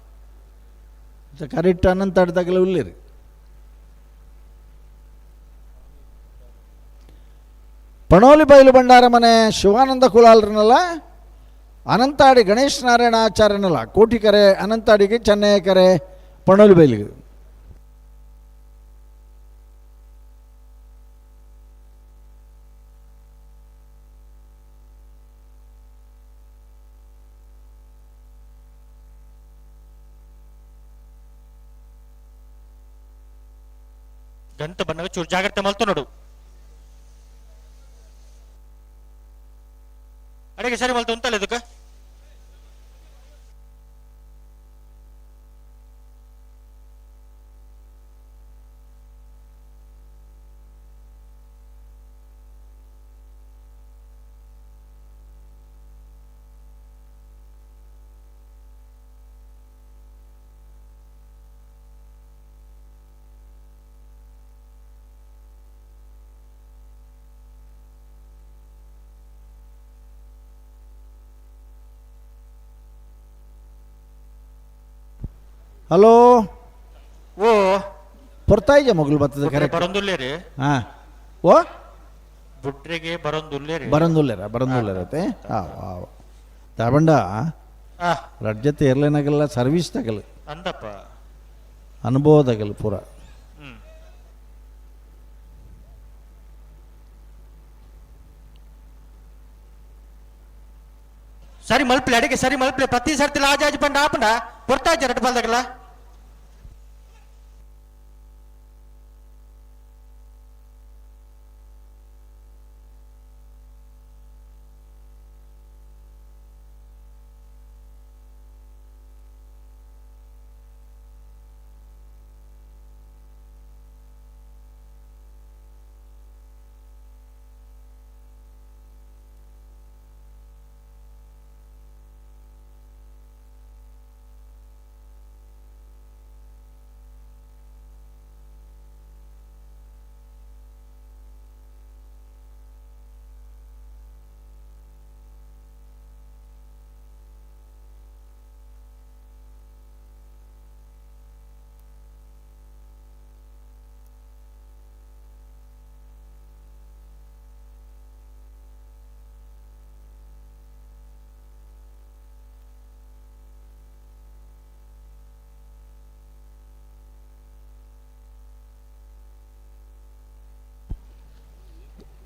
ಕರೆಕ್ಟ್ ಅನಂತಾಡಿದಾಗಲೇ ಉಲ್ಲಿರಿ. ಪಣೋಲಿ ಬೈಲು ಭಂಡಾರ ಮನೆ ಶಿವಾನಂದ ಕುಲಾಲ್ರನಲ್ಲ, ಅನಂತಾಡಿ ಗಣೇಶ್ ನಾರಾಯಣ ಆಚಾರ್ಯನಲ್ಲ, ಕೋಟಿಕರೆ ಅನಂತಾಡಿಗೆ ಚೆನ್ನಯ್ಯ ಕರೆ ಪಣೋಲಿ ಬೈಲಿಗೆ. ಗಂಟು ಬಣ್ಣಗ ಚೂರು ಜಾಗ್ರತೆ ಮಲ್ತು ನೋಡು. ಅಡಿಗೆ ಸರಿ ಮಲ್ತು ಉಂತಲ್ಲ ಇದಕ್ಕೆ. ಹಲೋ. ಓ. ಪೊರ್ತಾಯಿಜ ಮಗಳು ಬರ್ತದೆ ಕರೆಕ್ಟ್. ಬರೊಂದುಲ್ಲೇರಿ. ಹಾಂ. ಓ. ಬುಟ್ರಿಗೆ ಬರೊಂದುಲ್ಲೇರಿ. ಬರಂದುಲ್ಲೇರ ಬರಂದುಲ್ಲೇರತ್ತೆ. ಹಾಂ ಹಾಂ ತಾಬಂಡ ರಡ್ಜತೆ ಏರ್ಲೈನಾಗಲ್ಲ ಸರ್ವಿಸ್ ತಗಲ್. ಅಂದಪ್ಪ. ಅನುಭವ ತಗಲ್ ಪೂರ. ಸರಿ ಮಲ್ಪ್ಲೆ ಅಡಿಗೆ ಸರಿ ಮಲ್ಪ್ಲೆ ಪ್ರತಿ ಸರ್ತಿ ಆಜಾಜಿ ಬಂಡ ಆಪಂಡ ಪೊರ್ತಾಜ ರಡ್ಡು ಬಲ್ದಾಗಲ್ಲ.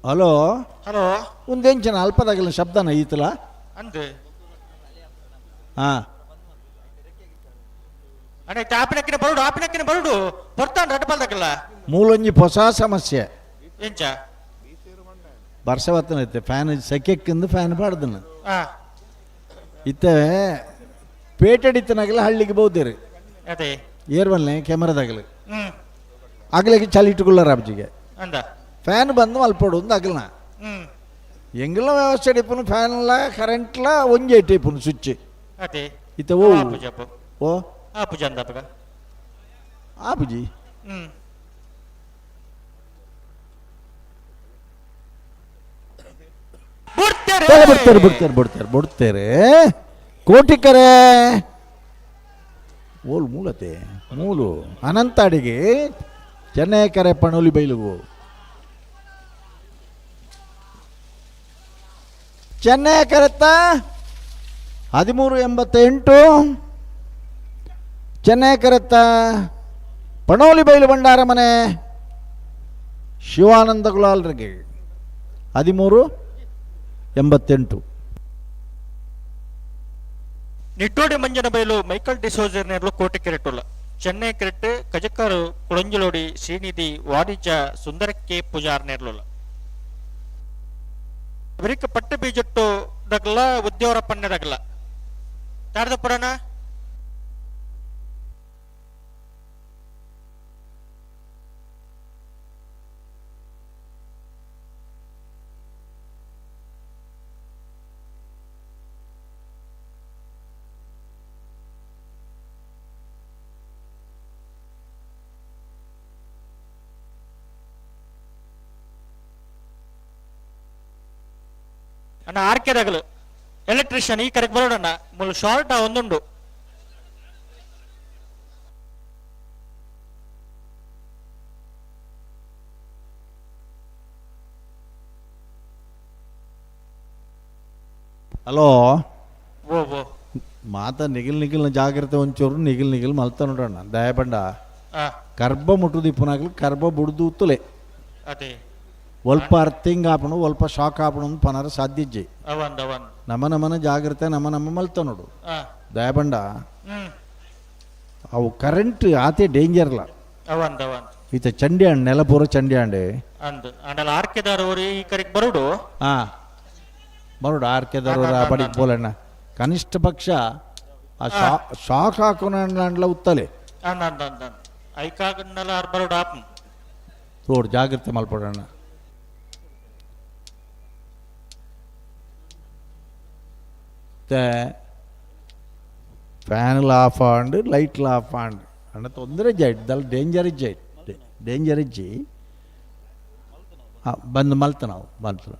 ಹಲೋ. ಹಲೋ. ಒಂದೆಂಚಿನ ಅಲ್ಪದಾಗಲ ಶಬ್ದನ ಈತಲ. ಅಂದು. ಹಾಂ. ಅಣ್ಣ ಆಪಿನಕ್ಕಿನ ಬರುಡು ಆಪಿನಕ್ಕಿನ ಬರುಡು ಪೊರ್ತಾನ್ ರಡ್ಡು ಬಲ್ದಾಗಲ್ಲ. ಮೂಲೊಂಜಿ ಹೊಸ ಸಮಸ್ಯೆ. ಎಂಚ? ವರ್ಷವತ್ತನ ಐತೆ ಫ್ಯಾನ್ ಸೆಕೆಕ್ಕಿಂದು ಫ್ಯಾನ್ ಪಾಡ್ದನ. ಇತ್ತೆ ಪೇಟೆಡಿತ್ತನಾಗಲ್ಲ ಹಳ್ಳಿಗೆ ಬೋದಿರಿ. ಅದೇ. ಏರ್ವಲ್ನೆ ಕ್ಯಾಮರಾದಾಗಲಿ. ಆಗಲಿಗೆ ಚಳಿ ಇಟ್ಟುಕೊಳ್ಳಾರ ಅಬ್ಜಿಗೆ. ಅಂದ. ಫ್ಯಾನ್ ಬಂದು ಮಲ್ಪೋಡು ಒಂದು ಅಗಲ್ನ. ಎಂಗೆಲ್ಲ ವ್ಯವಸ್ಥೆ ಇಪ್ಪನು ಫ್ಯಾನ್ಲ ಕರೆಂಟ್ಲ ಒಂಜೆ ಇಟ್ಟಿಪ್ಪನು ಸ್ವಿಚ್. ಅದೇ. ಇತ್ತೆ ಓ. ಓ. ಆಪುಜ ಅಂದಪ್ಪಗ. ಆಪುಜಿ. ಬಿಡ್ತಾರೆ ಬಿಡ್ತಾರೆ ಬಿಡ್ತಾರೆ ಬಿಡ್ತಾರೆ ಕೋಟಿಕರೆ ಓಲ್ ಮೂಲತೆ ಮೂಲು ಅನಂತಾಡಿಗೆ ಚೆನ್ನೈ ಕರೆ ಪಣೋಲಿ ಬೈಲುಗು ಚೆನ್ನೈ ಕರೆತ್ತ 13.88 ಚೆನ್ನೈ ಕರೆತ್ತ ಪಣೋಲಿ ಬೈಲು ಭಂಡಾರ ಮನೆ ಶಿವಾನಂದ ಗುಲಾಲ್ರಿಗೆ 13.88. ನಿಟ್ಟೋಡಿ ಮಂಜನ ಬೈಲು ಮೈಕಲ್ ಡಿಸೋಜರ್ ನೇರ್ಲು ಕೋಟೆ ಕೆರೆಟುಲ್ಲ ಚೆನ್ನೈ ಕೆರೆಟ್ ಕಜಕ್ಕಾರು ಕುಳಂಜಲೋಡಿ ಶ್ರೀನಿಧಿ ವಾಣಿಜ್ಯ ಸುಂದರಕ್ಕೆ ಪೂಜಾರ್ ನೇರ್ಲುಲ್ಲ ಬರಿಕ ಪಟ್ಟ ಬೀಜಟ್ಟು ದಗ್ಲ ಉದ್ಯೋರ ಪಣ್ಣೆ ದಗ್ಲ ತಾರ್ದ ಪುರಾಣ. ಅಣ್ಣ ಆರ್ಕೆದಾಗಲು ಎಲೆಕ್ಟ್ರಿಷಿಯನ್ ಈ ಕರೆಕ್ ಬರೋಡಣ್ಣ ಮುಲ್ ಶಾರ್ಟ್ ಒಂದುಂಡು. ಹಲೋ ಓ ಓ ಮಾತ ನಿಗಿಲ್ ನಿಗಿಲ್ನ ಜಾಗ್ರತೆ ಒಂಚೂರು ನಿಗಿಲ್ ನಿಗಿಲ್ ಮಲ್ತ ನೋಡೋಣ ದಯಬಂಡ. ಕರ್ಬ ಮುಟ್ಟುದು ಇಪ್ಪನಾಗಲು ಕರ್ಬ ಬುಡ್ದು ಉತ್ತುಲೆ ಅದೇ ಒಲ್ಪ ಅರ್ಥಿಂಗ್ ಆಪಣು ಒಲ್ಪ ಶಾಕ್ ಆಪಣು ಪನಾರ ಸಾಧ್ಯಜ್ಜಿ. ಅವಂದ್ ಅವಂದ್ ನಮ ನಮನ ಜಾಗ್ರತೆ ನಮ ನಮ್ಮ ಮಲ್ತ ನೋಡು ದಯಬಂಡ. ಅವು ಕರೆಂಟ್ ಆತೆ ಡೇಂಜರ್ಲ. ಅವಂದ್ ಅವಂದ್ ಈತ ಚಂಡಿ ಅಂಡ್ ನೆಲ ಪೂರ ಚಂಡಿ ಅಂಡೆ ಅಂದ್ ಅಂಡಲ ಆರ್ಕೆದಾರವರು ಈ ಕರೆಕ್ ಬರೋಡು. ಹಾ ಬರೋಡು ಆರ್ಕೆದಾರವರು ಆ ಬಡಿಗೆ ಬೋಲಣ್ಣ ಕನಿಷ್ಠ ಪಕ್ಷ ಆ ಶಾಕ್ ಹಾಕೋಣ ಉತ್ತಲೆ ಅಂದ್ ಅಂದ್ ಅಂದ್ ಅಂದ್ ಐಕಾಗನ್ನೆಲ್ಲ ಆರ್ ಬರೋಡು ಆಪ್ ತೋಡು ಜಾಗ್ರತೆ ಮಲ್ಪಡೋಣ. ಫ್ಯಾನ್ಲ ಆಫ್ ಆಂಡ್ ಲೈಟ್ಲ ಆಫ್ ಆಂಡ್ ಅಣ್ಣ ತೊಂದರೆ ಜೈಟ್ ದಲ್ ಡೇಂಜರ್ ಇಜ್ಜೈಟ್ ಡೇಂಜರ್ ಇಜ್ಜಿ. ಬಂದು ಮಲ್ತ ನಾವು ಮಲ್ತ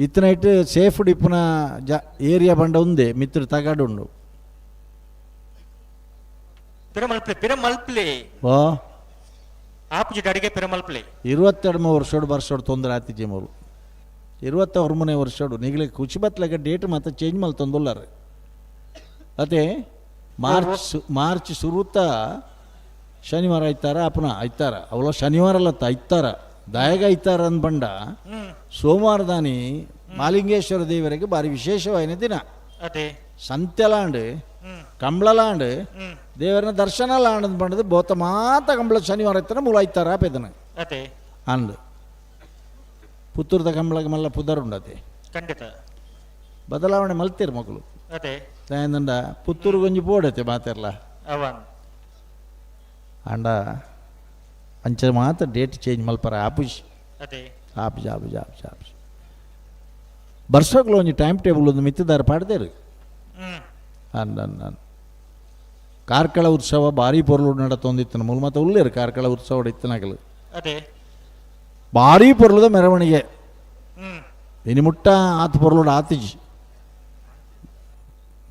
ಇತ್ತನೈಟ್ ಸೇಫ್ ಇಪ್ಪುನ ಜ ಏರಿಯಾ ಬಂಡ ಉಂದೆ ಮಿತ್ರ ತಗಡು ಉಂಡು. ಪಿರಮಲ್ಪ್ಲೆ ಪಿರಮಲ್ಪ್ಲೆ ಓ ಆಪೋಸಿಟ್ ಅಡಿಗೆ ಪಿರಮಲ್ಪ್ಲೆ 22 ವರ್ಷೋಡು ವರ್ಷೋಡು ತೊಂದರೆ ಆತಿಜಿ ಮೂರು 23ನೇ ವರ್ಷೋಡು ನಿಗಲೆ ಖುಷಿ ಬತ್ಲಾಗ ಡೇಟ್ ಮಾತ್ರ ಚೇಂಜ್ ಮಲ್ತೊಂದುಲ್ಲಾರ. ಅದೇ ಮಾರ್ಚ್ ಸುರುತ ಶನಿವಾರ ಐತಾರ ಅಪನ ಐತಾರ ಅವಳ ಶನಿವಾರ ಅಲ್ಲತ್ತ ಐತಾರ ದಾಯಗ ಐತಾರ ಅಂದ್ ಬಂಡ ಸೋಮವಾರ ದಾನಿ ಮಾಲಿಂಗೇಶ್ವರ ದೇವರಿಗೆ ಭಾರಿ ವಿಶೇಷವಾದ ದಿನ. ಅದೇ ಸಂತೆಲಾಂಡ್ ಕಂಬ್ಳಲಾಂಡ್ ದೇವರನ ದರ್ಶನ ಲಾಂಡ್ ಅಂದ್ ಬಂಡದು ಬೋತ ಮಾತ ಕಂಬಳ ಶನಿವಾರ ಐತಾರ ಮೂಲ ಐತಾರ ಪೆದನ ಅದೇ ಅಂದ್ ಪುತ್ತೂರ್ದ ಕಂಬಳಗೆ ಮಲ್ಲ ಪುದರ್ ಉಂಡತೆ ಖಂಡಿತ ಬದಲಾವಣೆ ಮಲ್ತೀರ್ ಮಕ್ಕಳು. ಅದೇ ದಾಯಂದಂಡ ಪುತ್ತೂರು ಗೊಂಜಿ ಪೋಡತೆ ಮಾತೆರ್ಲ ಅವನ್ ಅಂಡ ಅಂಚ ಮಾತ್ರ ಡೇಟ್ ಚೇಂಜ್ ಮಲ್ಪರ ಆಪುಜ್ ಅದೇ ಆಪುಜ್ ಆಪುಜ್ ಆಪುಜ್ ಆಪುಜ್ ಬರ್ಸೋಗ್ಲ ಒಂಜಿ ಟೈಮ್ ಟೇಬಲ್ ಒಂದು ಮಿತ್ತದಾರ ಪಾಡ್ದೇರು. ಅಂದ ಅಂದ ಕಾರ್ಕಳ ಉತ್ಸವ ಭಾರಿ ಪೊರ್ಲು ನಡತೊಂದಿತ್ತನ ಮೂಲ ಮಾತ ಉಲ್ಲೇರು ಕಾರ್ಕಳ ಉತ್ಸವ ಇತ್ತನಾಗಲು ಅದೇ ಭಾರಿ ಪೊರ್ಲುದ ಮೆರವಣಿಗೆ ಇನಿ ಮುಟ್ಟ ಆತ ಪೊರ್ಲುಡ ಆತಿಜಿ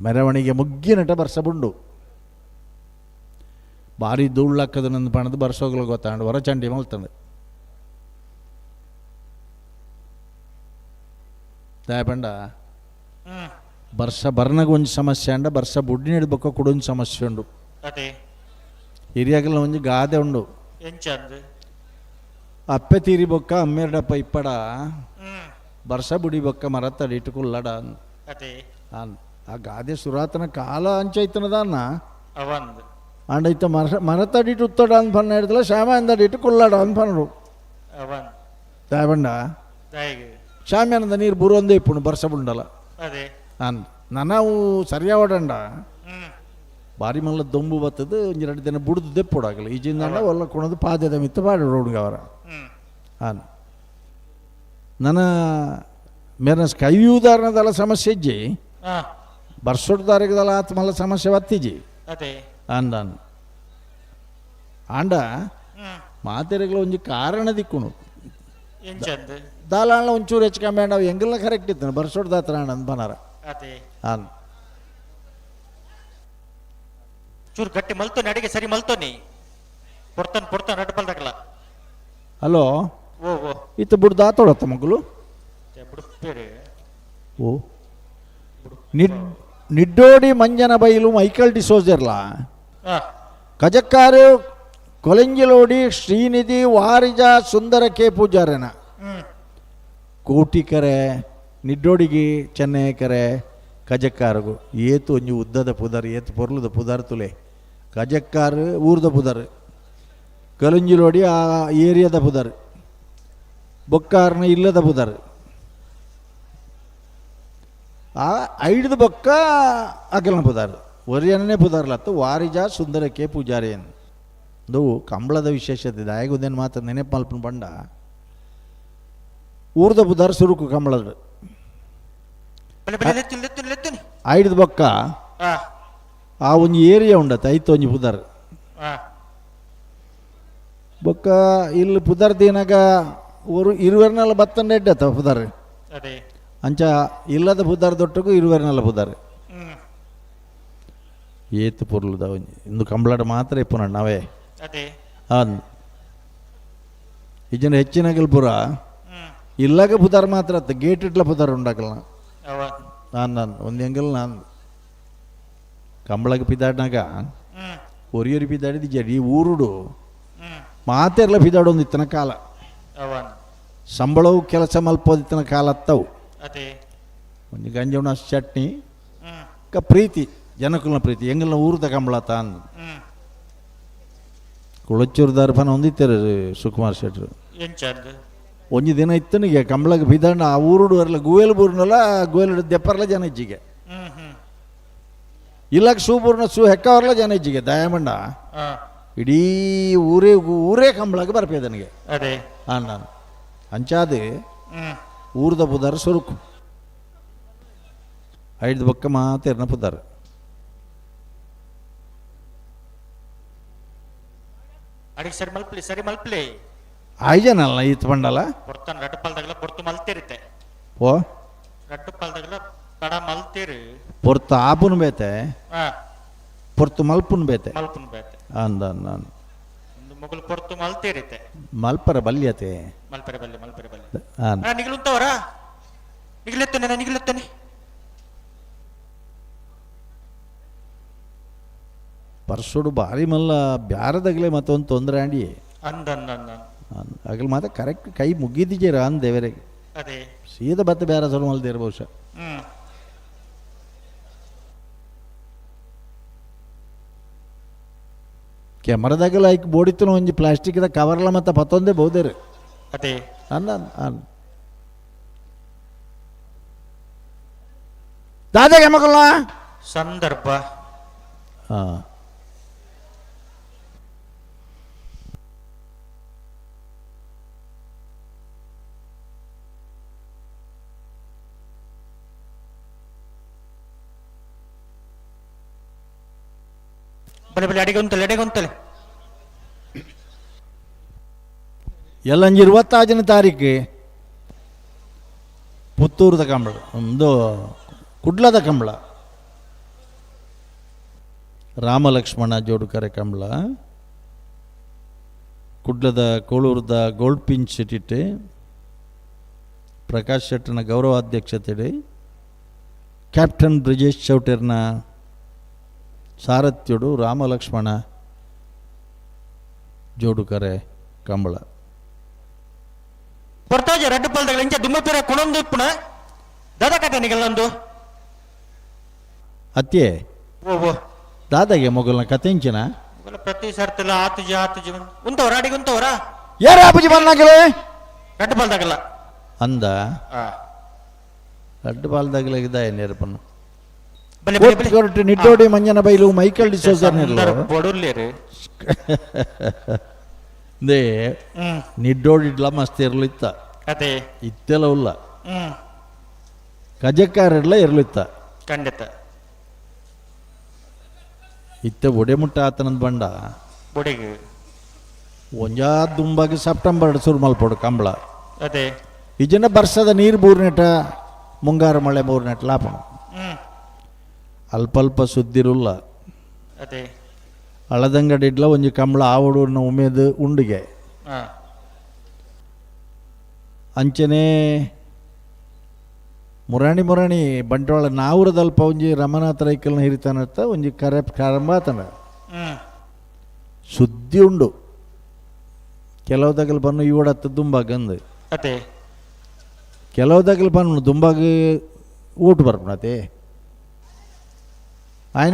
ಮೆರವಣಿಗೆ ಮುಗ್ಗಿನಟ ಬರ್ಸ ಬುಂಡು ಭಾರಿ ಧೂಳ್ಳಕ್ಕದ ನಂದು ಪಣದು ಬರ್ಸೋಗ್ಲ ಗೊತ್ತಾಂಡು ಹೊರ ಚಂಡಿ ಮಲ್ತಂಡು ದಯಪಂಡ ಬರ್ಸ ಬರ್ನಗ ಒಂಜಿ ಸಮಸ್ಯೆ ಅಂಡ ಬರ್ಸ ಬುಡ್ಡಿನಿಡ್ ಬೊಕ್ಕ ಕುಡೊಂಜಿ ಸಮಸ್ಯೆ ಉಂಡು. ಅದೇ ಹಿರಿಯಾಗಲ ಒಂಜಿ ಗಾದೆ ಉಂಡು ಎಂಚಂದು ಅಪ್ಪೆ ತೀರಿ ಬೊಕ್ಕ ಅಮ್ಮೇರ್ಡಪ್ಪ ಇಪ್ಪಡ ಬರ್ಸ ಬುಡಿ ಬೊಕ್ಕ ಮರತ್ತಡಿ ಇಟ್ಟುಕುಲ್ಲಡ ಅದೇ ಆ ಗಾದೆ ಸುರಾತನ ಕಾಲ ಅಂಚೈತನದಾನ ಅವಂದ್ ಅಂಡ ಇತ್ತ ಮರತಡಿಟ್ಟು ಉತ್ತಡ ಅಂದ್ ಪನ್ನ ಹಿಡ್ದಲ್ಲ ಶ್ಯಾಮಾನಂದಡಿ ಇಟ್ಟು ಕುಲ್ಲಾಡ ಅಂದ್ ಪನ್ನರು ಅವಂದ್ ದಾಯಬಂಡ ದಾಯಿಗೆ ಶಾಮ್ಯಾನಂದ ನೀರು ಬುರೊಂದೇ ಇಪ್ಪುಂಡು ಬರ್ಸ ಬುಂಡಲ ಅದೇ ಅಂದ್ ನನವು ಸರಿಯಾವಡಂಡ ಬಾರಿ ಮಲ್ಲ ದೊಂಬು ಬತ್ತದು ಒಂಜಿ ಎರಡು ದಿನ ಬುಡ್ದು ದೆಪ್ಪುಡಾಗಲ್ಲ ಈ ಜಿಂದಂಡ ಒಲ್ಲ ಕೊಣದು ಪಾದ್ಯದ ಮಿತ್ತ ಪಾಡು ರೋಡ್ಗೆ ಅವರ ಅನ್ ನನ್ನ ಮೇರೆ ಸ್ಕೈವ್ಯೂದಾರನದಲ್ಲ ಸಮಸ್ಯೆ ಇಜ್ಜಿ ಬರ್ಸೊಡ್ದಾರಿಗದಲ್ಲ ಆತ ಮಲ್ಲ ಸಮಸ್ಯೆ ಬತ್ತಿಜಿ ಅದೇ ಅಂದ ಆಂಡ ಮಾತೆರೆಗಳ ಒಂಜಿ ಕಾರಣ ದಿಕ್ಕುಣು ಎಂಚಂದು ದಾಲಾಣ ಒಂಚೂರು ಹೆಚ್ಚು ಕಮ್ಮಿ ಅಂಡ ಅವು ಎಂಗಲ್ನ ಕರೆಕ್ಟ್ ಇತ್ತು ಬರ್ಸೊಡ್ದಾತ್ರ ಅಂದ್ ಬನಾರ ಅದೇ ಅನ್ ಚೂರು ಗಟ್ಟಿ ಮಲ್ತೋನಿ ಅಡಿಗೆ ಸರಿ ಮಲ್ತೋನಿ ಪೊರ್ತನ್ ಪೊರ್ತನ್ ರಡ್ಬಲ್ದಾಗಲ ಹಲೋ ಓ ಓ ಇತ್ತ ಬುಡ್ದು ಆತೋಡತ್ತ ಮಗಳು ಬುಡ್ಪೇರು ಓ ನಿಡ್ಡೋಡಿ ಮಂಜನ ಬೈಲು ಮೈಕಲ್ ಡಿಸೋಜರ್ಲ ಕಜಕ್ಕಾರು ಕೊಲೆಂಜಿಲೋಡಿ ಶ್ರೀನಿಧಿ ವಾರಿಜ ಸುಂದರ ಕೆ ಪೂಜಾರನ ಕೋಟಿಕರೆ ನಿಡ್ಡೋಡಿಗೆ ಚೆನ್ನೈಕರೆ ಕಜಕ್ಕಾರಗು ಏತು ಒಂಜಿ ಉದ್ದದ ಪುದರ್ ಏತು ಪೊರ್ಲುದ ಪುದರ್ ತುಲೆ ಕಜಕ್ಕಾರು ಊರ್ದ ಪುದರ್ ಕಲಂಜಿಲೋಡಿ ಆ ಏರಿಯಾದ ಪುದರ್ ಬೊಕ್ಕಾರನ ಇಲ್ಲದ ಪುದರ್ ಆ ಐಡ್ದ ಬೊಕ್ಕ ಅಗಲನ ಪುದರ್ ಒರಿಯನ್ನೇ ಪುದರ್ಲತ್ತು ವಾರಿಜ ಸುಂದರಕ್ಕೆ ಪೂಜಾರಿ ಅದು ಕಂಬಳದ ವಿಶೇಷತೆ ದಾಯಗುದೇನು ಮಾತ್ರ ನೆನಪು ಮಲ್ಪನ ಬಂಡ ಊರ್ದ ಪುದರ್ ಸುರುಕು ಕಂಬಳದ ಐಡ್ದ ಬೊಕ್ಕ ಆ ಒಂಜಿ ಏರಿಯಾ ಉಂಡತ್ತ ಐತ ಒಂಜಿ ಪುದರ್ ಬೊಕ್ಕ ಇಲ್ಲಿ ಪುದರ್ ದಿನಾಗ ಊರು ಇರುವೆರ್ನೆಲ್ಲ ಬತ್ತಂಡ ಎಡ್ಡತ್ತ ಪುದರ್ ಅದೇ ಅಂಚ ಇಲ್ಲದ ಪುದಾರ್ ದೊಟ್ಟಗೂ ಇರುವೆರ್ನಲ್ಲ ಪುದಾರ್ ಏತು ಪೊರ್ಲುದ ಒಂಜಿ ಇಂದು ಕಂಬಳಾಡ ಮಾತ್ರ ಇಪ್ಪುನ ನಾವೇ ಅಂದ್ ಈ ಜನ ಹೆಚ್ಚಿನಗಲ್ ಪೂರ ಇಲ್ಲಾಗ ಪುದಾರ್ ಮಾತ್ರ ಅತ್ತ ಗೇಟ್ ಇಟ್ಲ ಪುದಾರ್ ಉಂಡಾಕಲ್ನ ನಾನು ನಾನು ಒಂದು ಎಂಗಲ್ ನಾನು ಕಂಬಳಗೆ ಪಿದಾಡ್ನಾಗ ಒರಿಯೊರಿ ಪಿದಾಡಿದ ಜಡಿ ಊರುಡು ಮಾತೆರ್ಲ ಪಿದಾಡೊಂದು ಇತ್ತನ ಕಾಲ ಸಂಬಳವು ಕೆಲಸ ಮಲ್ಪೋದಿತ್ತನ ಕಾಲ ಅತ್ತವು ಒಂಜಿ ಗಂಜವಣ ಚಟ್ನಿ ಕ ಪ್ರೀತಿ ಜನಕುಲ್ನ ಪ್ರೀತಿ ಎಂಗಲ್ನ ಊರುದ ಕಂಬಳ ತಾನ್ ಕುಳಚೂರು ದರ್ಪಣ ಹೊಂದಿತ್ತಾರೆ ಸುಕುಮಾರ್ ಶೆಟ್ರು. ಒಂಜಿ ದಿನ ಇತ್ತನಿಗೆ ಕಂಬಳಗೆ ಬಿದ್ದಾಂಡ ಆ ಊರುಡು ಅರ್ಲ ಗುವೇಲು ಬೂರ್ನಲ್ಲ ಗುವೇಲು ದೆಪ್ಪರ್ಲ ಜನ ಇಜ್ಜಿಗೆ ಇಲ್ಲಾಗ ಸೂ ಬೂರ್ನ ಸೂ ಹೆಕ್ಕವರ್ಲ ಜನ ಇಜ್ಜಿಗೆ ದಯಮಂಡ ಇಡೀ ಊರೇ ಊರೇ ಕಂಬಳಗೆ ಬರ್ಪೇದನಿಗೆ ನಾನು ಅಂಚಾದೆ ಊರ್ದ ಪುದಾರ ಸೊರುಕು ಐದು ಬಕ್ಕ ಮಾತೆರ್ನ ಪುದಾರ ಅಡಿಗೆ ಸರಿ ಮಲ್ಪ್ಲಿ ಸರಿ ಮಲ್ಪ್ಲಿ ಆಯ್ಜನಲ್ಲ ಈತ್ ಬಂಡಲ ಕೊಡ್ತಾನ ರಡ್ಡು ಪಾಲ್ದಾಗಲ ಪೊರ್ತು ಮಲ್ತಿರುತ್ತೆ ಓ ರಡ್ಡು ಪಾಲ್ದಾಗಲ ತಡ ಮಲ್ತಿರು ಪೊರ್ತು ಆಪುನ್ ಬೇತೆ ಪೊರ್ತು ಮಲ್ಪುನ್ ಬೇತೆ ಮಲ್ಪುನ್ ಬೇತೆ ಅಂದ ನಾನು ಮೊಗಲು ಪೊರ್ತು ಮಲ್ತಿರುತ್ತೆ ಮಲ್ಪರ ಬಲ್ಯತೆ ಮಲ್ಪರೆ ಬಲ್ಲೆ ಮಲ್ಪರೆ ಬಲ್ಲೆ ನಿಗಲುಂತವರ ನಿಗಲೆತ್ತನೆ ನಿಗಲೆತ್ತನೆ ಪರ್ಸುಡು ಭಾರಿ ಮಲ್ಲ ಬ್ಯಾರದಾಗಲೇ ಮತ್ತೊಂದು ತೊಂದರೆ ಆಂಡಿ ಅಂದ ಅಂದ ಅಂದ ಅಗಲ್ ಮಾತ್ರ ಕರೆಕ್ಟ್ ಕೈ ಮುಗಿದಿದ್ದೀರ ಅಂದೇವರೆಗೆ ಅದೇ ಸೀದಾ ಬತ್ತ ಬೇರೆ ಸರ್ ಮಲ್ದೇರು ಬಹುಶಃ. ಕೆಮರದಾಗಲ ಐಕ್ ಬೋಡಿತ್ತು ಒಂಜಿ ಪ್ಲಾಸ್ಟಿಕ್ದ ಕವರ್ಲ ಮತ್ತೆ ಪತ್ತೊಂದೇ ಬಹುದೇರು ಅದೇ ಅನ್ನ ಅನ್ನ ದಾದಾಗೆ ಮಕ್ಕಳ ಸಂದರ್ಭ ಹಾಂ ಬಲೆ ಬಲೆ ಅಡಿಗೆ ಉಂತಲೆ ಅಡಿಗೆ ಉಂತಲೆ ಎಲ್ಲಂಜಿ ಇರುವತ್ತಾಜನೇ ತಾರೀಕು ಪುತ್ತೂರದ ಕಂಬಳ ಒಂದು ಕುಡ್ಲದ ಕಂಬಳ ರಾಮ ಲಕ್ಷ್ಮಣ ಜೋಡುಕರೆ ಕಂಬಳ ಕುಡ್ಲದ ಕೋಳೂರದ ಗೋಲ್ಡ್ ಪಿಂಚ್ ಸಿಟಿಟ್ಟು ಪ್ರಕಾಶ್ ಶೆಟ್ಟನ ಗೌರವಾಧ್ಯಕ್ಷತೆಡೆ ಕ್ಯಾಪ್ಟನ್ ಬ್ರಿಜೇಶ್ ಚೌಟೆರ್ನ ಸಾರಥ್ಯುಡು ರಾಮ ಲಕ್ಷ್ಮಣ ಜೋಡುಕರೆ ಕಂಬಳ. ಪೊರ್ತಾಜ ರಡ್ಡು ಪಲ್ದಗಳ ಇಂಚ ದುಮ್ಮಪೇರ ಕುಣೊಂದು ಇಪ್ಪುನ ದಾದಾ ಕತೆ ನಿಗಲ್ಲೊಂದು ಅತ್ಯೆ ಓ ಓ ದಾದಾಗೆ ಮೊಗಲ್ನ ಕತೆಂಚಿನ ಮೊಗಲ ಪ್ರತಿ ಸರ್ತಿಲ ಆತುಜಿ ಆತುಜಿ ಉಂತವರ ಅಡಿಗೆ ಉಂತವರ ಯಾರ ಆಪುಜಿ ಬಂದಾಗಲೇ ರಡ್ಡು ಪಲ್ದಾಗಲ್ಲ ಅಂದ ರಡ್ಡು ಪಾಲ್ದಾಗಲಾಗಿದ್ದ ನೆರಪನ್ನು ಬಲೆ ಬಲೆ ಬಲೆ ಕೊರಟು ನಿಟ್ಟೋಡಿ ಮಂಜನ ಬೈಲು ಮೈಕಲ್ ಡಿಸೋಜರ್ ಬೊಡುರ್ಲೇರು they ನಿಡ್ಡೋಡಿಡ್ಲ ಮಸ್ತ್ ಇರ್ಲಿತ್ತ ಅದೇ ಇತ್ತೆಲ್ಲ ಉಲ್ಲ ಕಜಕ್ಕಾರಡ್ಲ ಇರ್ಲಿತ್ತ ಖಂಡಿತ ಇತ್ತೆ ಒಡೆ ಮುಟ್ಟ ಆತನಂದ್ ಬಂಡ ಬೊಡಿಗೆ ಒಂಜಾ ದುಂಬಾಗಿ ಸೆಪ್ಟೆಂಬರ್ ಶುರು ಮಲ್ಪೋಡು ಕಂಬಳ ಅದೇ ಈ ಜನ ಬರ್ಸದ ನೀರು ಬೂರ್ನೆಟ ಮುಂಗಾರು ಮಳೆ ಬೂರ್ನೆಟ ಲಾಪಣ ಅಲ್ಪ ಅಲ್ಪ ಸುದ್ದಿರುಲ್ಲ ಅದೇ ಅಳದಂಗಡಿಡ್ಲ ಒಂಜಿ ಕಂಬಳ ಆವಡು ಉಮೇದು ಉಂಡಿಗೆ ಅಂಚನೆ ಮುರಾಣಿ ಮುರಾಣಿ ಬಂಟ್ವಾಳ ನಾವುರದಲ್ಪ ಒಂಜಿ ರಮನಾಥ ರೈಕಲ್ನ ಹಿರಿತಾನತ್ತ ಒಂಜಿ ಕರೆ ಪ್ರಾರಂಭ ಆತನ ಸುದ್ದಿ ಉಂಡು ಕೆಲವು ದಗಲ್ ಬನ್ನು ಇವಡತ್ತ ದುಂಬಾಗಂದು ಅದೇ ಕೆಲವು ದಗಲ್ ಬನ್ನು ದುಂಬಾಗ ಊಟ ಬರ್ಪಣತೆ ఆయన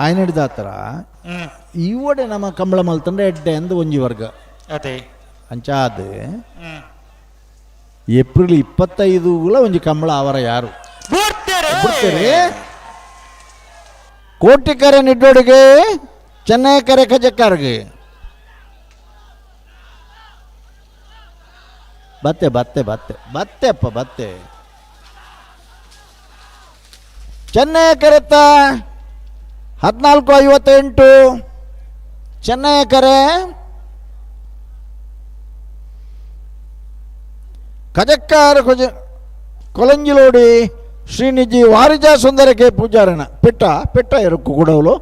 ఆయన ಹಿಡ್ದಾತರ ಇವಡೆ ನಮ್ಮ ಕಂಬಳ ಮಲ್ತಂದ್ರೆ ಎಡ್ಡೆ ಅಂದು ಒಂಜಿ ವರ್ಗ ಅದೇ ಅಂಚಾದ ಏಪ್ರಿಲ್ 25 ಒಂಜಿ ಕಂಬಳ ಅವರ ಯಾರು ಬಿಡ್ತೀರಿ ಕೋಟಿಕರೆ ನಿಡ್ಡೋಡಿಗೆ ಚೆನ್ನೈ ಕರೆ ಖಜಕ್ಕಾರ್ಗೆ ಬತ್ತೆ ಬತ್ತೆ ಬತ್ತೆ ಬತ್ತೆ ಅಪ್ಪ ಬತ್ತೆ ಚೆನ್ನೈ ಕರೆತ 14:58 ಚೆನ್ನೈ ಕರೆ ಕಜಕ್ಕಾರ ಕೊಜ ಕೊಲಂಜಿಲೋಡಿ ಶ್ರೀನಿಜಿ ವಾರಿಜಾ ಸುಂದರಕ್ಕೆ ಪೂಜಾರನ ಪೆಟ್ಟ ಪೆಟ್ಟ ಎರಕ್ಕು ಕೂಡವಲು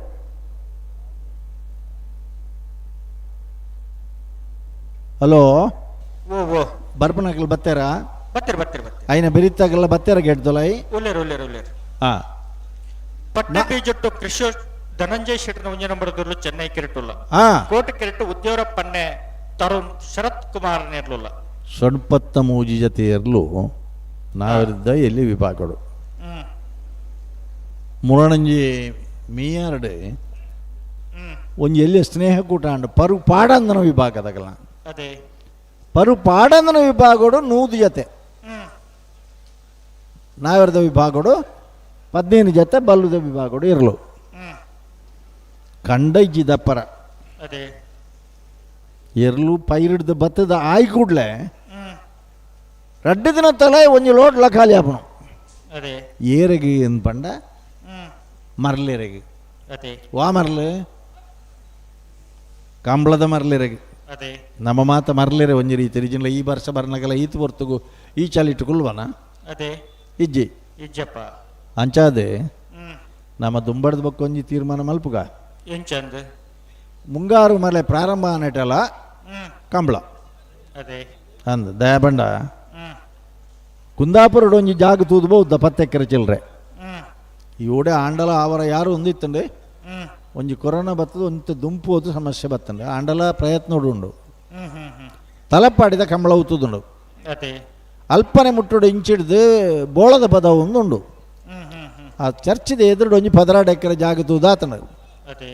ಹಲೋ ಓ ಓ ಬರ್ಪನಕಲ್ ಬತ್ತೇರಾ ಬತ್ತೀರಿ ಬತ್ತೀರಿ ಬತ್ತೀರಿ ಐನ ಬೆರಿತಾಗಲ್ಲ ಬತ್ತೇರ ಗೆಡ್ದೊಲೈ ಉಲ್ಲೇರು ಉಲ್ಲೇರು ಉಲ್ಲೇರು ಹಾ ಪಟ್ಟೆ ಬೀಜಟ್ಟು ಕೃಷಿ ಧನಂಜಯ ಶೆಟ್ಟರ್ ಒಂಜಿ ನಂಬರ್ ದೊರ್ಲು ಚೆನ್ನೈ ಕೆರೆಟುಲ್ಲ ಹಾ. ಕೋಟೆ ಕೆರೆಟು ಉದ್ಯೋರ ಪನ್ನೆ ತರುಣ್ ಶರತ್ ಕುಮಾರ್ ನೇರ್ಲುಲ್ಲ ಸೊಡ್ಪತ್ತ ಮೂಜಿ ಜತೆ ಇರಲು ನಾವಿದ್ದ ಎಲ್ಲಿ ವಿಭಾಗಡು ಮುರಣಂಜಿ ಮೀಯಾರ್ಡೆ ಒಂಜಿ ಎಲ್ಲಿ ಸ್ನೇಹ ಕೂಟ ಅಂಡು ಪರು ಪಾಡಂದನ ವಿಭಾಗದಾಗಲ ಅದೇ ಪರು ಪಾಡಂದನ ವಿಭಾಗಡು ನೂದು ಜತೆ ನಾವಿರದ ವಿಭಾಗಡು 15 ಜತೆ ಬಲ್ಲುದ ವಿಭಾಗಡು ಇರಲು ಕಂಡೈಜಿ ದಪ್ಪರ ಅದೇ ಎರ್ಲು ಪೈರಿಡ್ದು ಬತ್ತದ ಆಯ್ ಕೂಡ್ಲೆ ರಡ್ಡು ದಿನ ತಲೆ ಒಂಜಿ ಲೋಟ್ಲ ಖಾಲಿ ಆಪಣು ಅದೇ ಏರೆಗೆ ಏನು ಪಂಡ ಮರ್ಲಿರೆಗೆ ಅದೇ ವಾ ಮರ್ಲು ಕಂಬಳದ ಮರ್ಲಿರೆಗೆ ಅದೇ ನಮ್ಮ ಮಾತ ಮರ್ಲಿರೆ ಒಂಜಿ ರೀತಿ ರೀಜಿನ್ಲ ಈ ವರ್ಷ ಬರ್ನಗಲ ಈತ್ ಹೊರ್ತುಗು ಈ ಚಾಲಿಟ್ಟು ಕುಲ್ವನ ಅದೇ ಇಜ್ಜಿ ಇಜ್ಜಪ್ಪ ಅಂಚಾದೆ ನಮ್ಮ ದುಂಬಡ್ದ ಬೊಕ್ಕ ಒಂಜಿ ತೀರ್ಮಾನ ಮಲ್ಪುಗ ಎಂಚಂದ್ ಮುಂಗಾರು ಮಲೆ ಪ್ರಾರಂಭ ಆನೆಟಲ ಕಂಬಳ ಅದೇ ಅಂದ್ ದಯಾಬಂಡ ಕುಂದಾಪುರಡು ಒಂಜಿ ಜಾಗ ತೂದು ಬಹುದ 10 ಎಕರೆ ಚಿಲ್ಲರೆ ಇವಡೆ ಆಂಡಲ ಆವರ ಯಾರು ಒಂದಿತ್ತಂಡೆ ಒಂಜಿ ಕೊರೋನಾ ಬತ್ತದ ಒಂತ ದುಂಪು ಹೋದು ಸಮಸ್ಯೆ ಬತ್ತಂಡೆ ಆಂಡಲ ಪ್ರಯತ್ನ ಉಂಡು ತಲಪಾಡಿದ ಕಂಬಳ ಉತ್ತುದುಂಡು ಅದೇ ಅಲ್ಪನೆ ಮುಟ್ಟುಡು ಇಂಚಿಡ್ದು ಬೋಳದ ಪದ ಒಂದುಂಡು ಆ ಚರ್ಚಿದ ಎದುರುಡು ಒಂಜಿ 16 ಎಕರೆ ಜಾಗ ತೂದಾತನ ಅದೇ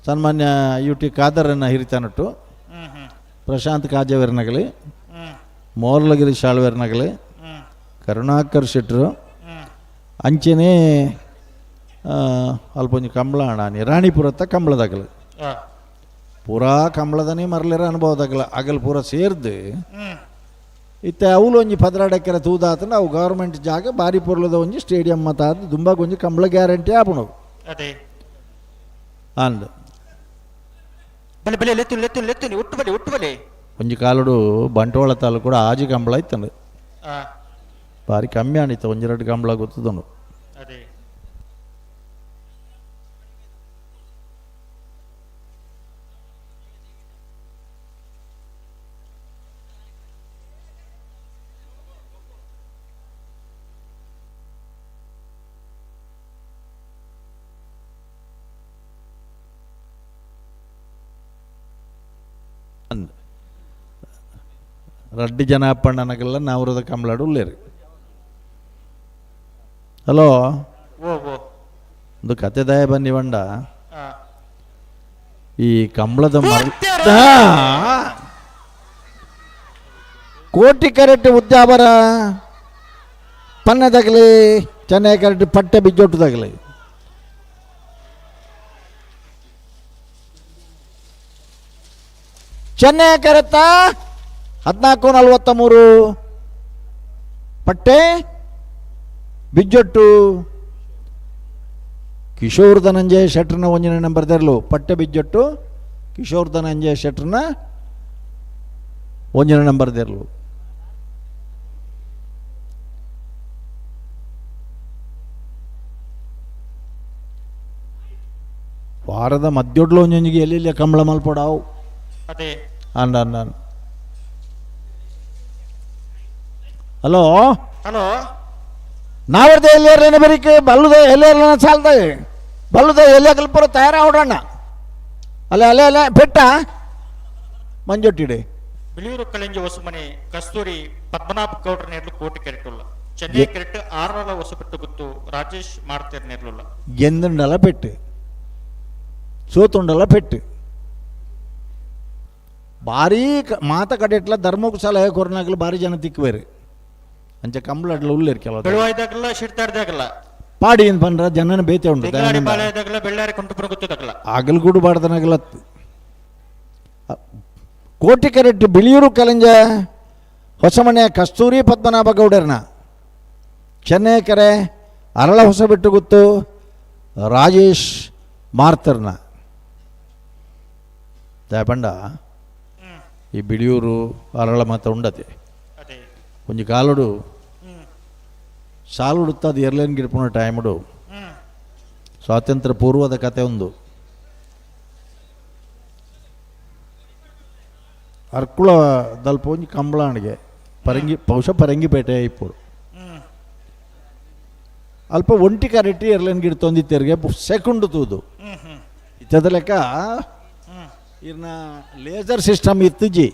ಸನ್ಮಾನ್ಯ ಯು ಟಿ ಖಾದರನ್ನ ಹಿರಿತನಟ್ಟು ಪ್ರಶಾಂತ್ ಕಾಜವೆರ್ನಗಲಿ ಮೋರ್ಲಗಿರಿ ಶಾಳ್ವೆರ್ನಗಲಿ ಕರುಣಾಕರ್ ಶೆಟ್ರು ಅಂಚೆನೆ ಅಲ್ಪ ಒಂಜಿ ಕಂಬಳ ಅಣಾನಿ ರಾಣಿಪುರತ್ತ ಕಂಬಳದಾಗಲು ಪೂರಾ ಕಂಬಳದನೇ ಮರಲಿರ ಅನುಭವದಾಗಲ ಅಗಲ್ ಪೂರ ಸೇರ್ದು ಇತ್ತೆ ಅವಳು ಒಂಜಿ 16 ಎಕರೆ ತೂದಾತನ ಅವು ಗೌರ್ಮೆಂಟ್ ಜಾಗ ಬಾರಿ ಪೊರ್ಲದ ಒಂಜಿ ಸ್ಟೇಡಿಯಂ ಮತ್ತ ದುಂಬಾಗ ಒಂಜಿ ಕಂಬಳ ಗ್ಯಾರಂಟಿ ಆಪುಣವು ಅದೇ ಅಂದ್ ಬಲೆ ಬಲೆ ಲೆತ್ತು ಲೆತ್ತು ಲೆತ್ತು ಒಟ್ಟು ಬಲೆ ಒಟ್ಟು ಬಲೆ ಒಂಜಿ ಕಾಲುಡು ಬಂಟ್ವಾಳ ತಾಲೂಕು ಕೂಡ ಆಜಿ ಕಂಬಳ ಇತ್ತಂಡು ಬಾರಿ ಕಮ್ಮಿ ಆಣಿತ್ತು ಒಂಜಿ ಎರಡು ಕಂಬಳ ಗೊತ್ತದನು ಅದೇ ರಡ್ಡಿ ಜನ ಅಪ್ಪಣ್ಣನಗಲ್ಲ ನಾವ್ರದ ಕಂಬಳಾಡು ಉಲ್ಲೇರಿ ಹಲೋ ಓ ಓ ಒಂದು ಕತೆ ದಯ ಬನ್ನಿ ಬಂಡ ಈ ಕಂಬಳದ ಮರ ಕೋಟಿ ಕರೆಕ್ಟ್ ಉದ್ಯಾವರ ಪನ್ನದಾಗಲಿ ಚೆನ್ನೈ ಕರೆಕ್ಟ್ ಪಟ್ಟೆ ಬಿಜ್ಜೊಟ್ಟದಾಗಲಿ ಚೆನ್ನೈ ಕರೆತ್ತ 14:43 ಪಟ್ಟೆ ಬಿಜ್ಜೊಟ್ಟು ಕಿಶೋರ್ ಧನಂಜಯ ಶೆಟ್ರನ ಒಂಜನೇ ನಂಬರ್ ತೆರಲು ಪಟ್ಟೆ ಬಿಜ್ಜೊಟ್ಟು ಕಿಶೋರ್ ಧನಂಜಯ ಶೆಟ್ರನ ಒಂಜನೇ ನಂಬರ್ ತೆರಲು ವಾರದ ಮಧ್ಯೊಡ್ಲು ಒಂಜೊಂಜಿಗೆ ಎಲ್ಲೆಲ್ಲಿ ಕಂಬಳ ಮಲ್ಪಡಾವು ಅದೇ ಅಂದ ಅಂದ ಹಲೋ ಹಲೋ ನಾವರ್ದ ಎಲ್ಲಿಯರ್ಲೇನೆ ಬರೀಕೆ ಬಲ್ಲುದ ಎಲ್ಲಿಯರ್ಲೇನ ಸಾಲ್ದ ಬಲ್ಲುದ ಎಲ್ಲಿ ಕಲ್ಪುರ ತಯಾರಾವಡಣ್ಣ ಅಲ್ಲೇ ಅಲ್ಲೇ ಅಲ್ಲೇ ಬೆಟ್ಟ ಮಂಜೊಟ್ಟಿಡೆ ಬಿಳಿಯೂರು ಕಳೆಂಜಿ ಹೊಸಮನೆ ಕಸ್ತೂರಿ ಪದ್ಮನಾಭ ಗೌಡ್ರ ನೇರ್ಲು ಕೋಟಿ ಕೆರೆಟುಲ್ಲ ಚೆನ್ನೈ ಕೆರೆಟ್ ಆರರ ಹೊಸಪೆಟ್ಟು ಗುತ್ತು ರಾಜೇಶ್ ಮಾಡ್ತೇರ್ ನೇರ್ಲುಲ್ಲ ಗೆಂದುಂಡಲ ಪೆಟ್ಟು ಸೋತುಂಡಲ ಪೆಟ್ಟು ಭಾರೀ ಮಾತ ಕಡೆಟ್ಲ ಧರ್ಮಕ್ಕೂ ಸಲಹೆ ಕೊರನಾಗಲು ಭಾರಿ ಜನ ತಿಕ್ಕುವೇರು ಅಂಚೆ ಕಂಬಳ ಅಡ್ಲ ಉಲ್ಲೇರು ಕೆಲವು ಬೆಳುವಾಯ್ದಾಗಲ್ಲ ಶಿಡ್ತಾರ್ದಾಗಲ್ಲ ಪಾಡಿ ಏನು ಪಂಡ್ರ ಜನನ ಬೇತೆ ಉಂಟು ಬೆಂಗಾಡಿ ಪಾಳ್ಯದಾಗಲ್ಲ ಬೆಳ್ಳಾರಿ ಕುಂಟಪುರ ಗುತ್ತದಾಗಲ್ಲ ಅಗಲ್ ಕೂಡ ಬಾಡ್ದನಾಗಲ ಕೋಟಿ ಕರೆಕ್ಟ್ ಬಿಳಿಯೂರು ಕಲಂಜ ಹೊಸಮನೆ ಕಸ್ತೂರಿ ಪದ್ಮನಾಭ ಗೌಡರ್ನ ಚೆನ್ನೈ ಕರೆ ಅರಳ ಹೊಸಬೆಟ್ಟು ಗುತ್ತು ರಾಜೇಶ್ ಮಾರ್ತರ್ನ ದಯಪಂಡ ಈ ಬಿಳಿಯೂರು ಅರಳ ಮಾತ ಉಂಡತೆ ಒಂಜಿ ಕಾಲುಡು ಸಾಲುಡುತ್ತದ ಏರ್ಲೈನ್ ಗಿಡ್ಪುನ ಟೈಮ್ಡು ಸ್ವಾತಂತ್ರ್ಯ ಪೂರ್ವದ ಕತೆ ಒಂದು. ಅರ್ಕುಳ ದಲ್ಪ ಒಂಜಿ ಕಂಬಳಾಣಿಗೆ ಪರಂಗಿ ಬಹುಶಃ ಪರಂಗಿಪೇಟೆ ಇಪ್ಪುಡು ಅಲ್ಪ ಒಂಟಿ ಕರೆಟಿ ಏರ್ಲೈನ್ ಗಿಡ ತೊಂದಿತ್ತೆರ್ಗೆ ಸೆಕೆಂಡ್ ತೂದು ಇತ್ತದ ಲೆಕ್ಕ ಇರ್ನ ಲೇಸರ್ ಸಿಸ್ಟಮ್ ಇತ್ತುಜಿ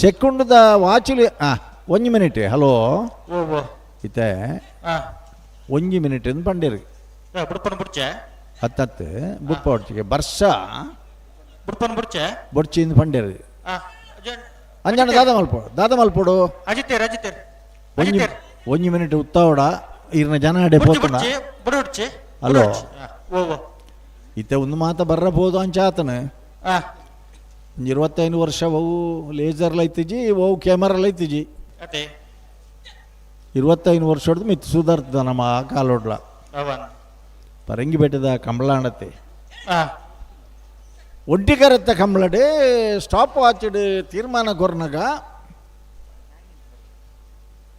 ಸೆಕೆಂಡ್ದ ವಾಚಿಲಿ ಒಂಜಿ ಮಿನಿಟ್ ಹಲೋ ಇತ್ತೆ ಒಂಜಿ ಮಿನಿಟ್ ಎಂದು ಪಂಡೇರಿ ಹತ್ತತ್ತು ಬುಟ್ಪ ಒಟ್ಟಿಗೆ ಬರ್ಷ ಬೊಡ್ಚಿಂದ ಪಂಡೇರಿ ಅಂಜಾಣ ದಾದ ಮಲ್ಪೋಡು ದಾದ ಮಲ್ಪೋಡು ಒಂಜಿ ಒಂಜಿ ಮಿನಿಟ್ ಉತ್ತಾವಡ ಇರ್ನ ಜನ ಅಡೆ ಪೋತುಂಡ ಹಲೋ ಇತ್ತೆ ಒಂದು ಮಾತ ಬರ್ರಬಹುದು ಅಂಚಾತನ 25 ವರ್ಷ ಅವು ಲೇಸರ್ ಲೈತಿಜಿ ಅವು ಕ್ಯಾಮರಾ ಲೈತಿಜಿ 25 ವರ್ಷ ಹೊಡೆದು ಮಿತ್ ಸುಧಾರ್ತದ ನಮ್ಮ ಆ ಕಾಲೋಡ್ಲ ಪರಂಗಿ ಬೆಟ್ಟದ ಕಂಬಳಾಣತೆ ಒಡ್ಡಿಕರತ್ತ ಕಂಬಳಡೆ ಸ್ಟಾಪ್ ವಾಚ್ಡ್ ತೀರ್ಮಾನ ಕೊರ್ನಗ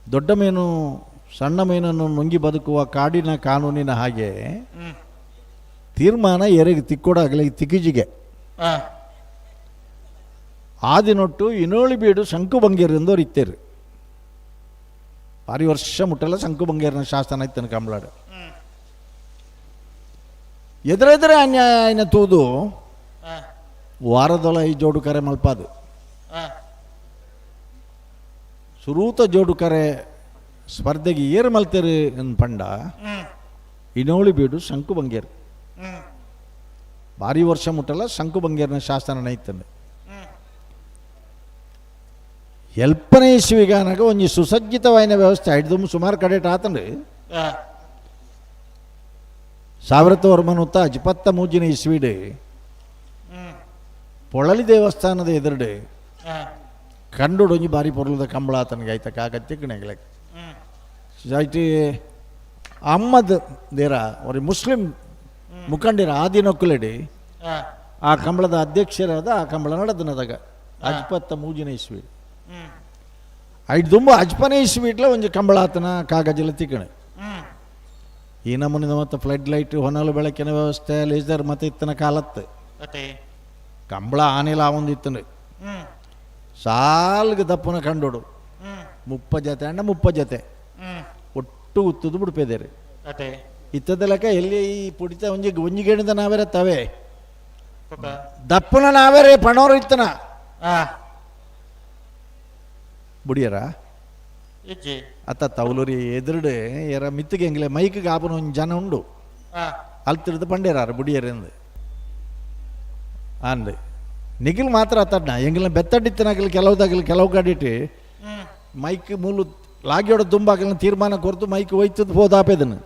ದೊಡ್ಡ ಮೀನು ಸಣ್ಣ ಮೀನನ್ನು ನುಂಗಿ ಬದುಕುವ ಕಾಡಿನ ಕಾನೂನಿನ ಹಾಗೆ ತೀರ್ಮಾನ ಎರೆಗೆ ತಿಕ್ಕೊಡಾಗಲಿ ತಿಕ್ಕಿಜಿಗೆ ಆದಿನೊಟ್ಟು ಇನೋಳಿ ಬೀಡು ಶಂಕು ಬಂಗೇರಿಂದವ್ರು ಇತ್ತೇರು ಭಾರಿ ವರ್ಷ ಮುಟ್ಟಲ್ಲ ಶಂಕು ಬಂಗೇರಿನ ಶಾಸನ ಇತ್ತನ ಕಂಬಳಾಡು ಎದುರೆದುರೆ ಅನ್ಯಾಯನ ತೂದು ವಾರದೊಳ ಈ ಜೋಡು ಕರೆ ಮಲ್ಪಾದು ಸುರೂತ ಜೋಡು ಕರೆ ಸ್ಪರ್ಧೆಗೆ ಏರು ಮಲ್ತೇರು ಪಂಡ ಇನೋಳಿ ಬೀಡು ಶಂಕು ಬಂಗೇರು ಭಾರಿ ವರ್ಷ ಮುಟ್ಟಲ್ಲ ಶಂಕು ಬಂಗೇರಿನ ಶಾಸನ ಇತ್ತಂದೆ ಎಲ್ಪನೇ ಇಸ್ವಿಗಾನಗ ಒಂಜಿ ಸುಸಜ್ಜಿತವಾಯಿನ ವ್ಯವಸ್ಥೆ ಐದು ಸುಮಾರು ಕಡೆ ಆತಂಡು 1933 ಇಸ್ವಿಡ್ ಪೊಳಲಿ ದೇವಸ್ಥಾನದ ಎದುರುಡೆ ಕಂಡುಡೊಂಜಿ ಬಾರಿ ಪೊರ್ಲದ ಕಂಬಳ ಆತನಿಗೆ ಆಯ್ತ ಕಾಗತ್ಯ ಐತಿ ಅಮ್ಮದ ದೇರ ಅವ್ರಿ ಮುಸ್ಲಿಂ ಮುಖಂಡಿರ ಆದಿನೊಕ್ಕಲೆಡಿ ಆ ಕಂಬಳದ ಅಧ್ಯಕ್ಷರಾದ ಆ ಕಂಬಳ ನಡೆದನದಾಗ 53ನೇ ಇಸ್ವಿ ಐದು ತುಂಬ ಅಜ್ಪನೇ ಇಸ್ವಿಟ್ಲ ಒಂಜಿ ಕಂಬಳ ಆತನ ಕಾಗಜಲ ತಿಕ್ಕಣೆ ಈ ನಮೂನಿದ ಮತ್ತು ಫ್ಲಡ್ ಲೈಟ್ ಹೊನಲು ಬೆಳಕಿನ ವ್ಯವಸ್ಥೆ ಲೇಸರ್ ಮತ್ತೆ ಇತ್ತನ ಕಾಲತ್ತು ಕಂಬಳ ಆನೆಲ ಒಂದು ಇತ್ತನು ಸಾಲ್ಗೆ ದಪ್ಪನ ಕಂಡೋಡು 30 ಜೊತೆ ಅಣ್ಣ 30 ಜೊತೆ ಒಟ್ಟು ಉತ್ತದು ಬಿಡ್ಪೇದೇರಿ ಇತ್ತದ ಲೆಕ್ಕ ಎಲ್ಲಿ ಈ ಪುಡಿತ ಒಂಜಿ ಒಂಜಿ ಗೇಣಿದ ನಾವೇರೆ ತವೆ ದಪ್ಪನ ನಾವೇರೆ ಪಣೋರು ಇತ್ತನ ಬುಡಿಯರ ಅತ್ತ ತವಲೂರಿ ಎದುರುಡೆ ಎರ ಮಿತ್ತಿಗೆ ಎಂಗ್ಲೆ ಮೈಕ್ ಗಾಪನ ಒಂಜಿ ಜನ ಉಂಡು ಅಲ್ತಿಡ್ದು ಪಂಡೇರಾರು ಬುಡಿಯರೆಂದು ಅಂದು ನಿಖಿಲ್ ಮಾತ್ರ ಅತ್ತಡ್ನ ಎಂಗ್ಲ ಬೆತ್ತಡಿತ್ತನಾಗಲಿ ಕೆಲವು ತಗಲಿ ಕೆಲವು ಕಡಿಟ್ಟು ಮೈಕ್ ಮೂಲು ಲಾಗಿಯೋಡ ತುಂಬಾಕಲ್ನ ತೀರ್ಮಾನ ಕೊರ್ತು ಮೈಕ್ ಒಯ್ತದ ಹೋದಾಪೆದನು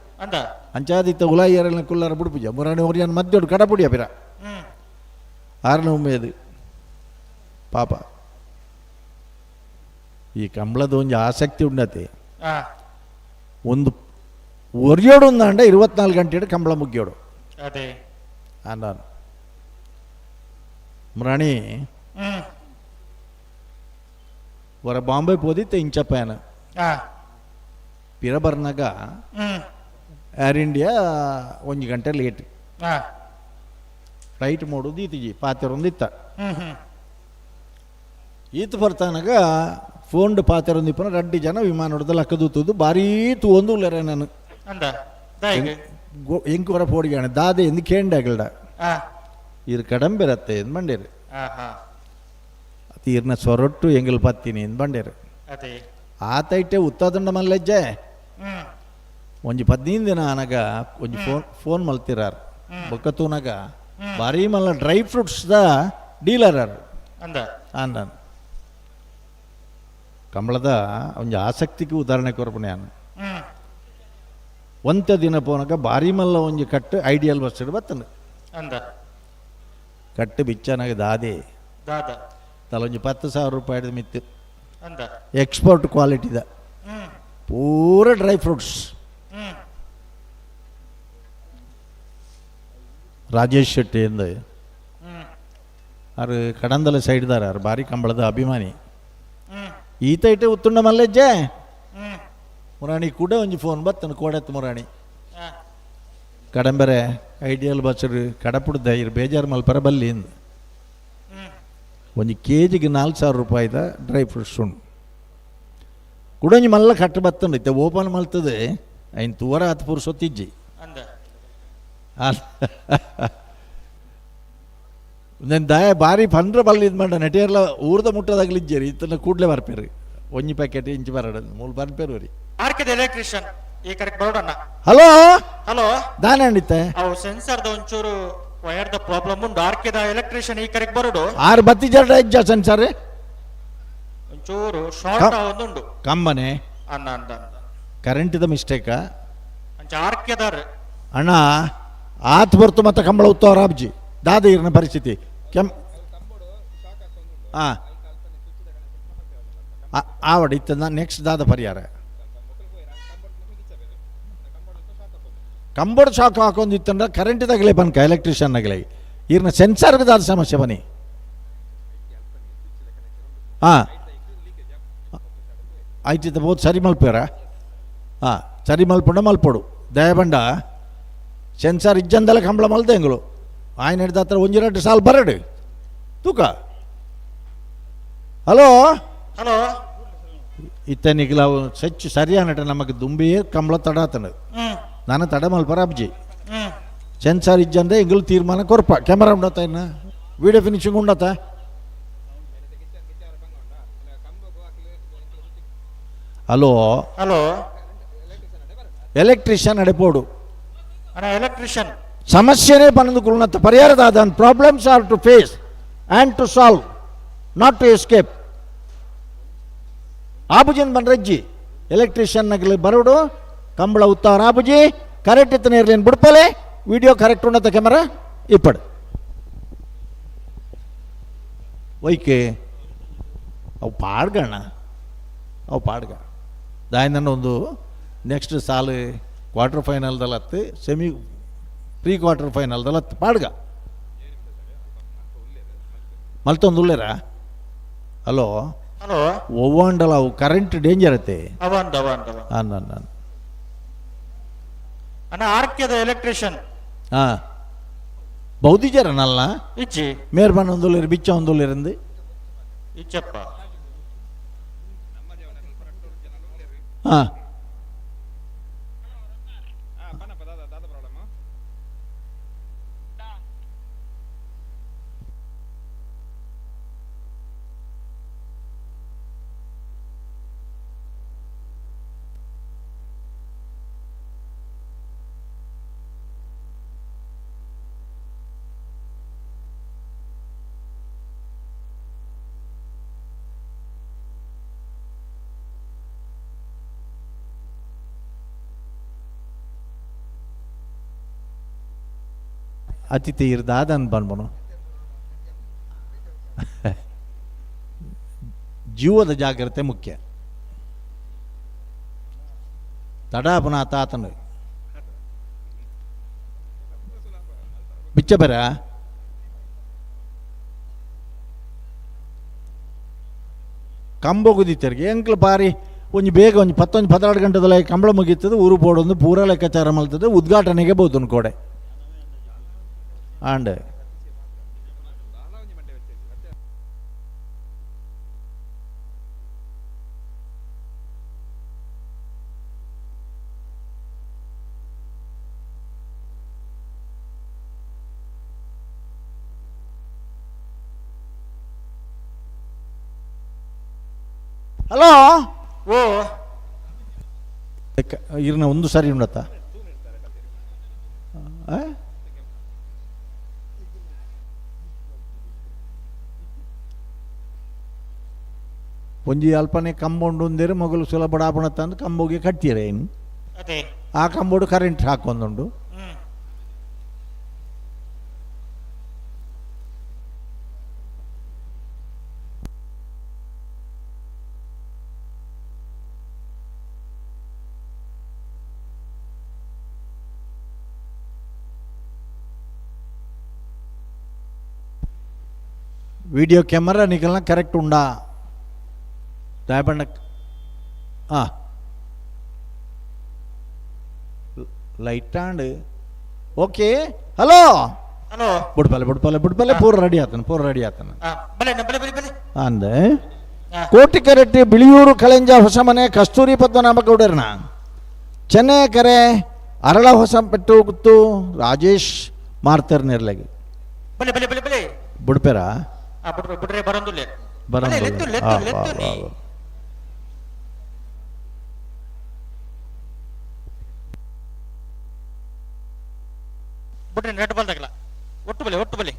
ಅಂಚಾದಿತ್ತ ಉಲಾಯಿಯರಲ್ಲ ಕುಲ್ಲಾರ ಬುಡ್ಪುಜ ಮುರಾಣಿ ಒರಿಯನ್ ಮಧ್ಯೋಡು ಕಡಪುಡಿಯ ಪಿರ ಆರನ ಉಮ್ಮೇದು ಪಾಪ ಈ ಕಂಬಳದ ಒಂಜಿ ಆಸಕ್ತಿ ಉಂಡತೆ ಒಂದು ಒರಿಯೋಡು ಅಂಡ 24 ಗಂಟೆ ಕಂಬಳ ಮುಗಿಯೋಡು ನಾನು ಮುರಾಣಿ ವರ ಬಾಂಬೆ ಪೋದಿತ್ತ ಇಂಚಪ್ಪಾಯನ ಪಿರ ಬರ್ನಾಗ ಏರ್ ಇಂಡಿಯಾ ಒಂಜಿ ಗಂಟೆ ಲೇಟ್ ಫ್ಲೈಟ್ ಮಾಡೋದು ಈತಿಜಿ ಪಾತೆರೊಂದಿತ್ತ ಈತ ಬರ್ತಾನಾಗ ಫೋನ್ ಪಾತೆರೊಂದಿಪ್ಪನ ರಡ್ಡಿ ಜನ ವಿಮಾನ ಹೊಡೆದ ಲಕ್ಕದೂತದ್ದು ಭಾರೀ ತೂವೊಂದು ಉಳ್ಳರೆ ನಾನು ಎಂಕು ವರ ಪೋಡಿಗಾಣ ದಾದೆ ಎಂದು ಕೇಂಡಾಗಲ್ಡ ಇರ್ ಕಡಂಬೆರತ್ತೆ ಎಂದು ಬಂಡೇರು ತೀರ್ನ ಸೊರೊಟ್ಟು ಎಂಗಲ್ ಪತ್ತೀನಿ ಎಂದು ಬಂಡೇರು ಆತೈಟೆ ಉತ್ತದಂಡ ಮಲ್ಲೆಜ್ಜೆ ಒಂಜಿ 15 ದಿನ ಆನಗ ಒಂಜಿ ಫೋನ್ ಫೋನ್ ಮಲ್ತಿರಾರ್ ಬೊಕ್ಕ ತೂನಗ ಭಾರಿ ಮಲ್ಲ ಡ್ರೈ ಫ್ರೂಟ್ಸ್ the dealer ಆರ್ ಅಂದ ಕಂಬಳದ ಒಂಜಿ ಆಸಕ್ತಿಗೆ ಉದಾಹರಣೆ ಕೊರ್ಪಣೆ ನಾನು ಒಂತ ದಿನ ಪೋನಗ ಭಾರಿ ಮಲ್ಲ ಒಂಜಿ ಕಟ್ಟು ಐಡಿಯಲ್ ಬಸ್ ಬತ್ತನು ಕಟ್ಟು ಬಿಚ್ಚನಾಗ ದಾದೆ ತಲೊಂಜಿ 10,000 ರೂಪಾಯಿ ಮಿತ್ತು ಎಕ್ಸ್ಪೋರ್ಟ್ ಕ್ವಾಲಿಟಿದ ಪೂರ ಡ್ರೈ ಫ್ರೂಟ್ಸ್ ರಾಜೇಶ್ ಶೆಟ್ಟಿ ಎಂದು ಅವರು ಕಡಂದಲ ಸೈಡ್ದಾರ ಅವ್ರು ಭಾರಿ ಕಂಬಳದ ಅಭಿಮಾನಿ ಈತ ಇಟ್ಟೆ ಉತ್ತುಂಡ ಮಲ್ಲೆಜ್ಜೆ ಮುರಾಣಿ ಕೂಡ ಒಂಜಿ ಫೋನ್ ಬತ್ತನ ಕೋಡೆತ್ತು ಮುರಾಣಿ. ಕಡಂಬರೆ ಐಡಿಯಲ್ ಬಸ್ಸರು ಕಡಪುಡ್ದ ಇರು ಬೇಜಾರು ಮಲ್ಪರ ಬಲ್ಲಿ ಇಂದು. ಒಂಜಿ ಕೆ ಜಿಗೆ 4000 ರೂಪಾಯಿದ ಡ್ರೈ ಫ್ರೂಟ್ಸ್ ಉಂಡು. ಕುಡೊಂಜಿ ಮಲ್ಲ ಕಟ್ಟು ಬತ್ತಂಡು ಇತ್ತೆ ಓಪನ್ ಮಲ್ತದೆ ಐನ್ ತೂವರ ಆತ್ ಪುರ್ಸೊತ್ತಿಜ್ಜಿ. ನನ್ನ ದಾಯ ಬಾರಿ ಪಂಡ್ರ ಬಲ್ಲಿ ಇದು ಮಂಡ ನೆಟಿಯರ್ಲ ಊರ್ದ ಮುಟ್ಟದಾಗಲಿಜ್ಜೇರಿ ಇತ್ತನ ಕೂಡಲೇ ಬರ್ಪೇರು ಒಂಜಿ ಪ್ಯಾಕೆಟ್ ಇಂಚಿ ಬರಡ ಮೂಲು ಬರ್ಪೇರು ರೀ. ಆರ್ಕೆದ ಎಲೆಕ್ಟ್ರಿಷಿಯನ್ ಈ ಕರೆಕ್ಟ್ ಬರೋಡಣ್ಣ. ಹಲೋ ಹಲೋ ದಾನೆ ಅಂಡಿತ್ತೆ ಅವು ಸೆನ್ಸರ್ದ ಒಂಚೂರು ವೈರ್ದ ಪ್ರಾಬ್ಲಮ್ ಉಂಟು. ಆರ್ಕೆದ ಎಲೆಕ್ಟ್ರಿಷಿಯನ್ ಈ ಕರೆಕ್ಟ್ ಬರೋಡು. ಆರು ಬತ್ತಿ ಜಡ ಇಜ್ಜ ಸೆನ್ಸರ್ ಒಂಚೂರು ಶಾರ್ಟ್ ಒಂದುಂಡು ಕಂಬನೆ ಅಣ್ಣ ಅಂದ ಕರೆಂಟಿದ ಮಿಸ್ಟೇಕಾ ಅಂಚ ಆರ್ಕೆದಾರ್ ಅಣ್ಣ ಆತ್ ಬರ್ತು ಮತ್ತೆ ಕಂಬಳ ಉತ್ತವರ ಅಬ್ಜಿ ದಾದ ಇರ್ನ ಪರಿಸ್ಥಿತಿ ಕೆಂ ಹಾಂ ಆವಡ ಇತ್ತ ನೆಕ್ಸ್ಟ್ ದಾದ ಪರಿಹಾರ ಕಂಬೋರ್ಡ್ ಶಾಕ್ ಹಾಕೊಂಡಿತ್ತಂದ್ರೆ ಕರೆಂಟ್ ತಗಲೇ ಬನ್ಕ ಎಲೆಕ್ಟ್ರಿಷಿಯನ್ ನಗಲೇ ಈರ್ನ ಸೆನ್ಸರ್ಗೆ ದಾದ ಸಮಸ್ಯೆ ಬನ್ನಿ. ಹಾಂ ಆಯ್ತಿತ್ತ ಬೋದು ಸರಿ ಮಲ್ಪೇರ. ಹಾಂ ಸರಿ ಮಲ್ಪುಂಡ ಮಲ್ಪೊಡು ದಯಬಂಡ ಸೆನ್ಸರ್ ಇಜ್ಜಂದೆಲ್ಲ ಕಂಬಳ ಮಲ್ದೆ ಎಂಗಳು ಆಯ್ನ ಹಿಡ್ದ ಹತ್ರ ಒಂಜಿ ಎರಡು ಸಾಲು ಬರಡು ತೂಕ. ಹಲೋ ಹಲೋ ಇತ್ತ ನಿಗ್ಲ ಸಚ್ಚು ಸರಿಯಾನಟ ನಮಗೆ ದುಂಬಿಯೇ ಕಂಬಳ ತಡಾತನ ನಾನು ತಡ ಮಲ್ಪರ ಅಬ್ಜಿ ಸೆನ್ಸಾರ್ ಇಜ್ಜಂದೆ ಎಂಗಳು ತೀರ್ಮಾನ ಕೊರ್ಪ ಕ್ಯಾಮರಾ ಉಂಡತ ಇನ್ನ ವಿಡಿಯೋ ಫಿನಿಶಿಂಗ್ ಉಂಡತ. ಹಲೋ ಹಲೋ ಎಲೆಕ್ಟ್ರಿಷಿಯನ್ ಅಡೆಪೋಡು ಅಣ್ಣ ಎಲೆಕ್ಟ್ರಿಷಿಯನ್ ಸಮಸ್ಯೆನೇ ಬಂದು ಕುಲ್ನತ್ತ ಪರಿಹಾರದ problems are to face and to solve not to escape. ಆಬುಜಿನ್ ಬಂದ್ರಜ್ಜಿ electrician ನಗಲಿ ಬರೋಡು ಕಂಬಳ ಉತ್ತಾರ ಆಬುಜಿ ಕರೆಕ್ಟ್ ಇತ್ತನ ಇರ್ಲೇನು ಬಿಡ್ಪಲೆ ವಿಡಿಯೋ ಕರೆಕ್ಟ್ ಉಂಡತ್ತ ಕ್ಯಾಮರಾ ಇಪ್ಪಡು ಒಯ್ಕೆ ಅವು ಪಾಡ್ಗಣ್ಣ ಅವು ಪಾಡ್ಗ ದಾಯನ ಒಂದು ನೆಕ್ಸ್ಟ್ ಸಾಲು ಕ್ವಾರ್ಟರ್ ಫೈನಲ್ದಲ್ಲತ್ತು ಸೆಮಿ ಪ್ರೀ ಕ್ವಾರ್ಟರ್ ಫೈನಲ್ದಲ್ಲತ್ತು ಪಾಡ್ಗ ಮಲ್ತೊಂದು ಉಳ್ಳೇರಾ. ಹಲೋ ಹಲೋ ಒವ್ವಾಂಡಲ ಅವು ಕರೆಂಟ್ ಡೇಂಜರ್ ಐತೆ. ಅವಂದ ಅವಂದ ಹಾಂ ನಾನು ಅಣ್ಣ ಆರ್ಕೆದ ಎಲೆಕ್ಟ್ರಿಷಿಯನ್ ಹಾಂ ಬೌದ್ಧಿಜರ ನಲ್ಲ ಇಜ್ಜಿ ಮೇರ್ಬಾನ್ ಒಂದುಳ್ಳೇರು ಬಿಚ್ಚ ಒಂದುಳ್ಳೇರಂದು ಇಚ್ಚಪ್ಪ ಹಾಂ ಅತಿಥಿ ಇರ್ದಾದನ್ ಬಂದ್ಬನು ಜೀವದ ಜಾಗ್ರತೆ ಮುಖ್ಯ. ತಡಾಪನ ತಾತನು ಬಿಚ್ಚಬರ ಕಂಬೊಗುದಿತ್ತರಿಗೆ ಎಂಕ್ಲು ಬಾರಿ ಒಂಜಿ ಬೇಗ ಒಂಜಿ ಪತ್ತೊಂಜಿ 12 ಗಂಟೆದಲ್ಲ ಕಂಬಳ ಮುಗೀತದೆ ಊರು ಪೋಡೊಂದು ಪೂರ ಲೆಕ್ಕಾಚಾರ ಮಲ್ತದೆ ಉದ್ಘಾಟನೆಗೆ ಬೋದು ಕೋಡೆ ಆಂಡ್ ಹಲೋ ಓ ಇರ್ನ ಒಂದು ಸರಿ ಉಂಡತ್ತ ಒಂಜಿ ಅಲ್ಪನೆ ಕಂಬೌಂಡ್ ಉಂದೇರು ಮೊಗಲು ಸುಲಭ ಬಡಾಪಣ ತಂದು ಕಂಬೋಗೆ ಕಟ್ಟಿರ ಏನು ಅದೇ ಆ ಕಂಬೋಡು ಕರೆಂಟ್ ಹಾಕೊಂದುಂಡು. ವಿಡಿಯೋ ಕ್ಯಾಮರಾ ನಿಕಲ್ನ ಕರೆಕ್ಟ್ ಉಂಡಾ ದಯಪಂಡ ಹಾಂ Light and okay hello hello ಬುಡ್ಪಲೆ ಬುಡ್ಪಲೆ ಬುಡ್ಪಲೆ ಪೂರ ರೆಡಿ ಆತನ ಪೂರ ರೆಡಿ ಆತನ ಬಲೆ ಬಲೆ ಬಲೆ ಬಲೆ ಅಂದೆ ಕೋಟಿಕರೆಟ್ಟಿ ಬಿಳಿಯೂರು ಕಳೆಂಜ ಹೊಸಮನೆ ಕಸ್ತೂರಿ ಪದ್ಮನಾಭ ಗೌಡರ್ನ ಚೆನ್ನೈ ಕರೆ ಅರಳ ಹೊಸಪೆಟ್ಟು ಗುತ್ತು ರಾಜೇಶ್ ಮಾರ್ತರ್ ನಿರ್ಲಗಿ ಬಲೆ ಬಲೆ ಬಲೆ ಬಲೆ ಬುಡ್ಪೆರ ಆ ಬುಡ್ರೆ ಬುಡ್ರೆ ಬರಂದುಲ್ಲೆ ಬರಂದುಲ್ಲೆ. ಲೆತ್ತು ಲೆತ್ತು ಆ, ಲೆತ್ತು ವಾ, ನೀ ವಾ, ವಾ. ಬುಡ್ರೆ ನೆಟ್ ಬಾಲ್ದಾಗಲ ಒಟ್ಟು ಬಲೆ ಒಟ್ಟು ಬಲೆ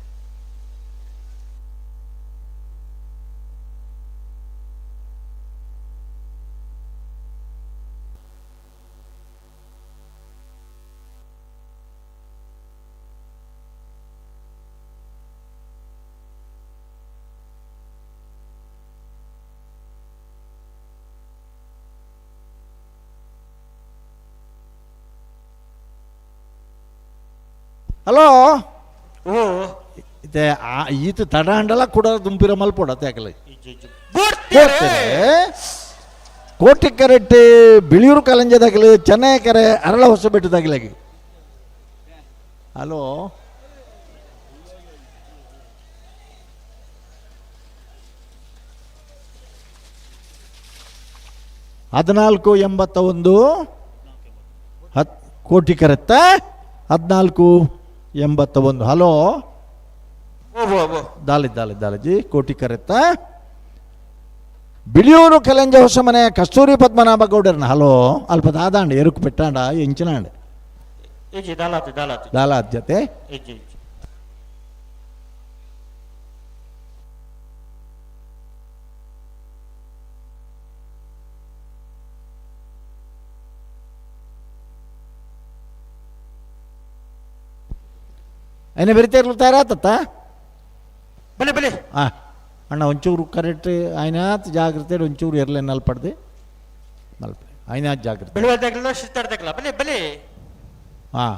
ಹಲೋ ಓ ಇತ್ತೆ ಆ ಈತ ತಡ ಅಂಡಲ ಕೂಡ ದುಂಪಿರ ಮಲ್ಪೊಡ ಯಾಕಲೆ ಕೋರ್ತೆರೆ ಕೋಟಿಕರೆಟ್ಟಿ ಬಿಳಿಯೂರು ಕಲಂಜದಾಗಲಿ ಚೆನ್ನೈ ಕೆರೆ ಅರಳ ಹೊಸಬೆಟ್ಟದಾಗಲಾಗಿ ಹಲೋ 14.81 ಹತ್ ಕೋಟಿ ಕರೆತ್ತ 14.81 ಹಲೋ ದಾಲಿ ದಾಲಿ ದಾಲಜಿ ಕೋಟಿ ಕರೆತ್ತ ಬಿಳಿಯೂರು ಕಲೆಂಜ ಹೊಸಮನೆ ಕಸ್ತೂರಿ ಪದ್ಮನಾಭ ಗೌಡರ್ನ ಹಲೋ ಅಲ್ಪ ದಾದಾಂಡ ಎರುಕು ಪೆಟ್ಟಾಂಡ ಎಂಚಿನಾಂಡ ಇಜ್ಜಿ ದಾಲಾತಿ ದಾಲಾತಿ ದಾಲಾತ್ ಜೊತೆ ಇಜ್ಜಿ ಇಜ್ಜಿ ಏನೇ ಬೆರಿತೇರ್ಲು ತಯಾರಾತತ್ತ ಬಲೆ ಬಲೆ ಆ ಅಣ್ಣ ಒಂಚೂರು ಕರೆಕ್ಟ್ ಆಯ್ನಾತ್ ಜಾಗ್ರತೆ ಒಂಚೂರು ಎರ್ಲೆ ನಲ್ಪಡ್ದು ನಲ್ಪ ಆಯ್ನಾತ್ ಜಾಗ್ರತೆ ಬೆಳುವದಾಗಲ ಶಿಸ್ತಾಡ್ದಾಗಲ ಬಲೆ ಬಲೆ ಹಾಂ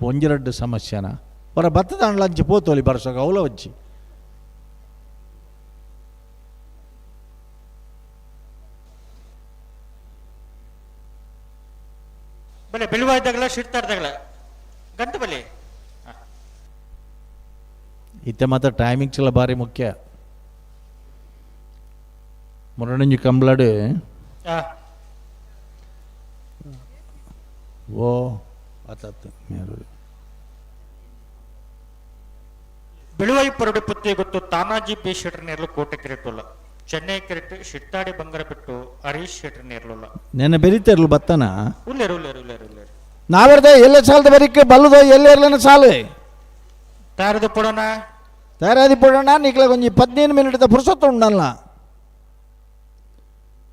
ಒಂಜೆರಡ್ಡು ಸಮಸ್ಯೆನ ಹೊರ ಬತ್ತದ ಅಂಚಿ ಪೋತೋಲಿ ಬರ್ಸೋಗ ಅವಲ ವಚ್ಚಿ ಬಲೆ ಬೆಳುವದಾಗಲ ಶಿಸ್ತಾಡ್ದಾಗಲ ಗಂಟು ಬಲೆ ಇತ್ತೆ ಮಾತ್ರ ಟೈಮಿಂಗ್ಸ್ ಎಲ್ಲ ಭಾರಿ ಮುಖ್ಯ ಮುರಣಿಂಜಿ ಕಂಬ್ಲಾಡು ಓ ಆತಾತು ಬೆಳುವೈ ಪೊರಡು ಪುತ್ತಿ ಗೊತ್ತು ತಾನಾಜಿ ಬಿ ಶೆಟ್ರ್ ನೇರ್ಲು ಕೋಟೆ ಕೆರೆಟುಲ್ಲ ಚೆನ್ನೈ ಕೆರೆಟ್ ಶಿಟ್ಟಾಡಿ ಬಂಗರ ಬಿಟ್ಟು ಹರೀಶ್ ಶೆಟ್ರ್ ನೇರ್ಲುಲ್ಲ ನೆನ್ನೆ ಬೆರಿತಿರ್ಲು ಬತ್ತನ ಉಲ್ಲೇರು ಉಲ್ಲೇರು ಉಲ್ಲೇರು ಉಲ್ಲೇರು ನಾವೆರ್ದ ಎಲ್ಲೆ ಸಾಲದ ಬರಿಕೆ ಬಲ್ಲದ ಎಲ್ಲೆ ಇರ್ಲನ ಸಾಲು ತಯಾರದು ಪೊಡೋಣ ತಯಾರಾದಿ ಪೊಡೋಣ ನಿಕ್ಲ ಕೊಂಚ 15 ಮಿನಿಟ್ ಪುರ್ಸೊತ್ತು ಉಂಡಲ್ಲ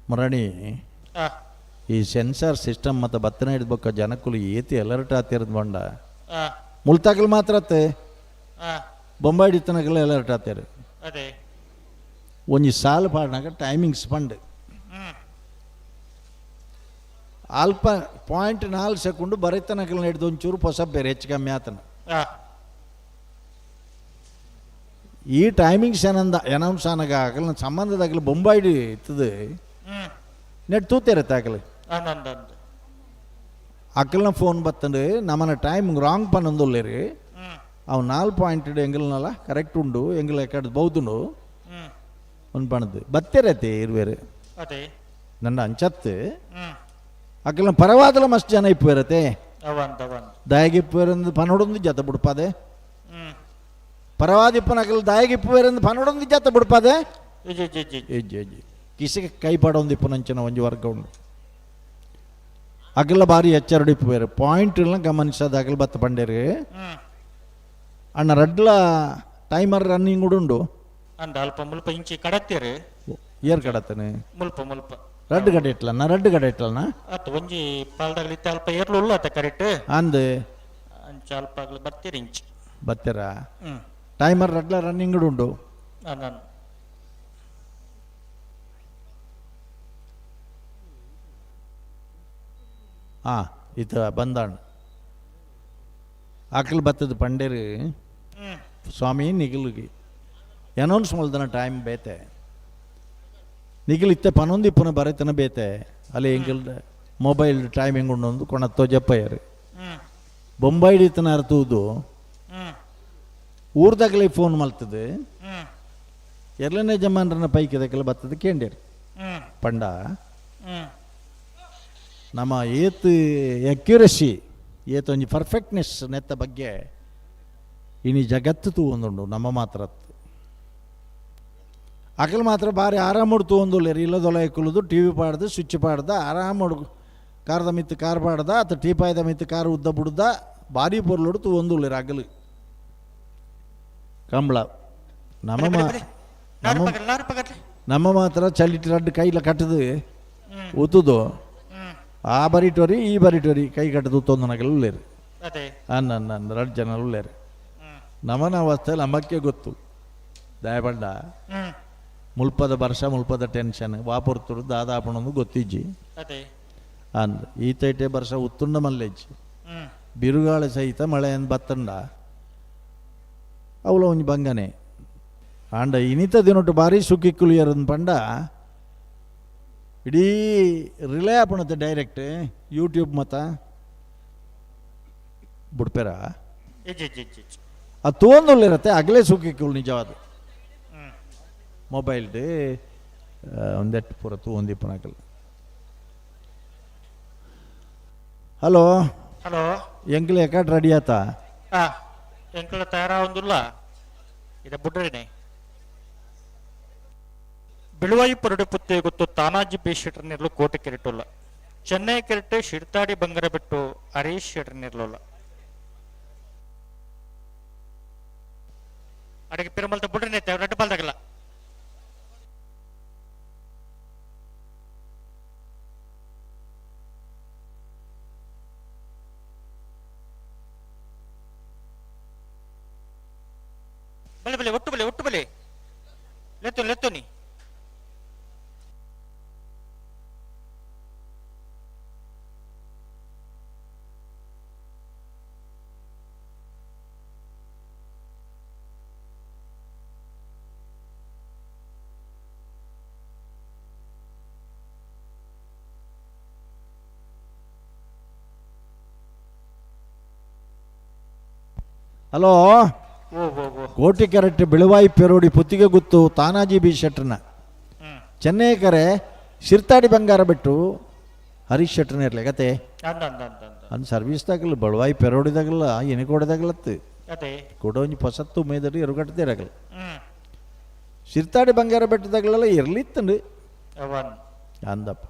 ಮುರಣಿ ಈ ಸೆನ್ಸಾರ್ ಸಿಸ್ಟಮ್ ಮತ್ತು ಬತ್ತನ ಹಿಡ್ಬೇಕ ಜನಕ್ಕುಲು ಏತಿ ಅಲರ್ಟ್ ಆತಿರೋದು ಬಂಡ ಮುಲ್ತಾಕಲ್ ಮಾತ್ರ ಅತ್ತೆ ಬೊಂಬಾಯಿ ಹಿಡಿತನಕಲ್ಲ ಅಲರ್ಟ್ ಆತೇರು ಅದೇ ಒಂಜಿ ಸಾಲು ಪಾಡ್ನಾಗ ಟೈಮಿಂಗ್ಸ್ ಪಂಡ್ ಅಲ್ಪ 0.4 ಸೆಕೆಂಡ್ ಬರೀತನಕಲ್ ಹಿಡಿದು ಒಂಚೂರು ಹೊಸ ಬೇರೆ ಹೆಚ್ಚು ಕಮ್ಮಿ ಆತನ ಈ ಟೈಮಿಂಗ್ಸ್ ಏನಂದ ಅನೌನ್ಸ್ ಆನಾಗ ಆಗಲ್ಲ ಸಂಬಂಧದಾಗಲಿ ಬೊಂಬಾಯಿ ಇತ್ತದು ನೆಟ್ ತೂತೇರತ್ತೆ ಆಗಲಿ ಅಕ್ಕಲ್ನ ಫೋನ್ ಬತ್ತಂಡು ನಮ್ಮನ ಟೈಮ್ ರಾಂಗ್ ಪನ್ನೊಂದುಲ್ಲೇರಿ ಅವು 4 ಪಾಯಿಂಟ್ ಎಂಗಲ್ನಲ್ಲ ಕರೆಕ್ಟ್ ಉಂಡು ಎಂಗಲ್ ಎಕಡೆ ಬೌದುಂಡು ಒಂದು ಪಣದು ಬತ್ತೇರತ್ತೆ ಇರುವೇರು ಅದೇ ನನ್ನ ಅಂಚತ್ತು ಅಕ್ಕಲ್ನ ಪರವಾದಲ ಮಸ್ತ್ ಜನ ಇಪ್ಪುವೇರತೆ ದಾಯಗಿಪ್ಪುವೇರಂದು ಪನೊಡೊಂದು ಜತ ಬುಡ್ಪಾದೆ ಪರವಾದಿಪ್ಪನ ಅಕಲ್ ದಾಯಗಿಪ್ಪುವೇರಂದು ಪನೊಡೊಂದು ಜತ ಬುಡ್ಪಾದೆ ಇಜ್ಜಿ ಇಜ್ಜಿ ಕಿಸಿಗೆ ಕೈ ಪಾಡೊಂದು ಇಪ್ಪನಂಚಿನ ಒಂಜಿ ವರ್ಗ ಉಂಡು ಅಗಲ ಬಾರಿ ಎಚ್ಚರಡಿಪ್ಪು ಬೇರೆ ಪಾಯಿಂಟ್ ಗಮನಿಸೋದು ಅಗಲ ಬತ್ತ ಪಂಡೇರು ಅಣ್ಣ ರಡ್ಲ ಟೈಮರ್ ರನ್ನಿಂಗ್ ಕೂಡ ಉಂಡು ಅಂದ ಅಲ್ಪ ಮುಲ್ಪ ಇಂಚಿ ಕಡತ್ತೀರಿ ಏರ್ ಕಡತ್ತನೆ ಮುಲ್ಪ ಮುಲ್ಪ ರಡ್ಡು ಕಡೆ ಇಟ್ಲಣ್ಣ ರಡ್ಡು ಕಡೆ ಇಟ್ಲಣ್ಣ ಅತ್ ಒಂಜಿ ಪಾಲ್ದಾಗಲಿತ್ತ ಅಲ್ಪ ಏರ್ಲು ಉಲ್ಲ ಆತ ಕರೆಕ್ಟ್ ಅಂದ್ ಅಂಚ ಅಲ್ಪ ಆಗಲು ಬರ್ತೀರಿ ಇಂಚಿ ಬತ್ತೀರಾ ಟೈಮರ್ ರಡ್ಲ ರನ್ನಿಂಗ್ ಕೂಡ ಉಂಡು ನಾನು ಹಾಂ ಇತ ಬಂದಾಣ ಆಕಲ್ ಬತ್ತದ ಪಂಡೇರು ಸ್ವಾಮಿ ನಿಗಲಿಗೆ ಅನೌನ್ಸ್ ಮಲ್ದನ ಟೈಮ್ ಬೇತೆ ನಿಗಲ್ ಇತ್ತೆ ಪನೊಂದು ಇಪ್ಪನ ಬರೆತನ ಬೇತೆ ಅಲ್ಲಿ ಎಂಗಲ್ ಮೊಬೈಲ್ ಟೈಮ್ ಹೆಂಗುಂಡೊಂದು ಕೊಣತ್ತೋ ಜಪ್ಪಯ್ಯರು ಬೊಂಬೈಡ್ ಇತ್ತನ ಅರ್ತುವುದು ಊರ್ದಾಗಲೇ ಫೋನ್ ಮಲ್ತದೆ ಎರಡನೇ ಜಮಾನ್ರನ್ನ ಪೈಕಿದಕ್ಕೆಲ್ಲ ಬತ್ತದ ಕೇಂಡೇರು ಪಂಡ ನಮ್ಮ ಏತ್ ಅಕ್ಯುರಸಿ ಏತ್ ಒಂಜಿ ಪರ್ಫೆಕ್ಟ್ನೆಸ್ ನೆತ್ತ ಬಗ್ಗೆ ಇನಿ ಜಗತ್ತು ತೂವೊಂದುಂಡು ನಮ್ಮ ಮಾತ್ರ ಅಕಲ್ ಮಾತ್ರ ಭಾರಿ ಆರಾಮುಡು ತೂವೊಂದುಲ್ಲೆರ್ ಇಲ್ಲದೊಲ ಕುಲುದು ಟಿ ವಿ ಪಾಡ್ದು ಸ್ವಿಚ್ ಪಾಡ್ದ ಆರಾಮುಡು ಕಾರದ ಮಿತ್ತು ಕಾರ್ ಪಾಡ್ದ ಅಥವಾ ಟೀಪಾಯ್ದ ಮಿತ್ತು ಕಾರ್ ಉದ್ದ ಬುಡ್ದ ಭಾರಿ ಪೊರ್ಲುಡು ತೂವೊಂದುಲ್ಲೆರ್ ಅಗಲು ಕಂಬಳ ನಮ್ಮ ನಮ್ಮ ನಮ್ಮ ಮಾತ್ರ ಚಳಿಟ್ ರಡ್ಡು ಕೈಲ ಕಟ್ಟದು ಉತ್ತುದು ಆ ಬರಿಟೋರಿ ಈ ಬರಿಟೋರಿ ಕೈ ಕಟ್ಟದು ಉತ್ತೊಂದು ನಗಲು ಉಳ್ಳೇರು ಅನ್ನ ಅನ್ನ ರಡ್ಡು ಜನ ಉಳ್ಳೇರು ನಮನ ಅವಸ್ಥೆ ನಮಕ್ಕೆ ಗೊತ್ತು ದಯಪಂಡ ಮುಲ್ಪದ ವರ್ಷ ಮುಲ್ಪದ ಟೆನ್ಷನ್ ವಾಪುರ್ತುಡು ದಾದಾಪಣೊಂದು ಗೊತ್ತಿಜ್ಜಿ ಅಂದ್ ಈತೈಟೆ ವರ್ಷ ಉತ್ತುಂಡ ಮಲ್ಲೆಜ್ಜಿ ಬಿರುಗಾಳಿ ಸಹಿತ ಮಳೆ ಬತ್ತಂಡ ಅವಳ ಒಂಜಿ ಬಂಗನೆ ಆಂಡ ಇನಿತ ದಿನೊಟ್ಟು ಭಾರಿ ಸುಖಿಕ್ಕುಲಿಯರನ್ ಪಂಡ ಇಡೀ ರಿಲೇ ಆಪಣತೆ ಡೈರೆಕ್ಟ್ ಯೂಟ್ಯೂಬ್ ಮತ ಬುಡ್ಪೆರ ಅದು ತೋಂದುಳ್ಳಿರತ್ತೆ ಅಗಲೇ ಸುಖಿಕ್ಕುಲು ನಿಜವಾದ ಮೊಬೈಲ್ಡ್ ಒಂದೆಟ್ಟು ಪೂರ ತೂವೊಂದಿಪ್ಪುನಕಲ್ ಹಲೋ ಹಲೋ ಎಂಕ್ಲೆ ಎಕಾಟ್ ರೆಡಿ ಆತ ಎಂಕ್ಲ ತಯಾರಾವೊಂದುಲ್ಲ ಇದ ಬುಡ್ರೇನೆ ಬಿಳುವಾಯಿ ಪರಡು ಪುತ್ತೆ ಗೊತ್ತು ತಾನಾಜಿ ಬಿ ಶೆಟ್ರ್ ನಿರ್ಲು ಕೋಟೆ ಕೆರೆಟುಲ್ಲ ಚೆನ್ನೈ ಕೆರೆಟೆ ಶಿರ್ತಾಡಿ ಬಂಗರ ಬಿಟ್ಟು ಹರೀಶ್ ಶೆಟ್ರ್ ನಿರ್ಲುಲ್ಲ ಅಡಿಗೆ ಪಿರಮಲ್ತ ಬುಡ್ರೇನೆ ರಡ್ಡು ಬಾಲ್ದಾಗಲ್ಲ ಬಲೆ ಬಲೆ ಒಟ್ಟು ಬಲೆ ಒಟ್ಟು ಬಲೆ ಲೆತ್ತು ಲೆತ್ತುನಿ ಹಲೋ ಕೋಟಿ ಕರೆಕ್ಟ್ ಬಿಳುವಾಯಿ ಪೆರೋಡಿ ಪುತ್ತಿಗೆ ಗುತ್ತು ತಾನಾಜಿ ಬಿ ಶೆಟ್ರನ ಚೆನ್ನೈ ಕರೆ ಶಿರ್ತಾಡಿ ಬಂಗಾರ ಬಿಟ್ಟು ಹರೀಶ್ ಶೆಟ್ರನ ಇರಲಿ ಕತೆ ಅಂದ್ ಸರ್ವಿಸ್ ದಾಗಲ್ಲ ಬಳುವಾಯಿ ಪೆರೋಡಿದಾಗಲ್ಲ ಎನಿಕೋಡದಾಗಲತ್ತು ಕೊಡೋಂಜಿ ಪೊಸತ್ತು ಮೇದಡಿ ಎರುಗಟ್ಟದಿರಗಲ್ಲ ಶಿರ್ತಾಡಿ ಬಂಗಾರ ಬೆಟ್ಟದಾಗಲೆಲ್ಲ ಇರ್ಲಿತ್ತಂಡು ಅಂದಪ್ಪ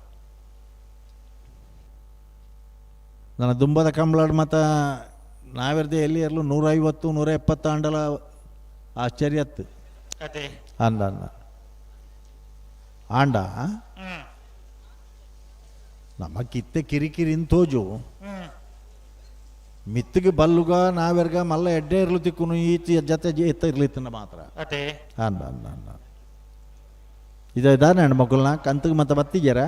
ನನ್ನ ದುಂಬದ ಕಂಬಳಾಡ್ ಮತ ನಾವೆರ್ದೆ ಎಲ್ಲಿ ಇರಲು 150 170 ಆಂಡಲ ಆಶ್ಚರ್ಯ ಅತ್ತು ಅಂದ ಅಂದ ಆಂಡ ನಮ್ಮ ಕಿತ್ತೆ ಕಿರಿಕಿರಿ ತೋಜು ಮಿತ್ತಿಗೆ ಬಲ್ಲುಗ ನಾವೆರ್ಗ ಮಲ್ಲ ಎಡ್ಡೆ ಇರ್ಲು ತಿಕ್ಕುನು ಈತ ಜೊತೆ ಎತ್ತ ಇರ್ಲಿತ್ತನ ಮಾತ್ರ ಅಂದ ಅಂದ ಅಂದ ಇದಾನೆ ಹೆಣ್ಮಕ್ಳನ್ನ ಕಂತಿಗೆ ಮತ್ತೆ ಬತ್ತಿಗ್ಯಾರ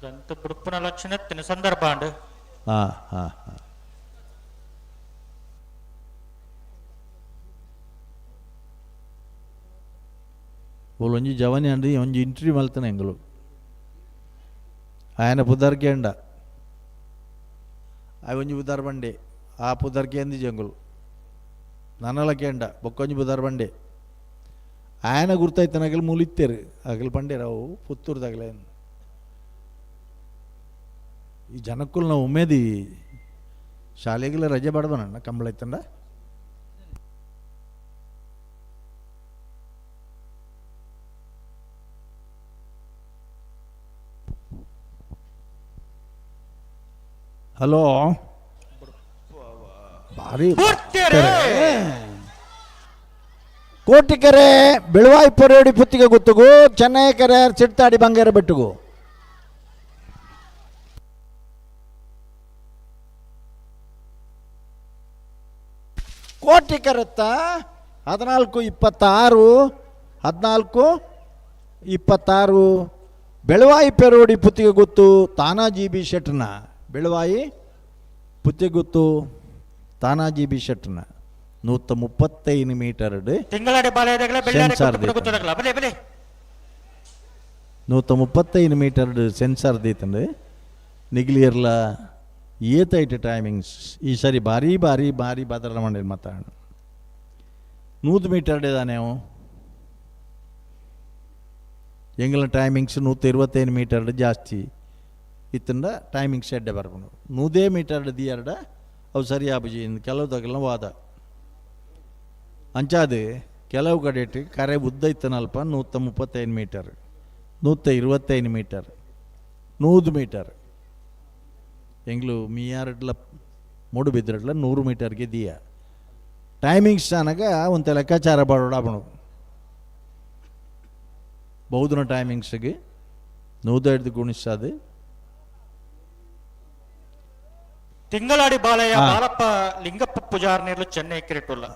ಕಂತು ಬುಡುಪುನ ಲಕ್ಷಣ ತಿನ್ನ ಸಂದರ್ಭ ಅಂಡ್ ಹಾಂ ಹಾಂ ಹಾಂ ಒಂಜಿ ಜವನಿ ಅಂಡ್ ಒಂಜಿ ಇಂಟರ್ವ್ಯೂ ಮಲ್ತನ ಎಂಗುಲು ఆయన ಪುದರ್ಗೆ ಅಂಡ ಆ ಒಂಜಿ ಪುದರ್ ಬಂಡೆ ಆ ಪುದರ್ಗೆ ಅಂದಿ ಜಂಗುಲು ನನ್ನಲಕ್ಕೆ ಅಂಡ ಬೊಕ್ಕೊಂಜಿ ಪುದರ್ ಬಂಡೆ ఆయన ಗುರ್ತಾಯ್ತನ ಅಗಲು ಮೂಲಿತ್ತೇರು ಅಗಲು ಬಂಡೇರಾವು ಪುತ್ತೂರ್ದಾಗಲೇ ಈ ಜನಕ್ಕುಲ್ ನಾವು ಉಮೇದಿ ಶಾಲೆಗೆಲ್ಲ ರಜೆ ಬಡದನಣ್ಣ ಕಂಬಳ ಐತಂಡ. ಹಲೋ ಭಾರಿ ಕೋಟಿಕೆರೆ ಬೆಳುವಾಯಿ ಪೊರೇಡಿ ಪುತ್ತಿಗೆ ಗುತ್ತುಗು ಚೆನ್ನೈ ಕೆರೆ ಚಿಟ್ತಾಡಿ ಬಂಗೇರ ಬೆಟ್ಟುಗು. ಕೋಟಿಕೆರೆತ್ತ 14-26 14-26 ಬೆಳುವಾಯಿ ಪೆರೋಡಿ ಪುತ್ತಿಗೆ ಗುತ್ತು ತಾನಾಜಿ ಬಿ ಶೆಟ್ನ ಬೆಳವಾಯಿ ಪುತ್ತೆಗುತ್ತು ತಾನಾಜಿ ಬಿ ಶೆಟ್ಟನ 135 ಮೀಟರ್ ತಿಂಗಳಾಡಿ ಬಾಲಯದಾಗಲ ಬೆಳ್ಳಾರೆ ಸೆನ್ಸಾರ್ ಕುಂಟುಪುನ ಗುತ್ತದಾಗಲ ಬಲೆ ಬಲೆ. 135 ಮೀಟರ್ ಸೆನ್ಸಾರ್ ದೀತಂಡು ನಿಗ್ಲಿಯರ್ಲ ಏತೈಟ್ ಟೈಮಿಂಗ್ಸ್ ಈ ಸರಿ ಭಾರಿ ಭಾರಿ ಭಾರಿ ಬದಲ ಮಾಡಿ ಮಾತಾಡ 100 ಮೀಟರ್ ಇದಾನೆ ಎಂಗಳ ಟೈಮಿಂಗ್ಸ್ 125 ಮೀಟರ್ ಜಾಸ್ತಿ ಇತ್ತಂಡ ಟೈಮಿಂಗ್ಸ್ ಎಡ್ಡೆ ಬರ್ಕೊಂಡು 100 ಮೀಟರ್ ದಿಯರ್ಡ ಅವು ಸರಿ ಆಬುಜಿ ಕೆಲವು ತಗಲ ವಾದ ಅಂಚಾದು ಕೆಲವು ಕಡೆ ಕರೆ ಉದ್ದ ಇತ್ತನಲ್ಪ 135 ಮೀಟರ್ 125 ಮೀಟರ್ 100 ಮೀಟರ್ ಎಂಗ್ಲು ಮೀಯಾರಡ್ಲ ಮೂಡು ಬಿದ್ರಡ್ಲ 100 ಮೀಟರ್ಗೆ ದಿಯ ಟೈಮಿಂಗ್ಸ್ ಅನಗ ಒಂದು ಲೆಕ್ಕಾಚಾರ ಬಾಡೋಣ ಬಹುದಿನ ಟೈಮಿಂಗ್ಸ್ಗೆ 105 ಗುಣಿಸದು. ತಿಂಗಳಾಡಿ ಬಾಲಯ್ಯ ಬಾಲಪ್ಪ ಲಿಂಗಪ್ಪ ಪೂಜಾರ್ ನೇರ್ಲು ಚೆನ್ನೈ ಕೆರೆಟುಲ್ಲ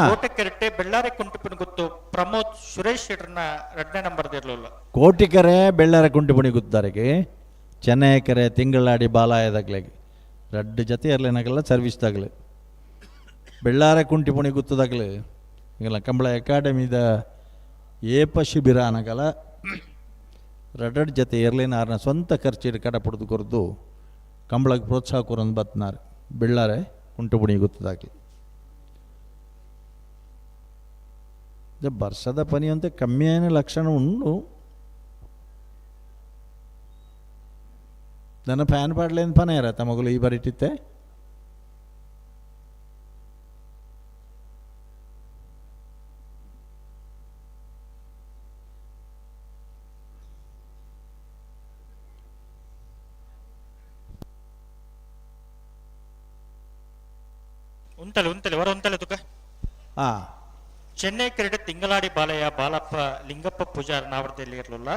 ಕೋಟೆಕೆರೆಟೆ ಬೆಳ್ಳಾರೆ ಕುಂಟುಪಿನ ಗುತ್ತು ಪ್ರಮೋದ್ ಸುರೇಶ್ ಶೆಟ್ಟರ್ನ 2ನೇ ನಂಬರ್ ದೇರ್ಲುಲ್ಲ. ಕೋಟಿಕೆರೆ ಬೆಳ್ಳಾರೆ ಕುಂಟುಪುಣಿ ಗುತ್ತಾರಿಗೆ ಚೆನ್ನೈ ಕೆರೆ ತಿಂಗಳಾಡಿ ಬಾಲಾಯದಾಗ್ಲಿಗೆ ರಡ್ಡು ಜೊತೆ ಇರಲೇನಾಗಲ್ಲ ಸರ್ವಿಸ್ ದಾಗಲಿ ಬೆಳ್ಳಾರೆ ಕುಂಟಿಪುಣಿ ಗುತ್ತದಾಗಲಿ ಈಗಲ್ಲ ಕಂಬಳ ಅಕಾಡೆಮಿದ ಏಪ ಶಿಬಿರ ಅನಗಲ ರಡ್ಡು ಜೊತೆ ಇರಲೇನಾರನ ಸ್ವಂತ ಖರ್ಚಿಡು ಕಡ ಪಡೆದು ಕೊರ್ದು ಕಂಬಳಕ್ಕೆ ಪ್ರೋತ್ಸಾಹ ಕೊರೊಂದು ಬತ್ನಾರ್ ಬೆಳ್ಳಾರೆ ಕುಂಟುಪುಣಿ ಗುತ್ತದಾಗಲಿ. ಬರ್ಸದ ಪನಿ ಅಂತ ಕಮ್ಮಿ అయిన ಲಕ್ಷಣ ಉಂಡು. ನನ್ನ ಫ್ಯಾನ್ ಪಾಡ್ಲೇನು ಪನ ಇರತ್ತ ಮಗಳು ಈ ಬರಿಟಿತ್ತೆ. ಉಂತಲೆ ಉಂತಲೆ ಹೊರ ಉಂತಲೆ ತುಕ. ಚೆನ್ನೈ ಕೆರೆಟೆ ತಿಂಗಳಾಡಿ ಬಾಲಯ್ಯ ಬಾಲಪ್ಪ ಲಿಂಗಪ್ಪ ಪೂಜಾರ್ ನಾವರ್ದಲ್ಲಿ ಇರಲಿಲ್ಲ.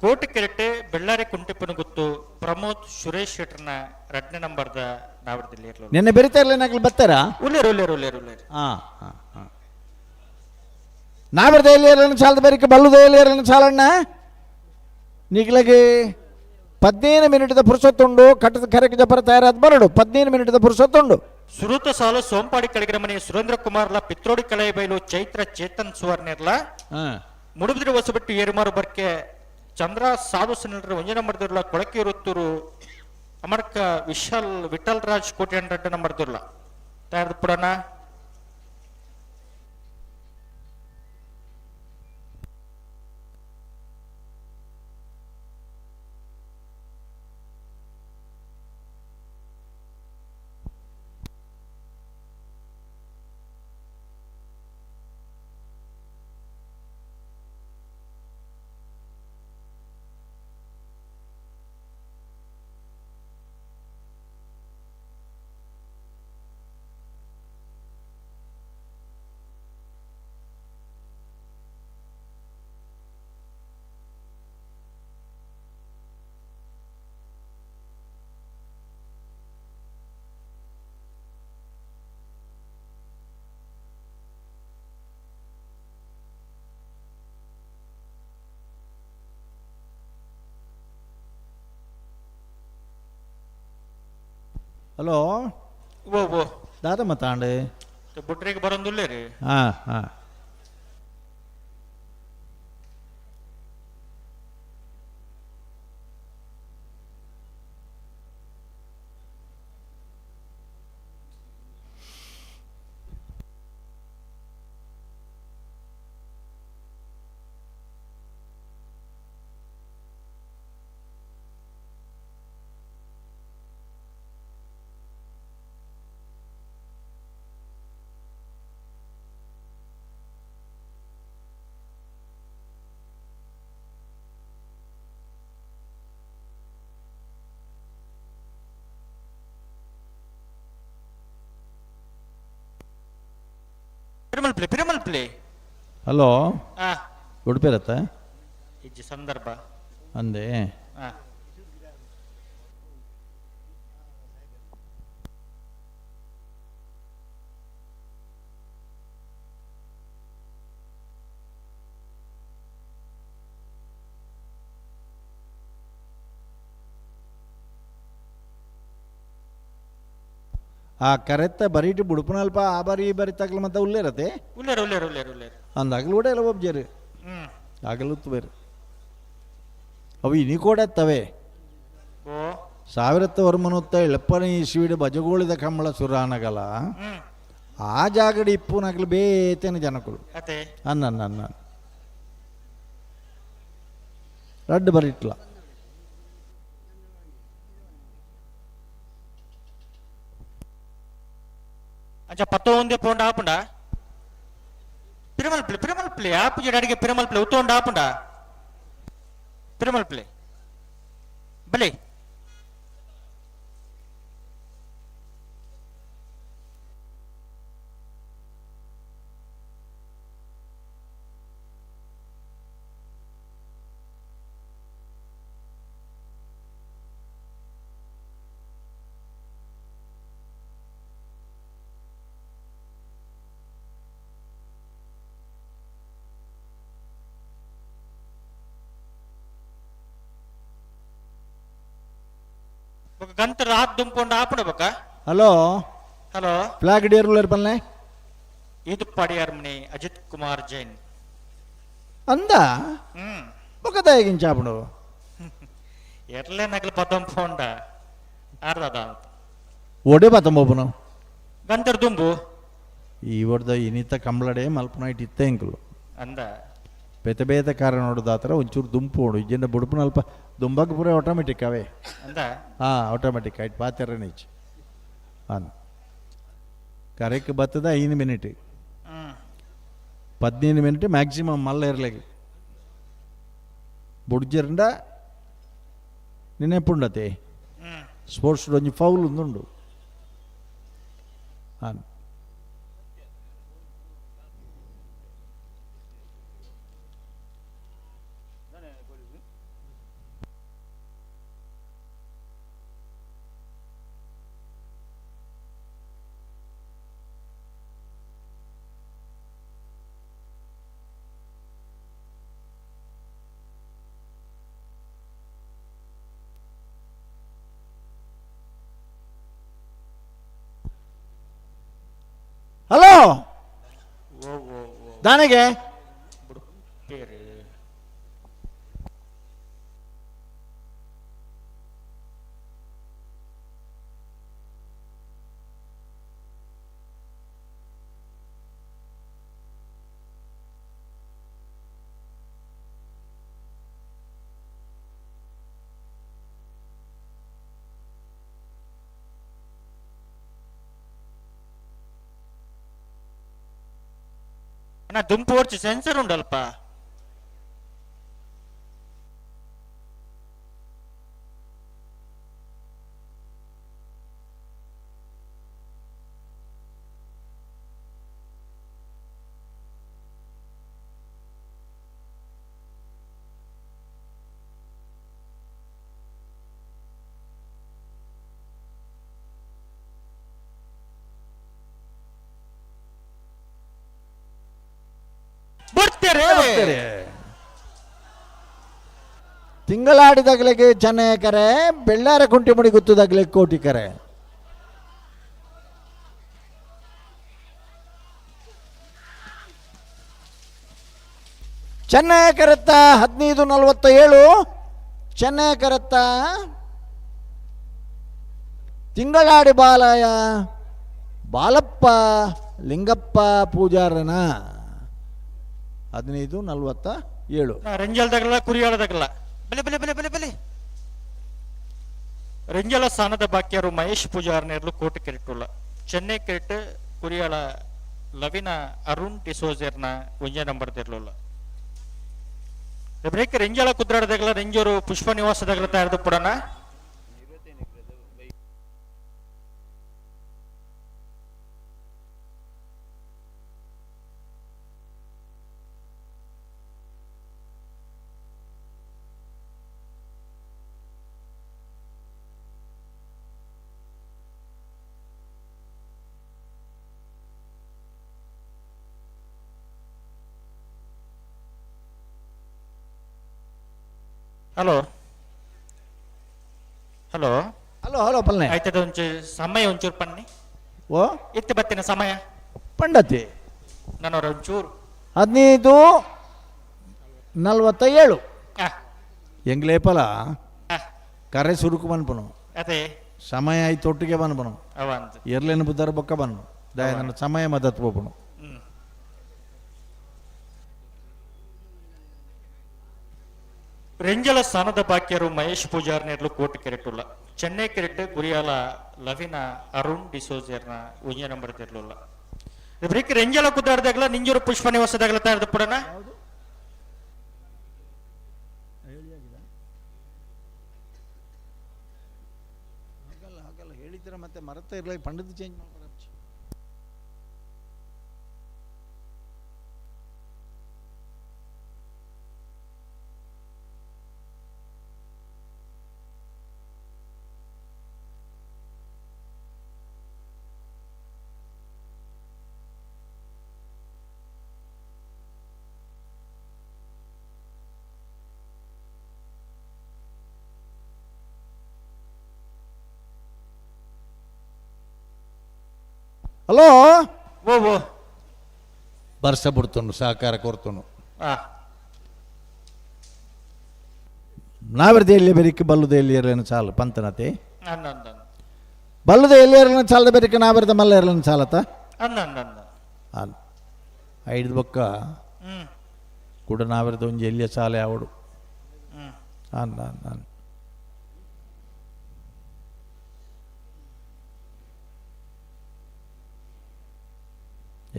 ಕೋಟೆ ಕೆರೆಟೆ ಬೆಳ್ಳಾರಿ ಕುಂಟೆಪ್ಪನ ಗುತ್ತು ಪ್ರಮೋದ್ ಸುರೇಶ್ ಶೆಟ್ಟರ್ನ 2ನೇ ನಂಬರ್ದ ನಾವರ್ದಲ್ಲಿ ಇರಲಿಲ್ಲ. ನಿನ್ನೆ ಬೆರಿತಾ ಇರಲಿಲ್ಲ ಬರ್ತಾರಾ? ಉಲ್ಲೇರು ಉಲ್ಲೇರು ಉಲ್ಲೇರು ಉಲ್ಲೇರು. ಹಾಂ ಹಾಂ ಹಾಂ ನಾವರ್ದ ಎಲ್ಲಿ ಸಾಲದ ಬರಿಕೆ ಬಲ್ಲುದ ಎಲ್ಲಿ ಸಾಲಣ್ಣ ನೀಗ್ಲಗೆ 15 ಮಿನಿಟ್ದ ಪುರುಸೊತ್ತುಂಡು ಕಟ್ಟದ ಕರೆಕ್ ಜಪರ ತಯಾರಾದ ಬರಡು 15 ಮಿನಿಟ್ದ ಪುರುಸೊತ್ತುಂಡು. ಸುರುತ ಸಾಲು ಸೋಂಪಾಡಿ ಕಳಗಿರ ಮನೆ ಸುರೇಂದ್ರ ಕುಮಾರ್ಲ ಪಿತ್ರೋಡಿ ಕಳೆಬೈಲು ಚೈತ್ರ ಚೇತನ್ ಸುವರ್ಣಿರ್ಲ ಮುಡುಬಿದ್ರೆ ಹೊಸಬೆಟ್ಟು ಏರುಮಾರು ಬರ್ಕೆ ಚಂದ್ರ ಸಾಧು ಸನಿಲ್ರ ಒಂಜನ ನಂಬರ್ದಿರ್ಲ ಕೊಳಕಿರುತ್ತೂರು ಅಮರ್ಕ ವಿಶಾಲ್ ವಿಠಲ್ ರಾಜ್ ಕೋಟಿ 2 ನಂಬರ್ದಿರ್ಲ ತಯಾರದ ಪುಡಣ. ಹಲೋ ಓ ಓ ದಾದ ಮತ್ತಾಂಡೆ ಬುಟ್ರಿಗೆ ಬರೋಂದುಲ್ಲೇ ರೀ. ಹಾಂ ಹಾಂ ಪಿರಮಲ್ ಪ್ಲೇ ಪಿರಮಲ್ ಪ್ಲೇ. ಹಲೋ ಉಡುಪಿರತ್ತ ಇಜ್ಜಿ ಸಂದರ್ಭ ಅಂದೆ. ಆ ಕರೆತ್ತ ಬರೀಟಿ ಬುಡುಪನಲ್ಪ ಆ ಬಾರಿ ಈ ಬಾರಿ ತಗಲ ಮತ್ತೆ ಉಲ್ಲೇರತೆ. ಉಲ್ಲೇರು ಉಲ್ಲೇರು ಉಲ್ಲೇರು ಉಲ್ಲೇರು. ಅಂದ ಅಗಲು ಕೂಡ ಎಲ್ಲ ಒಬ್ಜೇರು. ಅಗಲುತ್ತು ಬೇರೆ ಅವು ಇನಿ ಕೂಡ ತವೆ. ಸಾವಿರತ್ತ ವರ್ಮನುತ್ತ ಎಳಪ್ಪನ ಇಸ್ವಿಡ್ ಬಜಗೋಳಿದ ಕಂಬಳ ಸುರಾನಗಲ ಆ ಜಾಗಡಿ ಇಪ್ಪುನಗಲು ಬೇತೇನೆ ಜನಕುಲು. ಅನ್ನ ಅನ್ನ ರಡ್ಡು ಬರಿಟ್ಲ. ಅಂಚ ಪತ್ತೊಂದೇ ಪೋಂಡ ಆಪುಂಡ ಪಿರಮಲ್ ಪ್ಲೇ ಪಿರಮಲ್ ಪ್ಲೇ ಆಪುಜಿ ಅಡಿಗೆ ಪಿರಮಲ್ ಪ್ಲೇ ಉತ್ತೊಂಡ ಆಪುಂಡ ಪಿರಮಲ್ ಪ್ಲೇ ಬಲೆ. ಗಂತರ ಹಾತ್ ದುಂಪೊಂಡು ಆಪುಂಡ ಬೊಕ. ಹಲೋ ಹಲೋ ಫ್ಲಾಗ್ ಡಿಯರ್ ಉಲ್ಲೇರ್ ಪಲ್ಲೆ. ಇದು ಪಡಿಯಾರ್ಮನಿ ಅಜಿತ್ ಕುಮಾರ್ ಜೈನ್ ಅಂದ ಬೊಕ ದಾಯಗಿಂಚ ಆಪುಂಡು. ಎರ್ಲೆ ನಗಲು ಪದಂ ಫೋಂಡ ಆರ್ದಾದ ಒಡೆ ಬತ್ತಂಬೋಪುನು ಗಂತರ ದುಂಬು ಈ ವರ್ದ ಇನಿತ ಕಂಬಳಡೆ ಮಲ್ಪನ ಇಟ್ಟು ಇತ್ತೆ ಎಂಕುಲು ಅಂದ ಬೇತೆ ಬೇತೆ ಕಾರಣ ನೋಡೋದಾತರ ಒಂಚೂರು ದುಂಪು ಉಂಡು ಇಜ್ಜಿಂದ ಬುಡುಪುನ ಅಲ್ಪ ದುಂಬಕ್ಕೆ ಪೂರ ಆಟೋಮೆಟಿಕ್ ಅವೇ. ಅಂದ ಹಾಂ ಆಟೋಮೆಟಿಕ್ ಆಯ್ತು ಪಾತೆರ ನೀಚ್ ಹಾಂ ಕರೆಕ್ಟ್ ಬತ್ತದ 5 ಮಿನಿಟ್ 15 ಮಿನಿಟ್ ಮ್ಯಾಕ್ಸಿಮಮ್ ಮಲ್ಲ ಇರಲಿಕ್ಕೆ ಬುಡ್ಜರಿಂದ ನೆನೆಪುಂಡತೆ ಸ್ಪೋರ್ಟ್ಸ್ ಒಂಜಿ ಫೌಲ್ ಒಂದುಂಡು. ಹಾಂ ಹಲೋ ದಾನೆಗೆ ಅಣ್ಣ ದುಂಪು ಹೊಡ್ಚಿ ಸೆನ್ಸರ್ ಉಂಡಲ್ಪ. ಬರ್ತಾರೆ. ತಿಂಗಳಾಡಿದಾಗಲಿಗೆ ಚೆನ್ನೈ ಕರೆ, ಬೆಳ್ಳಾರ ಕುಂಟಿಮುಡಿ ಗುತ್ತದಾಗಲೇ ಕೋಟಿ ಕರೆ. ಚೆನ್ನೈ ಕರೆತ್ತ 15:47, ಚೆನ್ನೈ ಕರೆತ್ತ ತಿಂಗಳಾಡಿ ಬಾಲಯ ಬಾಲಪ್ಪ ಲಿಂಗಪ್ಪ ಪೂಜಾರನ 15:47. ರಂಜಲ್ದಾಗಲ್ಲ ಕುರಿಯಾಳದಾಗಲ್ಲ ಬಲೆ ಬಲೆ ಬಲೆ ಬಲೆ ಬಲೆ. ರಂಜಲ ಸ್ಥಾನದ ಬಾಕಿಯರು ಮಹೇಶ್ ಪೂಜಾರ್ನೇರ್ಲು ಕೋಟೆ ಕೆರೆಟುಲ್ಲ. ಚೆನ್ನೈ ಕೆರೆಟ್ ಕುರಿಯಾಳ ಲವಿನ ಅರುಣ್ ಡಿಸೋಜರ್ನ ಒಂಜೇ ನಂಬರ್ ದಿರ್ಲುಲ್ಲ. ಬ್ರೇಕ್ ರಂಜಲ ಕುದ್ರಾಡದಾಗಲ್ಲ ರಂಜೂರು ಪುಷ್ಪ ನಿವಾಸದಾಗಲ ತಯಾರದು ಪುಡನ. ಹಲೋ ಹಲೋ ಹಲೋ ಹಲೋ ಪಲ್ನೆ ಆಯ್ತದ ಒಂಚೂರು ಸಮಯ ಒಂಚೂರು ಪನ್ನಿ. ಓ ಇತ್ತೆ ಬತ್ತಿನ ಸಮಯ ಪಂಡತಿ ನಾನು ಒಂಚೂರು 15:47. ಆ. ಎಂಗ್ಲೇಪಲ ಕರೆ ಸುರುಕು ಬನ್ಪನು. ಅದೇ ಸಮಯ ಆಯ್ತು ಒಟ್ಟಿಗೆ ಬನ್ಪನು. ಅವಂತ ಎರ್ಲೇನು ಬುದ್ಧರ ಬೊಕ್ಕ ಬನ್ನು ದಯ ನನ್ನ ಸಮಯ ಮದತ್ ಪೋಪನು. ರೆಂಜಲ ಸ್ಥಾನದ ಬಾಕಿಯರು ಮಹೇಶ್ ಪೂಜಾರ್ ನೇರ್ಲು ಕೋಟಿ ಕೆರೆಟುಲ್ಲ. ಚೆನ್ನೈ ಕೆರೆಟ್ ಗುರಿಯಾಲ ಲವಿನ ಅರುಣ್ ಡಿಸೋಜರ್ನ ಒಂಜಿ ನಂಬರ್ ತಿರ್ಲುಲ್ಲ. ಬ್ರೇಕ್ ರೆಂಜಲ ಕುದ್ದಾಡ್ದಾಗಲ ನಿಂಜೂರು ಪುಷ್ಪ ನಿವಾಸದಾಗಲ ತಯಾರದ ಪುಡನ. ಹಾಗಲ್ಲ ಹಾಗಲ್ಲ ಹೇಳಿದ್ರೆ ಮತ್ತೆ ಮರತ ಇರಲಿ ಪಂಡದ ಚೇಂಜ್ ಮಾಡ್ತಾರೆ. ಹಲೋ ಓ ಓ ಬರ್ಸ ಬಿಡ್ತನು ಸಹಕಾರ ಕೊರ್ತನು. ನಾವರ್ದ ಎಲ್ಲಿ ಬೆರಿಕೆ ಬಲ್ಲುದ ಎಲ್ಲಿ ಇರಲೇನು ಚಾಲು ಪಂತನತೆ ಬಲ್ಲುದ ಎಲ್ಲಿ ಇರಲೇನು ಚಾಲದ ಬೆರಿಕೆ ನಾವರ್ದ ಮಲ್ಲ ಇರಲೇನು ಚಾಲತ ಅಲ್ಲ ಐದು ಬೊಕ್ಕ ಕೂಡ ನಾವರ್ದ ಒಂಜಿ ಎಲ್ಲಿಯ ಚಾಲೆ ಅವಡು ಅನ್ನ ಅನ್ನ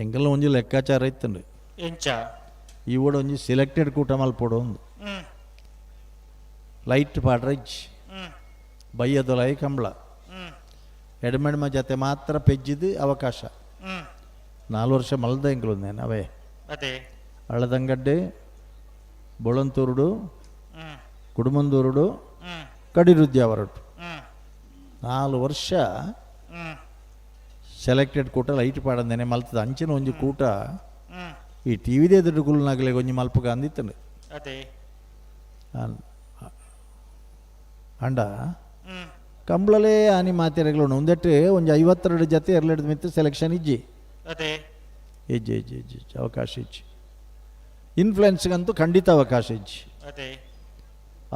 ಎಂಕಲ್ನ ಒಂಜಿ ಲೆಕ್ಕಾಚಾರ ಇತ್ತಂಡು. ಎಂಚ ಈ ಓಡ ಒಂಜಿ ಸೆಲೆಕ್ಟೆಡ್ ಕೂಟ ಮಲ್ಪೊಡು ಒಂದು ಲೈಟ್ ಪಾಡ್ರ ಇಜ್ಜಿ ಬಯ್ಯದೊಲೈ ಕಂಬಳ ಎಡಮೆಡ್ಮ ಜೊತೆ ಮಾತ್ರ ಪೆಜ್ಜಿದ್ದು ಅವಕಾಶ. 4 ವರ್ಷ ಮಲ್ದ ಎಂಕಲು ಅವೇ ಅದೇ ಅಳದಂಗಡ್ಡೆ ಬೊಳಂತೂರುಡು ಕುಡುಮಂದೂರುಡು ಕಡಿರುದ್ಯಾವರಟು 4 ವರ್ಷ ಸೆಲೆಕ್ಟೆಡ್ ಕೂಟ ಲೈಟ್ ಪಾಡಂದೇನೆ ಮಲ್ತದ ಅಂಚಿನ ಒಂಜಿ ಕೂಟ ಈ ಟಿ ವಿದೇ ದುಡ್ಡು ಒಂಜಿ ಮಲ್ಪಗ ಅಂದಿತ್ತಂಡು. ಅದೇ ಅಂಡ ಕಂಬ್ಳಲೇ ಆನಿ ಮಾತೆರೆಗಳು ಒಂದೆಟ್ಟು ಒಂಜಿ 52 ಜೊತೆ ಎರಲೆಡ್ ಮಿತ್ತು ಸೆಲೆಕ್ಷನ್ ಇಜ್ಜಿ. ಅದೇ ಇಜ್ಜಿ ಇಜ್ಜಿ ಇಜ್ಜಿ ಅವಕಾಶ ಇಜ್ಜಿ. ಇನ್ಫ್ಲುಯೆನ್ಸ್ಗಂತೂ ಖಂಡಿತ ಅವಕಾಶ ಇಜ್ಜಿ. ಅದೇ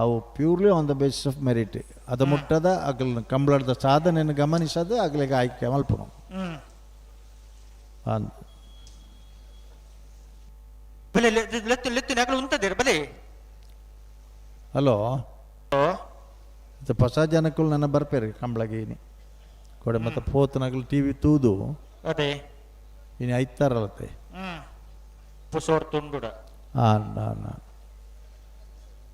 ಅವು purely on the basis of merit. ಅದು ಮುಟ್ಟದ ಅಗಲ ಕಂಬಳದ ಸಾಧನೆಯನ್ನು ಗಮನಿಸೋದು ಅಗಲಿಗೆ ಆಯ್ಕೆ ಮಲ್ಪನು. ಹಲೋ ಹೊಸ ಜನಕ್ಕೂ ನನ್ನ ಬರ್ಪೇರು ಕಂಬಳಗೆ ಇನಿ ಕೊಡೆ ಮತ್ತೆ ಪೋತನಗಲು ಟಿ ವಿ ತೂದು ಅದೇ ಇನಿ ಐತಾರಲ್ಲತ್ತೆ. ಹಾಂ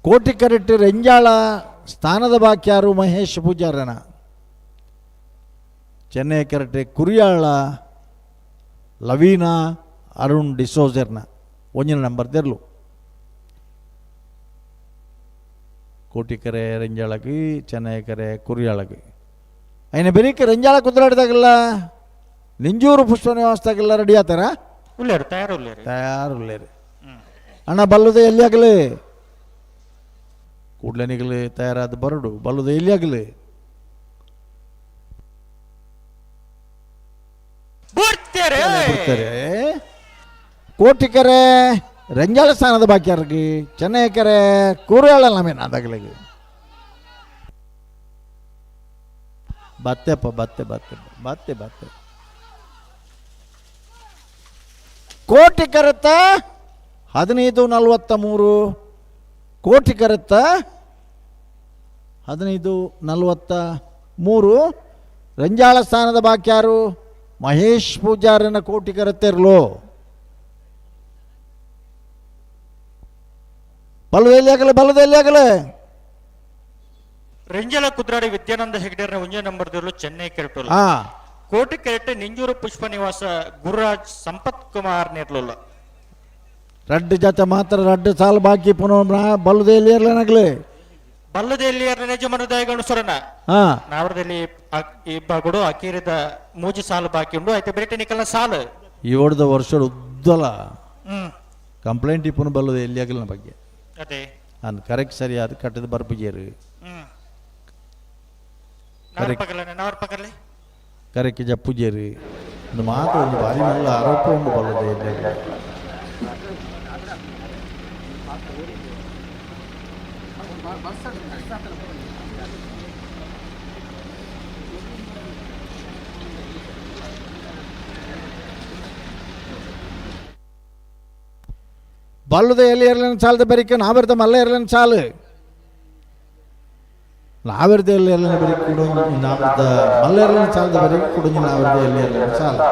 ಕೋಟಿ ಕರೆಕ್ಟ್ ರೆಂಜಾಳ ಸ್ಥಾನದ ಬಾಕ್ಯಾರು ಮಹೇಶ್ ಪೂಜಾರನ. ಚೆನ್ನೈ ಕರೆಕ್ಟ್ ಕುರಿಯಾಳ ಲವೀನಾ ಅರುಣ್ ಡಿಸೋಜರ್ನ ಒಂಜಿನ ನಂಬರ್ ತೆರ್ಲು. ಕೋಟಿಕರೆ ರೆಂಜಾಳಗಿ ಚೆನ್ನೈ ಕರೆ ಕುರಿಯಾಳಗಿ ಐನ ಬೆರಿಕೆ ರೆಂಜಾಳ ಕುದುರಾಡಿದಾಗಲ್ಲ ನಿಂಜೂರು ಪುಷ್ಪ ನಿವಾಸದಾಗೆಲ್ಲ ರೆಡಿ ಆತಾರ ಉಲ್ಲೇರು ತಯಾರು ಉಲ್ಲೇರು ತಯಾರು ಉಲ್ಲೇರು. ಅಣ್ಣ ಬಲ್ಲುದ ಎಲ್ಲಿ ಆಗಲಿ ಕೂಡ್ಲೆನಿಗಲಿ ತಯಾರಾದ ಬರಡು ಬಲ್ಲುದ ಎಲ್ಲಿ ಆಗಲಿ ಬಿಡ್ತಾರೆ. ಕೋಟಿಕೆರೆ ರಂಜಾಳ ಸ್ಥಾನದ ಬಾಕಿಯಾರಿಗೆ ಚೆನ್ನೈ ಕೆರೆ ಕೂರಿಯಾಳ ನಮೇನ ಅದಾಗಲಿಗೆ ಬತ್ತೆಪ್ಪ ಬತ್ತೆ ಬತ್ತೆ ಬತ್ತೆ ಬತ್ತೆ. ಕೋಟಿ ಕರೆತ 15:43 ಕೋಟಿ ಕರೆತ 15:43 ರಂಜಾಳ ಸ್ಥಾನದ ಬಾಕ್ಯಾರು ಮಹೇಶ್ ಪೂಜಾರನ ಕೋಟಿ ಕರೆತಿರ್ಲು. ಬಲದಲ್ಲಿ ಆಗಲಿ ಬಲದಲ್ಲಿ ಆಗಲಿ. ರೆಂಜಲ ಕುದ್ರಾಡಿ ವಿದ್ಯಾನಂದ ಹೆಗ್ಡೇರ್ನ ಒಂಜೇ ನಂಬರ್ ದಿರ್ಲು ಚೆನ್ನೈ ಕೆರೆಟುಲ್ಲ. ಕೋಟಿ ಕೆರೆಟ್ ನಿಂಜೂರು ಪುಷ್ಪ ನಿವಾಸ ಗುರುರಾಜ್ ಸಂಪತ್ ಕುಮಾರ್ ನೇರ್ಲುಲ್ಲ. ರಡ್ಡು ಜೊತೆ ಮಾತ್ರ ರಡ್ಡು ಸಾಲು ಬಾಕಿ ಪುನಃ ಬಲ್ಲದಲ್ಲಿ ಇರ್ಲೇನಾಗ್ಲಿ ಬಲ್ಲದಲ್ಲಿ ಯಜಮಾನದಾಯಗಳು ಸೊರನ ನಾವರದಲ್ಲಿ ಇಬ್ಬಗುಡು ಅಕೀರಿದ ಮೂಜಿ ಸಾಲು ಬಾಕಿ ಉಂಡು ಆಯ್ತು ಬ್ರಿಟನಿಕಲ್ನ ಸಾಲು ಏಳ್ದ ವರ್ಷ ಉದ್ದಲ ಕಂಪ್ಲೇಂಟ್ ಇಪ್ಪನು ಬಲ್ಲದ ಎಲ್ಲಿ ಆಗಲಿನ ಬಗ್ಗೆ ಅದೇ ನಾನು ಕರೆಕ್ಟ್ ಸರಿ ಅದು ಕಟ್ಟದ ಬರ್ಪುಜೇರು. ಕರೆಕ್ಕೆ ಜಪ್ಪುಜೇರಿ ಒಂದು ಮಾತು ಒಂದು ಭಾರಿ ಮಲ್ಲ ಆರೋಪ ಉಂಡು ಬಲ್ಲದೆ. ಬಲ್ಲದ ಎಲ್ಲಿ ಇರಲಿನ ಚಾಲದ ಬರಿಕೆ ನಾವಿರ್ದ ಮಲ್ಲ ಇರಲಿನ ಚಾಲು ನಾವಿರ್ದ ಎಲ್ಲಿ ಇರಲಿನ ಬರಿ ಕುಡು ನಾವಿರ್ದ ಮಲ್ಲ ಇರಲಿನ ಚಾಲದ ಬರಿ ಕುಡುಂಜಿ ನಾವಿರ್ದ ಎಲ್ಲಿ ಇರಲಿನ ಚಾಲು.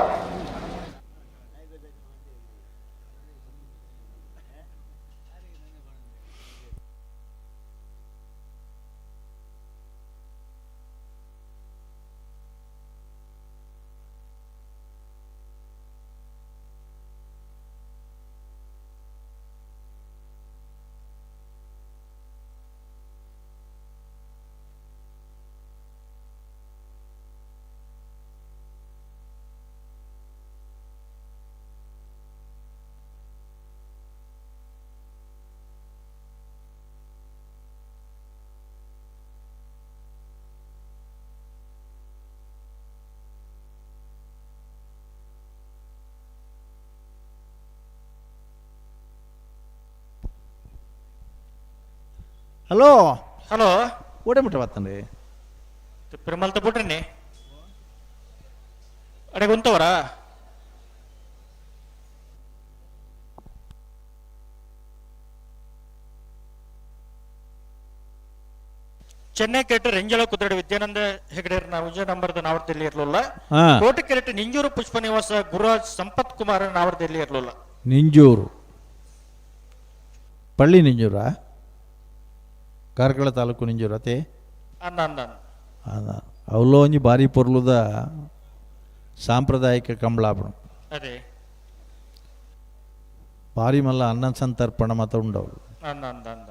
ಹಲೋ ಹಲೋ ಊಟ ಮುಟ್ಟ ಬತ್ತನ್ರಿ ಪೆರುಮಲ್ತ ಬಿಟ್ರಿನಿ ಅಡೆ ಗುಂತವರಾ? ಚೆನ್ನೈ ಕೆರೆಟ್ ರೆಂಜಲ ಕುದ್ರಡಿ ವಿದ್ಯಾನಂದ ಹೆಗಡೆ ವಿಜಯ ನಂಬರ್ದ ನಾವರ್ದಲ್ಲಿ ಇರಲಿಲ್ಲ. ಕೋಟೆ ಕೆರೆಟ್ ನಿಂಜೂರು ಪುಷ್ಪ ನಿವಾಸ ಗುರುರಾಜ್ ಸಂಪತ್ ಕುಮಾರ್ ನಾವರ್ದಲ್ಲಿ ಇರಲಿಲ್ಲ. ನಿಂಜೂರು ಪಳ್ಳಿ ನಿಂಜೂರಾ? ಕಾರ್ಕಳ ತಾಲೂಕು ನಿಂಜೂರು ಅತೆ? ಅನ್ನ ಅನ್ನ ಅನ್ನ ಅವಲೋ ಒಂಜಿ ಬಾರಿ ಪೊರ್ಲುದ ಸಾಂಪ್ರದಾಯಿಕ ಕಂಬಳಾಪಣ. ಅದೇ ಬಾರಿ ಮಲ್ಲ ಅನ್ನ ಸಂತರ್ಪಣ ಮಾತ್ರ ಉಂಡವಳು. ಅನ್ನ ಅನ್ನ ಅನ್ನ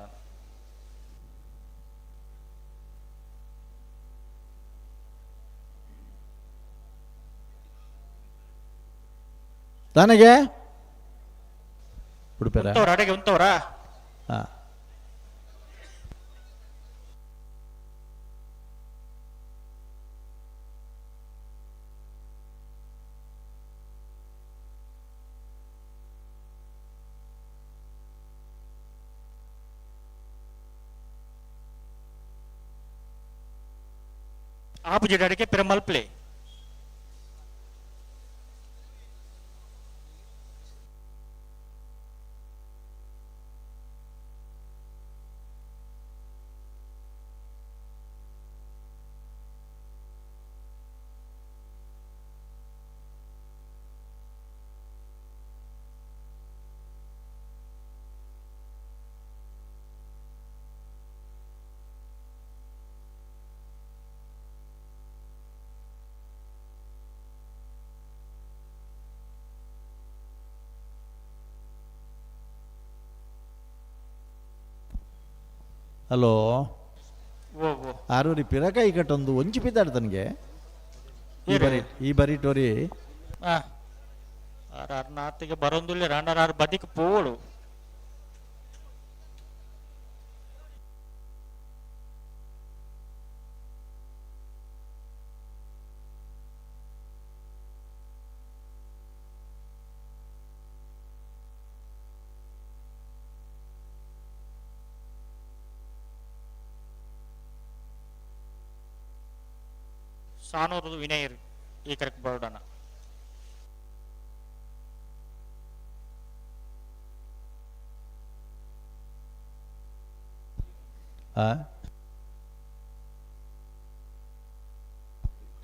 ತನಗೆ ಉಡುಪೇರ ಅಡೆಗೆ ಉಂತವರಾ? ಹಾಂ ಆಪೋಸಿಟ್ ಅಡಿಕೆ ಪೆರುಮಲ್ ಪ್ಲೇ. ಹಲೋ ಆರೂರಿ ಪಿರಕಾಯಿ ಕಟ್ಟೊಂದು ಒಂಜಿ ಪಿದಾಡ್ ತನಗೆ ಈ ಬರಿ ಈ ಬರಿ ಟೋರಿ ನಾತಿಗೆ ಬರೋಂದುಲ್ಲ ರಾಂಡಾರ ಆರು ಬದಿಕ್ ಪೋಳು. ಸಾನೂರು ವಿನಯ್ ಈ ಕರೆಕ್ಟ್ ಬೋರ್ಡನ್ನ.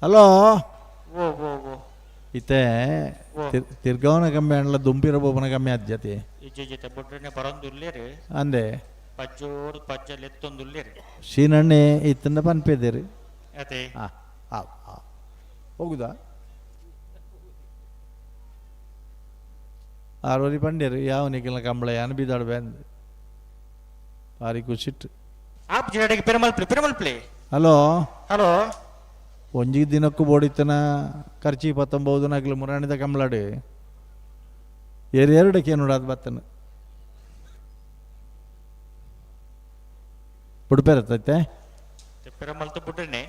ಹಲೋ ಓ ಓ ಓ ಇತ್ತೆ ತಿರ್ಗವನ ಕಮ್ಮಿ ಅಣ್ಣ ದುಂಪಿರ ಬೋಬನ ಕಮ್ಮಿ ಅಜ್ಜತಿ ಇಜ್ಜೆ ಜೊತೆ ಬೊಡ್ರನೆ ಬರೋಂದುಲ್ಲೇರಿ ಅಂದೆ ಪಜ್ಜೋಡು ಪಜ್ಜ ಲೆತ್ತೊಂದುಲ್ಲೇರಿ ಶೀನಣ್ಣೆ ಇತ್ತಂದ ಪನ್ಪೆದೇರಿ ಅದೇ ಹಾಂ ಹೋಗುದಾ ಆರೋರಿ ಪಂಡ್ಯರು ಯಾವ ನಿಖಿಲ ಕಂಬಳ ಯಾನ್ ಬೀದಾಡು ಬ್ಯಾಂದ್ ಭಾರಿ ಖುಷಿಟ್ಟು app ಜಿರಡೆಗೆ Perumal play Perumal play. Hello hello ಒಂಜಿ ದಿನಕ್ಕೂ ಬೋಡಿತ್ತನ ಖರ್ಚಿ ಪತ್ತೊಂಬೌದು ನಗ್ಲು ಮುರಾಣಿದ ಕಂಬಳಾಡು ಏರು ಎರಡಕ್ಕೆ ನೋಡೋದು ಬತ್ತನ ಉಡುಪೇರತ್ತೈತೆ ಪೆರುಮಲ್ ಬಿಡ್ರಿ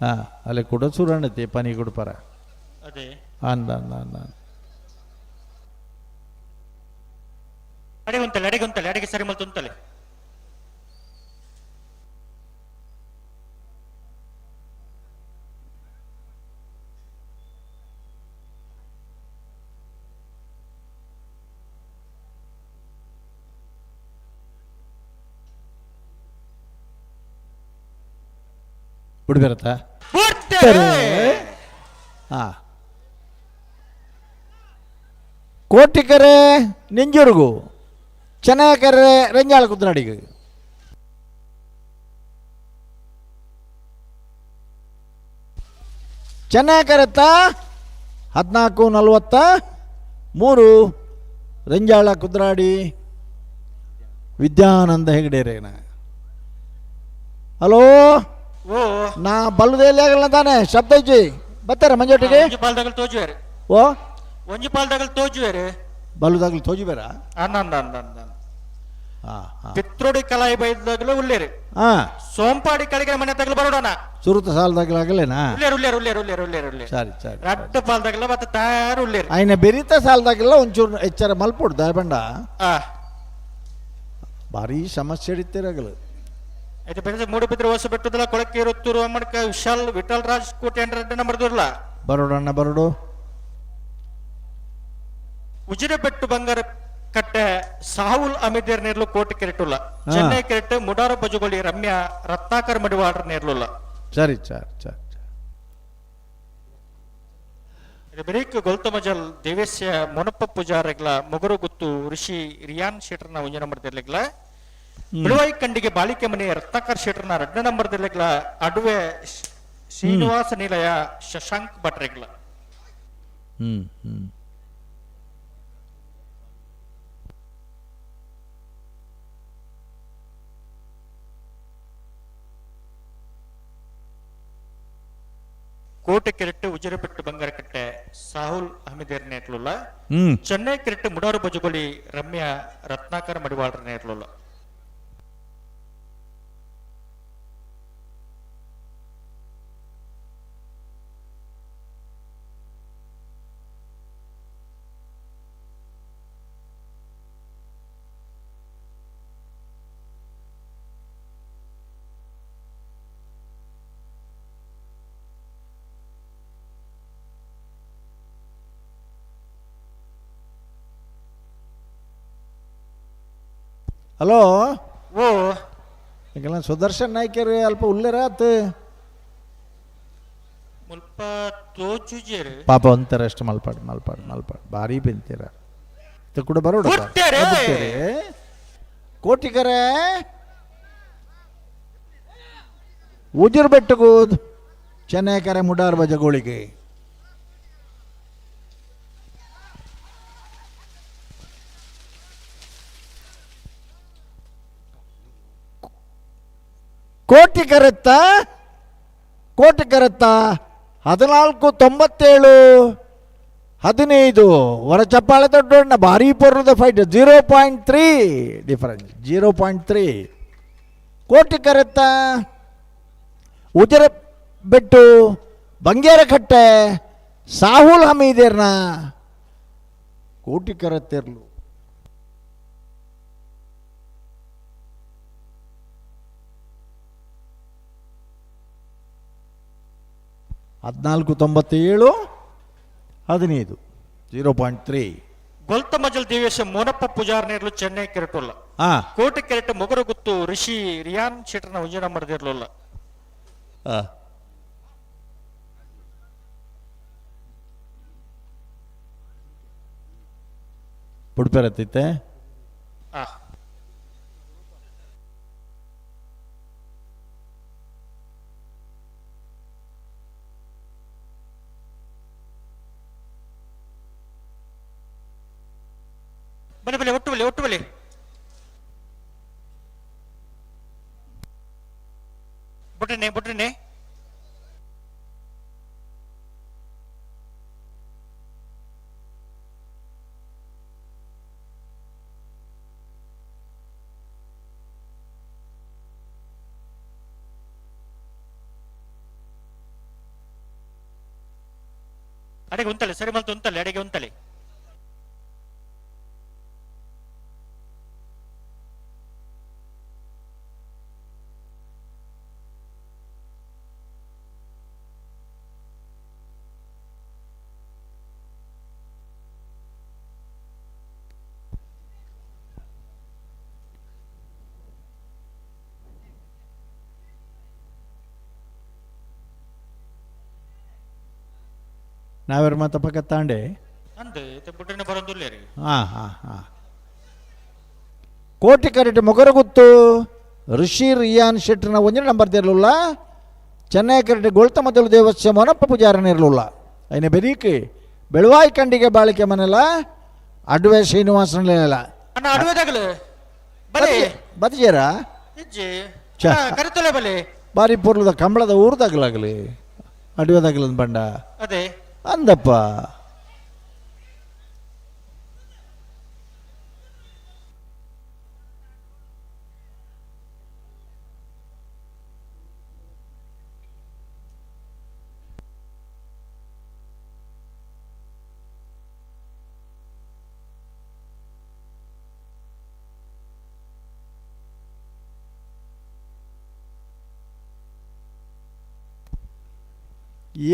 ಹಾಂ ಅಲ್ಲೇ ಕೂಡ ಸುರಾಣತಿ ಪನಿ ಕೊಡ್ಪಾರ. ಅದೇ. ಅಂದ ಅಂದ ಅಂದ. ಅಡಿಗೆ ಉಂತಲೆ, ಅಡಿಗೆ ಉಂತಲೆ, ಅಡಿಗೆ ಸರಿ ಮಲ್ತು ಉಂತಲೆ. ಬಿಡ್ಬೇರತ್ತ ಹಾಂ. ಕೋಟಿಕರೆ ನೆಂಜೂರುಗು, ಚೆನ್ನಕರೆ ರಂಜಾಳ ಕುತ್ತನಾಡಿಗೆ. ಚೆನ್ನಕರೆತ್ತ 14:43, ರಂಜಾಳ ಕುದ್ರಾಡಿ ವಿದ್ಯಾನಂದ ಹೆಗಡೇರೇನ. ಹಲೋ, ನಾ ಬಲ್ಲದೇಲಿ ಆಗಲ್ಲ ತಾನೆ ಶಬ್ದ ಇಜ್ಜಿ ಬರ್ತಾರ ಮಂಜೊಟ್ಟಿಗೆ. ಒಂಜಿ ಪಾಲ್ದಾಗಲ್ ತೋಜುವೇರು. ಓ, ಒಂಜಿ ಪಾಲ್ದಾಗಲ್ ತೋಜುವೇರು. ಬಲ್ಲದಾಗಲ್ ತೋಜುಬೇರ. ಅನ್ನ ಅನ್ನ ಅನ್ನ ಅನ್ನ. ಪಿತ್ರೋಡಿ ಕಲಾಯಿ ಬೈದಾಗಲೂ ಉಲ್ಲೇರು. ಸೋಂಪಾಡಿ ಕಳಿಗೆ ಮನೆ ತಗಲು ಬರೋಡೋಣ. ಸುರುತ ಸಾಲದಾಗಲಾಗಲೇನಾ? ಉಲ್ಲೇರು ಉಲ್ಲೇರು ಉಲ್ಲೇರು ಉಲ್ಲೇರು ಉಲ್ಲೇರು ಉಲ್ಲೇರು. ಸರಿ ಸರಿ. ರಡ್ಡು ಪಾಲ್ದಾಗಲ ಮತ್ತೆ ತಾರು ಉಲ್ಲೇರು. ಆಯ್ನ ಬೆರಿತ ಸಾಲದಾಗೆಲ್ಲ ಒಂಚೂರು ಎಚ್ಚರ ಮಲ್ಪೊಡು ದಾಯಬಂಡ. ಭಾರಿ ಸಮಸ್ಯೆ ಹಿಡಿತೀರಾಗಲು. ಆಯ್ತು, ಬೆಳೆದ ಮೂಡುಬಿದ್ರೆ ಹೊಸ ಬೆಟ್ಟದಲ್ಲ ಕೊಳಕೆ ಇರುತ್ತೂರು ಅಮ್ಮಡ್ಕ ವಿಶಾಲ್ ವಿಠಲ್ ರಾಜ್ ಕೋಟೆ 2 ನಂಬರ್ ದೂರ್ಲ. ಬರೋಡಣ್ಣ ಬರೋಡು. ಉಜಿರೆ ಬೆಟ್ಟು ಬಂಗಾರ ಕಟ್ಟೆ ಸಾಹುಲ್ ಅಮಿದೇರ್ ನೇರ್ಲು ಕೋಟೆ ಕೆರೆಟುಲ್ಲ. ಚೆನ್ನೈ ಕೆರೆಟ್ ಮುಡಾರ ಬಜುಗೊಳಿ ರಮ್ಯಾ ರತ್ನಾಕರ್ ಮಡಿವಾಡ್ರ ನೇರ್ಲುಲ್ಲ. ಸರಿ ಸರಿ ಸರಿ. ಬೆರೀಕ್ ಗೊಲ್ತಮಜಲ್ ದೇವೇಶ್ಯ ಮೊನಪ್ಪ ಪೂಜಾರಗ್ಲ ಮೊಗರು ಗುತ್ತು ಋಷಿ ರಿಯಾನ್ ಶೆಟ್ರನ ಒಂಜಿ ನಂಬರ್ ದಿರ್ಲಿಗ್ಲ. ಬಿಳುವಾಯಿ ಕಂಡಿಗೆ ಬಾಳಿಕೆ ಮನೆ ರತ್ನಾಕರ್ ಶೆಟ್ರನ 2 ನಂಬರ್ ದಿರ್ಲಿಗ್ಲ. ಅಡುವೆ ಶ್ರೀನಿವಾಸ ನಿಲಯ ಶಶಾಂಕ್ ಭಟ್ರೆಗ್ಲ. ಹ್ಮ್ ಹ್ಮ್. ಕೋಟೆ ಕೆರೆಟ್ಟು ಉಜಿರೆಪೆಟ್ಟು ಬಂಗಾರಕಟ್ಟೆ ಸಾಹುಲ್ ಅಹಮದೇರ್ ನೇರ್ಲುಲ್ಲ. ಚೆನ್ನೈ ಕೆರೆಟ್ಟು ಮುಡಾರು ಬಜುಗೊಳಿ ರಮ್ಯಾ ರತ್ನಾಕರ್ ಮಡಿವಾಳ್ರ ನೇರ್ಲುಲ್ಲ. ಹಲೋ, ಓ, ಈಗೆಲ್ಲ ಸುದರ್ಶನ್ ನಾಯ್ಕರ್ ಅಲ್ಪ ಉಲ್ಲೇರ ಆತ್ ಮುಲ್ಪ ತೋಚುಜೇರು. ಪಾಪ ಒಂಥರ ಅಷ್ಟು ಮಲ್ಪಾಡು ಮಲ್ಪಾಡು ಮಲ್ಪಾಡು ಭಾರಿ ಬೆಂತೀರ ಕೂಡ ಬರೋಡ. ಕೋಟಿಕರೆ ಉಜಿರ್ ಬೆಟ್ಟಗೂ ಚೆನ್ನೈಕರೆ ಮುಡಾರ್ ಬಜಗೋಳಿಗೆ. ಕೋಟಿ ಕರೆತ್ತ ಕೋಟಿ ಕರೆತ್ತ 14:97 15. ಹೊರ ಚಪ್ಪಾಳೆ ದೊಡ್ಡ ಭಾರಿ ಪೊರ್ಲದ ಫೈಟ್. 0.3 ಡಿಫರೆನ್ಸ್, 0.3. ಕೋಟಿ ಕರೆತ್ತ ಉಜಿರ ಬೆಟ್ಟು ಬಂಗೇರಕಟ್ಟೆ ಸಾಹುಲ್ ಹಮೀದೇರ್ನ ಕೋಟಿ ಕರೆತ್ತಿರ್ಲು. 14:97 15, 0.3. ಗೊಲ್ತಮಜಲ್ ದೇವೇಶ ಮೋನಪ್ಪ ಪೂಜಾರ್ ನೇರ್ಲು ಚೆನ್ನೈ ಕೆರೆಟುಲ್ಲ. ಕೋಟೆ ಕೆರೆಟ್ ಮೊಗರುಗುತ್ತು ಋಷಿ ರಿಯಾನ್ ಶೆಟ್ರನ ಉಂಜನ ಮರದಿರ್ಲಿಲ್ಲ. ಪುಡ್ಪೆರತ್ತಿತ್ತೆ. ಬನ್ನಿ ಬನ್ನಿ, ಒಟ್ಟು ಬಲ್ಲಿ ಒಟ್ಟು ಬಲ್ಲಿ. ಬುಟ್ರಿನೆ ಬುಟ್ರಿನೆ. ಅಡೆಗೆ ಉಂತಲೆ ಸರಿ ಮಲ್ತು ಉಂತಲೆ ಅಡೆಗೆ ಉಂತಲೆ ನಾವೇರು ಮಾತ ಪಕ್ಕ ತಾಂಡೆ ಅಂದು ಬುಡ್ಡಿನ ಬರೋದುಲ್ಲೇರಿ. ಹಾಂ ಹಾಂ ಹಾಂ ಕೋಟಿ ಕರೆಟ್ ಮೊಗರಗುತ್ತು ಋಷಿ ರಿಯಾನ್ ಶೆಟ್ಟರ್ನ ಒಂಜಿ ನಂಬರ್ ಇರಲಿಲ್ಲ. ಚೆನ್ನೈ ಕರೆಟ್ ಗೋಳ್ತ ಮೊದಲು ದೇವಸ್ಯ ಮೊನಪ್ಪ ಪೂಜಾರನ ಇರಲಿಲ್ಲ. ಐನ ಬೆರೀಕ್ ಬೆಳುವಾಯಿ ಕಂಡಿಗೆ ಬಾಳಿಕೆ ಮನೆಲ್ಲ ಅಡ್ವೆ ಶ್ರೀನಿವಾಸನ ಅಣ್ಣ ಅಡ್ವೆದಾಗಲು ಬಲೆ ಬದಿಜೇರ ಇಜ್ಜಿ ಛ. ಕರಿತಲೆ ಬಲೆ ಬಾರಿ ಪೊರ್ಲದ ಕಂಬಳದ ಊರ್ದಾಗಲಾಗಲಿ ಅಡ್ವೆದಾಗಲ ಬಂಡ ಅದೇ ಅಂದಪ್ಪ.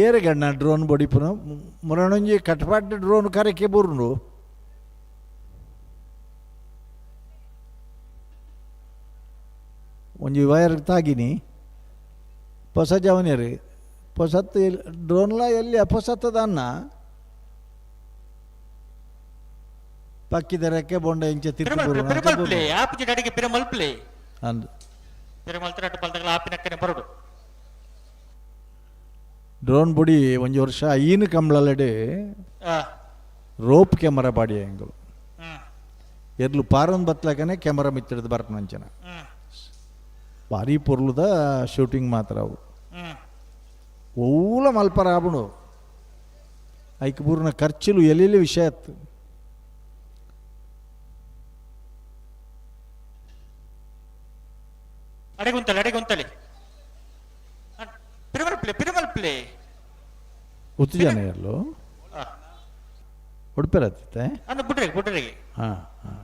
ಏರಗಣ್ಣ ಡ್ರೋನ್ ಬಡಿಪುನ ಮುರಣೊಂಜಿ ಕಟ್ಪಾಟ್ ಡ್ರೋನ್ ಕರೆಕೆ ಬುರುಂಡು ಒಂಜಿ ವೈರ್ ತಾಗಿನಿ ಪೊಸ ಜವನಿಯರು ಪೊಸತ್ತು ಡ್ರೋನ್ಲ ಎಲ್ಲಿ ಪೊಸತ್ತದ ಅನ್ನ ಪಕ್ಕಿದ ರೆಕ್ಕೆ ಬೊಂಡ ಇಂಚ ತಿರ್ತು ಪಿರಮಲ್ಪ್ಲೆ ಆಪಿಜಿ ಅಡಿಗೆ ಪಿರಮಲ್ಪ್ಲೆ ಅಂದು ಪಿರಮಲ್ತ್ರ ಅಟ್ಟು ಬಲ್ದಗಲ ಆಪಿನಕ್ಕನೆ ಬರೋಡು ಡ್ರೋನ್ ಬುಡಿ ಒಂಜಿ ವರ್ಷ ಐನು ಕಂಬಳಲೆಡೆ ರೋಪ್ ಕ್ಯಾಮರಾ ಬಾಡಿ ಎಂಗಳು ಎರ್ಲು ಪಾರೊಂದು ಬತ್ಲಕನೆ ಕ್ಯಾಮರಾ ಮಿತ್ತಿಡ್ದು ಬರ್ಪನಂಚನ ಭಾರಿ ಪೊರ್ಲುದ ಶೂಟಿಂಗ್ ಮಾತ್ರ ಅವು ಓಲ ಮಲ್ಪರ ಆಬುಣು ಐಕ್ ಬೂರ್ನ ಖರ್ಚುಲು ಎಲ್ಲೆಲ್ಲಿ ವಿಷಯ ಅತ್ತು. ಅಡೆಗುಂತಲೆ ಅಡೆಗುಂತಲೆ ಪಿರಮಲ್ಪ್ಲೆ ಪಿರಮಲ್ಪ್ಲೆ ಉತ್ತೇಜನ ಎಲ್ಲೋ ಉಡುಪಿರತ್ತೆ ಅಂದ ಬುಡ್ರಿಗೆ ಬುಡ್ರಿಗೆ ಹಾಂ ಹಾಂ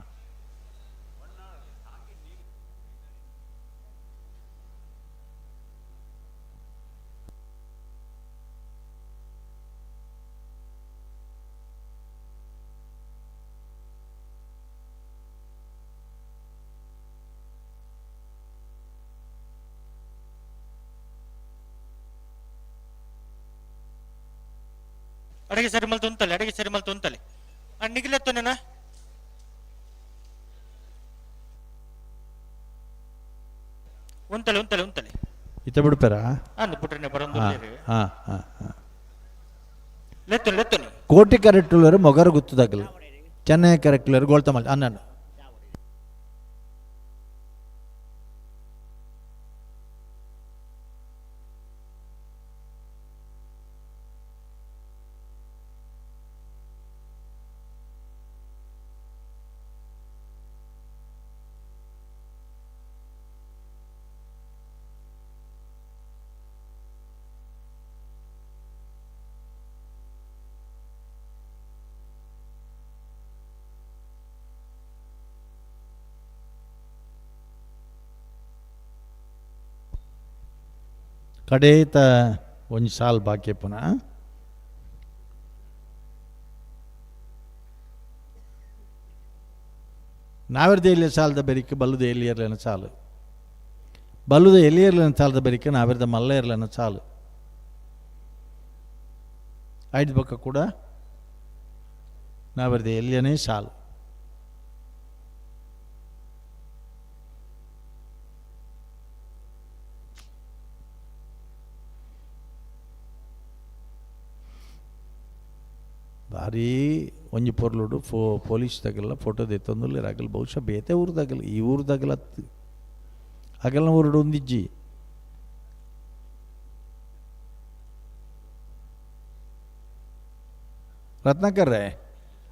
ಅಡಿಗೆ ಸರಿ ಮಲ್ತು ಉಂತಲೆ ಅಡಿಗೆ ಸರಿ ಮಲ್ತು ಉಂತಲೆ ನಿಗಿಲೆತ್ತು ನೆನ ಉಂತಲೆ ಉಂತಲೆ ಉಂತಲೆ ಇತ್ತ ಬಿಡ್ಪಾರಾ ಅಂದು ಬುಡ್ರಿನ ಬರೋದು ಹಾಂ ಹಾಂ ಹಾಂ ಹಾಂ ಲೆತ್ತು ಲೆತ್ತುನಿ ಕೋಟಿ ಕರೆಕ್ಟುಲ್ಲರು ಮೊಗರು ಗುತ್ತದಾಗಲಿ ಚೆನ್ನೈ ಕರೆಕ್ಟುಲ್ಲರು ಗೋಳ್ತಮಲ್ ಅನ್ನ ಕಡೇತ ಒಂಜಿ ಸಾಲ್ ಬಾಕಿ ಪುನಃ ನಾವೆರ್ದ ಎಲ್ಲಿಯ ಸಾಲದ ಬೆರಿಕೆ ಬಲ್ಲುದ ಎಲ್ಲಿಯರ್ಲೇನ ಸಾಲು ಬಲ್ಲುದ ಎಲ್ಲಿಯರ್ಲೇನ ಸಾಲದ ಬೆರಿಕೆ ನಾವೆರ್ದ ಮಲ್ಲ ಇರ್ಲೇನ ಸಾಲು ಐದು ಪಕ್ಕ ಕೂಡ ನಾವೆರ್ದ ಎಲ್ಲಿಯನೇ ಸಾಲು. ಭಾರೀ ಒಂಜಿ ಪೊರ್ಲುಡು ಪೊಲೀಸ್ ತಗಲ್ಲ ಫೋಟೋ ದೆತ್ತೊಂದುಲ್ಲೆರ್ ಅಗಲ್ ಬಹುಶಃ ಬೇತೆ ಊರುದಾಗಲ್ ಈ ಊರುದಾಗಲ ಅತ್ತ್ ಅಗಲ್ನ ಊರುಡು ಒಂದಿಜ್ಜಿ. ರತ್ನಾಕರ್ರೆ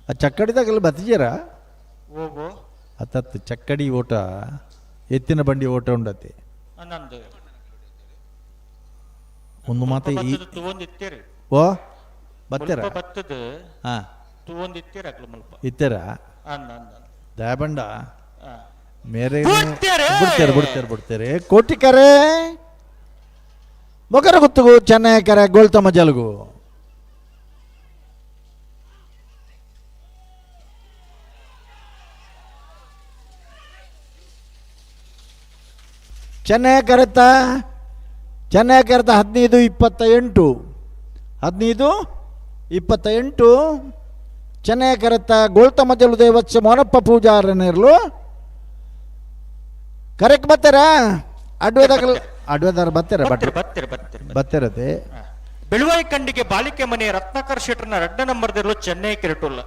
ಆ ಚಕ್ಕಡಿದಾಗಲ್ಲ ಬತ್ತಿಜೇರಾ? ಓಬೋ ಅತ್ತತ್ತು ಚಕ್ಕಡಿ ಓಟ ಎತ್ತಿನ ಬಂಡಿ ಓಟ ಉಂಡತೆ ನಂದು ಒಂದು ಮಾತ ಈ ತೂವೊಂದು ಇತ್ತೇರಿ ಓ ಬತ್ತೆರ? ಬತ್ತದ. ಹಾ. ತೂವೊಂದು ಇತ್ತೀರ ಅಕ್ಲು ಮುಲ್ಪ. ಇತ್ತೆರ? ಅಂದ ಅಂದ. ದಯಬಂಡ ಆ. ಮೇರೆ ಬಿಡ್ತೇರೆ. ಬಿಡ್ತೇರೆ ಬಿಡ್ತೇರೆ ಬಿಡ್ತೇರೆ. ಕೋಟಿಕರೆ ಮೊಕರ ಗುತ್ತುಗು ಚೆನ್ನೈ ಕರೆ ಗೋಲ್ತಮ್ಮ ಜಲಗು. ಚೆನ್ನೈ ಕರೆತ, ಚೆನ್ನೈ ಕರೆತ 15-28, 15-28. ಚೆನ್ನೈ ಕರೆತ ಗೋಲ್ತಮ್ಮ ಜಲು ದೇವತ್ಸ ಮೋನಪ್ಪ ಪೂಜಾರನಿರ್ಲು. ಕರೆಕ್ಟ್ ಬರ್ತಾರಾ? ಅಡ್ವೇದಾಗಲ್ ಅಡ್ವೇದಾರ ಬರ್ತಾರ? ಬತ್ತೆರ್ ಬತ್ತೆರ್ ಬತ್ತೆರ್. ಬತ್ತಿರತೆ. ಬೆಳುವಾಯಿ ಕಂಡಿಗೆ ಬಾಲಿಕೆ ಮನೆ ರತ್ನಾಕರ್ ಶೆಟ್ಟರ್ನ ರಡ್ಡ ನಂಬರ್ದಿರಲು ಚೆನ್ನೈ ಕೆರೆಟುಲ್ಲ.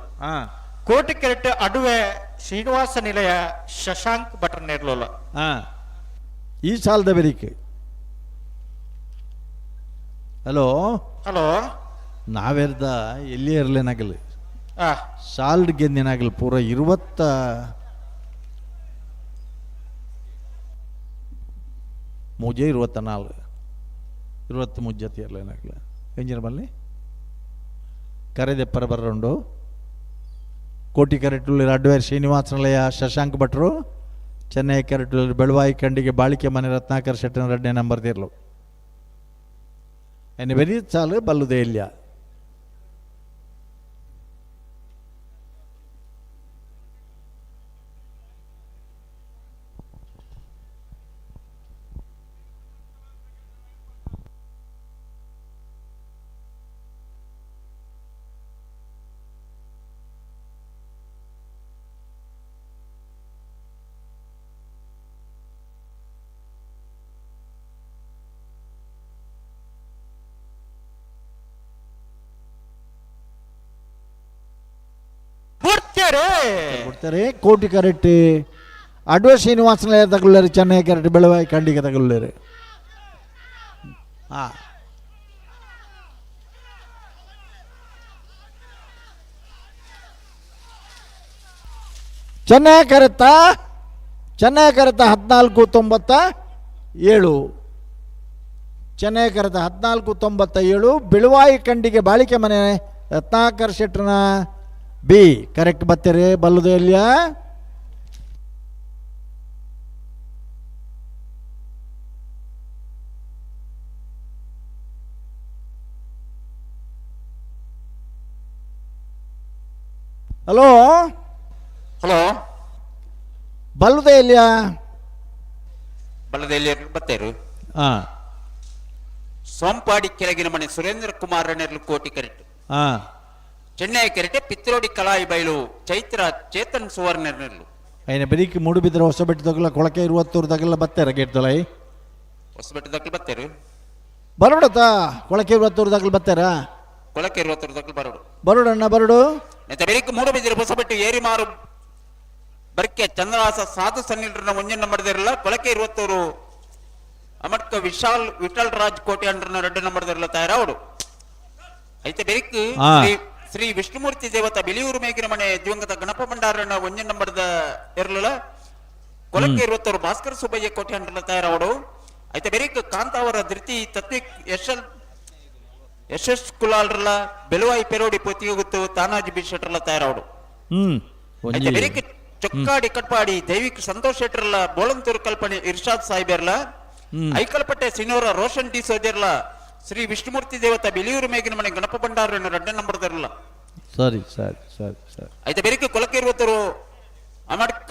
ಕೋಟೆ ಕೆರೆಟ್ ಅಡುವೆ ಶ್ರೀನಿವಾಸ ನಿಲಯ ಶಶಾಂಕ್ ಭಟ್ರ ನೇರ್ಲೋಲ. ಈ ಸಾಲದ ಬೆರಿಕೆ. ಹಲೋ. ಹಲೋ. ನಾವೆರ್ದ ಎಲ್ಲಿ ಇರ್ಲೇನಾಗಲಿ ಸಾಲ್ಡ್ ಗೆಂದಿನಾಗಲಿ ಪೂರ ಇರುವತ್ತ ಮೂಜೆ 24 23 ಜೊತೆ ಇರಲೇನಾಗಲಿ. ಎಂಜಿನ ಬಲ್ಲಿ ಕರೆದೆಪ್ಪರ ಬರ್ರುಂಡು. ಕೋಟಿ ಕರೆಟುಳ್ಳಿ ಅಡ್ವೇರ್ ಶ್ರೀನಿವಾಸ ನಿಲಯ ಶಶಾಂಕ್ ಭಟ್ರು. ಚೆನ್ನೈ ಕರೆಟುಳ್ಳಿ ಬೆಳವಾಯಿ ಕಂಡಿಗೆ ಬಾಳಿಕೆ ಮನೆ ರತ್ನಾಕರ್ ಶೆಟ್ಟನ 2ನೇ ನಂಬರ್ ತೀರ್ಲು. ಎನ್ನು ಬೆರಿ ಚಾಲು ಬಲ್ಲುದೇ ಇಲ್ಲ. ಕೊಡ್ತಾರೆ ಕೋಟಿ ಕರೆಕ್ಟ್ ಅಡ್ವ ಶ್ರೀನಿವಾಸನ ತಗೊಳ್ಳಾರೆ ಚೆನ್ನೈ ಕರೆಕ್ಟ್ ಬೆಳವಾಯಿ ಖಂಡಿಗೆ ತಗೊಳ್ಳಾರೆ. ಹಾಂ ಚೆನ್ನೈ ಕರೆತ, ಚೆನ್ನೈ ಕರೆತ 14-97, ಚೆನ್ನೈ ಕರೆತ 14-97. ಬೆಳುವಾಯಿ ಖಂಡಿಗೆ ಬಾಳಿಕೆ ಮನೆ ರತ್ನಾಕರ್ ಶೆಟ್ಟರ್ನ ಬಿ ಕರೆಕ್ಟ್ ಬತ್ತೀರಿ ಬಲ್ಲುದೇ ಇಲ್ಲಿಯ. ಹಲೋ. ಹಲೋ. ಬಲ್ಲುದೇ ಇಲ್ಲಿಯ? ಬಲ್ಲದೆ ಎಲ್ಲಿಯ ಬತ್ತೇರು. ಹಾಂ. ಸೋಂಪಾಡಿ ಕೆಳಗಿನ ಮನೆ ಸುರೇಂದ್ರ ಕುಮಾರ್ ನೆರ್ಲು ಕೋಟಿ ಕರೆಕ್ಟ್. ಹಾಂ. ಚೆನ್ನೈ ಕೆರೆಟೆ ಪಿತ್ರೋಡಿ ಕಲಾಯಿ ಬೈಲು ಚೈತ್ರ ಚೇತನ್ ಸುವರ್ಣ ನೆರ್ಲು. ಐನ ಬೆರಿಕಿ ಮೂಡುಬಿದ್ರೆ ಹೊಸಬೆಟ್ಟು ತಗಲ ಕೊಳಕೆ ಇರುವತ್ತೂರು ತಗಲ ಬತ್ತೇರ ಗೇಟ್ ತೊಲೈ. ಹೊಸಬೆಟ್ಟು ತಗಲು ಬತ್ತೇರು. ಬರೋಡತ್ತ ಕೊಳಕೆ ಇರುವತ್ತೂರು ತಗಲು ಬತ್ತೇರ? ಕೊಳಕೆ ಇರುವತ್ತೂರು ತಗಲು ಬರೋಡು. ಬರೋಡಣ್ಣ ಬರೋಡು. ನೆತ್ತ ಬೆರಿಕಿ ಮೂಡುಬಿದ್ರೆ ಹೊಸಬೆಟ್ಟು ಏರಿಮಾರು ಬರ್ಕೆ ಚಂದ್ರಹಾಸ ಸಾಧು ಸನ್ನಿಲ್ರನ್ನ ಒಂಜನ್ನ ಮಾಡಿದಿರಲ್ಲ. ಕೊಳಕೆ ಇರುವತ್ತೂರು ಅಮಟ್ಕ ವಿಶಾಲ್ ವಿಠಲ್ ರಾಜ್ ಕೋಟೆ ಅಂಡ್ರನ್ನ 2 ನಂಬರ್ದಿರಲ್ಲ ತಯಾರಾವಡು. ಐತೆ ಬೆರಿಕ್ ಶ್ರೀ ವಿಷ್ಣುಮೂರ್ತಿ ದೇವತ ಬಿಳಿಯೂರು ಮೇಗಿನ ಮನೆ ದಿವಂಗತ ಗಣಪ ಭಂಡಾರಣ್ಣ ಒಂಜನ್ ನಂಬರ್ದ ಇರಲಿಲ್ಲ. ಕೊಲಕ್ಕೆ ಇರುವತ್ತವರು ಭಾಸ್ಕರ್ ಸುಬ್ಬಯ್ಯ ಕೋಟೆ ಅಂಡ್ರನ್ನ ತಯಾರಾವಡು. ಐತೆ ಬೆರಿಕ್ ಕಾಂತಾವರ ಧೃತಿ ತತ್ವಿಕ್ ಯಶಲ್ ಯಶಸ್ ಕುಲಾಲ್ರಲ್ಲ ಬೆಲುವಾಯಿ ಪೆರೋಡಿ ಪೊತಿಯುಗುತ್ತು ತಾನಾಜಿ ಬಿ ಶೆಟ್ರಲ್ಲ ತಯಾರಾವಡು. ಐತೆ ಬೆರಿಕ್ ಚೊಕ್ಕಾಡಿ ಕಟ್ಪಾಡಿ ದೈವಿಕ್ ಸಂತೋಷ್ ಶೆಟ್ರಲ್ಲ ಬೋಳಂತೂರು ಕಲ್ಪನೆ ಇರ್ಷಾದ್ ಸಾಹಿಬೆರ್ಲ ಐಕಲ್ಪಟ್ಟೆ ಸಿನೋರ ರೋಷನ್ ಡಿ ಸೋಜರ್ಲ ಶ್ರೀ ವಿಷ್ಣುಮೂರ್ತಿ ದೇವತ ಬಿಳಿಯೂರು ಮೇಗಿನ ಮನೆ ಗಣಪ ಭಂಡಾರ 2 ನಂಬರ್ದರಲ್ಲ. ಸರಿ ಸರಿ ಸರಿ ಸರಿ. ಐತೆ ಬೆರಿಕೆ ಕೊಲಕೆ ಇರುವತ್ತರು ಅಮಡ್ಕ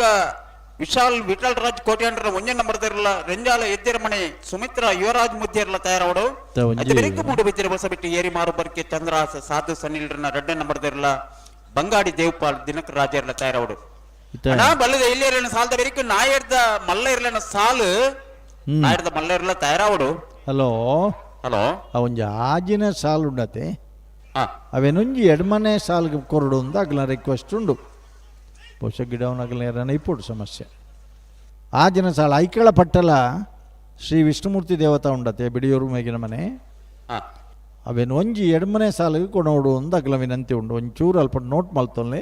ವಿಶಾಲ್ ವಿಠಲ್ ರಾಜ್ ಕೋಟ್ಯಾಂಡ್ರ 1 ನಂಬರ್ದಿರಲ್ಲ. ರೆಂಜಾಲ ಎದ್ದಿರ ಮನೆ ಸುಮಿತ್ರಾ ಯುವರಾಜ್ ಮುದ್ದಿರಲ್ಲ ತಯಾರಾವಡು. ಐತೆ ಬೆರಿಕೆ ಮೂಡು ಬಿದ್ದಿರ ಹೊಸಬಿಟ್ಟು ಏರಿ ಮಾರು ಬರ್ಕೆ ಚಂದ್ರಹಾಸ ಸಾಧು ಸನಿಲ್ರನ್ನ 2 ನಂಬರ್ದಿರಲ್ಲ. ಬಂಗಾಡಿ ದೇವಪಾಲ್ ದಿನಕರ ರಾಜರ್ಲ ತಯಾರಾವಡು. ಅಣ್ಣ ಬಲ್ಲದ ಎಲ್ಲಿ ಸಾಲದ ಬೆರಿಕೆ ನಾಯರ್ದ ಮಲ್ಲ ಇರ್ಲನ ಸಾಲು ನಾಯರ್ದ ಮಲ್ಲ ಇರ್ಲ ತಯಾರಾವಡು. ಹಲೋ. ಹಲೋ. ಒಂಜಿ ಆಜಿನ ಸಾಲು ಉಂಡತೆ ಅವೇನೊಂಜಿ ಎಡ್ಮನೆ ಸಾಲ್ಗೆ ಕೊರಡು ಅಂತ ಅಗ್ಲ ರಿಕ್ವೆಸ್ಟ್ ಉಂಡು. ಬಹುಶಃ ಗಿಡವನಾಗಲ ಏರನ ಇಪ್ಪುಡು ಸಮಸ್ಯೆ. ಆಜಿನ ಸಾಲ ಐಕಳ ಪಟ್ಟಲ ಶ್ರೀ ವಿಷ್ಣುಮೂರ್ತಿ ದೇವತಾ ಉಂಡತೆ ಬಿಡಿಯೂರು ಮೇಗಿನ ಮನೆ. ಅವೇನು ಒಂಜಿ ಎಡ್ಮನೆ ಸಾಲಿಗೆ ಕೊಡೋಡು ಅಂತ ಅಗ್ಲ ವಿನಂತಿ ಉಂಡು. ಒಂಚೂರು ಅಲ್ಪ ನೋಟ್ ಮಲ್ತೊಲ್ಲೆ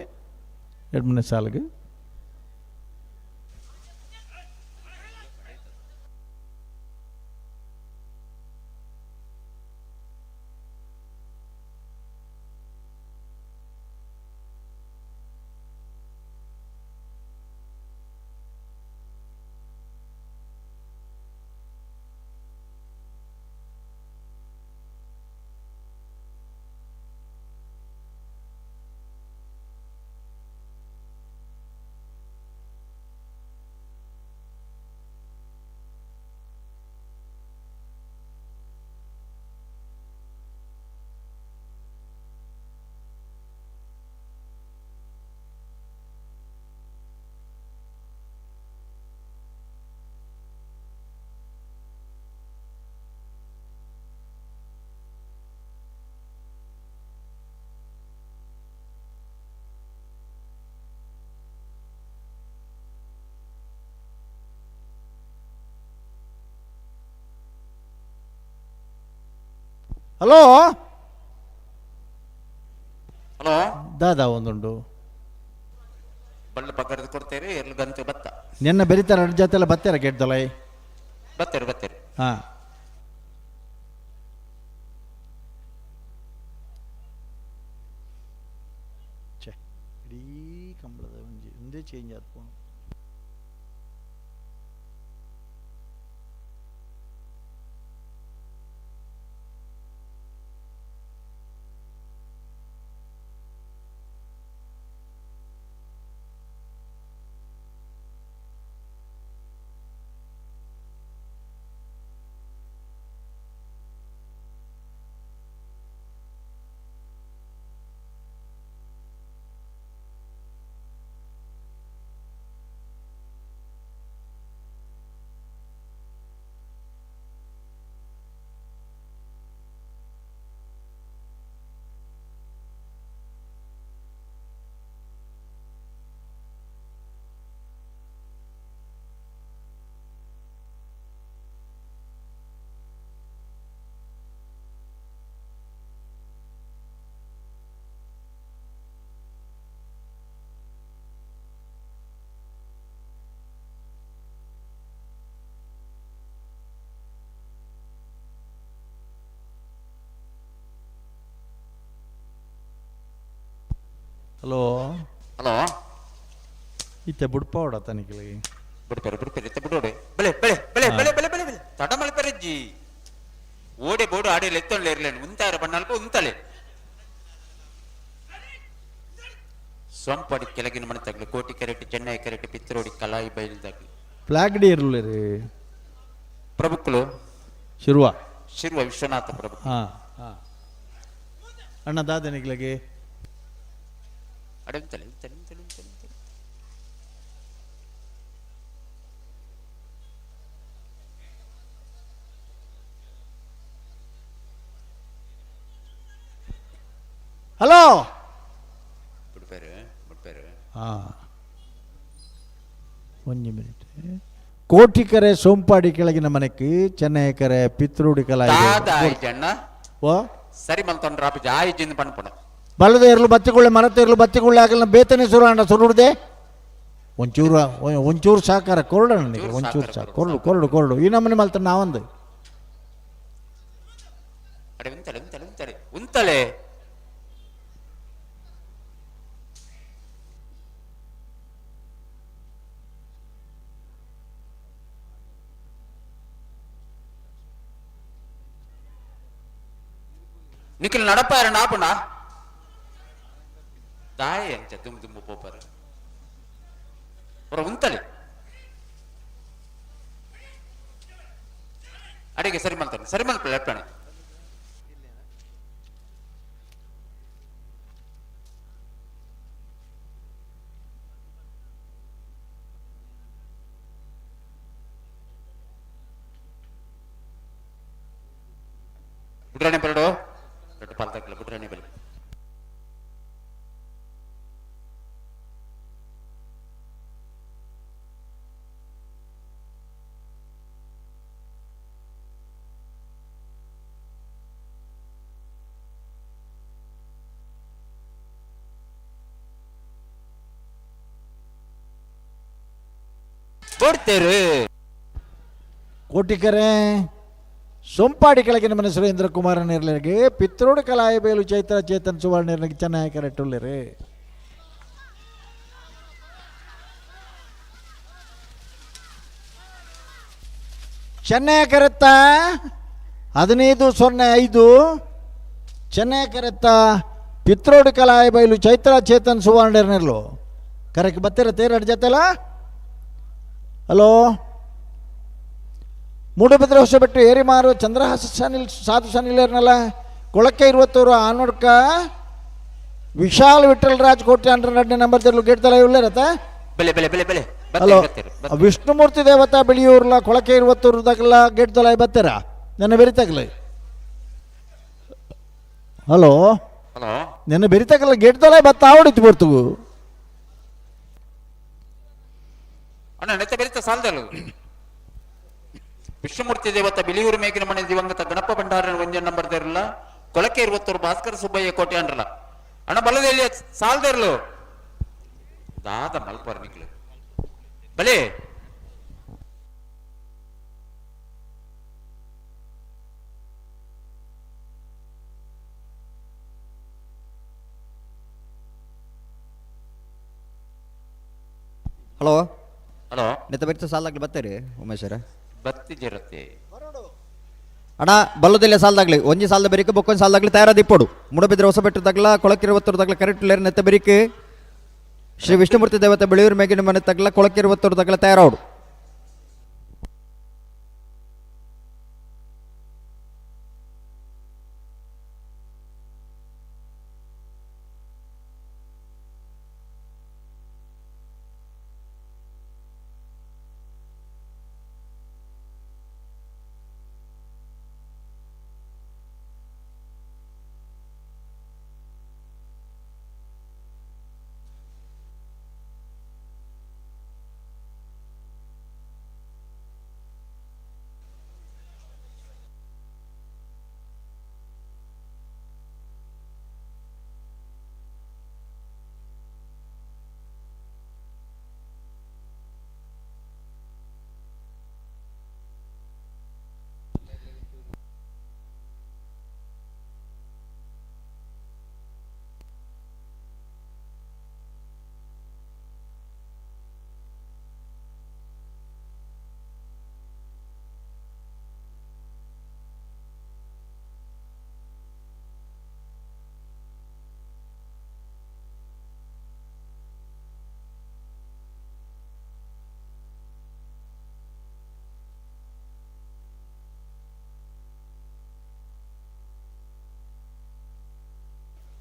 ಎಡ್ಮನೆ ಸಾಲಿಗೆ. Hello hello ದಾದಾ ಒಂದುಂಡು ಬಳ್ಳು ಪಕ್ಕದ ಕೊಡ್ತೇರಿ ಎರ್ಲು ಗಂತು ಬತ್ತ ನಿನ್ನ ಬೆರಿತಾರ ಅಡ್ಡ ಜೊತೆ ಎಲ್ಲ ಬತ್ತಾರ ಗೆಡ್ದಲೈ ಬತ್ತೇರಿ ಬತ್ತೇರಿ ಹಾಂ ಛೆ ಇಡೀ ಕಂಬಳದ ಒಂಜಿ ಒಂದೇ ಚೇಂಜ್ ಆತ್ಪೋಣ. ಹಲೋ ಹಲೋ ಇತ್ತೆ ಬುಡ್ಪಾವಡ ತನಿಖೆಗೆ ಬಿಡ್ಪೇರು ಬಿಡ್ಪೇರು ಇತ್ತೆ ಬಿಡೋಡೆ ಬೆಳೆ ಬೆಳೆ ಬೆಳೆ ಬೆಳೆ ಬೆಳೆ ಬೆಳೆ ಬೆಳೆ ತಡ ಮಲ್ಪೆರಜ್ಜಿ ಓಡೆ ಬೋಡು ಆಡಿ ಎತ್ತೊಳ್ಳೆ ಇರ್ಲೇನು ಉಂತಾರ ಬಣ್ಣಲ್ಪ ಉಂತಲೆ ಸೊಂಪಾಡಿ ಕೆಳಗಿನ ಮನೆ ತಗ್ಲಿ ಕೋಟಿ ಕೆರೆಟಿ ಚೆನ್ನೈ ಕೆರೆಟಿ ಪಿತ್ರೋಡಿ ಕಲಾಯಿ ಬೈಲ್ದಾಗ್ಲಿ ಫ್ಲಾಗ್ ಡಿ ಇರಲಿ ರೀ ಪ್ರಭುಕ್ಕಳು ಶಿರುವ ಶಿರುವ ವಿಶ್ವನಾಥ ಪ್ರಭು ಹಾಂ ಹಾಂ ಅಣ್ಣ ದಾದನಿಗ್ಲಗೆ ಅಡೆ ಉಂತಲೆ ಉಂತಲೆ ಉಂತಲೆ ಉಂತಲೆ ಉಂತಲೆ ಹಲೋ ಬಿಡ್ಪೇರು ಬಿಡ್ಪೇರು ಹಾಂ ಒಂಜಿ ಮಿನಿಟ್ ಕೋಟಿಕರೆ ಸೋಂಪಾಡಿ ಕೆಳಗಿನ ಮನೆಗೆ ಚೆನ್ನೈಕರೆ ಪಿತ್ರೋಡಿ ಕಲಾಯಿ ದಾದ ಆಯ್ತು ಅಣ್ಣ ಓ ಸರಿ ಮಲ್ತೊಂಡ್ರ ಆಪುಜಿ ಆಯ್ಜಿಂದ ಪಣ್ಪುಣ ಬಲದ ಇರಲು ಬತ್ತಿಕೊಳ್ಳೆ ಮರತ ಇರಲು ಬತ್ತಿಕೊಳ್ಳೆ ಆಗಲ್ಲ ಬೇತನೆ ಸುರು ಅಣ್ಣ ಸುರುಡ್ದೆ ಒಂಚೂರು ಒಂಚೂರು ಸಾಕಾರ ಕೊರಡು ನನಗೆ ಒಂಚೂರು ಸಾಕು ಕೊರಡು ಕೊರಡು ಕೊರಡು ಈ ನಮ್ಮನೆ ಮಲ್ತ ನಾವೊಂದು ಅಡೆ ಉಂತಲೆ ಉಂತಲೆ ಉಂತಲೆ ಉಂತಲೆ ನಿಖಿಲ್ ನಡಪಾರ ನಾಪುಣ ದಾಯ ಅಂಚ ದುಮ್ ದುಮ್ಮು ಪೋಪರ ಹೊರ ಉಂತಲೆ ಅಡಿಗೆ ಸರಿ ಮಲ್ತಾನೆ ಸರಿ ಮಲ್ಪ ಲೆಪ್ಪಣೆ ಬುಡ್ರಾಣಿ ಬರಡು ದೊಡ್ಡ ಪಾಲ್ತಾಕಿಲ್ಲ ಬುಡ್ರಾಣಿ ಬಲಿ ಕೊಡ್ತೇರು ಕೋಟಿಕರೆ ಸೊಂಪಾಡಿ ಕೆಳಗಿನ ಮನೆ ಸುರೇಂದ್ರ ಕುಮಾರ ನೇರ್ಲರಿಗೆ ಪಿತ್ರೋಡು ಕಲಾಯ ಬೇಲು ಚೈತ್ರ ಚೇತನ್ ಸುವರ್ಣ ನೇರ್ಲಿಗೆ ಚೆನ್ನಾಗಿ ಕರೆಟ್ಟುಳ್ಳಿರಿ. ಚೆನ್ನೈ ಕರೆತ್ತ 15-05 ಚೆನ್ನೈ ಕರೆತ್ತ ಪಿತ್ರೋಡು ಕಲಾಯ ಬೈಲು ಚೈತ್ರ ಚೇತನ್ ಸುವರ್ಣ ನೇರ್ಲು ಕರೆಕ್ಟ್ ಬತ್ತೀರ ತೇರಡು ಜೊತೆಲ್ಲ. ಹಲೋ ಮೂಡುಬಿದ್ರೆ ಹೊಸಬೆಟ್ಟು ಏರಿಮಾರು ಚಂದ್ರಹಾಸ ಸನಿಲ್ ಸಾಧು ಸನಿಲೇರ್ನಲ್ಲ ಕೊಳಕ್ಕೆ ಇರುವತ್ತೂರು ಆನೋಡ್ಕ ವಿಶಾಲ್ ವಿಠಲ್ ರಾಜ್ ಕೋಟೆ ಅಂಡ್ರ ನಡ್ನೆ ನಂಬರ್ ತೆರಲು ಗೇಟ್ ತಲ ಉಳ್ಳೇರತ ಬೆಲೆ ಬೆಲೆ ಬೆಲೆ ಬೆಲೆ ಹಲೋ ವಿಷ್ಣುಮೂರ್ತಿ ದೇವತಾ ಬಿಳಿಯೂರ್ಲ ಕೊಳಕೆ ಇರುವತ್ತೂರು ದಾಗಲ್ಲ ಗೇಟ್ ತಲ ಬತ್ತೀರಾ ನನ್ನ ಬೆರಿತಾಗಲ. ಹಲೋ ಹಲೋ ನನ್ನ ಬೆರಿತಾಗಲ್ಲ ಗೇಟ್ ತಲ ಬತ್ತ ಆವಡಿತ್ತು ಬರ್ತವು ಅಣ್ಣ ನೆತ್ತ ಬೆರಿತ ಸಾಲದಲ್ಲ. ವಿಷ್ಣುಮೂರ್ತಿ ದೇವತ ಬಿಳಿಯೂರು ಮೇಗಿನ ಮನೆ ದಿವಂಗತ ಗಣಪ ಭಂಡಾರನ ಒಂಜನ್ ನಂಬರ್ ದೇರಲ್ಲ ಕೊಳಕೆ ಇರುವತ್ತೂರು ಭಾಸ್ಕರ ಸುಬ್ಬಯ್ಯ ಕೋಟೆ ಅಂಡ್ರಲ್ಲ ಅಣ್ಣ ಬಲದಲ್ಲಿ ಸಾಲ್ದೇರ್ಲು ದಾದ ಮಲ್ಪರ್ ನಿಕ್ಲು ಬಲೆ. ಹಲೋ. ಹಲೋ. ನೆತ್ತ ಬೆಚ್ಚ ಸಾಲಾಗ್ಲಿ ಬರ್ತೀರಿ ಉಮೇಶರ? ಬತ್ತಿಜಿರತ್ತೆ. ಅಣ್ಣ ಬಲ್ಲದಿಲ್ಲ ಸಾಲದಾಗ್ಲಿ ಒಂಜಿ ಸಾಲದ ಬೆರಿಕೆ ಬೊಕ್ಕೊಂದು ಸಾಲದಾಗ್ಲಿ ತಯಾರಾದ ಇಪ್ಪೋಡು. ಮುಡಬಿದ್ರೆ ಹೊಸಬೆಟ್ಟು ತಗ್ಲ ಕೊಳಕಿರುವತ್ತೂರು ತಗ್ಲ ಕರೆಕ್ಟ್ ಲೇರ್ ನೆತ್ತ ಬೆರಿಕೆ ಶ್ರೀ ವಿಷ್ಣುಮೂರ್ತಿ ದೇವತೆ ಬೆಳೆಯೂರು ಮೇಗಿನ ಮನೆ ತಗ್ಲ ಕೊಳಕಿರುವತ್ತೂರು ತಗ್ಲ ತಯಾರಾವಡು.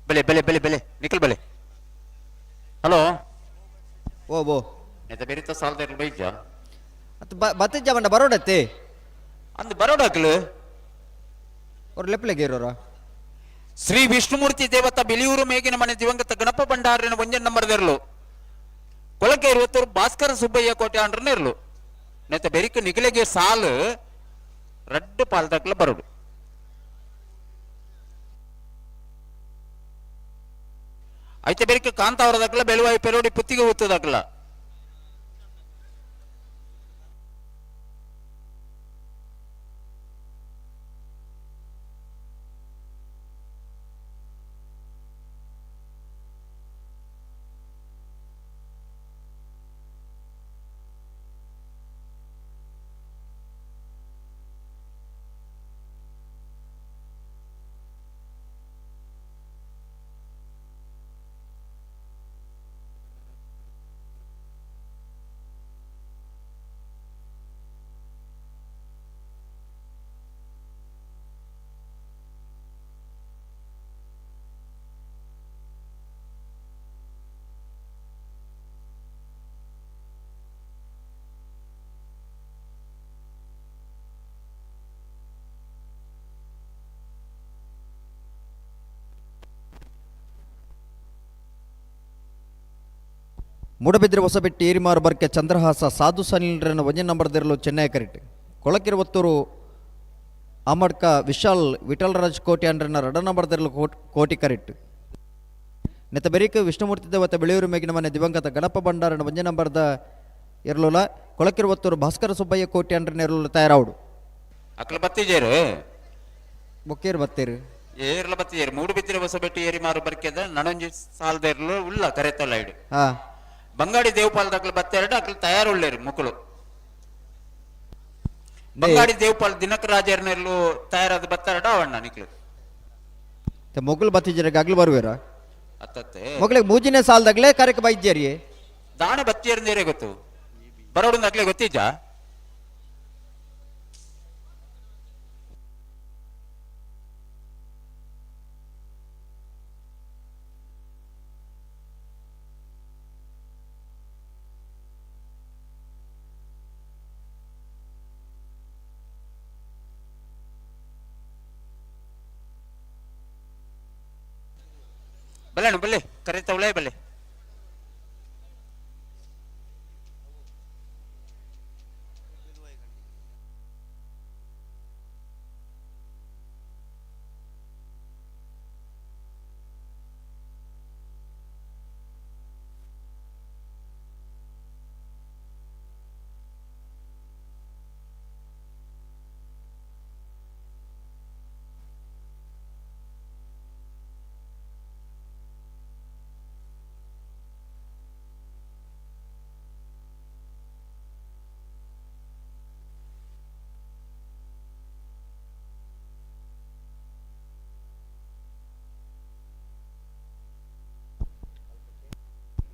ಬೆಲೆ ಬೆಲೆ ಬೆಲೆ ಬೆಲೆ ನಿಖಲ್ ಬೆಲೆ. ಹಲೋ. ಓ ಬೋ. ನೆತ್ತ ಬೆರಿತ ಸಾಲದ ಬೈಜ. ಅತ್ ಬತ್ತಿಜ್ಜ ಬಂಡ ಬರೋಡತ್ತೆ. ಅಂದ್ ಬರೋಡಾಕ್ಲು. ಅವ್ರು ಲೆಪ್ಲೆಗೆ ಇರೋರ. ಶ್ರೀ ವಿಷ್ಣುಮೂರ್ತಿ ದೇವತ ಬಿಳಿಯೂರು ಮೇಗಿನ ಮನೆ ದಿವಂಗತ ಗಣಪ ಭಂಡಾರಿನ ಒಂಜನ್ ನಂಬರ್ ಇರಲು ಕೊಳಕೆ ಇರುವತ್ತೂರು ಭಾಸ್ಕರ ಸುಬ್ಬಯ್ಯ ಕೋಟೆ ಅಂಡ್ರನ ಇರಲು ನೆತ್ತ ಬೆರಿಕ ನಿಗಲೆಗೆ ಸಾಲು ರಡ್ಡು ಪಾಲ್ದಾಕ್ಲ ಬರೋಡು. ಐತೆ ಬೆರಿಕ ಕಾಂತಾವರದಾಕ್ಲ ಬೆಳುವಾಯಿ ಪೆರೋಡಿ ಪುತ್ತಿಗೆ ಊತದಾಕ್ಲ. ಮೂಡಬಿದ್ರೆ ಹೊಸಬೆಟ್ಟಿ ಏರಿಮಾರು ಬರ್ಕೆ ಚಂದ್ರಹಾಸ ಸಾಧು ಸನಿಲ್ರನ್ನು ಒಂಜನ್ ನಂಬರ್ದಿರಲು ಚೆನ್ನೈ ಕರೆಕ್ಟ್ ಕೊಳಕಿರುವತ್ತೂರು ಆಮಡ್ಕ ವಿಶಾಲ್ ವಿಠಲರಾಜ್ ಕೋಟಿ ಅಂಡ್ರನ್ನ ರಡ ನಂಬರ್ದಿರಲು ಕೋಟಿ ಕರೆಕ್ಟ್ ನೆತ್ತ ಬೆರಿಕ ವಿಷ್ಣುಮೂರ್ತಿ ದೇವತೆ ಬೆಳೆಯೂರು ಮೇಗಿನ ಮನೆ ದಿವಂಗತ ಗಣಪ ಭಂಡಾರನ ಒಂಜೆ ನಂಬರ್ದ ಇರಲುಲ ಕೊಳಕಿರುವತ್ತೂರು ಭಾಸ್ಕರ ಸುಬ್ಬಯ್ಯ ಕೋಟಿ ಅಂಡ್ರನ್ನ ಇರಲು ತಯಾರಾవుಡು. ಅಕ್ಲ ಬತ್ತಿಜೇರು. ಬೊಕ್ಕೇರು ಬತ್ತೇರು. ಏರ್ಲ ಬತ್ತಿಜೇರು ಮೂಡುಬಿದ್ರೆ ಹೊಸಬೆಟ್ಟಿ ಏರಿಮಾರು ಬರ್ಕೆದ ನನೊಂಜಿ ಸಾಲದ ಇರಲು ಉಲ್ಲ ಕರೆತಲ್ಲ ಇಡು. ಹಾ. ಬಂಗಾಡಿ ದೇವಪಾಲ್ ದಾಖಲೆ ಬತ್ತೆರಡು ಅಕ್ಲು ತಯಾರುಳ್ಳೇರು ಮುಕ್ಕಳು. ಬಂಗಾಡಿ ದೇವಪಾಲ್ ದಿನಕರಾಜರ್ನೆಲ್ಲು ತಯಾರಾದ ಬತ್ತೆರಡು ಅವಣ್ಣ ನಿಕ್ಲು. ಮೊಗಲು ಬತ್ತಿಜರಿಗೆ ಅಗ್ಲು ಬರುವೇರ? ಅತ್ತತ್ತೆ. ಮೊಗಲಿಗೆ ಮೂಜಿನೇ ಸಾಲದಾಗ್ಲೇ ಕಾರ್ಯಕ್ರಮ ಇದ್ದೀರಿ. ದಾಣೆ ಬತ್ತಿಯರ್ನೇರೆ ಗೊತ್ತು ಬರೋಡು ಅಗ್ಲೆ ಗೊತ್ತಿಜ್ಜಾ? ಬಲ್ಲೆ ಅಣ್ಣ, ಬಲ್ಲೆ ಕರೆ ತವಳೆ ಬಲ್ಲೆ.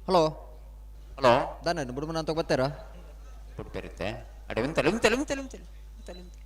ಹಲೋ ಹಲೋ ದಾನ ಬುಡುಮನ ಅಂತ ಬರ್ತಾರಾ ಬುಡ್ಪೇರುತ್ತೆ ಅಡೆ ಉಂತಲೆ ಉಂತಲೆ ಉಂತಲೆ ಉಂತಲೆ ಉಂತಲೆ ಉಂತಲೆ.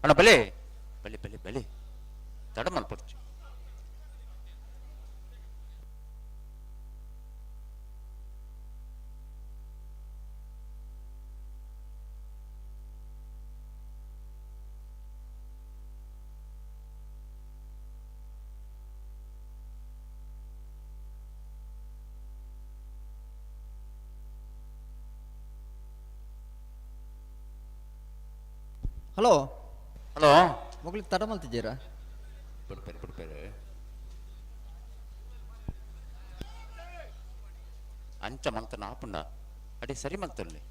ಅಣ್ಣ ಬಲೆ ಬಲೆ ಬಲೆ ಬಲೆ ತಡ ಮಲ್ಪಡ್ಚು. ಹಲೋ ಹಲೋ ಮಗಳಿಗೆ ತಡ ಮಲ್ತಿದ್ದೀರಾ? ಬಿಡ್ಪೇರು ಬಿಡ್ಪೇರು ಅಂಚ ಮಂತನ ಆಪುಂಡ ಅಡೆ ಸರಿ ಮಲ್ತಲ್ಲಿ.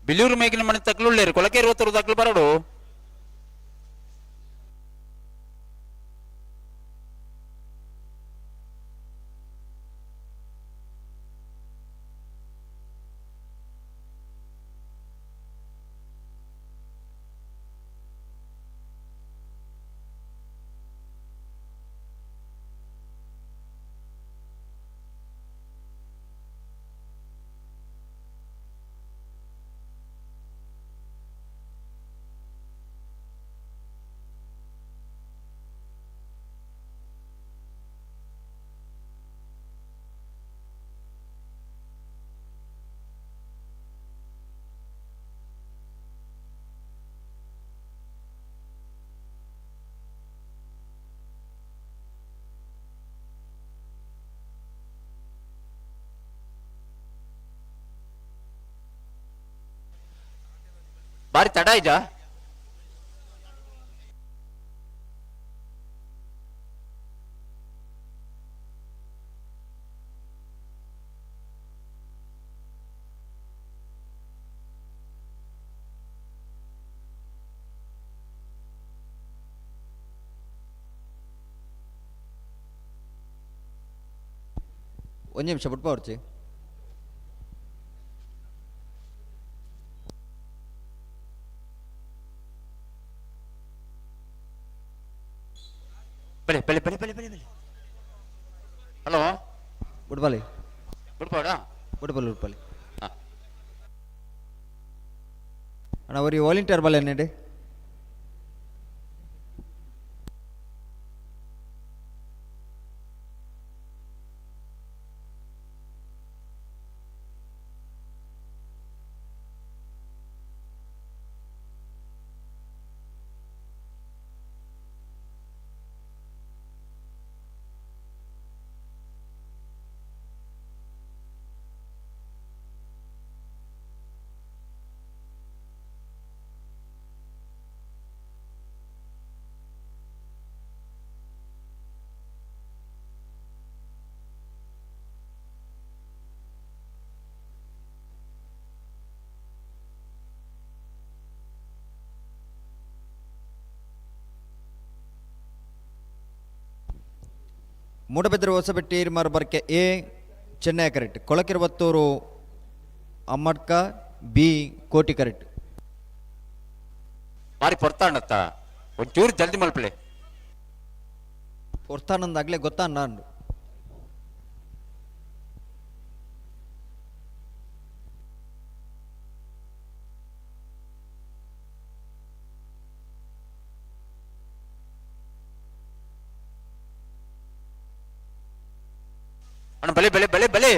ಬಿಳಿಯೂರು ಮೇಗಿನ ಮನೆ ತಗ್ಲುಳ್ಳೇರು ಕೊಳಕೆ ಇರುವತ್ತರು ತಗ್ಲು ಬರಡು. ಬಾರಿ ತಡ ಇದ್ಯಾ? ಒಂದು ನಿಮಿಷ ಬಿಟ್ಬಾರ್ಚಿ. ಬಲೆ ಬಲೆ ಬಲೆ ಬಲೆ ಬಲೆ ಬಲೆ. ಹಲೋ ಬುಡ್ಬಾಲಿ ಬಿಡ್ಬೋಡ ಬುಡ್ಬಾಲಿ ಬುಡ್ಬಾಲಿ. ಅಣ್ಣ ಅವ್ರಿಗೆ ವಾಲಂಟಿಯರ್ ಬಲ್ಲ ಏನೇಡಿ? Moodbidri Hosabettu Erimaru Barke A Chennai correct, Kolakirvattur Ammadka B Koti correct. ಬಾರಿ ಪೊರ್ತಾಂಡತ್ತ ಒಂಚೂರು ಜಲ್ದಿ ಮಲ್ಪಲೆ. ಪೊರ್ತಾನಂದಾಗ್ಲೇ ಗೊತ್ತಾ ನಾನು. ಅಣ್ಣ ಬಲೆ ಬಲೆ ಬಲೆ ಬಲೆ.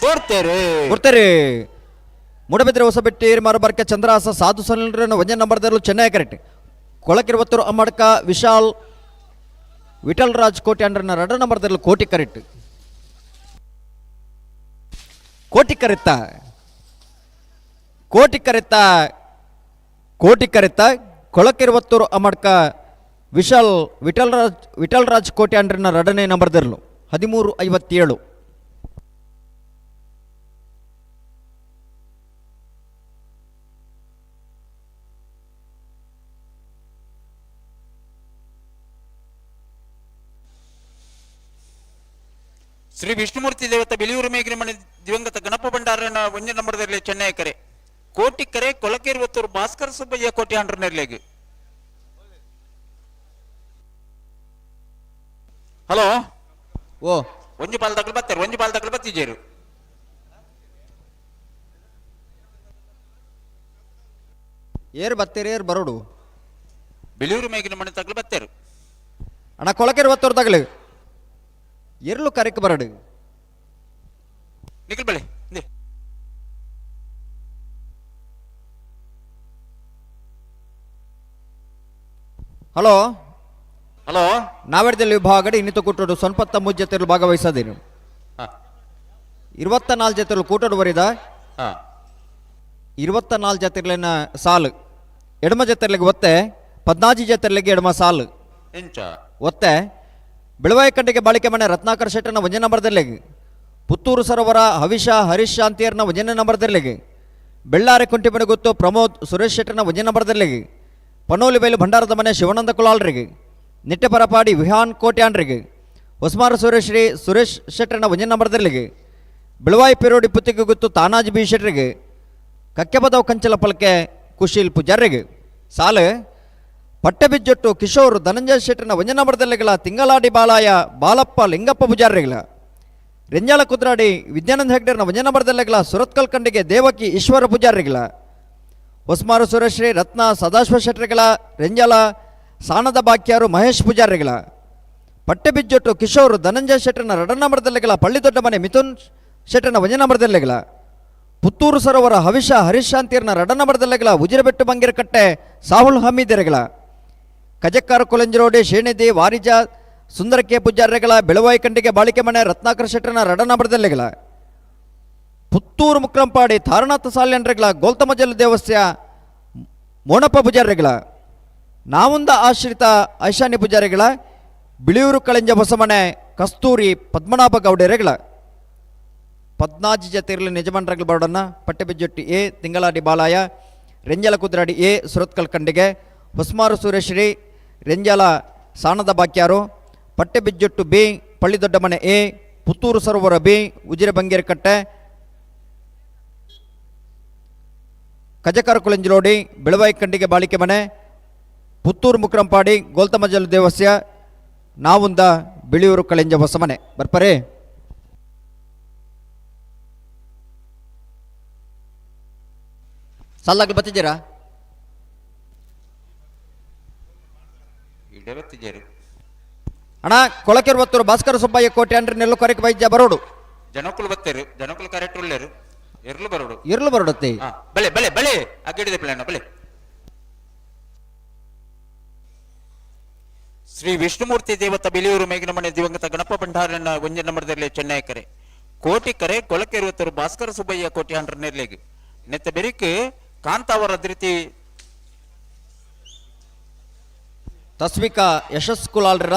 ಕೊಡ್ತೇರೆ ಮೂಡಬಿದ್ರೆ ಹೊಸಬೆಟ್ಟಿ ಮರಬರ್ಕೆ ಚಂದ್ರಹಾಸ ಸಾಧು ಸನಿಲ್ರನ್ನು ಒಂದೇ ನಂಬರ್ದಲ್ಲೂ ಚೆನ್ನೈ ಕರೆಕ್ಟ್. ಕೊಳಕಿರುವತ್ತರು ಅಮ್ಮಡ್ಕ ವಿಶಾಲ್ ವಿಠಲ್ ರಾಜ್ ಕೋಟಿ ಅಂಡ್ರನ್ನ ಎರಡ ನಂಬರ್ದಲ್ಲೂ ಕೋಟಿ ಕರೆಕ್ಟ್. ಕೋಟಿ ಕರೆತ್ತ ಕೋಟಿ ಕರೆತ್ತ ಕೋಟಿ ಕರೆತ್ತ ಕೊಳಕಿರುವತ್ತೂರು ಅಮ್ಮಡ್ಕ ವಿಶಾಲ್ ವಿಠಲ್ ರಾಜ್ ಕೋಟಿ ಅಂಡ್ರನ್ನ ಎರಡನೇ ನಂಬರ್ದಲ್ಲೂ 13:57. ಶ್ರೀ ವಿಷ್ಣುಮೂರ್ತಿ ದೇವತೆ ಬಿಳಿಯೂರು ಮೇಗಿನ ಮನೆ ದಿವಂಗತ ಗಣಪ ಭಂಡಾರನ ಒಂಜಿ ನಂಬರ್ದಲ್ಲಿ ಚೆನ್ನೈ ಕರೆ ಕೋಟಿ ಕರೆ ಕೊಳಕೇರುವತ್ತೂರು ಭಾಸ್ಕರ ಸುಬ್ಬಯ್ಯ ಕೋಟಿ ಅಂಡ್ರನೆರ್ಲೆಗ್. ಹಲೋ ಓ ಒಂಜಿ ಪಾಲ್ ತಗಲು ಬತ್ತಾರೆ, ಒಂಜಿ ಪಾಲ್ ತಗಲು ಬತ್ತಿಜೇರು. ಏರ್ ಬತ್ತೀರಿ ಏರ್ ಬರೋಡು. ಬಿಳಿಯೂರು ಮೇಗಿನ ಮನೆ ತಗಲು ಬತ್ತೇರು. ಅಣ್ಣ ಕೊಳಕೇರುವತ್ತೂರು ತಗಲು ಎರ್ಲು ಕರೆಕ್ ಬರಡು. ನಿಖಿಲ್ ಬಳೆ. ಹಲೋ ಹಲೋ ನಾವೆಡ್ದಲ್ಲಿ ವಿಭಾಗಡೆ ಇನ್ನಿತ ಕೂಟೋಡು ಸೊನ್ಪತ್ತ ಮೂರು ಜೊತೆಲು ಭಾಗವಹಿಸದೇನು. 24 ಜೊತೆಲು ಕೂಟೋಡು ಬರಿದ. 24 ಜೊತೆಲಿನ ಸಾಲು ಎಡಮ ಜೊತೆಲಿಗೆ ಒತ್ತೆ, 14 ಜೊತೆಲಿಗೆ ಎಡಮ ಸಾಲು ಒತ್ತೆ. ಬೆಳವಾಯಿ ಕಂಡಿಗೆ ಬಾಳಿಕೆ ಮನೆ ರತ್ನಾಕರ್ ಶೆಟ್ಟನ ಒಂಜನೇ ನಂಬರ್ದಲ್ಲಿಗೆ, ಪುತ್ತೂರು ಸರೋವರ ಹವಿಷ ಹರೀಶ್ ಶಾಂತಿಯರ್ನ ಒಂಜನೇ ನಂಬರ್ದಲ್ಲಿಗೆ, ಬೆಳ್ಳಾರೆ ಕುಂಟಿಮನೆ ಪ್ರಮೋದ್ ಸುರೇಶ್ ಶೆಟ್ಟನ ಒಂಜನೇ ನಂಬರ್ದಲ್ಲಿಗೆ, ಪನೋಲಿ ಬೈಲು ಭಂಡಾರದ ಮನೆ ಶಿವಾನಂದ ಕುಲಾಲ್ರಿಗೆ, ನಿಟ್ಟೆಪರಪಾಡಿ ವಿಹಾನ್ ಕೋಟ್ಯಾನ್ರಿಗೆ, ಹೊಸ್ಮಾರ ಸುರೇಶ್ರೀ ಸುರೇಶ್ ಶೆಟ್ಟನ ಒಂಜನೇ ನಂಬರ್ದಲ್ಲಿಗೆ, ಬೆಳವಾಯಿ ಪೆರೋಡಿ ಪುತ್ತಿಗೆ ಗುತ್ತು ತಾನಾಜ್ ಬಿ ಶೆಟ್ಟರಿಗೆ, ಕಕ್ಕೆಬದವ್ ಕಂಚಲ ಪಲ್ಕೆ ಕುಶೀಲ್ ಪೂಜಾರಿಗೆ, ಸಾಲು ಪಟ್ಟೆಬಿಜ್ಜೊಟ್ಟು ಕಿಶೋರ್ ಧನಂಜಯ ಶೆಟ್ಟನ ಒಂಜನೇ ನಂಬರ್ದಲ್ಲಿಗಳ ತಿಂಗಳಾಡಿ ಬಾಲಾಯ ಬಾಲಪ್ಪ ಲಿಂಗಪ್ಪ ಪೂಜಾರಿಗಳ, ರೆಂಜಾಲ ಕುದ್ರಾಡಿ ವಿದ್ಯಾನಂದ ಹೆಗ್ಡರ್ನ ಒಂಜನೇ ನಂಬರ್ದಲ್ಲಿಗಳ ಸುರತ್ಕಲ್ ಕಂಡಿಗೆ ದೇವಕಿ ಈಶ್ವರ ಪೂಜಾರಿಗಳ, ಹೊಸ್ಮಾರು ಸುರೇಶ್ರೀ ರತ್ನ ಸದಾಶಿವ ಶೆಟ್ಟರ್ಗಳ ರೆಂಜಾಲ ಸಾಣದ ಬಾಕ್ಯಾರು ಮಹೇಶ್ ಪೂಜಾರಿಗಳ, ಪಟ್ಟೆಬಿಜ್ಜೊಟ್ಟು ಕಿಶೋರ್ ಧನಂಜಯ ಶೆಟ್ಟರ್ನ ಎರಡನೇ ನಂಬರ್ದಲ್ಲಿಗಳ ಪಳ್ಳಿ ದೊಡ್ಡ ಮನೆ ಮಿಥುನ್ ಶೆಟ್ಟರ್ನ ಒಂಜನೇ ನಂಬರ್ದಲ್ಲಿಗಳ, ಪುತ್ತೂರು ಸರೋವರ ಹವಿಷ ಹರೀಶ್ ಶಾಂತಿಯರ್ನ ಎರಡನೇ ನಂಬರ್ದಲ್ಲಿಗಳ ಉಜಿರಬೆಟ್ಟು ಬಂಗಿರಕಟ್ಟೆ ಸಾಹುಲ್ ಹಮೀದೆರೆಗಳ, ಕಜಕ್ಕಾರ ಕೊಲಂಜರೋಡಿ ಶೇಣಿದಿ ವಾರಿಜ ಸುಂದರಕ್ಕೆ ಪೂಜಾರಿಗಳ ಬೆಳವಾಯಿ ಕಂಡಿಗೆ ಬಾಳಿಕೆ ಮನೆ ರತ್ನಾಕರ್ ಶೆಟ್ಟರ್ನ ಎರಡನೇ ನಂಬರ್ದಲ್ಲಿಗಳ, ಪುತ್ತೂರು ಮುಕ್ರಂಪಾಡಿ ತಾರನಾಥ ಸಾಲ್ಯನ್ರೆಗಳ ಗೋಲ್ತಮಜಲ್ ದೇವಸ್ಯ ಮೋಣಪ್ಪ ಪೂಜಾರಿಗಳ, ನಾವುಂದ ಆಶ್ರಿತ ಐಶಾನಿ ಪೂಜಾರಿಗಳ, ಬಿಳಿಯೂರು ಕಳಂಜ ಹೊಸಮನೆ ಕಸ್ತೂರಿ ಪದ್ಮನಾಭ ಗೌಡರೆಗಳ. 14 ಜತೆಯಲ್ಲಿ ಯಜಮಾನರಗಳ ಬರೋಡನ್ನ ಪಟ್ಟೆಬಿಜ್ಜೊಟ್ಟಿ ಎ ತಿಂಗಳಾಡಿ ಬಾಲಾಯ, ರೆಂಜಲ ಕುದ್ರಾಡಿ ಎ ಸುರತ್ಕಲ್ ಕಂಡಿಗೆ, ಹೊಸ್ಮಾರು ಸುರೇಶ್ರೀ ರೆಂಜಲ ಸಾಣದ ಬಾಕ್ಯಾರು, ಪಟ್ಟೆಬಿಜ್ಜೊಟ್ಟು ಬಿ ಪಳ್ಳಿದೊಡ್ಡಮನೆ ಎ ಪುತ್ತೂರು ಸರೋವರ ಬಿ ಉಜಿರೆ ಬಂಗೇರಕಟ್ಟೆ, ಕಜಕರ ಕುಲಂಜಿರೋಡಿ ಬೆಳವಾಯಿ ಕಂಡಿಗೆ ಬಾಳಿಕೆ ಮನೆ, ಪುತ್ತೂರು ಮುಕ್ರಂಪಾಡಿ ಗೋಲ್ತಮಜಲು ದೇವಸ್ಯ ನಾವುಂದ ಬಿಳಿಯೂರು ಕಳೆಂಜ ಹೊಸಮನೆ. ಬರ್ಪರೆ ಸಲ್ಲಾಗ್ಲು ಬತ್ತಿದ್ದೀರಾ? ಬೆವತ್ತಿಜೇರು. ಅಣ್ಣ ಕೊಳಕೆರ್ವತ್ತೂರು ಭಾಸ್ಕರ ಸುಬ್ಬಯ್ಯ ಕೋಟೆ ಅಂದ್ರೆ ನೆಲ್ಲು ಕೊರಕೆ ವೈದ್ಯ ಬರೋಡು. ಜನಕುಲು ಬತ್ತೇರು, ಜನಕುಲು ಕರೆಕ್ಟ್ ಉಳ್ಳೇರು, ಎರ್ಲು ಬರೋಡು. ಎರ್ಲು ಬರೋಡತ್ತೆ. ಬಲೆ ಬಲೆ ಬಲೆ ಅಗ್ಗಿಡಿದೆ ಪ್ಲಾನ್ ಬಲೆ. ಶ್ರೀ ವಿಷ್ಣುಮೂರ್ತಿ ದೇವತ ಬಿಲಿಯೂರು ಮೇಘನಮನೆ ದಿವಂಗತ ಗಣಪ ಭಂಡಾರನ ಒಂಜಿ ನಂಬರ್ದಲ್ಲಿ ಚೆನ್ನೈ ಕರೆ ಕೋಟಿ ಕರೆ ಕೊಳಕೆರುವತ್ತರು ಭಾಸ್ಕರ ಸುಬ್ಬಯ್ಯ ಕೋಟಿ ಹಂಡ್ರ ನೆರ್ಲೆಗ್ ನೆತ್ತ ಬೆರಿಕ್ ಕಾಂತಾವರ ಧೃತಿ ತಸ್ವಿಕಾ ಯಶಸ್ ಕುಲಾಲ್ರ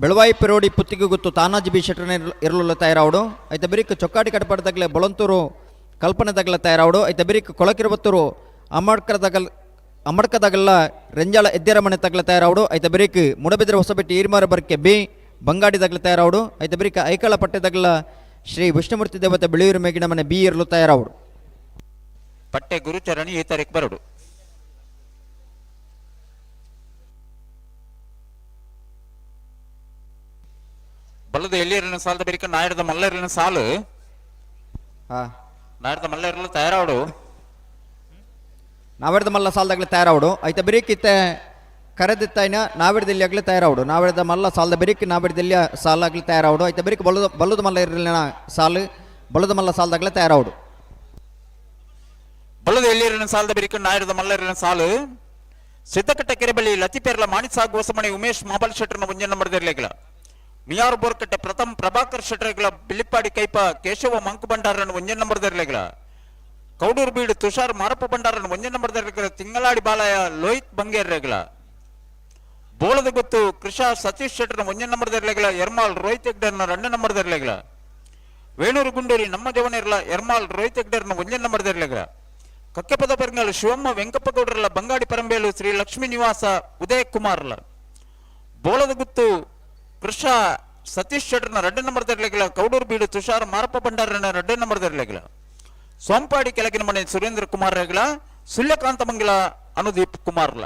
ಬೆಳವಾಯಿ ಪೆರೋಡಿ ಪುತ್ತಿಗೆ ಗೊತ್ತು ತಾನಾಜಿ ಬಿ ಶೆಟ್ಟರ್ ಇರಲುಲ್ಲ ತಯಾರಾವಡು. ಐತ ಬೆರಿಕ್ ಚೊಕ್ಕಾಡಿ ಕಡಪಾಡ ತಗಲೆ ಬೊಳಂತೂರು ಕಲ್ಪನೆ ತಗಲ ತಯಾರಾವಡು. ಐತ ಬೆರಿಕ್ ಕೊಳಕಿರುವತ್ತೂರು ಅಮಡ್ಕದಗಲ್ಲ ರೆಂಜಾಳ ಎದ್ದೇರ ಮನೆ ತಗಲ ತಯಾರಾವಡು. ಐತ ಬೆರಿಕ್ ಮುಡಬಿದ್ರೆ ಹೊಸಬೆಟ್ಟಿ ಈರ್ಮಾರ ಬರ್ಕೆ ಬಿ ಬಂಗಾಡಿ ತಗಲ ತಯಾರಾವಡು. ಐತ ಬೆರಿಕ್ ಐಕಳ ಪಟ್ಟೆ ತಗಲ ಶ್ರೀ ವಿಷ್ಣುಮೂರ್ತಿ ದೇವತೆ ಬಿಳಿಯೂರು ಮೇಗಿನ ಮನೆ ಬಿ ಇರಲು ತಯಾರಾವಡು. ಪಟ್ಟೆ ಗುರುಚರಣಿ ಈ ತಾರೀಕು ಬರೋಡು. ಬಲ್ಲದ ಎಲ್ಲಿರಲಿನ ಸಾಲದ ಬೆರಿಕ ನಾಯರದ ಮಲ್ಲರಿನ ಸಾಲು ನಾಯರದ ಮಲ್ಲರಿನ ತಯಾರಾವಡು. ನಾವೆಡ್ದ ಮಲ್ಲ ಸಾಲದಾಗಲೇ ತಯಾರಾವಡು. ಐತ ಬೆರಿಕಿತ್ತೆ ಕರೆದಿತ್ತೈನ ನಾವೆಡ್ದಲ್ಲಿ ಆಗಲೇ ತಯಾರಾವಡು. ನಾವೆಡ್ದ ಮಲ್ಲ ಸಾಲದ ಬೆರಿಕ್ ನಾವೆಡ್ದಲ್ಲಿ ಸಾಲಾಗಲಿ ತಯಾರಾವಡು. ಐತ ಬೆರಿಕ್ ಬಲ್ಲದ ಬಲ್ಲದ ಮಲ್ಲ ಇರಲಿನ ಸಾಲು ಬಲ್ಲದ ಮಲ್ಲ ಸಾಲದಾಗಲೇ ತಯಾರಾವಡು. ಬಲ್ಲದ ಎಲ್ಲಿರಲಿನ ಸಾಲದ ಬೆರಿಕ ನಾಯರದ ಮಲ್ಲರಿನ ಸಾಲು ಸಿದ್ದಕಟ್ಟೆ ಕೆರೆಬಳ್ಳಿ ಲತಿಪೇರ್ಲ ಮಾಣಿಸಾಗ್ ಹೊಸಮಣಿ ಉಮೇಶ್ ಮಾಬಲ್ ಶೆಟ್ಟರ್ನ ಒಂಜೆ ನಂಬರ್ ಇರಲಿಲ್ಲ. ಮಿಯಾರ್ ಬೋರ್ಕಟ್ಟೆ ಪ್ರಥಮ್ ಪ್ರಭಾಕರ್ ಶೆಟ್ಟರ್ಗಳ ಬಿಳಿಪ್ಪಾಡಿ ಕೈಪ ಕೇಶವ ಮಂಕು ಭಂಡಾರನ ಒಂಜೆ ನಂಬರ್ ಇರಲಿಲ್ಲ. ಕೌಡೂರು ಬೀಡು ತುಷಾರ್ ಮಾರಪ್ಪ ಭಂಡಾರನ ಒಂಜೆ ನಂಬರ್ ಇರಲಿಲ್ಲ. ತಿಂಗಳಾಡಿ ಬಾಲಯ ಲೋಹಿತ್ ಬಂಗೇರ್ರೆಗಳ ಬೋಳದ ಗೊತ್ತು ಕೃಷಾ ಸತೀಶ್ ಶೆಟ್ಟರ್ನ ಒಂಜೆ ನಂಬರ್ ಇರಲಿಲ್ಲ. ಎರ್ಮಾಲ್ ರೋಹಿತ್ ಹೆಗ್ಡರ್ನ 2 ನಂಬರ್ ಇರಲಿಲ್ಲ. ವೇಣೂರು ಗುಂಡೂರಿ ನಮ್ಮ ಜವನಿರಲ ಎರ್ಮಾಲ್ ರೋಹಿತ್ ಹೆಗ್ಡರ್ನ ಒಂಜೆ ನಂಬರ್ ಇರಲಿಲ್ಲ. ಕಕ್ಕೆಪದ ಪೆರಂಗಲ್ ಶಿವಮ್ಮ ವೆಂಕಪ್ಪ ಗೌಡರಲ್ಲ ಬಂಗಾಡಿ ಪರಂಬೇಲು ಶ್ರೀ ಲಕ್ಷ್ಮೀ ನಿವಾಸ ಉದಯ ಕುಮಾರ್ಲ ಬೋಳದ ಗುತ್ತು ಕೃಷಾ ಸತೀಶ್ ಶೆಟ್ಟರ್ನ 2 ನಂಬರ್ ಇರಲಿಲ್ಲ. ಕೌಡೂರು ಬೀಡು ತುಷಾರ್ ಮಾರಪ್ಪ ಭಂಡಾರನ 2 ನಂಬರ್ ಇರಲಿಲ್ಲ. ಸೋಂಪಾಡಿ ಕೆಳಗಿನ ಮನೆ ಸುರೇಂದ್ರ ಕುಮಾರ್ ರೆಗಳ ಸುಳ್ಯಕಾಂತ ಮಂಗಲ ಅನುದೀಪ್ ಕುಮಾರ್ಲ.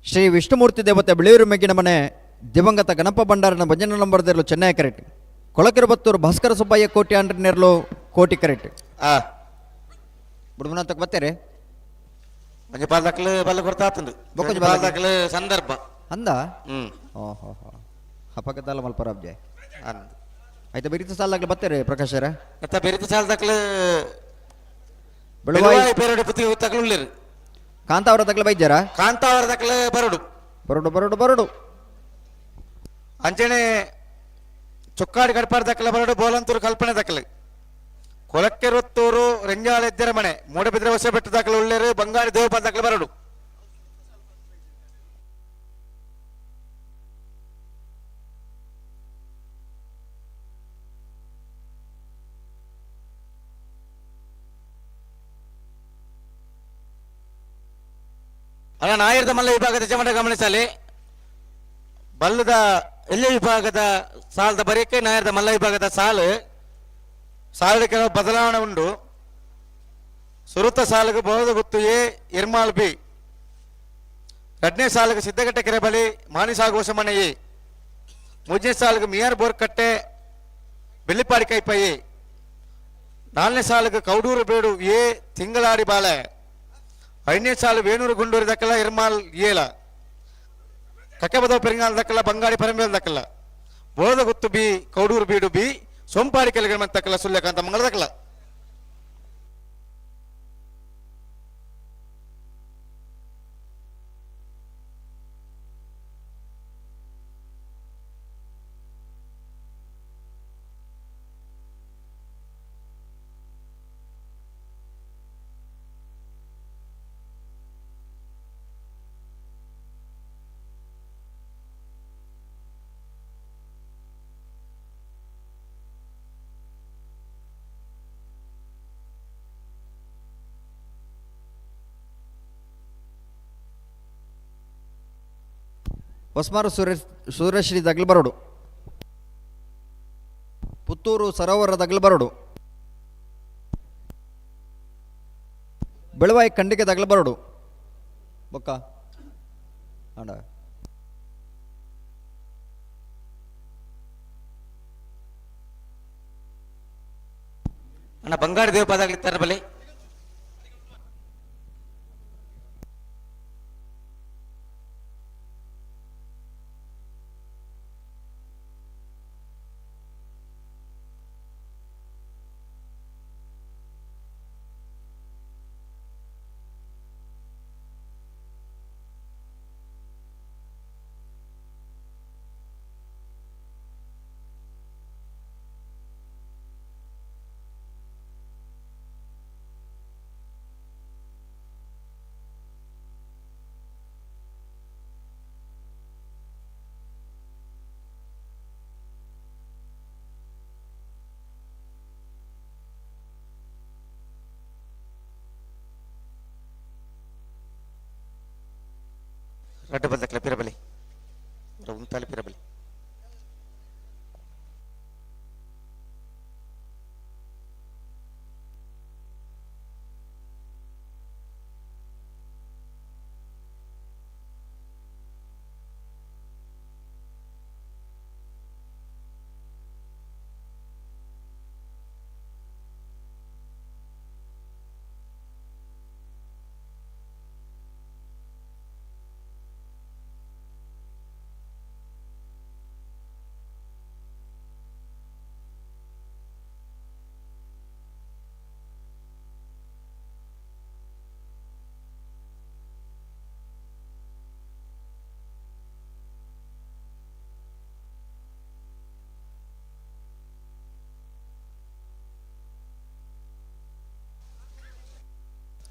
ಶ್ರೀ ವಿಷ್ಣುಮೂರ್ತಿ ದೇವತೆ ಬಿಳಿಯೂರು ಮೆಗ್ಗಿನ ಮನೆ ದಿವಂಗತ ಗಣಪ ಭಂಡಾರನ ಭಜನೆ ನಂಬರ್ದಿರಲು ಚೆನ್ನೈ ಕರೆಟ್ ಕೊಳಕಿರುಬತ್ತೂರು ಭಾಸ್ಕರ ಸುಬ್ಬಯ್ಯ ಕೋಟಿ ಆಂಡ್ರನೇರ್ಲು ಕೋಟಿ ಕರೆಟ್. ಬುಡುಮನ ಬತ್ತೇರಿ ಒಂಜಿ ಪಾಲ್ದಕ್ಲು ಬಲ್ಲ ಕೊಡ್ತಾತಂದು ಬೊಕ್ಕೊಂಜಿ ಪಾಲ್ದಕ್ಲು ಸಂದರ್ಭ ಅಂದ ಓಹೋ ಹೋ ಹಪಕದಲ್ಲ ಮಲ್ಪರಾಬ್ಜೆ ಆಯ್ತಾ ಬೆರಿತ ಸಾಲಾಗ್ಲಿ ಬತ್ತೇರಿ ಪ್ರಕಾಶರ. ಮತ್ತೆ ಬೆರಿತ ಸಾಲದಕ್ಲು ಬೆಳವಾಯಿ ಪೇರಡೆ ಪುತ್ತಿಗೆ ತಕ್ಲು ಉಳ್ಳೇರು. ಕಾಂತಾವರ ತಗ್ಲ ಬೈದ್ಯಾರ ಕಾಂತಾವರ ತಕ್ಲ ಬರೋಡು ಬರೋಡು ಬರೋಡು ಬರೋಡು. ಅಂಚನೆ ಚೊಕ್ಕಾಡಿ ಕಡಪಾಡ ದಕ್ಕಲ ಬರೋಡು ಬೋಲಂತೂರು ಕಲ್ಪನೆ ದಕ್ಕಲು ಕೊಲಕ್ಕೆರೊತ್ತೂರು ರೆಂಜಾಳ ಎದ್ದರ ಮನೆ ಮೂಡಬಿದ್ರೆ ಹೊಸ ಬೆಟ್ಟ ದಾಖಲೆ ಉಳ್ಳೇರು ಬಂಗಾಡಿ ದೇವಪಾದ ದಾಖಲೆ ಬರೋಡು. ಅಲ್ಲ ನಾಯರ್ದ ಮಲ್ಲ ವಿಭಾಗದ ಜಮಟ ಗಮನಿಸಲಿ ಬಲ್ಲದ ಎಲ್ಲಿ ವಿಭಾಗದ ಸಾಲದ ಬರೀಕೆ ನಾಯರ್ದ ಮಲ್ಲ ವಿಭಾಗದ ಸಾಲು ಸಾಲು ಕೆಲವು ಬದಲಾವಣೆ ಉಂಟು. ಸುರುತ ಸಾಲಿಗೆ ಬೋಧದ ಗುತ್ತು ಎ ಎರ್ಮಾಲ್ ಬಿ, ಎರಡನೇ ಸಾಲಿಗೆ ಸಿದ್ದಘಟ್ಟ ಕೆರೆ ಬಳಿ ಮಾನಿಸಾಗೋಸ ಮನೆ ಎ, ಮೂರನೇ ಸಾಲಿಗೆ ಮಿಯಾರ್ ಬೋರ್ಕಟ್ಟೆ ಬೆಳ್ಳಿಪಾಡಿ ಕೈಪ ಎ, ನಾಲ್ಕನೇ ಸಾಲಿಗೆ ಕೌಡೂರು ಬೇಡು ಎ ತಿಂಗಳಾಡಿ ಬಾಳೆ, ಐದನೇ ಸಾಲು ವೇಣೂರು ಗುಂಡೂರು ದಕ್ಕಲ ಇರ್ಮಾಲ್ ಏಲ, ಕಕ್ಕಬದವ ಪೆರಿಂಗಾಲ್ ದಕ್ಕಲ ಬಂಗಾಡಿ ಪರಂಬೇಲ್ ದಕ್ಕಲ, ಬೋಧಗುತ್ತು ಗುತ್ತು ಬಿ ಕೌಡೂರು ಬೀಡು ಬಿ ಸೋಂಪಾಡಿ ಕೆಳಗಡೆ ತಕ್ಕಲ ಸುಳ್ಯಕಾಂತ ಮಂಗಳ ದಕ್ಕಲ. ಹೊಸ್ಮಾರು ಸೂರ್ಯಶ್ರೀ ದಗ್ಲು ಬರೋಡು. ಪುತ್ತೂರು ಸರೋವರ ದಗ್ಲು ಬರೋಡು. ಬೆಳವಾಯಿ ಖಂಡಿಗೆ ದಗ್ಲು ಬರೋಡು. ಬೊಕ್ಕ ಆಂಡ ಅಣ್ಣ ಬಂಗಾರ ದೇವಪಾದಾಗ್ಲಿತ್ತಾರೆ ಬಲಿ. ರಡ್ಡು ಬಂದಕ್ಲ ಪಿರಬಲಿ ಉಂತಾಲಿ ಪಿರಬಲಿ.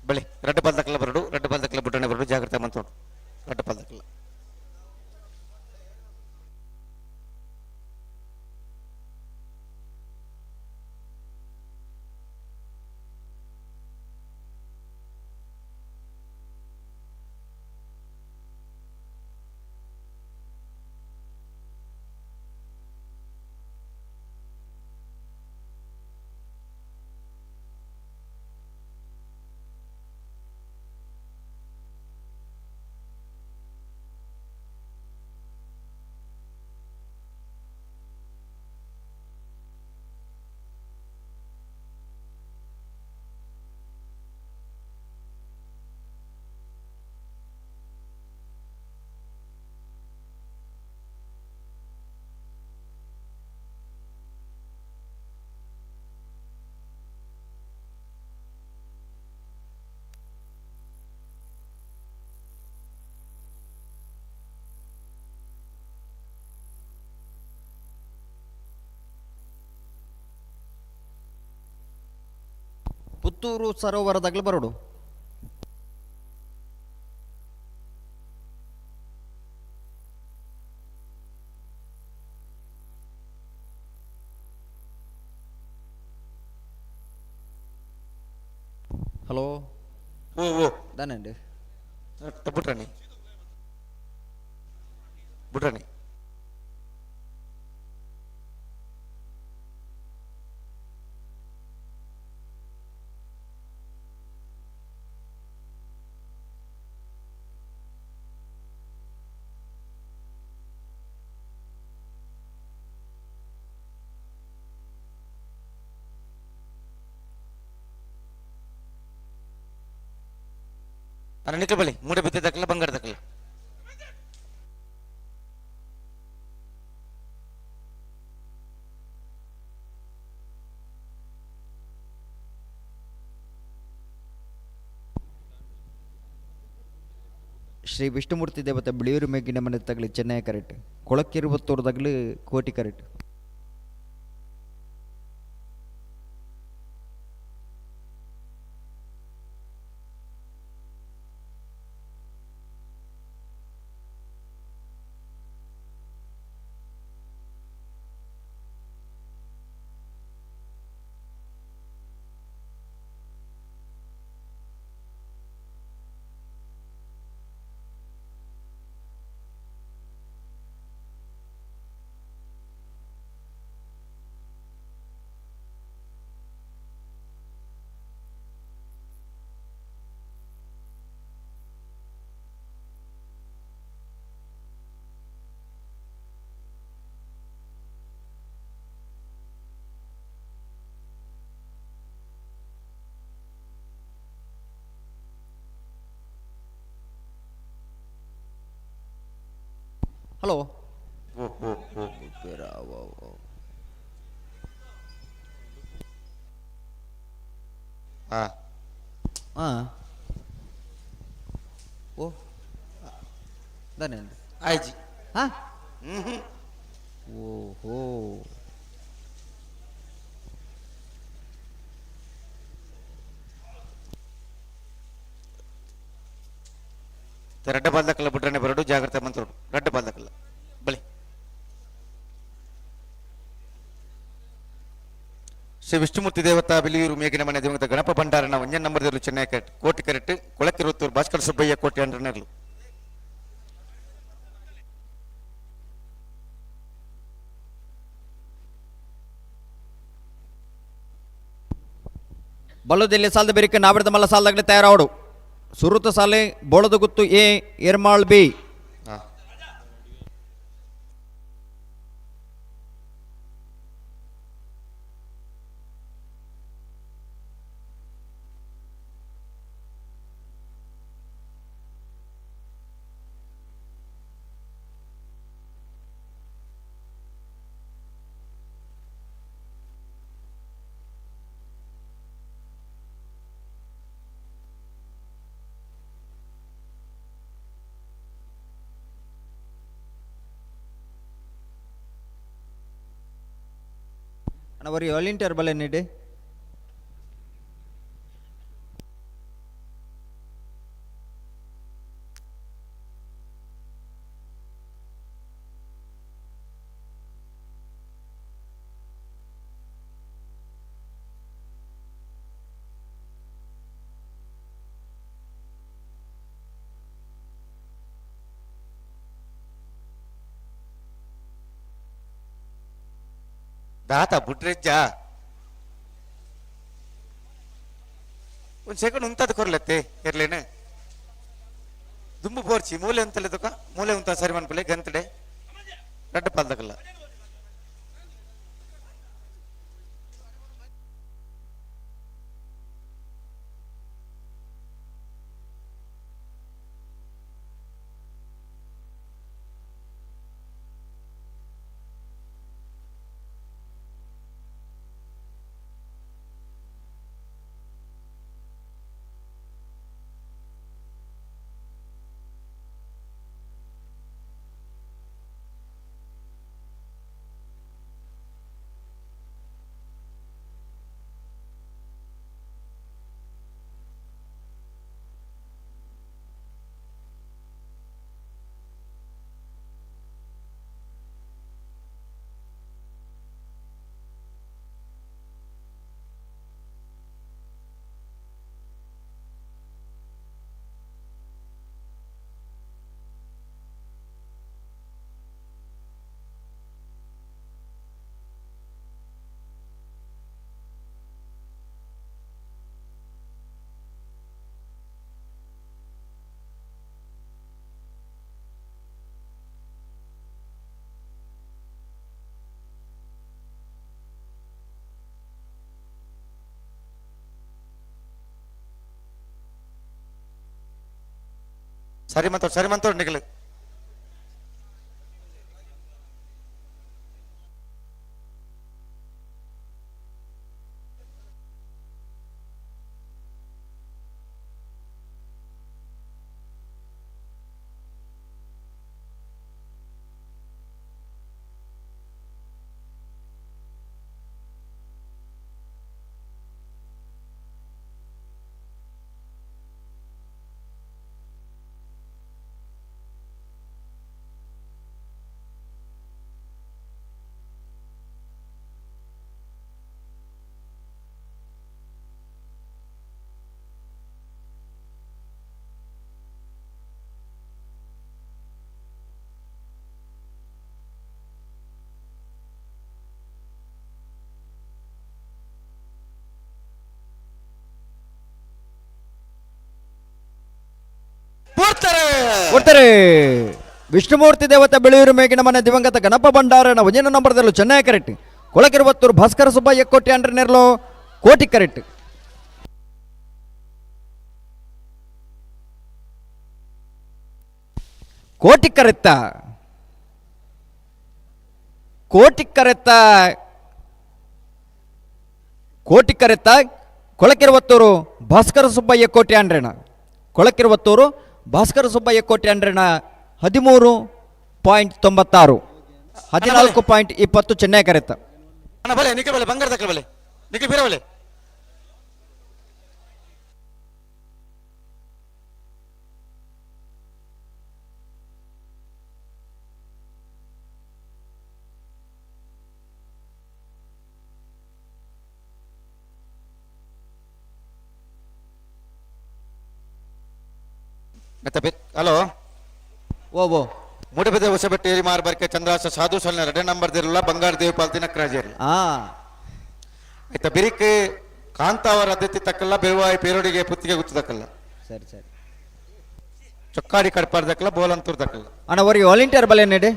ಬಳಿ ರಡ್ಡು ಪಲ್ದಕ್ಲ ಬರಡು, ರಡ್ಡು ಪಲ್ದಕ್ಲ ಬುಡ್ಡಣೆ ಬರಡು, ಜಾಗ್ರತೆ ಮಂತೋಡು ರಡ್ಡು ಪಲ್ದಕ್ಲ. ಪುತ್ತೂರು ಸರೋವರದಾಗಲು ಬರೋಡು. ಹಲೋ ಓ ಓ ದಾನಂడి ಬುಡ್ರಣಿ ಬುಡ್ರಣಿ. ಅಣ್ಣ ನಿಕ್ಕ ಬಳಿ ಮೂಡೆ ಬಿದ್ದಿದ್ದಕ್ಕಲ್ಲ ಬಂಗಾರದಕ್ಕಲ್ಲ. ಶ್ರೀ ವಿಷ್ಣುಮೂರ್ತಿ ದೇವತೆ ಬಿಳಿಯೂರು ಮೇಗಿನ ಮನೆ ತಗಲಿ ಚೆನ್ನೈ ಕರೆಕ್ಟ್, ಕೊಳಕ್ಕಿರುವತ್ತೂರು ಕೋಟಿ ಕರೆಕ್ಟ್. ಹಲೋ ಹಾಂ ಹಾಂ ಓ ದಾನೆ ಆಯ್ಜಿ. ಹಾಂ ಹ್ಞೂ. ಓಹೋ. ರಡ್ಡ ಬಾಲ್ದಕ್ಕಲ್ಲ ಬಿಟ್ರೆ ಬರಡು ಜಾಗ್ರತೆ ಮಂತ್ರೋಡು ರಡ್ಡ ಬಾಲ್ದಕ್ಕಲ್ಲ ಬಳಿ. ಶ್ರೀ ವಿಷ್ಣುಮೂರ್ತಿ ದೇವತಾ ಬಿಲಿಯೂರು ಮೇಘಿನ ಮನೆ ದಿವಂಗತ ಗಣಪ ಭಂಡಾರನ ಒಂಜನ್ ನಂಬರ್ದಲ್ಲಿ ಚೆನ್ನೈ ಕರೆಕ್ಟ್ ಕೋಟಿ ಕರೆಕ್ಟ್ ಕೊಳಕಿರುತ್ತೂರು ಭಾಸ್ಕರ ಸುಬ್ಬಯ್ಯ ಕೋಟಿ ಅಂಡ್ರನೆರ್ಲು. ಬಲ್ಲದಲ್ಲಿ ಸಾಲದ ಬೆರಿಕೆ ನಾವಿರದ ಮಲ್ಲ ಸಾಲದಾಗಲೇ ತಯಾರಾವಡು. ಸುರುತ ಸಾಲೆ ಬೋಳದಗುತ್ತು ಎ ಎರ್ಮಾಳ್ ಬಿ. ಅಣ್ಣ ಬರೀ ವಾಲಂಟಿಯರ್ ಬಲೆ ನೀಡಿ. ದಾತ ಬುಡ್ರೆಜ್ಜ ಒಂದು ಸೆಕೆಂಡ್ ಉಂತದ ಕೊರ್ಲತ್ತೆ ಇರ್ಲೇನೆ ದುಂಬು ಬೋರ್ಚಿ ಮೂಲೆ ಅಂತಲೆ ತುಕ ಮೂಲೆ ಉಂತ ಸರಿ ಮನ್ಪಲೆ ಗಂತಡೆ ರಡ್ಡ ಪಾಲ್ದಕಲ್ಲ. ಸರಿ ಮಂತೋಡು ಸರಿ ಮಂತೋಡು ನಿಗಲು. ಕೊಡ್ತಾರೆ. ವಿಷ್ಣುಮೂರ್ತಿ ದೇವತೆ ಬೆಳೆಯೂರು ಮೇಗಿನ ಮನೆ ದಿವಂಗತ ಗಣಪ ಭಂಡಾರನ ಒಂದಿನ ನಂಬರ್ದಲ್ಲೂ ಚೆನ್ನೈ ಕರೆಕ್ಟ್ ಕೊಳಕಿರುವತ್ತೂರು ಭಾಸ್ಕರ ಸುಬ್ಬಯ್ಯ ಕೋಟಿ ಅಂಡ್ರೆ ನೆರಳು ಕೋಟಿ ಕರೆಕ್ಟ್. ಕೋಟಿ ಕರೆಕ್ತ. ಕೋಟಿಕ್ಕರೆತ್ತ ಕೋಟಿಕ್ಕರೆತ್ತ ಕೊಳಕಿರುವತ್ತೂರು ಭಾಸ್ಕರ ಸುಬ್ಬಯ್ಯ ಕೋಟೆ ಅಂಡ್ರೇಣ ಕೊಳಕಿರುವತ್ತೂರು ಭಾಸ್ಕರ ಸುಬ್ಬಯ್ಯ ಕೋಟೆ ಅಂಡ್ರೇಣ 13.96 14.20 ಚೆನ್ನೈ ಕರೆತ್ತ. ಅಣ್ಣ ಬಲೆ ನಿಖಿಲ್ ಬಲೆ ಬಂಗಾರ ದಕ್ಕಲ ಬಲೆ ನಿಖಿಲ್ ಬೀರ ಬಲೆ. ಮತ್ತೆ ಹಲೋ ಓ ಓ ಮೂಡಬೆದೆ ಹೊಸಬೆಟ್ಟು ಏರಿ ಮಾರ್ಬರ್ಕೆ ಚಂದ್ರಾಸ ಸಾಧು ಸಲ್ನ ಎರಡೇ ನಂಬರ್ ದಿರಲ್ಲ ಬಂಗಾರ ದೇವಪಾಲ್ ದಿನಕ್ರಾಜೇರಿ. ಆಯ್ತಾ ಬಿರಿಕ್ ಕಾಂತಾವರ ಅದಿತಿ ತಕ್ಕಲ್ಲ ಬೆಳುವಾಯಿ ಪೇರೋಡಿಗೆ ಪುತ್ತಿಗೆ ಗುತ್ತದಕ್ಕಲ್ಲ. ಸರಿ ಸರಿ. ಚೊಕ್ಕಾಡಿ ಕಡ್ಪಾರ್ದಕ್ಕಲ್ಲ ಬೋಲಂತೂರ್ ದಕ್ಕಲ್ಲ. ಅಣ್ಣ ಅವರಿಗೆ ವಾಲಂಟಿಯರ್ ಬಲೆ ನೆಡೆ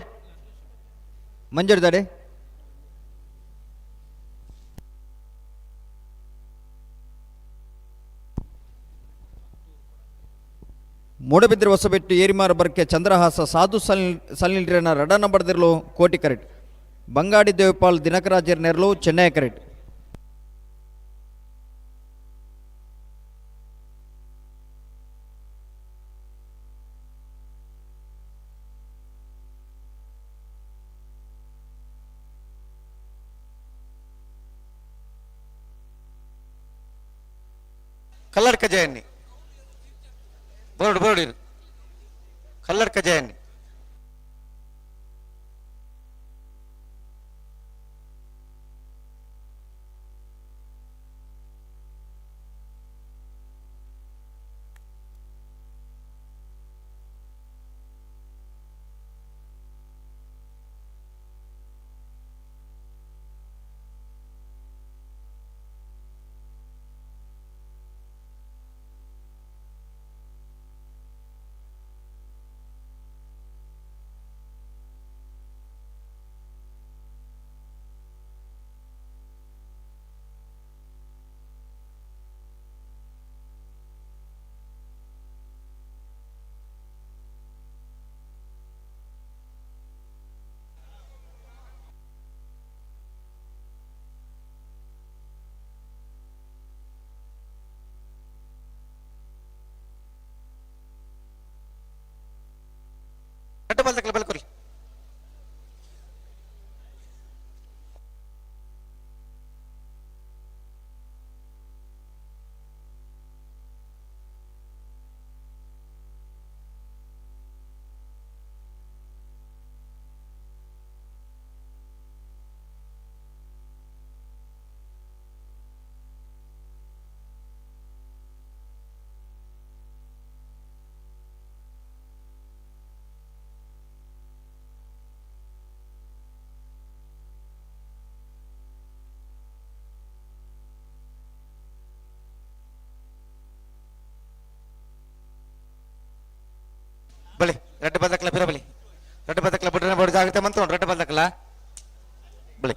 ಮಂಜೂರ್ದಾಡೆ. ಮೂಡಬಿದ್ರೆ ಹೊಸಬೆಟ್ಟು ಏರಿಮಾರು ಬರ್ಕೆ ಚಂದ್ರಹಾಸ ಸಾಧು ಸಲ್ನಿಲ್ರೇನ ರಡ ನಂಬರ್ದಿರಲು ಕೋಟಿ ಕರೆಟ್ ಬಂಗಾಡಿ ದೇವಪಾಲ್ ದಿನಕರಾಜರ್ ನೆರಳು ಚೆನ್ನೈ ಕರೆಟ್. ಕಲ್ಲಡ್ಕ ಜಯನ್ನಿ ಬೋರ್ಡ್ ಬೋರ್ಡ್ ಇರು ಕಲ್ಲಡ್ಕ ಜಯನ್ನಿ. ಅಡ್ಡ ಬಲ್ದಕ್ಕಲ್ಲ ಬಲ್ಕೊರಿ. ಬಳಿ ರೆಡ್ ಬದಕ್ಲ ಬಿರ ಬಲಿ ರೆಡ್ ಬದಕ್ಲ ಬಿಡ್ರೆ ಬೋರ್ಡ್ ಜಾಗ್ರತೆ ಮಂತ್ರ ರೆಡ್ ಬದಕ್ಲ ಬಳಿ.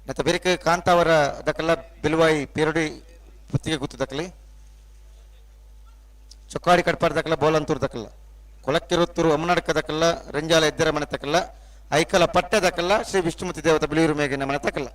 ಮತ್ತೆ ಬೇರೆ ಕಾಂತಾವರ ದಕ್ಕಲ್ಲ ಬಿಲ್ವಾಯಿ ಪೇರಡಿ ಪುತ್ತಿಗೆ ಗುತ್ತು ದಕ್ಕಲಿ ಚೊಕ್ಕಾಡಿ ಕಡ್ಪಾರ್ ದಕ್ಕಲ್ಲ ಬೋಲಂತೂರ್ ದಕ್ಕಲ್ಲ ಕೊಳಕ್ಕಿರುತ್ತೂರು ಅಮ್ಮನಡ್ಕ ದಕ್ಕಲ್ಲ ರಂಜಾಲ ಎದ್ದರ ಮನೆ ತಕ್ಕಲ್ಲ ಐಕಲ ಪಟ್ಟೆ ದಕ್ಕಲ್ಲ ಶ್ರೀ ವಿಷ್ಣುಮೂರ್ತಿ ದೇವತ ಬಿಳಿಯೂರು ಮೇಗಿನ ಮನೆ ತಕ್ಕಲ್ಲ.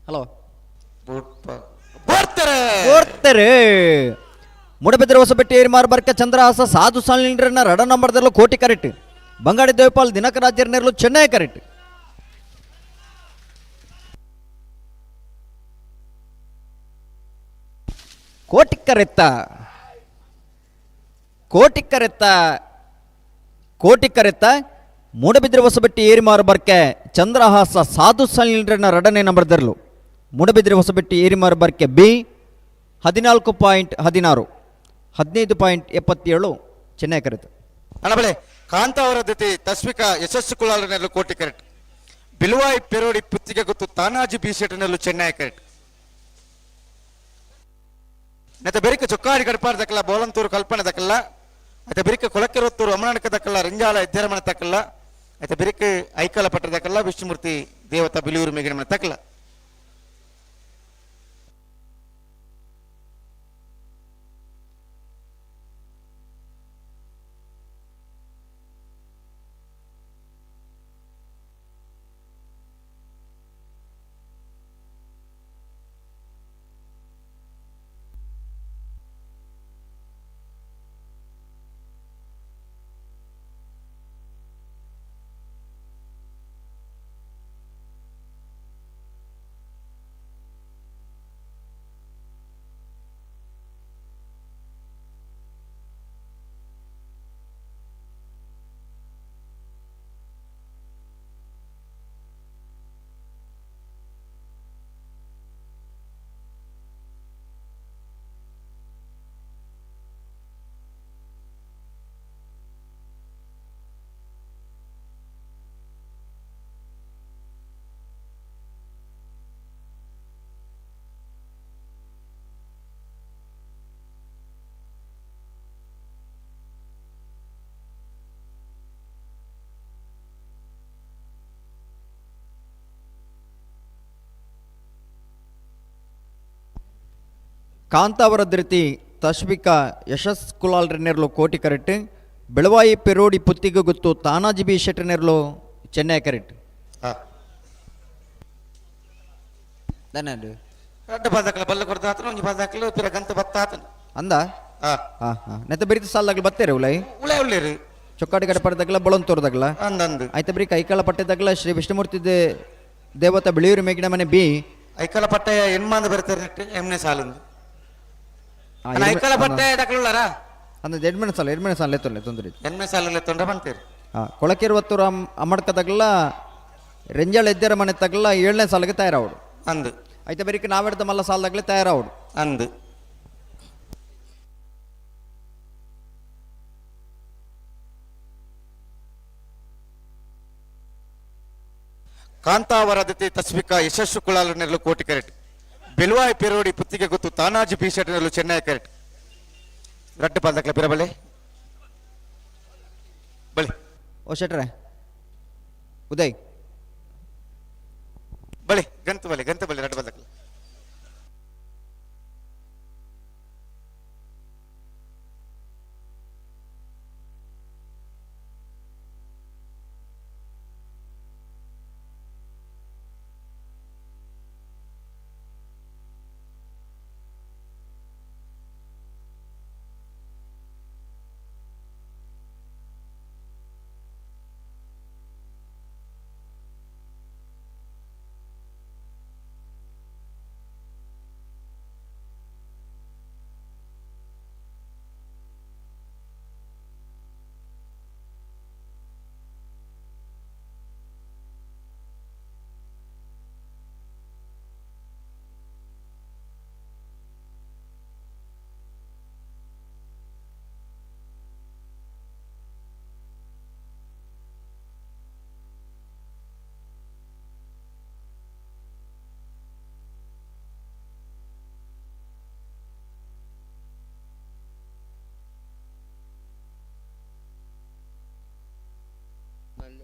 ಹಲೋ. ಬರ್ತಾರೆ. ಕೋರ್ತಾರೆ. ಮೂಡಬಿದ್ರೆ ಹೊಸಬೆಟ್ಟಿ ಏರಿಮಾರು ಬರ್ಕ ಚಂದ್ರಹಾಸ ಸಾಧು ಸಾಲಿನ ರಡ ನಂಬರ್ದಲ್ಲೂ ಕೋಟಿ ಕರೆಕ್ಟ್. ಬಂಗಾಡಿ ದೇವಪಾಲ್ ದಿನಕರ ರಾಜ್ಯರ್ನೆರ್ಲು ಚೆನ್ನೈ ಕರೆಕ್ಟ್. ಕೋಟಿಕ್ಕರೆತ್ತ ಕೋಟಿಕ್ಕರೆತ್ತ ಕೋಟಿಕ್ಕರೆತ್ತ ಮೂಡಬಿದ್ರೆ ಹೊಸಬೆಟ್ಟಿ ಏರಿಮಾರು ಬರ್ಕೆ ಚಂದ್ರಹಾಸ ಸಾಧು ಸಾಲಿನ ರಡನೆ ನಂಬರ್ದರ್ಲು ಮೂಡಬಿದ್ರೆ ಹೊಸಬೆಟ್ಟಿ ಏರಿಮಾರು ಬರ್ಕೆ ಬಿ 14.16 15.77 ಚೆನ್ನೈ ಕರೆತ. ಅಣಬಳೆ ಕಾಂತಾವರ ಜೊತೆ ತಸ್ವಿಕಾ ಯಶಸ್ಸು ಕುಳಾಲನೆಲ್ಲೂ ಕೋಟಿ ಕರೆಕ್ಟ್. ಬಿಲುವಾಯಿ ಪೆರೋಡಿ ಪುತ್ತಿಗೆ ಗೊತ್ತು ತಾನಾಜಿ ಬಿ ಶೆಟ್ಟನೆಲ್ಲೂ ಚೆನ್ನೈ ಕರೆಕ್ಟ್. ನೆತ ಬೆರಿಕ ಚೊಕ್ಕಾಡಿ ಗಡಪಾರ ದಕ್ಕಲ್ಲ ಬೋಲಂತೂರು ಕಲ್ಪನೆ ದಕ್ಕಲ್ಲ ಅತ ಬೆರಿಕ ಕೊಳಕೆರೊತ್ತೂರು ಅಮನಾಡಕ ದಕ್ಕಲ್ಲ ರಂಜಾಲ ಎದ್ದೇರಮನೆ ತಕ್ಕಲ್ಲ ಅತ ಬೆರಿಕ ಐಕಲ ಪಟ್ಟ ದಕ್ಕಲ್ಲ ವಿಷ್ಣುಮೂರ್ತಿ ದೇವತಾ ಬಿಲಿಯೂರು ಮೇಗಿನ ಮನೆ ತಕ್ಕಲ್ಲ. ಕಾಂತಾವರ ಧೃತಿ ತಶ್ವಿಕಾ ಯಶಸ್ ಕುಲಾಲ್ ನೆರ್ಲು ಕೋಟಿ ಕರೆಕ್ಟ್. ಬೆಳವಾಯಿ ಪೆರೋಡಿ ಪುತ್ತಿಗೆ ಗೊತ್ತು ತಾನಾಜಿ ಬಿ ಶೆಟ್ಟರ್ ನೆರ್ಲು ಚೆನ್ನೈ ಕರೆಕ್ಟ್. ರಡ್ಡ ಬಾದಾಕಲ ಬಲ್ಲ ಕೊಡ್ತಾ ಆತನು ಒಂಜಿ ಬಾದಾಕಲು ಪಿರ ಗಂತ ಬತ್ತ ಆತನು. ಅಂದ ಹಾ ಹಾ ನೆತ್ತ ಬೆರಿತ ಸಾಲಾಗ್ಲು ಬತ್ತೇರೆ ಉಲೈ ಉಳೆ ಉಳ್ಳೇರು ಚೊಕ್ಕಾಡಿ ಗಡಪಡದಾಗಲ ಬೊಳಂತೋರ್ದಾಗಲ ಅಂದಂದು ಆಯ್ತ ಬರೀ ಕೈಕಾಲ ಪಟ್ಟೆದಾಗಲ ಶ್ರೀ ವಿಷ್ಣುಮೂರ್ತಿ ದೇವತಾ ಬಿಳಿಯೂರು ಮೇಗಿನ ಮನೆ ಬಿ ಐಕಲ ಪಟ್ಟೆ ಎನ್ಮಾಂದ ಬರ್ತಾರೆ ಎಮ್ನೆ ಸಾಲಂದು ಐಕಲ ಪಟ್ಟೆ ದಕ್ಕಲುಳ್ಳಾರ ಅಂದ ಎಡ್ಮನೆ ಸಾಲ ಎಡ್ಮನೆ ಸಾಲ ಎತ್ತೊಲ್ಲೆ ತೊಂದರೆ ಎನ್ಮೆ ಸಾಲ ತೊಂದರೆ ಬಂತೀರಿ. ಹಾಂ ಕೊಳಕಿರುವತ್ತೂರು ಅಮ್ಮಡ್ಕ ತಗಲ ರೆಂಜಾಳ ಎದ್ದರ ಮನೆ ತಗಲ 7ನೇ ಸಾಲಿಗೆ ತಯಾರಾವಡು ಅಂದು ಐತೆ ಬರೀಕ್ ನಾವೆಡ್ದ ಮಲ್ಲ ಸಾಲದಾಗಲೇ ತಯಾರಾವಡು ಅಂದು. ಕಾಂತಾವರ ಜೊತೆ ತಸ್ವಿಕಾ ಯಶಸ್ಸು ಕುಳಾಲ ನೆರಳು ಕೋಟಿ ಕರೆಕ್ಟ್. ಬೆಲುವಾಯಿ ಪೆರೋಡಿ ಪುತ್ತಿಗೆ ಗೊತ್ತು ತಾನಾಜಿ ಬಿ ಶೆಟ್ ನೆರಳು ಚೆನ್ನೈ ಕರೆಕ್ಟ್. ರಡ್ಡು ಪಾಲ್ದಕ್ಲ ಪಿರಬಳೆ ಬಳಿ ಓ ಶೆಟ್ರೆ ಉದಯ್ ಬಳಿ ಗಂತು ಬಳಿ ಗಂತು ಬಳಿ ರಡ್ಡು ಪಾಲ್ದಕ್ಲ.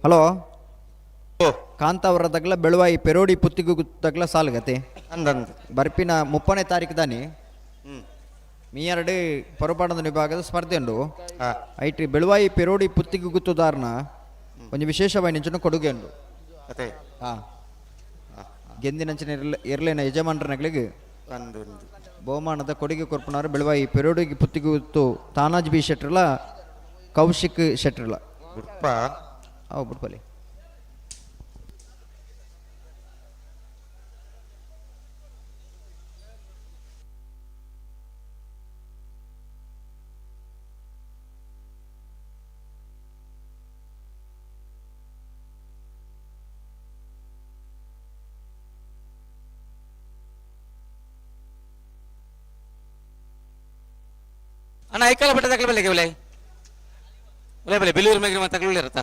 ಹಲೋ ಕಾಂತಾವರ ತಗಲ ಬೆಳವಾಯಿ ಪೆರೋಡಿ ಪುತ್ತಿಗು ತಗಲ ಸಾಲಗತೆ ಅಂದಂದು ಬರ್ಪಿನ 30ನೇ ತಾರೀಕು ದಾನಿ ಮೀಯರಡು ಪೊರಪಾಡದ ವಿಭಾಗದ ಸ್ಪರ್ಧೆ ಉಂಡು. ಐಟಿ ಬೆಳವಾಯಿ ಪೆರೋಡಿ ಪುತ್ತಿಗು ಗುತ್ತುದಾರನ ಒಂದು ವಿಶೇಷವಾಗಿ ನಿಂಚನ ಕೊಡುಗೆ ಉಂಡು. ಅದೇ. ಹಾ. ಗೆಂದಿನಂಚಿನ ಎರ್ಲೆನ ಯಜಮಾನರನಗಳಿಗೆ ಬಹುಮಾನದ ಕೊಡುಗೆ ಕೊರ್ಪುನವರು ಬೆಳವಾಯಿ ಪೆರೋಡಿಗೆ ಪುತ್ತಿಗುತ್ತು ತಾನಾಜ್ ಬಿ ಶೆಟ್ರಲ ಕೌಶಿಕ್ ಶೆಟ್ರಲ ಬುಡ್ಪ ಅವು ಬುಡ್ಪಲಿ. ಅಣ್ಣ ಐಕಾಲ ಬಟ್ಟೆ ತಗೊಳ್ಳಿ ಬಲ್ಲೆ ಉಲೆ ಉಲೆ ಬಲೆ ಬಿಲ್ಲೂರು ಮೇಗ್ರಿ ಮತ್ತೆ ತಗೊಳ್ಳಿರತ್ತ.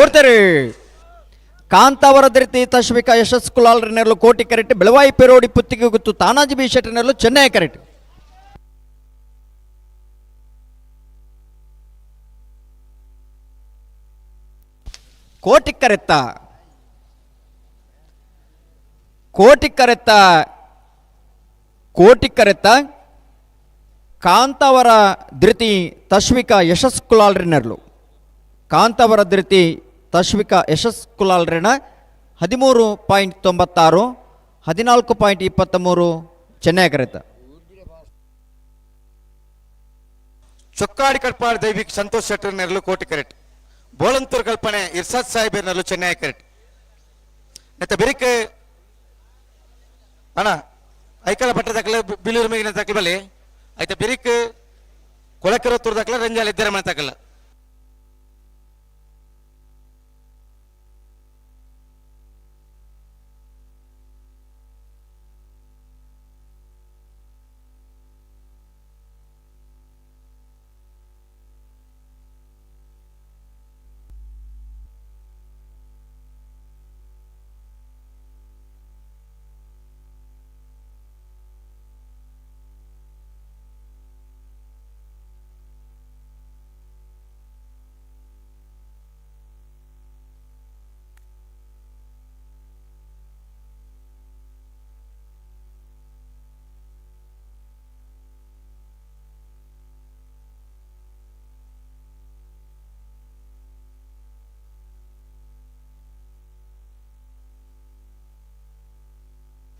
ಓಡ್ತಾರೆ ಕಾಂತಾವರ ಧರಿತಿ ತಶ್ವಿಕಾ ಯಶಸ್ ಕುಲಾಲ್ ನೆರಳು ಕೋಟಿ ಕರೆಕ್ಟ್ ಬೆಳವಾಯಿ ಪೆರೋಡಿ ಪುತ್ತಿಗೆ ಗುತ್ತು ತಾನಾಜಿ ಬಿ ಶೆಟ್ಟಿ ನೆರಳು ಚೆನ್ನೈ ಕರೆಕ್ಟ್. ಕೋಟಿ ಕರೆತ್ತ ಕೋಟಿ ಕರೆತ್ತ ಕೋಟಿ ಕರೆತ್ತ ಕಾಂತಾವರ ಧೃತಿ ತಶ್ವಿಕಾ ಯಶಸ್ ಕುಲಾಲ್ ನೆರಳು ಕಾಂತಾವರ ಧೃತಿ ತಶ್ವಿಕಾ ಯಶಸ್ ಕುಲಾಲ್ರೇಣ 13.96 14.23 ಚೆನ್ನೈ ಕರೆತ. ಚೊಕ್ಕಾಡಿ ಕಟ್ಪಾಡ್ ದೈವಿಕ್ ಸಂತೋಷ್ ಶೆಟ್ಟರ್ ನೆರಳು ಕೋಟಿ ಕರೆಟ್ ಬೋಳಂತೂರ್ ಕಲ್ಪನೆ ಇರ್ಸಾದ್ ಸಾಹೇಬ್ ನೆರಳು ಚೆನ್ನೈ ಕರೆಟ್ ನೆತ್ತ ಬಿರಿಕ್ ಅಣ್ಣ ಐಕಲ ಪಟ್ಟ ತಕ್ಕಲ ಬಿಲೂರು ಮೇಗಿನ ತಕ್ಕಲ ಬಲ್ಲಿ ಐತ ಬಿರಿಕ್ ಕೊಳಕೆರತ್ತೂರು ತಕ್ಕಲ ರಂಜಾಲ ಇದ್ದಾರೆ ಮನೆ ತಕ್ಕಲ.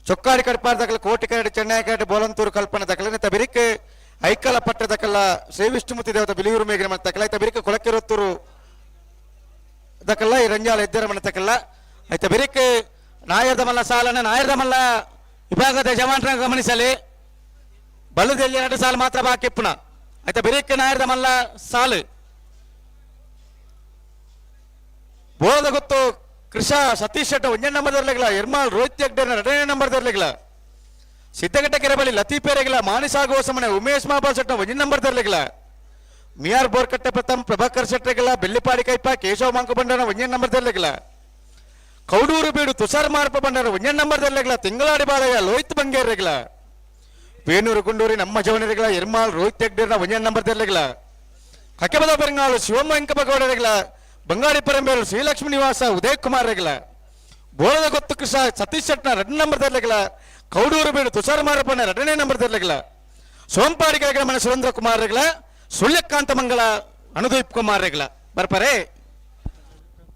ಚೊಕ್ಕಾಡಿ ಕಡ್ಪಾರ್ ದಕಲ ಕೋಟಿ ಕರಡು ಚೆನ್ನೈ ಕರಡು ಬೋಲಂತೂರು ಕಲ್ಪನೆ ದಕಲ ತಬಿರಿಕ್ ಐಕಲ ಪಟ್ಟ ದಕಲ ಶ್ರೀ ವಿಷ್ಣುಮೂರ್ತಿ ದೇವತ ಬಿಲಿಯೂರು ಮೇಗಿನ ಮನೆ ತಕಲ ಐತ ಬಿರಿಕ್ ಕೊಳಕೆರತ್ತೂರು ದಕಲ್ಲ ಈ ರಂಜಾಲ ಎದ್ದರ ಮನೆ ತಕಲ್ಲ ಐತ ಬಿರಿಕ್ ನಾಯರ್ದ ಮಲ್ಲ ಸಾಲನ ನಾಯರ್ದ ಮಲ್ಲ ವಿಭಾಗದ ಜವಾನ್ರ ಗಮನಿಸಲಿ ಬಲ್ಲದಲ್ಲಿ ಎರಡು ಸಾಲು ಮಾತ್ರ ಬಾಕಿ ಪುನಃ ಐತ ಬಿರಿಕ್ ನಾಯರ್ದ ಮಲ್ಲ ಸಾಲು ಬೋಳದ ಗೊತ್ತು ಕೃಷ ಸತೀಶ್ ಶೆಟ್ಟ ಒಂದೇ ನಂಬರ್ ದರ್ಲಿಗಿಲ್ಲ ಎರ್ಮಾಲ್ ರೋಹಿತ್ ಹೆಗ್ಡೆ ಎರಡನೇ ನಂಬರ್ ದರ್ಲಿಗಿಲ್ಲ ಸಿದ್ದಘಟ್ಟ ಕೆರೆಬಳಿ ಲತೀಫ್ ಮಾನಿಸಾಗುವ ಸಮನೆ ಉಮೇಶ್ ಮಾಬಾಲ್ ಶೆಟ್ಟ ಒಂದೇ ನಂಬರ್ ದರ್ಲಿಗಿಲ್ಲ ಮಿಯಾರ್ ಬೋರ್ಕಟ್ಟೆ ಪ್ರಥಮ್ ಪ್ರಭಾಕರ್ ಶೆಟ್ಟರಿಗಿಲ್ಲ ಬೆಳ್ಳಿಪಾಡಿ ಕೈಪ ಕೇಶವ ಮಾಂಕು ಬಂಡನ ಒಂದೇ ನಂಬರ್ ದರ್ಲಿಗಿಲ್ಲ ಕೌಡೂರು ಬೀಡು ತುಷಾರ್ ಮಾರಪ್ಪ ಬಂಡಾರ ಒಂದೇ ನಂಬರ್ ದರ್ಲಿಗಿಲ್ಲ ತಿಂಗಳಾಡಿ ಬಾಳಯ್ಯ ಲೋಹಿತ್ ಬಂಗೇರಿಗಿಲ್ಲ ವೇಣೂರು ಗುಂಡೂರಿ ನಮ್ಮ ಜವನರಿಗಿಲ್ಲ ಎರ್ಮಾಲ್ ರೋಹಿತ್ ಹೆಗ್ಡೇರ್ನ ಒಂದೇ ನಂಬರ್ ದರ್ಲಿಗಿಲ್ಲ ಕಕೆಬದ ಬೆಂಗಾಳು ಶಿವಮ್ಮ ವೆಂಕಪ್ಪ ಬಂಗಾಡಿ ಪರಂಬೇರು ಶ್ರೀಲಕ್ಷ್ಮೀ ನಿವಾಸ ಉದಯ್ ಕುಮಾರ್ ರೆಗಲ ಬೋಳದ ಗೊತ್ತು ಕೃಷ ಸತೀಶ್ ಶೆಟ್ನ ಎರಡನೇ ನಂಬರ್ ತರ್ಲಿಗಿಲ್ಲ ಕೌಡೂರು ಬೀಡು ತುಷಾರ್ ಮಾರಪ್ಪನ ಎರಡನೇ ನಂಬರ್ ತರ್ಲಿಗಿಲ್ಲ ಸೋಂಪಾಡಿ ಕೆಳಗಡೆ ಮನೆ ಸುರೇಂದ್ರ ಕುಮಾರ್ ರೆಗಲ ಸುಳ್ಯಕಾಂತ ಮಂಗಳ ಅನುದೀಪ್ ಕುಮಾರ್ ರೆಗಲ ಬರ್ಪಾರೆ.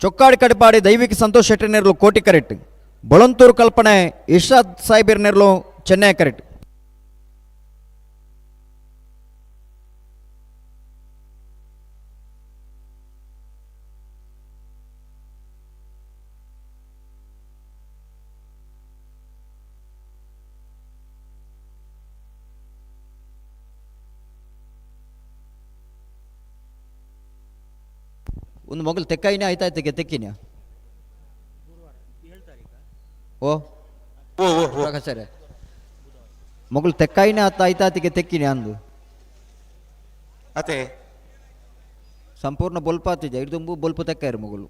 ಚೊಕ್ಕಾಡಿ ಕಡಿಪಾಡಿ ದೈವಿಕ ಸಂತೋಷ್ ಶೆಟ್ಟಿ ನೆರಳು ಕೋಟಿ ಕರೆಕ್ಟ್ ಬೊಳಂತೂರು ಕಲ್ಪನೆ ಇರ್ಷಾದ್ ಸಾಹೇಬ್ ನೆರಳು ಚೆನ್ನೈ ಕರೆಕ್ಟ್. ಒಂದು ಮೊಗಲು ತೆಕ್ಕಾಯಿನೇ ಆಯ್ತಾಯ್ತಕ್ಕೆ ತೆಕ್ಕಿನ ಓ ಪ್ರಕಾಶ್ ಮೊಗಲು ತೆಕ್ಕಾಯಿನೇ ಆತ ಆಯ್ತಾತಿಗೆ ತೆಕ್ಕಿನಿ ಅಂದು ಅತೆ ಸಂಪೂರ್ಣ ಬೊಲ್ಪಾತಿದೆ ಇಡ್ದುಂಬು ಬೊಲ್ಪು ತೆಕ್ಕಾಯಿರು ಮೊಗಲು.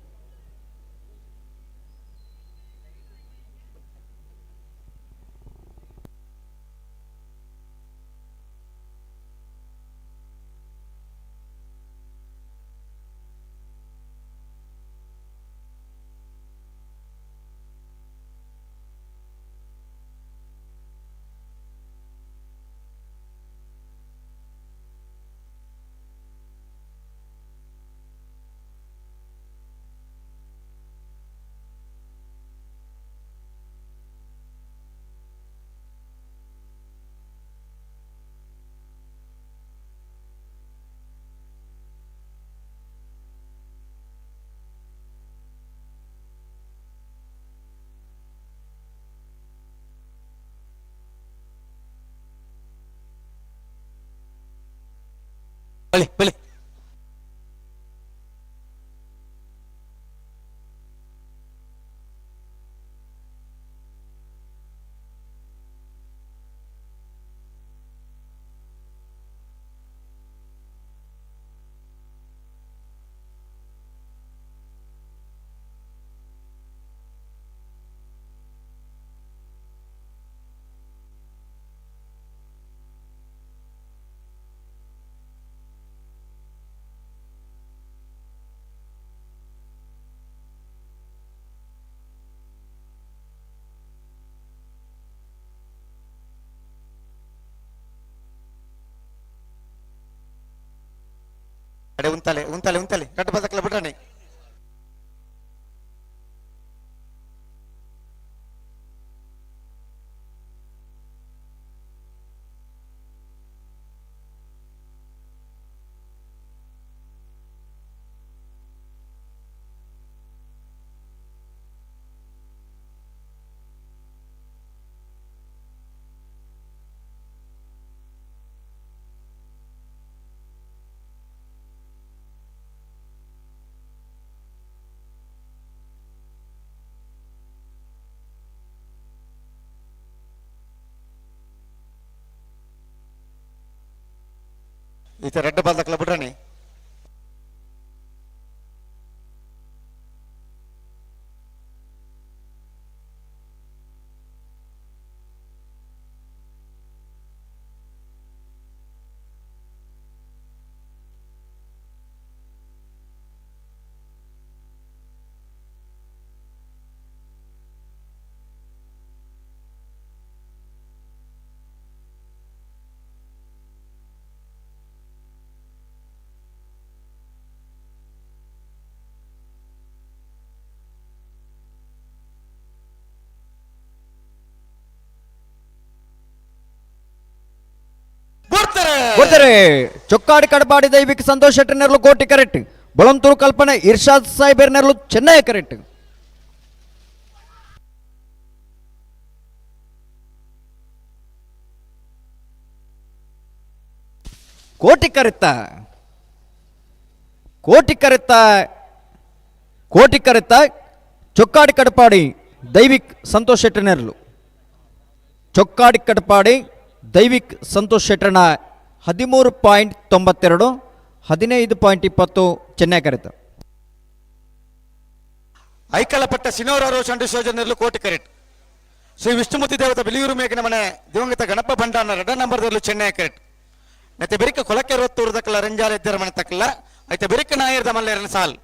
ಬಳಿ ಬಳಿ ಅಡೆ ಉಂತಲೆ ಉಂತಲೆ ಉಂತಲೆ ರಡ್ಡು ಬದಕಲ ಬಿಡ್ರಣೆ ಈತ ರಡ್ಡು ಬದಕಲ ಬಿಡ್ರಣೆ ಬರ್ತಾರೆ ಚೊಕ್ಕಾಡಿ ಕಡಪಾಡಿ ದೈವಿಕ ಸಂತೋಷ್ ಶೆಟ್ಟರ್ ನೆರಳು ಕೋಟಿ ಕರೆಕ್ಟ್ ಬೊಳಂತೂರು ಕಲ್ಪನೆ ಇರ್ಷಾದ್ ಸಾಹೇಬರ್ ನೆರಳು ಚೆನ್ನೈ ಕರೆಕ್ಟ್. ಕೋಟಿ ಕರೆತ್ತ ಕೋಟಿ ಕರೆತ್ತ ಕೋಟಿ ಕರೆತ್ತ ಚೊಕ್ಕಾಡಿ ಕಡಪಾಡಿ ದೈವಿಕ್ ಸಂತೋಷ್ ಶೆಟ್ಟರ್ ನೆರಳು ಚೊಕ್ಕಾಡಿ ಕಡಪಾಡಿ ದೈವಿಕ್ ಸಂತೋಷ್ ಶೆಟ್ಟರ್ನ 13.92 15.20 ಚೆನ್ನೈ ಕರೆತ. ಐಕಳಪಟ್ಟ ಸಿನೋರ ರೋಷನ್ ಡಿಸೋಜ ನೆರಳು ಕೋಟಿ ಕರೆಟ್. ಶ್ರೀ ವಿಷ್ಣುಮೂರ್ತಿ ದೇವತ ಬಿಳಿಯೂರು ಮೇಘನ ಮನೆ ದಿವಂಗತ ಗಣಪ ಭಂಡಾರನ ರಡ ನಂಬರ್ದಲ್ಲೂ ಚೆನ್ನೈ ಕರೆಟ್. ಮತ್ತೆ ಬೆರಿಕ ಕೊಲಕ್ಕೆ ರೊತ್ತೂರು ದಕ್ಕಲ ರಂಜಾರ ಇದ್ದರ ಮನೆ ತಕ್ಕಲ್ಲ ಐತೆ ಬೆರಿಕ ನಾಯರ್ದ ಮಲ್ಲೇರನ ಸಾಲ್.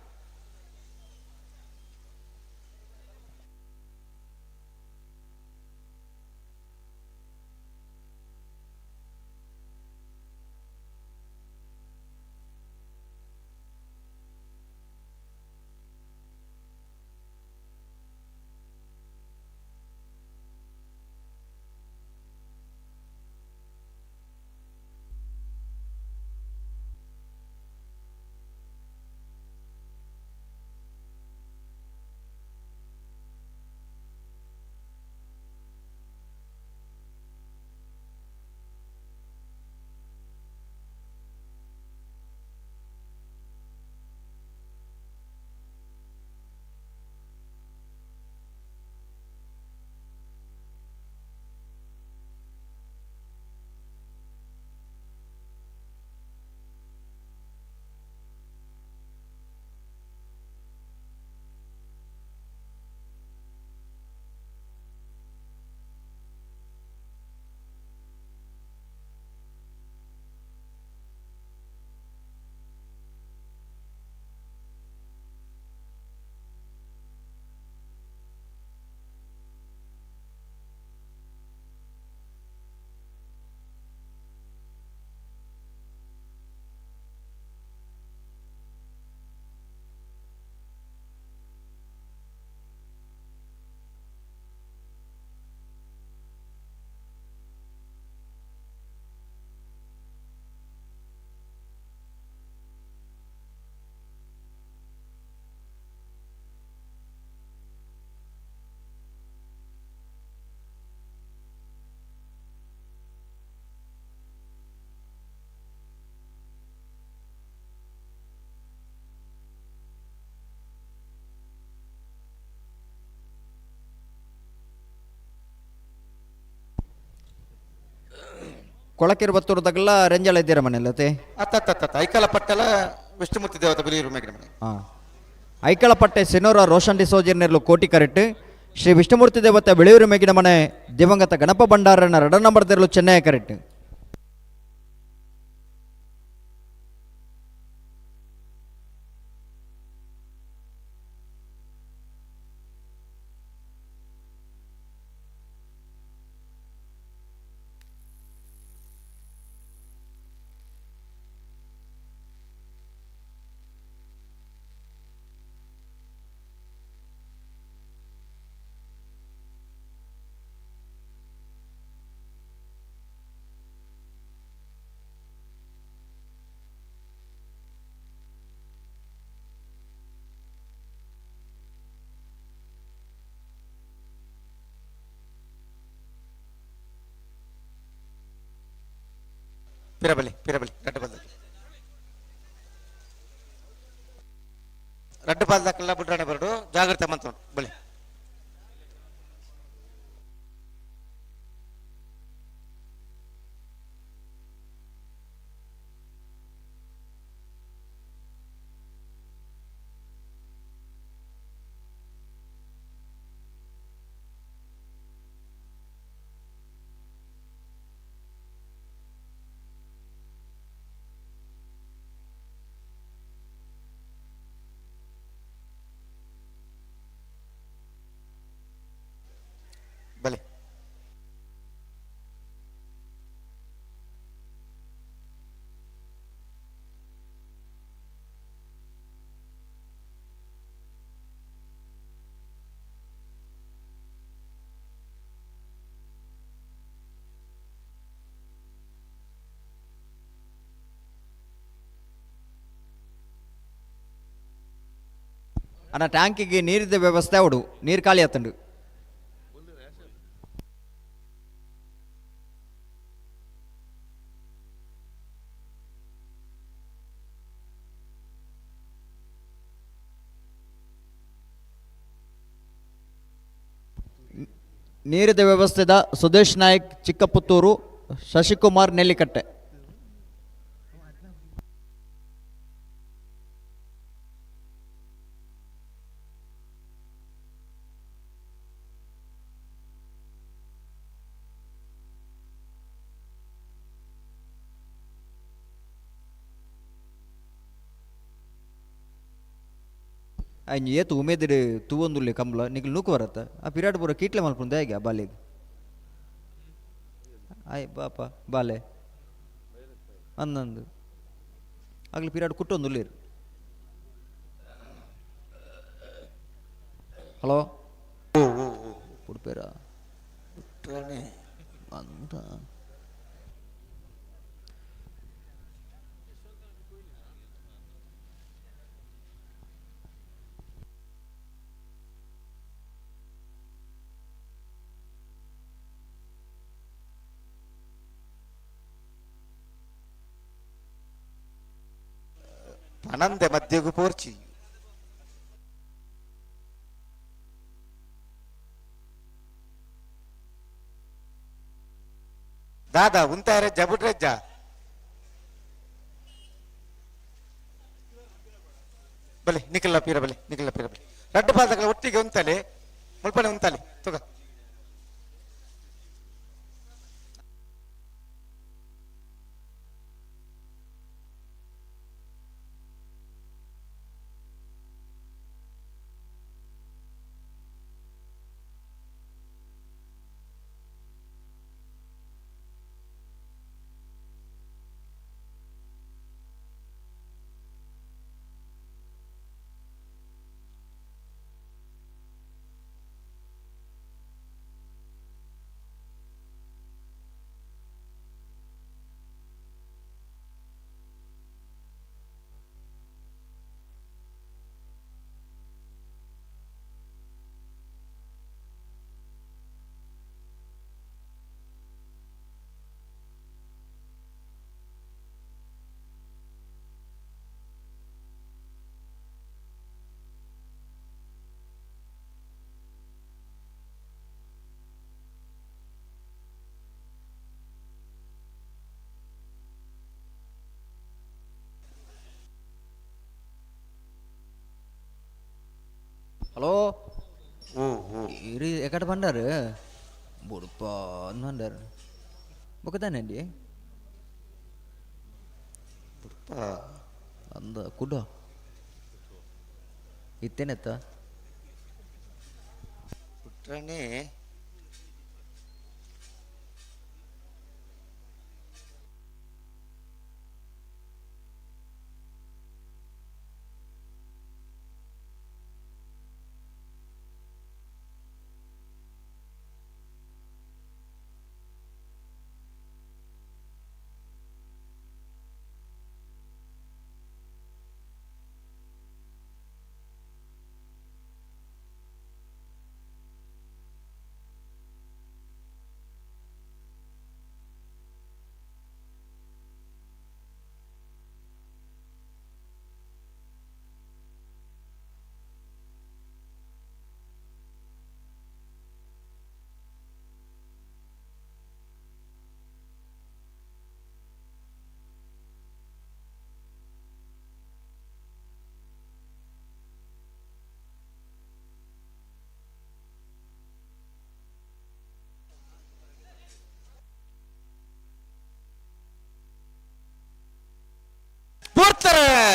ಕೊಳಕಿರುವತ್ತೂರದಾಗಲ ರೆಂಜಾಳ ಇದ್ದೀರ ಮನೆಯಲ್ಲತೆ ಅತ್ತ ಐಕಲ ಪಟ್ಟಲ ವಿಷ್ಣುಮೂರ್ತಿ ದೇವತೆ ಬಿಳಿಯೂರು ಮೇಗಿನ ಮನೆ. ಹಾಂ, ಐಕಳಪಟ್ಟೆ ಸಿನೋರ ರೋಷನ್ ಡಿಸೋಜರ್ ನೆರಳು ಕೋಟಿ ಕರೆಟ್. ಶ್ರೀ ವಿಷ್ಣುಮೂರ್ತಿ ದೇವತೆ ಬಿಳಿಯೂರು ಮೇಗಿನ ಮನೆ ದಿವಂಗತ ಗಣಪ ಭಂಡಾರನ 2 ನಂಬರ್ ತೆರಳು ಚೆನ್ನೈ ಕರೆಟ್. ಪಿರಬಲಿ ಪಿರಬಲಿ ರಡ್ಡು ಬಾಲ್ ರಡ್ಡು ಬಾಲ್ ದಾಕಲ್ಲ ಬುಡ್ರಾಣೆ ಬರಡು ಜಾಗ್ರತೆ ಮಂತ ಬಳಿ. ಬಲೆ ಅಣ್ಣ, ಟ್ಯಾಂಕಿಗೆ ನೀರಿದ್ದ ವ್ಯವಸ್ಥೆ ಅವಡು, ನೀರು ಖಾಲಿ ಆತಂಡು. ನೀರಿದ ವ್ಯವಸ್ಥೆದ ಸುದೇಶ್ ನಾಯಕ್ ಚಿಕ್ಕಪುತ್ತೂರು, ಶಶಿಕುಮಾರ್ ನೆಲ್ಲಿಕಟ್ಟೆ. ಆಯ್ತು, ಏತು ಉಮೇದಿಡ್ ತೂವೊಂದುಲ್ಲೆ ಕಂಬ್ಲ ನಿಕ್ಲು ನೂಕು ಬರತ್ತ ಆ ಪಿರಾಟ್ ಪೂರ ಕೀಟ್ಲೆ ಮಲ್ಪುಂಡು ಹೇಗೆ ಆ ಬಾಲೆಗ್. ಆಯ್ ಬಾಪ ಬಾಲೆ ಅಂದಂದು ಆಗ್ಲಿ ಪಿರಾಟ್ ಕುಟ್ಟೊಂದುಲ್ಲೇರು. ಹಲೋ ಉಡುಪೇರ ಅಂತ ಪಣಂದೆ ಮಧ್ಯಗೂ ಪೋರ್ಚಿ. ದಾದಾ ಉಂತಾರೆ ಜಬುಟ್ರೆಜ್ಜ ಬಲೆ ನಿಖಲ ಪೀರ ಬಲೆ ನಿಖಲ ಪೀರ ಬಲೆ ರಡ್ಡು ಪಾದಗಳ ಒಟ್ಟಿಗೆ ಉಂತಲೆ ಮುಲ್ಪನೆ ಉಂತಲೆ ತುಗ. ಹಲೋ ಓ ಓ ಇರಿ ಎಕಡೆ ಬಂಡಾರು ಬುಡ್ಪ ಅಂದು ಬೊಕ್ಕದಾನೆ ಬುಡ್ಪ ಅಂದ ಕುಡ ಇತ್ತೇನೆತ್ತ ಪುಟ್ರನೇ.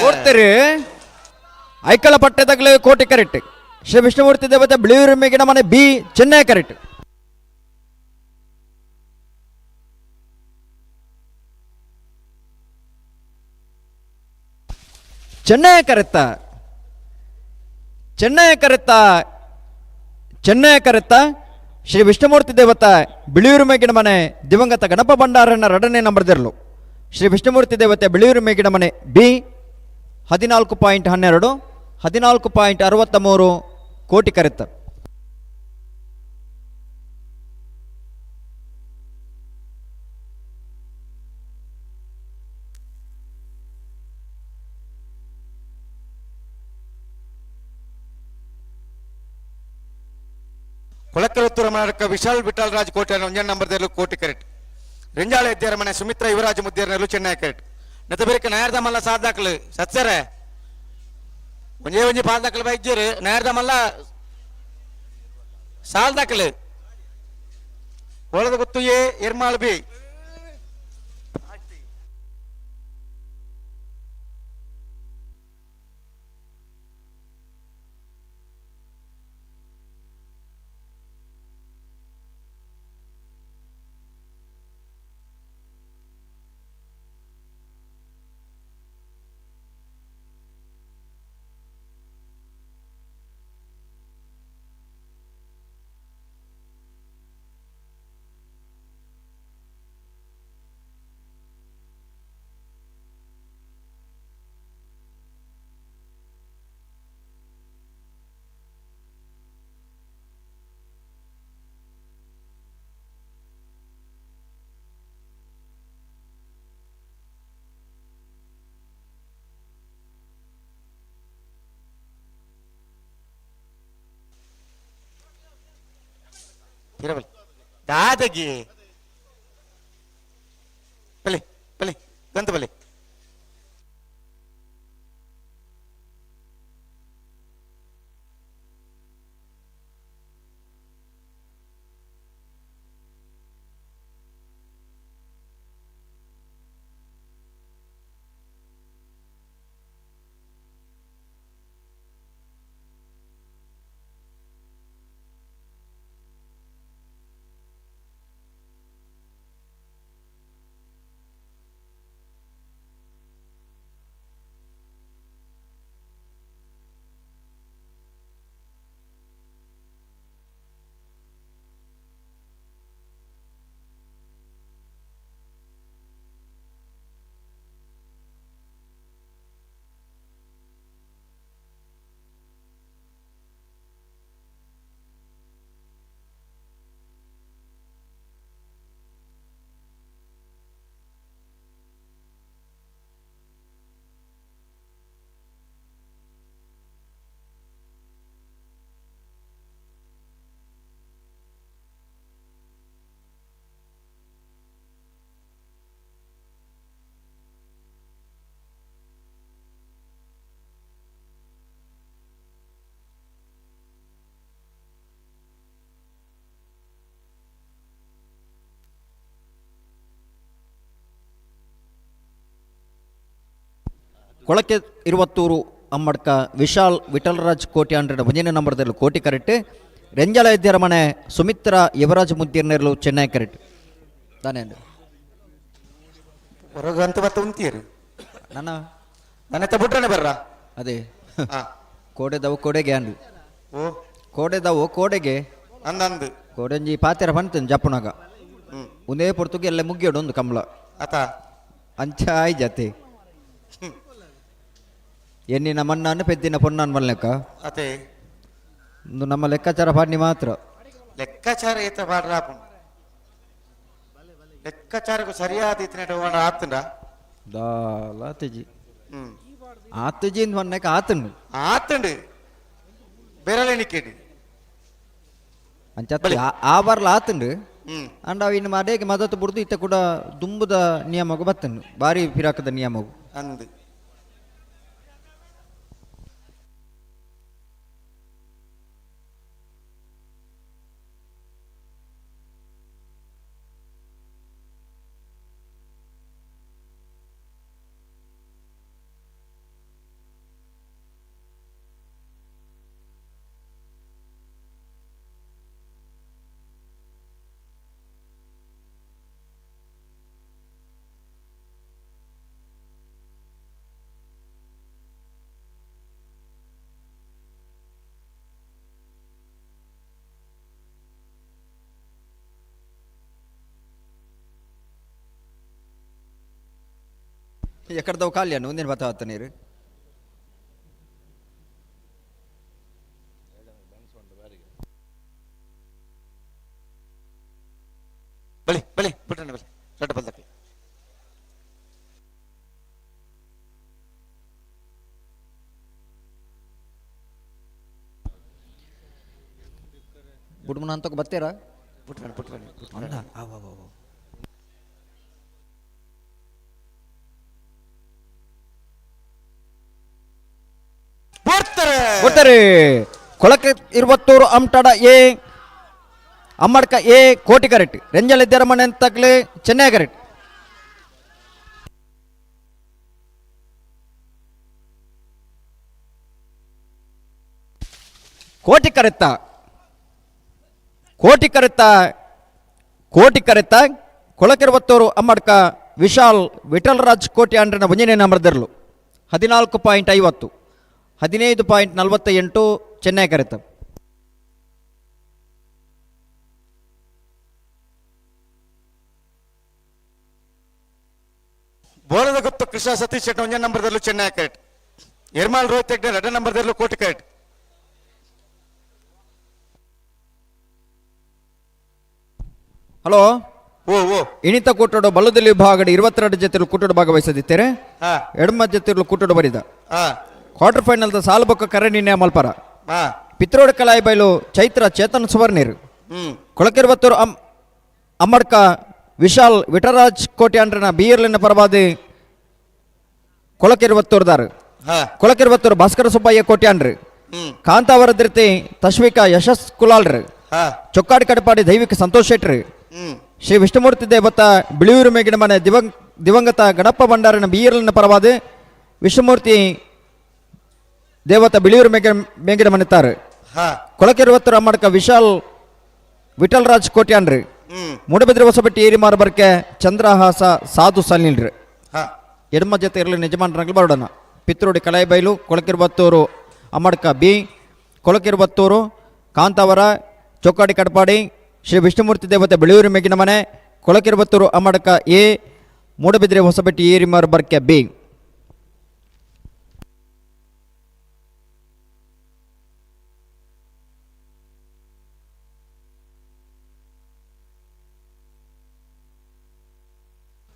ಓಡ್ತಾರೆ. ಐಕಳ ಪಟ್ಟೆದಾಗಲೇ ಕೋಟೆ ಕರೆಕ್ಟ್. ಶ್ರೀ ವಿಷ್ಣುಮೂರ್ತಿ ದೇವತೆ ಬಿಳಿಯೂರು ಮೇಗಿನ ಮನೆ ಬಿ ಚೆನ್ನೈ ಕರೆಕ್ಟ್. ಚೆನ್ನೈ ಕರೆತ್ತ, ಚೆನ್ನೈ ಕರೆತ್ತ, ಚೆನ್ನೈ ಕರೆತ್ತ ಶ್ರೀ ವಿಷ್ಣುಮೂರ್ತಿ ದೇವತೆ ಬಿಳಿಯೂರು ಮೇಗಿನ ಮನೆ ದಿವಂಗತ ಗಣಪ ಭಂಡಾರಣ್ಣ ಎರಡನೇ ನಂಬರ್ದಿರಲು. ಶ್ರೀ ವಿಷ್ಣುಮೂರ್ತಿ ದೇವತೆ ಬಿಳಿಯೂರು ಮೇಗಿನ ಮನೆ ಬಿ 14.12, 14.63 ಕೋಟಿ ಕರೆತ್ತ. ಕೊಳಕಲುತ್ತೂರ ಮನಕ ವಿಶಾಲ್ ವಿಠಲ್ ರಾಜ್ ಕೋಟೆ ಒಂಜನ್ ನಂಬರ್ ದೇರ್ಲು ಕೋಟಿ ಕರೆಕ್ಟ್. ರೆಂಜಾಳ ಎದ್ದೇರ ಮನೆ ಸುಮಿತ್ರ ಯುವರಾಜ್ ಮುದ್ದೇರ್ನಲ್ಲೂ ಚೆನ್ನೈ ಕರೆಕ್ಟ್. ನೆತಬೇರಿಕ ನಾಯರ್ದ ಮಲ್ಲ ಸಾದಾಕ್ಲು ಸತ್ಸರೆ ಒಂಜೇ ಒಂಜಿ ಪಾಲ್ದಾಕ್ಲು ಬೈಜ್ಜರು ನಾಯರ್ದ ಮಲ್ಲ ಸಾಲ್ದಾಕ್ಲು ಒಳದ ಗೊತ್ತು ಎ ಎರ್ಮಾಲ್ ಬಿ. ದಾದಗಿ ಬಲಿ ಬಲಿ ಗಂತ ಬಲಿ. ಕೊಳಕೆ ಇರುವತ್ತೂರು ಅಮ್ಮಡ್ಕ ವಿಶಾಲ್ ವಿಠಲರಾಜ್ ಕೋಟಿ ಅಂಡ್ರೆಡ್ ಒಂಜನೇ ನಂಬರ್ದಲ್ಲಿ ಕೋಟಿ ಕರೆಕ್ಟ್ ರೆಂಜಲ ಮನೆ ಸುಮಿತ್ರ ಯುವರಾಜ್ ಮುದ್ದಿರ್ನೆರ್ಲು ಚೆನ್ನೈ ಕರೆಕ್ಟ್ ತಾನೇ ಹೊರಗೆ ಅಂತ ಮತ್ತೆ ಉಂತೀರಿ. ನನ್ನ ನನ್ನ ಬುಟ್ರನೆ ಬರ್ರ. ಅದೇ ಕೋಡೆದವು ಕೋಡೆಗೆ ಅಂದು. ಓ. ಕೋಡೆದವು ಕೋಡೆಗೆ ಅಂದಂದು ಕೋಡೆಂಜಿ ಪಾತೆರ ಬಂತು ಜಪ್ಪುನಾಗ ಒಂದೇ ಪೊರ್ತುಗೆ ಎಲ್ಲ ಮುಗಿಯೋಡು ಒಂದು ಕಂಬಳ. ಆತ ಅಂಚ ಆಯ್ ಜಾತಿ ಎನ್ನಿನ ಮಣ್ಣನ್ನು ಪೆದ್ದಿನ ಪೊನ್ನನ್ ಮಲ್ಲೆಕ್ಕ. ಅದೇ ಒಂದು ನಮ್ಮ ಲೆಕ್ಕಾಚಾರ ಪಾಡ್ನಿ ಮಾತ್ರ. ಲೆಕ್ಕಾಚಾರ ಏತ ಪಾಡ್ರ ಲೆಕ್ಕಾಚಾರಕ್ಕೂ ಸರಿಯಾದ ಇತ್ತಿನ ಆತಂಡ. ದಾಲ ಆತಜಿ ಆತಜಿ ಅಂತ ಮನ್ನಕ್ಕೆ ಆತಂಡು. ಆತಂಡು ಬೇರೆ ನಿಕ್ಕೇಡಿ. ಅಂಚ ಆ ಬರ್ಲ ಆತಂಡು ಅಂಡ ಅವು ಇನ್ನು ಮಡೆಗೆ ಮದತ್ತು ಬುಡ್ದು ಇತ್ತ ಕೂಡ ದುಂಬುದ ನಿಯಮಗು ಬತ್ತಂಡು ಬಾರಿ ಫಿರಾಕದ ನಿಯಮಗು. ಅಂದು ಎಕಡ್ದವು ಖಾಲಿ ಅನ್ನು ಒಂದೇನು ಬತ್ತ ನೀರು. ಬಳಿ ಬಳಿ ಬಿಟ್ರಣ ಬಳಿ ದೊಡ್ಡ ಬಲ್ದಕ್ಕೆ. ಬುಡ್ಮನ ಅಂತಕ್ಕೆ ಬತ್ತೀರಾ? ಬಿಟ್ರಣ ಬಿಟ್ರಣ. ಅಲ್ಲ. ಕೊಡ್ತಾರೆ. ಕೊಳಕೆ ಇರುವತ್ತೂರು ಅಮ್ಟಾಡ ಎ ಅಮ್ಮಡ್ಕ ಎ ಕೋಟಿ ಕರೆಕ್ಟ್ ರೆಂಜಲ್ ಇದ್ದಾರಮನೆ ಅಂತಕ್ಲೆ ಚೆನ್ನೈ ಕರೆಕ್ಟ್. ಕೋಟಿ ಕರೆತ್ತ ಕೋಟಿ ಕರೆತ್ತ ಕೋಟಿ ಕರೆತ್ತ ಕೊಳಕಿರುವತ್ತೂರು ಅಮ್ಮಡ್ಕ ವಿಶಾಲ್ ವಿಠಲರಾಜ್ ಕೋಟಿ ಅಂಡ್ರನ ಒಂಜನೇ ನಂಬರ್ದಿರಲು 14.50 15.48 ಚೆನ್ನೈ ಕರೆತ. ಬೋಳದ ಗುಪ್ತ ಕೃಷ್ಣ ಸತೀಶ್ ಶೆಟ್ಟಿ ಒಂಜನೇ ನಂಬರ್ದಲ್ಲೂ ಚೆನ್ನೈ ಕರೆಕ್ಟ್. ಎರ್ಮಾಲ್ ರೋಹಿತ್ ಹೆಗ್ಡೆ ಎರಡನೇ ನಂಬರ್ದಲ್ಲೂ ಕೋಟಿ ಕರೆಕ್ಟ್. ಹಲೋ ಓ ಓ ಇಣಿತ ಕೂಟಡು ಬಲ್ಲದಲ್ಲಿ ವಿಭಾಗದ 22 ಜೊತೆಲು ಕೂಟಡು ಭಾಗವಹಿಸದಿತ್ತೇರೆ. ಎಡಮ ಜೊತೆಲು ಕೂಟಡು ಬರಿದ ಕ್ವಾರ್ಟರ್ ಫೈನಲ್ ಸಾಲಬೊಕ್ಕ ಕರೆ ನಿರ್ಣಯ ಮಲ್ಪರ. ಪಿತ್ರೋಡ್ ಕಲಾಯಿ ಬೈಲು ಚೈತ್ರ ಚೇತನ್ ಸುವರ್ಣೀರ್ ಕೊಳಕಿರುವತ್ತೂರು ಅಮ್ಮಡ್ಕ ವಿಶಾಲ್ ವಿಠರಾಜ್ ಕೋಟಿ ಅಂಡ್ರನ ಬಿಯರ್ಲಿನ ಪರವಾದಿ ಕೊಳಕಿರುವತ್ತೂರ್ದಾರ್ ಕೊಳಕಿರುವತ್ತೂರು ಭಾಸ್ಕರ ಸುಬ್ಬಯ್ಯ ಕೋಟಿ ಅಂಡ್ರಿ ಕಾಂತಾವರ ಧೃತಿ ತಶ್ವಿಕಾ ಯಶಸ್ ಕುಲಾಲ್ರು ಚೊಕ್ಕಾಡಿ ಕಡಪಾಡಿ ದೈವಿಕ ಸಂತೋಷ್ ಶೆಟ್ರಿ ಶ್ರೀ ವಿಷ್ಣುಮೂರ್ತಿ ದೇವತ ಬಿಳಿಯೂರು ಮೇಗಿನ ಮನೆ ದಿವಂಗತ ಗಣಪ ಭಂಡಾರನ ಬಿಯರ್ಲಿನ ಪರವಾದಿ ವಿಷ್ಣುಮೂರ್ತಿ ದೇವತ ಬಿಳಿಯೂರು ಮೇಗಿನ ಮನೆತಾರೆ ಕೊಳಕಿರುವತ್ತೂರು ಅಮ್ಮಡ್ಕ ವಿಶಾಲ್ ವಿಠಲರಾಜ್ ಕೋಟ್ಯಾನ್ರಿ ಮೂಡಬಿದ್ರೆ ಹೊಸಬೆಟ್ಟಿ ಏರಿಮಾರು ಬರ್ಕೆ ಚಂದ್ರಹಾಸ ಸಾಧು ಸಲೀಲ್ರಿ ಎಡಮ ಜೊತೆ ಇರಲಿ ನಿಜಮಾನ್ರಂಗ್ಲು ಬರೋಣ. ಪಿತ್ರೋಡಿ ಕಲಾಯಿಬೈಲು ಕೊಳಕಿರುವತ್ತೂರು ಅಮ್ಮಡ್ಕ ಬಿ ಕೊಳಕಿರುವತ್ತೂರು ಕಾಂತಾವರ ಚೊಕ್ಕಾಡಿ ಕಡಪಾಡಿ ಶ್ರೀ ವಿಷ್ಣುಮೂರ್ತಿ ದೇವತೆ ಬಿಳಿಯೂರು ಮೇಗಿನ ಮನೆ ಕೊಳಕಿರುವತ್ತೂರು ಅಮ್ಮಡ್ಕ ಎ ಮೂಡಬಿದ್ರೆ ಹೊಸಬೆಟ್ಟಿ ಏರಿಮಾರು ಬರ್ಕೆ ಬಿ.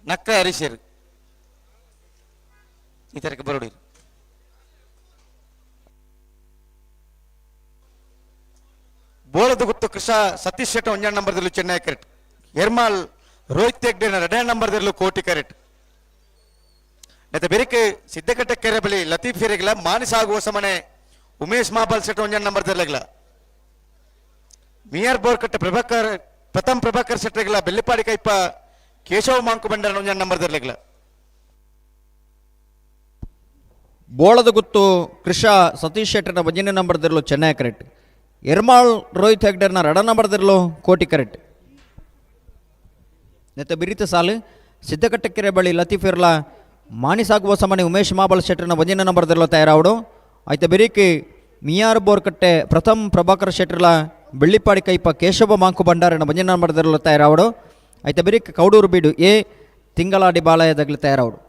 ನಕ್ಕ ಹರೀಶರು ಈ ತರಕ್ಕೆ ಬರೋಡಿ. ಬೋಳದ ಗುತ್ತು ಕೃಷ್ಣ ಸತೀಶ್ ಶೆಟ್ಟಿ ಒಂಜನೇ ನಂಬರ್ದಲ್ಲಿ ಚೆನ್ನೈ ಕರೆಕ್ಟ್. ಎರ್ಮಾಲ್ ರೋಹಿತ್ ಹೆಗ್ಡೆ ಎರಡನೇ ನಂಬರ್ದಲ್ಲೂ ಕೋಟಿ ಕರೆಕ್ಟ್. ಮತ್ತೆ ಬೆರಿಕೆ ಸಿದ್ದಕಟ್ಟೆ ಕೆರೆ ಬಳಿ ಲತೀಫ್ ಹಿರೇಗಿಲ್ಲ ಮಾನಿಸ ಆಗುವ ಸಮನೆ ಉಮೇಶ್ ಮಾಬಲ್ ಶೆಟ್ಟಿ ಒಂಜನೇ ನಂಬರ್ದಲ್ಲಿಲ್ಲ. ಮಿಯರ್ ಬೋರ್ಕಟ್ಟೆ ಪ್ರಭಾಕರ್ ಪ್ರಥಮ್ ಪ್ರಭಾಕರ್ ಶೆಟ್ಟಿಗಿಲ್ಲ ಬೆಳ್ಳಿಪಾಡಿ ಕೈಪ ಕೇಶವ ಮಾಂಕು ಬಂಡಾರ ಒಂಜನೇ ನಂಬರ್ದಲ್ಲಿಲ್ಲ. ಬೋಳದ ಗುತ್ತು ಕೃಷ ಸತೀಶ್ ಶೆಟ್ಟರ್ನ ಒಂಜನೇ ನಂಬರ್ ದಿರ್ಲು ಚೆನ್ನೈ ಕರೆಕ್ಟ್. ಎರ್ಮಾಳ್ ರೋಹಿತ್ ಹೆಗ್ಡೆರ್ನ ರಡ ನಂಬರ್ ದಿರ್ಲು ಕೋಟಿ ಕರೆಕ್ಟ್. ನೆತ್ತ ಬಿರಿತ ಸಾಲು ಸಿದ್ದಕಟ್ಟಕೆರೆ ಬಳಿ ಲತೀಫ್ ಇರ್ಲ ಮಾಣಿಸಾಗುವ ಸಮನೆ ಉಮೇಶ್ ಮಾಬಲ್ ಶೆಟ್ಟರ್ನ ಒಂಜನೇ ನಂಬರ್ ದಿರ್ಲು ತಯಾರಾವಡು. ಆಯ್ತ ಬಿರಿಕಿ ಮಿಯಾರ್ ಬೋರ್ಕಟ್ಟೆ ಪ್ರಥಮ್ ಪ್ರಭಾಕರ್ ಶೆಟ್ಟರ್ಲ ಬೆಳ್ಳಿಪಾಡಿ ಕೈಪ ಕೇಶವ ಮಾಂಕು ಭಂಡಾರನ ಒಂಜನೇ ನಂಬರ್ ದಿರ್ಲು ತಯಾರಾವಡು. ಆಯ್ತ ಬಿರಿಕ್ ಕೌಡೂರು ಬೀಡು ಎ ತಿಂಗಳಾಡಿ ಬಾಲಯದಗ್ಲು ತಯಾರಾವಡು.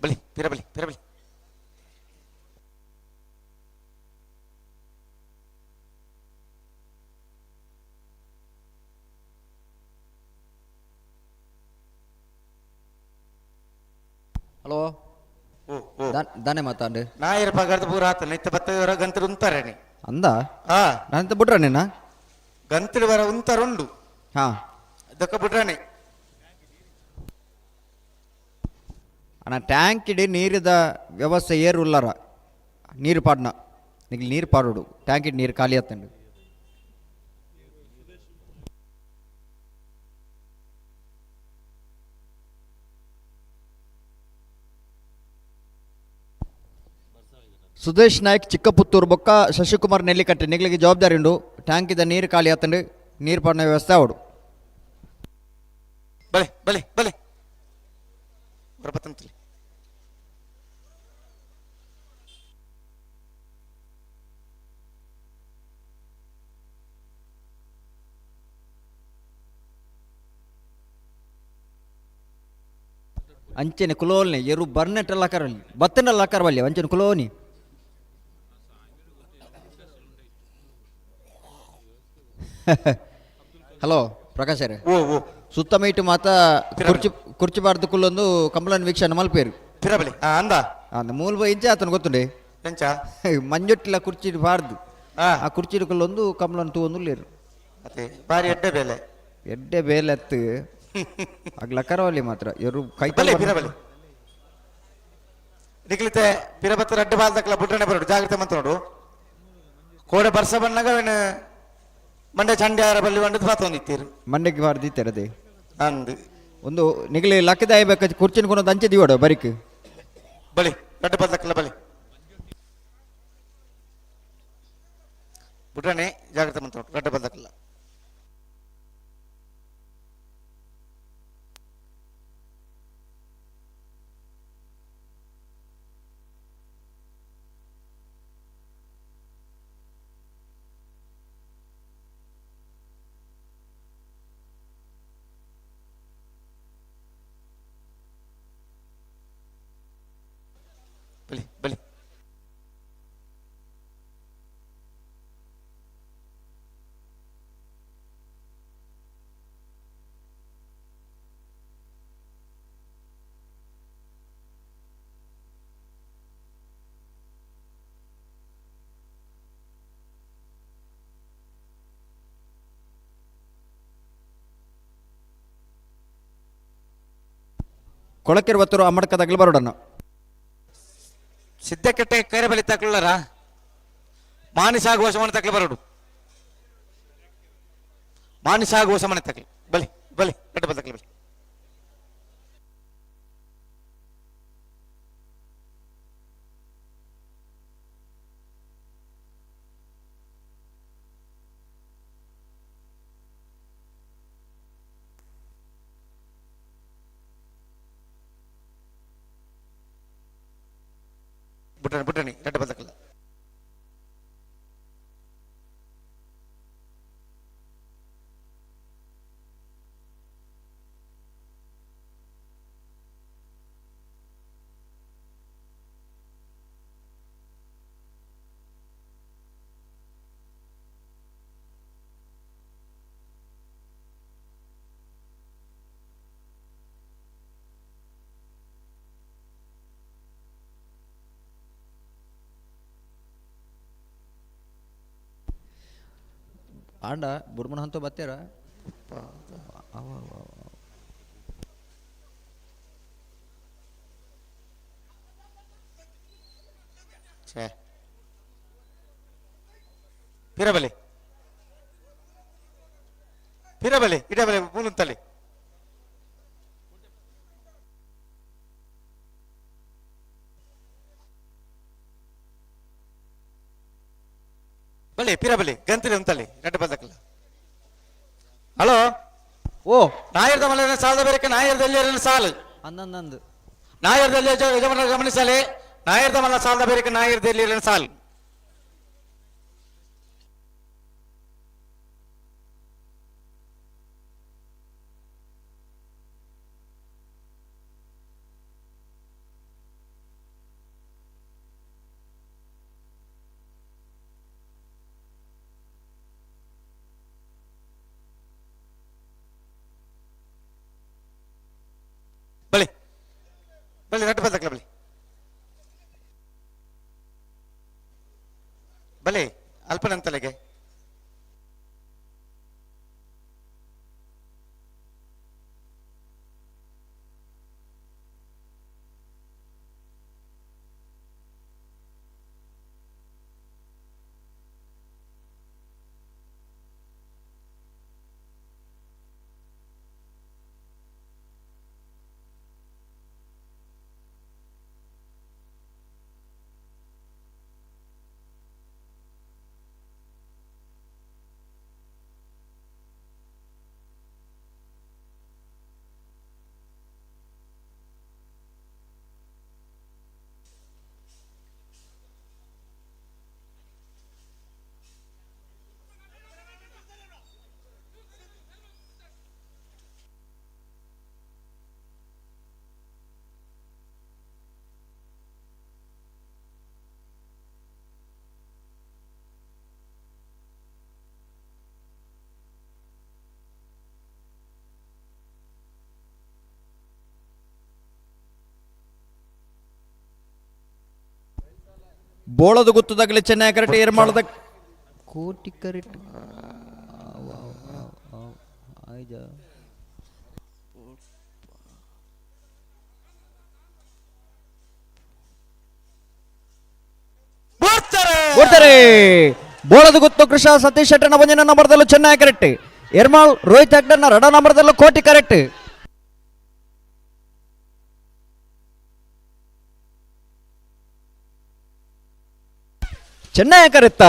ಬಲಿ ಪಿರಬಲಿ ಪಿರಬಲಿ. ಹಲೋ, ದಾನೆ ಮಾತಾಂಡು ನಾಯರ ಪಗಾರದ ಪೂರ ಆತನ ಇತ್ತ ಬತ್ತ ಗಂತರು ಉಂತಾರಣಿ ಅಂದ ಹಾ ನಾನಂತ ಬಿಟ್ರ ನಿನ್ನ ಗಂತರು ಬರ ಉಂತಾರುಂಡು. ಹಾ ದೊಕ್ಕ ಬಿಟ್ರಾಣಿ ಅಣ್ಣ, ಟ್ಯಾಂಕ್ ಇಡಿ ನೀರಿದ ವ್ಯವಸ್ಥೆ ಏರು ಉಲ್ಲಾರ ನೀರು ಪಾಡ್ನ ನಿಗ್ ನೀರು ಪಾಡೋಡು ಟ್ಯಾಂಕ್ ಇಡಿ ನೀರು ಖಾಲಿ ಆತಂಡು. ಸುದೇಶ್ ನಾಯ್ಕ್ ಚಿಕ್ಕಪುತ್ತೂರು ಬೊಕ್ಕ ಶಶಿಕುಮಾರ್ ನೆಲ್ಲಿಕಟ್ಟೆ ನಿಗ್ಲಿಗೆ ಜವಾಬ್ದಾರಿ ಉಂಡು. ಟ್ಯಾಂಕಿದ ನೀರು ಖಾಲಿ ಆತಂಡು, ನೀರು ಪಾಡ್ನ ವ್ಯವಸ್ಥೆ ಅವಡು. ಬಲೆ ಬಲೆ ಬಲೆ ಬರಬತ್ತಂತಲಿ. ಅಂಚನೆ ಕುಲೋಲ್ನೆ ಎರು ಬರ್ನೆಟ್ಟಲ್ಲ ಕರವಲ್ಲಿ ಬತ್ತನಲ್ಲ ಕರವಲ್ಲಿ ಅಂಚನೆ ಕುಲೋನಿ. ಹಲೋ ಪ್ರಕಾಶ್ ಓ ಓ ಸುತ್ತಮೈಟು ಮಾತ ಕುರ್ಚಿ ಕುರ್ಚಿ ಬಾರ್ದು ಕುಲ್ಲೊಂದು ಕಂಬಳನ್ ವೀಕ್ಷಣೆ ಮಲ್ಪೇರು. ಪಿರಬಲಿ ಅಂದ ಅಂದ ಮೂಲ ಇಂಚೆ ಆತನ ಗೊತ್ತುಂಡೆ ಎಂಚ ಮಂಜೊಟ್ಟಿಲ ಕುರ್ಚಿ ಬಾರ್ದು ಆ ಕುರ್ಚಿ ಕುಲ್ಲೊಂದು ಕಂಬಳನ್ ತೂವೊಂದು ಲೇರು. ಅದೇ ಬಾರಿ ಎಡ್ಡೆ ಬೇಲೆ ಎಡ್ಡೆ ಬೇಲೆ ಅತ್ತು ಅಗ್ಲ ಕರವಲ್ಲಿ ಮಾತ್ರ ಎರು ಕೈ ಬಲೆ ಪಿರಬಲಿ ನಿಕ್ಲಿತೆ ಪಿರಬತ್ತ ರಡ್ಡು ಬಾಲ್ದಕ್ಲ ಬುಡ್ರನೆ ಬರೋಡು ಜಾಗ್ರತೆ ಮಂತ ನೋಡು. ಕೋಡೆ ಬರ್ಸ ಬಣ್ಣಗ ಮಂಡೆ ಚಂಡ್ಯಾರ ಬಲ್ಲಿ ಬಂಡದ ಬಾತೊಂದಿತ್ತೀರು ಮಂಡೆಗೆ ಬಾರ್ದಿತ್ತಾರೆ ಅದೇ ಅಂದು ಒಂದು ನಿಗಲಿ ಲಕ್ಕದ ಬೇಕು ಕುರ್ಚಿನ ಕೊನೊಂದು ಅಂಚೆ ದಿವಡು ಬರಿಕ್ ಬಲಿ ರಡ್ಡು ಬಾಲ್ದಕ್ಲ ಬಲಿ ಬುಡ್ರನೆ ಜಾಗ್ರತೆ ಮಂತ ನೋಡು ರಡ್ಡು ಬಾಲ್ದಕ್ಲ. ಬಲಿ ಬಲಿ ಕೊಳಕಿರುವತ್ತರು ಅಮ್ಮಡ್ಕದಾಗಲಿ ಬರೋಡನ್ನು ಸಿದ್ದಕಟ್ಟೆ ಕರೆ ಬಲಿ ತಕೊಳ್ಳಾರ ಮಾನಿಸಾಗುವ ಸಮಾನ ತಕ್ಲೆ ಬರೋಡು ಮಾನಿಸಾಗುವ ಸಮಾನ ತಕ್ಲೆ ಬಲಿ ಬಲಿ ಕಟ್ಟ ಬಲಿ ತಕ್ಲೆ ಬಲಿ. ಬುಟ್ಟಣಿ ಬುಟ್ಟಣಿ ರಡ್ಡ ಬದಕಲ್ಲ. ಆಂಡ ಬುರ್ಮನ ಹಂತ ಬತ್ತೇರ ಛೇ ಪಿರಬಲಿ ಪಿರಬಲಿ ಇಡಬಲಿ ಮೂಲಂತಲ್ಲಿ ಬಲಿ ಪಿರಬಲಿ ಗಂತಿಲಿ ಉಂತಲ್ಲಿ ರಡ್ಡ ಬದಕಲ್ಲ. ಹಲೋ ಓ ನಾಯರ್ದ ಮಲೆ ಸಾಲದ ಬೇರೆ ನಾಯರ್ದಲ್ಲಿ ಸಾಲು ಅಂದಂದು ನಾಯರ್ದಲ್ಲಿ ಯಜಮಾನ ಗಮನಿಸಲಿ ನಾಯರ್ದ ಮಲ್ಲ ಸಾಲದ ಬೇರೆ ನಾಯರ್ದಲ್ಲಿ ಸಾಲು. ಬಲಿ ಬಲಿ ರಡ್ಡ ಬದಕಲ ಬಲಿ ಬಲಿ ಅಲ್ಪನಂತಲೆಗೆ ಬೋಳದ ಗುತ್ತದಾಗಲಿ ಚೆನ್ನೈ ಕರೆಕ್ಟ್ ಏರ್ ಮಾಡದ ಕೋಟಿ ಕರೆಕ್ಟ್ ಕೊಡ್ತಾರೆ. ಬೋಳದ ಗುತ್ತು ಕೃಷ ಸತೀಶ್ ಶೆಟ್ಟರ್ನ ಒಂದಿನ ನಂಬರ್ದಲ್ಲೂ ಚೆನ್ನೈ ಕರೆಕ್ಟ್ ಎರ್ಮಾಳ್ ರೋಹಿತ್ ಹೆಗ್ಡರ್ನ ರಡ ನಂಬರ್ದಲ್ಲೂ ಕೋಟಿ ಕರೆಕ್ಟ್. ಚೆನ್ನೈ ಕರೆತ್ತ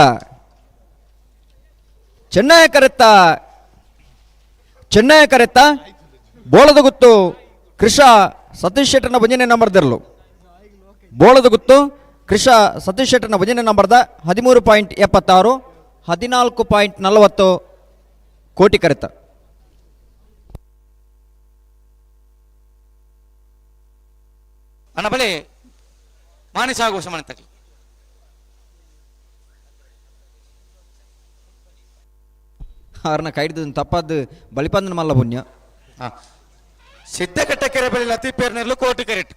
ಚೆನ್ನೈ ಕರೆತ್ತ ಚೆನ್ನೈ ಕರೆತ್ತ ಬೋಳದ ಗುತ್ತು ಕೃಷ ಸತೀಶ್ ಶೆಟ್ಟರ್ನ ಒಂದಿನ ನಂಬರ್ದಿರಲು ಬೋಳದ ಗುತ್ತು ಕೃಷ ಸತೀಶ್ ಶೆಟ್ಟರ್ನ ಭಜನೆ ನಂಬರ್ದ 13.76 14.40 ಕೋಟಿ ಕರೆತ. ಅಣ್ಣ ಬಳಿ ಮಾನಿಸಾಗುವ ಸಮಾನ ತಗಲಿ. ಅವ್ರನ್ನ ಕೈಡ್ದು ತಪ್ಪದ್ದು ಬಲಿಪಂದನ ಮಲ್ಲ ಪುಣ್ಯ. ಸಿದ್ದಕಟ್ಟ ಕೆರೆ ಬಳಿ ಲತೀಪೇರ್ನೆರ್ಲು ಕೋಟಿ ಕರೆಟ್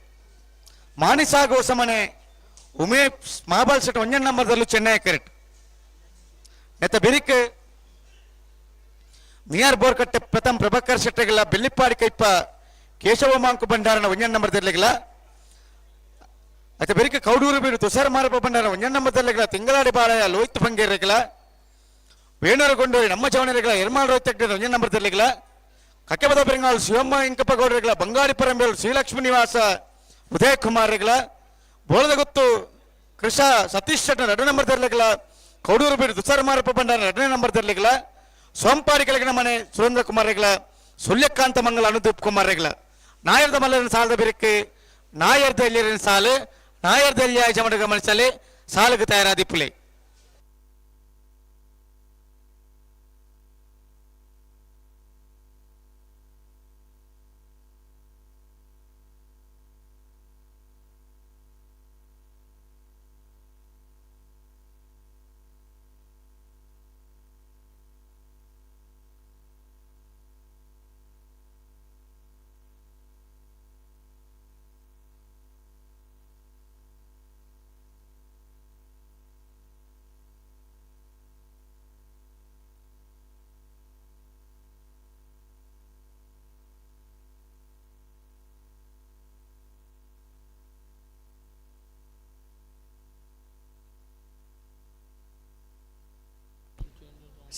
ಮಾನಿಸಾಗುವ ಸಮನೆ ಉಮೇಶ್ ಮಾಬಲ್ ಸೆಟ್ ಒಂಜನ್ ನಂಬರ್ದಲ್ಲೂ ಚೆನ್ನೈ ಕರೆಟ್ ನೆತ್ತ ಬಿರಿಕ್ ಮಿಯಾರ್ ಬೋರ್ಕಟ್ಟೆ ಪ್ರಥಮ್ ಪ್ರಭಾಕರ್ ಶೆಟ್ಟೆಗಳ ಬೆಳ್ಳಿಪ್ಪಾಡಿ ಕೈಪ ಕೇಶವ ಮಾಂಕು ಭಂಡಾರನ ಒಂಜನ್ ನಂಬರ್ ತೆರಲಿಲ್ಲ. ಅತ್ತ ಬೆರಿಕೆ ಕೌಡೂರು ಬೀಡು ತುಷಾರ ಮಾರಪ್ಪ ಭಂಡಾರ ಒಂಜನ್ ನಂಬರ್ ತೆರಲಿಲ್ಲ. ತಿಂಗಳಾಡಿ ಬಾಳಯ ಲೋಹಿತ್ ಬಂಗೇರಿಗಳ ವೇಣೂರು ಗೊಂಡೋರಿ ನಮ್ಮ ಚವಣರಿಗಳ ಎರ್ಮಾಲ್ ರೋಹಿತ್ ಒಂಜನ್ ನಂಬರ್ ತೆರಲಿಲ್ಲ. ಕಕ್ಕೆಬದ ಬೆಂಗಾಲ್ ಶಿವಮ್ಮ ಇಂಕಪ್ಪ ಗೌಡರಿಗಳ ಬಂಗಾಡಿ ಪರಂಬೇಲು ಶ್ರೀಲಕ್ಷ್ಮೀ ನಿವಾಸ ಉದಯ ಕುಮಾರ್ಗಳ ಬೋಳದಗುತ್ತು ಕೃಷ ಸತೀಶ್ ಶೆಟ್ಟರ್ ಎರಡು ನಂಬರ್ ತೆರಲಿಲ್ಲ. ಕೌಡೂರು ಬೀಡು ತುಷಾರ ಮಾರಪ್ಪ ಭಂಡಾರ ಎರಡನೇ ನಂಬರ್ ತೆರಲಿಲ್ಲ. ಸೋಂಪಾರಿ ಕೆಳಗಿನ ಮನೆ ಸುರೇಂದ್ರ ಕುಮಾರ್ ರೆಗ್ಲ ಸುಳ್ಯಕಾಂತ ಮಂಗಲ ಅನುದೀಪ್ ಕುಮಾರ್ ರೆಗ್ಲ ನಾಯರ್ದ ಮಲ್ಲನ ಸಾಲದ ಬಿರಕ್ಕೆ ನಾಯರ್ದ ಎಲ್ಲಿರಿನ ಸಾಲು ನಾಯರ್ ದಲ್ಯ ಜಮಡ ಗಮನಿಸಲೆ ಸಾಲುಗು ತಯಾರಾದಿಪ್ಪುಲೆ.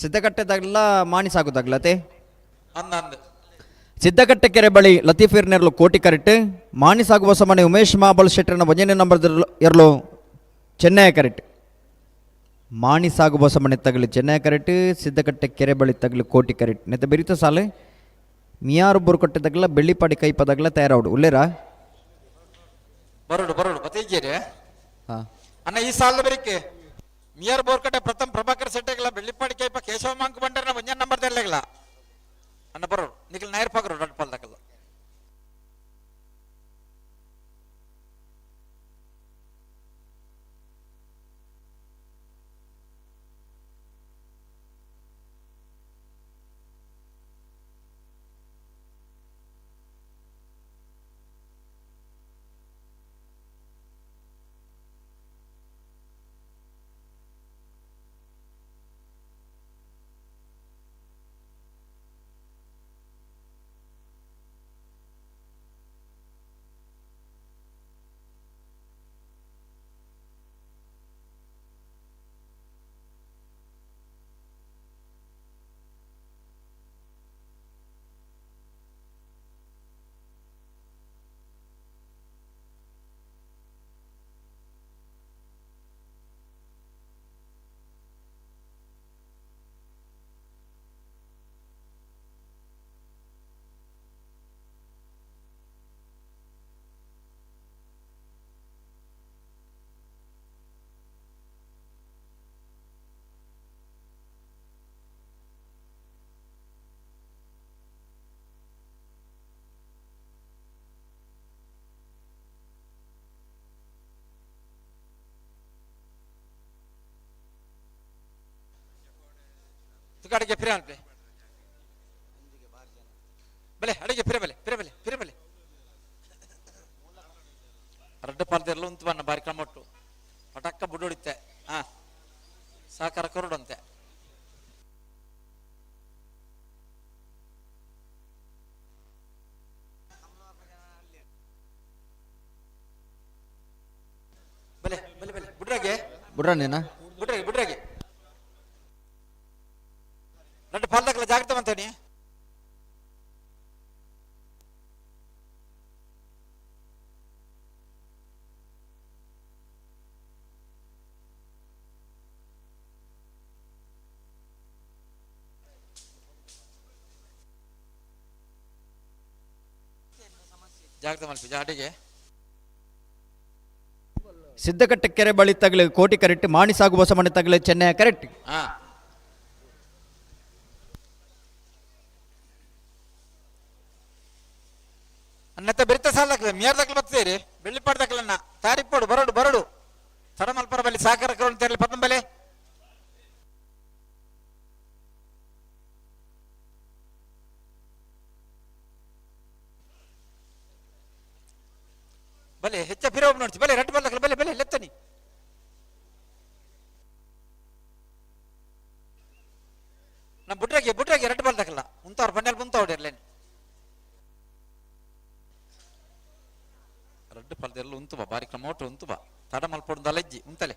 ಸಿದ್ದಕಟ್ಟೆ ತಗಲ ಮಾಣಿ ಸಾಕು ತಗಲತೆ. ಅಂದಂದು. ಸಿದ್ದಕಟ್ಟೆ ಕೆರೆ ಬಳಿ ಲತೀಫೀರ್ ನೆರಳು ಕೋಟಿ ಕರೆಕ್ಟ್, ಮಾಣಿ ಸಾಗುವ ಸಮನೆ ಉಮೇಶ್ ಮಹಾಬಲ್ ಶೆಟ್ಟರ್ನ ಒಂಜನೇ ನಂಬರ್ ಎರಲು ಚೆನ್ನೈ ಕರೆಕ್ಟ್. ಮಾಣಿ ಸಾಗುವ ಸಮನೆ ತಗಲು ಚೆನ್ನೈ ಕರೆಕ್ಟ್, ಸಿದ್ದಕಟ್ಟೆ ಕೆರೆ ಬಳಿ ತಗಲು ಕೋಟಿ ಕರೆಕ್ಟ್. ನೆತ್ತ ಬೆರಿತ ಸಾಲೆ ಮಿಯಾರು ಬುರುಕಟ್ಟೆ ತಗಲ ಬೆಳ್ಳಿಪಾಡಿ ಕೈಪದಗಲ ತಯಾರಾವಡು ಉಲ್ಲೇರಾ. ಬರೋಡು ಬರೋಡು ಬತ್ತೇಜೇರಿ. ಹಾ. ಅಣ್ಣ ಈ ಸಾಲದ ಬರಿಕೆ ಮಿಯರ್ ಬೋರ್ಕಟ್ಟೆ ಪ್ರಥಮ್ ಪ್ರಭಾಕರ್ ಶೆಟ್ಟಿಗಳ ಬೆಳ್ಳಿಪಾಡಿ ಕೈಪ ಕೇಶವ ಮಾಂಕ್ ಬಂಡರ್ನ ಒಂಜನ್ ನಂಬರ್ ತೆರಲಿಲ್ಲ. ಅಣ್ಣ ಬರೋರು ನಿಖಿಲ್ ನಾಯರ್ ಪಾಕರು ದೊಡ್ಡ ಪಾಲ್ದಾಕಲ್ಲ. ಅಡಿಗೆ ಫಿರ ಅನ್ಪೆ ಬಲೆ ಅಡಿಗೆ ಫಿರ ಬಲೆ ಫಿರ ಬಲೆ ಫಿರ ಬಲೆ ರಡ್ಡು ಪಾಲ್ದಿರಲು ಉಂತು ಬನ್ನ ಬಾರಿ ಕ್ರಮೊಟ್ಟು ಪಟಕ್ಕ ಬುಡೊಡಿತ್ತೆ. ಹಾ ಸಹಕಾರ ಕೊರಡಂತೆ. ಬಲೆ ಬಲೆ ಬಲೆ ಬುಡ್ರಾಗೆ ಬುಡ್ರಾನೇನಾ? ಬುಡ್ರಾಗೆ ಬುಡ್ರಾಗೆ ರಡ್ಡು ಪಾಲ್ದಾಕಲ ಜಾಗ್ರತೆ ಮಂತೇನಿ. ಜಾಗ್ರತೆ ಮಲ್ಪಿ ಜಾಡಿಗೆ. ಸಿದ್ದಕಟ್ಟೆ ಕೆರೆ ಬಳಿ ತಗಲು ಕೋಟಿ ಕರೆಕ್ಟ್, ಮಾಣಿ ಸಾಗುವ ಸಮನೆ ತಗಲು ಚೆನ್ನೈ ಕರೆಕ್ಟ್. ಹಾ ಅನ್ನತ್ತ ಬೆರಿತ ಸಾಲ ಮಿಯರ್ ದಕ್ಕಲು ಬರ್ತೇರಿ ಬೆಳ್ಳಿಪಾಡ್ ದಕ್ಕಲನ್ನ ತಾರಿಪ್ಪೋಡು ಬರಡು ಬರಡು ತಡಮಲ್ಪರ ಬಲ್ಲಿ ಸಾಕರ ಕರುಣ ತೆರಲಿ ಪತ್ತಂಬಲೆ. ಬಲೆ ಹೆಚ್ಚ ಫಿರೋಬ್ ನೋಡ್ತಿ ಬಲೆ ರಡ್ಡು ಬಲ್ಲಕಲ ಬಲೆ ಬಲೆ ಲೆತ್ತನಿ. ನಮ್ಮ ಬುಡ್ರಾಗೆ ಬುಡ್ರಾಗೆ ರಡ್ಡು ಬಲ್ದಕಲ್ಲ ಉಂತಾವ್ರು ಬಣ್ಣಲ್ಲಿ ಮುಂತಾವ್ಡಿರ್ಲೇನು ರಡ್ಡು ಪಲ್ದೆಲ್ಲ ಉಂತು ಬಾ ಬಾರಿ ಕ್ರಮೋಟು ಉಂತು ಬಾ ತಡ ಮಲ್ಪೊಡು ಅಲೆಜ್ಜಿ ಉಂತಲೆ.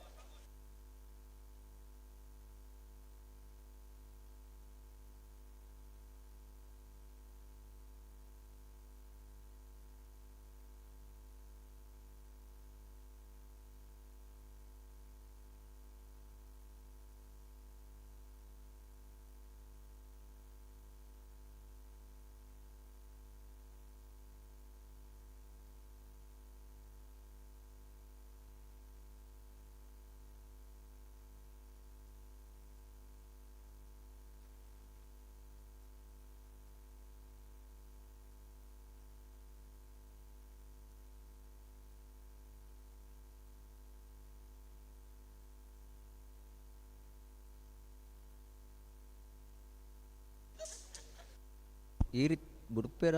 ಈರಿ ಬುಡ್ಪೇರ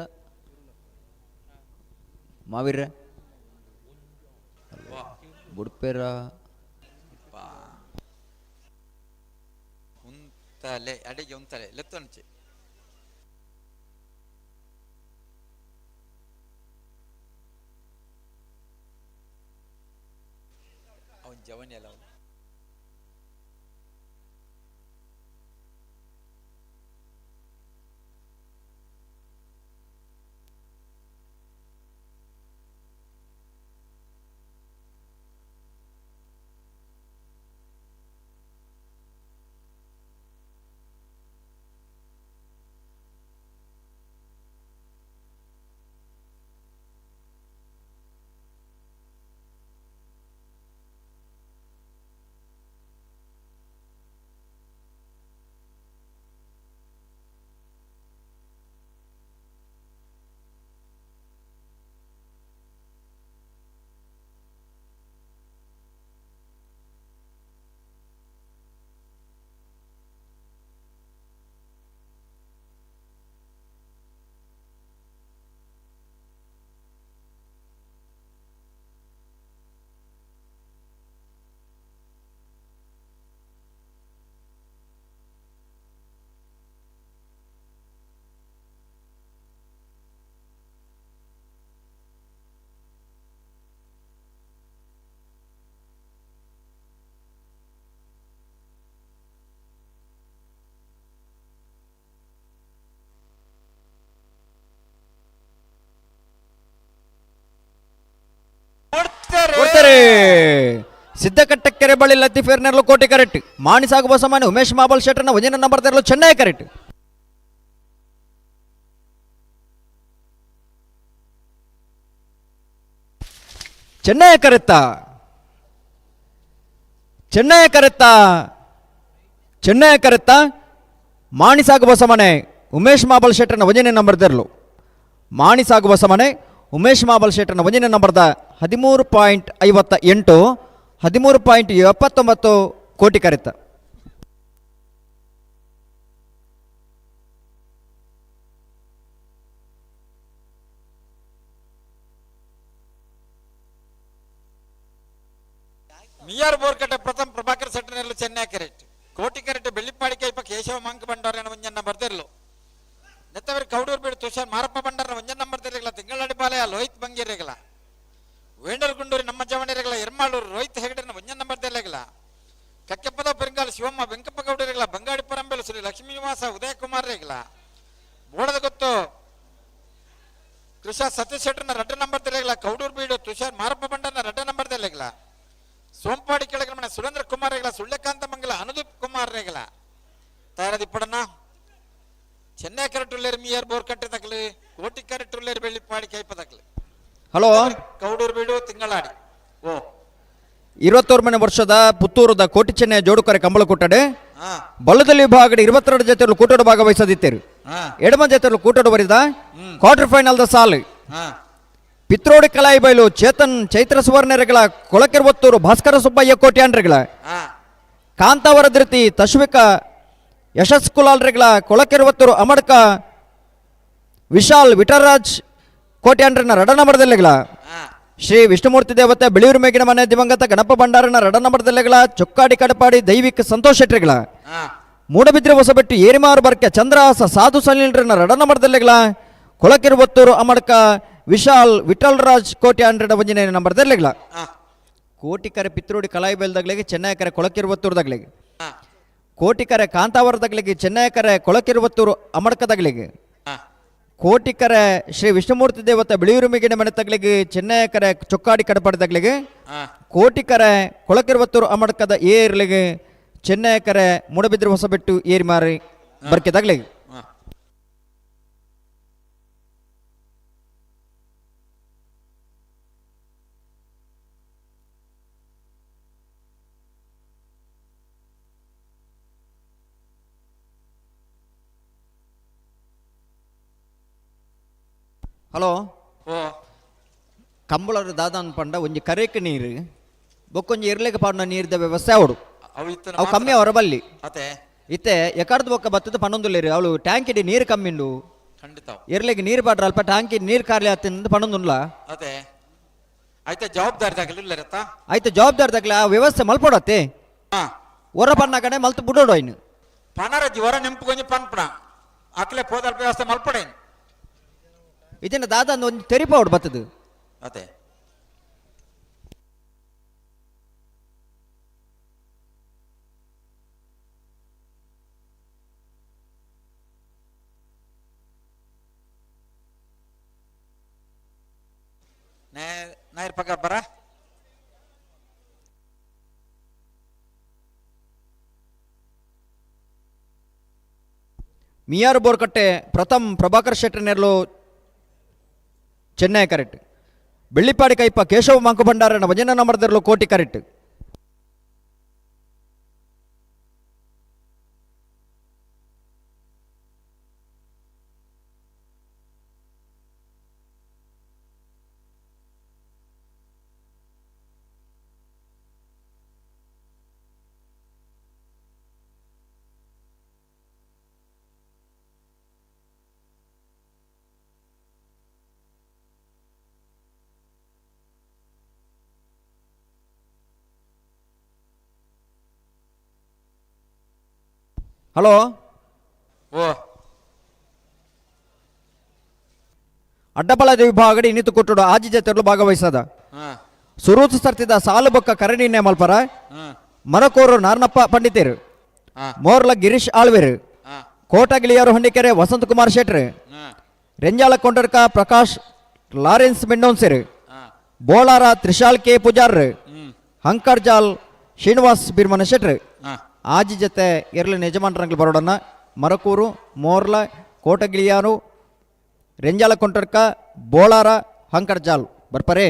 ಮಾವೀರ ಬುಡ್ಪೇರ ಉಂತಲೆ ಅಡಿಗೆ ಉಂತಲೆ ಲೆತ್ತೊಂಚಿ ಅವನ್ ಜವನಿ ಅಲ್ಲ ಅವನು. ಕೊಡ್ತಾರೆ ಸಿದ್ದಕಟ್ಟಕೆರೆ ಬಳಿ ಲತೀಫ್ ನೆರಳು ಕೋಟಿ ಕರೆಕ್ಟ್ ಮಾಣಿ ಸಾಗುವ ಸಮಾನ ಉಮೇಶ್ ಮಾಬಲ್ ಶೆಟ್ಟರ್ನ ಒಂದಿನ ನಂಬರ್ ತೆರಲು ಚೆನ್ನೈ ಕರೆಕ್ಟ್ ಚೆನ್ನೈ ಕರೆತ್ತ ಚೆನ್ನೈ ಕರೆತ್ತ ಚೆನ್ನೈ ಕರೆತ್ತ ಮಾಣಿ ಸಾಗುವ ಸಮಾನೆ ಉಮೇಶ್ ಮಾಬಲ್ ಶೆಟ್ಟರ್ನ ಒಂದನೇ ನಂಬರ್ ತೆರಲು ಮಾಣಿ ಸಾಗುವ ಸಮಾನೆ ಉಮೇಶ್ ಮಾಬಲ್ ಶೆಟ್ಟರ್ನ ಒಂದನೇ ನಂಬರ್ದ 13.58 13.79 ಕೋಟಿ ಕರೆತ. ಮಿಯಾರ್ ಬೋರ್ಕಟ್ಟೆ ಪ್ರಥಮ್ ಪ್ರಭಾಕರ್ ಸೆಟ್ಟನೆಲ್ಲ ಚೆನ್ನೈ ಕರೆಕ್ಟ್ ಕೋಟಿ ಕರೆಕ್ಟ್ ಬೆಳ್ಳಿಪ್ಪಾಡಿ ಕೈಪ ಕೇಶವ ಮಂಕ ಬಂಡಾರನ ಒಂಜನ್ನ ಬರ್ದಿರ್ಲು ನೆತ್ತವರು ಕೌಡೂರು ಬೀಡು ತುಷಾರ್ ಮಾರಪ್ಪ ಬಂಡಾರನ ಒಂಜನ್ ನಂಬರ್ ತಿರಗಲ ತಿಂಗಳಡಿಪಾಲಯ ಲೋಹಿತ್ ಬಂಗಿರಗಲ ವೇಣರ್ ಗುಂಡೂರಿ ನಮ್ಮ ಜವಣಿರಗಲ ಎರ್ಮಾಳೂರು ರೋಹಿತ್ ಹೆಗಡೆನ ಒಂಜನ್ ನಂಬರ್ ತಿರಗಲ ಕಕ್ಕೆಪ್ಪದ ಪೆರಂಗಾಲ್ ಶಿವಮ್ಮ ವೆಂಕಪ್ಪ ಗೌಡರಿಗಲ ಬಂಗಾಡಿ ಪರಂಬೆಲ್ ಶ್ರೀ ಲಕ್ಷ್ಮೀನಿವಾಸ ಉದಯ ಕುಮಾರ್ ರೇಗಲ ಬೋಡದ ಗೊತ್ತು ಕೃಷ ಸತೀಶ್ ಶೆಟ್ಟರ್ನ ರಡ್ಡ ನಂಬರ್ ತಿರಗಲ ಕೌಡೂರು ಬೀಡು ತುಷಾರ್ ಮಾರಪ್ಪ ಬಂಡಾರನ ರಡ್ಡ ನಂಬರ್ ತಿರಗಲ ಸೋಂಪಾಡಿ ಕೆಳಗಮನೆ ಸುರೇಂದ್ರ ಕುಮಾರ್ ರೇಗಲ ಸುಳ್ಯಕಾಂತ ಮಂಗಲ ಅನುದೀಪ್ ಕುಮಾರ್ ರೇಗಲ ತಯಾರದಿಪ್ಪಡನ್ನ ಚೆನ್ನೈ ಕರೆಟುಲ್ಲೇರು ಮಿಯರ್ ಬೋರ್ ಕಟ್ಟೆ ತಕಲಿ ಕೋಟಿ ಕರೆಟುಲ್ಲೇರು ಬೆಳ್ಳಿಪ್ಪಾಡಿ ಕೈಪ ತಕಲಿ ಹಲೋ ಕೌಡೂರು ಬೀಡು ತಿಂಗಳಾಡಿ ಓ 21ನೇ ವರ್ಷದ ಪುತ್ತೂರದ ಕೋಟಿ ಚೆನ್ನೈ ಜೋಡುಕರೆ ಕಂಬಳ ಕೊಟ್ಟಡೆ ಬಲ್ಲದಲ್ಲಿ ವಿಭಾಗದ 22 ಜೊತೆಗಳು ಕೂಟೋಡು ಭಾಗವಹಿಸದಿತ್ತೇರು ಎಡಮ ಜೊತೆಗಳು ಕೂಟೋಡು ಬರಿದ quarter final the ಸಾಲು ಪಿತ್ರೋಡಿ ಕಲಾಯಿ ಬೈಲು ಚೇತನ್ ಚೈತ್ರ ಸುವರ್ಣರೆಗಳ ಕೊಳಕೆರ್ವತ್ತೂರು ಭಾಸ್ಕರ ಸುಬ್ಬಯ್ಯ ಕೋಟ್ಯಾನ್ರೆಗಳ ಕಾಂತಾವರ ಧೃತಿ ತಶ್ವಿಕ ಯಶಸ್ ಕುಲಾಲ್ರೆಗಳ ಕೊಳಕೆರ್ವತ್ತೂರು ಅಮಡ್ಕ ವಿಶಾಲ್ ವಿಠರಾಜ್ ಕೋಟ್ಯಾನ್ರನ್ನ ರಡನ ಮರದಲ್ಲೆಗಳ ಶ್ರೀ ವಿಷ್ಣುಮೂರ್ತಿ ದೇವತೆ ಬಿಳಿಯೂರು ಮೇಗಿನ ಮನೆ ದಿವಂಗತ ಗಣಪ ಭಂಡಾರನ ರಡನ ಮರದಲ್ಲೆಗಳ ಚೊಕ್ಕಾಡಿ ಕಡಪಾಡಿ ದೈವಿಕ ಸಂತೋಷ್ ಶೆಟ್ರಿಗಳ ಮೂಡಬಿದ್ರೆ ಹೊಸಬೆಟ್ಟು ಏರಿಮಾರು ಬರ್ಕೆ ಚಂದ್ರಹಾಸ ಸಾಧು ಸಲೀಲ್ರನ್ನ ರಡನ ಮರದಲ್ಲೆಗಳ ಕೊಳಕೆರ್ವತ್ತೂರು ಅಮಡ್ಕ ವಿಶಾಲ್ ವಿಠಲ್ ರಾಜ್ ಕೋಟಿ ಹಂಡ್ರೆಡ್ ಒಂಜನೇ ನಂಬರ್ ದರ್ಲೆಗಳ ಕೋಟಿಕರೆ ಪಿತ್ರೋಡಿ ಕಲಾಯಿ ಬೆಲ್ದಗ್ಲಿಗೆ ಚೆನ್ನೈಕರೆ ಕೊಳಕಿರುವತ್ತೂರ್ದಾಗ್ಲಿಗೆ ಕೋಟಿಕರೆ ಕಾಂತಾವರದಾಗ್ಲಿಗೆ ಚೆನ್ನೈಕರೆ ಕೊಳಕಿರುವತ್ತೂರು ಅಮಡ್ಕದಾಗ್ಲಿಗೆ ಕೋಟಿಕರೆ ಶ್ರೀ ವಿಷ್ಣುಮೂರ್ತಿ ದೇವತೆ ಬಿಳಿಯೂರು ಮೇಗಿನ ಮನೆ ತಗ್ಲಿಗೆ ಚೆನ್ನೈಕರೆ ಚೊಕ್ಕಾಡಿ ಕಡಪಡಿದಾಗ್ಲಿಗೆ ಕೋಟಿಕರೆ ಕೊಳಕಿರುವತ್ತೂರು ಅಮಡ್ಕದ ಏರ್ಲಿಗೆ ಚೆನ್ನೈಕರೆ ಮೂಡಬಿದ್ರೆ ಹೊಸಬೆಟ್ಟು ಏರಿ ಮಾರಿ ಬರ್ಕೆದಾಗ್ಲಿಗೆ. ಹಲೋ ಕಂಬಳರು ದಾದಾನ್ ಪಂಡ ಒಂಜಿ ಕರೆಕ್ ನೀರು ಬೊಕ್ಕೊಂಜಿ ಇರ್ಲಿಕ್ಕೆ ಪಾಡುನ ನೀರ್ದ ವ್ಯವಸ್ಥೆ ಅವಡು ಅವು ಕಮ್ಮಿ ಅವರ ಬಲ್ಲಿ ಇತ್ತೆ ಎಕಡ್ದು ಬೊಕ್ಕ ಬತ್ತದ ಪನ್ನೊಂದುಲ್ಲೇರು ಅವಳು ಟ್ಯಾಂಕ್ ಇಡಿ ನೀರು ಕಮ್ಮಿಂಡು ಖಂಡಿತ. ಎರ್ಲೆಗ್ ನೀರು ಪಾಡ್ರ ಅಲ್ಪ ಟಾಂಕಿ ನೀರು ಕಾರ್ಲಿ ಆತಿಂದ ಪಣೊಂದುಲ್ಲ. ಅದೇ ಆಯ್ತಾ, ಜವಾಬ್ದಾರಿ ದಾಗಲಿಲ್ಲ ರತ್ತ. ಆಯ್ತು, ಜವಾಬ್ದಾರಿ ತಗ್ಲ ಆ ವ್ಯವಸ್ಥೆ ಮಲ್ಪೊಡತ್ತೆ. ಹೊರ ಪನ್ನ ಕಡೆ ಮಲ್ತು ಬುಡೋಡು ಐನು. ಪನರಜ್ಜಿ ಹೊರ ನೆಂಪು ಕೊಂಚ ಪನ್ಪಣ ಅಕ್ಲೆ ಪೋದಲ್ಪ ವ್ಯವಸ್ಥೆ ಮಲ್ಪಡೇನು. ಇದನ್ನ ದಾದ ಒಂದು ತೆರಿಪಾವಡು ಬತ್ತದು. ಅದೇ ನಾಯರ್ ಪಕ್ಕ ಬರ. ಮಿಯಾರು ಬೋರ್ಕಟ್ಟೆ ಪ್ರಥಮ್ ಪ್ರಭಾಕರ್ ಶೆಟ್ಟರ್ ನೆರ್ಲು ಚೆನ್ನೈ ಕರೆಕ್ಟ್. ಬೆಳ್ಳಿಪಾಡಿ ಕೈಪ ಕೇಶವ ಮಂಕು ಭಂಡಾರನ ಭಜನ ನಂಬರ್ದರ್ಲು ಕೋಟಿ ಕರೆಕ್ಟ್. ಹಲೋ. ಓ. ಅಡ್ಡಬಲದ ವಿಭಾಗಡಿ ಇನ್ನಿತು ಕೊಟ್ಟುಡು ಆಜಿ ಜತೆರ್ಲು ಭಾಗವಹಿಸದ. ಸುರೂತು ಸರ್ತಿದ ಸಾಲು ಬೊಕ್ಕ ಕರಣಿನೇ ಮಲ್ಪರ. ಮರಕೋರು ನಾರ್ನಪ್ಪ ಪಂಡಿತೇರು, ಮೋರ್ಲ ಗಿರೀಶ್ ಆಳ್ವೇರು, ಕೋಟಗಿಳಿಯರು ಹೊಂಡಿಕೆರೆ ವಸಂತ ಕುಮಾರ್ ಶೆಟ್ರು, ರೆಂಜಾಲ ಕೊಂಡರ್ಕ ಪ್ರಕಾಶ್ ಲಾರೆನ್ಸ್ ಮೆಂಡೋನ್ಸೆರು, ಬೋಳಾರ ತ್ರಿಶಾಲ್ ಕೆ ಪೂಜಾರ್, ಹಂಕರ್ಜಾಲ್ ಶ್ರೀನಿವಾಸ್ ಬಿರ್ಮನ ಶೆಟ್ರು. ಆಜಿ ಜೊತೆ ಎರಲಿನ ಯಜಮಾನರಂಗ್ಲು ಬರೋಡನ್ನ ಮರಕೂರು, ಮೋರ್ಲ, ಕೋಟಗಿಳಿಯಾರು, ರೆಂಜಾಲ ಕೊಂಟರ್ಕ, ಬೋಳಾರ, ಹಂಕರ್ಜಾಲ್ ಬರ್ಪರೆ.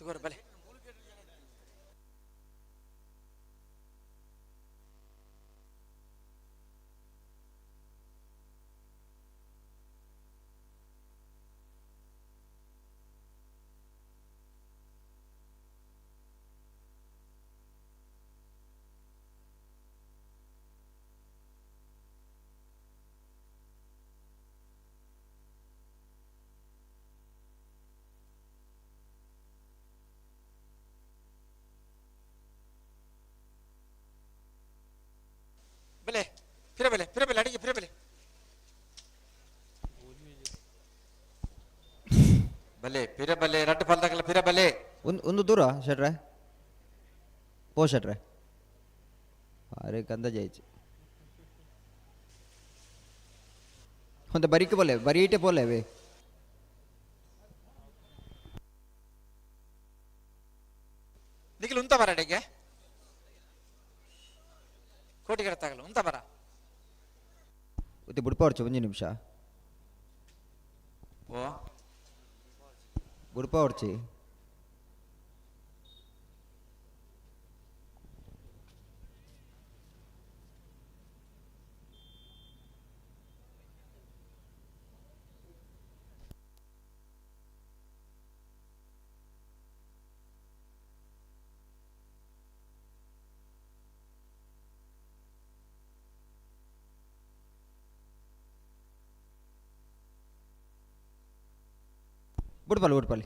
ತುಗೋರು ಬಲೆ ಬಲೆ ಪಿರಬಲೆ ಪಿರಬಲೆ ಅಡಿಗೆ ಪಿರಬಲೆ ಬಲೆ ಪಿರಬಲೆ ರಡ್ಡು ಫಲದಾಗಲ್ಲ ಪಿರಬಲೆ. ಒಂದು ಒಂದು ದೂರ ಶೆಟ್ರೆ, ಪೋ ಶೆಟ್ರೆ, ಅರೆ ಕಂದ ಜಯಿಚು ಒಂದು ಬರಿಕೆ ಪೋಲೆ ಬರೀಟೆ ಪೋಲೆ ವೇ. ನಿಖಿಲ್ ಉಂತ ಬರ ಅಡಿಗೆ ಕೋಟಿಗರ ತಾಗಲ್ಲ ಉಂತ ಬರ. ಉತ್ತೆ ಬುಡ್ಪಾರ್ಚು ಒಂಜಿ ನಿಮಿಷ. ಓ ಬುಡ್ಪಾರ್ಚಿ ಬುಡ್ಪಾಲಿ ಬುಡ್ಪಾಲಿ.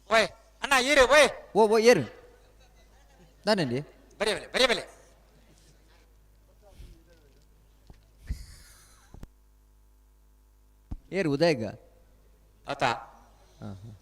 ಓಯ್ ಅಣ್ಣ ಏರು ಓಯ್. ಓ ಓ ಏರು ನಾನಲ್ಲಿ ಬರೀ ಬಲೆ ಬರೀ ಬಲೆ. ಏರು ಉದಯಗ ಆತ ಹಾಂ ಹಾಂ.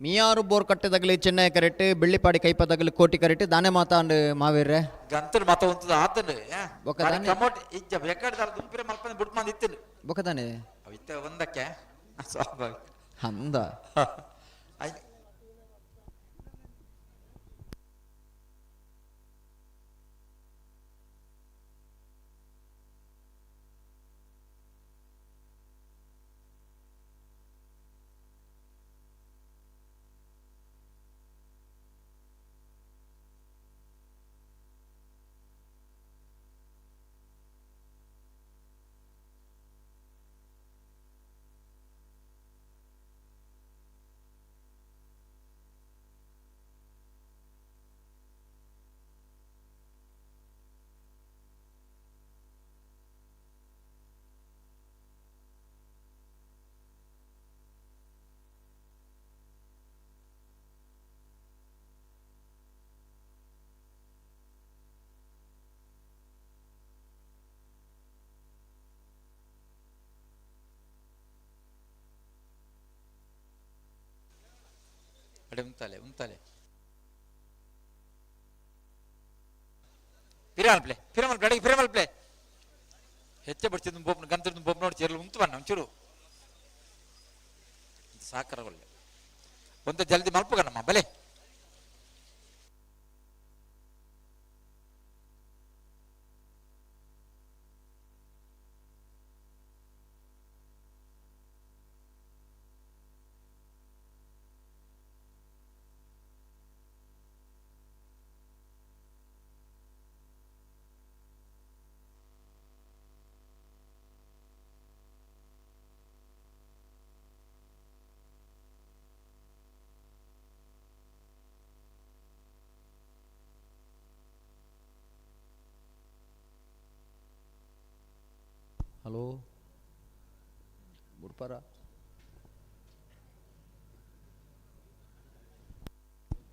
ಮಿಯಾರು ಬೋರ್ ಕಟ್ಟೆದಗಲಿ ಚೆನ್ನೈ ಕರೆಕ್ಟ್, ಬೆಳ್ಳಿಪಾಡಿ ಕೈಪದಗಲಿ ಕೋಟಿ ಕರೆಕ್ಟ್, ದಾನೆ ಮಾತಾಂಡ್ ಮಾವೀರ್ರೆ ಗಂತಲು ಮಾತ ಉಂತದ ಆತನು ಬೊಕ್ಕ ದಾನೆ ಕಮೋಟ್ ಇಜ್ಜ ಬೇಕಾದ ದುಂಪಿರ ಮಲ್ಪನ ಬುಡ್ ಮಂದಿ ಇತ್ತನು ಬೊಕ್ಕ ದಾನೆ ಅವಿತ್ತ ಒಂದಕ್ಕೆ ಸ್ವಾಭಾವಿಕ ಅಂದ. ಅಡೆ ಉಂತಾಲೆ ಉಂತಾಲೆ ಪಿರಾಲ್ ಪ್ಲೇ ಪಿರಮಲ್ ಅಡಿಗೆ ಪಿರಮಲ್ ಪ್ಲೇ ಹೆಚ್ಚೆ ಬಿಡ್ತಿದ್ದು ಬೋಪ್ನ ಗಂತದ ಬೋಪ್ ನೋಡಿ ಚೇರ್ಲು ಉಂತು ಬಣ್ಣ ಒಂಚೂರು ಸಾಕರಗೊಳ್ಳೆ ಒಂದು ಜಲ್ದಿ ಮಲ್ಪಗನಮ್ಮ ಬಲೆ. ಹಲೋ ಬುಡ್ಪಾರ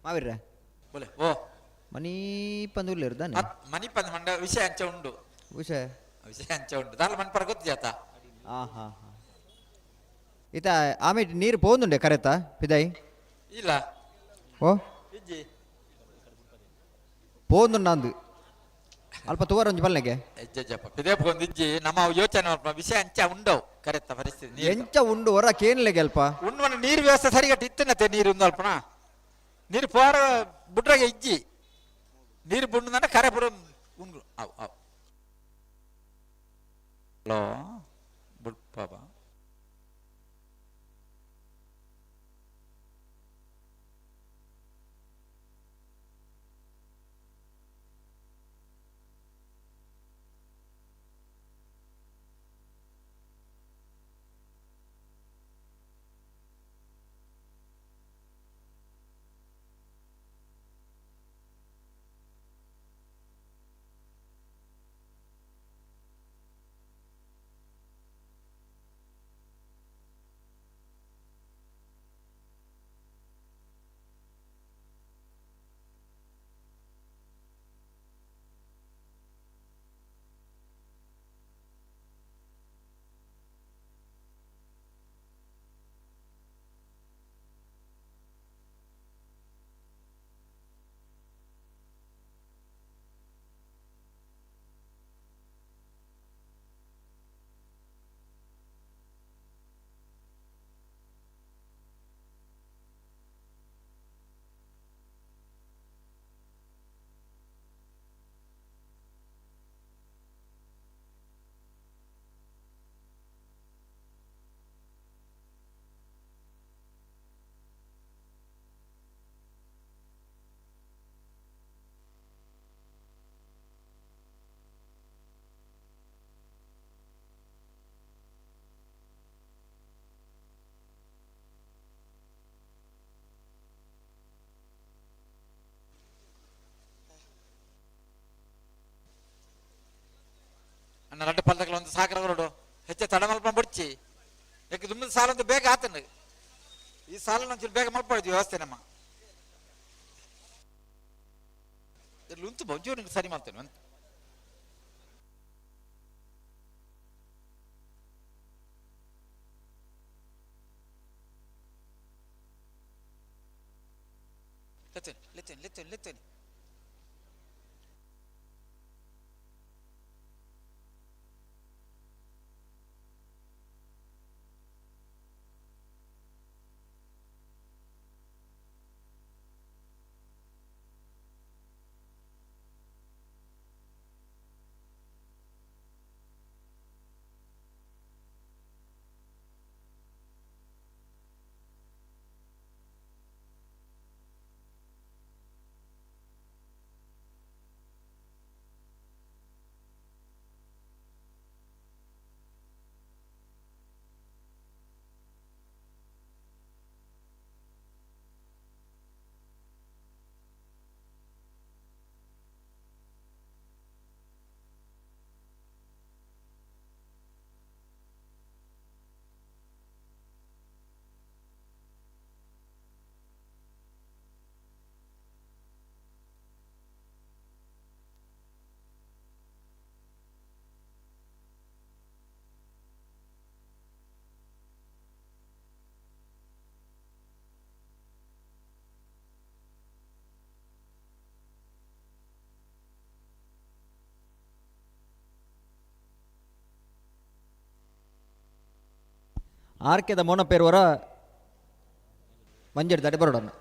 ಮಾವಿರ್ರೆ ಬೋಲೆ ಓ ಮನಿ ಪಂದುಲ್ಲೇರು ದಾನೆ ಮನಿ ಪಂದ್ ಮಂಡ ವಿಷಯ ಅಂಚ ಉಂಡು. ವಿಷಯ? ವಿಷಯ ಅಂಚ ಉಂಡು. ದಾಲ ಮನ್ಪರ ಗೊತ್ತಿಜಾತ? ಆ ಹಾ ಹಾ ಇತ ಆಮೆ ನೀರು ಪೋಂದುಂಡೆ ಕರೆತ ಪಿದಾಯಿ? ಇಲ್ಲ. ಓ ಇಜ್ಜಿ. ಪೋಂದುಂಡಂದು ಅಲ್ಪ ತುವರ ಒಂಜಿ ಬಲ್ನೆಗೆ. ಎಜ್ಜಜ್ಜಪ್ಪ ಪಿದೆ ಪೋಂದು ಇಜ್ಜಿ. ನಮ್ಮ ಯೋಚನೆ ಮಲ್ಪ ವಿಷಯ ಅಂಚ ಉಂಡವು ಕರೆತ ಪರಿಸ್ಥಿತಿ ನೀರ್ದ. ಎಂಚ ಉಂಡು ಹೊರ ಕೇನ್ಲೆಗೆ ಅಲ್ಪ. ಉಂಡು ಮನ ನೀರು ವ್ಯವಸ್ಥೆ ಸರಿಗಟ್ಟು ಇತ್ತನತೆ ನೀರು ಉಂದು ಅಲ್ಪನ ನೀರು ಪೋರ ಬುಡ್ರಾಗೆ ಇಜ್ಜಿ. ನೀರು ಬುಂಡು ಕರೆ ಪುರ ಉಂಡು ಅವು ಅವು. ಹಲೋ ಬುಡ್ಪಾಬ ಅಣ್ಣ ರಡ್ಡು ಪಲ್ದಗಳ ಒಂದು ಸಾಕರ ಹೊರಡು ಹೆಚ್ಚ ತಡ ಮಲ್ಪ ಬುಡ್ಚಿ ಯಾಕೆ ದುಮ್ಮಿದ ಸಾಲ ಅಂತ ಬೇಗ ಆತನ ಈ ಸಾಲ ಒಂಚೂರು ಬೇಗ ಮಲ್ಪಡಿದ್ವಿ ವ್ಯವಸ್ಥೆ ನಮ್ಮ ಇಲ್ಲಿ ಉಂತು ಒಂಚೂರು ನಿಂಗೆ ಸರಿ ಮಾಡ್ತೇನೆ ಅಂತ. ಲೆತ್ತೇನೆ ಲೆತ್ತೇನೆ ಲೆತ್ತೇನೆ ಲೆತ್ತೇನೆ. ಆರ್ಕೆದ ಮೋನಪೇರುವರ ಮಂಜೇರಿ ತಡೆ ಬರೋಡನ್ನು.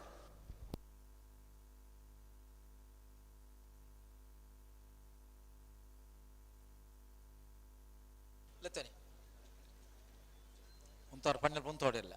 ಲೆತ್ತೇನೆ ಉಂತವ್ರು ಪಣ್ಣಲ್ಲಿ ಉಂತೋಡಿಲ್ಲ.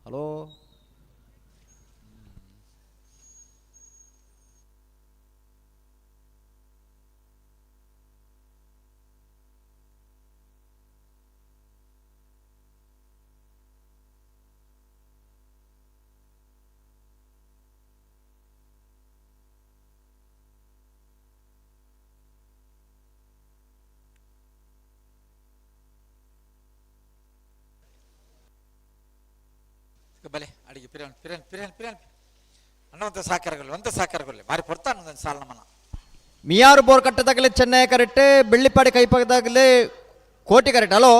ಹಲೋ. ಬಲೆ ಅಡಿಗೆ ಪಿರಾನ್ ಪಿರಾನ್ ಪಿರಾನ್ ಪಿರಾನ್ ಅಣ್ಣ ಸಹಕಾರಗಳು ಒಂತ ಸಹಕಾರಗಳು ಬಾರಿ ಪೊರ್ತಾನ ಒಂದೊಂದು ಸಾಲ ನಮ್ಮನ್ನ. ಮಿಯಾರು ಬೋರ್ ಕಟ್ಟದಾಗಲೇ ಚೆನ್ನೈ ಕರೆಕ್ಟ್, ಬೆಳ್ಳಿಪಾಡಿ ಕೈಪದಾಗಲೇ ಕೋಟಿ ಕರೆಕ್ಟ್. ಹಲೋ.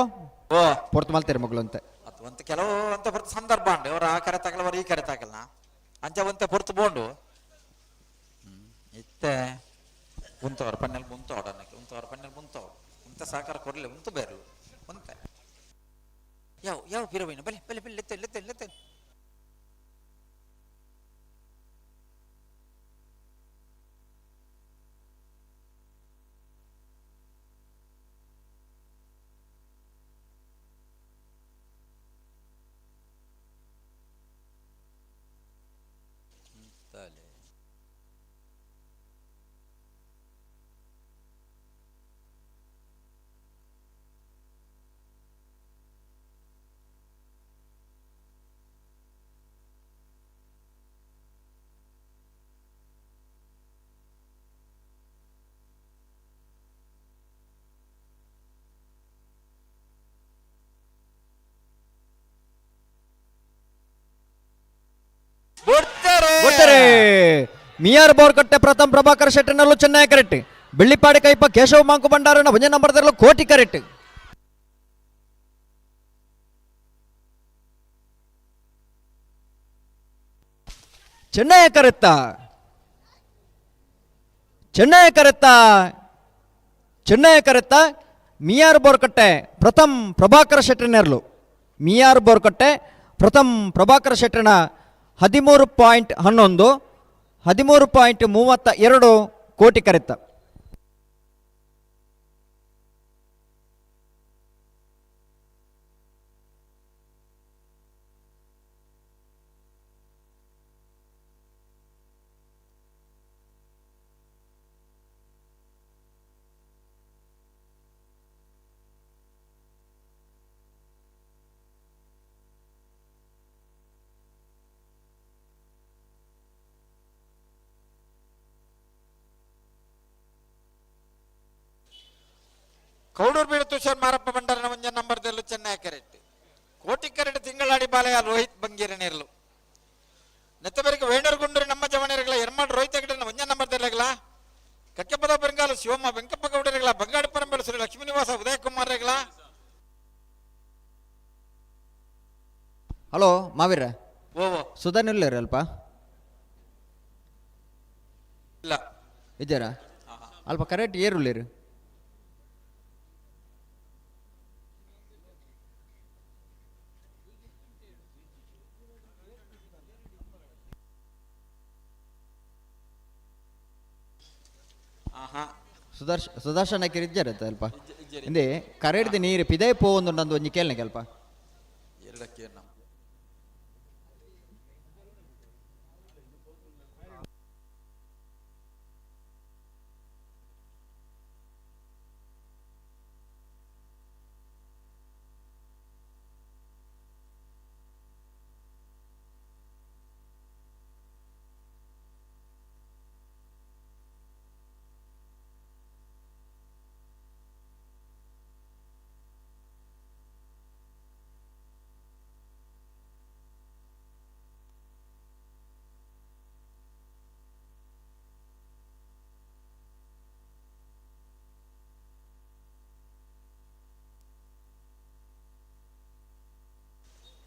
ಓ ಪೊರ್ತು ಮಲ್ತೇರೆ ಮಗಳು ಅಂತೆ. ಅದು ಒಂತ ಕೆಲವು ಅಂತ ಪೊರ್ತು ಸಂದರ್ಭ ಉಂಟು, ಅವರು ಆ ಕರೆ ತಗಲ ಅವರು ಈ ಕರೆ ತಗಲ ಅಂಚ ಒಂತೆ ಪೊರ್ತು ಬೋಂಡು ಇತ್ತೆ ಉಂತವರು ಪನ್ನೆಲ್ ಮುಂತವಡು ಅನ್ನಕ್ಕೆ ಉಂತವರು ಪನ್ನೆಲ್ ಮುಂತವಡು ಉಂತ ಸಹಕಾರ ಕೊಡಲಿ ಉಂತು ಬೇರಲು ಉಂತೆ ಯಾವ ಯಾವ ಪಿರವೈನ ಬಲೆ ಬಲೆ ಬಲೆ ಲೆತ್ತೆ ಲೆತ್ತೆ ಲೆತ್ತೆ. ಗೊತ್ತರೆ ಮಿಯಾರ್ ಬೋರ್ಕಟ್ಟೆ ಪ್ರಥಮ್ ಪ್ರಭಾಕರ್ ಶೆಟ್ಟರ್ನಲ್ಲೂ ಚೆನ್ನೈ ಕರೆಕ್ಟ್, ಬೆಳ್ಳಿಪಾಡಿ ಕೈಪ ಕೇಶವ ಮಾಂಕು ಭಂಡಾರನ ಒಂದೇ ನಂಬರ್ದಲ್ಲೂ ಕೋಟಿ ಕರೆಕ್ಟ್. ಚೆನ್ನೈ ಕರೆತ್ತ ಚೆನ್ನೈ ಕರೆತ್ತ ಚೆನ್ನೈ ಕರೆತ್ತ ಮಿಯಾರ್ ಬೋರ್ಕಟ್ಟೆ ಪ್ರಥಮ್ ಪ್ರಭಾಕರ್ ಶೆಟ್ಟರ್ನೆರ್ಲು ಮಿಯಾರ್ ಬೋರ್ಕಟ್ಟೆ ಪ್ರಥಮ್ ಪ್ರಭಾಕರ್ ಶೆಟ್ಟರ್ನ 13.11 13.32 ಕೋಟಿ ಕರೆತ್ತ. ಕೌಡೂರು ಬೀಡು ತುಷಾರ್ ಮಾರಪ್ಪ ಭಂಡಾರನ ಒಂಜ ನಂಬರ್ದಲ್ಲೂ ಚೆನ್ನೈ ಕರೆಕ್ಟ್, ಕೋಟಿ ಕರೆಕ್ಟ್ ತಿಂಗಳಾಡಿ ಬಾಲೆಯ ರೋಹಿತ್ ಬಂಗೀರ ನೇರ್ಲು ನೆತ್ತಬೆರಿಗೆ ವೇಣೂರು ಗುಂಡೂರು ನಮ್ಮ ಜವಣೇರುಗಳ ಎರ್ಮಾಡ್ ರೋಹಿತ್ ಹೆಗಡೆನ ಒಂಜ ನಂಬರ್ದೆಲ್ಲಗಳ ಕಕ್ಕೆಪದ ಬೆಂಗಾಲು ಶಿವಮ್ಮ ವೆಂಕಪ್ಪ ಗೌಡರುಗಳ ಬಂಗಾಡಿ ಪರಂಬೆಲು ಶ್ರೀ ಲಕ್ಷ್ಮೀನಿವಾಸ ಉದಯ ಕುಮಾರ್ಗಳ. ಹಲೋ ಮಾವೀರ. ಓ ಸುಧಾನ್ ಇಲ್ಲ ಅಲ್ಪ ಇಲ್ಲ ಇದ್ದೀರಾ ಅಲ್ಪ ಕರೆಕ್ಟ್ ಏರುಳ್ಳೇರು. ಸುದರ್ಶನ ಇಜ್ಜಾರ ಅಲ್ಪ ಇಂದೇ ಕರೆಡ್ದು ನೀರು ಪಿದೈ ಪೋವೊಂದು ನಂದು ಒಂಜಿ ಕೇಳನೆ ಕೆಲ್ಪ.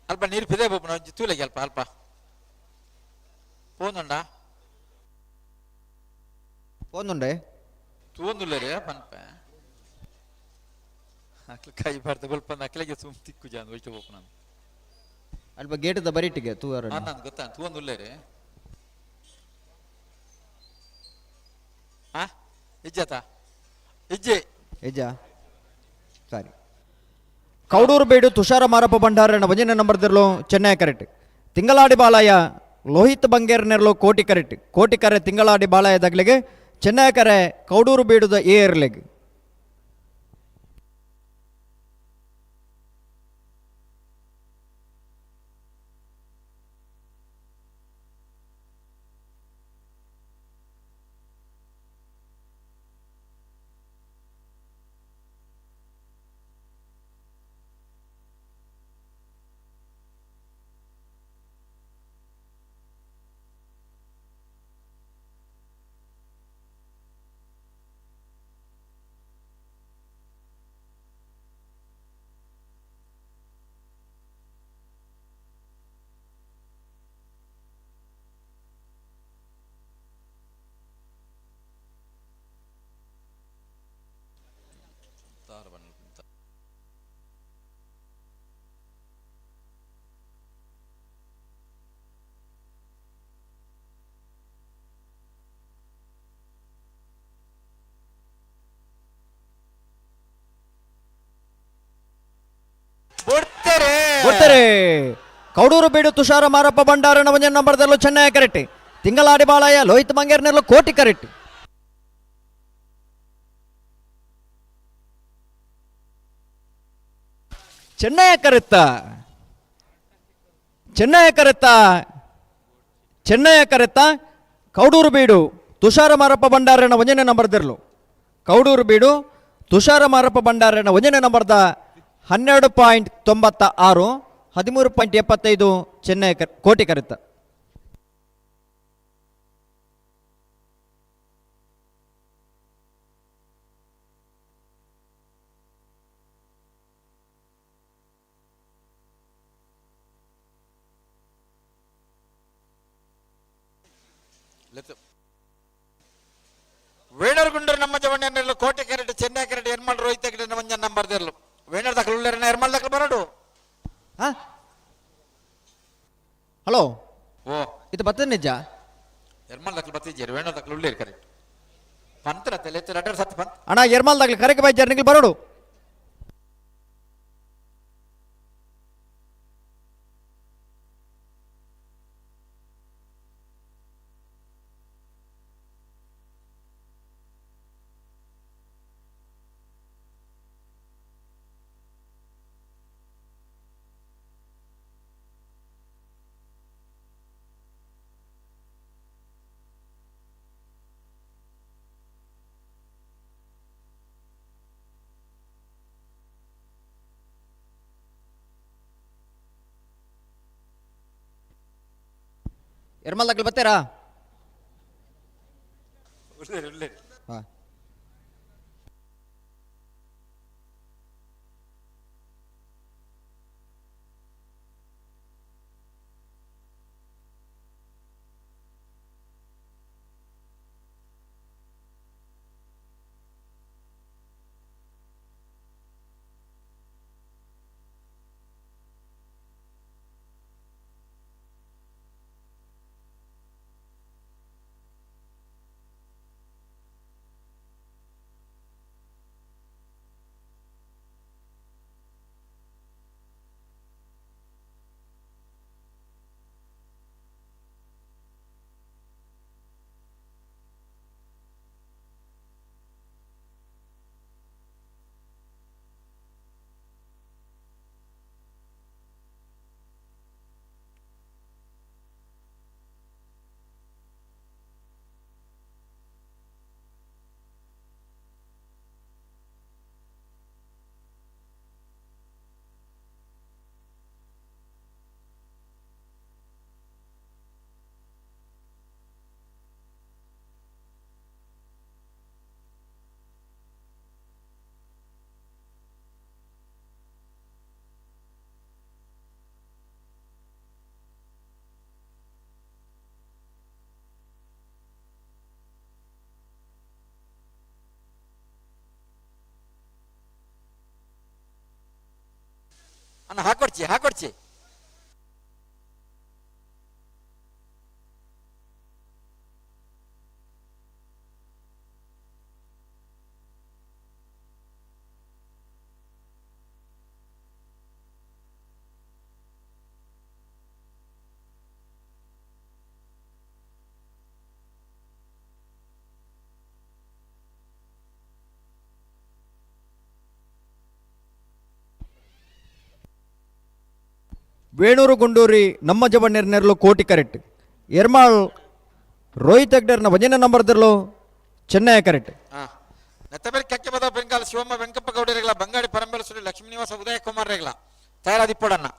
ಅಲ್ಪ ನೀರು ಪಿದೆ ಬೋಪುನ ಒಂಜಿ ತೂಲೆಗೆ ಅಲ್ಪ ಅಲ್ಪ ಪೋನುಂಡ ಪೋನುಂಡೆ ತೂಂದುಲ್ಲೆರೆ ಪನ್ಪೆ ಅಕ್ಲೆ ಕೈ ಬಾರ್ದ ಬಲ್ಪಂದ ಅಕ್ಲೆಗೆ ಸುಮ್ ತಿಕ್ಕು ಜಾನ್ ಒಯ್ತು ಬೋಪುನ ಅಲ್ಪ ಗೇಟದ ಬರಿಟಿಗೆ ತೂ ನಾನು ಗೊತ್ತಾ ತೂಂದುಲ್ಲೆರೆ ಹಾ ಇಜ್ಜತ ಇಜ್ಜೆ ಇಜ್ಜ ಸಾರಿ. ಕೌಡೂರು ಬೇಡು ತುಷಾರ ಮಾರಪ್ಪ ಭಂಡಾರನ ಒಂಜನೇ ನಂಬರ್ ದಿರ್ಲು ಚೆನ್ನೈ ಕರೆಕ್ಟ್, ತಿಂಗಳಾಡಿ ಬಾಲಯ್ಯ ಲೋಹಿತ್ ಬಂಗೇರ್ ನೆರಳು ಕೋಟಿ ಕರೆಟ್ ಕೋಟಿಕರೆ ತಿಂಗಳಾಡಿ ಬಾಲಯ್ಯ ದಗ್ಲಿಗೆ ಚೆನ್ನೈಕರೆ ಕೌಡೂರು ಬೀಡುದ ಏರ್ಲೆಗ್. ಬರ್ತಾರೆ ಕೌಡೂರು ಬೀಡು ತುಷಾರ ಮಾರಪ್ಪ ಭಂಡಾರನ ಒಂಜನ ನಂಬರ್ದಲ್ಲೂ ಚೆನ್ನೈ ಕರೆಕ್ಟ್ ತಿಂಗಳಾಡಿ ಬಾಳಯ್ಯ ಲೋಹಿತ್ ಮಂಗೇರ್ನೆಲ್ಲ ಕೋಟಿ ಕರೆಕ್ಟ್. ಚೆನ್ನೈ ಕರೆತ್ತ ಚೆನ್ನೈ ಕರೆತ್ತ ಚೆನ್ನೈ ಕರೆತ್ತ ಕೌಡೂರು ಬೀಡು ತುಷಾರ ಮಾರಪ್ಪ ಭಂಡಾರನ ಒಂಜನೇ ನಂಬರ್ದಿರ್ಲು ಕೌಡೂರು ಬೀಡು ತುಷಾರ ಮಾರಪ್ಪ ಭಂಡಾರನ ಒಂಜನೇ ನಂಬರ್ದ 12.96 13.75 ಚೆನ್ನೈ ಕೋಟಿ ಕರೆತ್ತ. ವೇಣರ್ಗುಂಡರು ನಮ್ಮ ಜವಣ್ಯನೆಲ್ಲ ಕೋಟೆ ಕೆರೆಟ್ ಚೆನ್ನೈ ಕೆರೆಟ್ ಎರ್ಮಲ್ ರೋಹಿತ ಗಿಡ ಒಂಜ ನಂಬರ್ ದಿರ್ಲು ವೇಣರ್ ದಖಲು ಉಲ್ಲೇರನ ಎರ್ಮಲ್ ದಖಲು ಬರಡು. ಹಲೋ ಓ ಇದು ಬರ್ತದೆ ನಿಜ ಎರ್ಮಲ್ ದಖಲು ಬತ್ತಿದ್ದೀರಿ ವೇಣರ್ ದಖಲು ಉಳ್ಳೇರಿ ಕರೆಕ್ಟ್ ಪಂತರ ತಲೆ ರಡ್ಡರ್ ಸತ್ ಪಂತ್ ಅಣ್ಣ ಎರ್ಮಲ್ ದಾಖಲೆ ಕರೆಕ್ಟ್ ಬೈ ಜರ್ನಿಗೆ ಬರೋಡು. ಎರ್ಮಲ್ ದಾಖಲೆ ಬರ್ತೀರಾ? ಹಾಂ ಅಣ್ಣ ಹಾಕೊಡ್ಚಿ ಹಾಕೊಡ್ಚಿ. ವೇಣೂರು ಗುಂಡೂರಿ ನಮ್ಮ ಜವಣ್ಣೆರ್ ನೆರ್ಲು ಕೋಟಿ ಕರೆಕ್ಟ್. ಎರ್ಮಾಳ್ ರೋಹಿತ್ ಹೆಗ್ಡೆರ್ನ ಒಂಜನೇ ನಂಬರ್ ದೆರ್ಲು ಚೆನ್ನೈ ಕರೆಕ್ಟ್. ನೆತ್ತಬೇರಿ ಕಕ್ಕೆ ಬದ ಬೆಂಗಾಲ್ ಶಿವಮ್ಮ ವೆಂಕಪ್ಪ ಗೌಡರಿಗಳ ಬಂಗಾಡಿ ಪರಂಬೆಲಸುರಿ ಲಕ್ಷ್ಮೀ ನಿವಾಸ ಉದಯ ಕುಮಾರ್ ರೆಗ್ಲ ತಯಾರಾದಿಪ್ಪಡನ್ನ.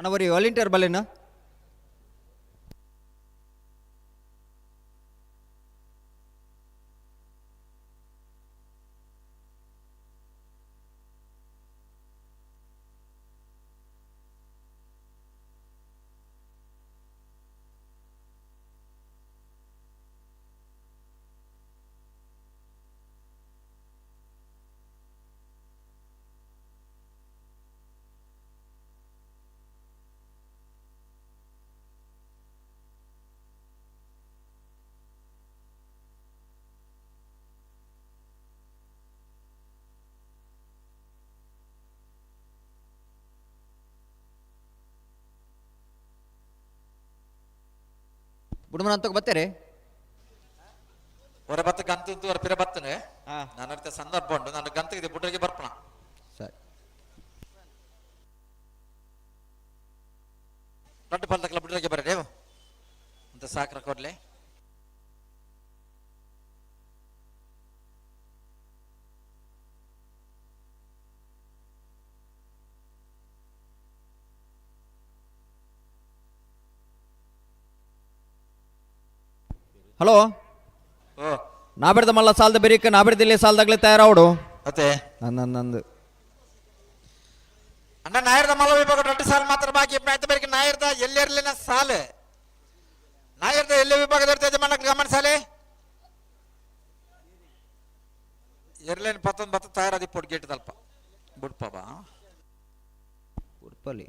ಅಣ್ಣ ಬರೀ ವಾಲಂಟಿಯರ್ ಬಲ್ಲೇನ? ಬುಡುಮನ ಅಂತ ಬತ್ತಾರೆ. ಹೊರ ಬತ್ತ ಗಂತು ಹೊರ ಪಿರ ಬತ್ತನೆ ನಾನು ಅರ್ಥ ಸಂದರ್ಭ ಉಂಟು, ನಾನು ಗಂತಿಗೆ ಬುಡ್ರಿಗೆ ಬರ್ಪಣ. ಸರಿ. ದೊಡ್ಡ ಪಲ್ದಕ್ಲ ಬುಡ್ರಿಗೆ ಬರ ದೇವು ಅಂತ ಸಾಕ್ರ ಕೊಡ್ಲಿ. ಹಲೋ, ನಾಬಿಡ್ದ ಮಲ್ಲ ಸಾಲದ ಬೆರಿಕ ನಾಬಿಡ್ದಿಲ್ಲ ಸಾಲದಾಗ್ಲೇ ತಯಾರಾವಡು. ಅತ್ತೆ ನಂದು ನಂದು ಅಣ್ಣ ನಾಯರ್ದ ಮಲ್ಲ ವಿಭಾಗ ದೊಡ್ಡ ಸಾಲ ಮಾತ್ರ ಬಾಕಿ ಆಯ್ತು. ಬೆರಿಕ ನಾಯರ್ದ ಎಲ್ಲೆರ್ಲಿನ ಸಾಲ ನಾಯರ್ದ ಎಲ್ಲೆ ವಿಭಾಗದ ಯಜಮಾನ ಗಮನ ಸಾಲೆ ಎರ್ಲೇನ್ ಪತ್ತೊಂದು ಬತ್ತ ತಯಾರಾದಿ ಪೊಡ್ ಗೇಟ್ ತಲ್ಪ ಬುಡ್ಪ ಬಾ ಉಡ್ಪಲಿ.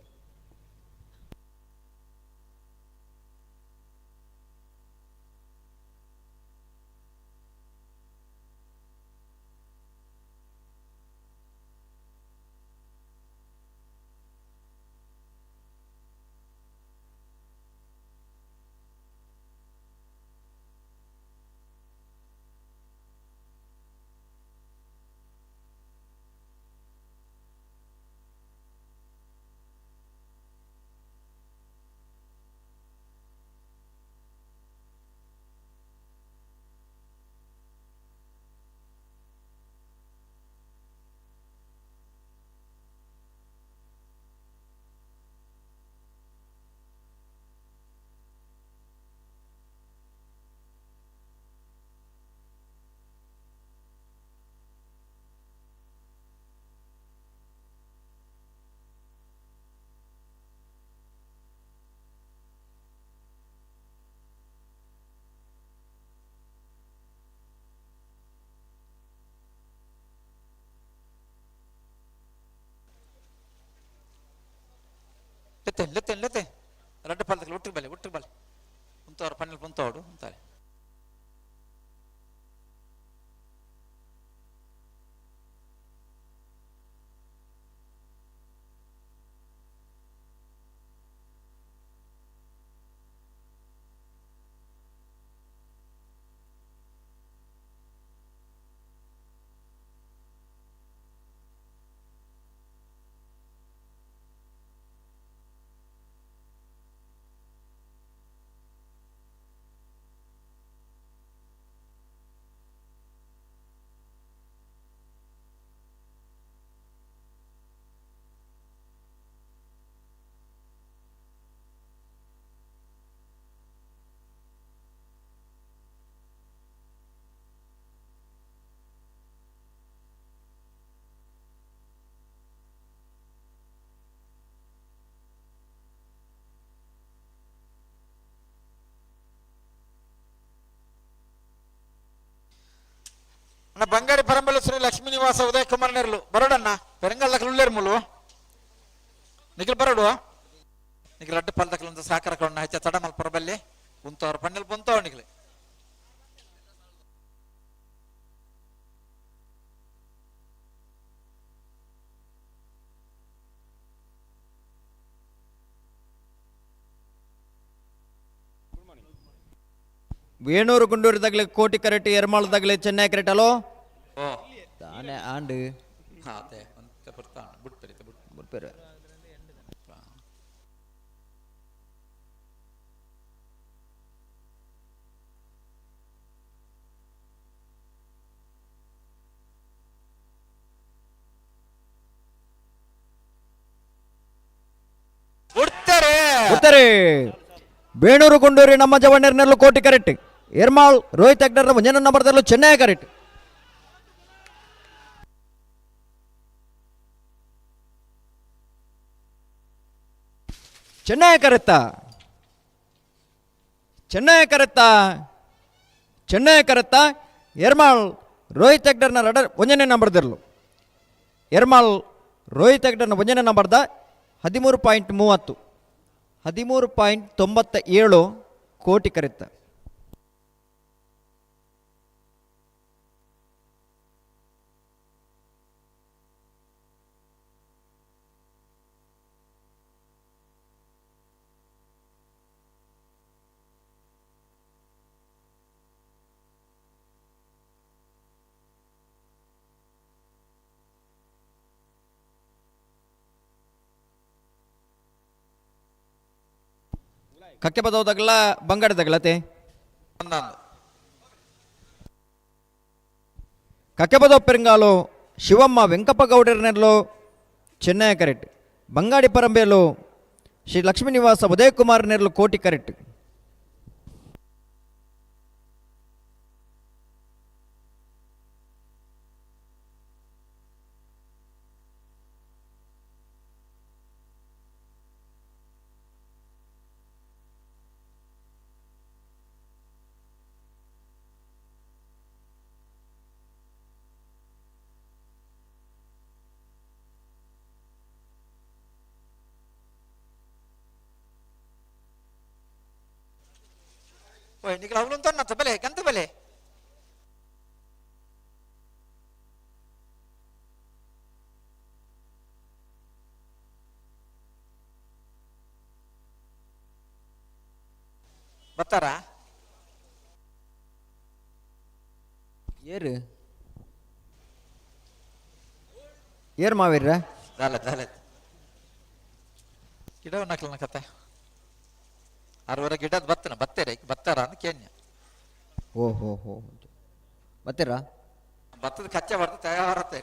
ಲೆತ್ತೆ ಲೆತ್ತೆ ಲೆತ್ತೆ ರಡ್ಡು ಪಲ್ದಕ್ಕೆ ಒಟ್ಟಿಗೆ ಬಲೆ ಒಟ್ಟಿಗೆ ಬಲೆ ಉಂತವ್ರು ಪನ್ನೆಲ್ ಪುಂತವಡು ಅಂತಾರೆ. ಅಣ್ಣ ಬಂಗಾಡಿ ಪರಂಬಲು ಶ್ರೀ ಲಕ್ಷ್ಮೀ ನಿವಾಸ ಉದಯ ಕುಮಾರ್ ನೆರ್ಲು ಬರೋಡಣ್ಣ ಪೆರಂಗಲ್ ಉಳ್ಳೇರ್ ಮುಲು ನಿಖಿಲ್ ಬರೋಡು ನಿಖಿಲ್ ರಡ್ಡು ಪಲ್ದಕ್ಲು ಅಂತ ಸಹಕಾರ ಕೊಡಣ್ಣ ಹೆಚ್ಚ ತಡ ಮಲ್ಪರ ಬಲ್ಲಿ ಉಂತವ್ರ ಪಣ್ಣಲ್ ಪುಂತವ್ ನಿಖಿಲ್. ವೇಣೂರು ಗುಂಡೂರು ತಗಲೆ ಕೋಟಿ ಕರೆಟ್ ಎರ್ಮಾಳ ತಗಲೆ ಚೆನ್ನೈ ಕರೆಟ್ ಅಲೋ ತಾನೆ ಆಂಡ್ ಅದೇ ಅಂತ ಬರ್ತಾನೆ ಬಿಟ್ಪೇರಿ ಬಿಟ್ಪೇರು. ಉತ್ತರೆ ಬೇಣೂರು ಗುಂಡೂರಿ ನಮ್ಮ ಜವಣ್ಣರ್ನಲ್ಲೂ ಕೋಟಿ ಕರೆಕ್ಟ್ ಎರ್ಮಾಳ್ ರೋಹಿತ್ ಹೆಗ್ಡರ್ ಮುಂಜಾನೆ ನಂಬರ್ದಲ್ಲೂ ಚೆನ್ನೈ ಕರೆಕ್ಟ್. ಚೆನ್ನೈ ಕರೆತ್ತ ಚೆನ್ನೈ ಕರೆತ್ತ ಚೆನ್ನೈ ಕರೆತ್ತ ಎರ್ಮಾಳ್ ರೋಹಿತ್ ಹೆಗ್ಡರ್ನ ರಡರ್ ಒಂಜನೇ ನಂಬರ್ದಿರಲು ಎರ್ಮಾಳ್ ರೋಹಿತ್ ಹೆಗ್ಡರ್ನ ಒಂಜನೇ ನಂಬರ್ದ 13.30 13.97 ಕೋಟಿ ಕರೆತ್ತ. ಕಕ್ಕೆ ಬದೋದಾಗಲ ಬಂಗಾಡದಾಗಲತೆ ಕಕ್ಕೆ ಬದೋ ಪೆರಂಗಾಲು ಶಿವಮ್ಮ ವೆಂಕಪ್ಪ ಗೌಡರನೆಲ್ಲೋ ಚೆನ್ನೈ ಕರೆಕ್ಟ್. ಬಂಗಾಡಿ ಪರಂಬೇಲು ಶ್ರೀ ಲಕ್ಷ್ಮೀ ನಿವಾಸ ಉದಯ ಕುಮಾರ್ ನೆರಳು ಕೋಟಿ ಕರೆಕ್ಟ್. ಓಯ್ ನಿಖಿಲ್ ಅವಳು ಅಂತ ಬಲೆ ಗಂತ ಬಲೆ ಬರ್ತಾರಾ? ಏರು ಏರ್ ಮಾವೀರ ದಾಲೆ ದಾಲೆ ಗಿಡ ನಕಲನ ಕತೆ ಅರವರ ಗಿಡದ ಬತ್ತನ ಬತ್ತೇರೆ ಬತ್ತಾರ ಅಂತ ಕೇನ್ಯ. ಓಹೋ ಹೋ ಬತ್ತೀರಾ? ಭತ್ತದ ಕಚ್ಚೆ ಬರ್ತದೆ ತಯಾರತ್ತೆ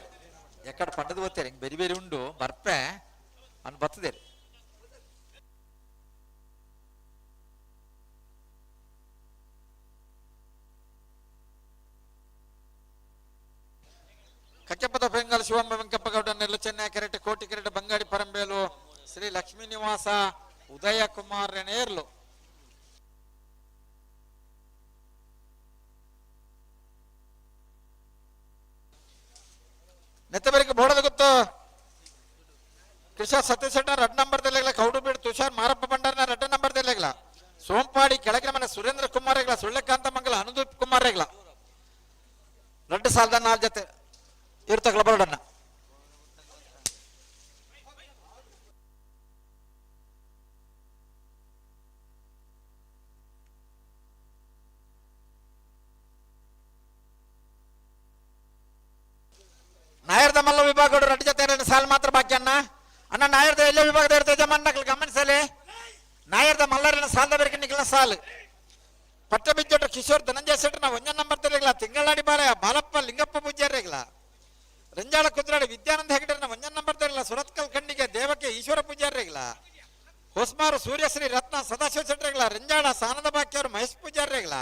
ಎಕ್ಕಡ ಪಂಡದ ಬತ್ತೇರೆ ಹಿಂಗೆ ಬೇರೆ ಬೇರೆ ಉಂಡು ಬರ್ಪೆ ಅನ್ ಬತ್ತದೇರಿ. ಕಕ್ಕೆಪದ ಬೆಂಗಾಲ್ ಶಿವಮ್ಮ ವೆಂಕಪ್ಪ ಗೌಡ ನೆಲ್ಲು ಚೆನ್ನೈ ಕೆರೆಟ್ ಕೋಟಿ ಕೆರೆಟ್ ಬಂಗಾಡಿ ಪರಂಬೇಲು ಶ್ರೀ ಲಕ್ಷ್ಮೀ ನಿವಾಸ ಉದಯ ಕುಮಾರ್ ನೇರ್ಲು. ನೆತ್ತಬರಿಗೆ ಬೋಡದ ಗೊತ್ತು ಕೃಷ ಸತೀಶ್ ರಡ್ ನಂಬರ್ ದಲ್ಲೆಗ್ಲ ಕೌಡುಬೀಡು ತುಷಾರ್ ಮಾರಪ್ಪ ಭಂಡಾರ್ನ ರಡ್ಡ ನಂಬರ್ ದಲ್ಲೆಗ್ಲ ಸೋಂಪಾಡಿ ಕೆಳಗಿನ ಮನೆ ಸುರೇಂದ್ರ ಕುಮಾರ್ ಹೆಗ್ಲ ಸುಳ್ಳೆಕಾಂತ ಮಂಗಲ ಅನುದೀಪ್ ಕುಮಾರ್ ಹೆಗ್ಲ ರಡ್ಡು ಸಾಲದ ನಾಲ್ ಜೊತೆ ಇರ್ತಕ್ಲ ಬರೋಡನ್ನ. ನಾಯರ್ದ ಮಲ್ಲ ವಿಭಾಗ ರಡ್ಡು ಜೊತೆ ಎರಡು ಸಾಲು ಮಾತ್ರ ಬಾಕಿ ಅಣ್ಣ. ಅಣ್ಣ ನಾಯರ್ದ ಎಲ್ಲ ವಿಭಾಗದ ಇರ್ತದೆ ಯಜಮಾನಕ್ಲು ಗಮನಿಸಲಿ. ನಾಯರ್ದ ಮಲ್ಲರಿನ ಸಾಲದ ಬೇರೆ ನಿಖಿಲ ಸಾಲು ಪಟ್ಟ ಬಿಜ್ಜೋಟ ಕಿಶೋರ್ ಧನಂಜಯ ಶೆಟ್ಟರ್ ನಾವು ಒಂಜ ನಂಬರ್ ತೆರಗಿಲ್ಲ ತಿಂಗಳಾಡಿ ಬಾಲಯ್ಯ ಬಾಲಪ್ಪ ಲಿಂಗಪ್ಪ ಪೂಜಾರಿಗಳ ರಂಜಾಳ ಕುದ್ರಾಡಿ ವಿದ್ಯಾನಂದ ಹೆಗಡೆನ ಒಂಜ ನಂಬರ್ ತೆರಗಿಲ್ಲ ಸುರತ್ಕಲ್ ಖಂಡಿಗೆ ದೇವಕ್ಕೆ ಈಶ್ವರ ಪೂಜಾರಿಗಳ ಹೊಸ್ಮಾರು ಸೂರ್ಯಶ್ರೀ ರತ್ನ ಸದಾಶಿವ ಶೆಟ್ಟರ್ಗಳ ರಂಜಾಳ ಸಾನಂದ ಬಾಕಿಯವರು ಮಹೇಶ್ ಪೂಜಾರಿಗಳ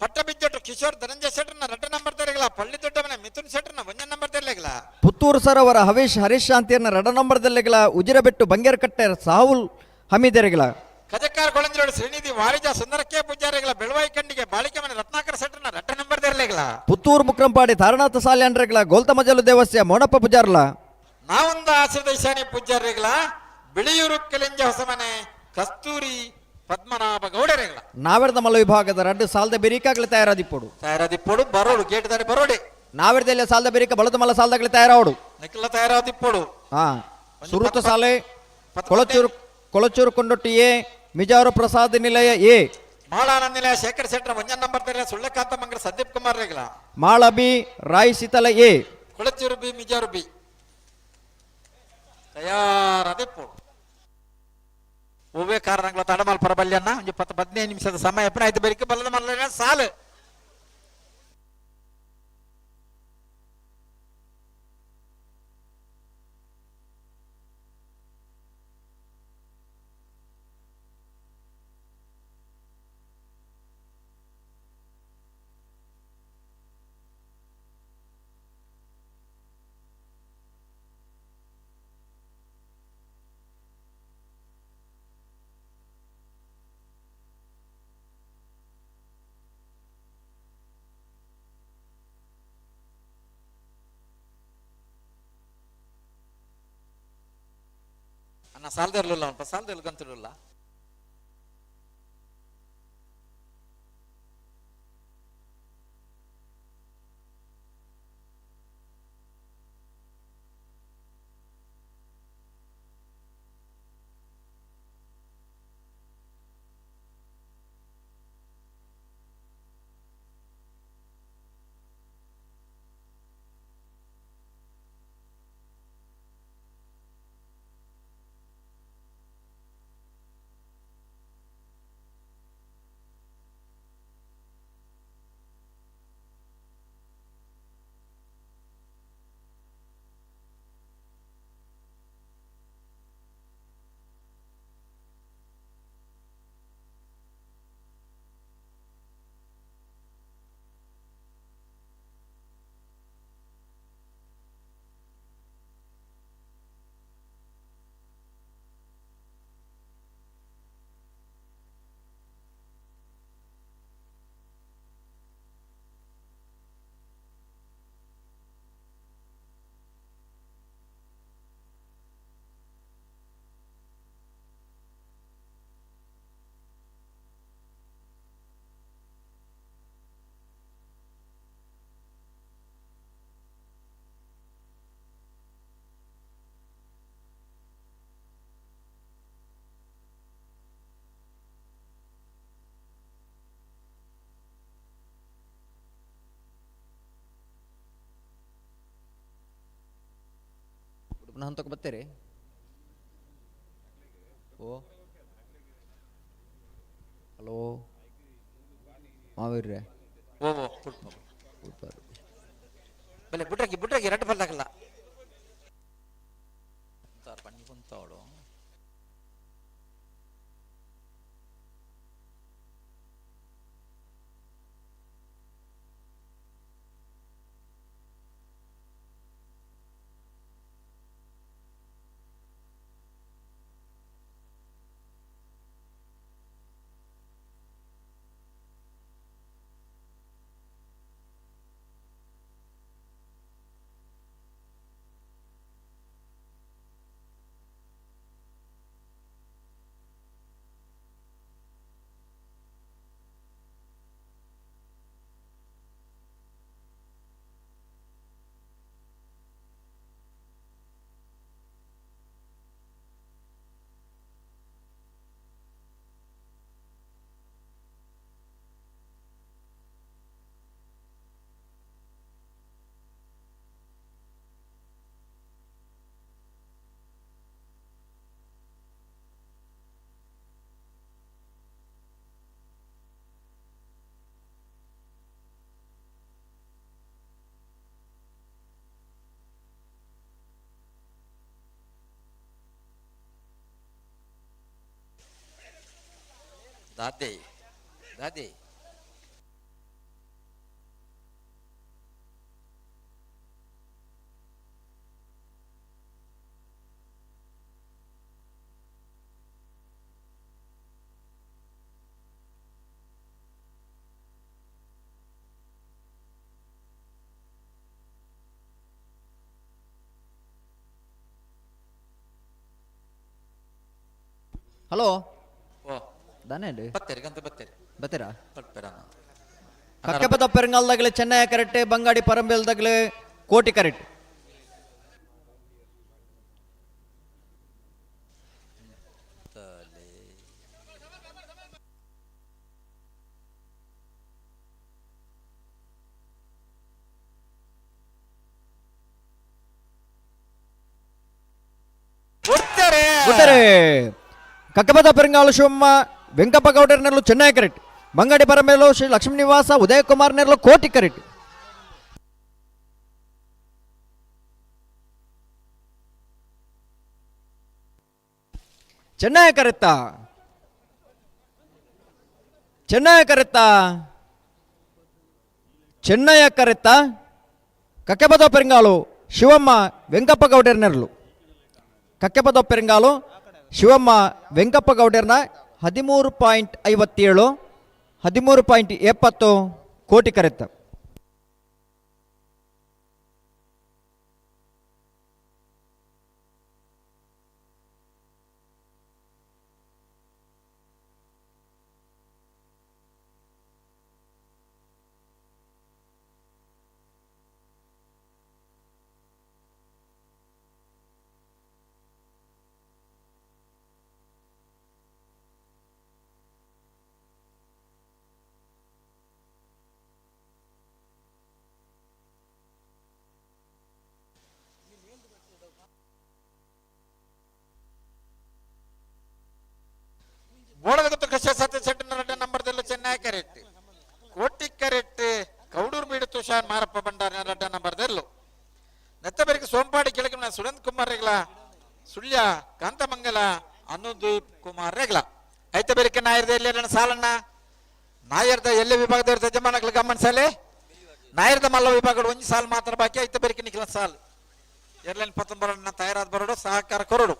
ಪಟ್ಟ ಬಿಜ್ಜೋಟ ಕಿಶೋರ್ ಧನಂಜಯ ಶೆಟ್ಟರ್ನ ರಡ್ಡ ನಂಬರ್ ತೆರಗಿಲ್ಲ ಪಳ್ಳಿ ದೊಡ್ಡಮನೆ ಮಿಥುನ್ ಶೆಟ್ಟರ್ನ ಒಂಜ ನಂಬರ್ ತೆರಗಿಲ್ಲ ಪುತ್ತೂರು ಸರೋವರ ಹವೇಶ್ ಹರೀಶ್ ಶಾಂತಿಯನ್ನ ರಡ ನಂಬರ್ದಲ್ಲೆಗಳ ಉಜಿರಬೆಟ್ಟು ಬಂಗೇರಕಟ್ಟೆ ಸಾಹುಲ್ ಹಮೀದೆರೆಗಳ ಕಜಕ್ಕಾರ ಕೊಳಂಜಿರೋಡು ಶ್ರೀನಿಧಿ ವಾರಿಜ ಸುಂದರಕ್ಕೆ ಪೂಜಾರಿಗಳ ಬೆಳವಾಯಿ ಕಂಡಿಗೆ ಬಾಳಿಕೆ ಮನೆ ರತ್ನಾಕರ ಶೆಟ್ಟರ್ನ ರಟ್ಟ ನಂಬರ್ ದೇರ್ಲೆಗಳ. ಪುತ್ತೂರು ಮುಕ್ರಂಪಾಡಿ ತಾರನಾಥ ಸಾಲ್ಯಾನ್ರೆಗಳ ಗೋಲ್ತಮಜಲು ದೇವಸ್ಯ ಮೋನಪ್ಪ ಪೂಜಾರ್ಲ. ನಾವೊಂದ ಆಶ್ರಿತ ಈಶಾನಿ ಪೂಜಾರಿಗಳ ಬಿಳಿಯೂರು ಕೆಲಿಂಜ ಹೊಸಮನೆ ಕಸ್ತೂರಿ ಪದ್ಮನಾಭ ಗೌಡರೆಗಳ. ನಾವೆರ್ದ ಮಲ್ಲ ವಿಭಾಗದ ರಡ್ಡು ಸಾಲದ ಬೆರಿಕಾಗಲಿ ತಯಾರಾದಿಪ್ಪೋಡು. ತಯಾರಾದಿಪ್ಪೋಡು, ಬರೋಡು ಗೇಟ್ ದಾರಿ ಬರೋಡೆ. ನಾವೆರ್ದೆಲ್ಲ ಸಾಲದ ಬೆರಿಕ ಬಳದ ಮಲ್ಲ ಸಾಲದಾಗಲಿ ತಯಾರಾವಡು. ನಿಖಲ ತಯಾರಾದಿಪ್ಪೋಡು. ಹಾ, ಸುರುತ ಸಾಲೆ ಕೊಳಚೂರು ಕೊಳಚೂರು ಕೊಂಡೊಟ್ಟಿ ಎ, ಮಿಜಾರು ಪ್ರಸಾದ್ ನಿಲಯ ಎ. ಮಾಳಾನಂದ ನಿಲಯ ಶೇಖರ್ ಶೆಟ್ಟರ್ ಒಂಜನ್ ನಂಬರ್ ತೆರೆಯ ಸುಳ್ಳೆಕಾಂತ ಮಂಗಳ Sandeep Kumar ರೆಗಳ. Mala B, Rai Seethala A. Kolachur B, Mijar B ತಯಾರಾದಿಪ್ಪೋಡು. ಒವ್ವೇ ಕಾರಣಗಳ ತಡಮಾಲ್ ಪರಬಲ್ಯನ್ನ ಒಂದು 10 15 ನಿಮಿಷದ ಸಮಯ ಎಪ್ಪನ ಆಯ್ತು ಬೆರಿಕೆ ಬಲ್ಲದ ಮಲ್ಲ ಸಾಲು. ಅಣ್ಣ ಸಾಲದಿರಲಿಲ್ಲ ಉಂಟು ಸಾಲದಿಲ್ಲ ಗಂತಿರಲಿಲ್ಲ. ಉಡುಪಿನ ಹಂತಕ್ಕೆ ಬರ್ತೀರಿ? ಓ ಹಲೋ ಮಾವೀರ್ರೆ. ಓ ಓ ಬಲೆ ಬುಡ್ರಗಿ ಬುಡ್ರಗಿ ರಡ್ಡು ಬಲ್ದಾಗಲ್ಲ ಬನ್ನಿ ಕುಂತವಳು. ದಾದೆ ದಾದೆ. ಹಲೋ. ಓ. ದಾನೆ ಬತ್ತೇರಿ ಗಂತ ಬತ್ತೇರಿ. ಬತ್ತೀರಾ? ಪಟ್ಪೇರ. ಕಕ್ಕೆಪದ ಪೆರಂಗಾಲ್ದಾಗಲೇ ಚೆನ್ನೈ ಕರೆಕ್ಟ್, ಬಂಗಾಡಿ ಪರಂಬೇಲ್ದಾಗಲೇ ಕೋಟಿ ಕರೆಕ್ಟ್. ಉತ್ತರೆ ಕಕ್ಕಪದ ಪೆರಂಗಾಲು ಶಿವಮ್ಮ ವೆಂಕಪ್ಪ ಗೌಡರ್ ನೆರಳು ಚೆನ್ನೈ ಕರೆಕ್ಟ್, ಬಂಗಾಡಿ ಪರಮೇಲು ಶ್ರೀ ಲಕ್ಷ್ಮೀ ನಿವಾಸ ಉದಯ ಕುಮಾರ್ ನೆರಳು ಕೋಟಿ ಕರೆಕ್ಟ್. ಚೆನ್ನೈ ಕರೆತ್ತ, ಚೆನ್ನೈ ಕರೆತ್ತ, ಚೆನ್ನಯ ಕರೆತ್ತ ಕಕ್ಕೆಪದ ಪೆರಂಗಾಲು ಶಿವಮ್ಮ ವೆಂಕಪ್ಪ ಗೌಡರ್ ನೆರಳು. ಕಕ್ಕೆಪದ ಪೆರಂಗಾಲು ಶಿವಮ್ಮ ವೆಂಕಪ್ಪ ಗೌಡರ್ನ 13.57, 13.70 ಕೋಟಿ ಕರೆತ್ತ. ಬೋಳದಗುತ್ತು ಕೃಷಿ ಸತ್ಯ ಸೆಟ್ಟಿನ ರಡ್ಡ ನಂಬರ್ದಲ್ಲ ಚೆನ್ನೈ ಕರೆಕ್ಟ್, ಕೋಟಿ ಕರೆಕ್ಟ್, ಕೌಡೂರು ಬೀಡು ತುಷಾರ್ ಮಾರಪ್ಪ ಭಂಡಾರ ರಡ್ಡ ನಂಬರ್ದೆಲ್ಲು. ನೆತ್ತಬೆರಿಗೆ ಸೋಂಪಾಡಿ ಕೆಳಗಿನ ಸುರೇಂದ್ರ ಕುಮಾರ್ ರೆಗ್ಲ, ಸುಳ್ಯ ಕಾಂತಮಂಗಲ ಅನುದೀಪ್ ಕುಮಾರ್ ರೆಗ್ಲ. ಐತ ಬೆರಿಕೆ ನಾಯರ್ದ ಎಲ್ಲಿ ಸಾಲಣ್ಣ ನಾಯರ್ದ ಎಲ್ಲೆ ವಿಭಾಗದ ಯಜಮಾನಗಳ ಗಮನಿಸಲೆ. ನಾಯರ್ದ ಮಲ್ಲ ವಿಭಾಗಗಳು ಒಂಜಿ ಸಾಲು ಮಾತ್ರ ಬಾಕಿ. ಐತ ಬೆರಿಕೆ ನಿಖಿಲ ಸಾಲು ಎರ್ಲೈನ್ ಪತ್ತೊಂಬರನ್ನ ತಯಾರಾದ ಬರೋಡು ಸಹಕಾರ ಕೊರಡು.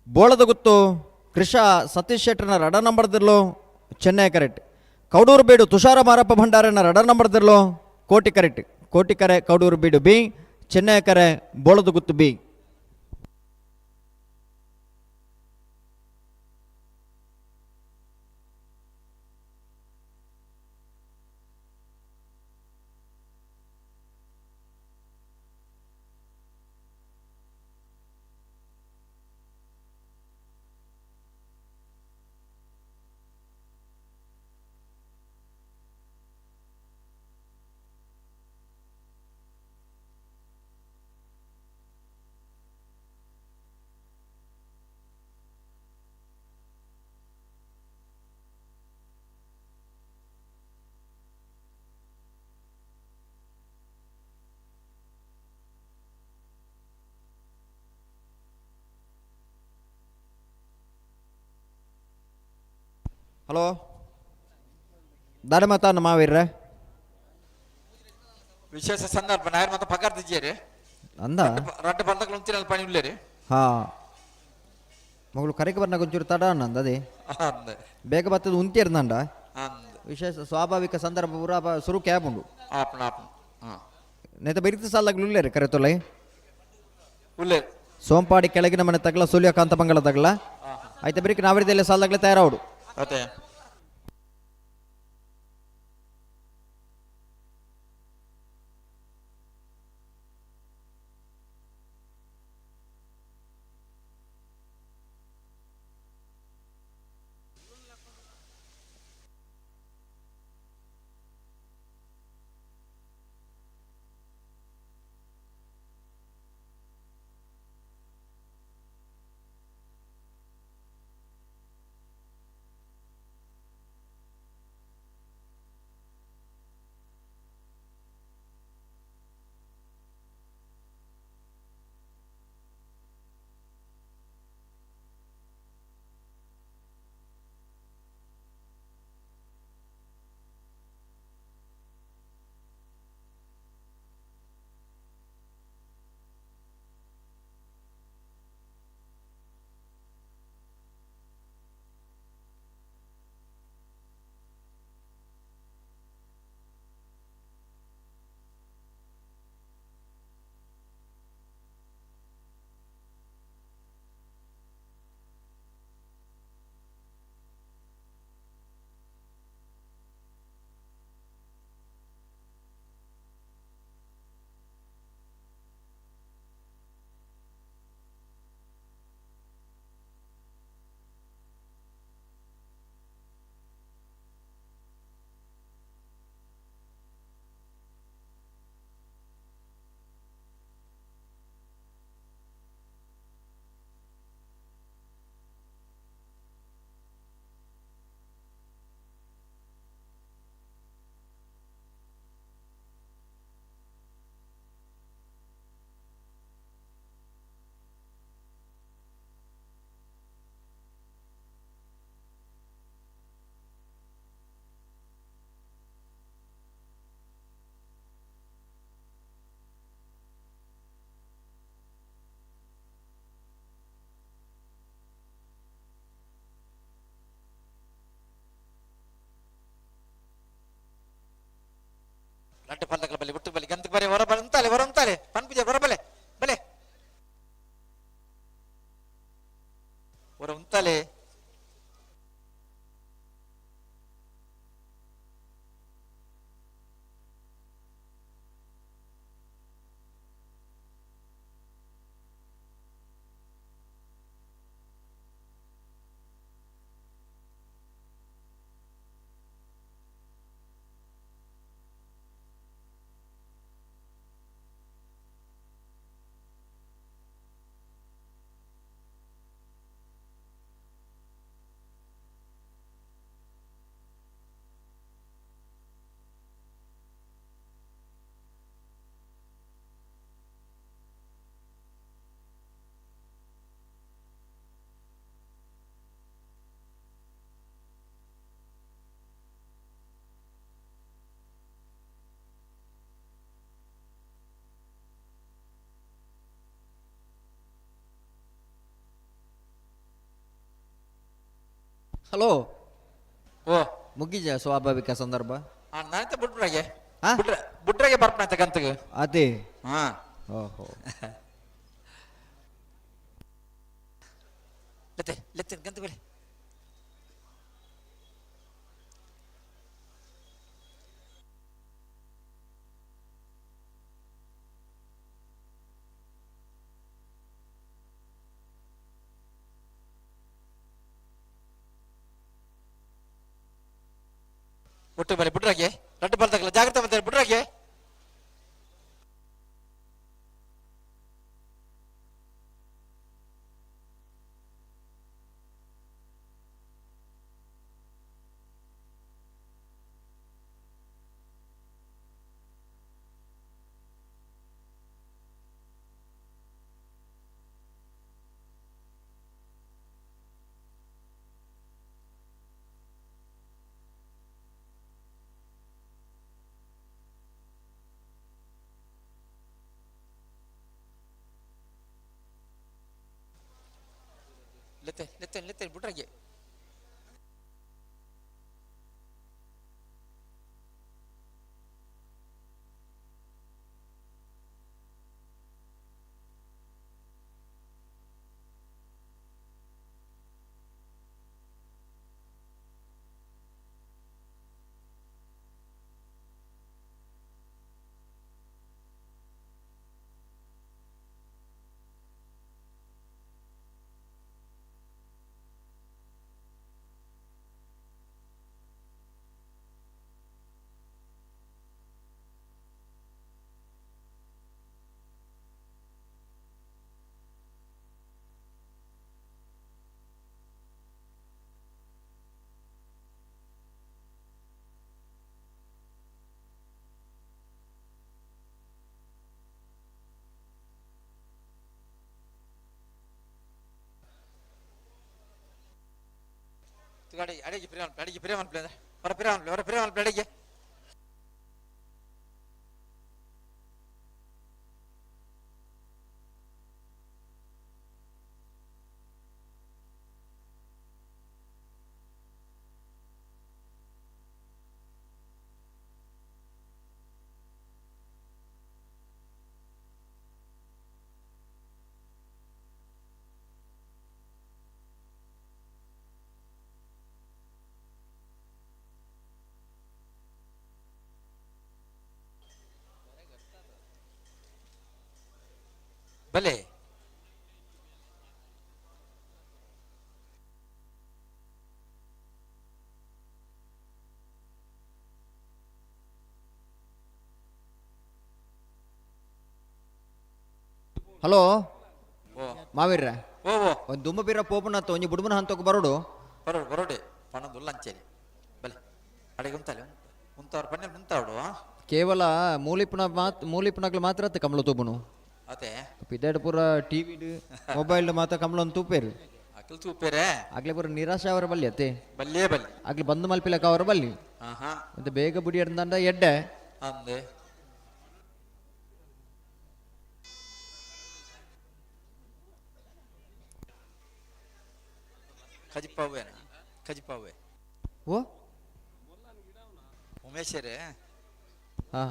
ಬೋಳದಗುತ್ತು ಕೃಷ ಸತೀಶ್ ಶೆಟ್ಟರ್ನ ರಡ ನಂಬರ್ದಿರ್ಲು ಚೆನ್ನೈ ಕರೆಕ್ಟ್, ಕೌಡೂರು ಬೀಡು ತುಷಾರ ಮಾರಪ್ಪ ಭಂಡಾರನ ರಡ ನಂಬರ್ದಿರ್ಲು ಕೋಟಿ ಕರೆಕ್ಟ್, ಕೋಟಿ ಕರೆ ಕೌಡೂರು ಬೀಡು ಬಿ, ಚೆನ್ನೈ ಕರೆ ಬೋಳದಗುತ್ತು ಬಿ. ಹಲೋ ದಾಡೆ ಮಾತಾನ ಮಾವೀರ್ರೆ ವಿಶೇಷ ಸಂದರ್ಭ ನಾಯರ್ ಮತ್ತೆ ಪಗಾರ್ ದಿಜ್ಜೇರಿ ಅಂದ ರಡ್ಡ ಬಂದಗಳು ಉಂಚಿನ ಪಣಿ ಉಳ್ಳೇರಿ. ಹಾ ಮಗಳು ಕರೆಗೆ ಬರ್ನಾಗ ಒಂಚೂರು ತಡ ಅನ್ನಂದ ಅದೇ ಅಂದೆ ಬೇಗ ಬತ್ತದ ಉಂತಿರ್ನಂಡ ಅಂದ್ ವಿಶೇಷ ಸ್ವಾಭಾವಿಕ ಸಂದರ್ಭ ಪೂರ ಸುರು ಕ್ಯಾಬ್ ಉಂಡು ಆಪಣ ಆಪಣ ಹಾ ನೇತ ಬೆರಿತ ಸಾಲಾಗ್ಲು ಉಳ್ಳೇರಿ ಕರೆ ತೊಲೈ ಉಳ್ಳೇರಿ ಸೋಂಪಾಡಿ ಕೆಳಗಿನ ಮನೆ ತಗಲ ಸೂರ್ಯಕಾಂತ ಮಂಗಲ ತಗಲ ಆಯ್ತಾ ಬೆರಿಕೆ ನಾವರಿದೆಲ್ಲ ಸಾಲಾಗ್ಲೆ ತಯಾರಾವಡು. ಅದೇ ಬರೆ ಹೊರ ಬಂತಾಲೆ ಹೊರ ಅಂತಾಲೆ ಪನ್ಪುಜ ಹೊರ ಬಲೆ ಬಲೆ ಹೊರ ಉಂತಾಲೆ. ಹಲೋ. ಓ. ಮುಗಿಜ ಸ್ವಾಭಾವಿಕ ಸಂದರ್ಭ. ನಾನಂತ ಬುಡ್ರಾಗೆ ಬುಡ್ರಾಗೆ ಬರ್ಪಣಂತ ಕಂತಗೆ. ಅದೇ. ಹಾ. ಓಹೋ. ಲತ್ತೆ ಲತ್ತೆ ಗಂತ ಬಲೆ. ಒಟ್ಟು ಬಲೆ ಬುಡ್ರಾಗೆ ರಡ್ಡು ಬರ್ದಾಗಲ್ಲ ಜಾಗ್ರತೆ ಬರ್ತಾರೆ ಬುಡ್ರಾಗೆ. ಲೆತ್ತೆ ಲೆತ್ತೆ ಲೆತ್ತೆ ಬುಡ್ರಾಗೆ. ಅಡಿಗೆ ಅಡಿಗೆ ಪ್ರಿಯ ಅಡಿಗೆ ಪ್ರಿಯ ಹೊರ ಪ್ರಿಯ ಹೊರ ಪ್ರಿಯ ಅಡಿಗೆ. ಬಲೆ ಹಲೋ ಮಾವೀರ್ರ. ಓ ಓ. ಒಂದು ದುಮ್ಮ ಬೀರ ಪೋಪನ ಒಂಜಿ ಬುಡುಮನ ಹಂತಕ್ಕೆ ಬರೋಡು. ಬರೋಡು ಬರೋಡೆ ಪಣದುಲ್ಲ ಅಂಚೇರಿ ಬಲೆ ಅಡಿಗೆ ಉಂತಾಲೆ ಉಂತಾವ್ರು ಪಣ್ಣೆ ಉಂತಾವಡು. ಕೇವಲ ಮೂಲಿಪುನ ಮಾತ್ ಮೂಲಿಪುನಗ್ಲು ಮಾತ್ರ ಅತ್ತೆ ಕಮಲ ತೂಪುನು. ಅದೇ ಪಿದಾಡ್ ಪೂರ ಟಿವಿ ಮೊಬೈಲ್ ಮಾತ್ರ ಕಮಲೊಂದು ತೂಪೇರು. ಅಕಲ್ ತೂಪೇರೆ. ಆಗ್ಲೇ ಪೂರ ನಿರಾಶೆ ಅವರ ಬಲ್ಲಿ ಅತ್ತೆ. ಬಲ್ಲೇ ಬಲ್ಲಿ. ಆಗ್ಲಿ ಬಂದು ಮಲ್ಪಿಲಕ ಅವರ ಬಲ್ಲಿ. ಆಹಾ. ಮತ್ತೆ ಬೇಗ ಬುಡಿ ಅಂದ ಎಡ್ಡೆ. ಅಂದೆ ಕಜಿಪಾವೇನಾ ಕಜಿಪಾವೆ. ಓ ಉಮೇಶರೇ. ಹಾ.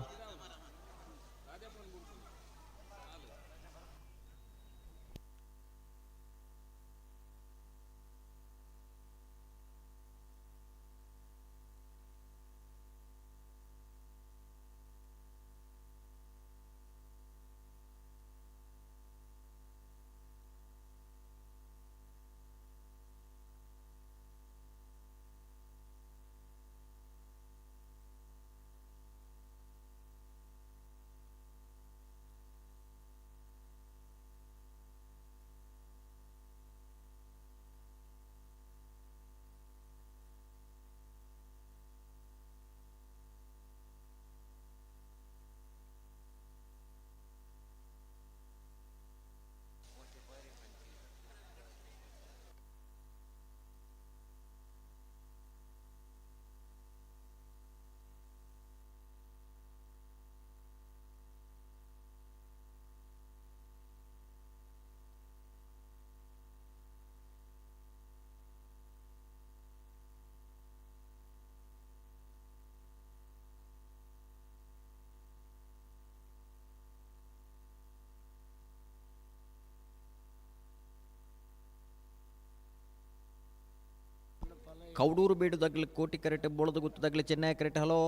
ಕೌಡೂರು ಬೀಡು ದಗ್ಲು ಕೋಟಿ ಕರೆಟ್ ಬೋಳದ ಗುತ್ತು ದಗ್ಲು ಚೆನ್ನೈ ಕರೆಟ್ ಹಲೋ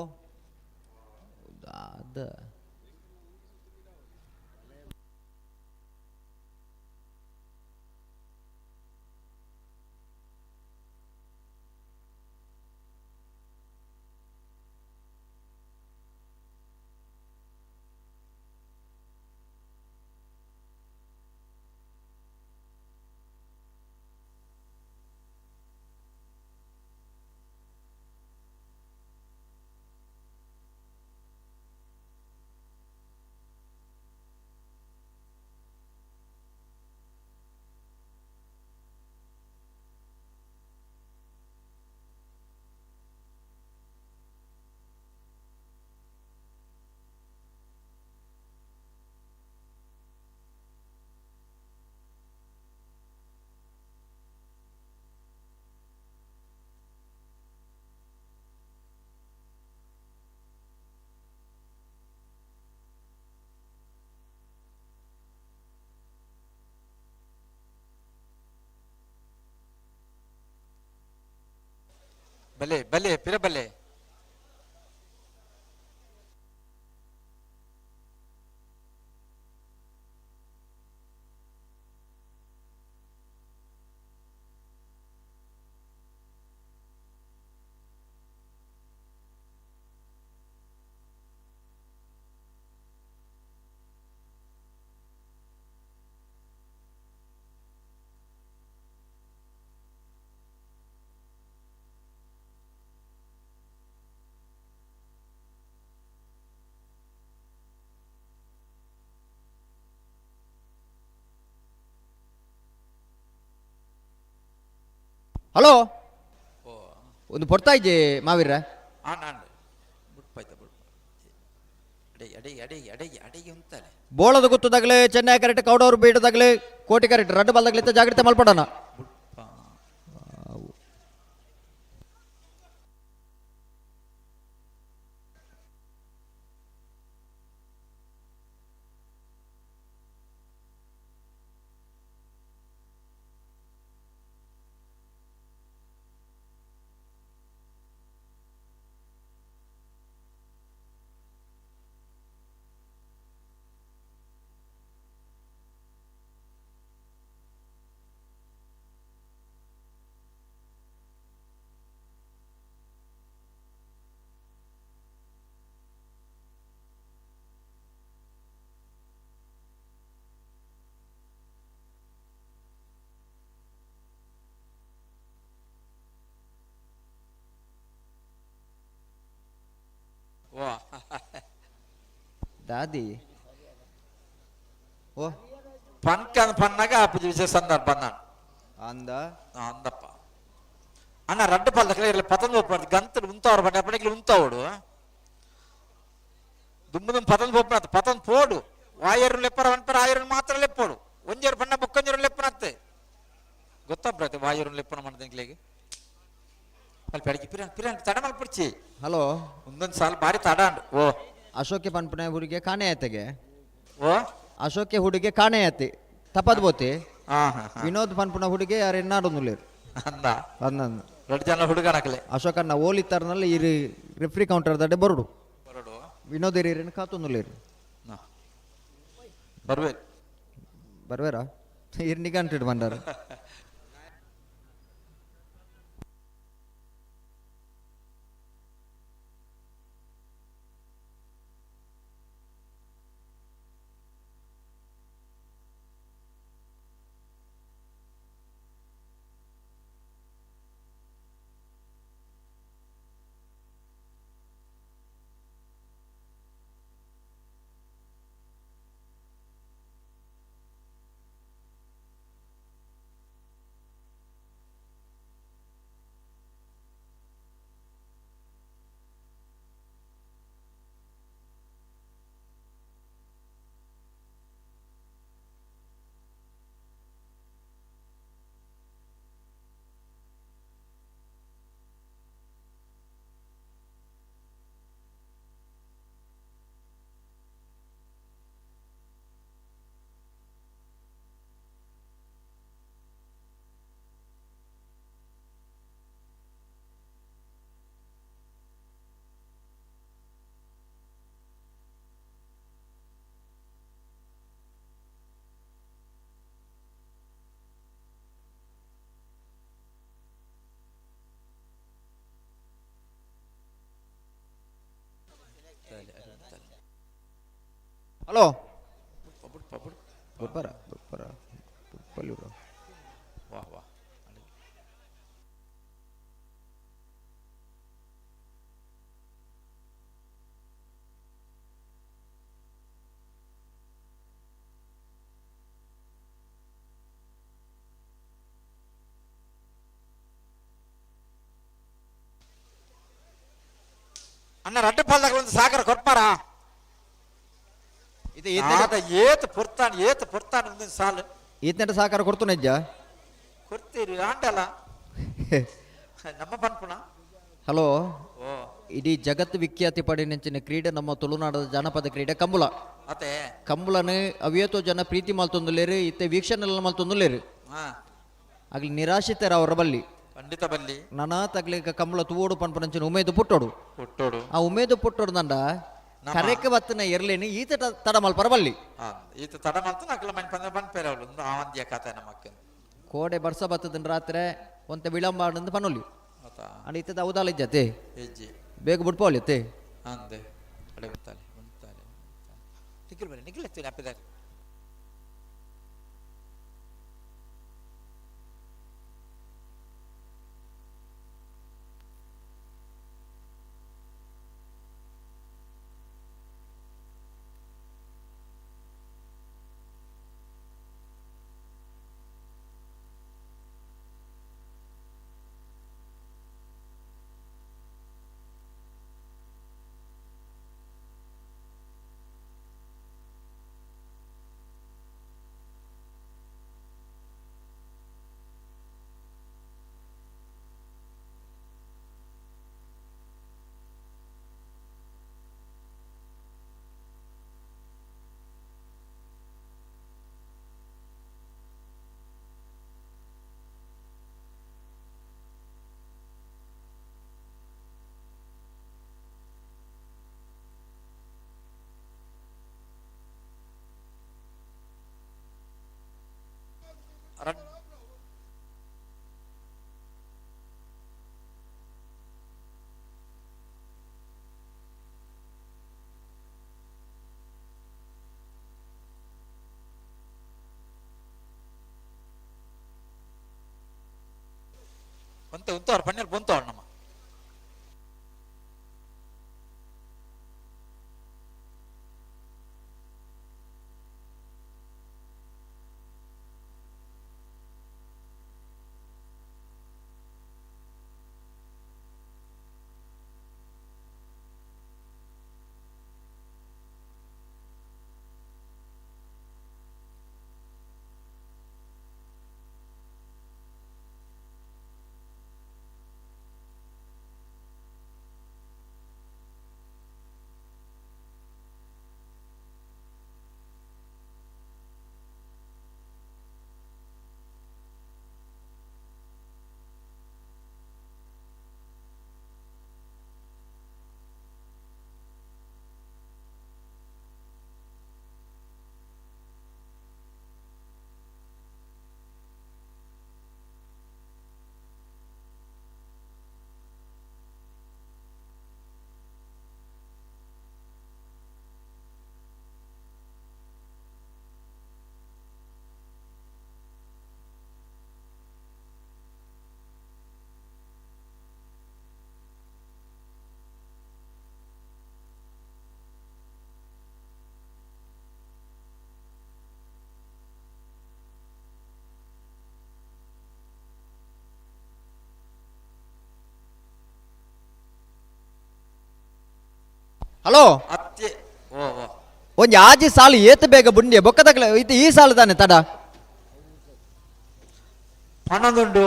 ದಾದ ಬಲೆ ಬಲೆ ಪಿರ ಬಲೆ. ಹಲೋ, ಒಂದು ಪೊರ್ತಾ ಇಜ್ಜಿ ಮಾವೀರ. ಬೋಳದ ಗುತ್ತದಾಗಲಿ ಚೆನ್ನೈ ಕರೆಕ್ಟ್ ಕೌಡವರು ಬೀಟದಾಗಲಿ ಕೋಟಿ ಕರೆಕ್ಟ್ ರಡ್ಡು ಬಲ್ದಾಗಲಿ ಜಾಗ್ರತೆ ಮಲ್ಪಡೋಣ. ದಾದಿ ಓ ಪನ್ಕನ್ ಪನ್ನಾಗ ಆಪುಜಿ ವಿಶೇಷ ಸಂದರ್ಭ ನಾನು ಅಂದ ಅಂದಪ್ಪ ಅಣ್ಣ ರಡ್ಡು ಪಲ್ದ ಇರಲಿ ಪತಂದ ಒಪ್ಪು ಗಂತಲು ಉಂತಾವ್ರು ಬಣ್ಣ ಅಪ್ಪಣಿಗೆ ಉಂತಾವಡು ದುಮ್ಮು ದುಮ್ ಪತಂದ ಪೊಪ್ಪನ ಪತಂದ ಪೋಡು ವಾಯರು ಲೆಪ್ಪರ ಒನ್ಪರ ಆಯರು ಮಾತ್ರ ಲೆಪ್ಪೋಡು ಒಂಜೇರು ಬಣ್ಣ ಬೊಕ್ಕಂಜರು ಲೆಪ್ಪನತ್ತೆ ಗೊತ್ತಾಬ್ರತೆ ವಾಯರು ಲೆಪ್ಪನ ಮಾಡ್ದಂಗ್ಲೇಗೆ ಅಲ್ಲಿ ಬೆಳಗ್ಗೆ ಪಿರ ಪಿರ ತಡ ಮಲ್ಪುಡ್ಚಿ. ಹಲೋ, ಒಂದೊಂದು ಸಾಲ ಬಾರಿ ತಡ ಅಂಡು. ಓ ಅಶೋಕೆ ಪನ್ಪುನ ಹುಡುಗೆ ಕಾಣೆ ಆಯ್ತಗೆ. ಓ ಅಶೋಕೆ ಹುಡುಗೆ ಕಾಣೆ ಆಯ್ತಿ ತಪ್ಪದ್ ಬೋತಿ. ಹಾ ವಿನೋದ್ ಪನ್ಪುನ ಹುಡುಗೆ ಯಾರು ಎನ್ನಾಡೊಂದುಲ್ಲೇರು ಅಂದ ಅಂದ ಎರಡು ಜನ ಹುಡುಗನಕಲೆ. ಅಶೋಕನ್ನ ಓಲಿತ್ತಾರನಲ್ಲಿ ಈ ರೆಫ್ರಿ ಕೌಂಟರ್ ದಡೆ ಬರುಡು ಬರಡು. ವಿನೋದ್ ಹಿರಿಯರನ್ನು ಕಾತೊಂದುಲ್ಲೇರು. ಬರ್ವೇ ಬರ್ವೇರಾ ಇರ್ನಿಗೆ ಅಂಟಿಡ್ ಬಂದಾರ. ಹಲೋ ಬುಡ್ಪಾರ ಬುಡ್ಪಾರ ಬುಡ್ಪಲ್ಲೂರು. ವಾಹ್ ವಾಹ್. ಅಣ್ಣ ರಡ್ಡು ಪಾಲ್ದಾಗ ಒಂದು ಸಾಗರ ಕೊಟ್ಪಾರ. ಇದು ಆದ ಏತ್ ಪೊರ್ತಾನ್ ಏತ್ ಪೊರ್ತಾನ್ ಒಂದು ಸಾಲು. ಈತನೆಟ ಸಹಕಾರ ಕೊಡ್ತು ನಿಜ. ಕೊಡ್ತೀರಿ ಆಂಡಲ ನಮ್ಮ ಪನ್ಪುಣ. ಹಲೋ. ಓ. ಇಡೀ ಜಗತ್ತು ವಿಖ್ಯಾತಿ ಪಡಿನಂಚಿನ ಕ್ರೀಡೆ ನಮ್ಮ ತುಳುನಾಡದ ಜಾನಪದ ಕ್ರೀಡೆ ಕಂಬುಲ. ಅತೆ. ಕಂಬುಲನು ಅವೇತೋ ಜನ ಪ್ರೀತಿ ಮಲ್ತೊಂದುಲ್ಲೇರು, ಇತ್ತೆ ವೀಕ್ಷಣೆಲ್ಲ ಮಲ್ತೊಂದುಲ್ಲೇರು. ಅಗ್ಲಿ ನಿರಾಶಿತರ ಅವರ ಬಲ್ಲಿ. ಖಂಡಿತ ಬಲ್ಲಿ. ನನ ತಗ್ಲಿಕ ಕಂಬಳ ತೂವೋಡು ಪನ್ಪನಂಚಿನ ಉಮೇದು ಪುಟ್ಟೋಡು. ಪುಟ್ಟೋಡು. ಆ ಉಮೇದು ಪುಟ್ಟೋಡು ದಂಡ ಕರೆಕ್ ಬತ್ತನ ಎರ್ಲೇನಿ ಈತ ತಡ ಮಲ್ಪರ ಬಲ್ಲಿ. ಈತ ತಡ ಮಲ್ತ ಅಕ್ಲ ಮನ್ ಪಂದ್ರ ಪನ್ಪೇರ ಅವಳು ಆವಂದ್ಯ ಕತೆ ನಮಕ್. ಕೋಡೆ ಬರ್ಸ ಬತ್ತದನ್ ರಾತ್ರಿ ಒಂತೆ ವಿಳಂಬ ಆಡಂದು ಪನೊಲಿ. ಅಂಡ ಈತದ ಅವದಾಲ ಇಜ್ಜತೆ. ಇಜ್ಜಿ. ಬೇಗ ಬಿಡ್ಪೋಲಿ ಅತ್ತೆ. ಅಂದೆ ಅಡೆ ಉಂತಾಲೆ ಉಂತಾಲೆ ನಿಖಿಲ್ ಬನ್ನಿ ನಿಖಿಲ್ ಎತ್ತೀನಿ ಅಪ್ಪಿದ್ದಾರೆ. ಒಂತೆ ಉಂತವ್ರು ಪಣ್ಣಲ್ಲಿ ಬೊಂತವ್ರು ನಮ್ಮ. ಹಲೋ. ಅತ್ತೆ ಓ ಓ. ಒಂಜಿ ಆಜಿ ಸಾಲು ಏತ್ ಬೇಗ ಬುಂಡಿ ಬೊಕ್ಕದಗ್ಲ ಇದು ಈ ಸಾಲು ತಾನೆ ತಡ. ಪಣದುಂಡು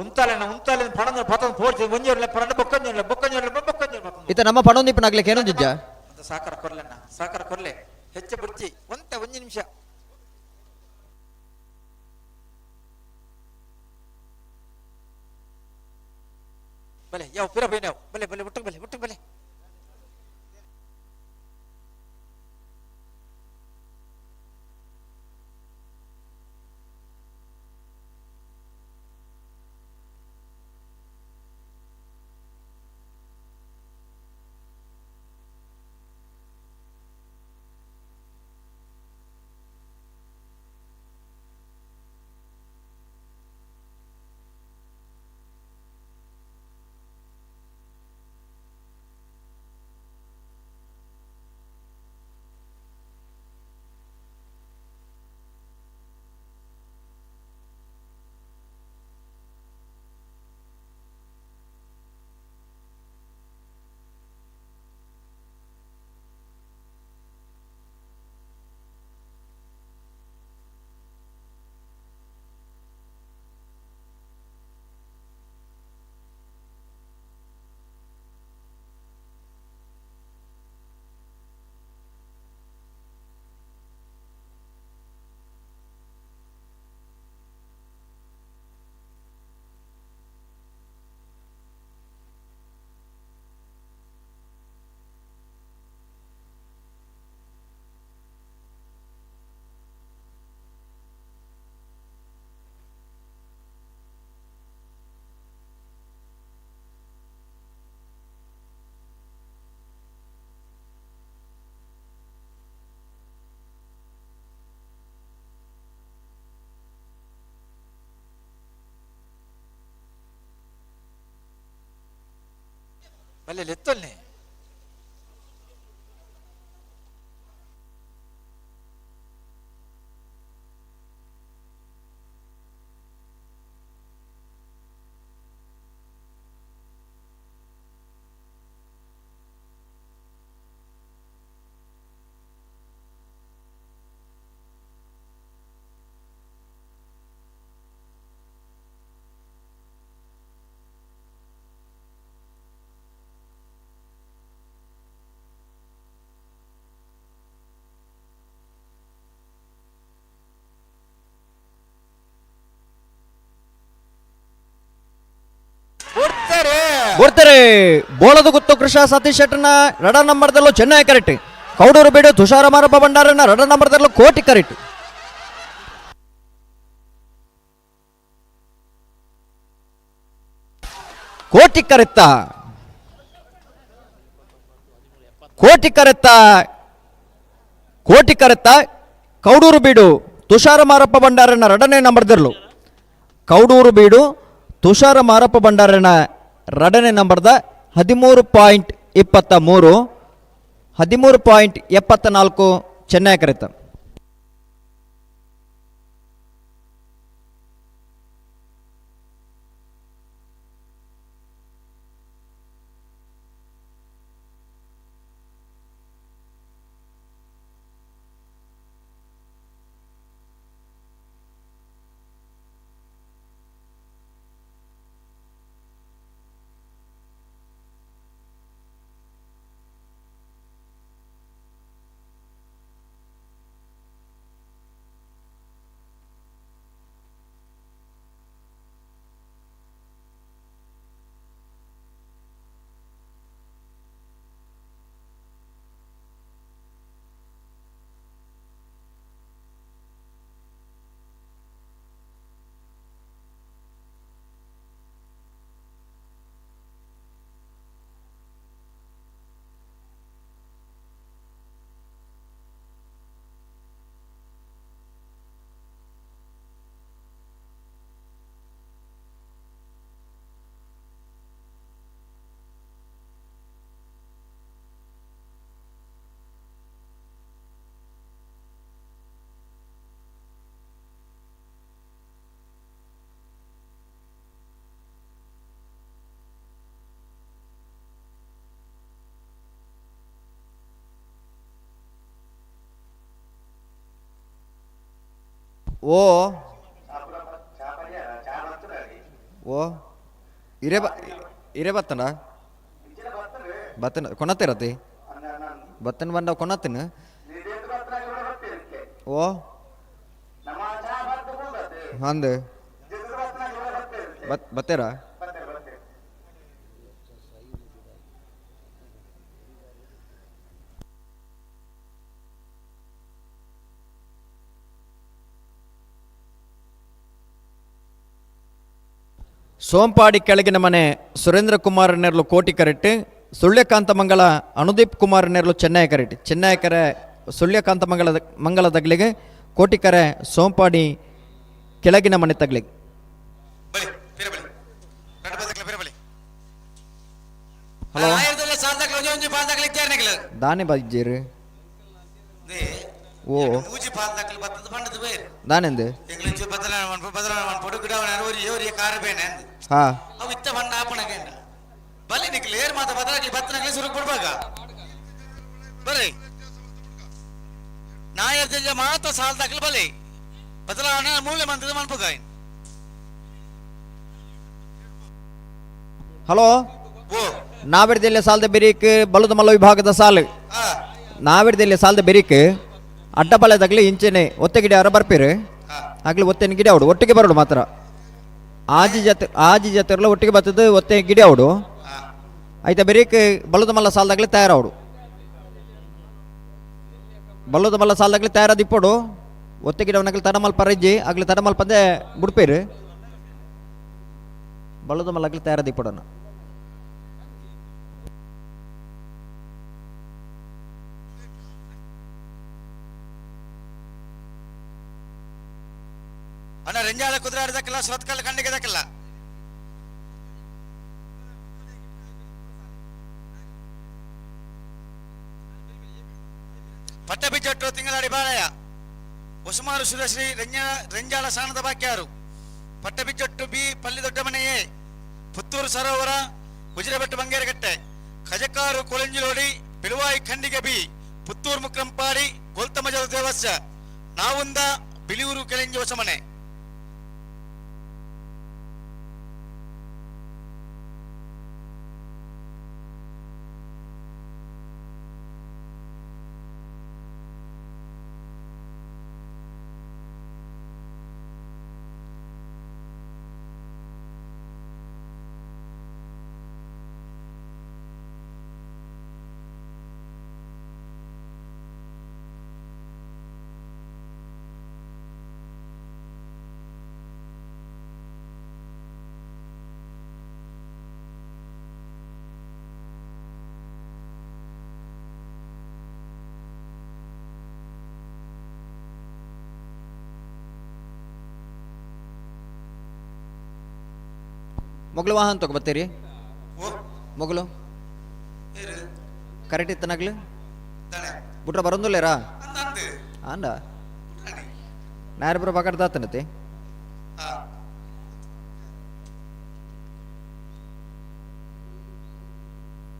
ಉಂತಾಲೆನ ಉಂತಾಲೆ ಪಣದ ಪತನ ಪೋರ್ಚಿ ಒಂಜಿ ಪರಂಡ ಬೊಕ್ಕಂಜಿ ಬೊಕ್ಕಂಜಿ ಬೊಕ್ಕಂಜಿ. ಇತ್ತ ನಮ್ಮ ಪಣೊಂದಿಪ್ಪನಾಗ್ಲಿಕ್ಕೆ ಏನೋ ಜಿಜ್ಜ. ಅಂತ ಸಾಕಾರ ಕೊರ್ಲೆಣ್ಣ ಸಾಕಾರ ಕೊರ್ಲೆ ಹೆಚ್ಚ ಬಿಡ್ಚಿ ಒಂತೆ ಒಂಜಿ ನಿಮಿಷ. ಬಲೆ ಯಾವ ಪಿರ ಬೈನಾವ್ ಬಲೆ ಬಲೆ ಮುಟ್ಟಕ್ ಬಲೆ ಮುಟ್ಟಕ್ ಬಲೆ. ಬಲ್ಲೆ ಲೆತ್ತೊಲ್ನೆ. ಬರ್ತಾರೆ ಬೋಳದ ಗುತ್ತು ಕೃಷ ಸತೀಶ್ ಶೆಟ್ಟರ್ನ ರಡ ನಂಬರ್ದಲ್ಲೂ ಚೆನ್ನೈ ಕರೆಕ್ಟ್. ಕೌಡೂರು ಬೀಡು ತುಷಾರ ಮಾರಪ್ಪ ಭಂಡಾರನ ರಡ ನಂಬರ್ದಲ್ಲೂ ಕೋಟಿ ಕರೆಕ್ಟ್. ಕೋಟಿ ಕರೆತ್ತ, ಕೋಟಿ ಕರೆತ್ತ, ಕೋಟಿ ಕರೆತ್ತ. ಕೌಡೂರು ಬೀಡು ತುಷಾರ ಮಾರಪ್ಪ ಭಂಡಾರನ ರಡನೇ ನಂಬರ್ದಿರ್ಲು. ಕೌಡೂರು ಬೀಡು ತುಷಾರ ಮಾರಪ್ಪ ಭಂಡಾರನ ರಡನೇ ನಂಬರ್ದ 13.23, 13.74 ಚೆನ್ನೈ ಕರೆತ. ಓ ಓ ಇರೇ ಬ ಇರೇ ಬತ್ತನ ಬತ್ತನ ಕೊನತ್ತಿರತಿ ಬತ್ತನ ಬಂದ ಕೊನತ್ತಿನ. ಓ ಅಂದು ಬತ್ ಬತ್ತೇರಾ? ಸೋಂಪಾಡಿ ಕೆಳಗಿನ ಮನೆ ಸುರೇಂದ್ರ ಕುಮಾರ್ ನೆರ್ಲು ಕೋಟಿ ಕರೆಕ್ಟ್. ಸುಳ್ಯಕಾಂತ ಮಂಗಳ ಅನುದೀಪ್ ಕುಮಾರ್ ನೆರ್ಲು ಚೆನ್ನೈ ಕರೆಕ್ಟ್. ಚೆನ್ನೈ ಕರೆ ಸುಳ್ಯಕಾಂತ ಮಂಗಳದ ಮಂಗಳ ತಗ್ಲಿಗೆ, ಕೋಟಿ ಕರೆ ಸೋಂಪಾಡಿ ಕೆಳಗಿನ ಮನೆ ತಗ್ಲಿಗೆ. ಹಲೋ ದಾನೆ ಬಾಜೀರು. ಓ ದಾನೆಂದು ಹಾ ಮಾತ ಸಾಲದಾಕಲು ಬಲೆ ಬದಲಾವಣೆ ಮೂಲೆ ಮಂತ್ರದ ಮನ್ಪುಗಾಯ್. ಹಲೋ ನಾವಿಡ್ದಿಲ್ಲ ಸಾಲದ ಬೆರೀಕ್ ಬಲದ ಮಲ್ಲ ವಿಭಾಗದ ಸಾಲು. ನಾವಿಡ್ದಿಲ್ಲ ಸಾಲದ ಬೆರೀಕ್ ಅಡ್ಡಬಲದಾಗಲಿ ಇಂಚೆನೆ ಒತ್ತೆ ಗಿಡ ಯಾರ ಬರ್ಪೀರು ಆಗ್ಲಿ ಒತ್ತೆನ ಗಿಡ ಅವಡು ಒಟ್ಟಿಗೆ ಬರೋಡು ಮಾತ್ರ. ಆಜಿ ಜೊತೆ ಆಜಿ ಜೊತೆ ಒಟ್ಟಿಗೆ ಬರ್ತದೆ ಒತ್ತೆ ಗಿಡ ಅವಡು ಆಯ್ತಾ ಬೆರೀಕ್ ಬಲದ ಮಲ್ಲ ಸಾಲದಾಗಲಿ ತಯಾರವಡು. ಬಲ್ಲದ ಮಲ್ಲ ಸಾಲದಾಗಲಿ ತಯಾರಾದ ಇಪ್ಪಡು ಒತ್ತೆ ಗಿಡವನಾಗಲಿ ತಡಮಲ್ ಪರಜ್ಜಿ ಆಗ್ಲಿ ತಡಮಲ್ ಪಂದೆ ಬುಡ್ಪೇರು ಬಲ್ಲದ ಮಲ್ಲಾಗಲಿ ತಯಾರಾದ ಇಪ್ಪಡೋಣ. ಅಣ್ಣ ರಂಜಾಳ ಕುದುರೆ ಆಡ್ದಕ್ಕಿಲ್ಲ ಸ್ವತ್ಕಲ್ ಕಣ್ಣಿಗೆ ದಕ್ಕಿಲ್ಲ. ಪಟ್ಟಬಿಜಟ್ಟು ತಿಂಗಳಾಡಿ ಬಾಳಯ್ಯ ಹೊಸಮಾರು ಸುರಶ್ರೀ ರಂಜಾಳ ಸಾಣದ ಬಾಕ್ಯಾರು ಪಟ್ಟಬಿಜಟ್ಟು ಬಿ ಪಲ್ಲಿ ದೊಡ್ಡಮನೆಯೇ ಪುತ್ತೂರು ಸರೋವರ ಉಜಿರೆಬೆಟ್ಟು ಬಂಗೇರಗಟ್ಟೆ ಕಜಕಾರು ಕೊಳಂಜಿಲೋಡಿ ಬಿಳುವಾಯಿ ಖಂಡಿಗೆ ಬಿ ಪುತ್ತೂರು ಮುಕ್ರಂಪಾಡಿ ಗೋಲ್ತಮಜಲ ದೇವಸ್ಯ ನಾವುಂದ ಬಿಳಿಯೂರು ಕೆಳಂಜಿ ಹೊಸಮನೆ. ಮೊಗಲು ವಾಹನ ತಗೋ ಬತ್ತೀರಿ? ಮೊಗಲು ಕರೆಕ್ಟ್ ಇತ್ತನಾಗ್ಲು ಬುಟ್ರ ಬರೋಂದುಲ್ಲೇರಾ ಆಂಡ ನಾಯರ್ ಬಕಡ್ ದಾತನತೆ.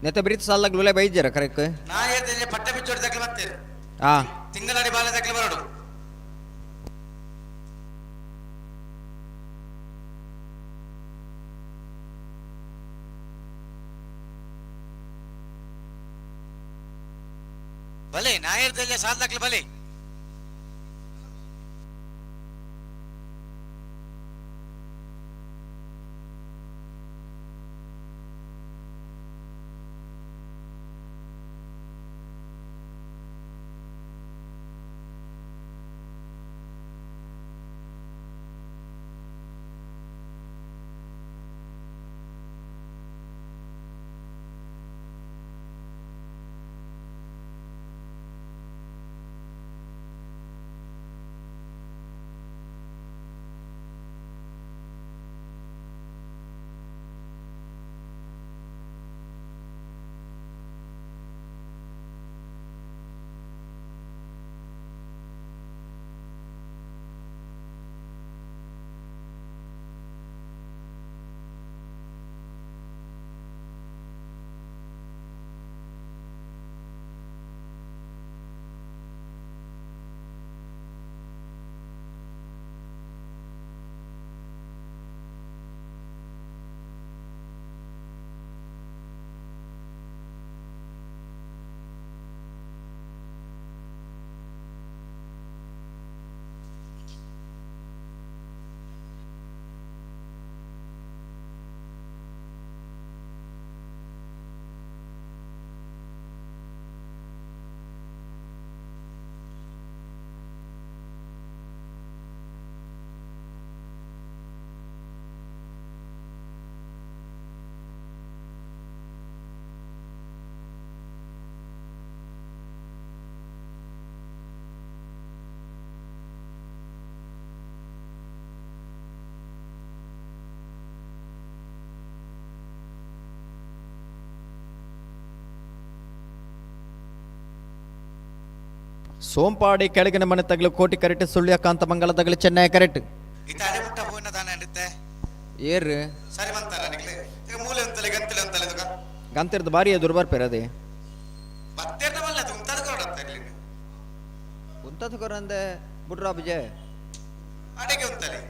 ನೆತ್ತ ಬಿರಿತ ಸಾಲಾಗ ಲುಲೆ ಬೈಜ್ಜರ ಕರೆಕ್ಟ್. ನಾ ಹೇಳ್ತೇನೆ ಪಟ್ಟ ಬಿಚ್ಚೋಡಿ ದಕ್ಲೆ ಬರ್ತೇನೆ. ಹಾ. ತಿಂಗಳಾಡಿ ಬಾಳೆ ದಕ್ಲೆ ಬರೋಡು. ಬಲೆ ನಾಯರ್ದಲ್ಲೇ ಸಾಲ್ ದಾಖಲೆ ಬಲೆ. ಸೋಂಪಾಡಿ ಕೆಳಗಿನ ಮನೆ ತಗಲು ಕೋಟಿ ಕರೆಕ್ಟ್, ಸುಳ್ಯ ಕಾಂತ ಮಂಗಲ ತಗಲು ಚೆನ್ನೈ ಕರೆಕ್ಟ್. ಏರ್ ಸರಿ ಮಂತಾರ ನಿಕ್ಲೆ ಈಗ ಮೂಲೆ ಅಂತಲೆ ಗಂತಲೆ ಅಂತಲೆ ತುಕ. ಗಂತಿರ್ದು ಬಾರಿ ದುರ್ಬಾರ್ ಪೇರದೆ. ಬತ್ತೇರ್ನ ಮಲ್ಲ ಅದು ಉಂತಾದ ಕೊರಡತ್ತ ಇಲ್ಲಿ. ಉಂತದ ಕೊರಂದೆ ಬುಡ್ರಾ ಬಿಜಯ್. ಅಡೆಗೆ ಉಂತಲೆ.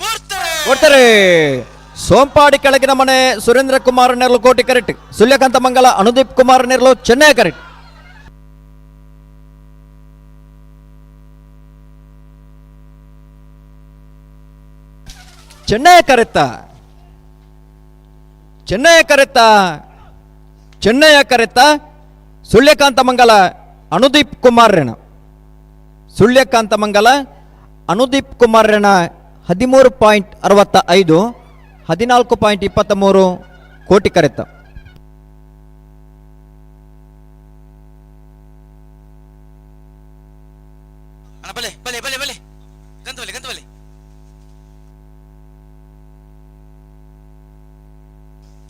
ಕೊಡ್ತಾರೆ. ಸೋಂಪಾಡಿ ಕೆಳಗಿನ ಮನೆ ಸುರೇಂದ್ರ ಕುಮಾರ್ ನೆರಳು ಕೋಟಿ ಕರೆಕ್ಟ್, ಸುಳ್ಯಕಾಂತ ಮಂಗಲ ಅನುದೀಪ್ ಕುಮಾರ್ ನೆರಳು ಚೆನ್ನೈ ಕರೆಕ್ಟ್. ಚೆನ್ನೈ ಕರೆತ್ತ, ಚೆನ್ನೈ ಕರೆತ್ತ, ಚೆನ್ನೈಯ ಕರೆತ್ತ ಸುಳ್ಯಕಾಂತ ಮಂಗಲ ಅನುದೀಪ್ ಕುಮಾರ್ ರೇಣ, ಸುಳ್ಯಕಾಂತ ಮಂಗಲ ಅನುದೀಪ್ ಕುಮಾರ್ ರೇಣ 13.65, 14.23 ಕೋಟಿ ಕರೆತ. ಬಲೆ ಬಲೆ ಬಲೆ ಬಲೆ ಗಂತವಲೆ ಗಂತವಲೆ.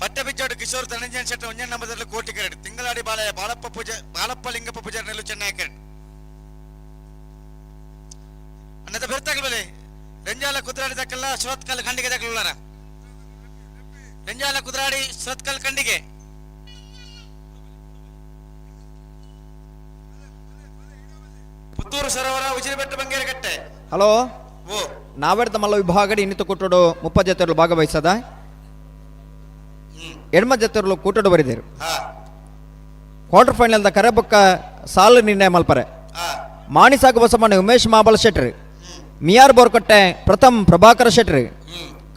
ಪಟ್ಟಬಿಚ್ಚೋಡು ಕಿಶೋರ್ ಧನಂಜಯನ್ ಶೆಟ್ಟಿ ಒಂಜನ್ ನಂಬದಲ್ಲಿ ಕೋಟಿ ಕರೆಟ್. ತಿಂಗಳಾಡಿ ಬಾಲಯ್ಯ ಬಾಳಪ್ಪ ಪೂಜೆ ಬಾಳಪ್ಪ ಲಿಂಗಪ್ಪ ಪೂಜಾರಿ ನೆಲ್ಲು ಚೆನ್ನೈ ಕರೆಟ್. ಅನ್ನದ ಬೆರ್ತಾಗಲ್ ಬಲೆ ರೆಂಜಾಲ ಕುದ್ರಾಡಿ ದಕ್ಕಲ್ಲ ಸುರತ್ಕಲ್ ಖಂಡಿಗೆ ದಕ್ಕಲಾರ. ರೆಂಜಾಲ ಕುದ್ರಾಡಿ ಸುರತ್ಕಲ್ ಖಂಡಿಗೆ. ಪುತ್ತೂರು ಸರೋವರ ಉಜಿರೆಬೆಟ್ಟು ಬಂಗೇರಕಟ್ಟೆ. ಹಲೋ, ಓ ನಾವೆಡ್ದ ಮಲ್ಲ ವಿಭಾಗಡಿ ಇನ್ನಿತ ಕೂಟೋಡು 30 ಜೊತೆಗಳು ಭಾಗವಹಿಸದ, ಎಡ್ಮ ಜೊತೆಗಳು ಕೂಟೋಡು ಬರಿದೇರು. ಕ್ವಾರ್ಟರ್ ಫೈನಲ್ದ ಕರೆಬೊಕ್ಕ ಸಾಲು ನಿರ್ಣಯ ಮಲ್ಪರೆ. ಮಾಣಿಸಾಗು ಬಸಮ್ಮನೆ ಉಮೇಶ್ ಮಾಬಲ ಶೆಟ್ರಿ, ಮಿಯಾರ್ ಬೋರ್ಕಟ್ಟೆ ಪ್ರಥಮ್ ಪ್ರಭಾಕರ ಶೆಟ್ರಿ,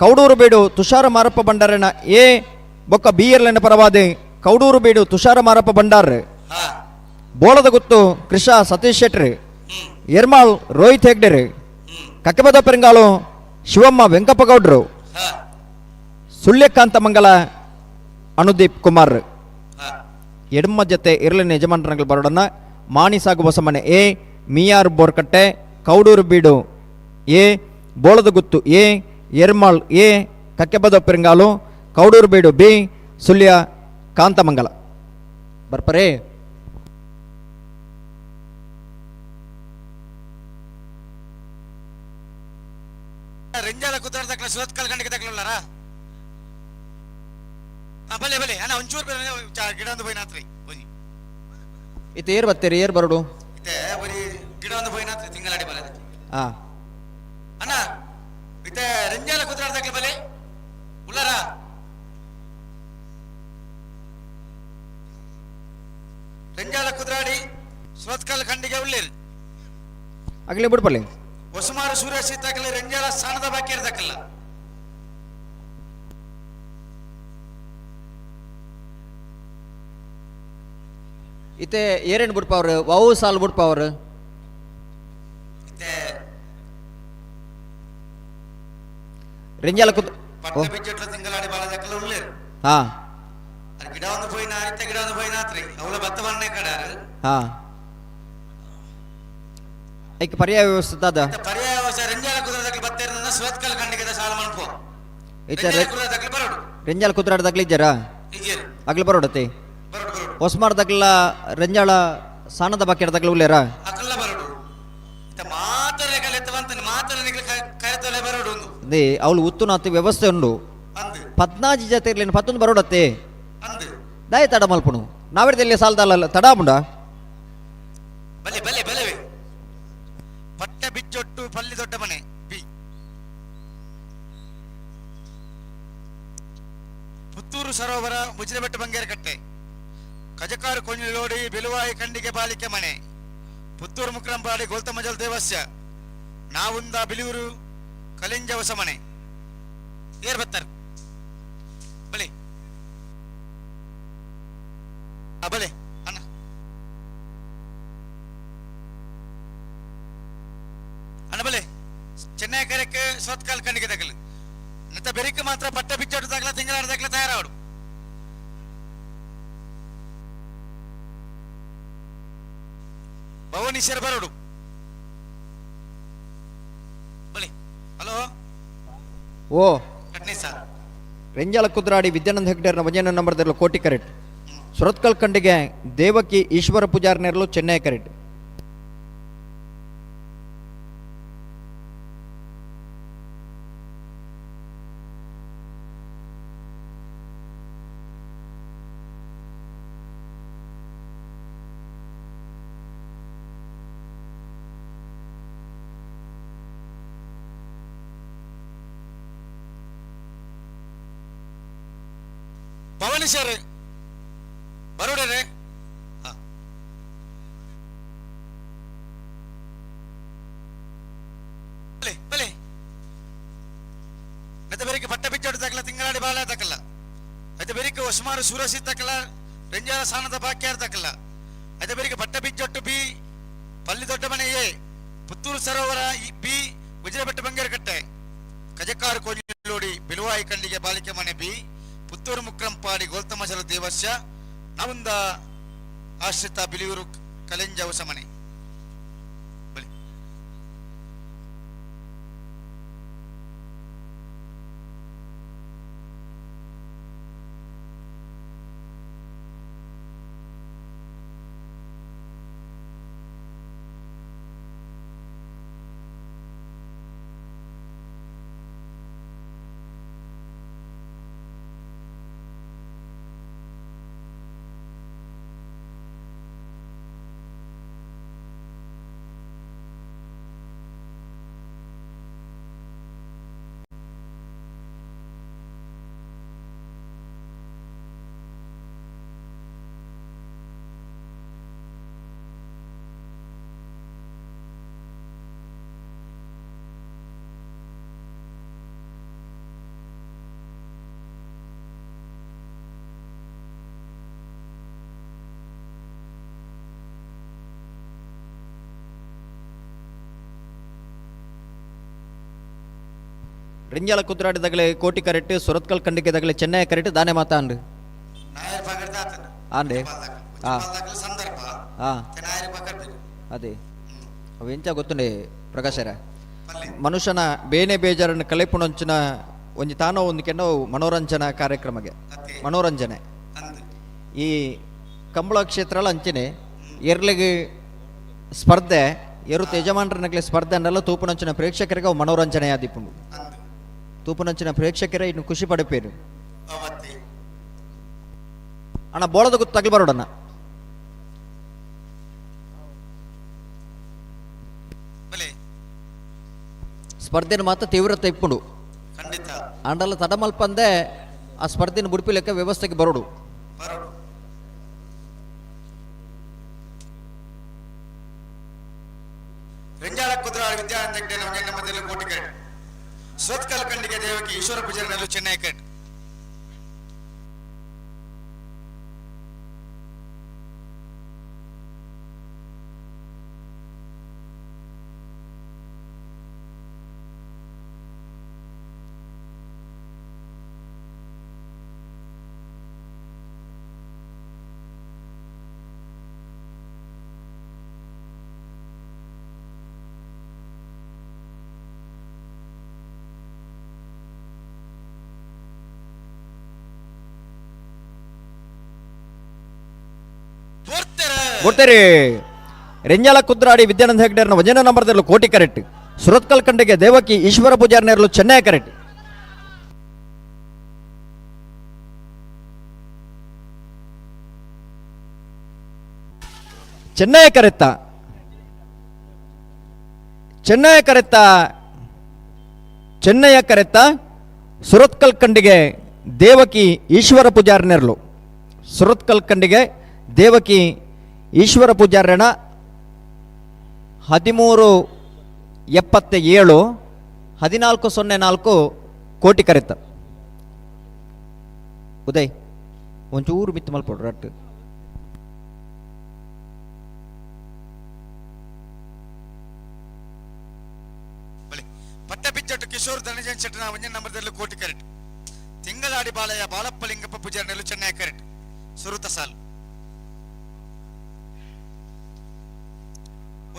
ಕೌಡೂರು ಬೀಡು ತುಷಾರ ಮಾರಪ್ಪ ಭಂಡಾರನ ಎ ಬೊಕ್ಕ ಬಿ ಎರ್ಲೆನ ಪರವಾದಿ ಕೌಡೂರು ಬೀಡು ತುಷಾರ ಮಾರಪ್ಪ ಭಂಡಾರ್, ಬೋಳದ ಗುತ್ತು ಕೃಷ ಸತೀಶ್ ಶೆಟ್ರಿ, ಎರ್ಮಾಳ್ ರೋಹಿತ್ ಹೆಗ್ಡೆರ್, ಕಕ್ಕಬದ ಪೆರಂಗಾಳು ಶಿವಮ್ಮ ವೆಂಕಪ್ಪ ಗೌಡ್ರು, ಸುಳ್ಯಕಾಂತ ಮಂಗಲ ಅನುದೀಪ್ ಕುಮಾರ್. ಎಡಮ ಜೊತೆ ಇರಲಿನ ಯಜಮಾನರಂಗಲ್ ಬರೋಡನ್ನ ಮಾಣಿಸಾಗು ಬಸಮ್ಮನೆ ಎ, ಮಿಯಾರ್ ಬೋರ್ಕಟ್ಟೆ ಕೌಡೂರು ಬೀಡು ಎ, ಬೋಳದಗುತ್ತು ಎ, ಎರ್ಮಾಳ್ ಎ, ಕಕ್ಕೆಬದ ಪೆರಂಗಾಲು ಕೌಡೂರು ಬೀಡು ಬಿ, ಸುಳ್ಯ ಕಾಂತಮಂಗಲ. ಬರ್ಪರೇ. ರೆಂಜಾಲ ಕುದ್ರಾಡಿ ದಕ್ಕಲ ಸುರತ್ಕಲ್ ಖಂಡಿಗೆ ದಕ್ಕಲಾರ. ಬಲೆ ಬಲೆ ಅಣ್ಣ ಒಂಚೂರು ಗಿಡ ಒಂದು ಪೋಯಿನಾತ್ರಿ ಒಂಜಿ. ಇತ್ತೆ ಏರ್ ಬತ್ತೀರಿ, ಏರ್ ಬರೋಡು? ಇತ್ತೆ ಬರೀ ಗಿಡ ಒಂದು ಪೋಯಿನಾತ್ರಿ ತಿಂಗಳಾಡಿ ಬಲೆ. ಅಣ್ಣ ಇತ್ತೆ ರೆಂಜಾಲ ಕುದ್ರಾಡಿ ದಕ್ಕಲ ಬಲೆ ಉಳ್ಳಾರ. ರೆಂಜಾಲ ಕುದ್ರಾಡಿ ಸುರತ್ಕಲ್ ಖಂಡಿಗೆ ಉಳ್ಳೇರಿ. ಅಗಲೇ ಬಿಡ್ಪಲ್ಲಿ. ಹೊಸಮಾರು ಸೂರ್ಯ ಸೀತಾಕಲ್ಲ ರೆಂಜಾಲ ಸ್ಥಾನದ ಬಾಕಿ ಇರ್ದಕ್ಕಲ್ಲ. ಇತ್ತೆ ಏರೇನು ಬಿಡ್ಪ ಅವರು, ವಾವು ಸಾಲ್ ಬಿಡ್ಪ ಅವರು. ರೆಂಜಾಲ ಕುದ್ ತಿಂಗಳಾಡಿ ಬಾಲ ಉಳ್ಳೇರು. ಗಿಡ ಒಂದು ಪೋಯಿನ ಇತ್ತೆ ಗಿಡ ಒಂದು ಪೋಯಿನಾತ್ರಿ ಅವಳ ಭತ್ತ ಬಣ್ಣೆ ಕಡಾರು. ಐಕ್ ಪರ್ಯಾಯ ವ್ಯವಸ್ಥೆ ದಾದ? ಪರ್ಯಾಯ ವ್ಯವಸ್ಥೆ ರೆಂಜಾಲ ಕುದ್ರದಕ್ಕೆ ಬತ್ತ ಇರ್ತದ ಸುರತ್ಕಲ್ ಖಂಡಿಗೆ ಸಾಲ ಮನ್ಪು. ಇತ್ತೆ ಕುದ್ರದಕ್ಕೆ ಬರೋಡು. ರೆಂಜಾಲ ಕುದ್ರಾಡ್ದಾಗ್ಲಿ ಇಜ್ಜಾರ? ಇಜ್ಜೇರು. ಅಗ್ಲಿ ಬರೋಡತಿ. ಹೊಸ್ಮಾರ್ದಾಗ್ಲ ರೆಂಜಾಳ ಸಾಣದ ಬಾಕಿ ಇಡ್ದಾಗ್ಲ ಉಳ್ಳೇರ? ಅಕಲ್ಲ ಬರೋಡು. ಇತ್ತ ಮಾತ್ರ ಕಲೆತ್ತವಂತ ಮಾತ್ರ ಕರೆತೊಲೆ ಬರೋಡು ಒಂದು. They ಅವಳು ಉತ್ತುನಾತಿ ವ್ಯವಸ್ಥೆ ಉಂಡು. ಪದ್ನಾಜಿ ಜೊತೆ ಇರ್ಲಿನ ಪತ್ತೊಂದು ಬರೋಡತ್ತೆ. ದಾಯ ತಡ ಮಲ್ಪುಣು ನಾವೆಡ್ದಲ್ಲಿ ಸಾಲದಲ್ಲ ತಡ ಮುಂಡ. ಬಲೆ ಬಲೆ ಬಲೆವೆ. ಪಟ್ಟೆ ಬಿಚ್ಚೊಟ್ಟು ಪಲ್ಲಿ ದೊಡ್ಡ ಮನೆ ಬಿ. ಪುತ್ತೂರು ಸರೋವರ ಮುಜಿರಬೆಟ್ಟು ಬಂಗೇರಕಟ್ಟೆ, ಕಜಕಾರು ಕೊಂಜಲೋಡಿ ಬಿಲುವಾಯಿ ಖಂಡಿಗೆ ಬಾಲಿಕೆ ಮನೆ, ಪುತ್ತೂರು ಮುಕ್ರಂಪಾಡಿ ಗೋಲ್ತಮಜಲ್ ದೇವಸ್ಯ, ನಾವುಂದ ಬಿಳಿಯೂರು ಕಲಿಂಜ ಹೊಸ ಮನೆ. ಏರ್ ಬತ್ತಾರೆ ಬಲೆ ಬಲೆ ಅಣ್ಣ ಅಣ್ಣ ಬಲೆ. ಚೆನ್ನೈ ಕರೆಕ್ ಸೋತ್ಕಾಲ್ ಖಂಡಿಗೆ ತಗಲು ನತ್ತ ಬೆರಿಕ್ ಮಾತ್ರ ಪಟ್ಟ ಬಿಚ್ಚೋಡು ತಗಲ ತಿಂಗಳಾಡ ತಗಲ ತಯಾರಾವಡು. ಭುವನೇಶ್ವರ ಬರೋಡು ಬಲೆ. ಹಲೋ ಓ ಸರ್. ರೆಂಜಾಲ ಕುದ್ರಾಡಿ ವಿದ್ಯಾನಂದ ಹೆಗ್ಡೇರ್ನ ವಜನ ನಂಬರ್ದಲ್ಲಿ ಕೋಟಿ ಕರೆಟ್. ಸುರತ್ಕಲ್ ಖಂಡಿಗೆ ದೇವಕಿ ಈಶ್ವರ ಪೂಜಾರ್ ನೆರಳು ಚೆನ್ನೈ ಕರೆಟ್. ಪವನಿಶರ್ ಬರೋಡರೆ. ಬಲೆ ಬಲೆ ಮತ್ತೆ ಬೆರಿಕೆ ಪಟ್ಟ ಬಿಚ್ಚೋಡು ತಕಲ ತಿಂಗಳಾಡಿ ಬಾಳ ತಕಲ್ಲ. అయితే ಬೆರಿಕೆ ಒಸ್ಮಾರು ಸೂರಸಿ ತಕಲ ರೆಂಜಾರ ಸಾನದ ಬಾಕ್ಯಾರ ತಕಲ್ಲ. అయితే ಬೆರಿಕೆ ಪಟ್ಟ ಬಿಚ್ಚೊಟ್ಟು ಬಿ ಪಲ್ಲಿ ದೊಡ್ಡ ಮನೆ ಎ ಪುತ್ತೂರು ಸರೋವರ ಬಿ ಗುಜರಬೆಟ್ಟ ಬಂಗೇರಕಟ್ಟೆ ಕಜಕಾರು ಕೋಜಿಲೋಡಿ ಬಿಲುವಾಯಿ ಕಂಡಿಗೆ ಬಾಲಿಕೆ ಮನೆ ಬಿ ಪುತ್ತೂರು ಮುಕ್ರಂಪಾಡಿ ಗೋಲ್ತಮಸಲು ದೇವಸ್ಯ ನವಂದ ಆಶ್ರಿತ ಬಿಲಿಯೂರು ಕಲೆಂಜ ಹೊಸಮನೆ. ರಿಂಜಾಲ ಕುದ್ರಾಡಿ ದಗಲೆ ಕೋಟಿ ಕರೆಕ್ಟ್, ಸುರತ್ಕಲ್ ಖಂಡಿಕೆ ದಗಲೆ ಚೆನ್ನೈ ಕರೆಕ್ಟ್, ದಾನೆ ಮಾತಾಂಡು ಆಂಡೆ. ಹಾ ಅದೇ ಅವು ಎಂಚ ಗೊತ್ತುಂಡೆ ಪ್ರಕಾಶರ, ಮನುಷ್ಯನ ಬೇನೆ ಬೇಜಾರನ್ನು ಕಲೆಪುಣಂಚಿನ ಒಂಜಿ ತಾನೋ ಒಂದು ಕೆನ್ನೋ ಮನೋರಂಜನಾ ಕಾರ್ಯಕ್ರಮಗೆ ಮನೋರಂಜನೆ. ಈ ಕಂಬಳ ಕ್ಷೇತ್ರಲ ಅಂಚನೆ ಎರ್ಲಿಗೆ ಸ್ಪರ್ಧೆ ಎರು ಯಜಮಾನರನಗ್ಲೆ ಸ್ಪರ್ಧೆ ಅನ್ನಲ್ಲ, ತೂಪುನಂಚಿನ ಪ್ರೇಕ್ಷಕರಿಗೆ ಅವು ಮನೋರಂಜನೆ ಆದಿಪ್ಪುಂಡು. ತೂಪುನಂಚಿನ ಪ್ರೇಕ್ಷಕರೇ ಇನ್ನು ಖುಷಿ ಪಡೆಪೇರು. ಅಣ್ಣ ಬೋಳದ ಗೊತ್ತು ತಗಲ್ ಬರೋಡಣ್ಣ. ಸ್ಪರ್ಧೆನ ಮಾತ್ರ ತೀವ್ರತೆ ಇಪ್ಪುಂಡು ಅಂಡಲ್ಲ ತಡಮಲ್ಪಂದೆ ಆ ಸ್ಪರ್ಧೆನ ಬುಡುಪಿ ಲೆಕ್ಕ ವ್ಯವಸ್ಥೆಗೆ ಬರೋಡು. ರೆಂಜಾಳ ಕುದ್ರಾಳ ವಿದ್ಯಾನಂದ ಹೆಗ್ಡೆ ನಮಗೆ ಮಧ್ಯದಲ್ಲಿ ಕೋಟಿ ಕರೆಕ್ಟ್. ಸುರತ್ಕಲ್ ಖಂಡಿಗೆ ದೇವಕಿ ಈಶ್ವರ ಪೂಜಾರಿನಲ್ಲೂ ಚೆನ್ನೈ ಕರೆಕ್ಟ್. ಗೊತ್ತೇರಿ ರೆಂಜಾಲ ಕುದ್ರಾಡಿ ವಿದ್ಯಾನಂದ ಹೆಗ್ಡೇರ್ನ ವಜನ ನಂಬರ್ದಲ್ಲಿ ಕೋಟಿ ಕರೆಕ್ಟ್. ಸುರತ್ಕಲ್ ಖಂಡಿಗೆ ದೇವಕಿ ಈಶ್ವರ ಪೂಜಾರಿನೇರ್ಲು ಚೆನ್ನೈ ಕರೆಕ್ಟ್. ಚೆನ್ನೈ ಕರೆತ್ತ ಚೆನ್ನೈ ಕರೆತ್ತ ಚೆನ್ನೈಯ ಕರೆತ್ತ ಸುರತ್ಕಲ್ ಖಂಡಿಗೆ ದೇವಕಿ ಈಶ್ವರ ಪೂಜಾರಿನೇರ್ಲು ಸುರತ್ಕಲ್ ಖಂಡಿಗೆ ದೇವಕಿ ಈಶ್ವರ ಪೂಜಾರ್ಯಣ 13.77 14.04 ಕೋಟಿ ಕರೆತ. ಉದಯ್ ಒಂಚೂರು ಮಿತ್ತು ಮಲ್ಪೊಡು ರಟ್ಟು. ಪಟ್ಟ ಬಿಚ್ಚಟ್ಟು ಕಿಶೋರ್ ಧನಂಜಯ ಶೆಟ್ಟನ ಒಂಜನ ನಂಬರ್ದಲ್ಲಿ ಕೋಟಿ ಕರೆಕ್ಟ್. ತಿಂಗಳಾಡಿ ಬಾಲಯ್ಯ ಬಾಳಪ್ಪ ಲಿಂಗಪ್ಪ ಪೂಜಾರಿನಲ್ಲೂ ಚೆನ್ನೈ ಕರೆಕ್ಟ್. ಸುರುತ ಸಾಲು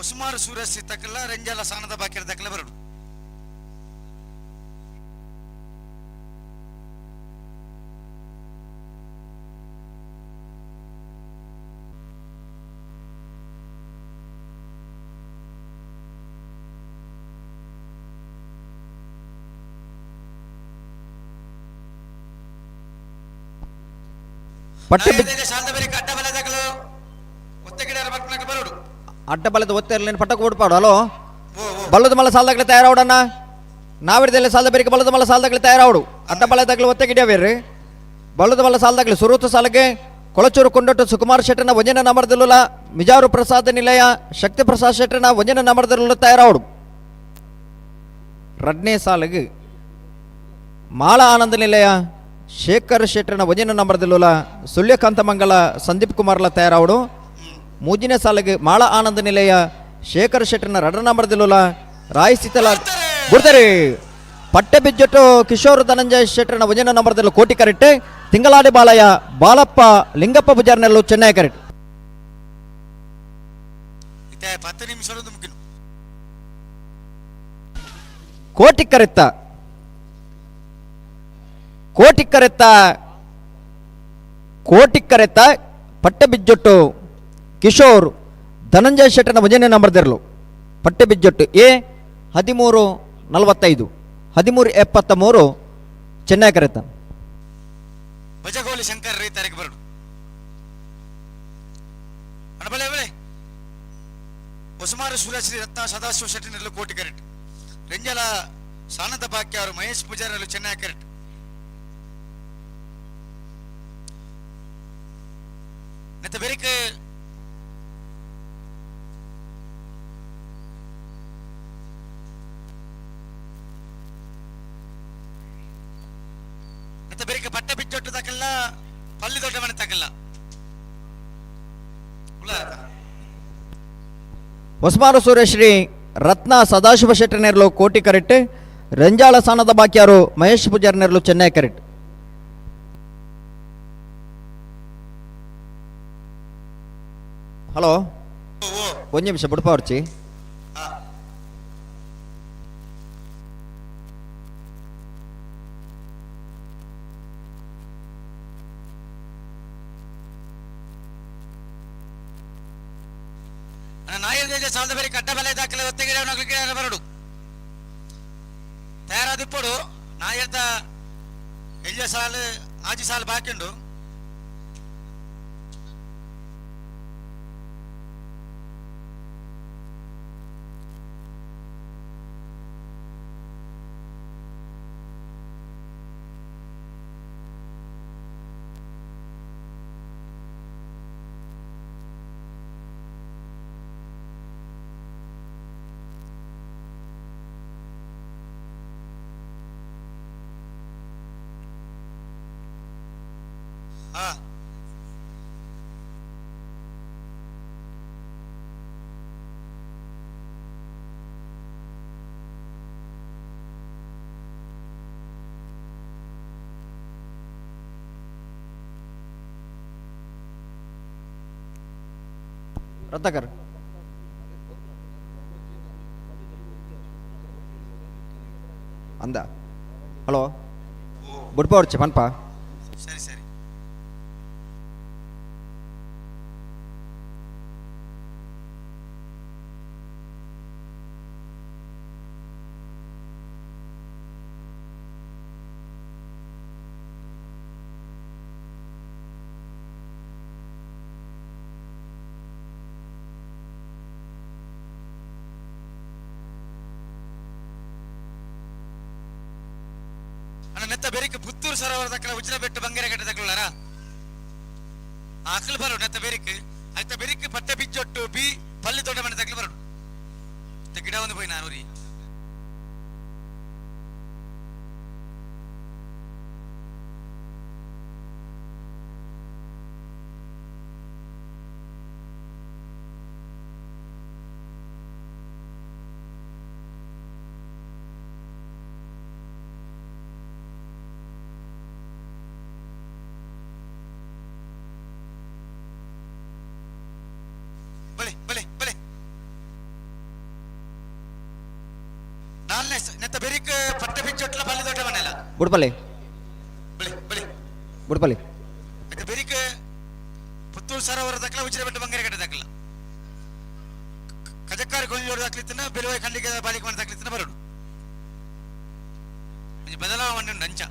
ಉಸ್ಮಾರ್ ಸೂರಜ್ ತಕ್ಕಲ್ಲ ರಂಜಾಲ ಸಾನದ ಬಾಕಿರ ತಕ್ಕಲ್ಲ ಬರಡು. ಅಡ್ಡ ಬಲದ ಒತ್ತೆರ್ಲೇನು ಪಟ್ಟಕ್ಕೆ ಬಿಡ್ಪಾಡು. ಹಲೋ ಬಲ್ಲದ ಮಲ್ಲ ಸಾಲದಾಗಲೇ ತಯಾರಾವಡಣ್ಣ, ನಾವಿಡ್ದಲ್ಲೇ ಸಾಲದ ಬೇರೆ ಬಲ್ಲದ ಮಲ್ಲ ಸಾಲದಾಗಲೇ ತಯಾರಾವಡು. ಅಡ್ಡ ಬಲದಾಗಲೇ ಒತ್ತೆ ಗಿಡಿಯವೇರ್ರಿ. ಬಳ್ಳದ ಬಲ್ಲ ಸಾಲದಾಗಲಿ ಸುರೂತ ಸಾಲಗೆ ಕೊಳಚೂರು ಕೊಂಡೊಟ್ಟು ಸುಕುಮಾರ್ ಶೆಟ್ಟನ ಒಂಜನ ನಂಬರ್ದಲ್ಲುಲ ಮಿಜಾರು ಪ್ರಸಾದ್ ನಿಲಯ ಶಕ್ತಿ ಪ್ರಸಾದ್ ಶೆಟ್ಟನ ಒಂಜನ ನಂಬರ್ದಲ್ಲುಲ ತಯಾರಾವಡು. ರಡ್ನೇ ಸಾಲಿಗೆ ಮಾಳ ಆನಂದ ನಿಲಯ ಶೇಖರ್ ಶೆಟ್ಟನ ಒಂಜನ ನಂಬರ್ದಲ್ಲುಲ ಸುಳ್ಯಕಾಂತ ಮಂಗಲ ಸಂದೀಪ್ ಕುಮಾರ್ಲ ತಯಾರಾವಡು. ಮೂಜಿನ ಸಾಲಿಗೆ ಮಾಳ ಆನಂದ ನಿಲಯ ಶೇಖರ್ ಶೆಟ್ಟನ ರಡ ನಂಬರ್ದಲ್ಲುಲ ರಾಯ್ ಸೀತಲ ಗುರ್ತಾರೆ. ಪಟ್ಟೆ ಬಿಜ್ಜೊಟ್ಟು ಕಿಶೋರ್ ಧನಂಜಯ ಶೆಟ್ಟನ ಒಂಜನ ನಂಬರ್ದಲ್ಲೂ ಕೋಟಿ ಕರೆಕ್ಟ್. ತಿಂಗಳಾಡಿ ಬಾಲಯ್ಯ ಬಾಲಪ್ಪ ಲಿಂಗಪ್ಪ ಪೂಜಾರ್ನೆಲ್ಲು ಚೆನ್ನೈ ಕರೆಕ್ಟ್. 10 ನಿಮಿಷ ಮುಗಿನು. ಕೋಟಿ ಕರೆತ್ತ ಕೋಟಿ ಕರೆತ್ತ ಕೋಟಿ ಕರೆತ್ತ ಪಟ್ಟೆ ಬಿಜ್ಜೊಟ್ಟು ಕಿಶೋರ್ ಧನಂಜಯ ಶೆಟ್ಟನ ಒಂಜನೇ ನಂಬರ್ದಿರಲು ಪಟ್ಟೆ ಬಿಜ್ಜೊಟ್ಟು ಎ 13:45 13:73 ಚೆನ್ನೈ ಕರೆತ್ತ. ಬಜಗೋಲಿ ಶಂಕರ್ ರೀ ತಾರೀಕು ಬರಡು. ಅಣಬಳೆ ಬಳೆ ಹೊಸಮಾರು ಸೂರ್ಯಶ್ರೀ ರತ್ನ ಸದಾಶಿವ ಶೆಟ್ಟಿನಲ್ಲೂ ಕೋಟಿ ಕರೆಕ್ಟ್. ರೆಂಜಲ ಸಾನಂದ ಬಾಕ್ಯ ಅವರು ಮಹೇಶ್ ಪೂಜಾರಲ್ಲೂ ಚೆನ್ನೈ ಕರೆಕ್ಟ್. ಮತ್ತೆ ಬೆರಿಕ್ ಮತ್ತೆ ಬೆರಿಕ್ ಪಟ್ಟ ಬಿಚ್ಚೊಟ್ಟು ತಕಲ್ಲ ಪಲ್ಲಿ ದೊಡ್ಡ ಮನೆ ತಕಲ್ಲ. ಹೊಸಮಾರು ಸೂರ್ಯಶ್ರೀ ರತ್ನ ಸದಾಶಿವ ಶೆಟ್ಟನೇರ್ಲು ಕೋಟಿ ಕರೆಕ್ಟ್. ರಂಜಾಳ ಸಾನದ ಬಾಕಿಯಾರು ಮಹೇಶ್ ಪೂಜಾರ್ನೇರ್ಲು ಚೆನ್ನೈ ಕರೆಕ್ಟ್. ಹಲೋ ಒಂದು ನಿಮಿಷ ಬುಡಪ ಅವ್ರಚಿ. ಸಾಲದ ಬೇರೆ ಕಡ್ಡ ಬಲೆ ದಾಖಲೆ ಒತ್ತಿಗೆ ಬರಡು ತಯಾರಾದಿಪ್ಪಡು. ನಾಯರ್ದ ಎಲ್ಯ ಸಾಲು ಆಜಿ ಸಾಲು ಬಾಕಿ ಉಂಡು. ರತ್ನಾಕರ್ ಅಂದ ಹಲೋ ಬುಡ್ಪ ಅವ್ರಚಿ ಪನ್ಪ. ಸರಿ ಸರಿ. ನೆತ್ತ ಬೆರಿಕ್ ಪುತ್ತೂರು ಸರೋವರ ದಕ್ಕಲ ಉಜ್ಜಿನ ಬೆಟ್ಟು ಬಂಗೇರ ಗಡ್ಡೆ ತಗೊಳ್ಳಾರ ಆಕಲು ಬರು ನೆತ್ತ ಬೆರಿಕ್ ಆಯ್ತ ಬೆರಿಕ್ ಪಟ್ಟೆ ಬಿಜ್ಜೊಟ್ಟು ಬಿ ಪಲ್ಲಿ ದೊಡ್ಡ ಮನೆ ತಗಲು ಬರು ಗಿಡ ಒಂದು ಪೋಯಿ ನಾನು ರೀ. ಬಲೆ ಬಲೆ ಬಲೆ ನಾಲ್ನೇ ನೆತ್ತ ಬೆರಿಕ್ ಪಟ್ಟೆ ಬಿಚ್ಚೊಟ್ಲ ಪಲ್ಲಿ ದೊಡ್ಡ ಮನೆಲ್ಲ. ಬುಡ್ಪಲ್ಲಿ ಬಲೆ ಬಲೆ ಬುಡ್ಪಲ್ಲಿ ನೆತ್ತ ಬೆರಿಕ್ ಪುತ್ತೂರು ಸರೋವರ ದಕ್ಕಲ ಉಜ್ಜಿನ ಬೆಟ್ಟು ಬಂಗೇರ ಗಡ್ಡೆ ದಕ್ಕಲ ಕಜಕ್ಕಾರಿ ಗೊಂಜೋಡು ದಾಖಲಿತ್ತಿನ ಬೆಲುವೈ ಖಂಡಿಗೆ ಬಾಲಿಕ ಮನೆ ದಾಖಲಿತ್ತಿನ ಬರಡು ಬದಲಾವಣೆ ಉಂಟು ಅಂಚ.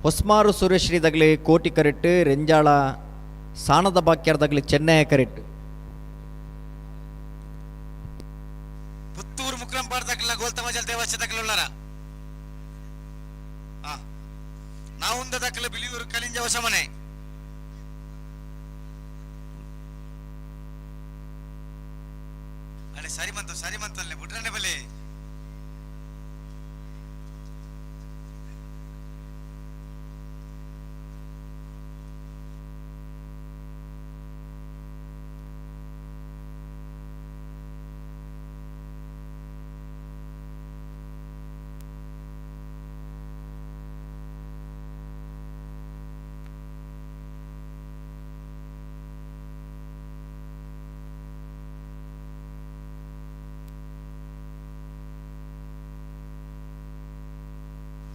ಹೊಸ್ಮಾರು ಸುರೇಶ್ರೀ ದಗ್ಲಿ ಕೋಟಿ ಕರೆಟ್, ರೆಂಜಾಳ ಸಾಣದ ಬಾಕ್ಯರ್ದಗ್ಲಿ ಚೆನ್ನೈ ಕರೆಟ್. ಪುತ್ತೂರು ಮುಕ್ರಂಪಾಡ್ ದಕ್ಲ ಗೋಲ್ತಮಜಲ್ ದೇವಸ್ಥೆ ದಕ್ಲ ನಾವುಂದ ದಕ್ಲ ಬಿಳಿಯೂರು ಕಲಿಂಜ ಹೊಸಮನೆ. ಅರೆ ಸರಿ ಮಂತ ಸರಿ ಮಂತಲ್ಲೆ ಬುಡ್ರನೆ ಬಲೆ.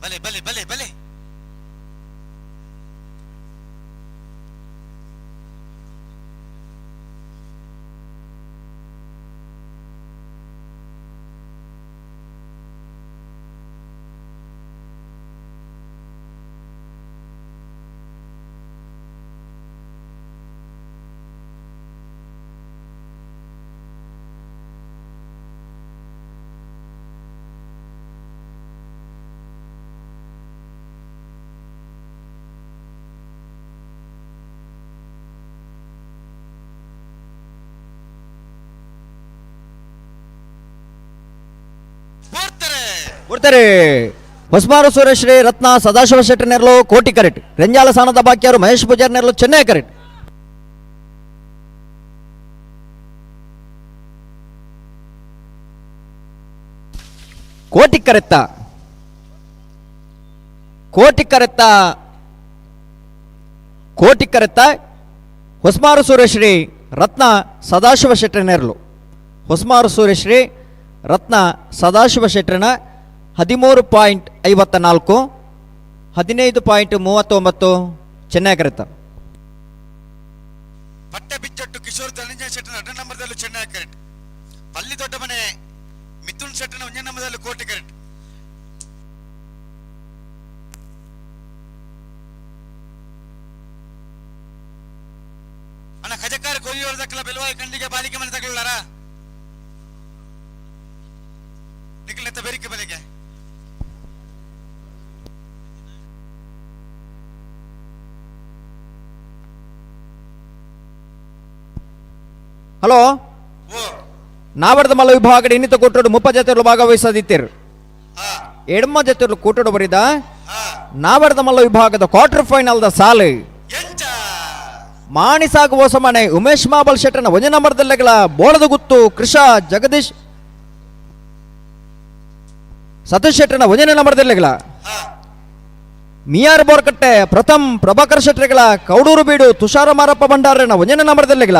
ಬಲೆ ಬಲೆ ಬಲೆ ಬಲೆ. ಕೊಡ್ತಾರೆ ಹೊಸ್ಮಾರು ಸುರೇಶ್ರೀ ರತ್ನ ಸದಾಶಿವ ಶೆಟ್ಟಿ ನೆರಳು ಕೋಟಿ ಕರೆಟ್, ರೆಂಜಾಲ ಸಾನದ ಬಾಕಿಯಾರು ಮಹೇಶ್ ಪೂಜಾರ್ ನೆರಳು ಚೆನ್ನೈ ಕರೆಟ್. ಕೋಟಿ ಕರೆತ್ತ ಕೋಟಿ ಕರೆತ್ತ ಕೋಟಿ ಕರೆತ್ತ ಹೊಸ್ಮಾರು ಸುರೇಶ್ರೀ ರತ್ನ ಸದಾಶಿವ ಶೆಟ್ಟಿ ನೆರಳು. ಹೊಸ್ಮಾರು ಸುರೇಶ್ರೀ ರತ್ನ ಸದಾಶಿವ ಶೆಟ್ಟರನ 13.54, 15.39 ಚೆನ್ನೈ ಕರೆತ. ಪಟ್ಟೆ ಬಿಚ್ಚಟ್ಟು ಕಿಶೋರ್ ಧನಂಜಯ ಶೆಟ್ಟನ 2 ನಂಬರ್ದಲ್ಲೂ ಚೆನ್ನೈ ಕರೆಟ್. ಪಲ್ಲಿ ದೊಡ್ಡ ಮನೆ ಮಿಥುನ್ ಶೆಟ್ಟನ 1 ನಂಬರ್ದಲ್ಲೂ ಕೋಟಿ ಕರೆಟ್. ಅಣ್ಣ ಖಜಕಾರ ಕೊಯ್ಯೋರ್ ದಕ್ಕಲ ಬೆಲುವಾಯಿ ಖಂಡಿಗೆ ಬಾಲಿಕೆ ಮನೆ ತಗೊಳ್ಳಾರ ನಿಖಿಲ್ ಬೆರಿಕೆ ಬಲಿಗೆ. ಹಲೋ, ನಾವರ್ದ ಮಲ್ಲ ವಿಭಾಗ ಇನ್ನಿತ ಕೂಟೋಡು 30 ಜೊತೆಗಳು ಭಾಗವಹಿಸದಿತ್ತಿರು. ಎಡಮ ಜೊತೆಗಳು ಕೂಟೋಡು ಬರಿದ ನಾವರ್ದ ಮಲ್ಲ ವಿಭಾಗದ ಕ್ವಾರ್ಟರ್ ಫೈನಲ್ the ಸಾಲು ಮಾಣಿಸಾಗುವ ಸಮಾನೆ ಉಮೇಶ್ ಮಾಬಲ್ ಶೆಟ್ಟನ 1 ನಂಬರ್ದಲ್ಲೆಗಳ ಬೋಳದ ಗುತ್ತು ಕೃಷಾ ಜಗದೀಶ್ ಸತೀಶ್ ಶೆಟ್ಟನ 1 ನಂಬರ್ದಲ್ಲೆಗಳ ಮಿಯಾರ್ ಬೋರ್ಕಟ್ಟೆ ಪ್ರಥಮ್ ಪ್ರಭಾಕರ್ ಶೆಟ್ಟರ್ಗಳ ಕೌಡೂರು ಬೀಡು ತುಷಾರ ಮಾರಪ್ಪ ಭಂಡಾರನ 1 ನಂಬರ್ದಲ್ಲೆಗಳ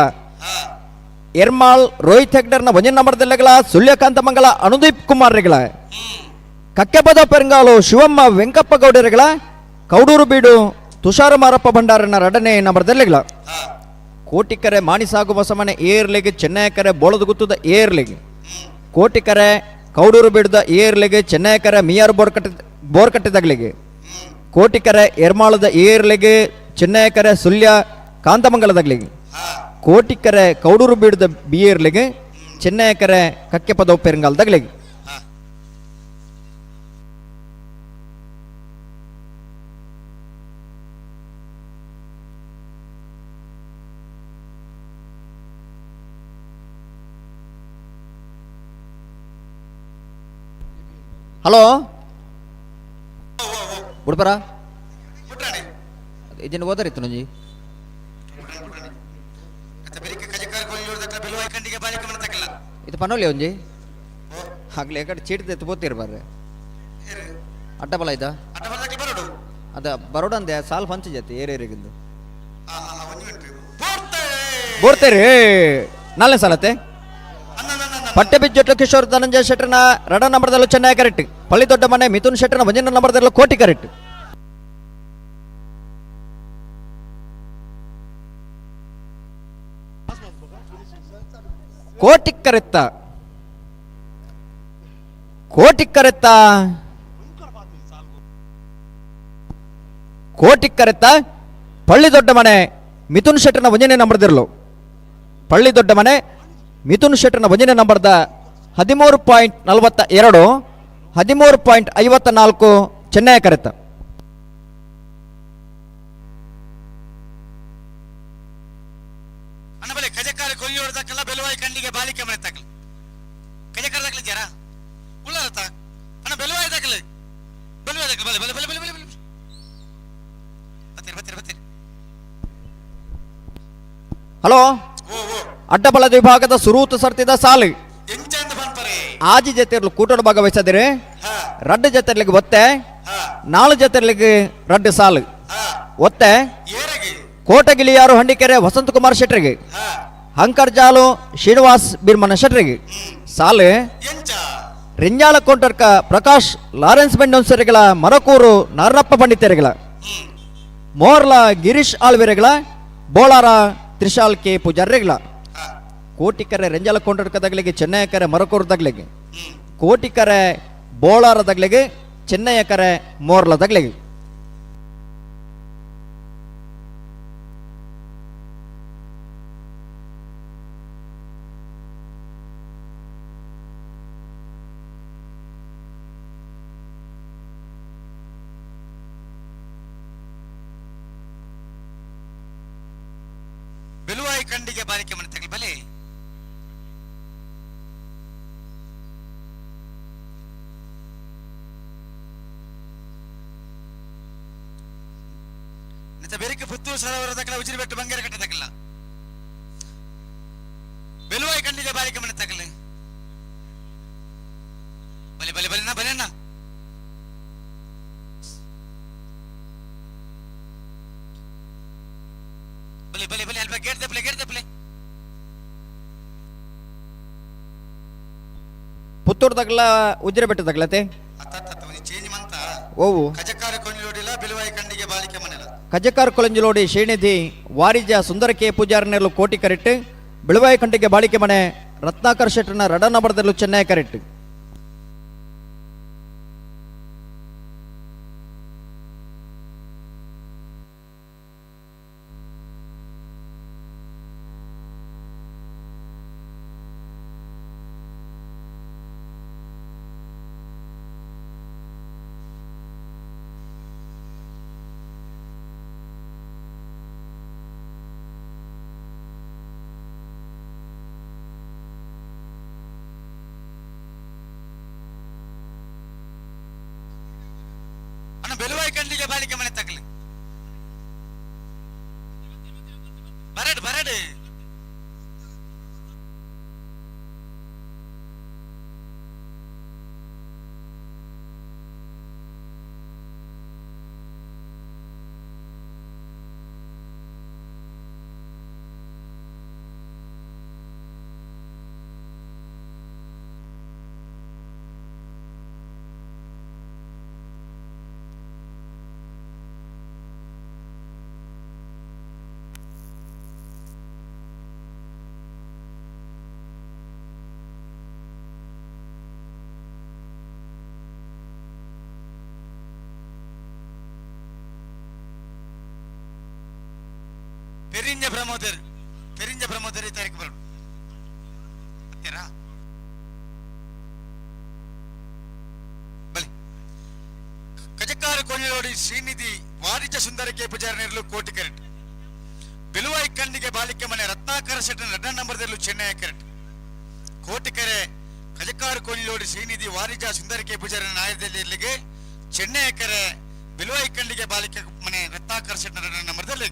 ಎರ್ಮಾಳ್ ರೋಹಿತ್ ಹೆಗ್ಡರ್ನ 1 ನಂಬರ್ದಲ್ಲೆಗಳ ಸುಳ್ಯಕಾಂತ ಮಂಗಲ ಅನುದೀಪ್ ಕುಮಾರ್ ರೆಗಳ ಕಕ್ಕೆಪದ ಪೆರಂಗಾಲು ಶಿವಮ್ಮ ವೆಂಕಪ್ಪ ಗೌಡರೆಗಳ ಕೌಡೂರು ಬೀಡು ತುಷಾರ ಮಾರಪ್ಪ ಭಂಡಾರನ 2ನೇ ನಂಬರ್ದಲ್ಲೆಗಳ ಕೋಟಿಕರೆ ಮಾಣಿಸಾಗುವ ಸಮನೆ ಏರ್ಲೆಗೆ ಚೆನ್ನೈಕರೆ ಬೋಳದಗುತ್ತದ ಏರ್ಲೆಗೆ ಕೋಟಿಕರೆ ಕೌಡೂರು ಬೀಡುದ ಏರ್ಲೆಗೆ ಚೆನ್ನೈಕರೆ ಮಿಯಾರ್ ಬೋರ್ಕಟ್ಟೆದಗ್ಲಿಗೆ ಕೋಟಿಕರೆ ಎರ್ಮಾಳದ ಏರ್ಲೆಗೆ ಚೆನ್ನೈಕರೆ ಸುಳ್ಯ ಕಾಂತಮಂಗಲದಗ್ಲಿಗೆ ಕೋಟಿಕರೆ ಕೌಡೂರು ಬೀಡುದ ಬಿಯೇರ್ಲೆಗೆ ಚೆನ್ನೈಕರೆ ಕಕ್ಕೆಪದವು ಪೆರಂಗಾಲದಗ್ಲಿಗೆ. ಹಲೋ ಬುಡ್ಪರ ಇದನ್ನು ಓದರಿತ್ತು ನಂಜಿ. ಇದು ಪನೋಲಿ ಒಂಜಿ ಆಗ್ಲಿ ಕಡೆ ಚೀಟ್ ಎತ್ತು ಬೋತಿರ್ ಬರ್ರೆ ಅಡ್ಡ ಬಲ ಆಯ್ತಾ ಅದ ಬರೋಡ ಅಂದೆ ಸಾಲ್ ಪಂಚ ಜೊತೆ ಏರೇರಿಗಿಂದು ಬೋರ್ತೇರಿ ನಾಲ್ನೇ ಸಾಲತ್ತೆ. ಪಟ್ಟೆ ಬಿಜ್ಜೊಟ್ಟು ಕಿಶೋರ್ ಧನಂಜಯ ಶೆಟ್ಟರ್ನ 2 ನಂಬರ್ದಲ್ಲೂ ಚೆನ್ನೈ ಕರೆಕ್ಟ್. ಪಳ್ಳಿ ದೊಡ್ಡ ಮನೆ ಮಿಥುನ್ ಶೆಟ್ಟರ್ನ 1 ನಂಬರ್ದಲ್ಲೂ ಕೋಟಿ ಕರೆಕ್ಟ್. ಕೋಟಿ ಕರೆತ್ತ ಕೋಟಿ ಕರೆತ್ತ ಕೋಟಿ ಕರೆತ ಪಳ್ಳಿ ದೊಡ್ಡ ಮನೆ ಮಿಥುನ್ ಶೆಟ್ಟರ್ನ ಒಂಜನೇ ನಂಬರ್ದಿರಲು ಪಳ್ಳಿ ದೊಡ್ಡ ಮನೆ ಮಿಥುನ್ ಶೆಟ್ಟರ್ನ ಒಂಜನೇ ನಂಬರ್ದ 13.42 13.54 ಚೆನ್ನೈ ಕರೆತ. ಅಣ್ಣಬಲೆ ಕಜಕಾರ ಕೊಯ್ಯೋಡ್ದಕ್ಕಲ್ಲ ಬೆಲುವಾಯಿ ಕಂಡಿಗೆ ಬಾಲಿಕೆ ಮನೆ ತಕಲ್ ಕಜಕಾರ ದಾಖಲೆ ಜರ ಉಳ್ಳಾರತ ಅಣ್ಣ ಬೆಲುವಾಯಿ ದಾಖಲೆ ಬೆಲುವಾಯಿ ದಾಖಲೆ ಬಲೆ ಬಲೆ ಬಲೆ ಬಲೆ ಬಲೆ ಬಲೆ ಬತ್ತೀರಿ ಬತ್ತೀರಿ ಬತ್ತೀರಿ. ಹಲೋ, ಅಡ್ಡಬಲದ ವಿಭಾಗದ ಸುರೂತ ಸರ್ತಿದ ಸಾಲು ಆಜಿ ಜೊತೆರ್ಲು ಕೂಟೋಡ ಭಾಗವಹಿಸದಿರಿ. ರಡ್ಡು ಜೊತೆರ್ಲಿಗೆ ಒತ್ತೆ, ನಾಲು ಜೊತೆರ್ಲಿಗೆ ರಡ್ಡು ಸಾಲು ಒತ್ತೆ. ಕೋಟಗಿಲಿಯಾರು ಹಂಡಿಕೆರೆ ವಸಂತಕುಮಾರ್ ಶೆಟ್ಟರಿಗೆ, ಹಂಕರ್ಜಾಲು ಶ್ರೀನಿವಾಸ್ ಬಿರ್ಮನ ಶೆಟ್ಟರಿಗೆ ಸಾಲು. ರಿಂಜಾಲ ಕೋಟರ್ಕ ಪ್ರಕಾಶ್ ಲಾರೆನ್ಸ್ ಬೆಂಡೊನ್ಸರಿಗಳ ಮರಕೂರು ನಾರಪ್ಪ ಪಂಡಿತರಿಗಳ ಮೋರ್ಲ ಗಿರೀಶ್ ಆಳ್ವೆರೆಗಳ ಬೋಳಾರ ತ್ರಿಶಾಲ್ ಕೆ ಪೂಜಾರಿಗಳ. ಕೋಟಿಕರೆ ರೆಂಜಾಲ ಕೊಂಡರ್ಕ ತಗಲಿಗೆ, ಚೆನ್ನಯ್ಯಕರೆ ಮರಕೂರು ತಗಲಿಗೆ, ಕೋಟಿಕರೆ ಬೋಳಾರ ತಗಲಿಗೆ, ಚೆನ್ನಯ್ಯಕರೆ ಮೋರ್ಲ ತಗಲಿಗೆ. ಬೆಲುವಾಯಿ ಕಂಡಿಗೆ ಬಾಲಿಕೆ ಮನೆ ತಗಲಿ ಬಲೆ ನಿತ ಬೆರಿಕೆ ಪುತ್ತೂರು ಸರೋವರ ತಕಲ ಉಜಿರಿ ಬೆಟ್ಟು ಬಂಗೇರ ಕಟ್ಟ ತಕಲ ಬೆಲುವಾಯಿ ಕಂಡಿಗೆ ಬಾಲಿಕೆ ಮನೆ ತಕಲೆ ಬಲೆ ಬಲೆ ಬಲೆ ನಾ ಬಲೆ ನಾ ಬಲೆ ಬಲೆ ಬಲೆ ಅಲ್ಪ ಗೇಟ್ ದಪ್ಪಲೆ ಗೇಟ್ ದಪ್ಪಲೆ. ಪುತ್ತೂರು ತಗಲ ಉಜ್ಜಿರೆ ಬೆಟ್ಟು ತಗಲತೆ ಚೇಂಜ್ ಮಂತ. ಓವು ಕಜಕಾರ ಕೊಂಡ್ಲೋಡಿಲ್ಲ ಬೆಲುವಾಯಿ ಕಂಡಿಗೆ ಬಾಲಿಕೆ ಮನೆಲ್ಲ. ಕಜಕಾರ್ ಕೊಳಂಜಲೋಡಿ ಶ್ರೀನಿಧಿ ವಾರಿಜ ಸುಂದರ ಕೆ ಪೂಜಾರನೆರ್ಲು ಕೋಟಿ ಕರೆಕ್ಟ್, ಬೆಳುವಾಯಿ ಕಂಡಿಗೆ ಬಾಳಿಕೆ ಮನೆ ರತ್ನಾಕರ್ ಶೆಟ್ಟರ್ನ ರಡನ ಬರದಲ್ಲೂ ಚೆನ್ನೈ ಕರೆಕ್ಟ್. ಅಣ್ಣ ಬೆಲುವಾಯಿ ಕಂಡಿಗೆ ಬಾಲಿಕೆ ಮನೆ ತಕಲಿ ಬರಡ್ ಬರಡ್. ಪೆರಿಂಜ ಪ್ರಮೋದರ್ ಪೆರಿಂಜ ಪ್ರಮೋದರ್ ತಾರೀಕು ಬರೋಣ ಬರ್ತೀರಾ? ಬಲೆ ಕಜಕಾರ ಕೊಳ್ಳೋಡಿ ಶ್ರೀನಿಧಿ ವಾಣಿಜ್ಯ ಸುಂದರಕ್ಕೆ ಪೂಜಾರನಿರಲು ಕೋಟಿ ಕರೆಟ್, ಬಿಲುವಾಯಿ ಕಂಡಿಗೆ ಬಾಲಿಕೆ ಮನೆ ರತ್ನಾಕರ ಶೆಟ್ಟನ ಎರಡನೇ ನಂಬರ್ದಲ್ಲೂ ಚೆನ್ನೈ ಕರೆಟ್. ಕೋಟಿಕೆರೆ ಕಜಕಾರ ಕೊಳ್ಳೋಡಿ ಶ್ರೀನಿಧಿ ವಾರಿಜ ಸುಂದರಕ್ಕೆ ಪೂಜಾರನ ನಾಯದಲ್ಲಿ ಇರಲಿಗೆ ಚೆನ್ನೈ ಕೆರೆ ಬಿಲುವಾಯಿ ಕಂಡಿಗೆ ಬಾಲಿಕೆ ಮನೆ ರತ್ನಾಕರ ಶೆಟ್ಟನ ಎರಡನೇ ನಂಬರ್ದಲ್ಲಿ.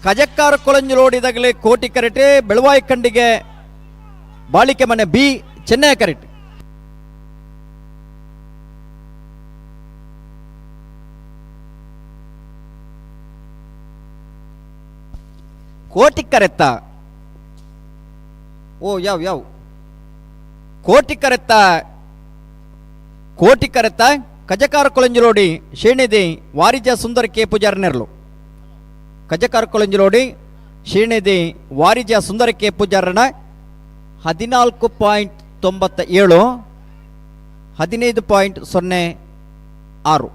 ಕಜಕ್ಕಾರ ಕೊಳಂಜಲೋಡಿದಾಗಲೇ ಕೋಟಿ ಕರೆಟೆ ಬೆಳವಾಯಿ ಖಂಡಿಗೆ ಬಾಳಿಕೆ ಮನೆ ಬಿ ಚೆನ್ನೈ ಕರೆಟ್. ಕೋಟಿ ಕರೆತ್ತ ಓ ಯಾವ ಯಾವ ಕೋಟಿ ಕರೆತ್ತ ಕೋಟಿ ಕರೆತ್ತ ಕಜಕಾರ ಕೊಳಂಜಲೋಡಿ ಶ್ರೀನಿಧಿ ವಾರಿಜ ಸುಂದರ ಕೆ ಪೂಜಾರ ನೆರಳು. ಕಜಕಾರ ಕೊಳಂಜಲೋಡಿ ಶ್ರೀನಿಧಿ ವಾರಿಜ ಸುಂದರ ಕೆ ಪೂಜಾರನ 14.97 15.06.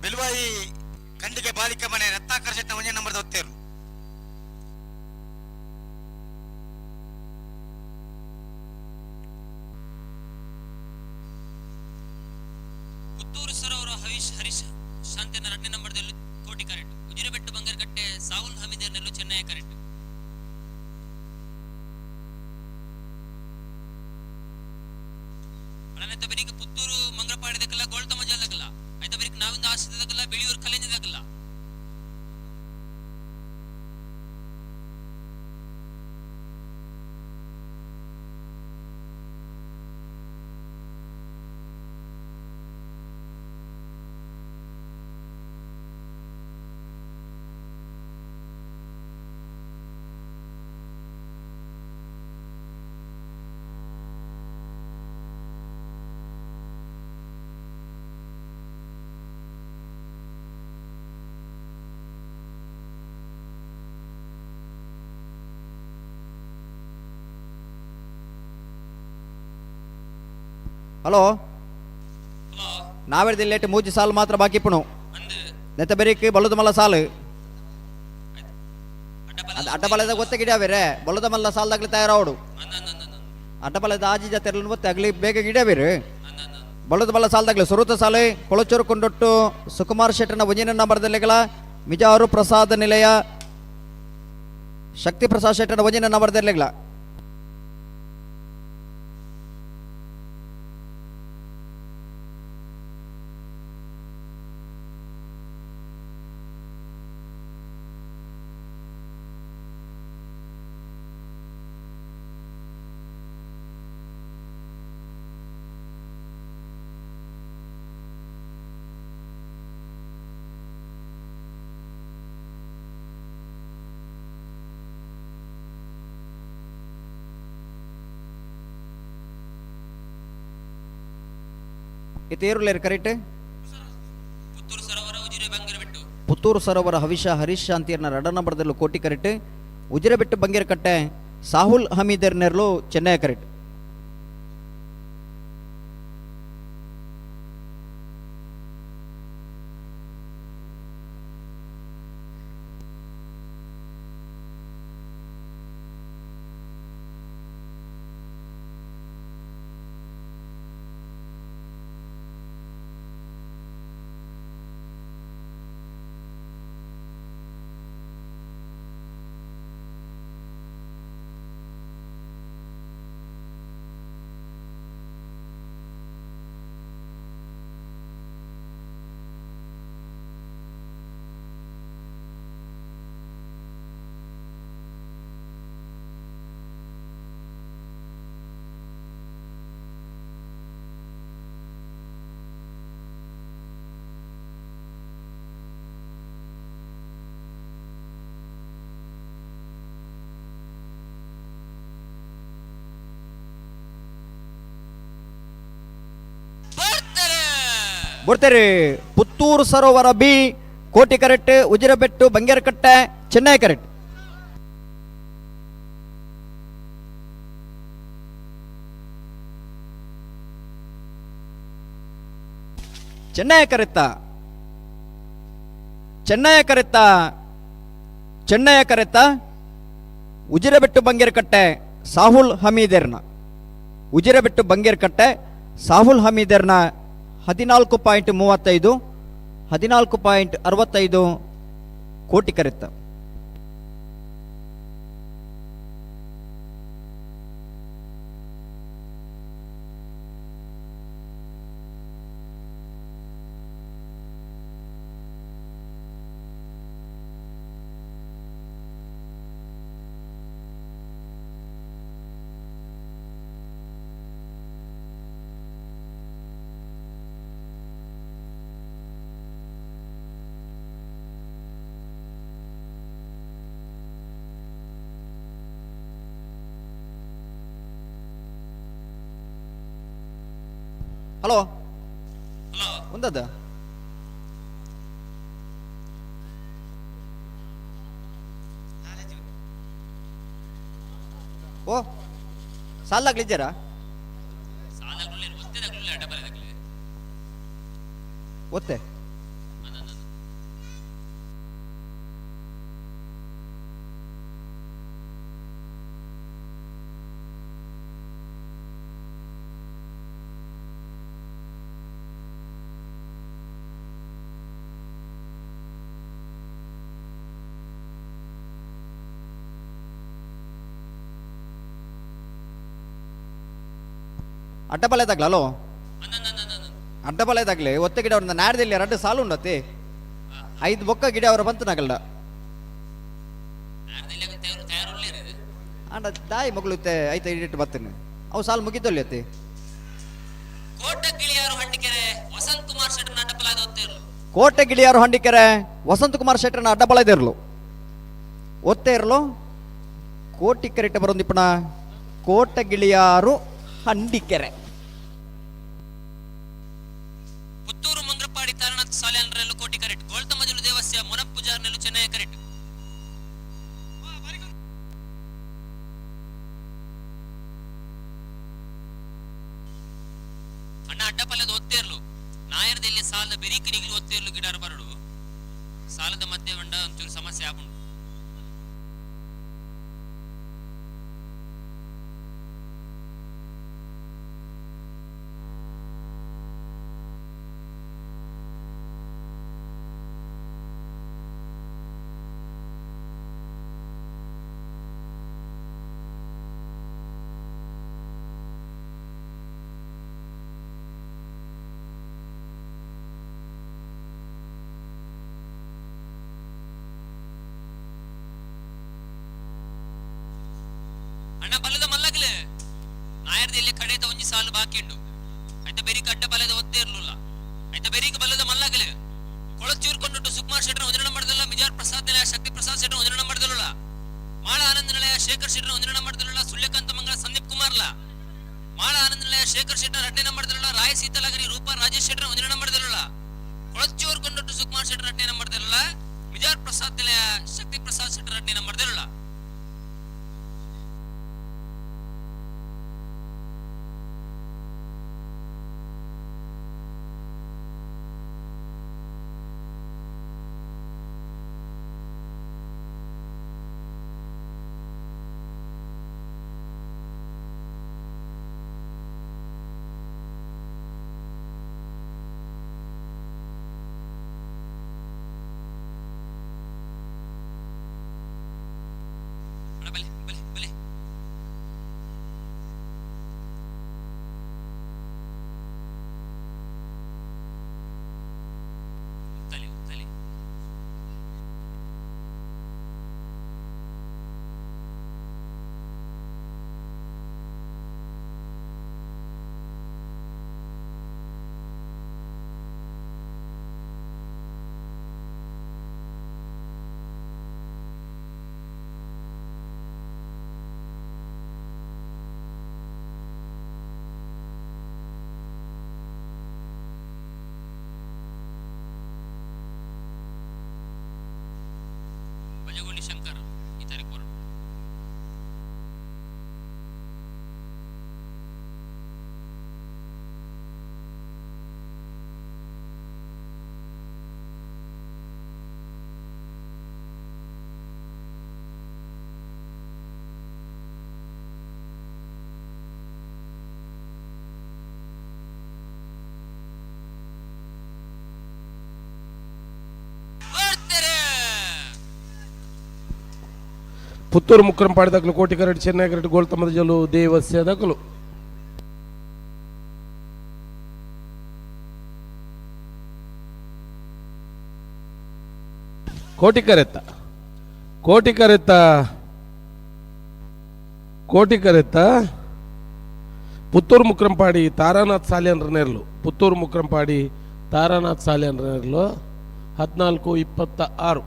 ಬೆಲ್ವಾಯಿ ಖಂಡಿಗೆ ಬಾಲಿಕ ಮನೆ ರತ್ನಾಕರ್ ಶೆಟ್ನ ಒಂಜೇ ನಂಬರ್ ದೊತ್ತೇರು. ಪುತ್ತೂರು ಸರೋವರ ಹರೀಶ್ ಹರೀಶ್ ಶಾಂತಿನ ಎರಡನೇ ನಂಬರ್ದಲ್ಲಿ ಕೋಟಿ ಕರೆಕ್ಟ್. ಉಜಿರೆಬೆಟ್ಟು ಬಂಗಾರಕಟ್ಟೆ ಸಾಹುಲ್ ಹಮೀದರ್ನಲ್ಲೂ ಚೆನ್ನೈ ಕರೆಕ್ಟ್. ಅಳನೆತ್ತ ಬೆರಿಕ್ ಪುತ್ತೂರು ಮಂಗಳಪಾಡಿದಕ್ಕಲ್ಲ ಗೋಳ್ತ ಮಜಾಲದಕ್ಕಲ್ಲ ಆಯ್ತಾ ಬೆರಿಕ್ ನಾವಿಂದ ಆಶ್ರಿತದಕ್ಕಲ್ಲ ಬೆಳಿಯೂರು ಕಲೆಂಜದಕ್ಕಲ್ಲ. ಹಲೋ ನಾವೆಡ್ದು ಲೇಟ್ ಮೂಜಿ ಸಾಲು ಮಾತ್ರ ಬಾಕಿ ಪುಣು ನೆತ್ತ ಬೆರಿಕ್ ಬಲ್ಲದ ಮಲ್ಲ ಸಾಲು ಅಡ್ಡಬಲದ ಗೊತ್ತ ಗಿಡಾವಿರೆ ಬಲ್ಲದ ಮಲ್ಲ ಸಾಲದಾಗ್ಲಿ ತಯಾರಾವಡು ಅಡ್ಡಬಲದ ಆಜಿ ಜಾತ್ರೆ ಗೊತ್ತೆ ಅಗ್ಲಿ ಬೇಗ ಗಿಡಾವಿರು ಬಲ್ಲದ ಮಲ್ಲ ಸಾಲದಾಗ್ಲಿ ಸುರುತ ಸಾಲು ಕೊಳಚೂರು ಕೊಂಡೊಟ್ಟು ಸುಕುಮಾರ್ ಶೆಟ್ಟನ ಒಂಜಿನ ನಂಬರ್ದಲ್ಲಿಗಳ ಮಿಜಾರು ಪ್ರಸಾದ ನಿಲಯ ಶಕ್ತಿ ಪ್ರಸಾದ್ ಶೆಟ್ಟನ ಒಂಜಿನ ನಂಬರ್ದಲ್ಲಿಗಳ. ಇತೇರುಲೇರು ಕರೆಕ್ಟ್. ಪುತ್ತೂರು ಸರೋವರ ಹವಿಷ ಹರೀಶ್ ಶಾಂತಿಯರ್ನ ರಡ ನಂಬರ್ದಲ್ಲೂ ಕೋಟಿ ಕರೆಕ್ಟ್. ಉಜಿರೆಬೆಟ್ಟು ಬಂಗೇರಕಟ್ಟೆ ಸಾಹುಲ್ ಹಮೀದರ್ ನೆರ್ಲು ಚೆನ್ನೈ ಕರೆಕ್ಟ್. ಬರ್ತಾರೆ Puttur Sarovara B Koti correct, Ujirabettu Bangerakatte Chennai correct. Chennai ಕರೆತ್ತ ಚೆನ್ನೈ ಕರೆತ್ತ ಚೆನ್ನೈ ಕರೆತ್ತ ಉಜಿರೆಬೆಟ್ಟು ಬಂಗೇರಕಟ್ಟೆ ಸಾಹುಲ್ ಹಮೀದೆರ್ನ ಉಜಿರೆಬೆಟ್ಟು ಬಂಗೇರಕಟ್ಟೆ ಸಾಹುಲ್ ಹಮೀದೆರ್ನ 14.35 14.65 ಕೋಟಿ ಕರೆತ್ತ. ಹಲೋ ಒಂದದ ಓ ಸಾಲಾಗ್ಲಿದ್ದೀರಾ ಒತ್ತೆ ಅಡ್ಡಬಲ ತಗ್ಲ ಅಲೋ ಅಡ್ಡಬಲ ತಗ್ಲಿ ಒತ್ತೆ ಗಿಡ ಅವ್ರನ್ನ ನಾಡ್ದಲ್ಲಿ ಎರಡು ಸಾಲು ಉಂಡತಿ ಐದು ಬೊಕ್ಕ ಗಿಡ ಅವರ ಬಂತು ನಗಲ್ಡ ಅಂಡ ದಾಯಿ ಮಗಳು ಐತ ಇಟ್ಟು ಬರ್ತೇನೆ ಅವು ಸಾಲು ಮುಗಿತಲ್ಲಿ ಅತ್ತಿ. ಕೋಟೆ ಗಿಳಿಯಾರು ಹಂಡಿಕೆರೆ ವಸಂತ ಕುಮಾರ್ ಶೆಟ್ಟರ್ನ ಅಡ್ಡಬಲ ಇರಲು ಒತ್ತೆ ಇರಲು ಕೋಟಿ ಕರೆಕ್ಟ್ ಬರೋದಿಪ್ಪಣ ಕೋಟೆ ಗಿಳಿಯಾರು ಹಂಡಿಕೆರೆ. ಪುತ್ತೂರು ಮುಂದ್ರಪಾಡಿ ತಾರನಾಥ್ ಸಾಲ್ಯಾನ್ರಲ್ಲೂ ಕೋಟಿ ಕರೆಕ್ಟ್. ಗೋಳ್ತಮಜಲು ದೇವಸ್ಯ ಮೊನಪ್ಪುಜಾರ್ನಲ್ಲೂ ಚೆನ್ನೈ ಕರೆಕ್ಟ್. ಅಣ್ಣ ಅಡ್ಡಪಲ್ಲದ ಒತ್ತೇರ್ಲು ನಾಯರದಲ್ಲಿ ಸಾಲದ ಬೆರೀಕರಿಗಳು ಒತ್ತೇರ್ಲು ಗಿಡಾರ ಬರಡು ಸಾಲದ ಮಧ್ಯೆ ಬಂಡ ಒಂಚೂರು ಸಮಸ್ಯೆ ಆಪುಂಡು. ಅಣ್ಣ ಬಲದ ಮಲ್ಲಗಲೆ ನಾಯರ್ದಲ್ಲಿ ಕಡೆದ ಒಂಜಿ ಸಾಲು ಬಾಕಿ ಉಂಡು ಐತ ಬೆರಿಕ ಅಡ್ಡ ಬಲದ ಒತ್ತೇ ಇರ್ಲಿಲ್ಲ ಐತ ಬೆರಿಕ ಬಲದ ಮಲ್ಲಗಲೆ ಕೊಳಚೂರ್ಕೊಂಡು ಸುಕುಮಾರ್ ಶೆಟ್ಟರ್ ಒಂದರ ನಂಬರ್ದಲ್ಲ ಮಿಜಾರ್ ಪ್ರಸಾದ್ ನಿಲಯ ಶಕ್ತಿ ಪ್ರಸಾದ್ ಶೆಟ್ಟರ್ ಒಂದರ ನಂಬರ್ದಲ್ಲ ಮಾಳ ಆನಂದ್ ನಿಲಯ ಶೇಖರ್ ಶೆಟ್ಟರ್ ಒಂದರ ನಂಬರ್ದಲ್ಲ ಸುಳ್ಯಕಾಂತ ಮಂಗಳ ಸಂದೀಪ್ ಕುಮಾರ್ಲ ಮಾಳ ಆನಂದ ನಿಲಯ ಶೇಖರ್ ಶೆಟ್ಟರ್ ರಡ್ಡನೇ ನಂಬರ್ದಲ್ಲ ರಾಯ ಸೀತಲಗರಿ ರೂಪಾ ರಾಜೇಶ್ ಶೆಟ್ಟರ್ ಒಂದನೇ ನಂಬರ್ದಲ್ಲ ಕೊಳಚೂರು ಕೊಂಡೊಟ್ಟು ಸುಕುಮಾರ್ ಶೆಟ್ಟರ್ ರಡ್ಡನೇ ನಂಬರ್ದಲ್ಲ ಮಿಜಾರ್ ಪ್ರಸಾದ್ ನಿಲಯ ಶಕ್ತಿ ಪ್ರಸಾದ್ ಶೆಟ್ಟರ್ ರಡ್ಡನೇ ನಂಬರ್ದಲ್ಲ. ಬಜಗೋಳಿ ಶಂಕರ್ ಈ ತಾರೀಕು ಹೊರಟು. ಪುತ್ತೂರು ಮುಕ್ರಂಪಾಡಿ ದಾಖಲು ಕೋಟಿ ಕರಡು ಚೆನ್ನೈ ಕರಡು ಗೋಲ್ತಮದ ಜಲು ದೇವಸ್ಯ ದಾಖಲು. ಕೋಟಿ ಕರೆತ್ತ ಕೋಟಿ ಕರೆತ್ತ ಕೋಟಿ ಕರೆತ್ತ ಪುತ್ತೂರು ಮುಕ್ರಂಪಾಡಿ ತಾರಾನಾಥ್ ಸಾಲಿಯನ್ರ ನೆರಳು. ಪುತ್ತೂರು ಮುಕ್ರಂಪಾಡಿ ತಾರಾನಾಥ್ ಸಾಲಿಯನ್ರ ನೆರಳು 14-26.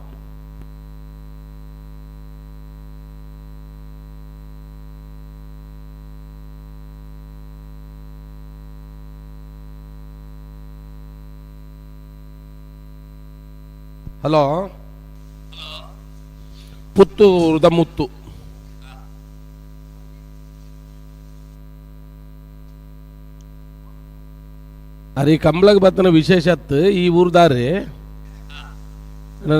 ಹಲೋ, ಪುತ್ತೂರುದ ಮುತ್ತು. ಅರೆ ಕಂಬ್ಳಗ್ ಬತ್ತನ ವಿಶೇಷ ಅತ್ತು ಈ ಊರ್ದಾರೆ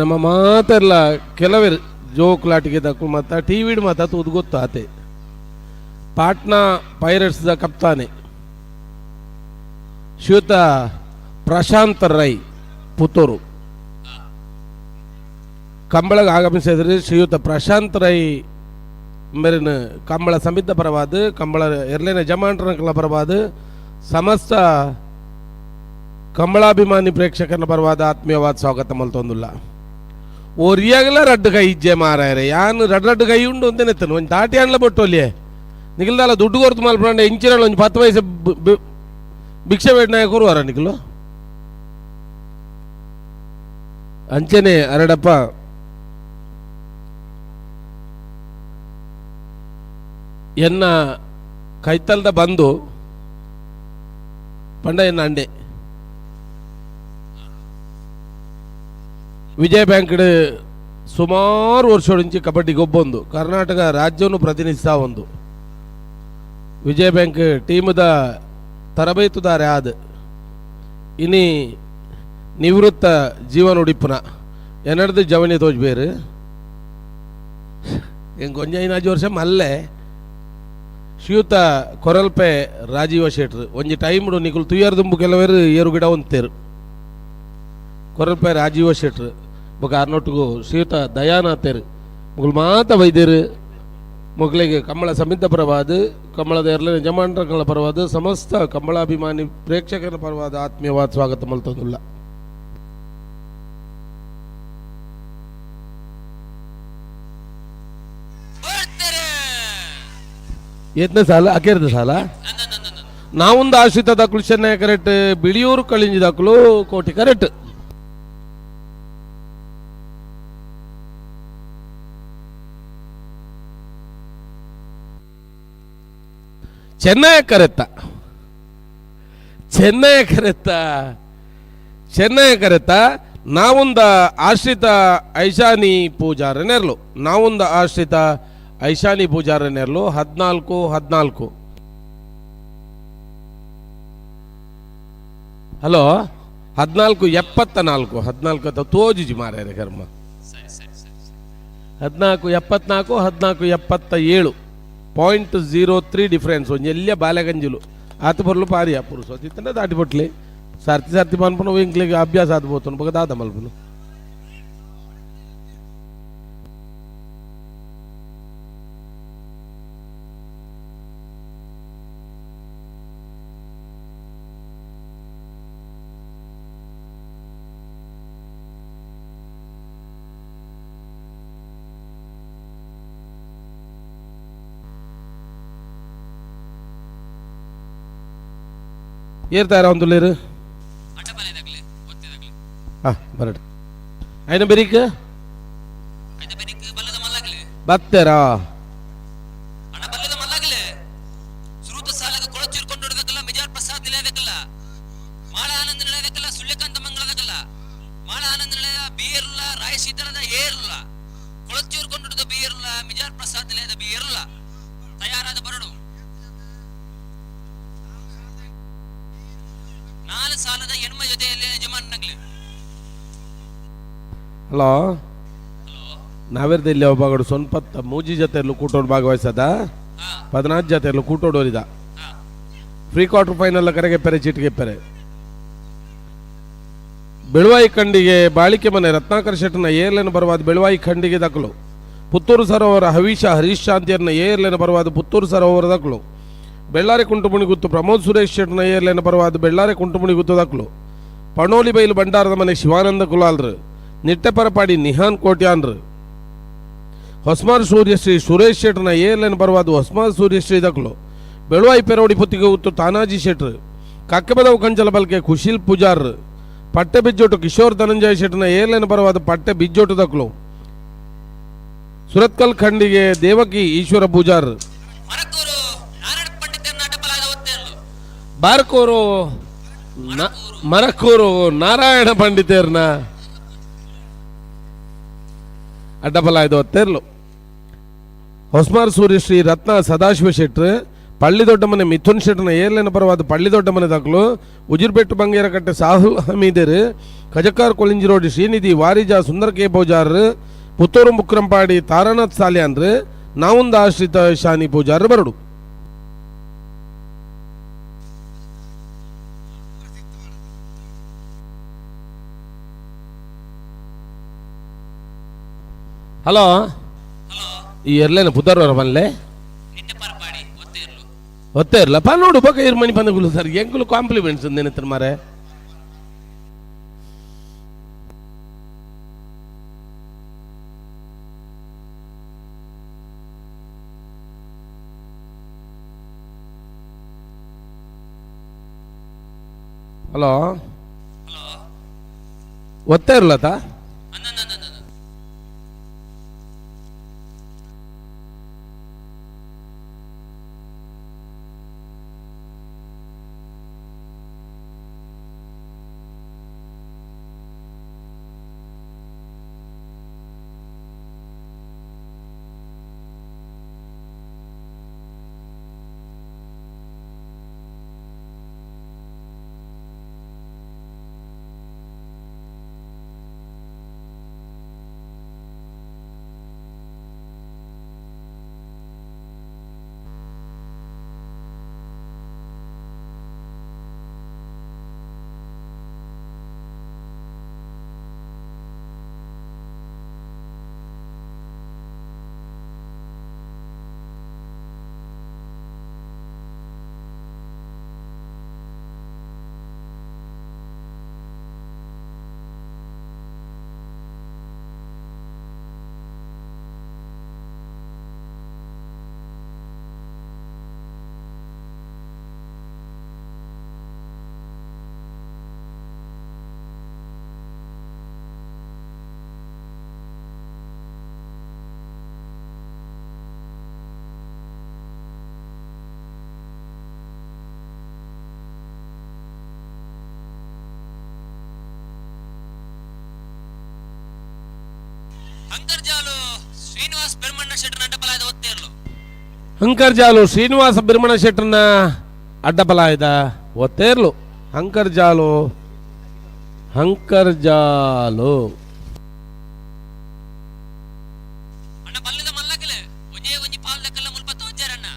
ನಮ್ಮ ಮಾತೆಲ್ಲ ಕೆಲವರು ಜೋಕ್ಲಾಟಿಗೆ ದಕ್ಕು ಮತ್ತ ಟಿ ವಿಡ್ ಮಾತಾ ತೂದು ಗೊತ್ತು ಆತೆ. ಪಾಟ್ನಾ ಪೈರೇಟ್ಸ್ದ ಕಪ್ತಾನೆ ಶ್ರೀಯುತ ಪ್ರಶಾಂತ್ ರೈ ಪುತ್ತೂರು ಕಂಬಳಗೆ ಆಗಮಿಸಿದರೆ ಶ್ರೀಯುತ ಪ್ರಶಾಂತ್ ರೈ ಮೇರಿನ ಕಂಬಳ ಸಮಿತ ಪರವಾದ ಕಂಬಳ ಎರ್ಲೇನ ಜಮಾಂಟ್ರಗಳ ಪರವಾದ ಸಮಸ್ತ ಕಂಬಳಾಭಿಮಾನಿ ಪ್ರೇಕ್ಷಕನ ಪರವಾದ ಆತ್ಮೀಯವಾದ ಸ್ವಾಗತ ಮಲ್ತೊಂದುಲ್ಲ. ಒರಿಯಾಗಲ ರಡ್ಡು ಕೈ ಇಜ್ಜೆ ಮಾರಾಯರೆ ಯಾನ್ ರಡ್ಡು ರಡ್ಡು ಕೈ ಉಂಡು ಅಂತಾನೆ ಒಂದು ತಾಟಿ ಅನ್ಲ ಬೊಟ್ಟೊಲಿಯೆ ನಿಖಿಲ್ದಾಲ ದುಡ್ಡು ಕೊರ್ತು ಮಲ್ಪಂಡ ಇಂಚಿನ ಒಂದು 10 ವಯಸ್ಸು ಭಿಕ್ಷೆ ಬೇಡ ಕೊರುವಾರ ನಿಖಿಲು ಅಂಚನೆ ಅರಡಪ್ಪ ಎನ್ನ ಕೈತಲ್ದ ಬಂದು ಪಂಡ ಎನ್ನ ಅಂಡೆ ವಿಜಯ ಬ್ಯಾಂಕ್ ಸುಮಾರು ವರ್ಷ ಕಬಡ್ಡಿ ಗೊಬ್ಬೊಂದು ಕರ್ನಾಟಕ ರಾಜ್ಯವನ್ನು ಪ್ರತಿನಿಧಿಸ್ತಾ ಒಂದು ವಿಜಯ ಬ್ಯಾಂಕ್ ಟೀಮದ ತರಬೇತುದಾರೆ ಆದ ಇನಿ ನಿವೃತ್ತ ಜೀವನ ಉಡಿಪುನ ಎನ್ನಡ್ದು ಜವನಿ ತೋಜ್ಬೇರು ಎಂಗೆ ಕೊಂಚ ಐನಾಜು ವರ್ಷ ಮಲ್ಲೆ ಶ್ರೀಯುತ ಕೊರಲ್ಪೆ ರಾಜೀವ ಶೆಟ್ರು ಒಂಜಿ ಟೈಮ್ಡು ನಿಕುಲು ತುಯ್ಯರ್ ದುಂಬು ಕೆಲವರು ಏರು ಗಿಡ ಒಂತೇರು ಕೊರಲ್ಪೆ ರಾಜೀವ ಶೆಟ್ರು ಬೊಕ ಅರ್ನೊಟ್ಟಿಗೂ ಶ್ರೀಯುತ ದಯಾನಾಥೇರು ಮುಗುಲು ಮಾತ ವೈದ್ಯರು ಮೊಗಲಿಗೆ ಕಂಬಳ ಸಮಿತ ಪರವಾದ ಕಂಬಳದ ಎರಡನೇ ಜಮಾಂಡ್ರಗಳ ಪರವಾದ ಸಮಸ್ತ ಕಂಬಳಾಭಿಮಾನಿ ಪ್ರೇಕ್ಷಕರ ಪರವಾದ ಆತ್ಮೀಯವಾದ ಸ್ವಾಗತ ಮಲ್ತೊಂದುಲ್ಲ. ಏತ್ನ ಸಾಲ ಅಕೇರ್ದ ಸಾಲ ನಾವೊಂದು ಆಶ್ರಿತ ದಾಖಲು ಚೆನ್ನೈ ಕರೆಕ್ಟ್ ಬಿಳಿಯೂರು ಕಳಿಂಜಿ ದಾಖಲು ಕೋಟಿ ಕರೆಕ್ಟ್. ಚೆನ್ನೈ ಕರೆತ್ತ ಚೆನ್ನೈ ಕರೆತ್ತ ಚೆನ್ನೈ ಕರೆತ್ತ ನಾವುಂದ ಆಶ್ರಿತ ಐಶಾನಿ ಪೂಜಾರ ನೆರ್ಲು ನಾವುಂದ ಆಶ್ರಿತ ಐಶಾನಿ ಪೂಜಾರ ನೆರ್ಲು 14 14. ಹಲೋ 14 74 14 ಅಂತ ತೋಜಿಜಿ ಮಾರ್ಯಾರೆ ಕರ್ಮ. 14 74 14 77 0.03 ಡಿಫ್ರೆನ್ಸ್ ಒಂಜಿ ಎಲ್ಲ ಬಾಲೆಗಂಜಿಲು ಆತ ಬರ್ಲು ಪಾರಿಯ ಪುರುಷ ತಿತ್ತಂಡ ದಾಟಿ ಬಟ್ಲಿ ಸಾರ್ತಿ ಸಾರ್ತಿ ಪನ್ಪುನ ಇಂಕ್ಲಿಗೆ ಅಭ್ಯಾಸ ಆದ್ ಬೋತನು ಬೊಕ ದಾದ ಮಲ್ಪುನು. ಏರ್ತಾರ ಒಂದು ಹಾಂ ಬರಡ್ ಐನ ಬೆರಿಕ್ ಬತ್ತೇರಾ ಹಲೋ ನಾವೇರ್ದ ಇಲ್ಲಿ ಒಬ್ಬಗಡು ಸೊನ್ಪತ್ತ ಮೂಜಿ ಜೊತೆಯಲ್ಲೂ ಕೂಟೋಡು ಭಾಗವಹಿಸದ 14 ಜೊತೆಯಲ್ಲೂ ಕೂಟೋಡೋರಿದ ಪ್ರೀ ಕ್ವಾರ್ಟರ್ ಫೈನಲ್ ಕರೆಗೆ ಪೆರೆ ಚೀಟಿಗೆ ಪೆರೆ ಬೆಳುವಾಯಿ ಖಂಡಿಗೆ ಬಾಳಿಕೆ ಮನೆ ರತ್ನಾಕರ್ ಶೆಟ್ಟನ ಏರ್ಲೆನ ಬರವಾದ ಬೆಳುವಾಯಿ ಖಂಡಿಗೆ ದಾಖಲು. ಪುತ್ತೂರು ಸರೋವರ ಹವೀಶ ಹರೀಶ್ ಶಾಂತಿಯರ್ನ ಏರ್ಲೆನ ಬರವಾದ ಪುತ್ತೂರು ಸರೋವರ ದಾಖಲು. ಬೆಳ್ಳಾರಿ ಕುಂಟುಮುಣಿ ಗುತ್ತು ಪ್ರಮೋದ್ ಸುರೇಶ್ ಶೆಟ್ಟನ ಏರ್ಲೆನ ಬರವಾದ ಬೆಳ್ಳಾರಿ ಕುಂಟುಮುಣಿ ಗುತ್ತು ದಾಖಲು. ಪಣೋಲಿ ಬೈಲು ಭಂಡಾರದ ಮನೆ ಶಿವಾನಂದ ಕುಲಾಲ್ರು ನಿಟ್ಟೆಪರಪಾಡಿ ನಿಹಾನ್ ಕೋಟ್ಯಾನ್ರು ಹೊಸ್ಮಾರ್ ಸೂರ್ಯಶ್ರೀ ಸುರೇಶ್ ಶೆಟ್ಟರ್ನ ಏರ್ಲೈನ್ ಬರವಾದ ಹೊಸ್ಮಾರ್ ಸೂರ್ಯಶ್ರೀ ದಕ್ಲು. ಬೆಳುವಾಯಿ ಪೆರೋಡಿ ಪುತ್ತಿಗೆ ಉತ್ತು ತಾನಾಜಿ ಶೆಟ್ರು ಕಕ್ಕಬದವು ಕಂಚಲ ಬಲ್ಕೆ ಕುಶಿಲ್ ಪೂಜಾರ್ ಪಟ್ಟೆ ಬಿಜ್ಜೋಟು ಕಿಶೋರ್ ಧನಂಜಯ ಶೆಟ್ಟರ್ನ ಏರ್ಲೈನ್ ಬರವಾದ ಪಟ್ಟೆ ಬಿಜ್ಜೋಟು ದಕ್ಲು. ಸುರತ್ಕಲ್ ಖಂಡಿಗೆ ದೇವಕಿ ಈಶ್ವರ ಪೂಜಾರ್ ಬಾರ್ಕೋರು ಮರಕೂರು ನಾರಾಯಣ ಪಂಡಿತೇರ್ನ ಅಡ್ಡಬಲಾಯ್ದು ಒತ್ತೆರ್ಲು. ಹೊಸ್ಮಾರ್ ಸೂರ್ಯಶ್ರೀ ರತ್ನ ಸದಾಶಿವ ಶೆಟ್ರು ಪಳ್ಳಿ ದೊಡ್ಡಮನೆ ಮಿಥುನ್ ಶೆಟ್ಟರ್ನ ಏರ್ಲೆನ ಪರವಾದ ಪಳ್ಳಿ ದೊಡ್ಡಮನೆ ದಾಖಲು. ಉಜಿರ್ಬೆಟ್ಟು ಬಂಗೇರಕಟ್ಟೆ ಸಾಹುಲ್ ಹಮೀದರ್ ಕಜಕಾರ್ ಕೊಳಿಂಜಿ ರೋಡ್ ಶ್ರೀನಿಧಿ ವಾರಿಜಾ ಸುಂದರ ಕೆ ಪೂಜಾರ್ ಪುತ್ತೂರು ಮುಕ್ರಂಪಾಡಿ ತಾರಾನಾಥ್ ಸಾಲ್ಯಾನ್ರು ನಾವುಂದ ಆಶ್ರಿತ ಶಾನಿ ಪೂಜಾರ್ ಬರಡು. ಹಲೋ ಈ ಎರ್ಲೇನ ಪುದರ್ವರ ಬನ್ಲೆ ಒತ್ತೆ ಇರ್ಲಪ್ಪ ನೋಡು ಬಕ ಇರ್ ಮಣಿ ಬಂದಗುಲು ಸರ್ ಎಂಕುಲು ಕಾಂಪ್ಲಿಮೆಂಟ್ಸ್ ನೆನತ್ರ ಮಾರೆ. ಹಲೋ ಒತ್ತೆ ಇರ್ಲತಾ ಹಂಕರ್ಜಾಲು ಶ್ರೀನಿವಾಸ್ ಬೆರ್ಮಣ್ಣ ಶೆಟ್ಟರ್ ಅಡ್ಡಪಲಾಯದ ಒತ್ತೇರ್ಲು. ಹಂಕರ್ಜಾಲು ಶ್ರೀನಿವಾಸ ಬಿರ್ಮಣ ಶೆಟ್ಟರ್ನ ಅಡ್ಡಪಲಾಯದ ಒತ್ತೇರ್ಲು. ಹಂಕರ್ಜಾಲು ಹಂಕರ್ಜಾಲು ಅಣ್ಣ ಬಲ್ಲದ ಮಲ್ಲಕಲೆ ಒಂಜೇ ಒಂಜಿ ಪಾಲ್ ದಕ್ಕಲ್ಲ ಮುಲ್ಪ ತೋಜಾರಣ್ಣ.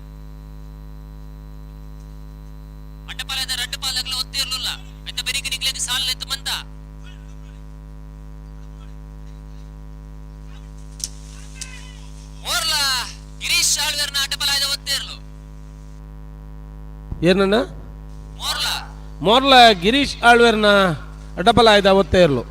ಅಡ್ಡಪಲಾಯದ ರಡ್ಡು ಪಾಲ್ ದಕ್ಕಲ ಒತ್ತೇರ್ಲುಲ್ಲ. ಐತ ಬೆರಿಕೆ ನಿಕ್ಲೆಗ್ ಸಾಲ್ ಎತ್ತು ಮಂತ. ಓರ್ಲಾ ಗಿರೀಶ್ ಆಳ್ವೆರ್ನ ಅಡ್ಡಪಲಾಯದ ಒತ್ತೇರ್ಲು. ಏನಣ್ಣ? ಮೋರ್ಲ ಗಿರೀಶ್ ಆಳ್ವೆರ್ನ ಅಡ್ಡಪಲಾಯದ ಒತ್ತೇರ್ಲು.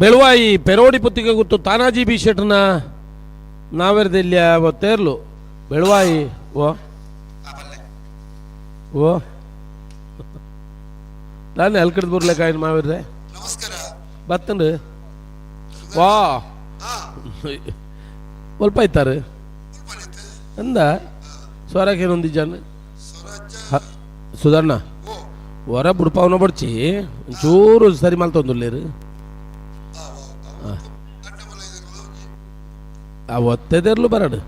ಬೆಳುವಾಯಿ ಪೆರೋಡಿ ಪುತ್ತಿಗೆ ಗೊತ್ತು ತಾನಾಜಿ ಬಿ ಶೆಟ್ರನ ನಾವೆರ್ದೆಲ್ಲಿಯ ಒತ್ತೇರ್ಲು. ಬೆಳುವಾಯಿ ಓ ಓ ನಾನು ಎಲ್ಕಡ್ದು ಬರ್ಲೇಕಾಯ್ತು ಮಾವಿರ್ದೆ ಬತ್ತಂಡು ವಾ ಒಲ್ಪ ಐತಾರೆ ಅಂದ ಸ್ವರಕ್ಕೆ ಜನ ಸುಧರ್ಣ ಹೊರ ಬುಡ್ಪಾವನ ಬಡ್ಚಿ ಒಂಚೂರು ಸರಿ ಮಲ್ತೊಂದುಲ್ಲೇರು. ಆ ಒತ್ತೆದೆರ್ಲು ಬರಡು.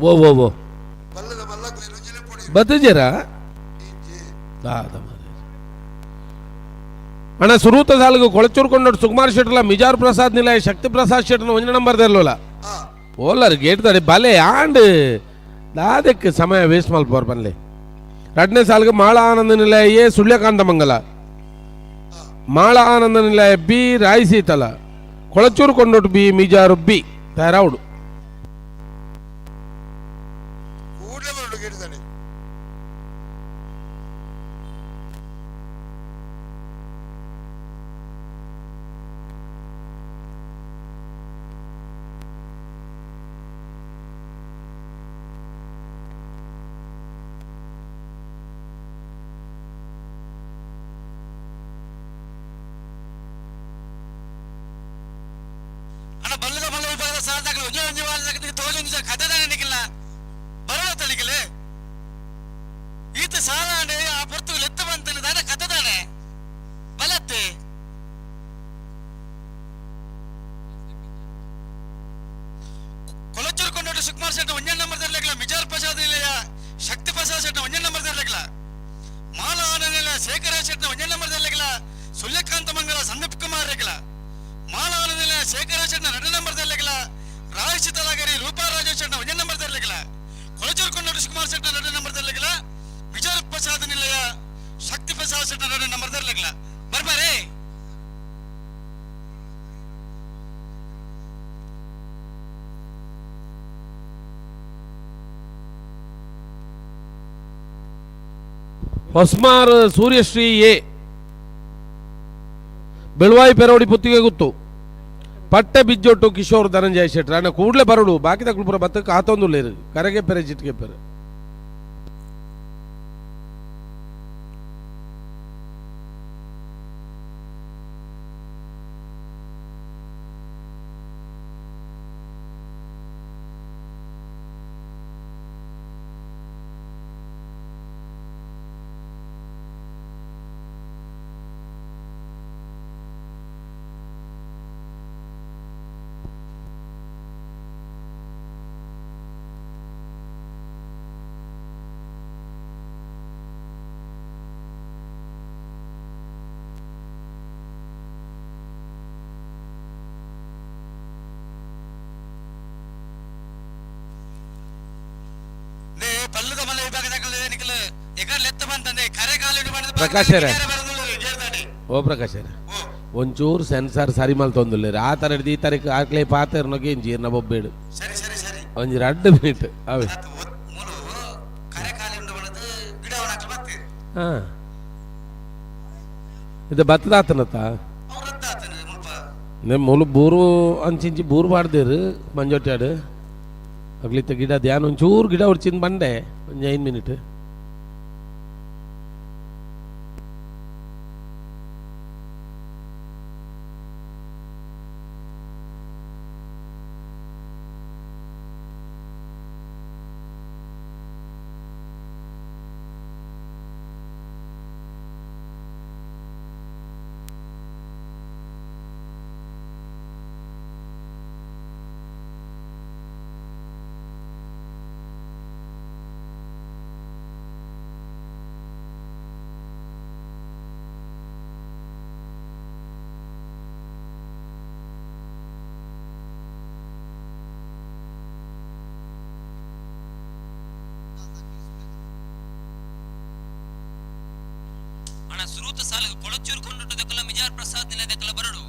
ಓ ಓ ಓ ಬತ್ತಜೇರ ಅಣ್ಣ ಸುರೂತ ಸಾಲಿಗೆ ಕೊಳಚೂರು ಕೊಂಡೋಡು ಸುಕುಮಾರ್ ಶೆಟ್ಟರ್ಲ ಮಿಜಾರ್ ಪ್ರಸಾದ್ ನಿಲಯ ಶಕ್ತಿ ಪ್ರಸಾದ್ ಶೆಟ್ಟರ್ನ ಒಂಜಿ ನಂಬರ್ ದೆರ್ಲೋಲ ಓಲರ್ ಗೇಟ್ ತಡೆ ಬಲೆ ಆಂಡ್ ದಾದಕ್ಕೆ ಸಮಯ ವೇಸ್ಟ್ ಮಲ್ಪೋರ್ ಬನ್ಲೆ. ರಡ್ನೇ ಸಾಲಿಗೆ ಮಾಳ ಆನಂದ ನಿಲಯ ಎ ಸುಳ್ಯಕಾಂತ ಮಂಗಲ, ಮಾಳ ಆನಂದ ನಿಲಯ ಬಿ ರಾಯ್ ಸೀತಲ, ಕೊಳಚೂರು ಕೊಂಡೋಟು ಬಿ ಮಿಜಾರು ಬಿ ತಯಾರಾవుಡು. ಸುಕುಮಾರ್ ಶೆಟ್ಟಿ ಒಂಜೇ ನಂಬರ್ ತರಲಿಲ್ಲ, ಮಿಜಾರ್ ಪ್ರಸಾದ್ ಇಲ್ಲ, ಶಕ್ತಿ ಪ್ರಸಾದ್ ಶೆಟ್ಟಿ ಒಂಜೇ ನಂಬರ್ ತರಲಿಲ್ಲ, ಮಾಲ ಆನಂದ ಶೇಖರ ಶೆಟ್ಟಿ ಒಂಜೇ ನಂಬರ್ ತರಲಿಲ್ಲ, ಸುಳ್ಯಕಾಂತ ಮಂಗಲ ಸಂದೀಪ್ ಕುಮಾರ್ ರೇಖಲ, ಮಾಲ ಆನಂದ ಶೇಖರ ಶೆಟ್ಟಿ ಎರಡು ನಂಬರ್ ತರಲಿಲ್ಲ, ರಾಜ್ ಚಿತ್ತಲಾಗರಿ ರೂಪಾ ರಾಜೇಶ್ ಶೆಟ್ಟಿ ಒಂಜೇ ನಂಬರ್ ತರಲಿಲ್ಲ, ಕೊಳಚೂರು ಕೊಂಡೋಡು ಸುಕುಮಾರ್ ಶೆಟ್ಟಿ ಎರಡು ನಂಬರ್ ತರಲಿಲ್ಲ, ಮಿಜಾರ್ ಪ್ರಸಾದ್ ನಿಲಯ ಶಕ್ತಿ ಪ್ರಸಾದ್ ಶೆಟ್ಟಿ ಎರಡು ನಂಬರ್ ತರಲಿಲ್ಲ. ಬರ್ಬಾರೇ ಹೊಸ್ಮಾರ್ ಸೂರ್ಯಶ್ರೀ ಎ ಬೆಳುವಾಯಿ ಪೆರೋಡಿ ಪುತ್ತಿಗೆ ಗುತ್ತು ಪಟ್ಟೆ ಬಿಜ್ಜೊಟ್ಟು ಕಿಶೋರ್ ಧನಂಜಯ ಶೆಟ್ಟರ್ ಅಣ್ಣ ಕೂಡಲೇ ಬರಡು ಬಾಕಿ ತಕ್ಕುಪುರ ಬತ್ತಕ್ಕೆ ಆತೊಂದು ಕರಗೆ ಪೆರೆ ಜಿಟ್ಗೆ ಪೆರೆ. ಪ್ರಕಾಶರೇ, ಓ ಪ್ರಕಾಶರೇ, ಒಂಚೂರು ಸೆನ್ಸಾರ್ ಸರಿ ಮಲ್ತೊಂದುಲ್ಲೇರು ಆ ತರ ಈ ತಾರೀಕು ಆಕ್ಲೆ ಪಾತೆರ್ನೊಗೆ ಜೀರ್ಣ ಬೊಬ್ಬೇಡು. ಸರಿ ಸರಿ ಸರಿ. ಒಂಜಿ 2 ಮಿನಿಟ್ ಅವೇ. ಹಾ ಇದು ಬತ್ತದಾತನತ್ತ ನಿಮ್ಮ ಮುಲು ಬೂರು ಅಂಚಿಂಚಿ ಬೂರು ಮಾಡ್ದೇರು ಮಂಜೊಟ್ಟಾಡು ಅಗ್ಲಿತ್ತ ಗಿಡ ಧ್ಯಾನ ಒಂಚೂರು ಗಿಡ ಹೊಡ್ಚಿಂದ ಬಂಡೆ ಒಂಜಿ 5 ಮಿನಿಟ್. ಅಣ್ಣ ಸುರೂತ ಸಾಲಿಗೆ ಕೊಳಚೂರು ಕೊಂಡುಟದಕ್ಕಲ್ಲ ಮಿಜಾರ್ ಪ್ರಸಾದ್ ನಿಲದಕ್ಕಲ್ಲ ಬರಡು.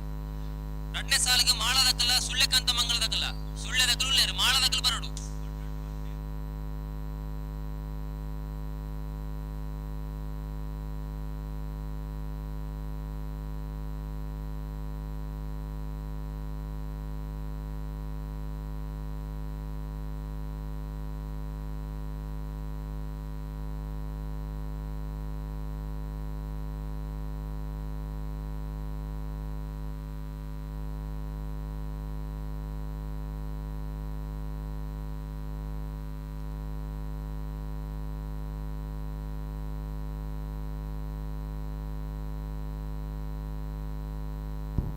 ರಡ್ನೇ ಸಾಲಿಗೆ ಮಾಳದಕ್ಕಲ್ಲ ಸುಳ್ಳೆಕಾಂತ ಮಂಗಳದಕ್ಕಲ್ಲ ಸುಳ್ಳೆದಕ್ಕಲು ಉಲ್ಲೇರು ಮಾಳದಕ್ಕಲ್ಲ ಬರಡು.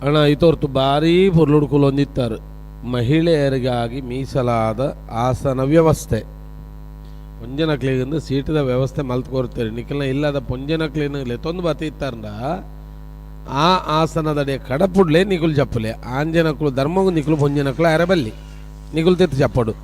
ಅಣ್ಣ ಇತೋರ್ತು ಭಾರೀ ಪೊರ್ಲುಡ್ಕುಲೊಂದಿತ್ತಾರೆ ಮಹಿಳೆಯರಿಗಾಗಿ ಮೀಸಲಾದ ಆಸನ ವ್ಯವಸ್ಥೆ. ಪೊಂಜನಕ್ಲಿಗಂದು ಸೀಟದ ವ್ಯವಸ್ಥೆ ಮಲ್ತ್ಕೊರ್ತಾರೆ. ನಿಖಲ್ನ ಇಲ್ಲದ ಪೊಂಜನಕ್ಲಿನ ಲೆತ್ತೊಂದು ಬಾತಿ ಇತ್ತಾರಂಡ ಆ ಆಸನದಡೆ ಕಡಪುಡ್ಲೆ ನಿಕುಲು ಜಪ್ಪಲೆ ಆಂಜನಕ್ಲು ಧರ್ಮಗು ನಿಕುಲು ಪೊಂಜನಕ್ಲು ಅರಬಲ್ಲಿ ನಿಕುಲು ತಿತ್ತು ಜಪ್ಪಡು.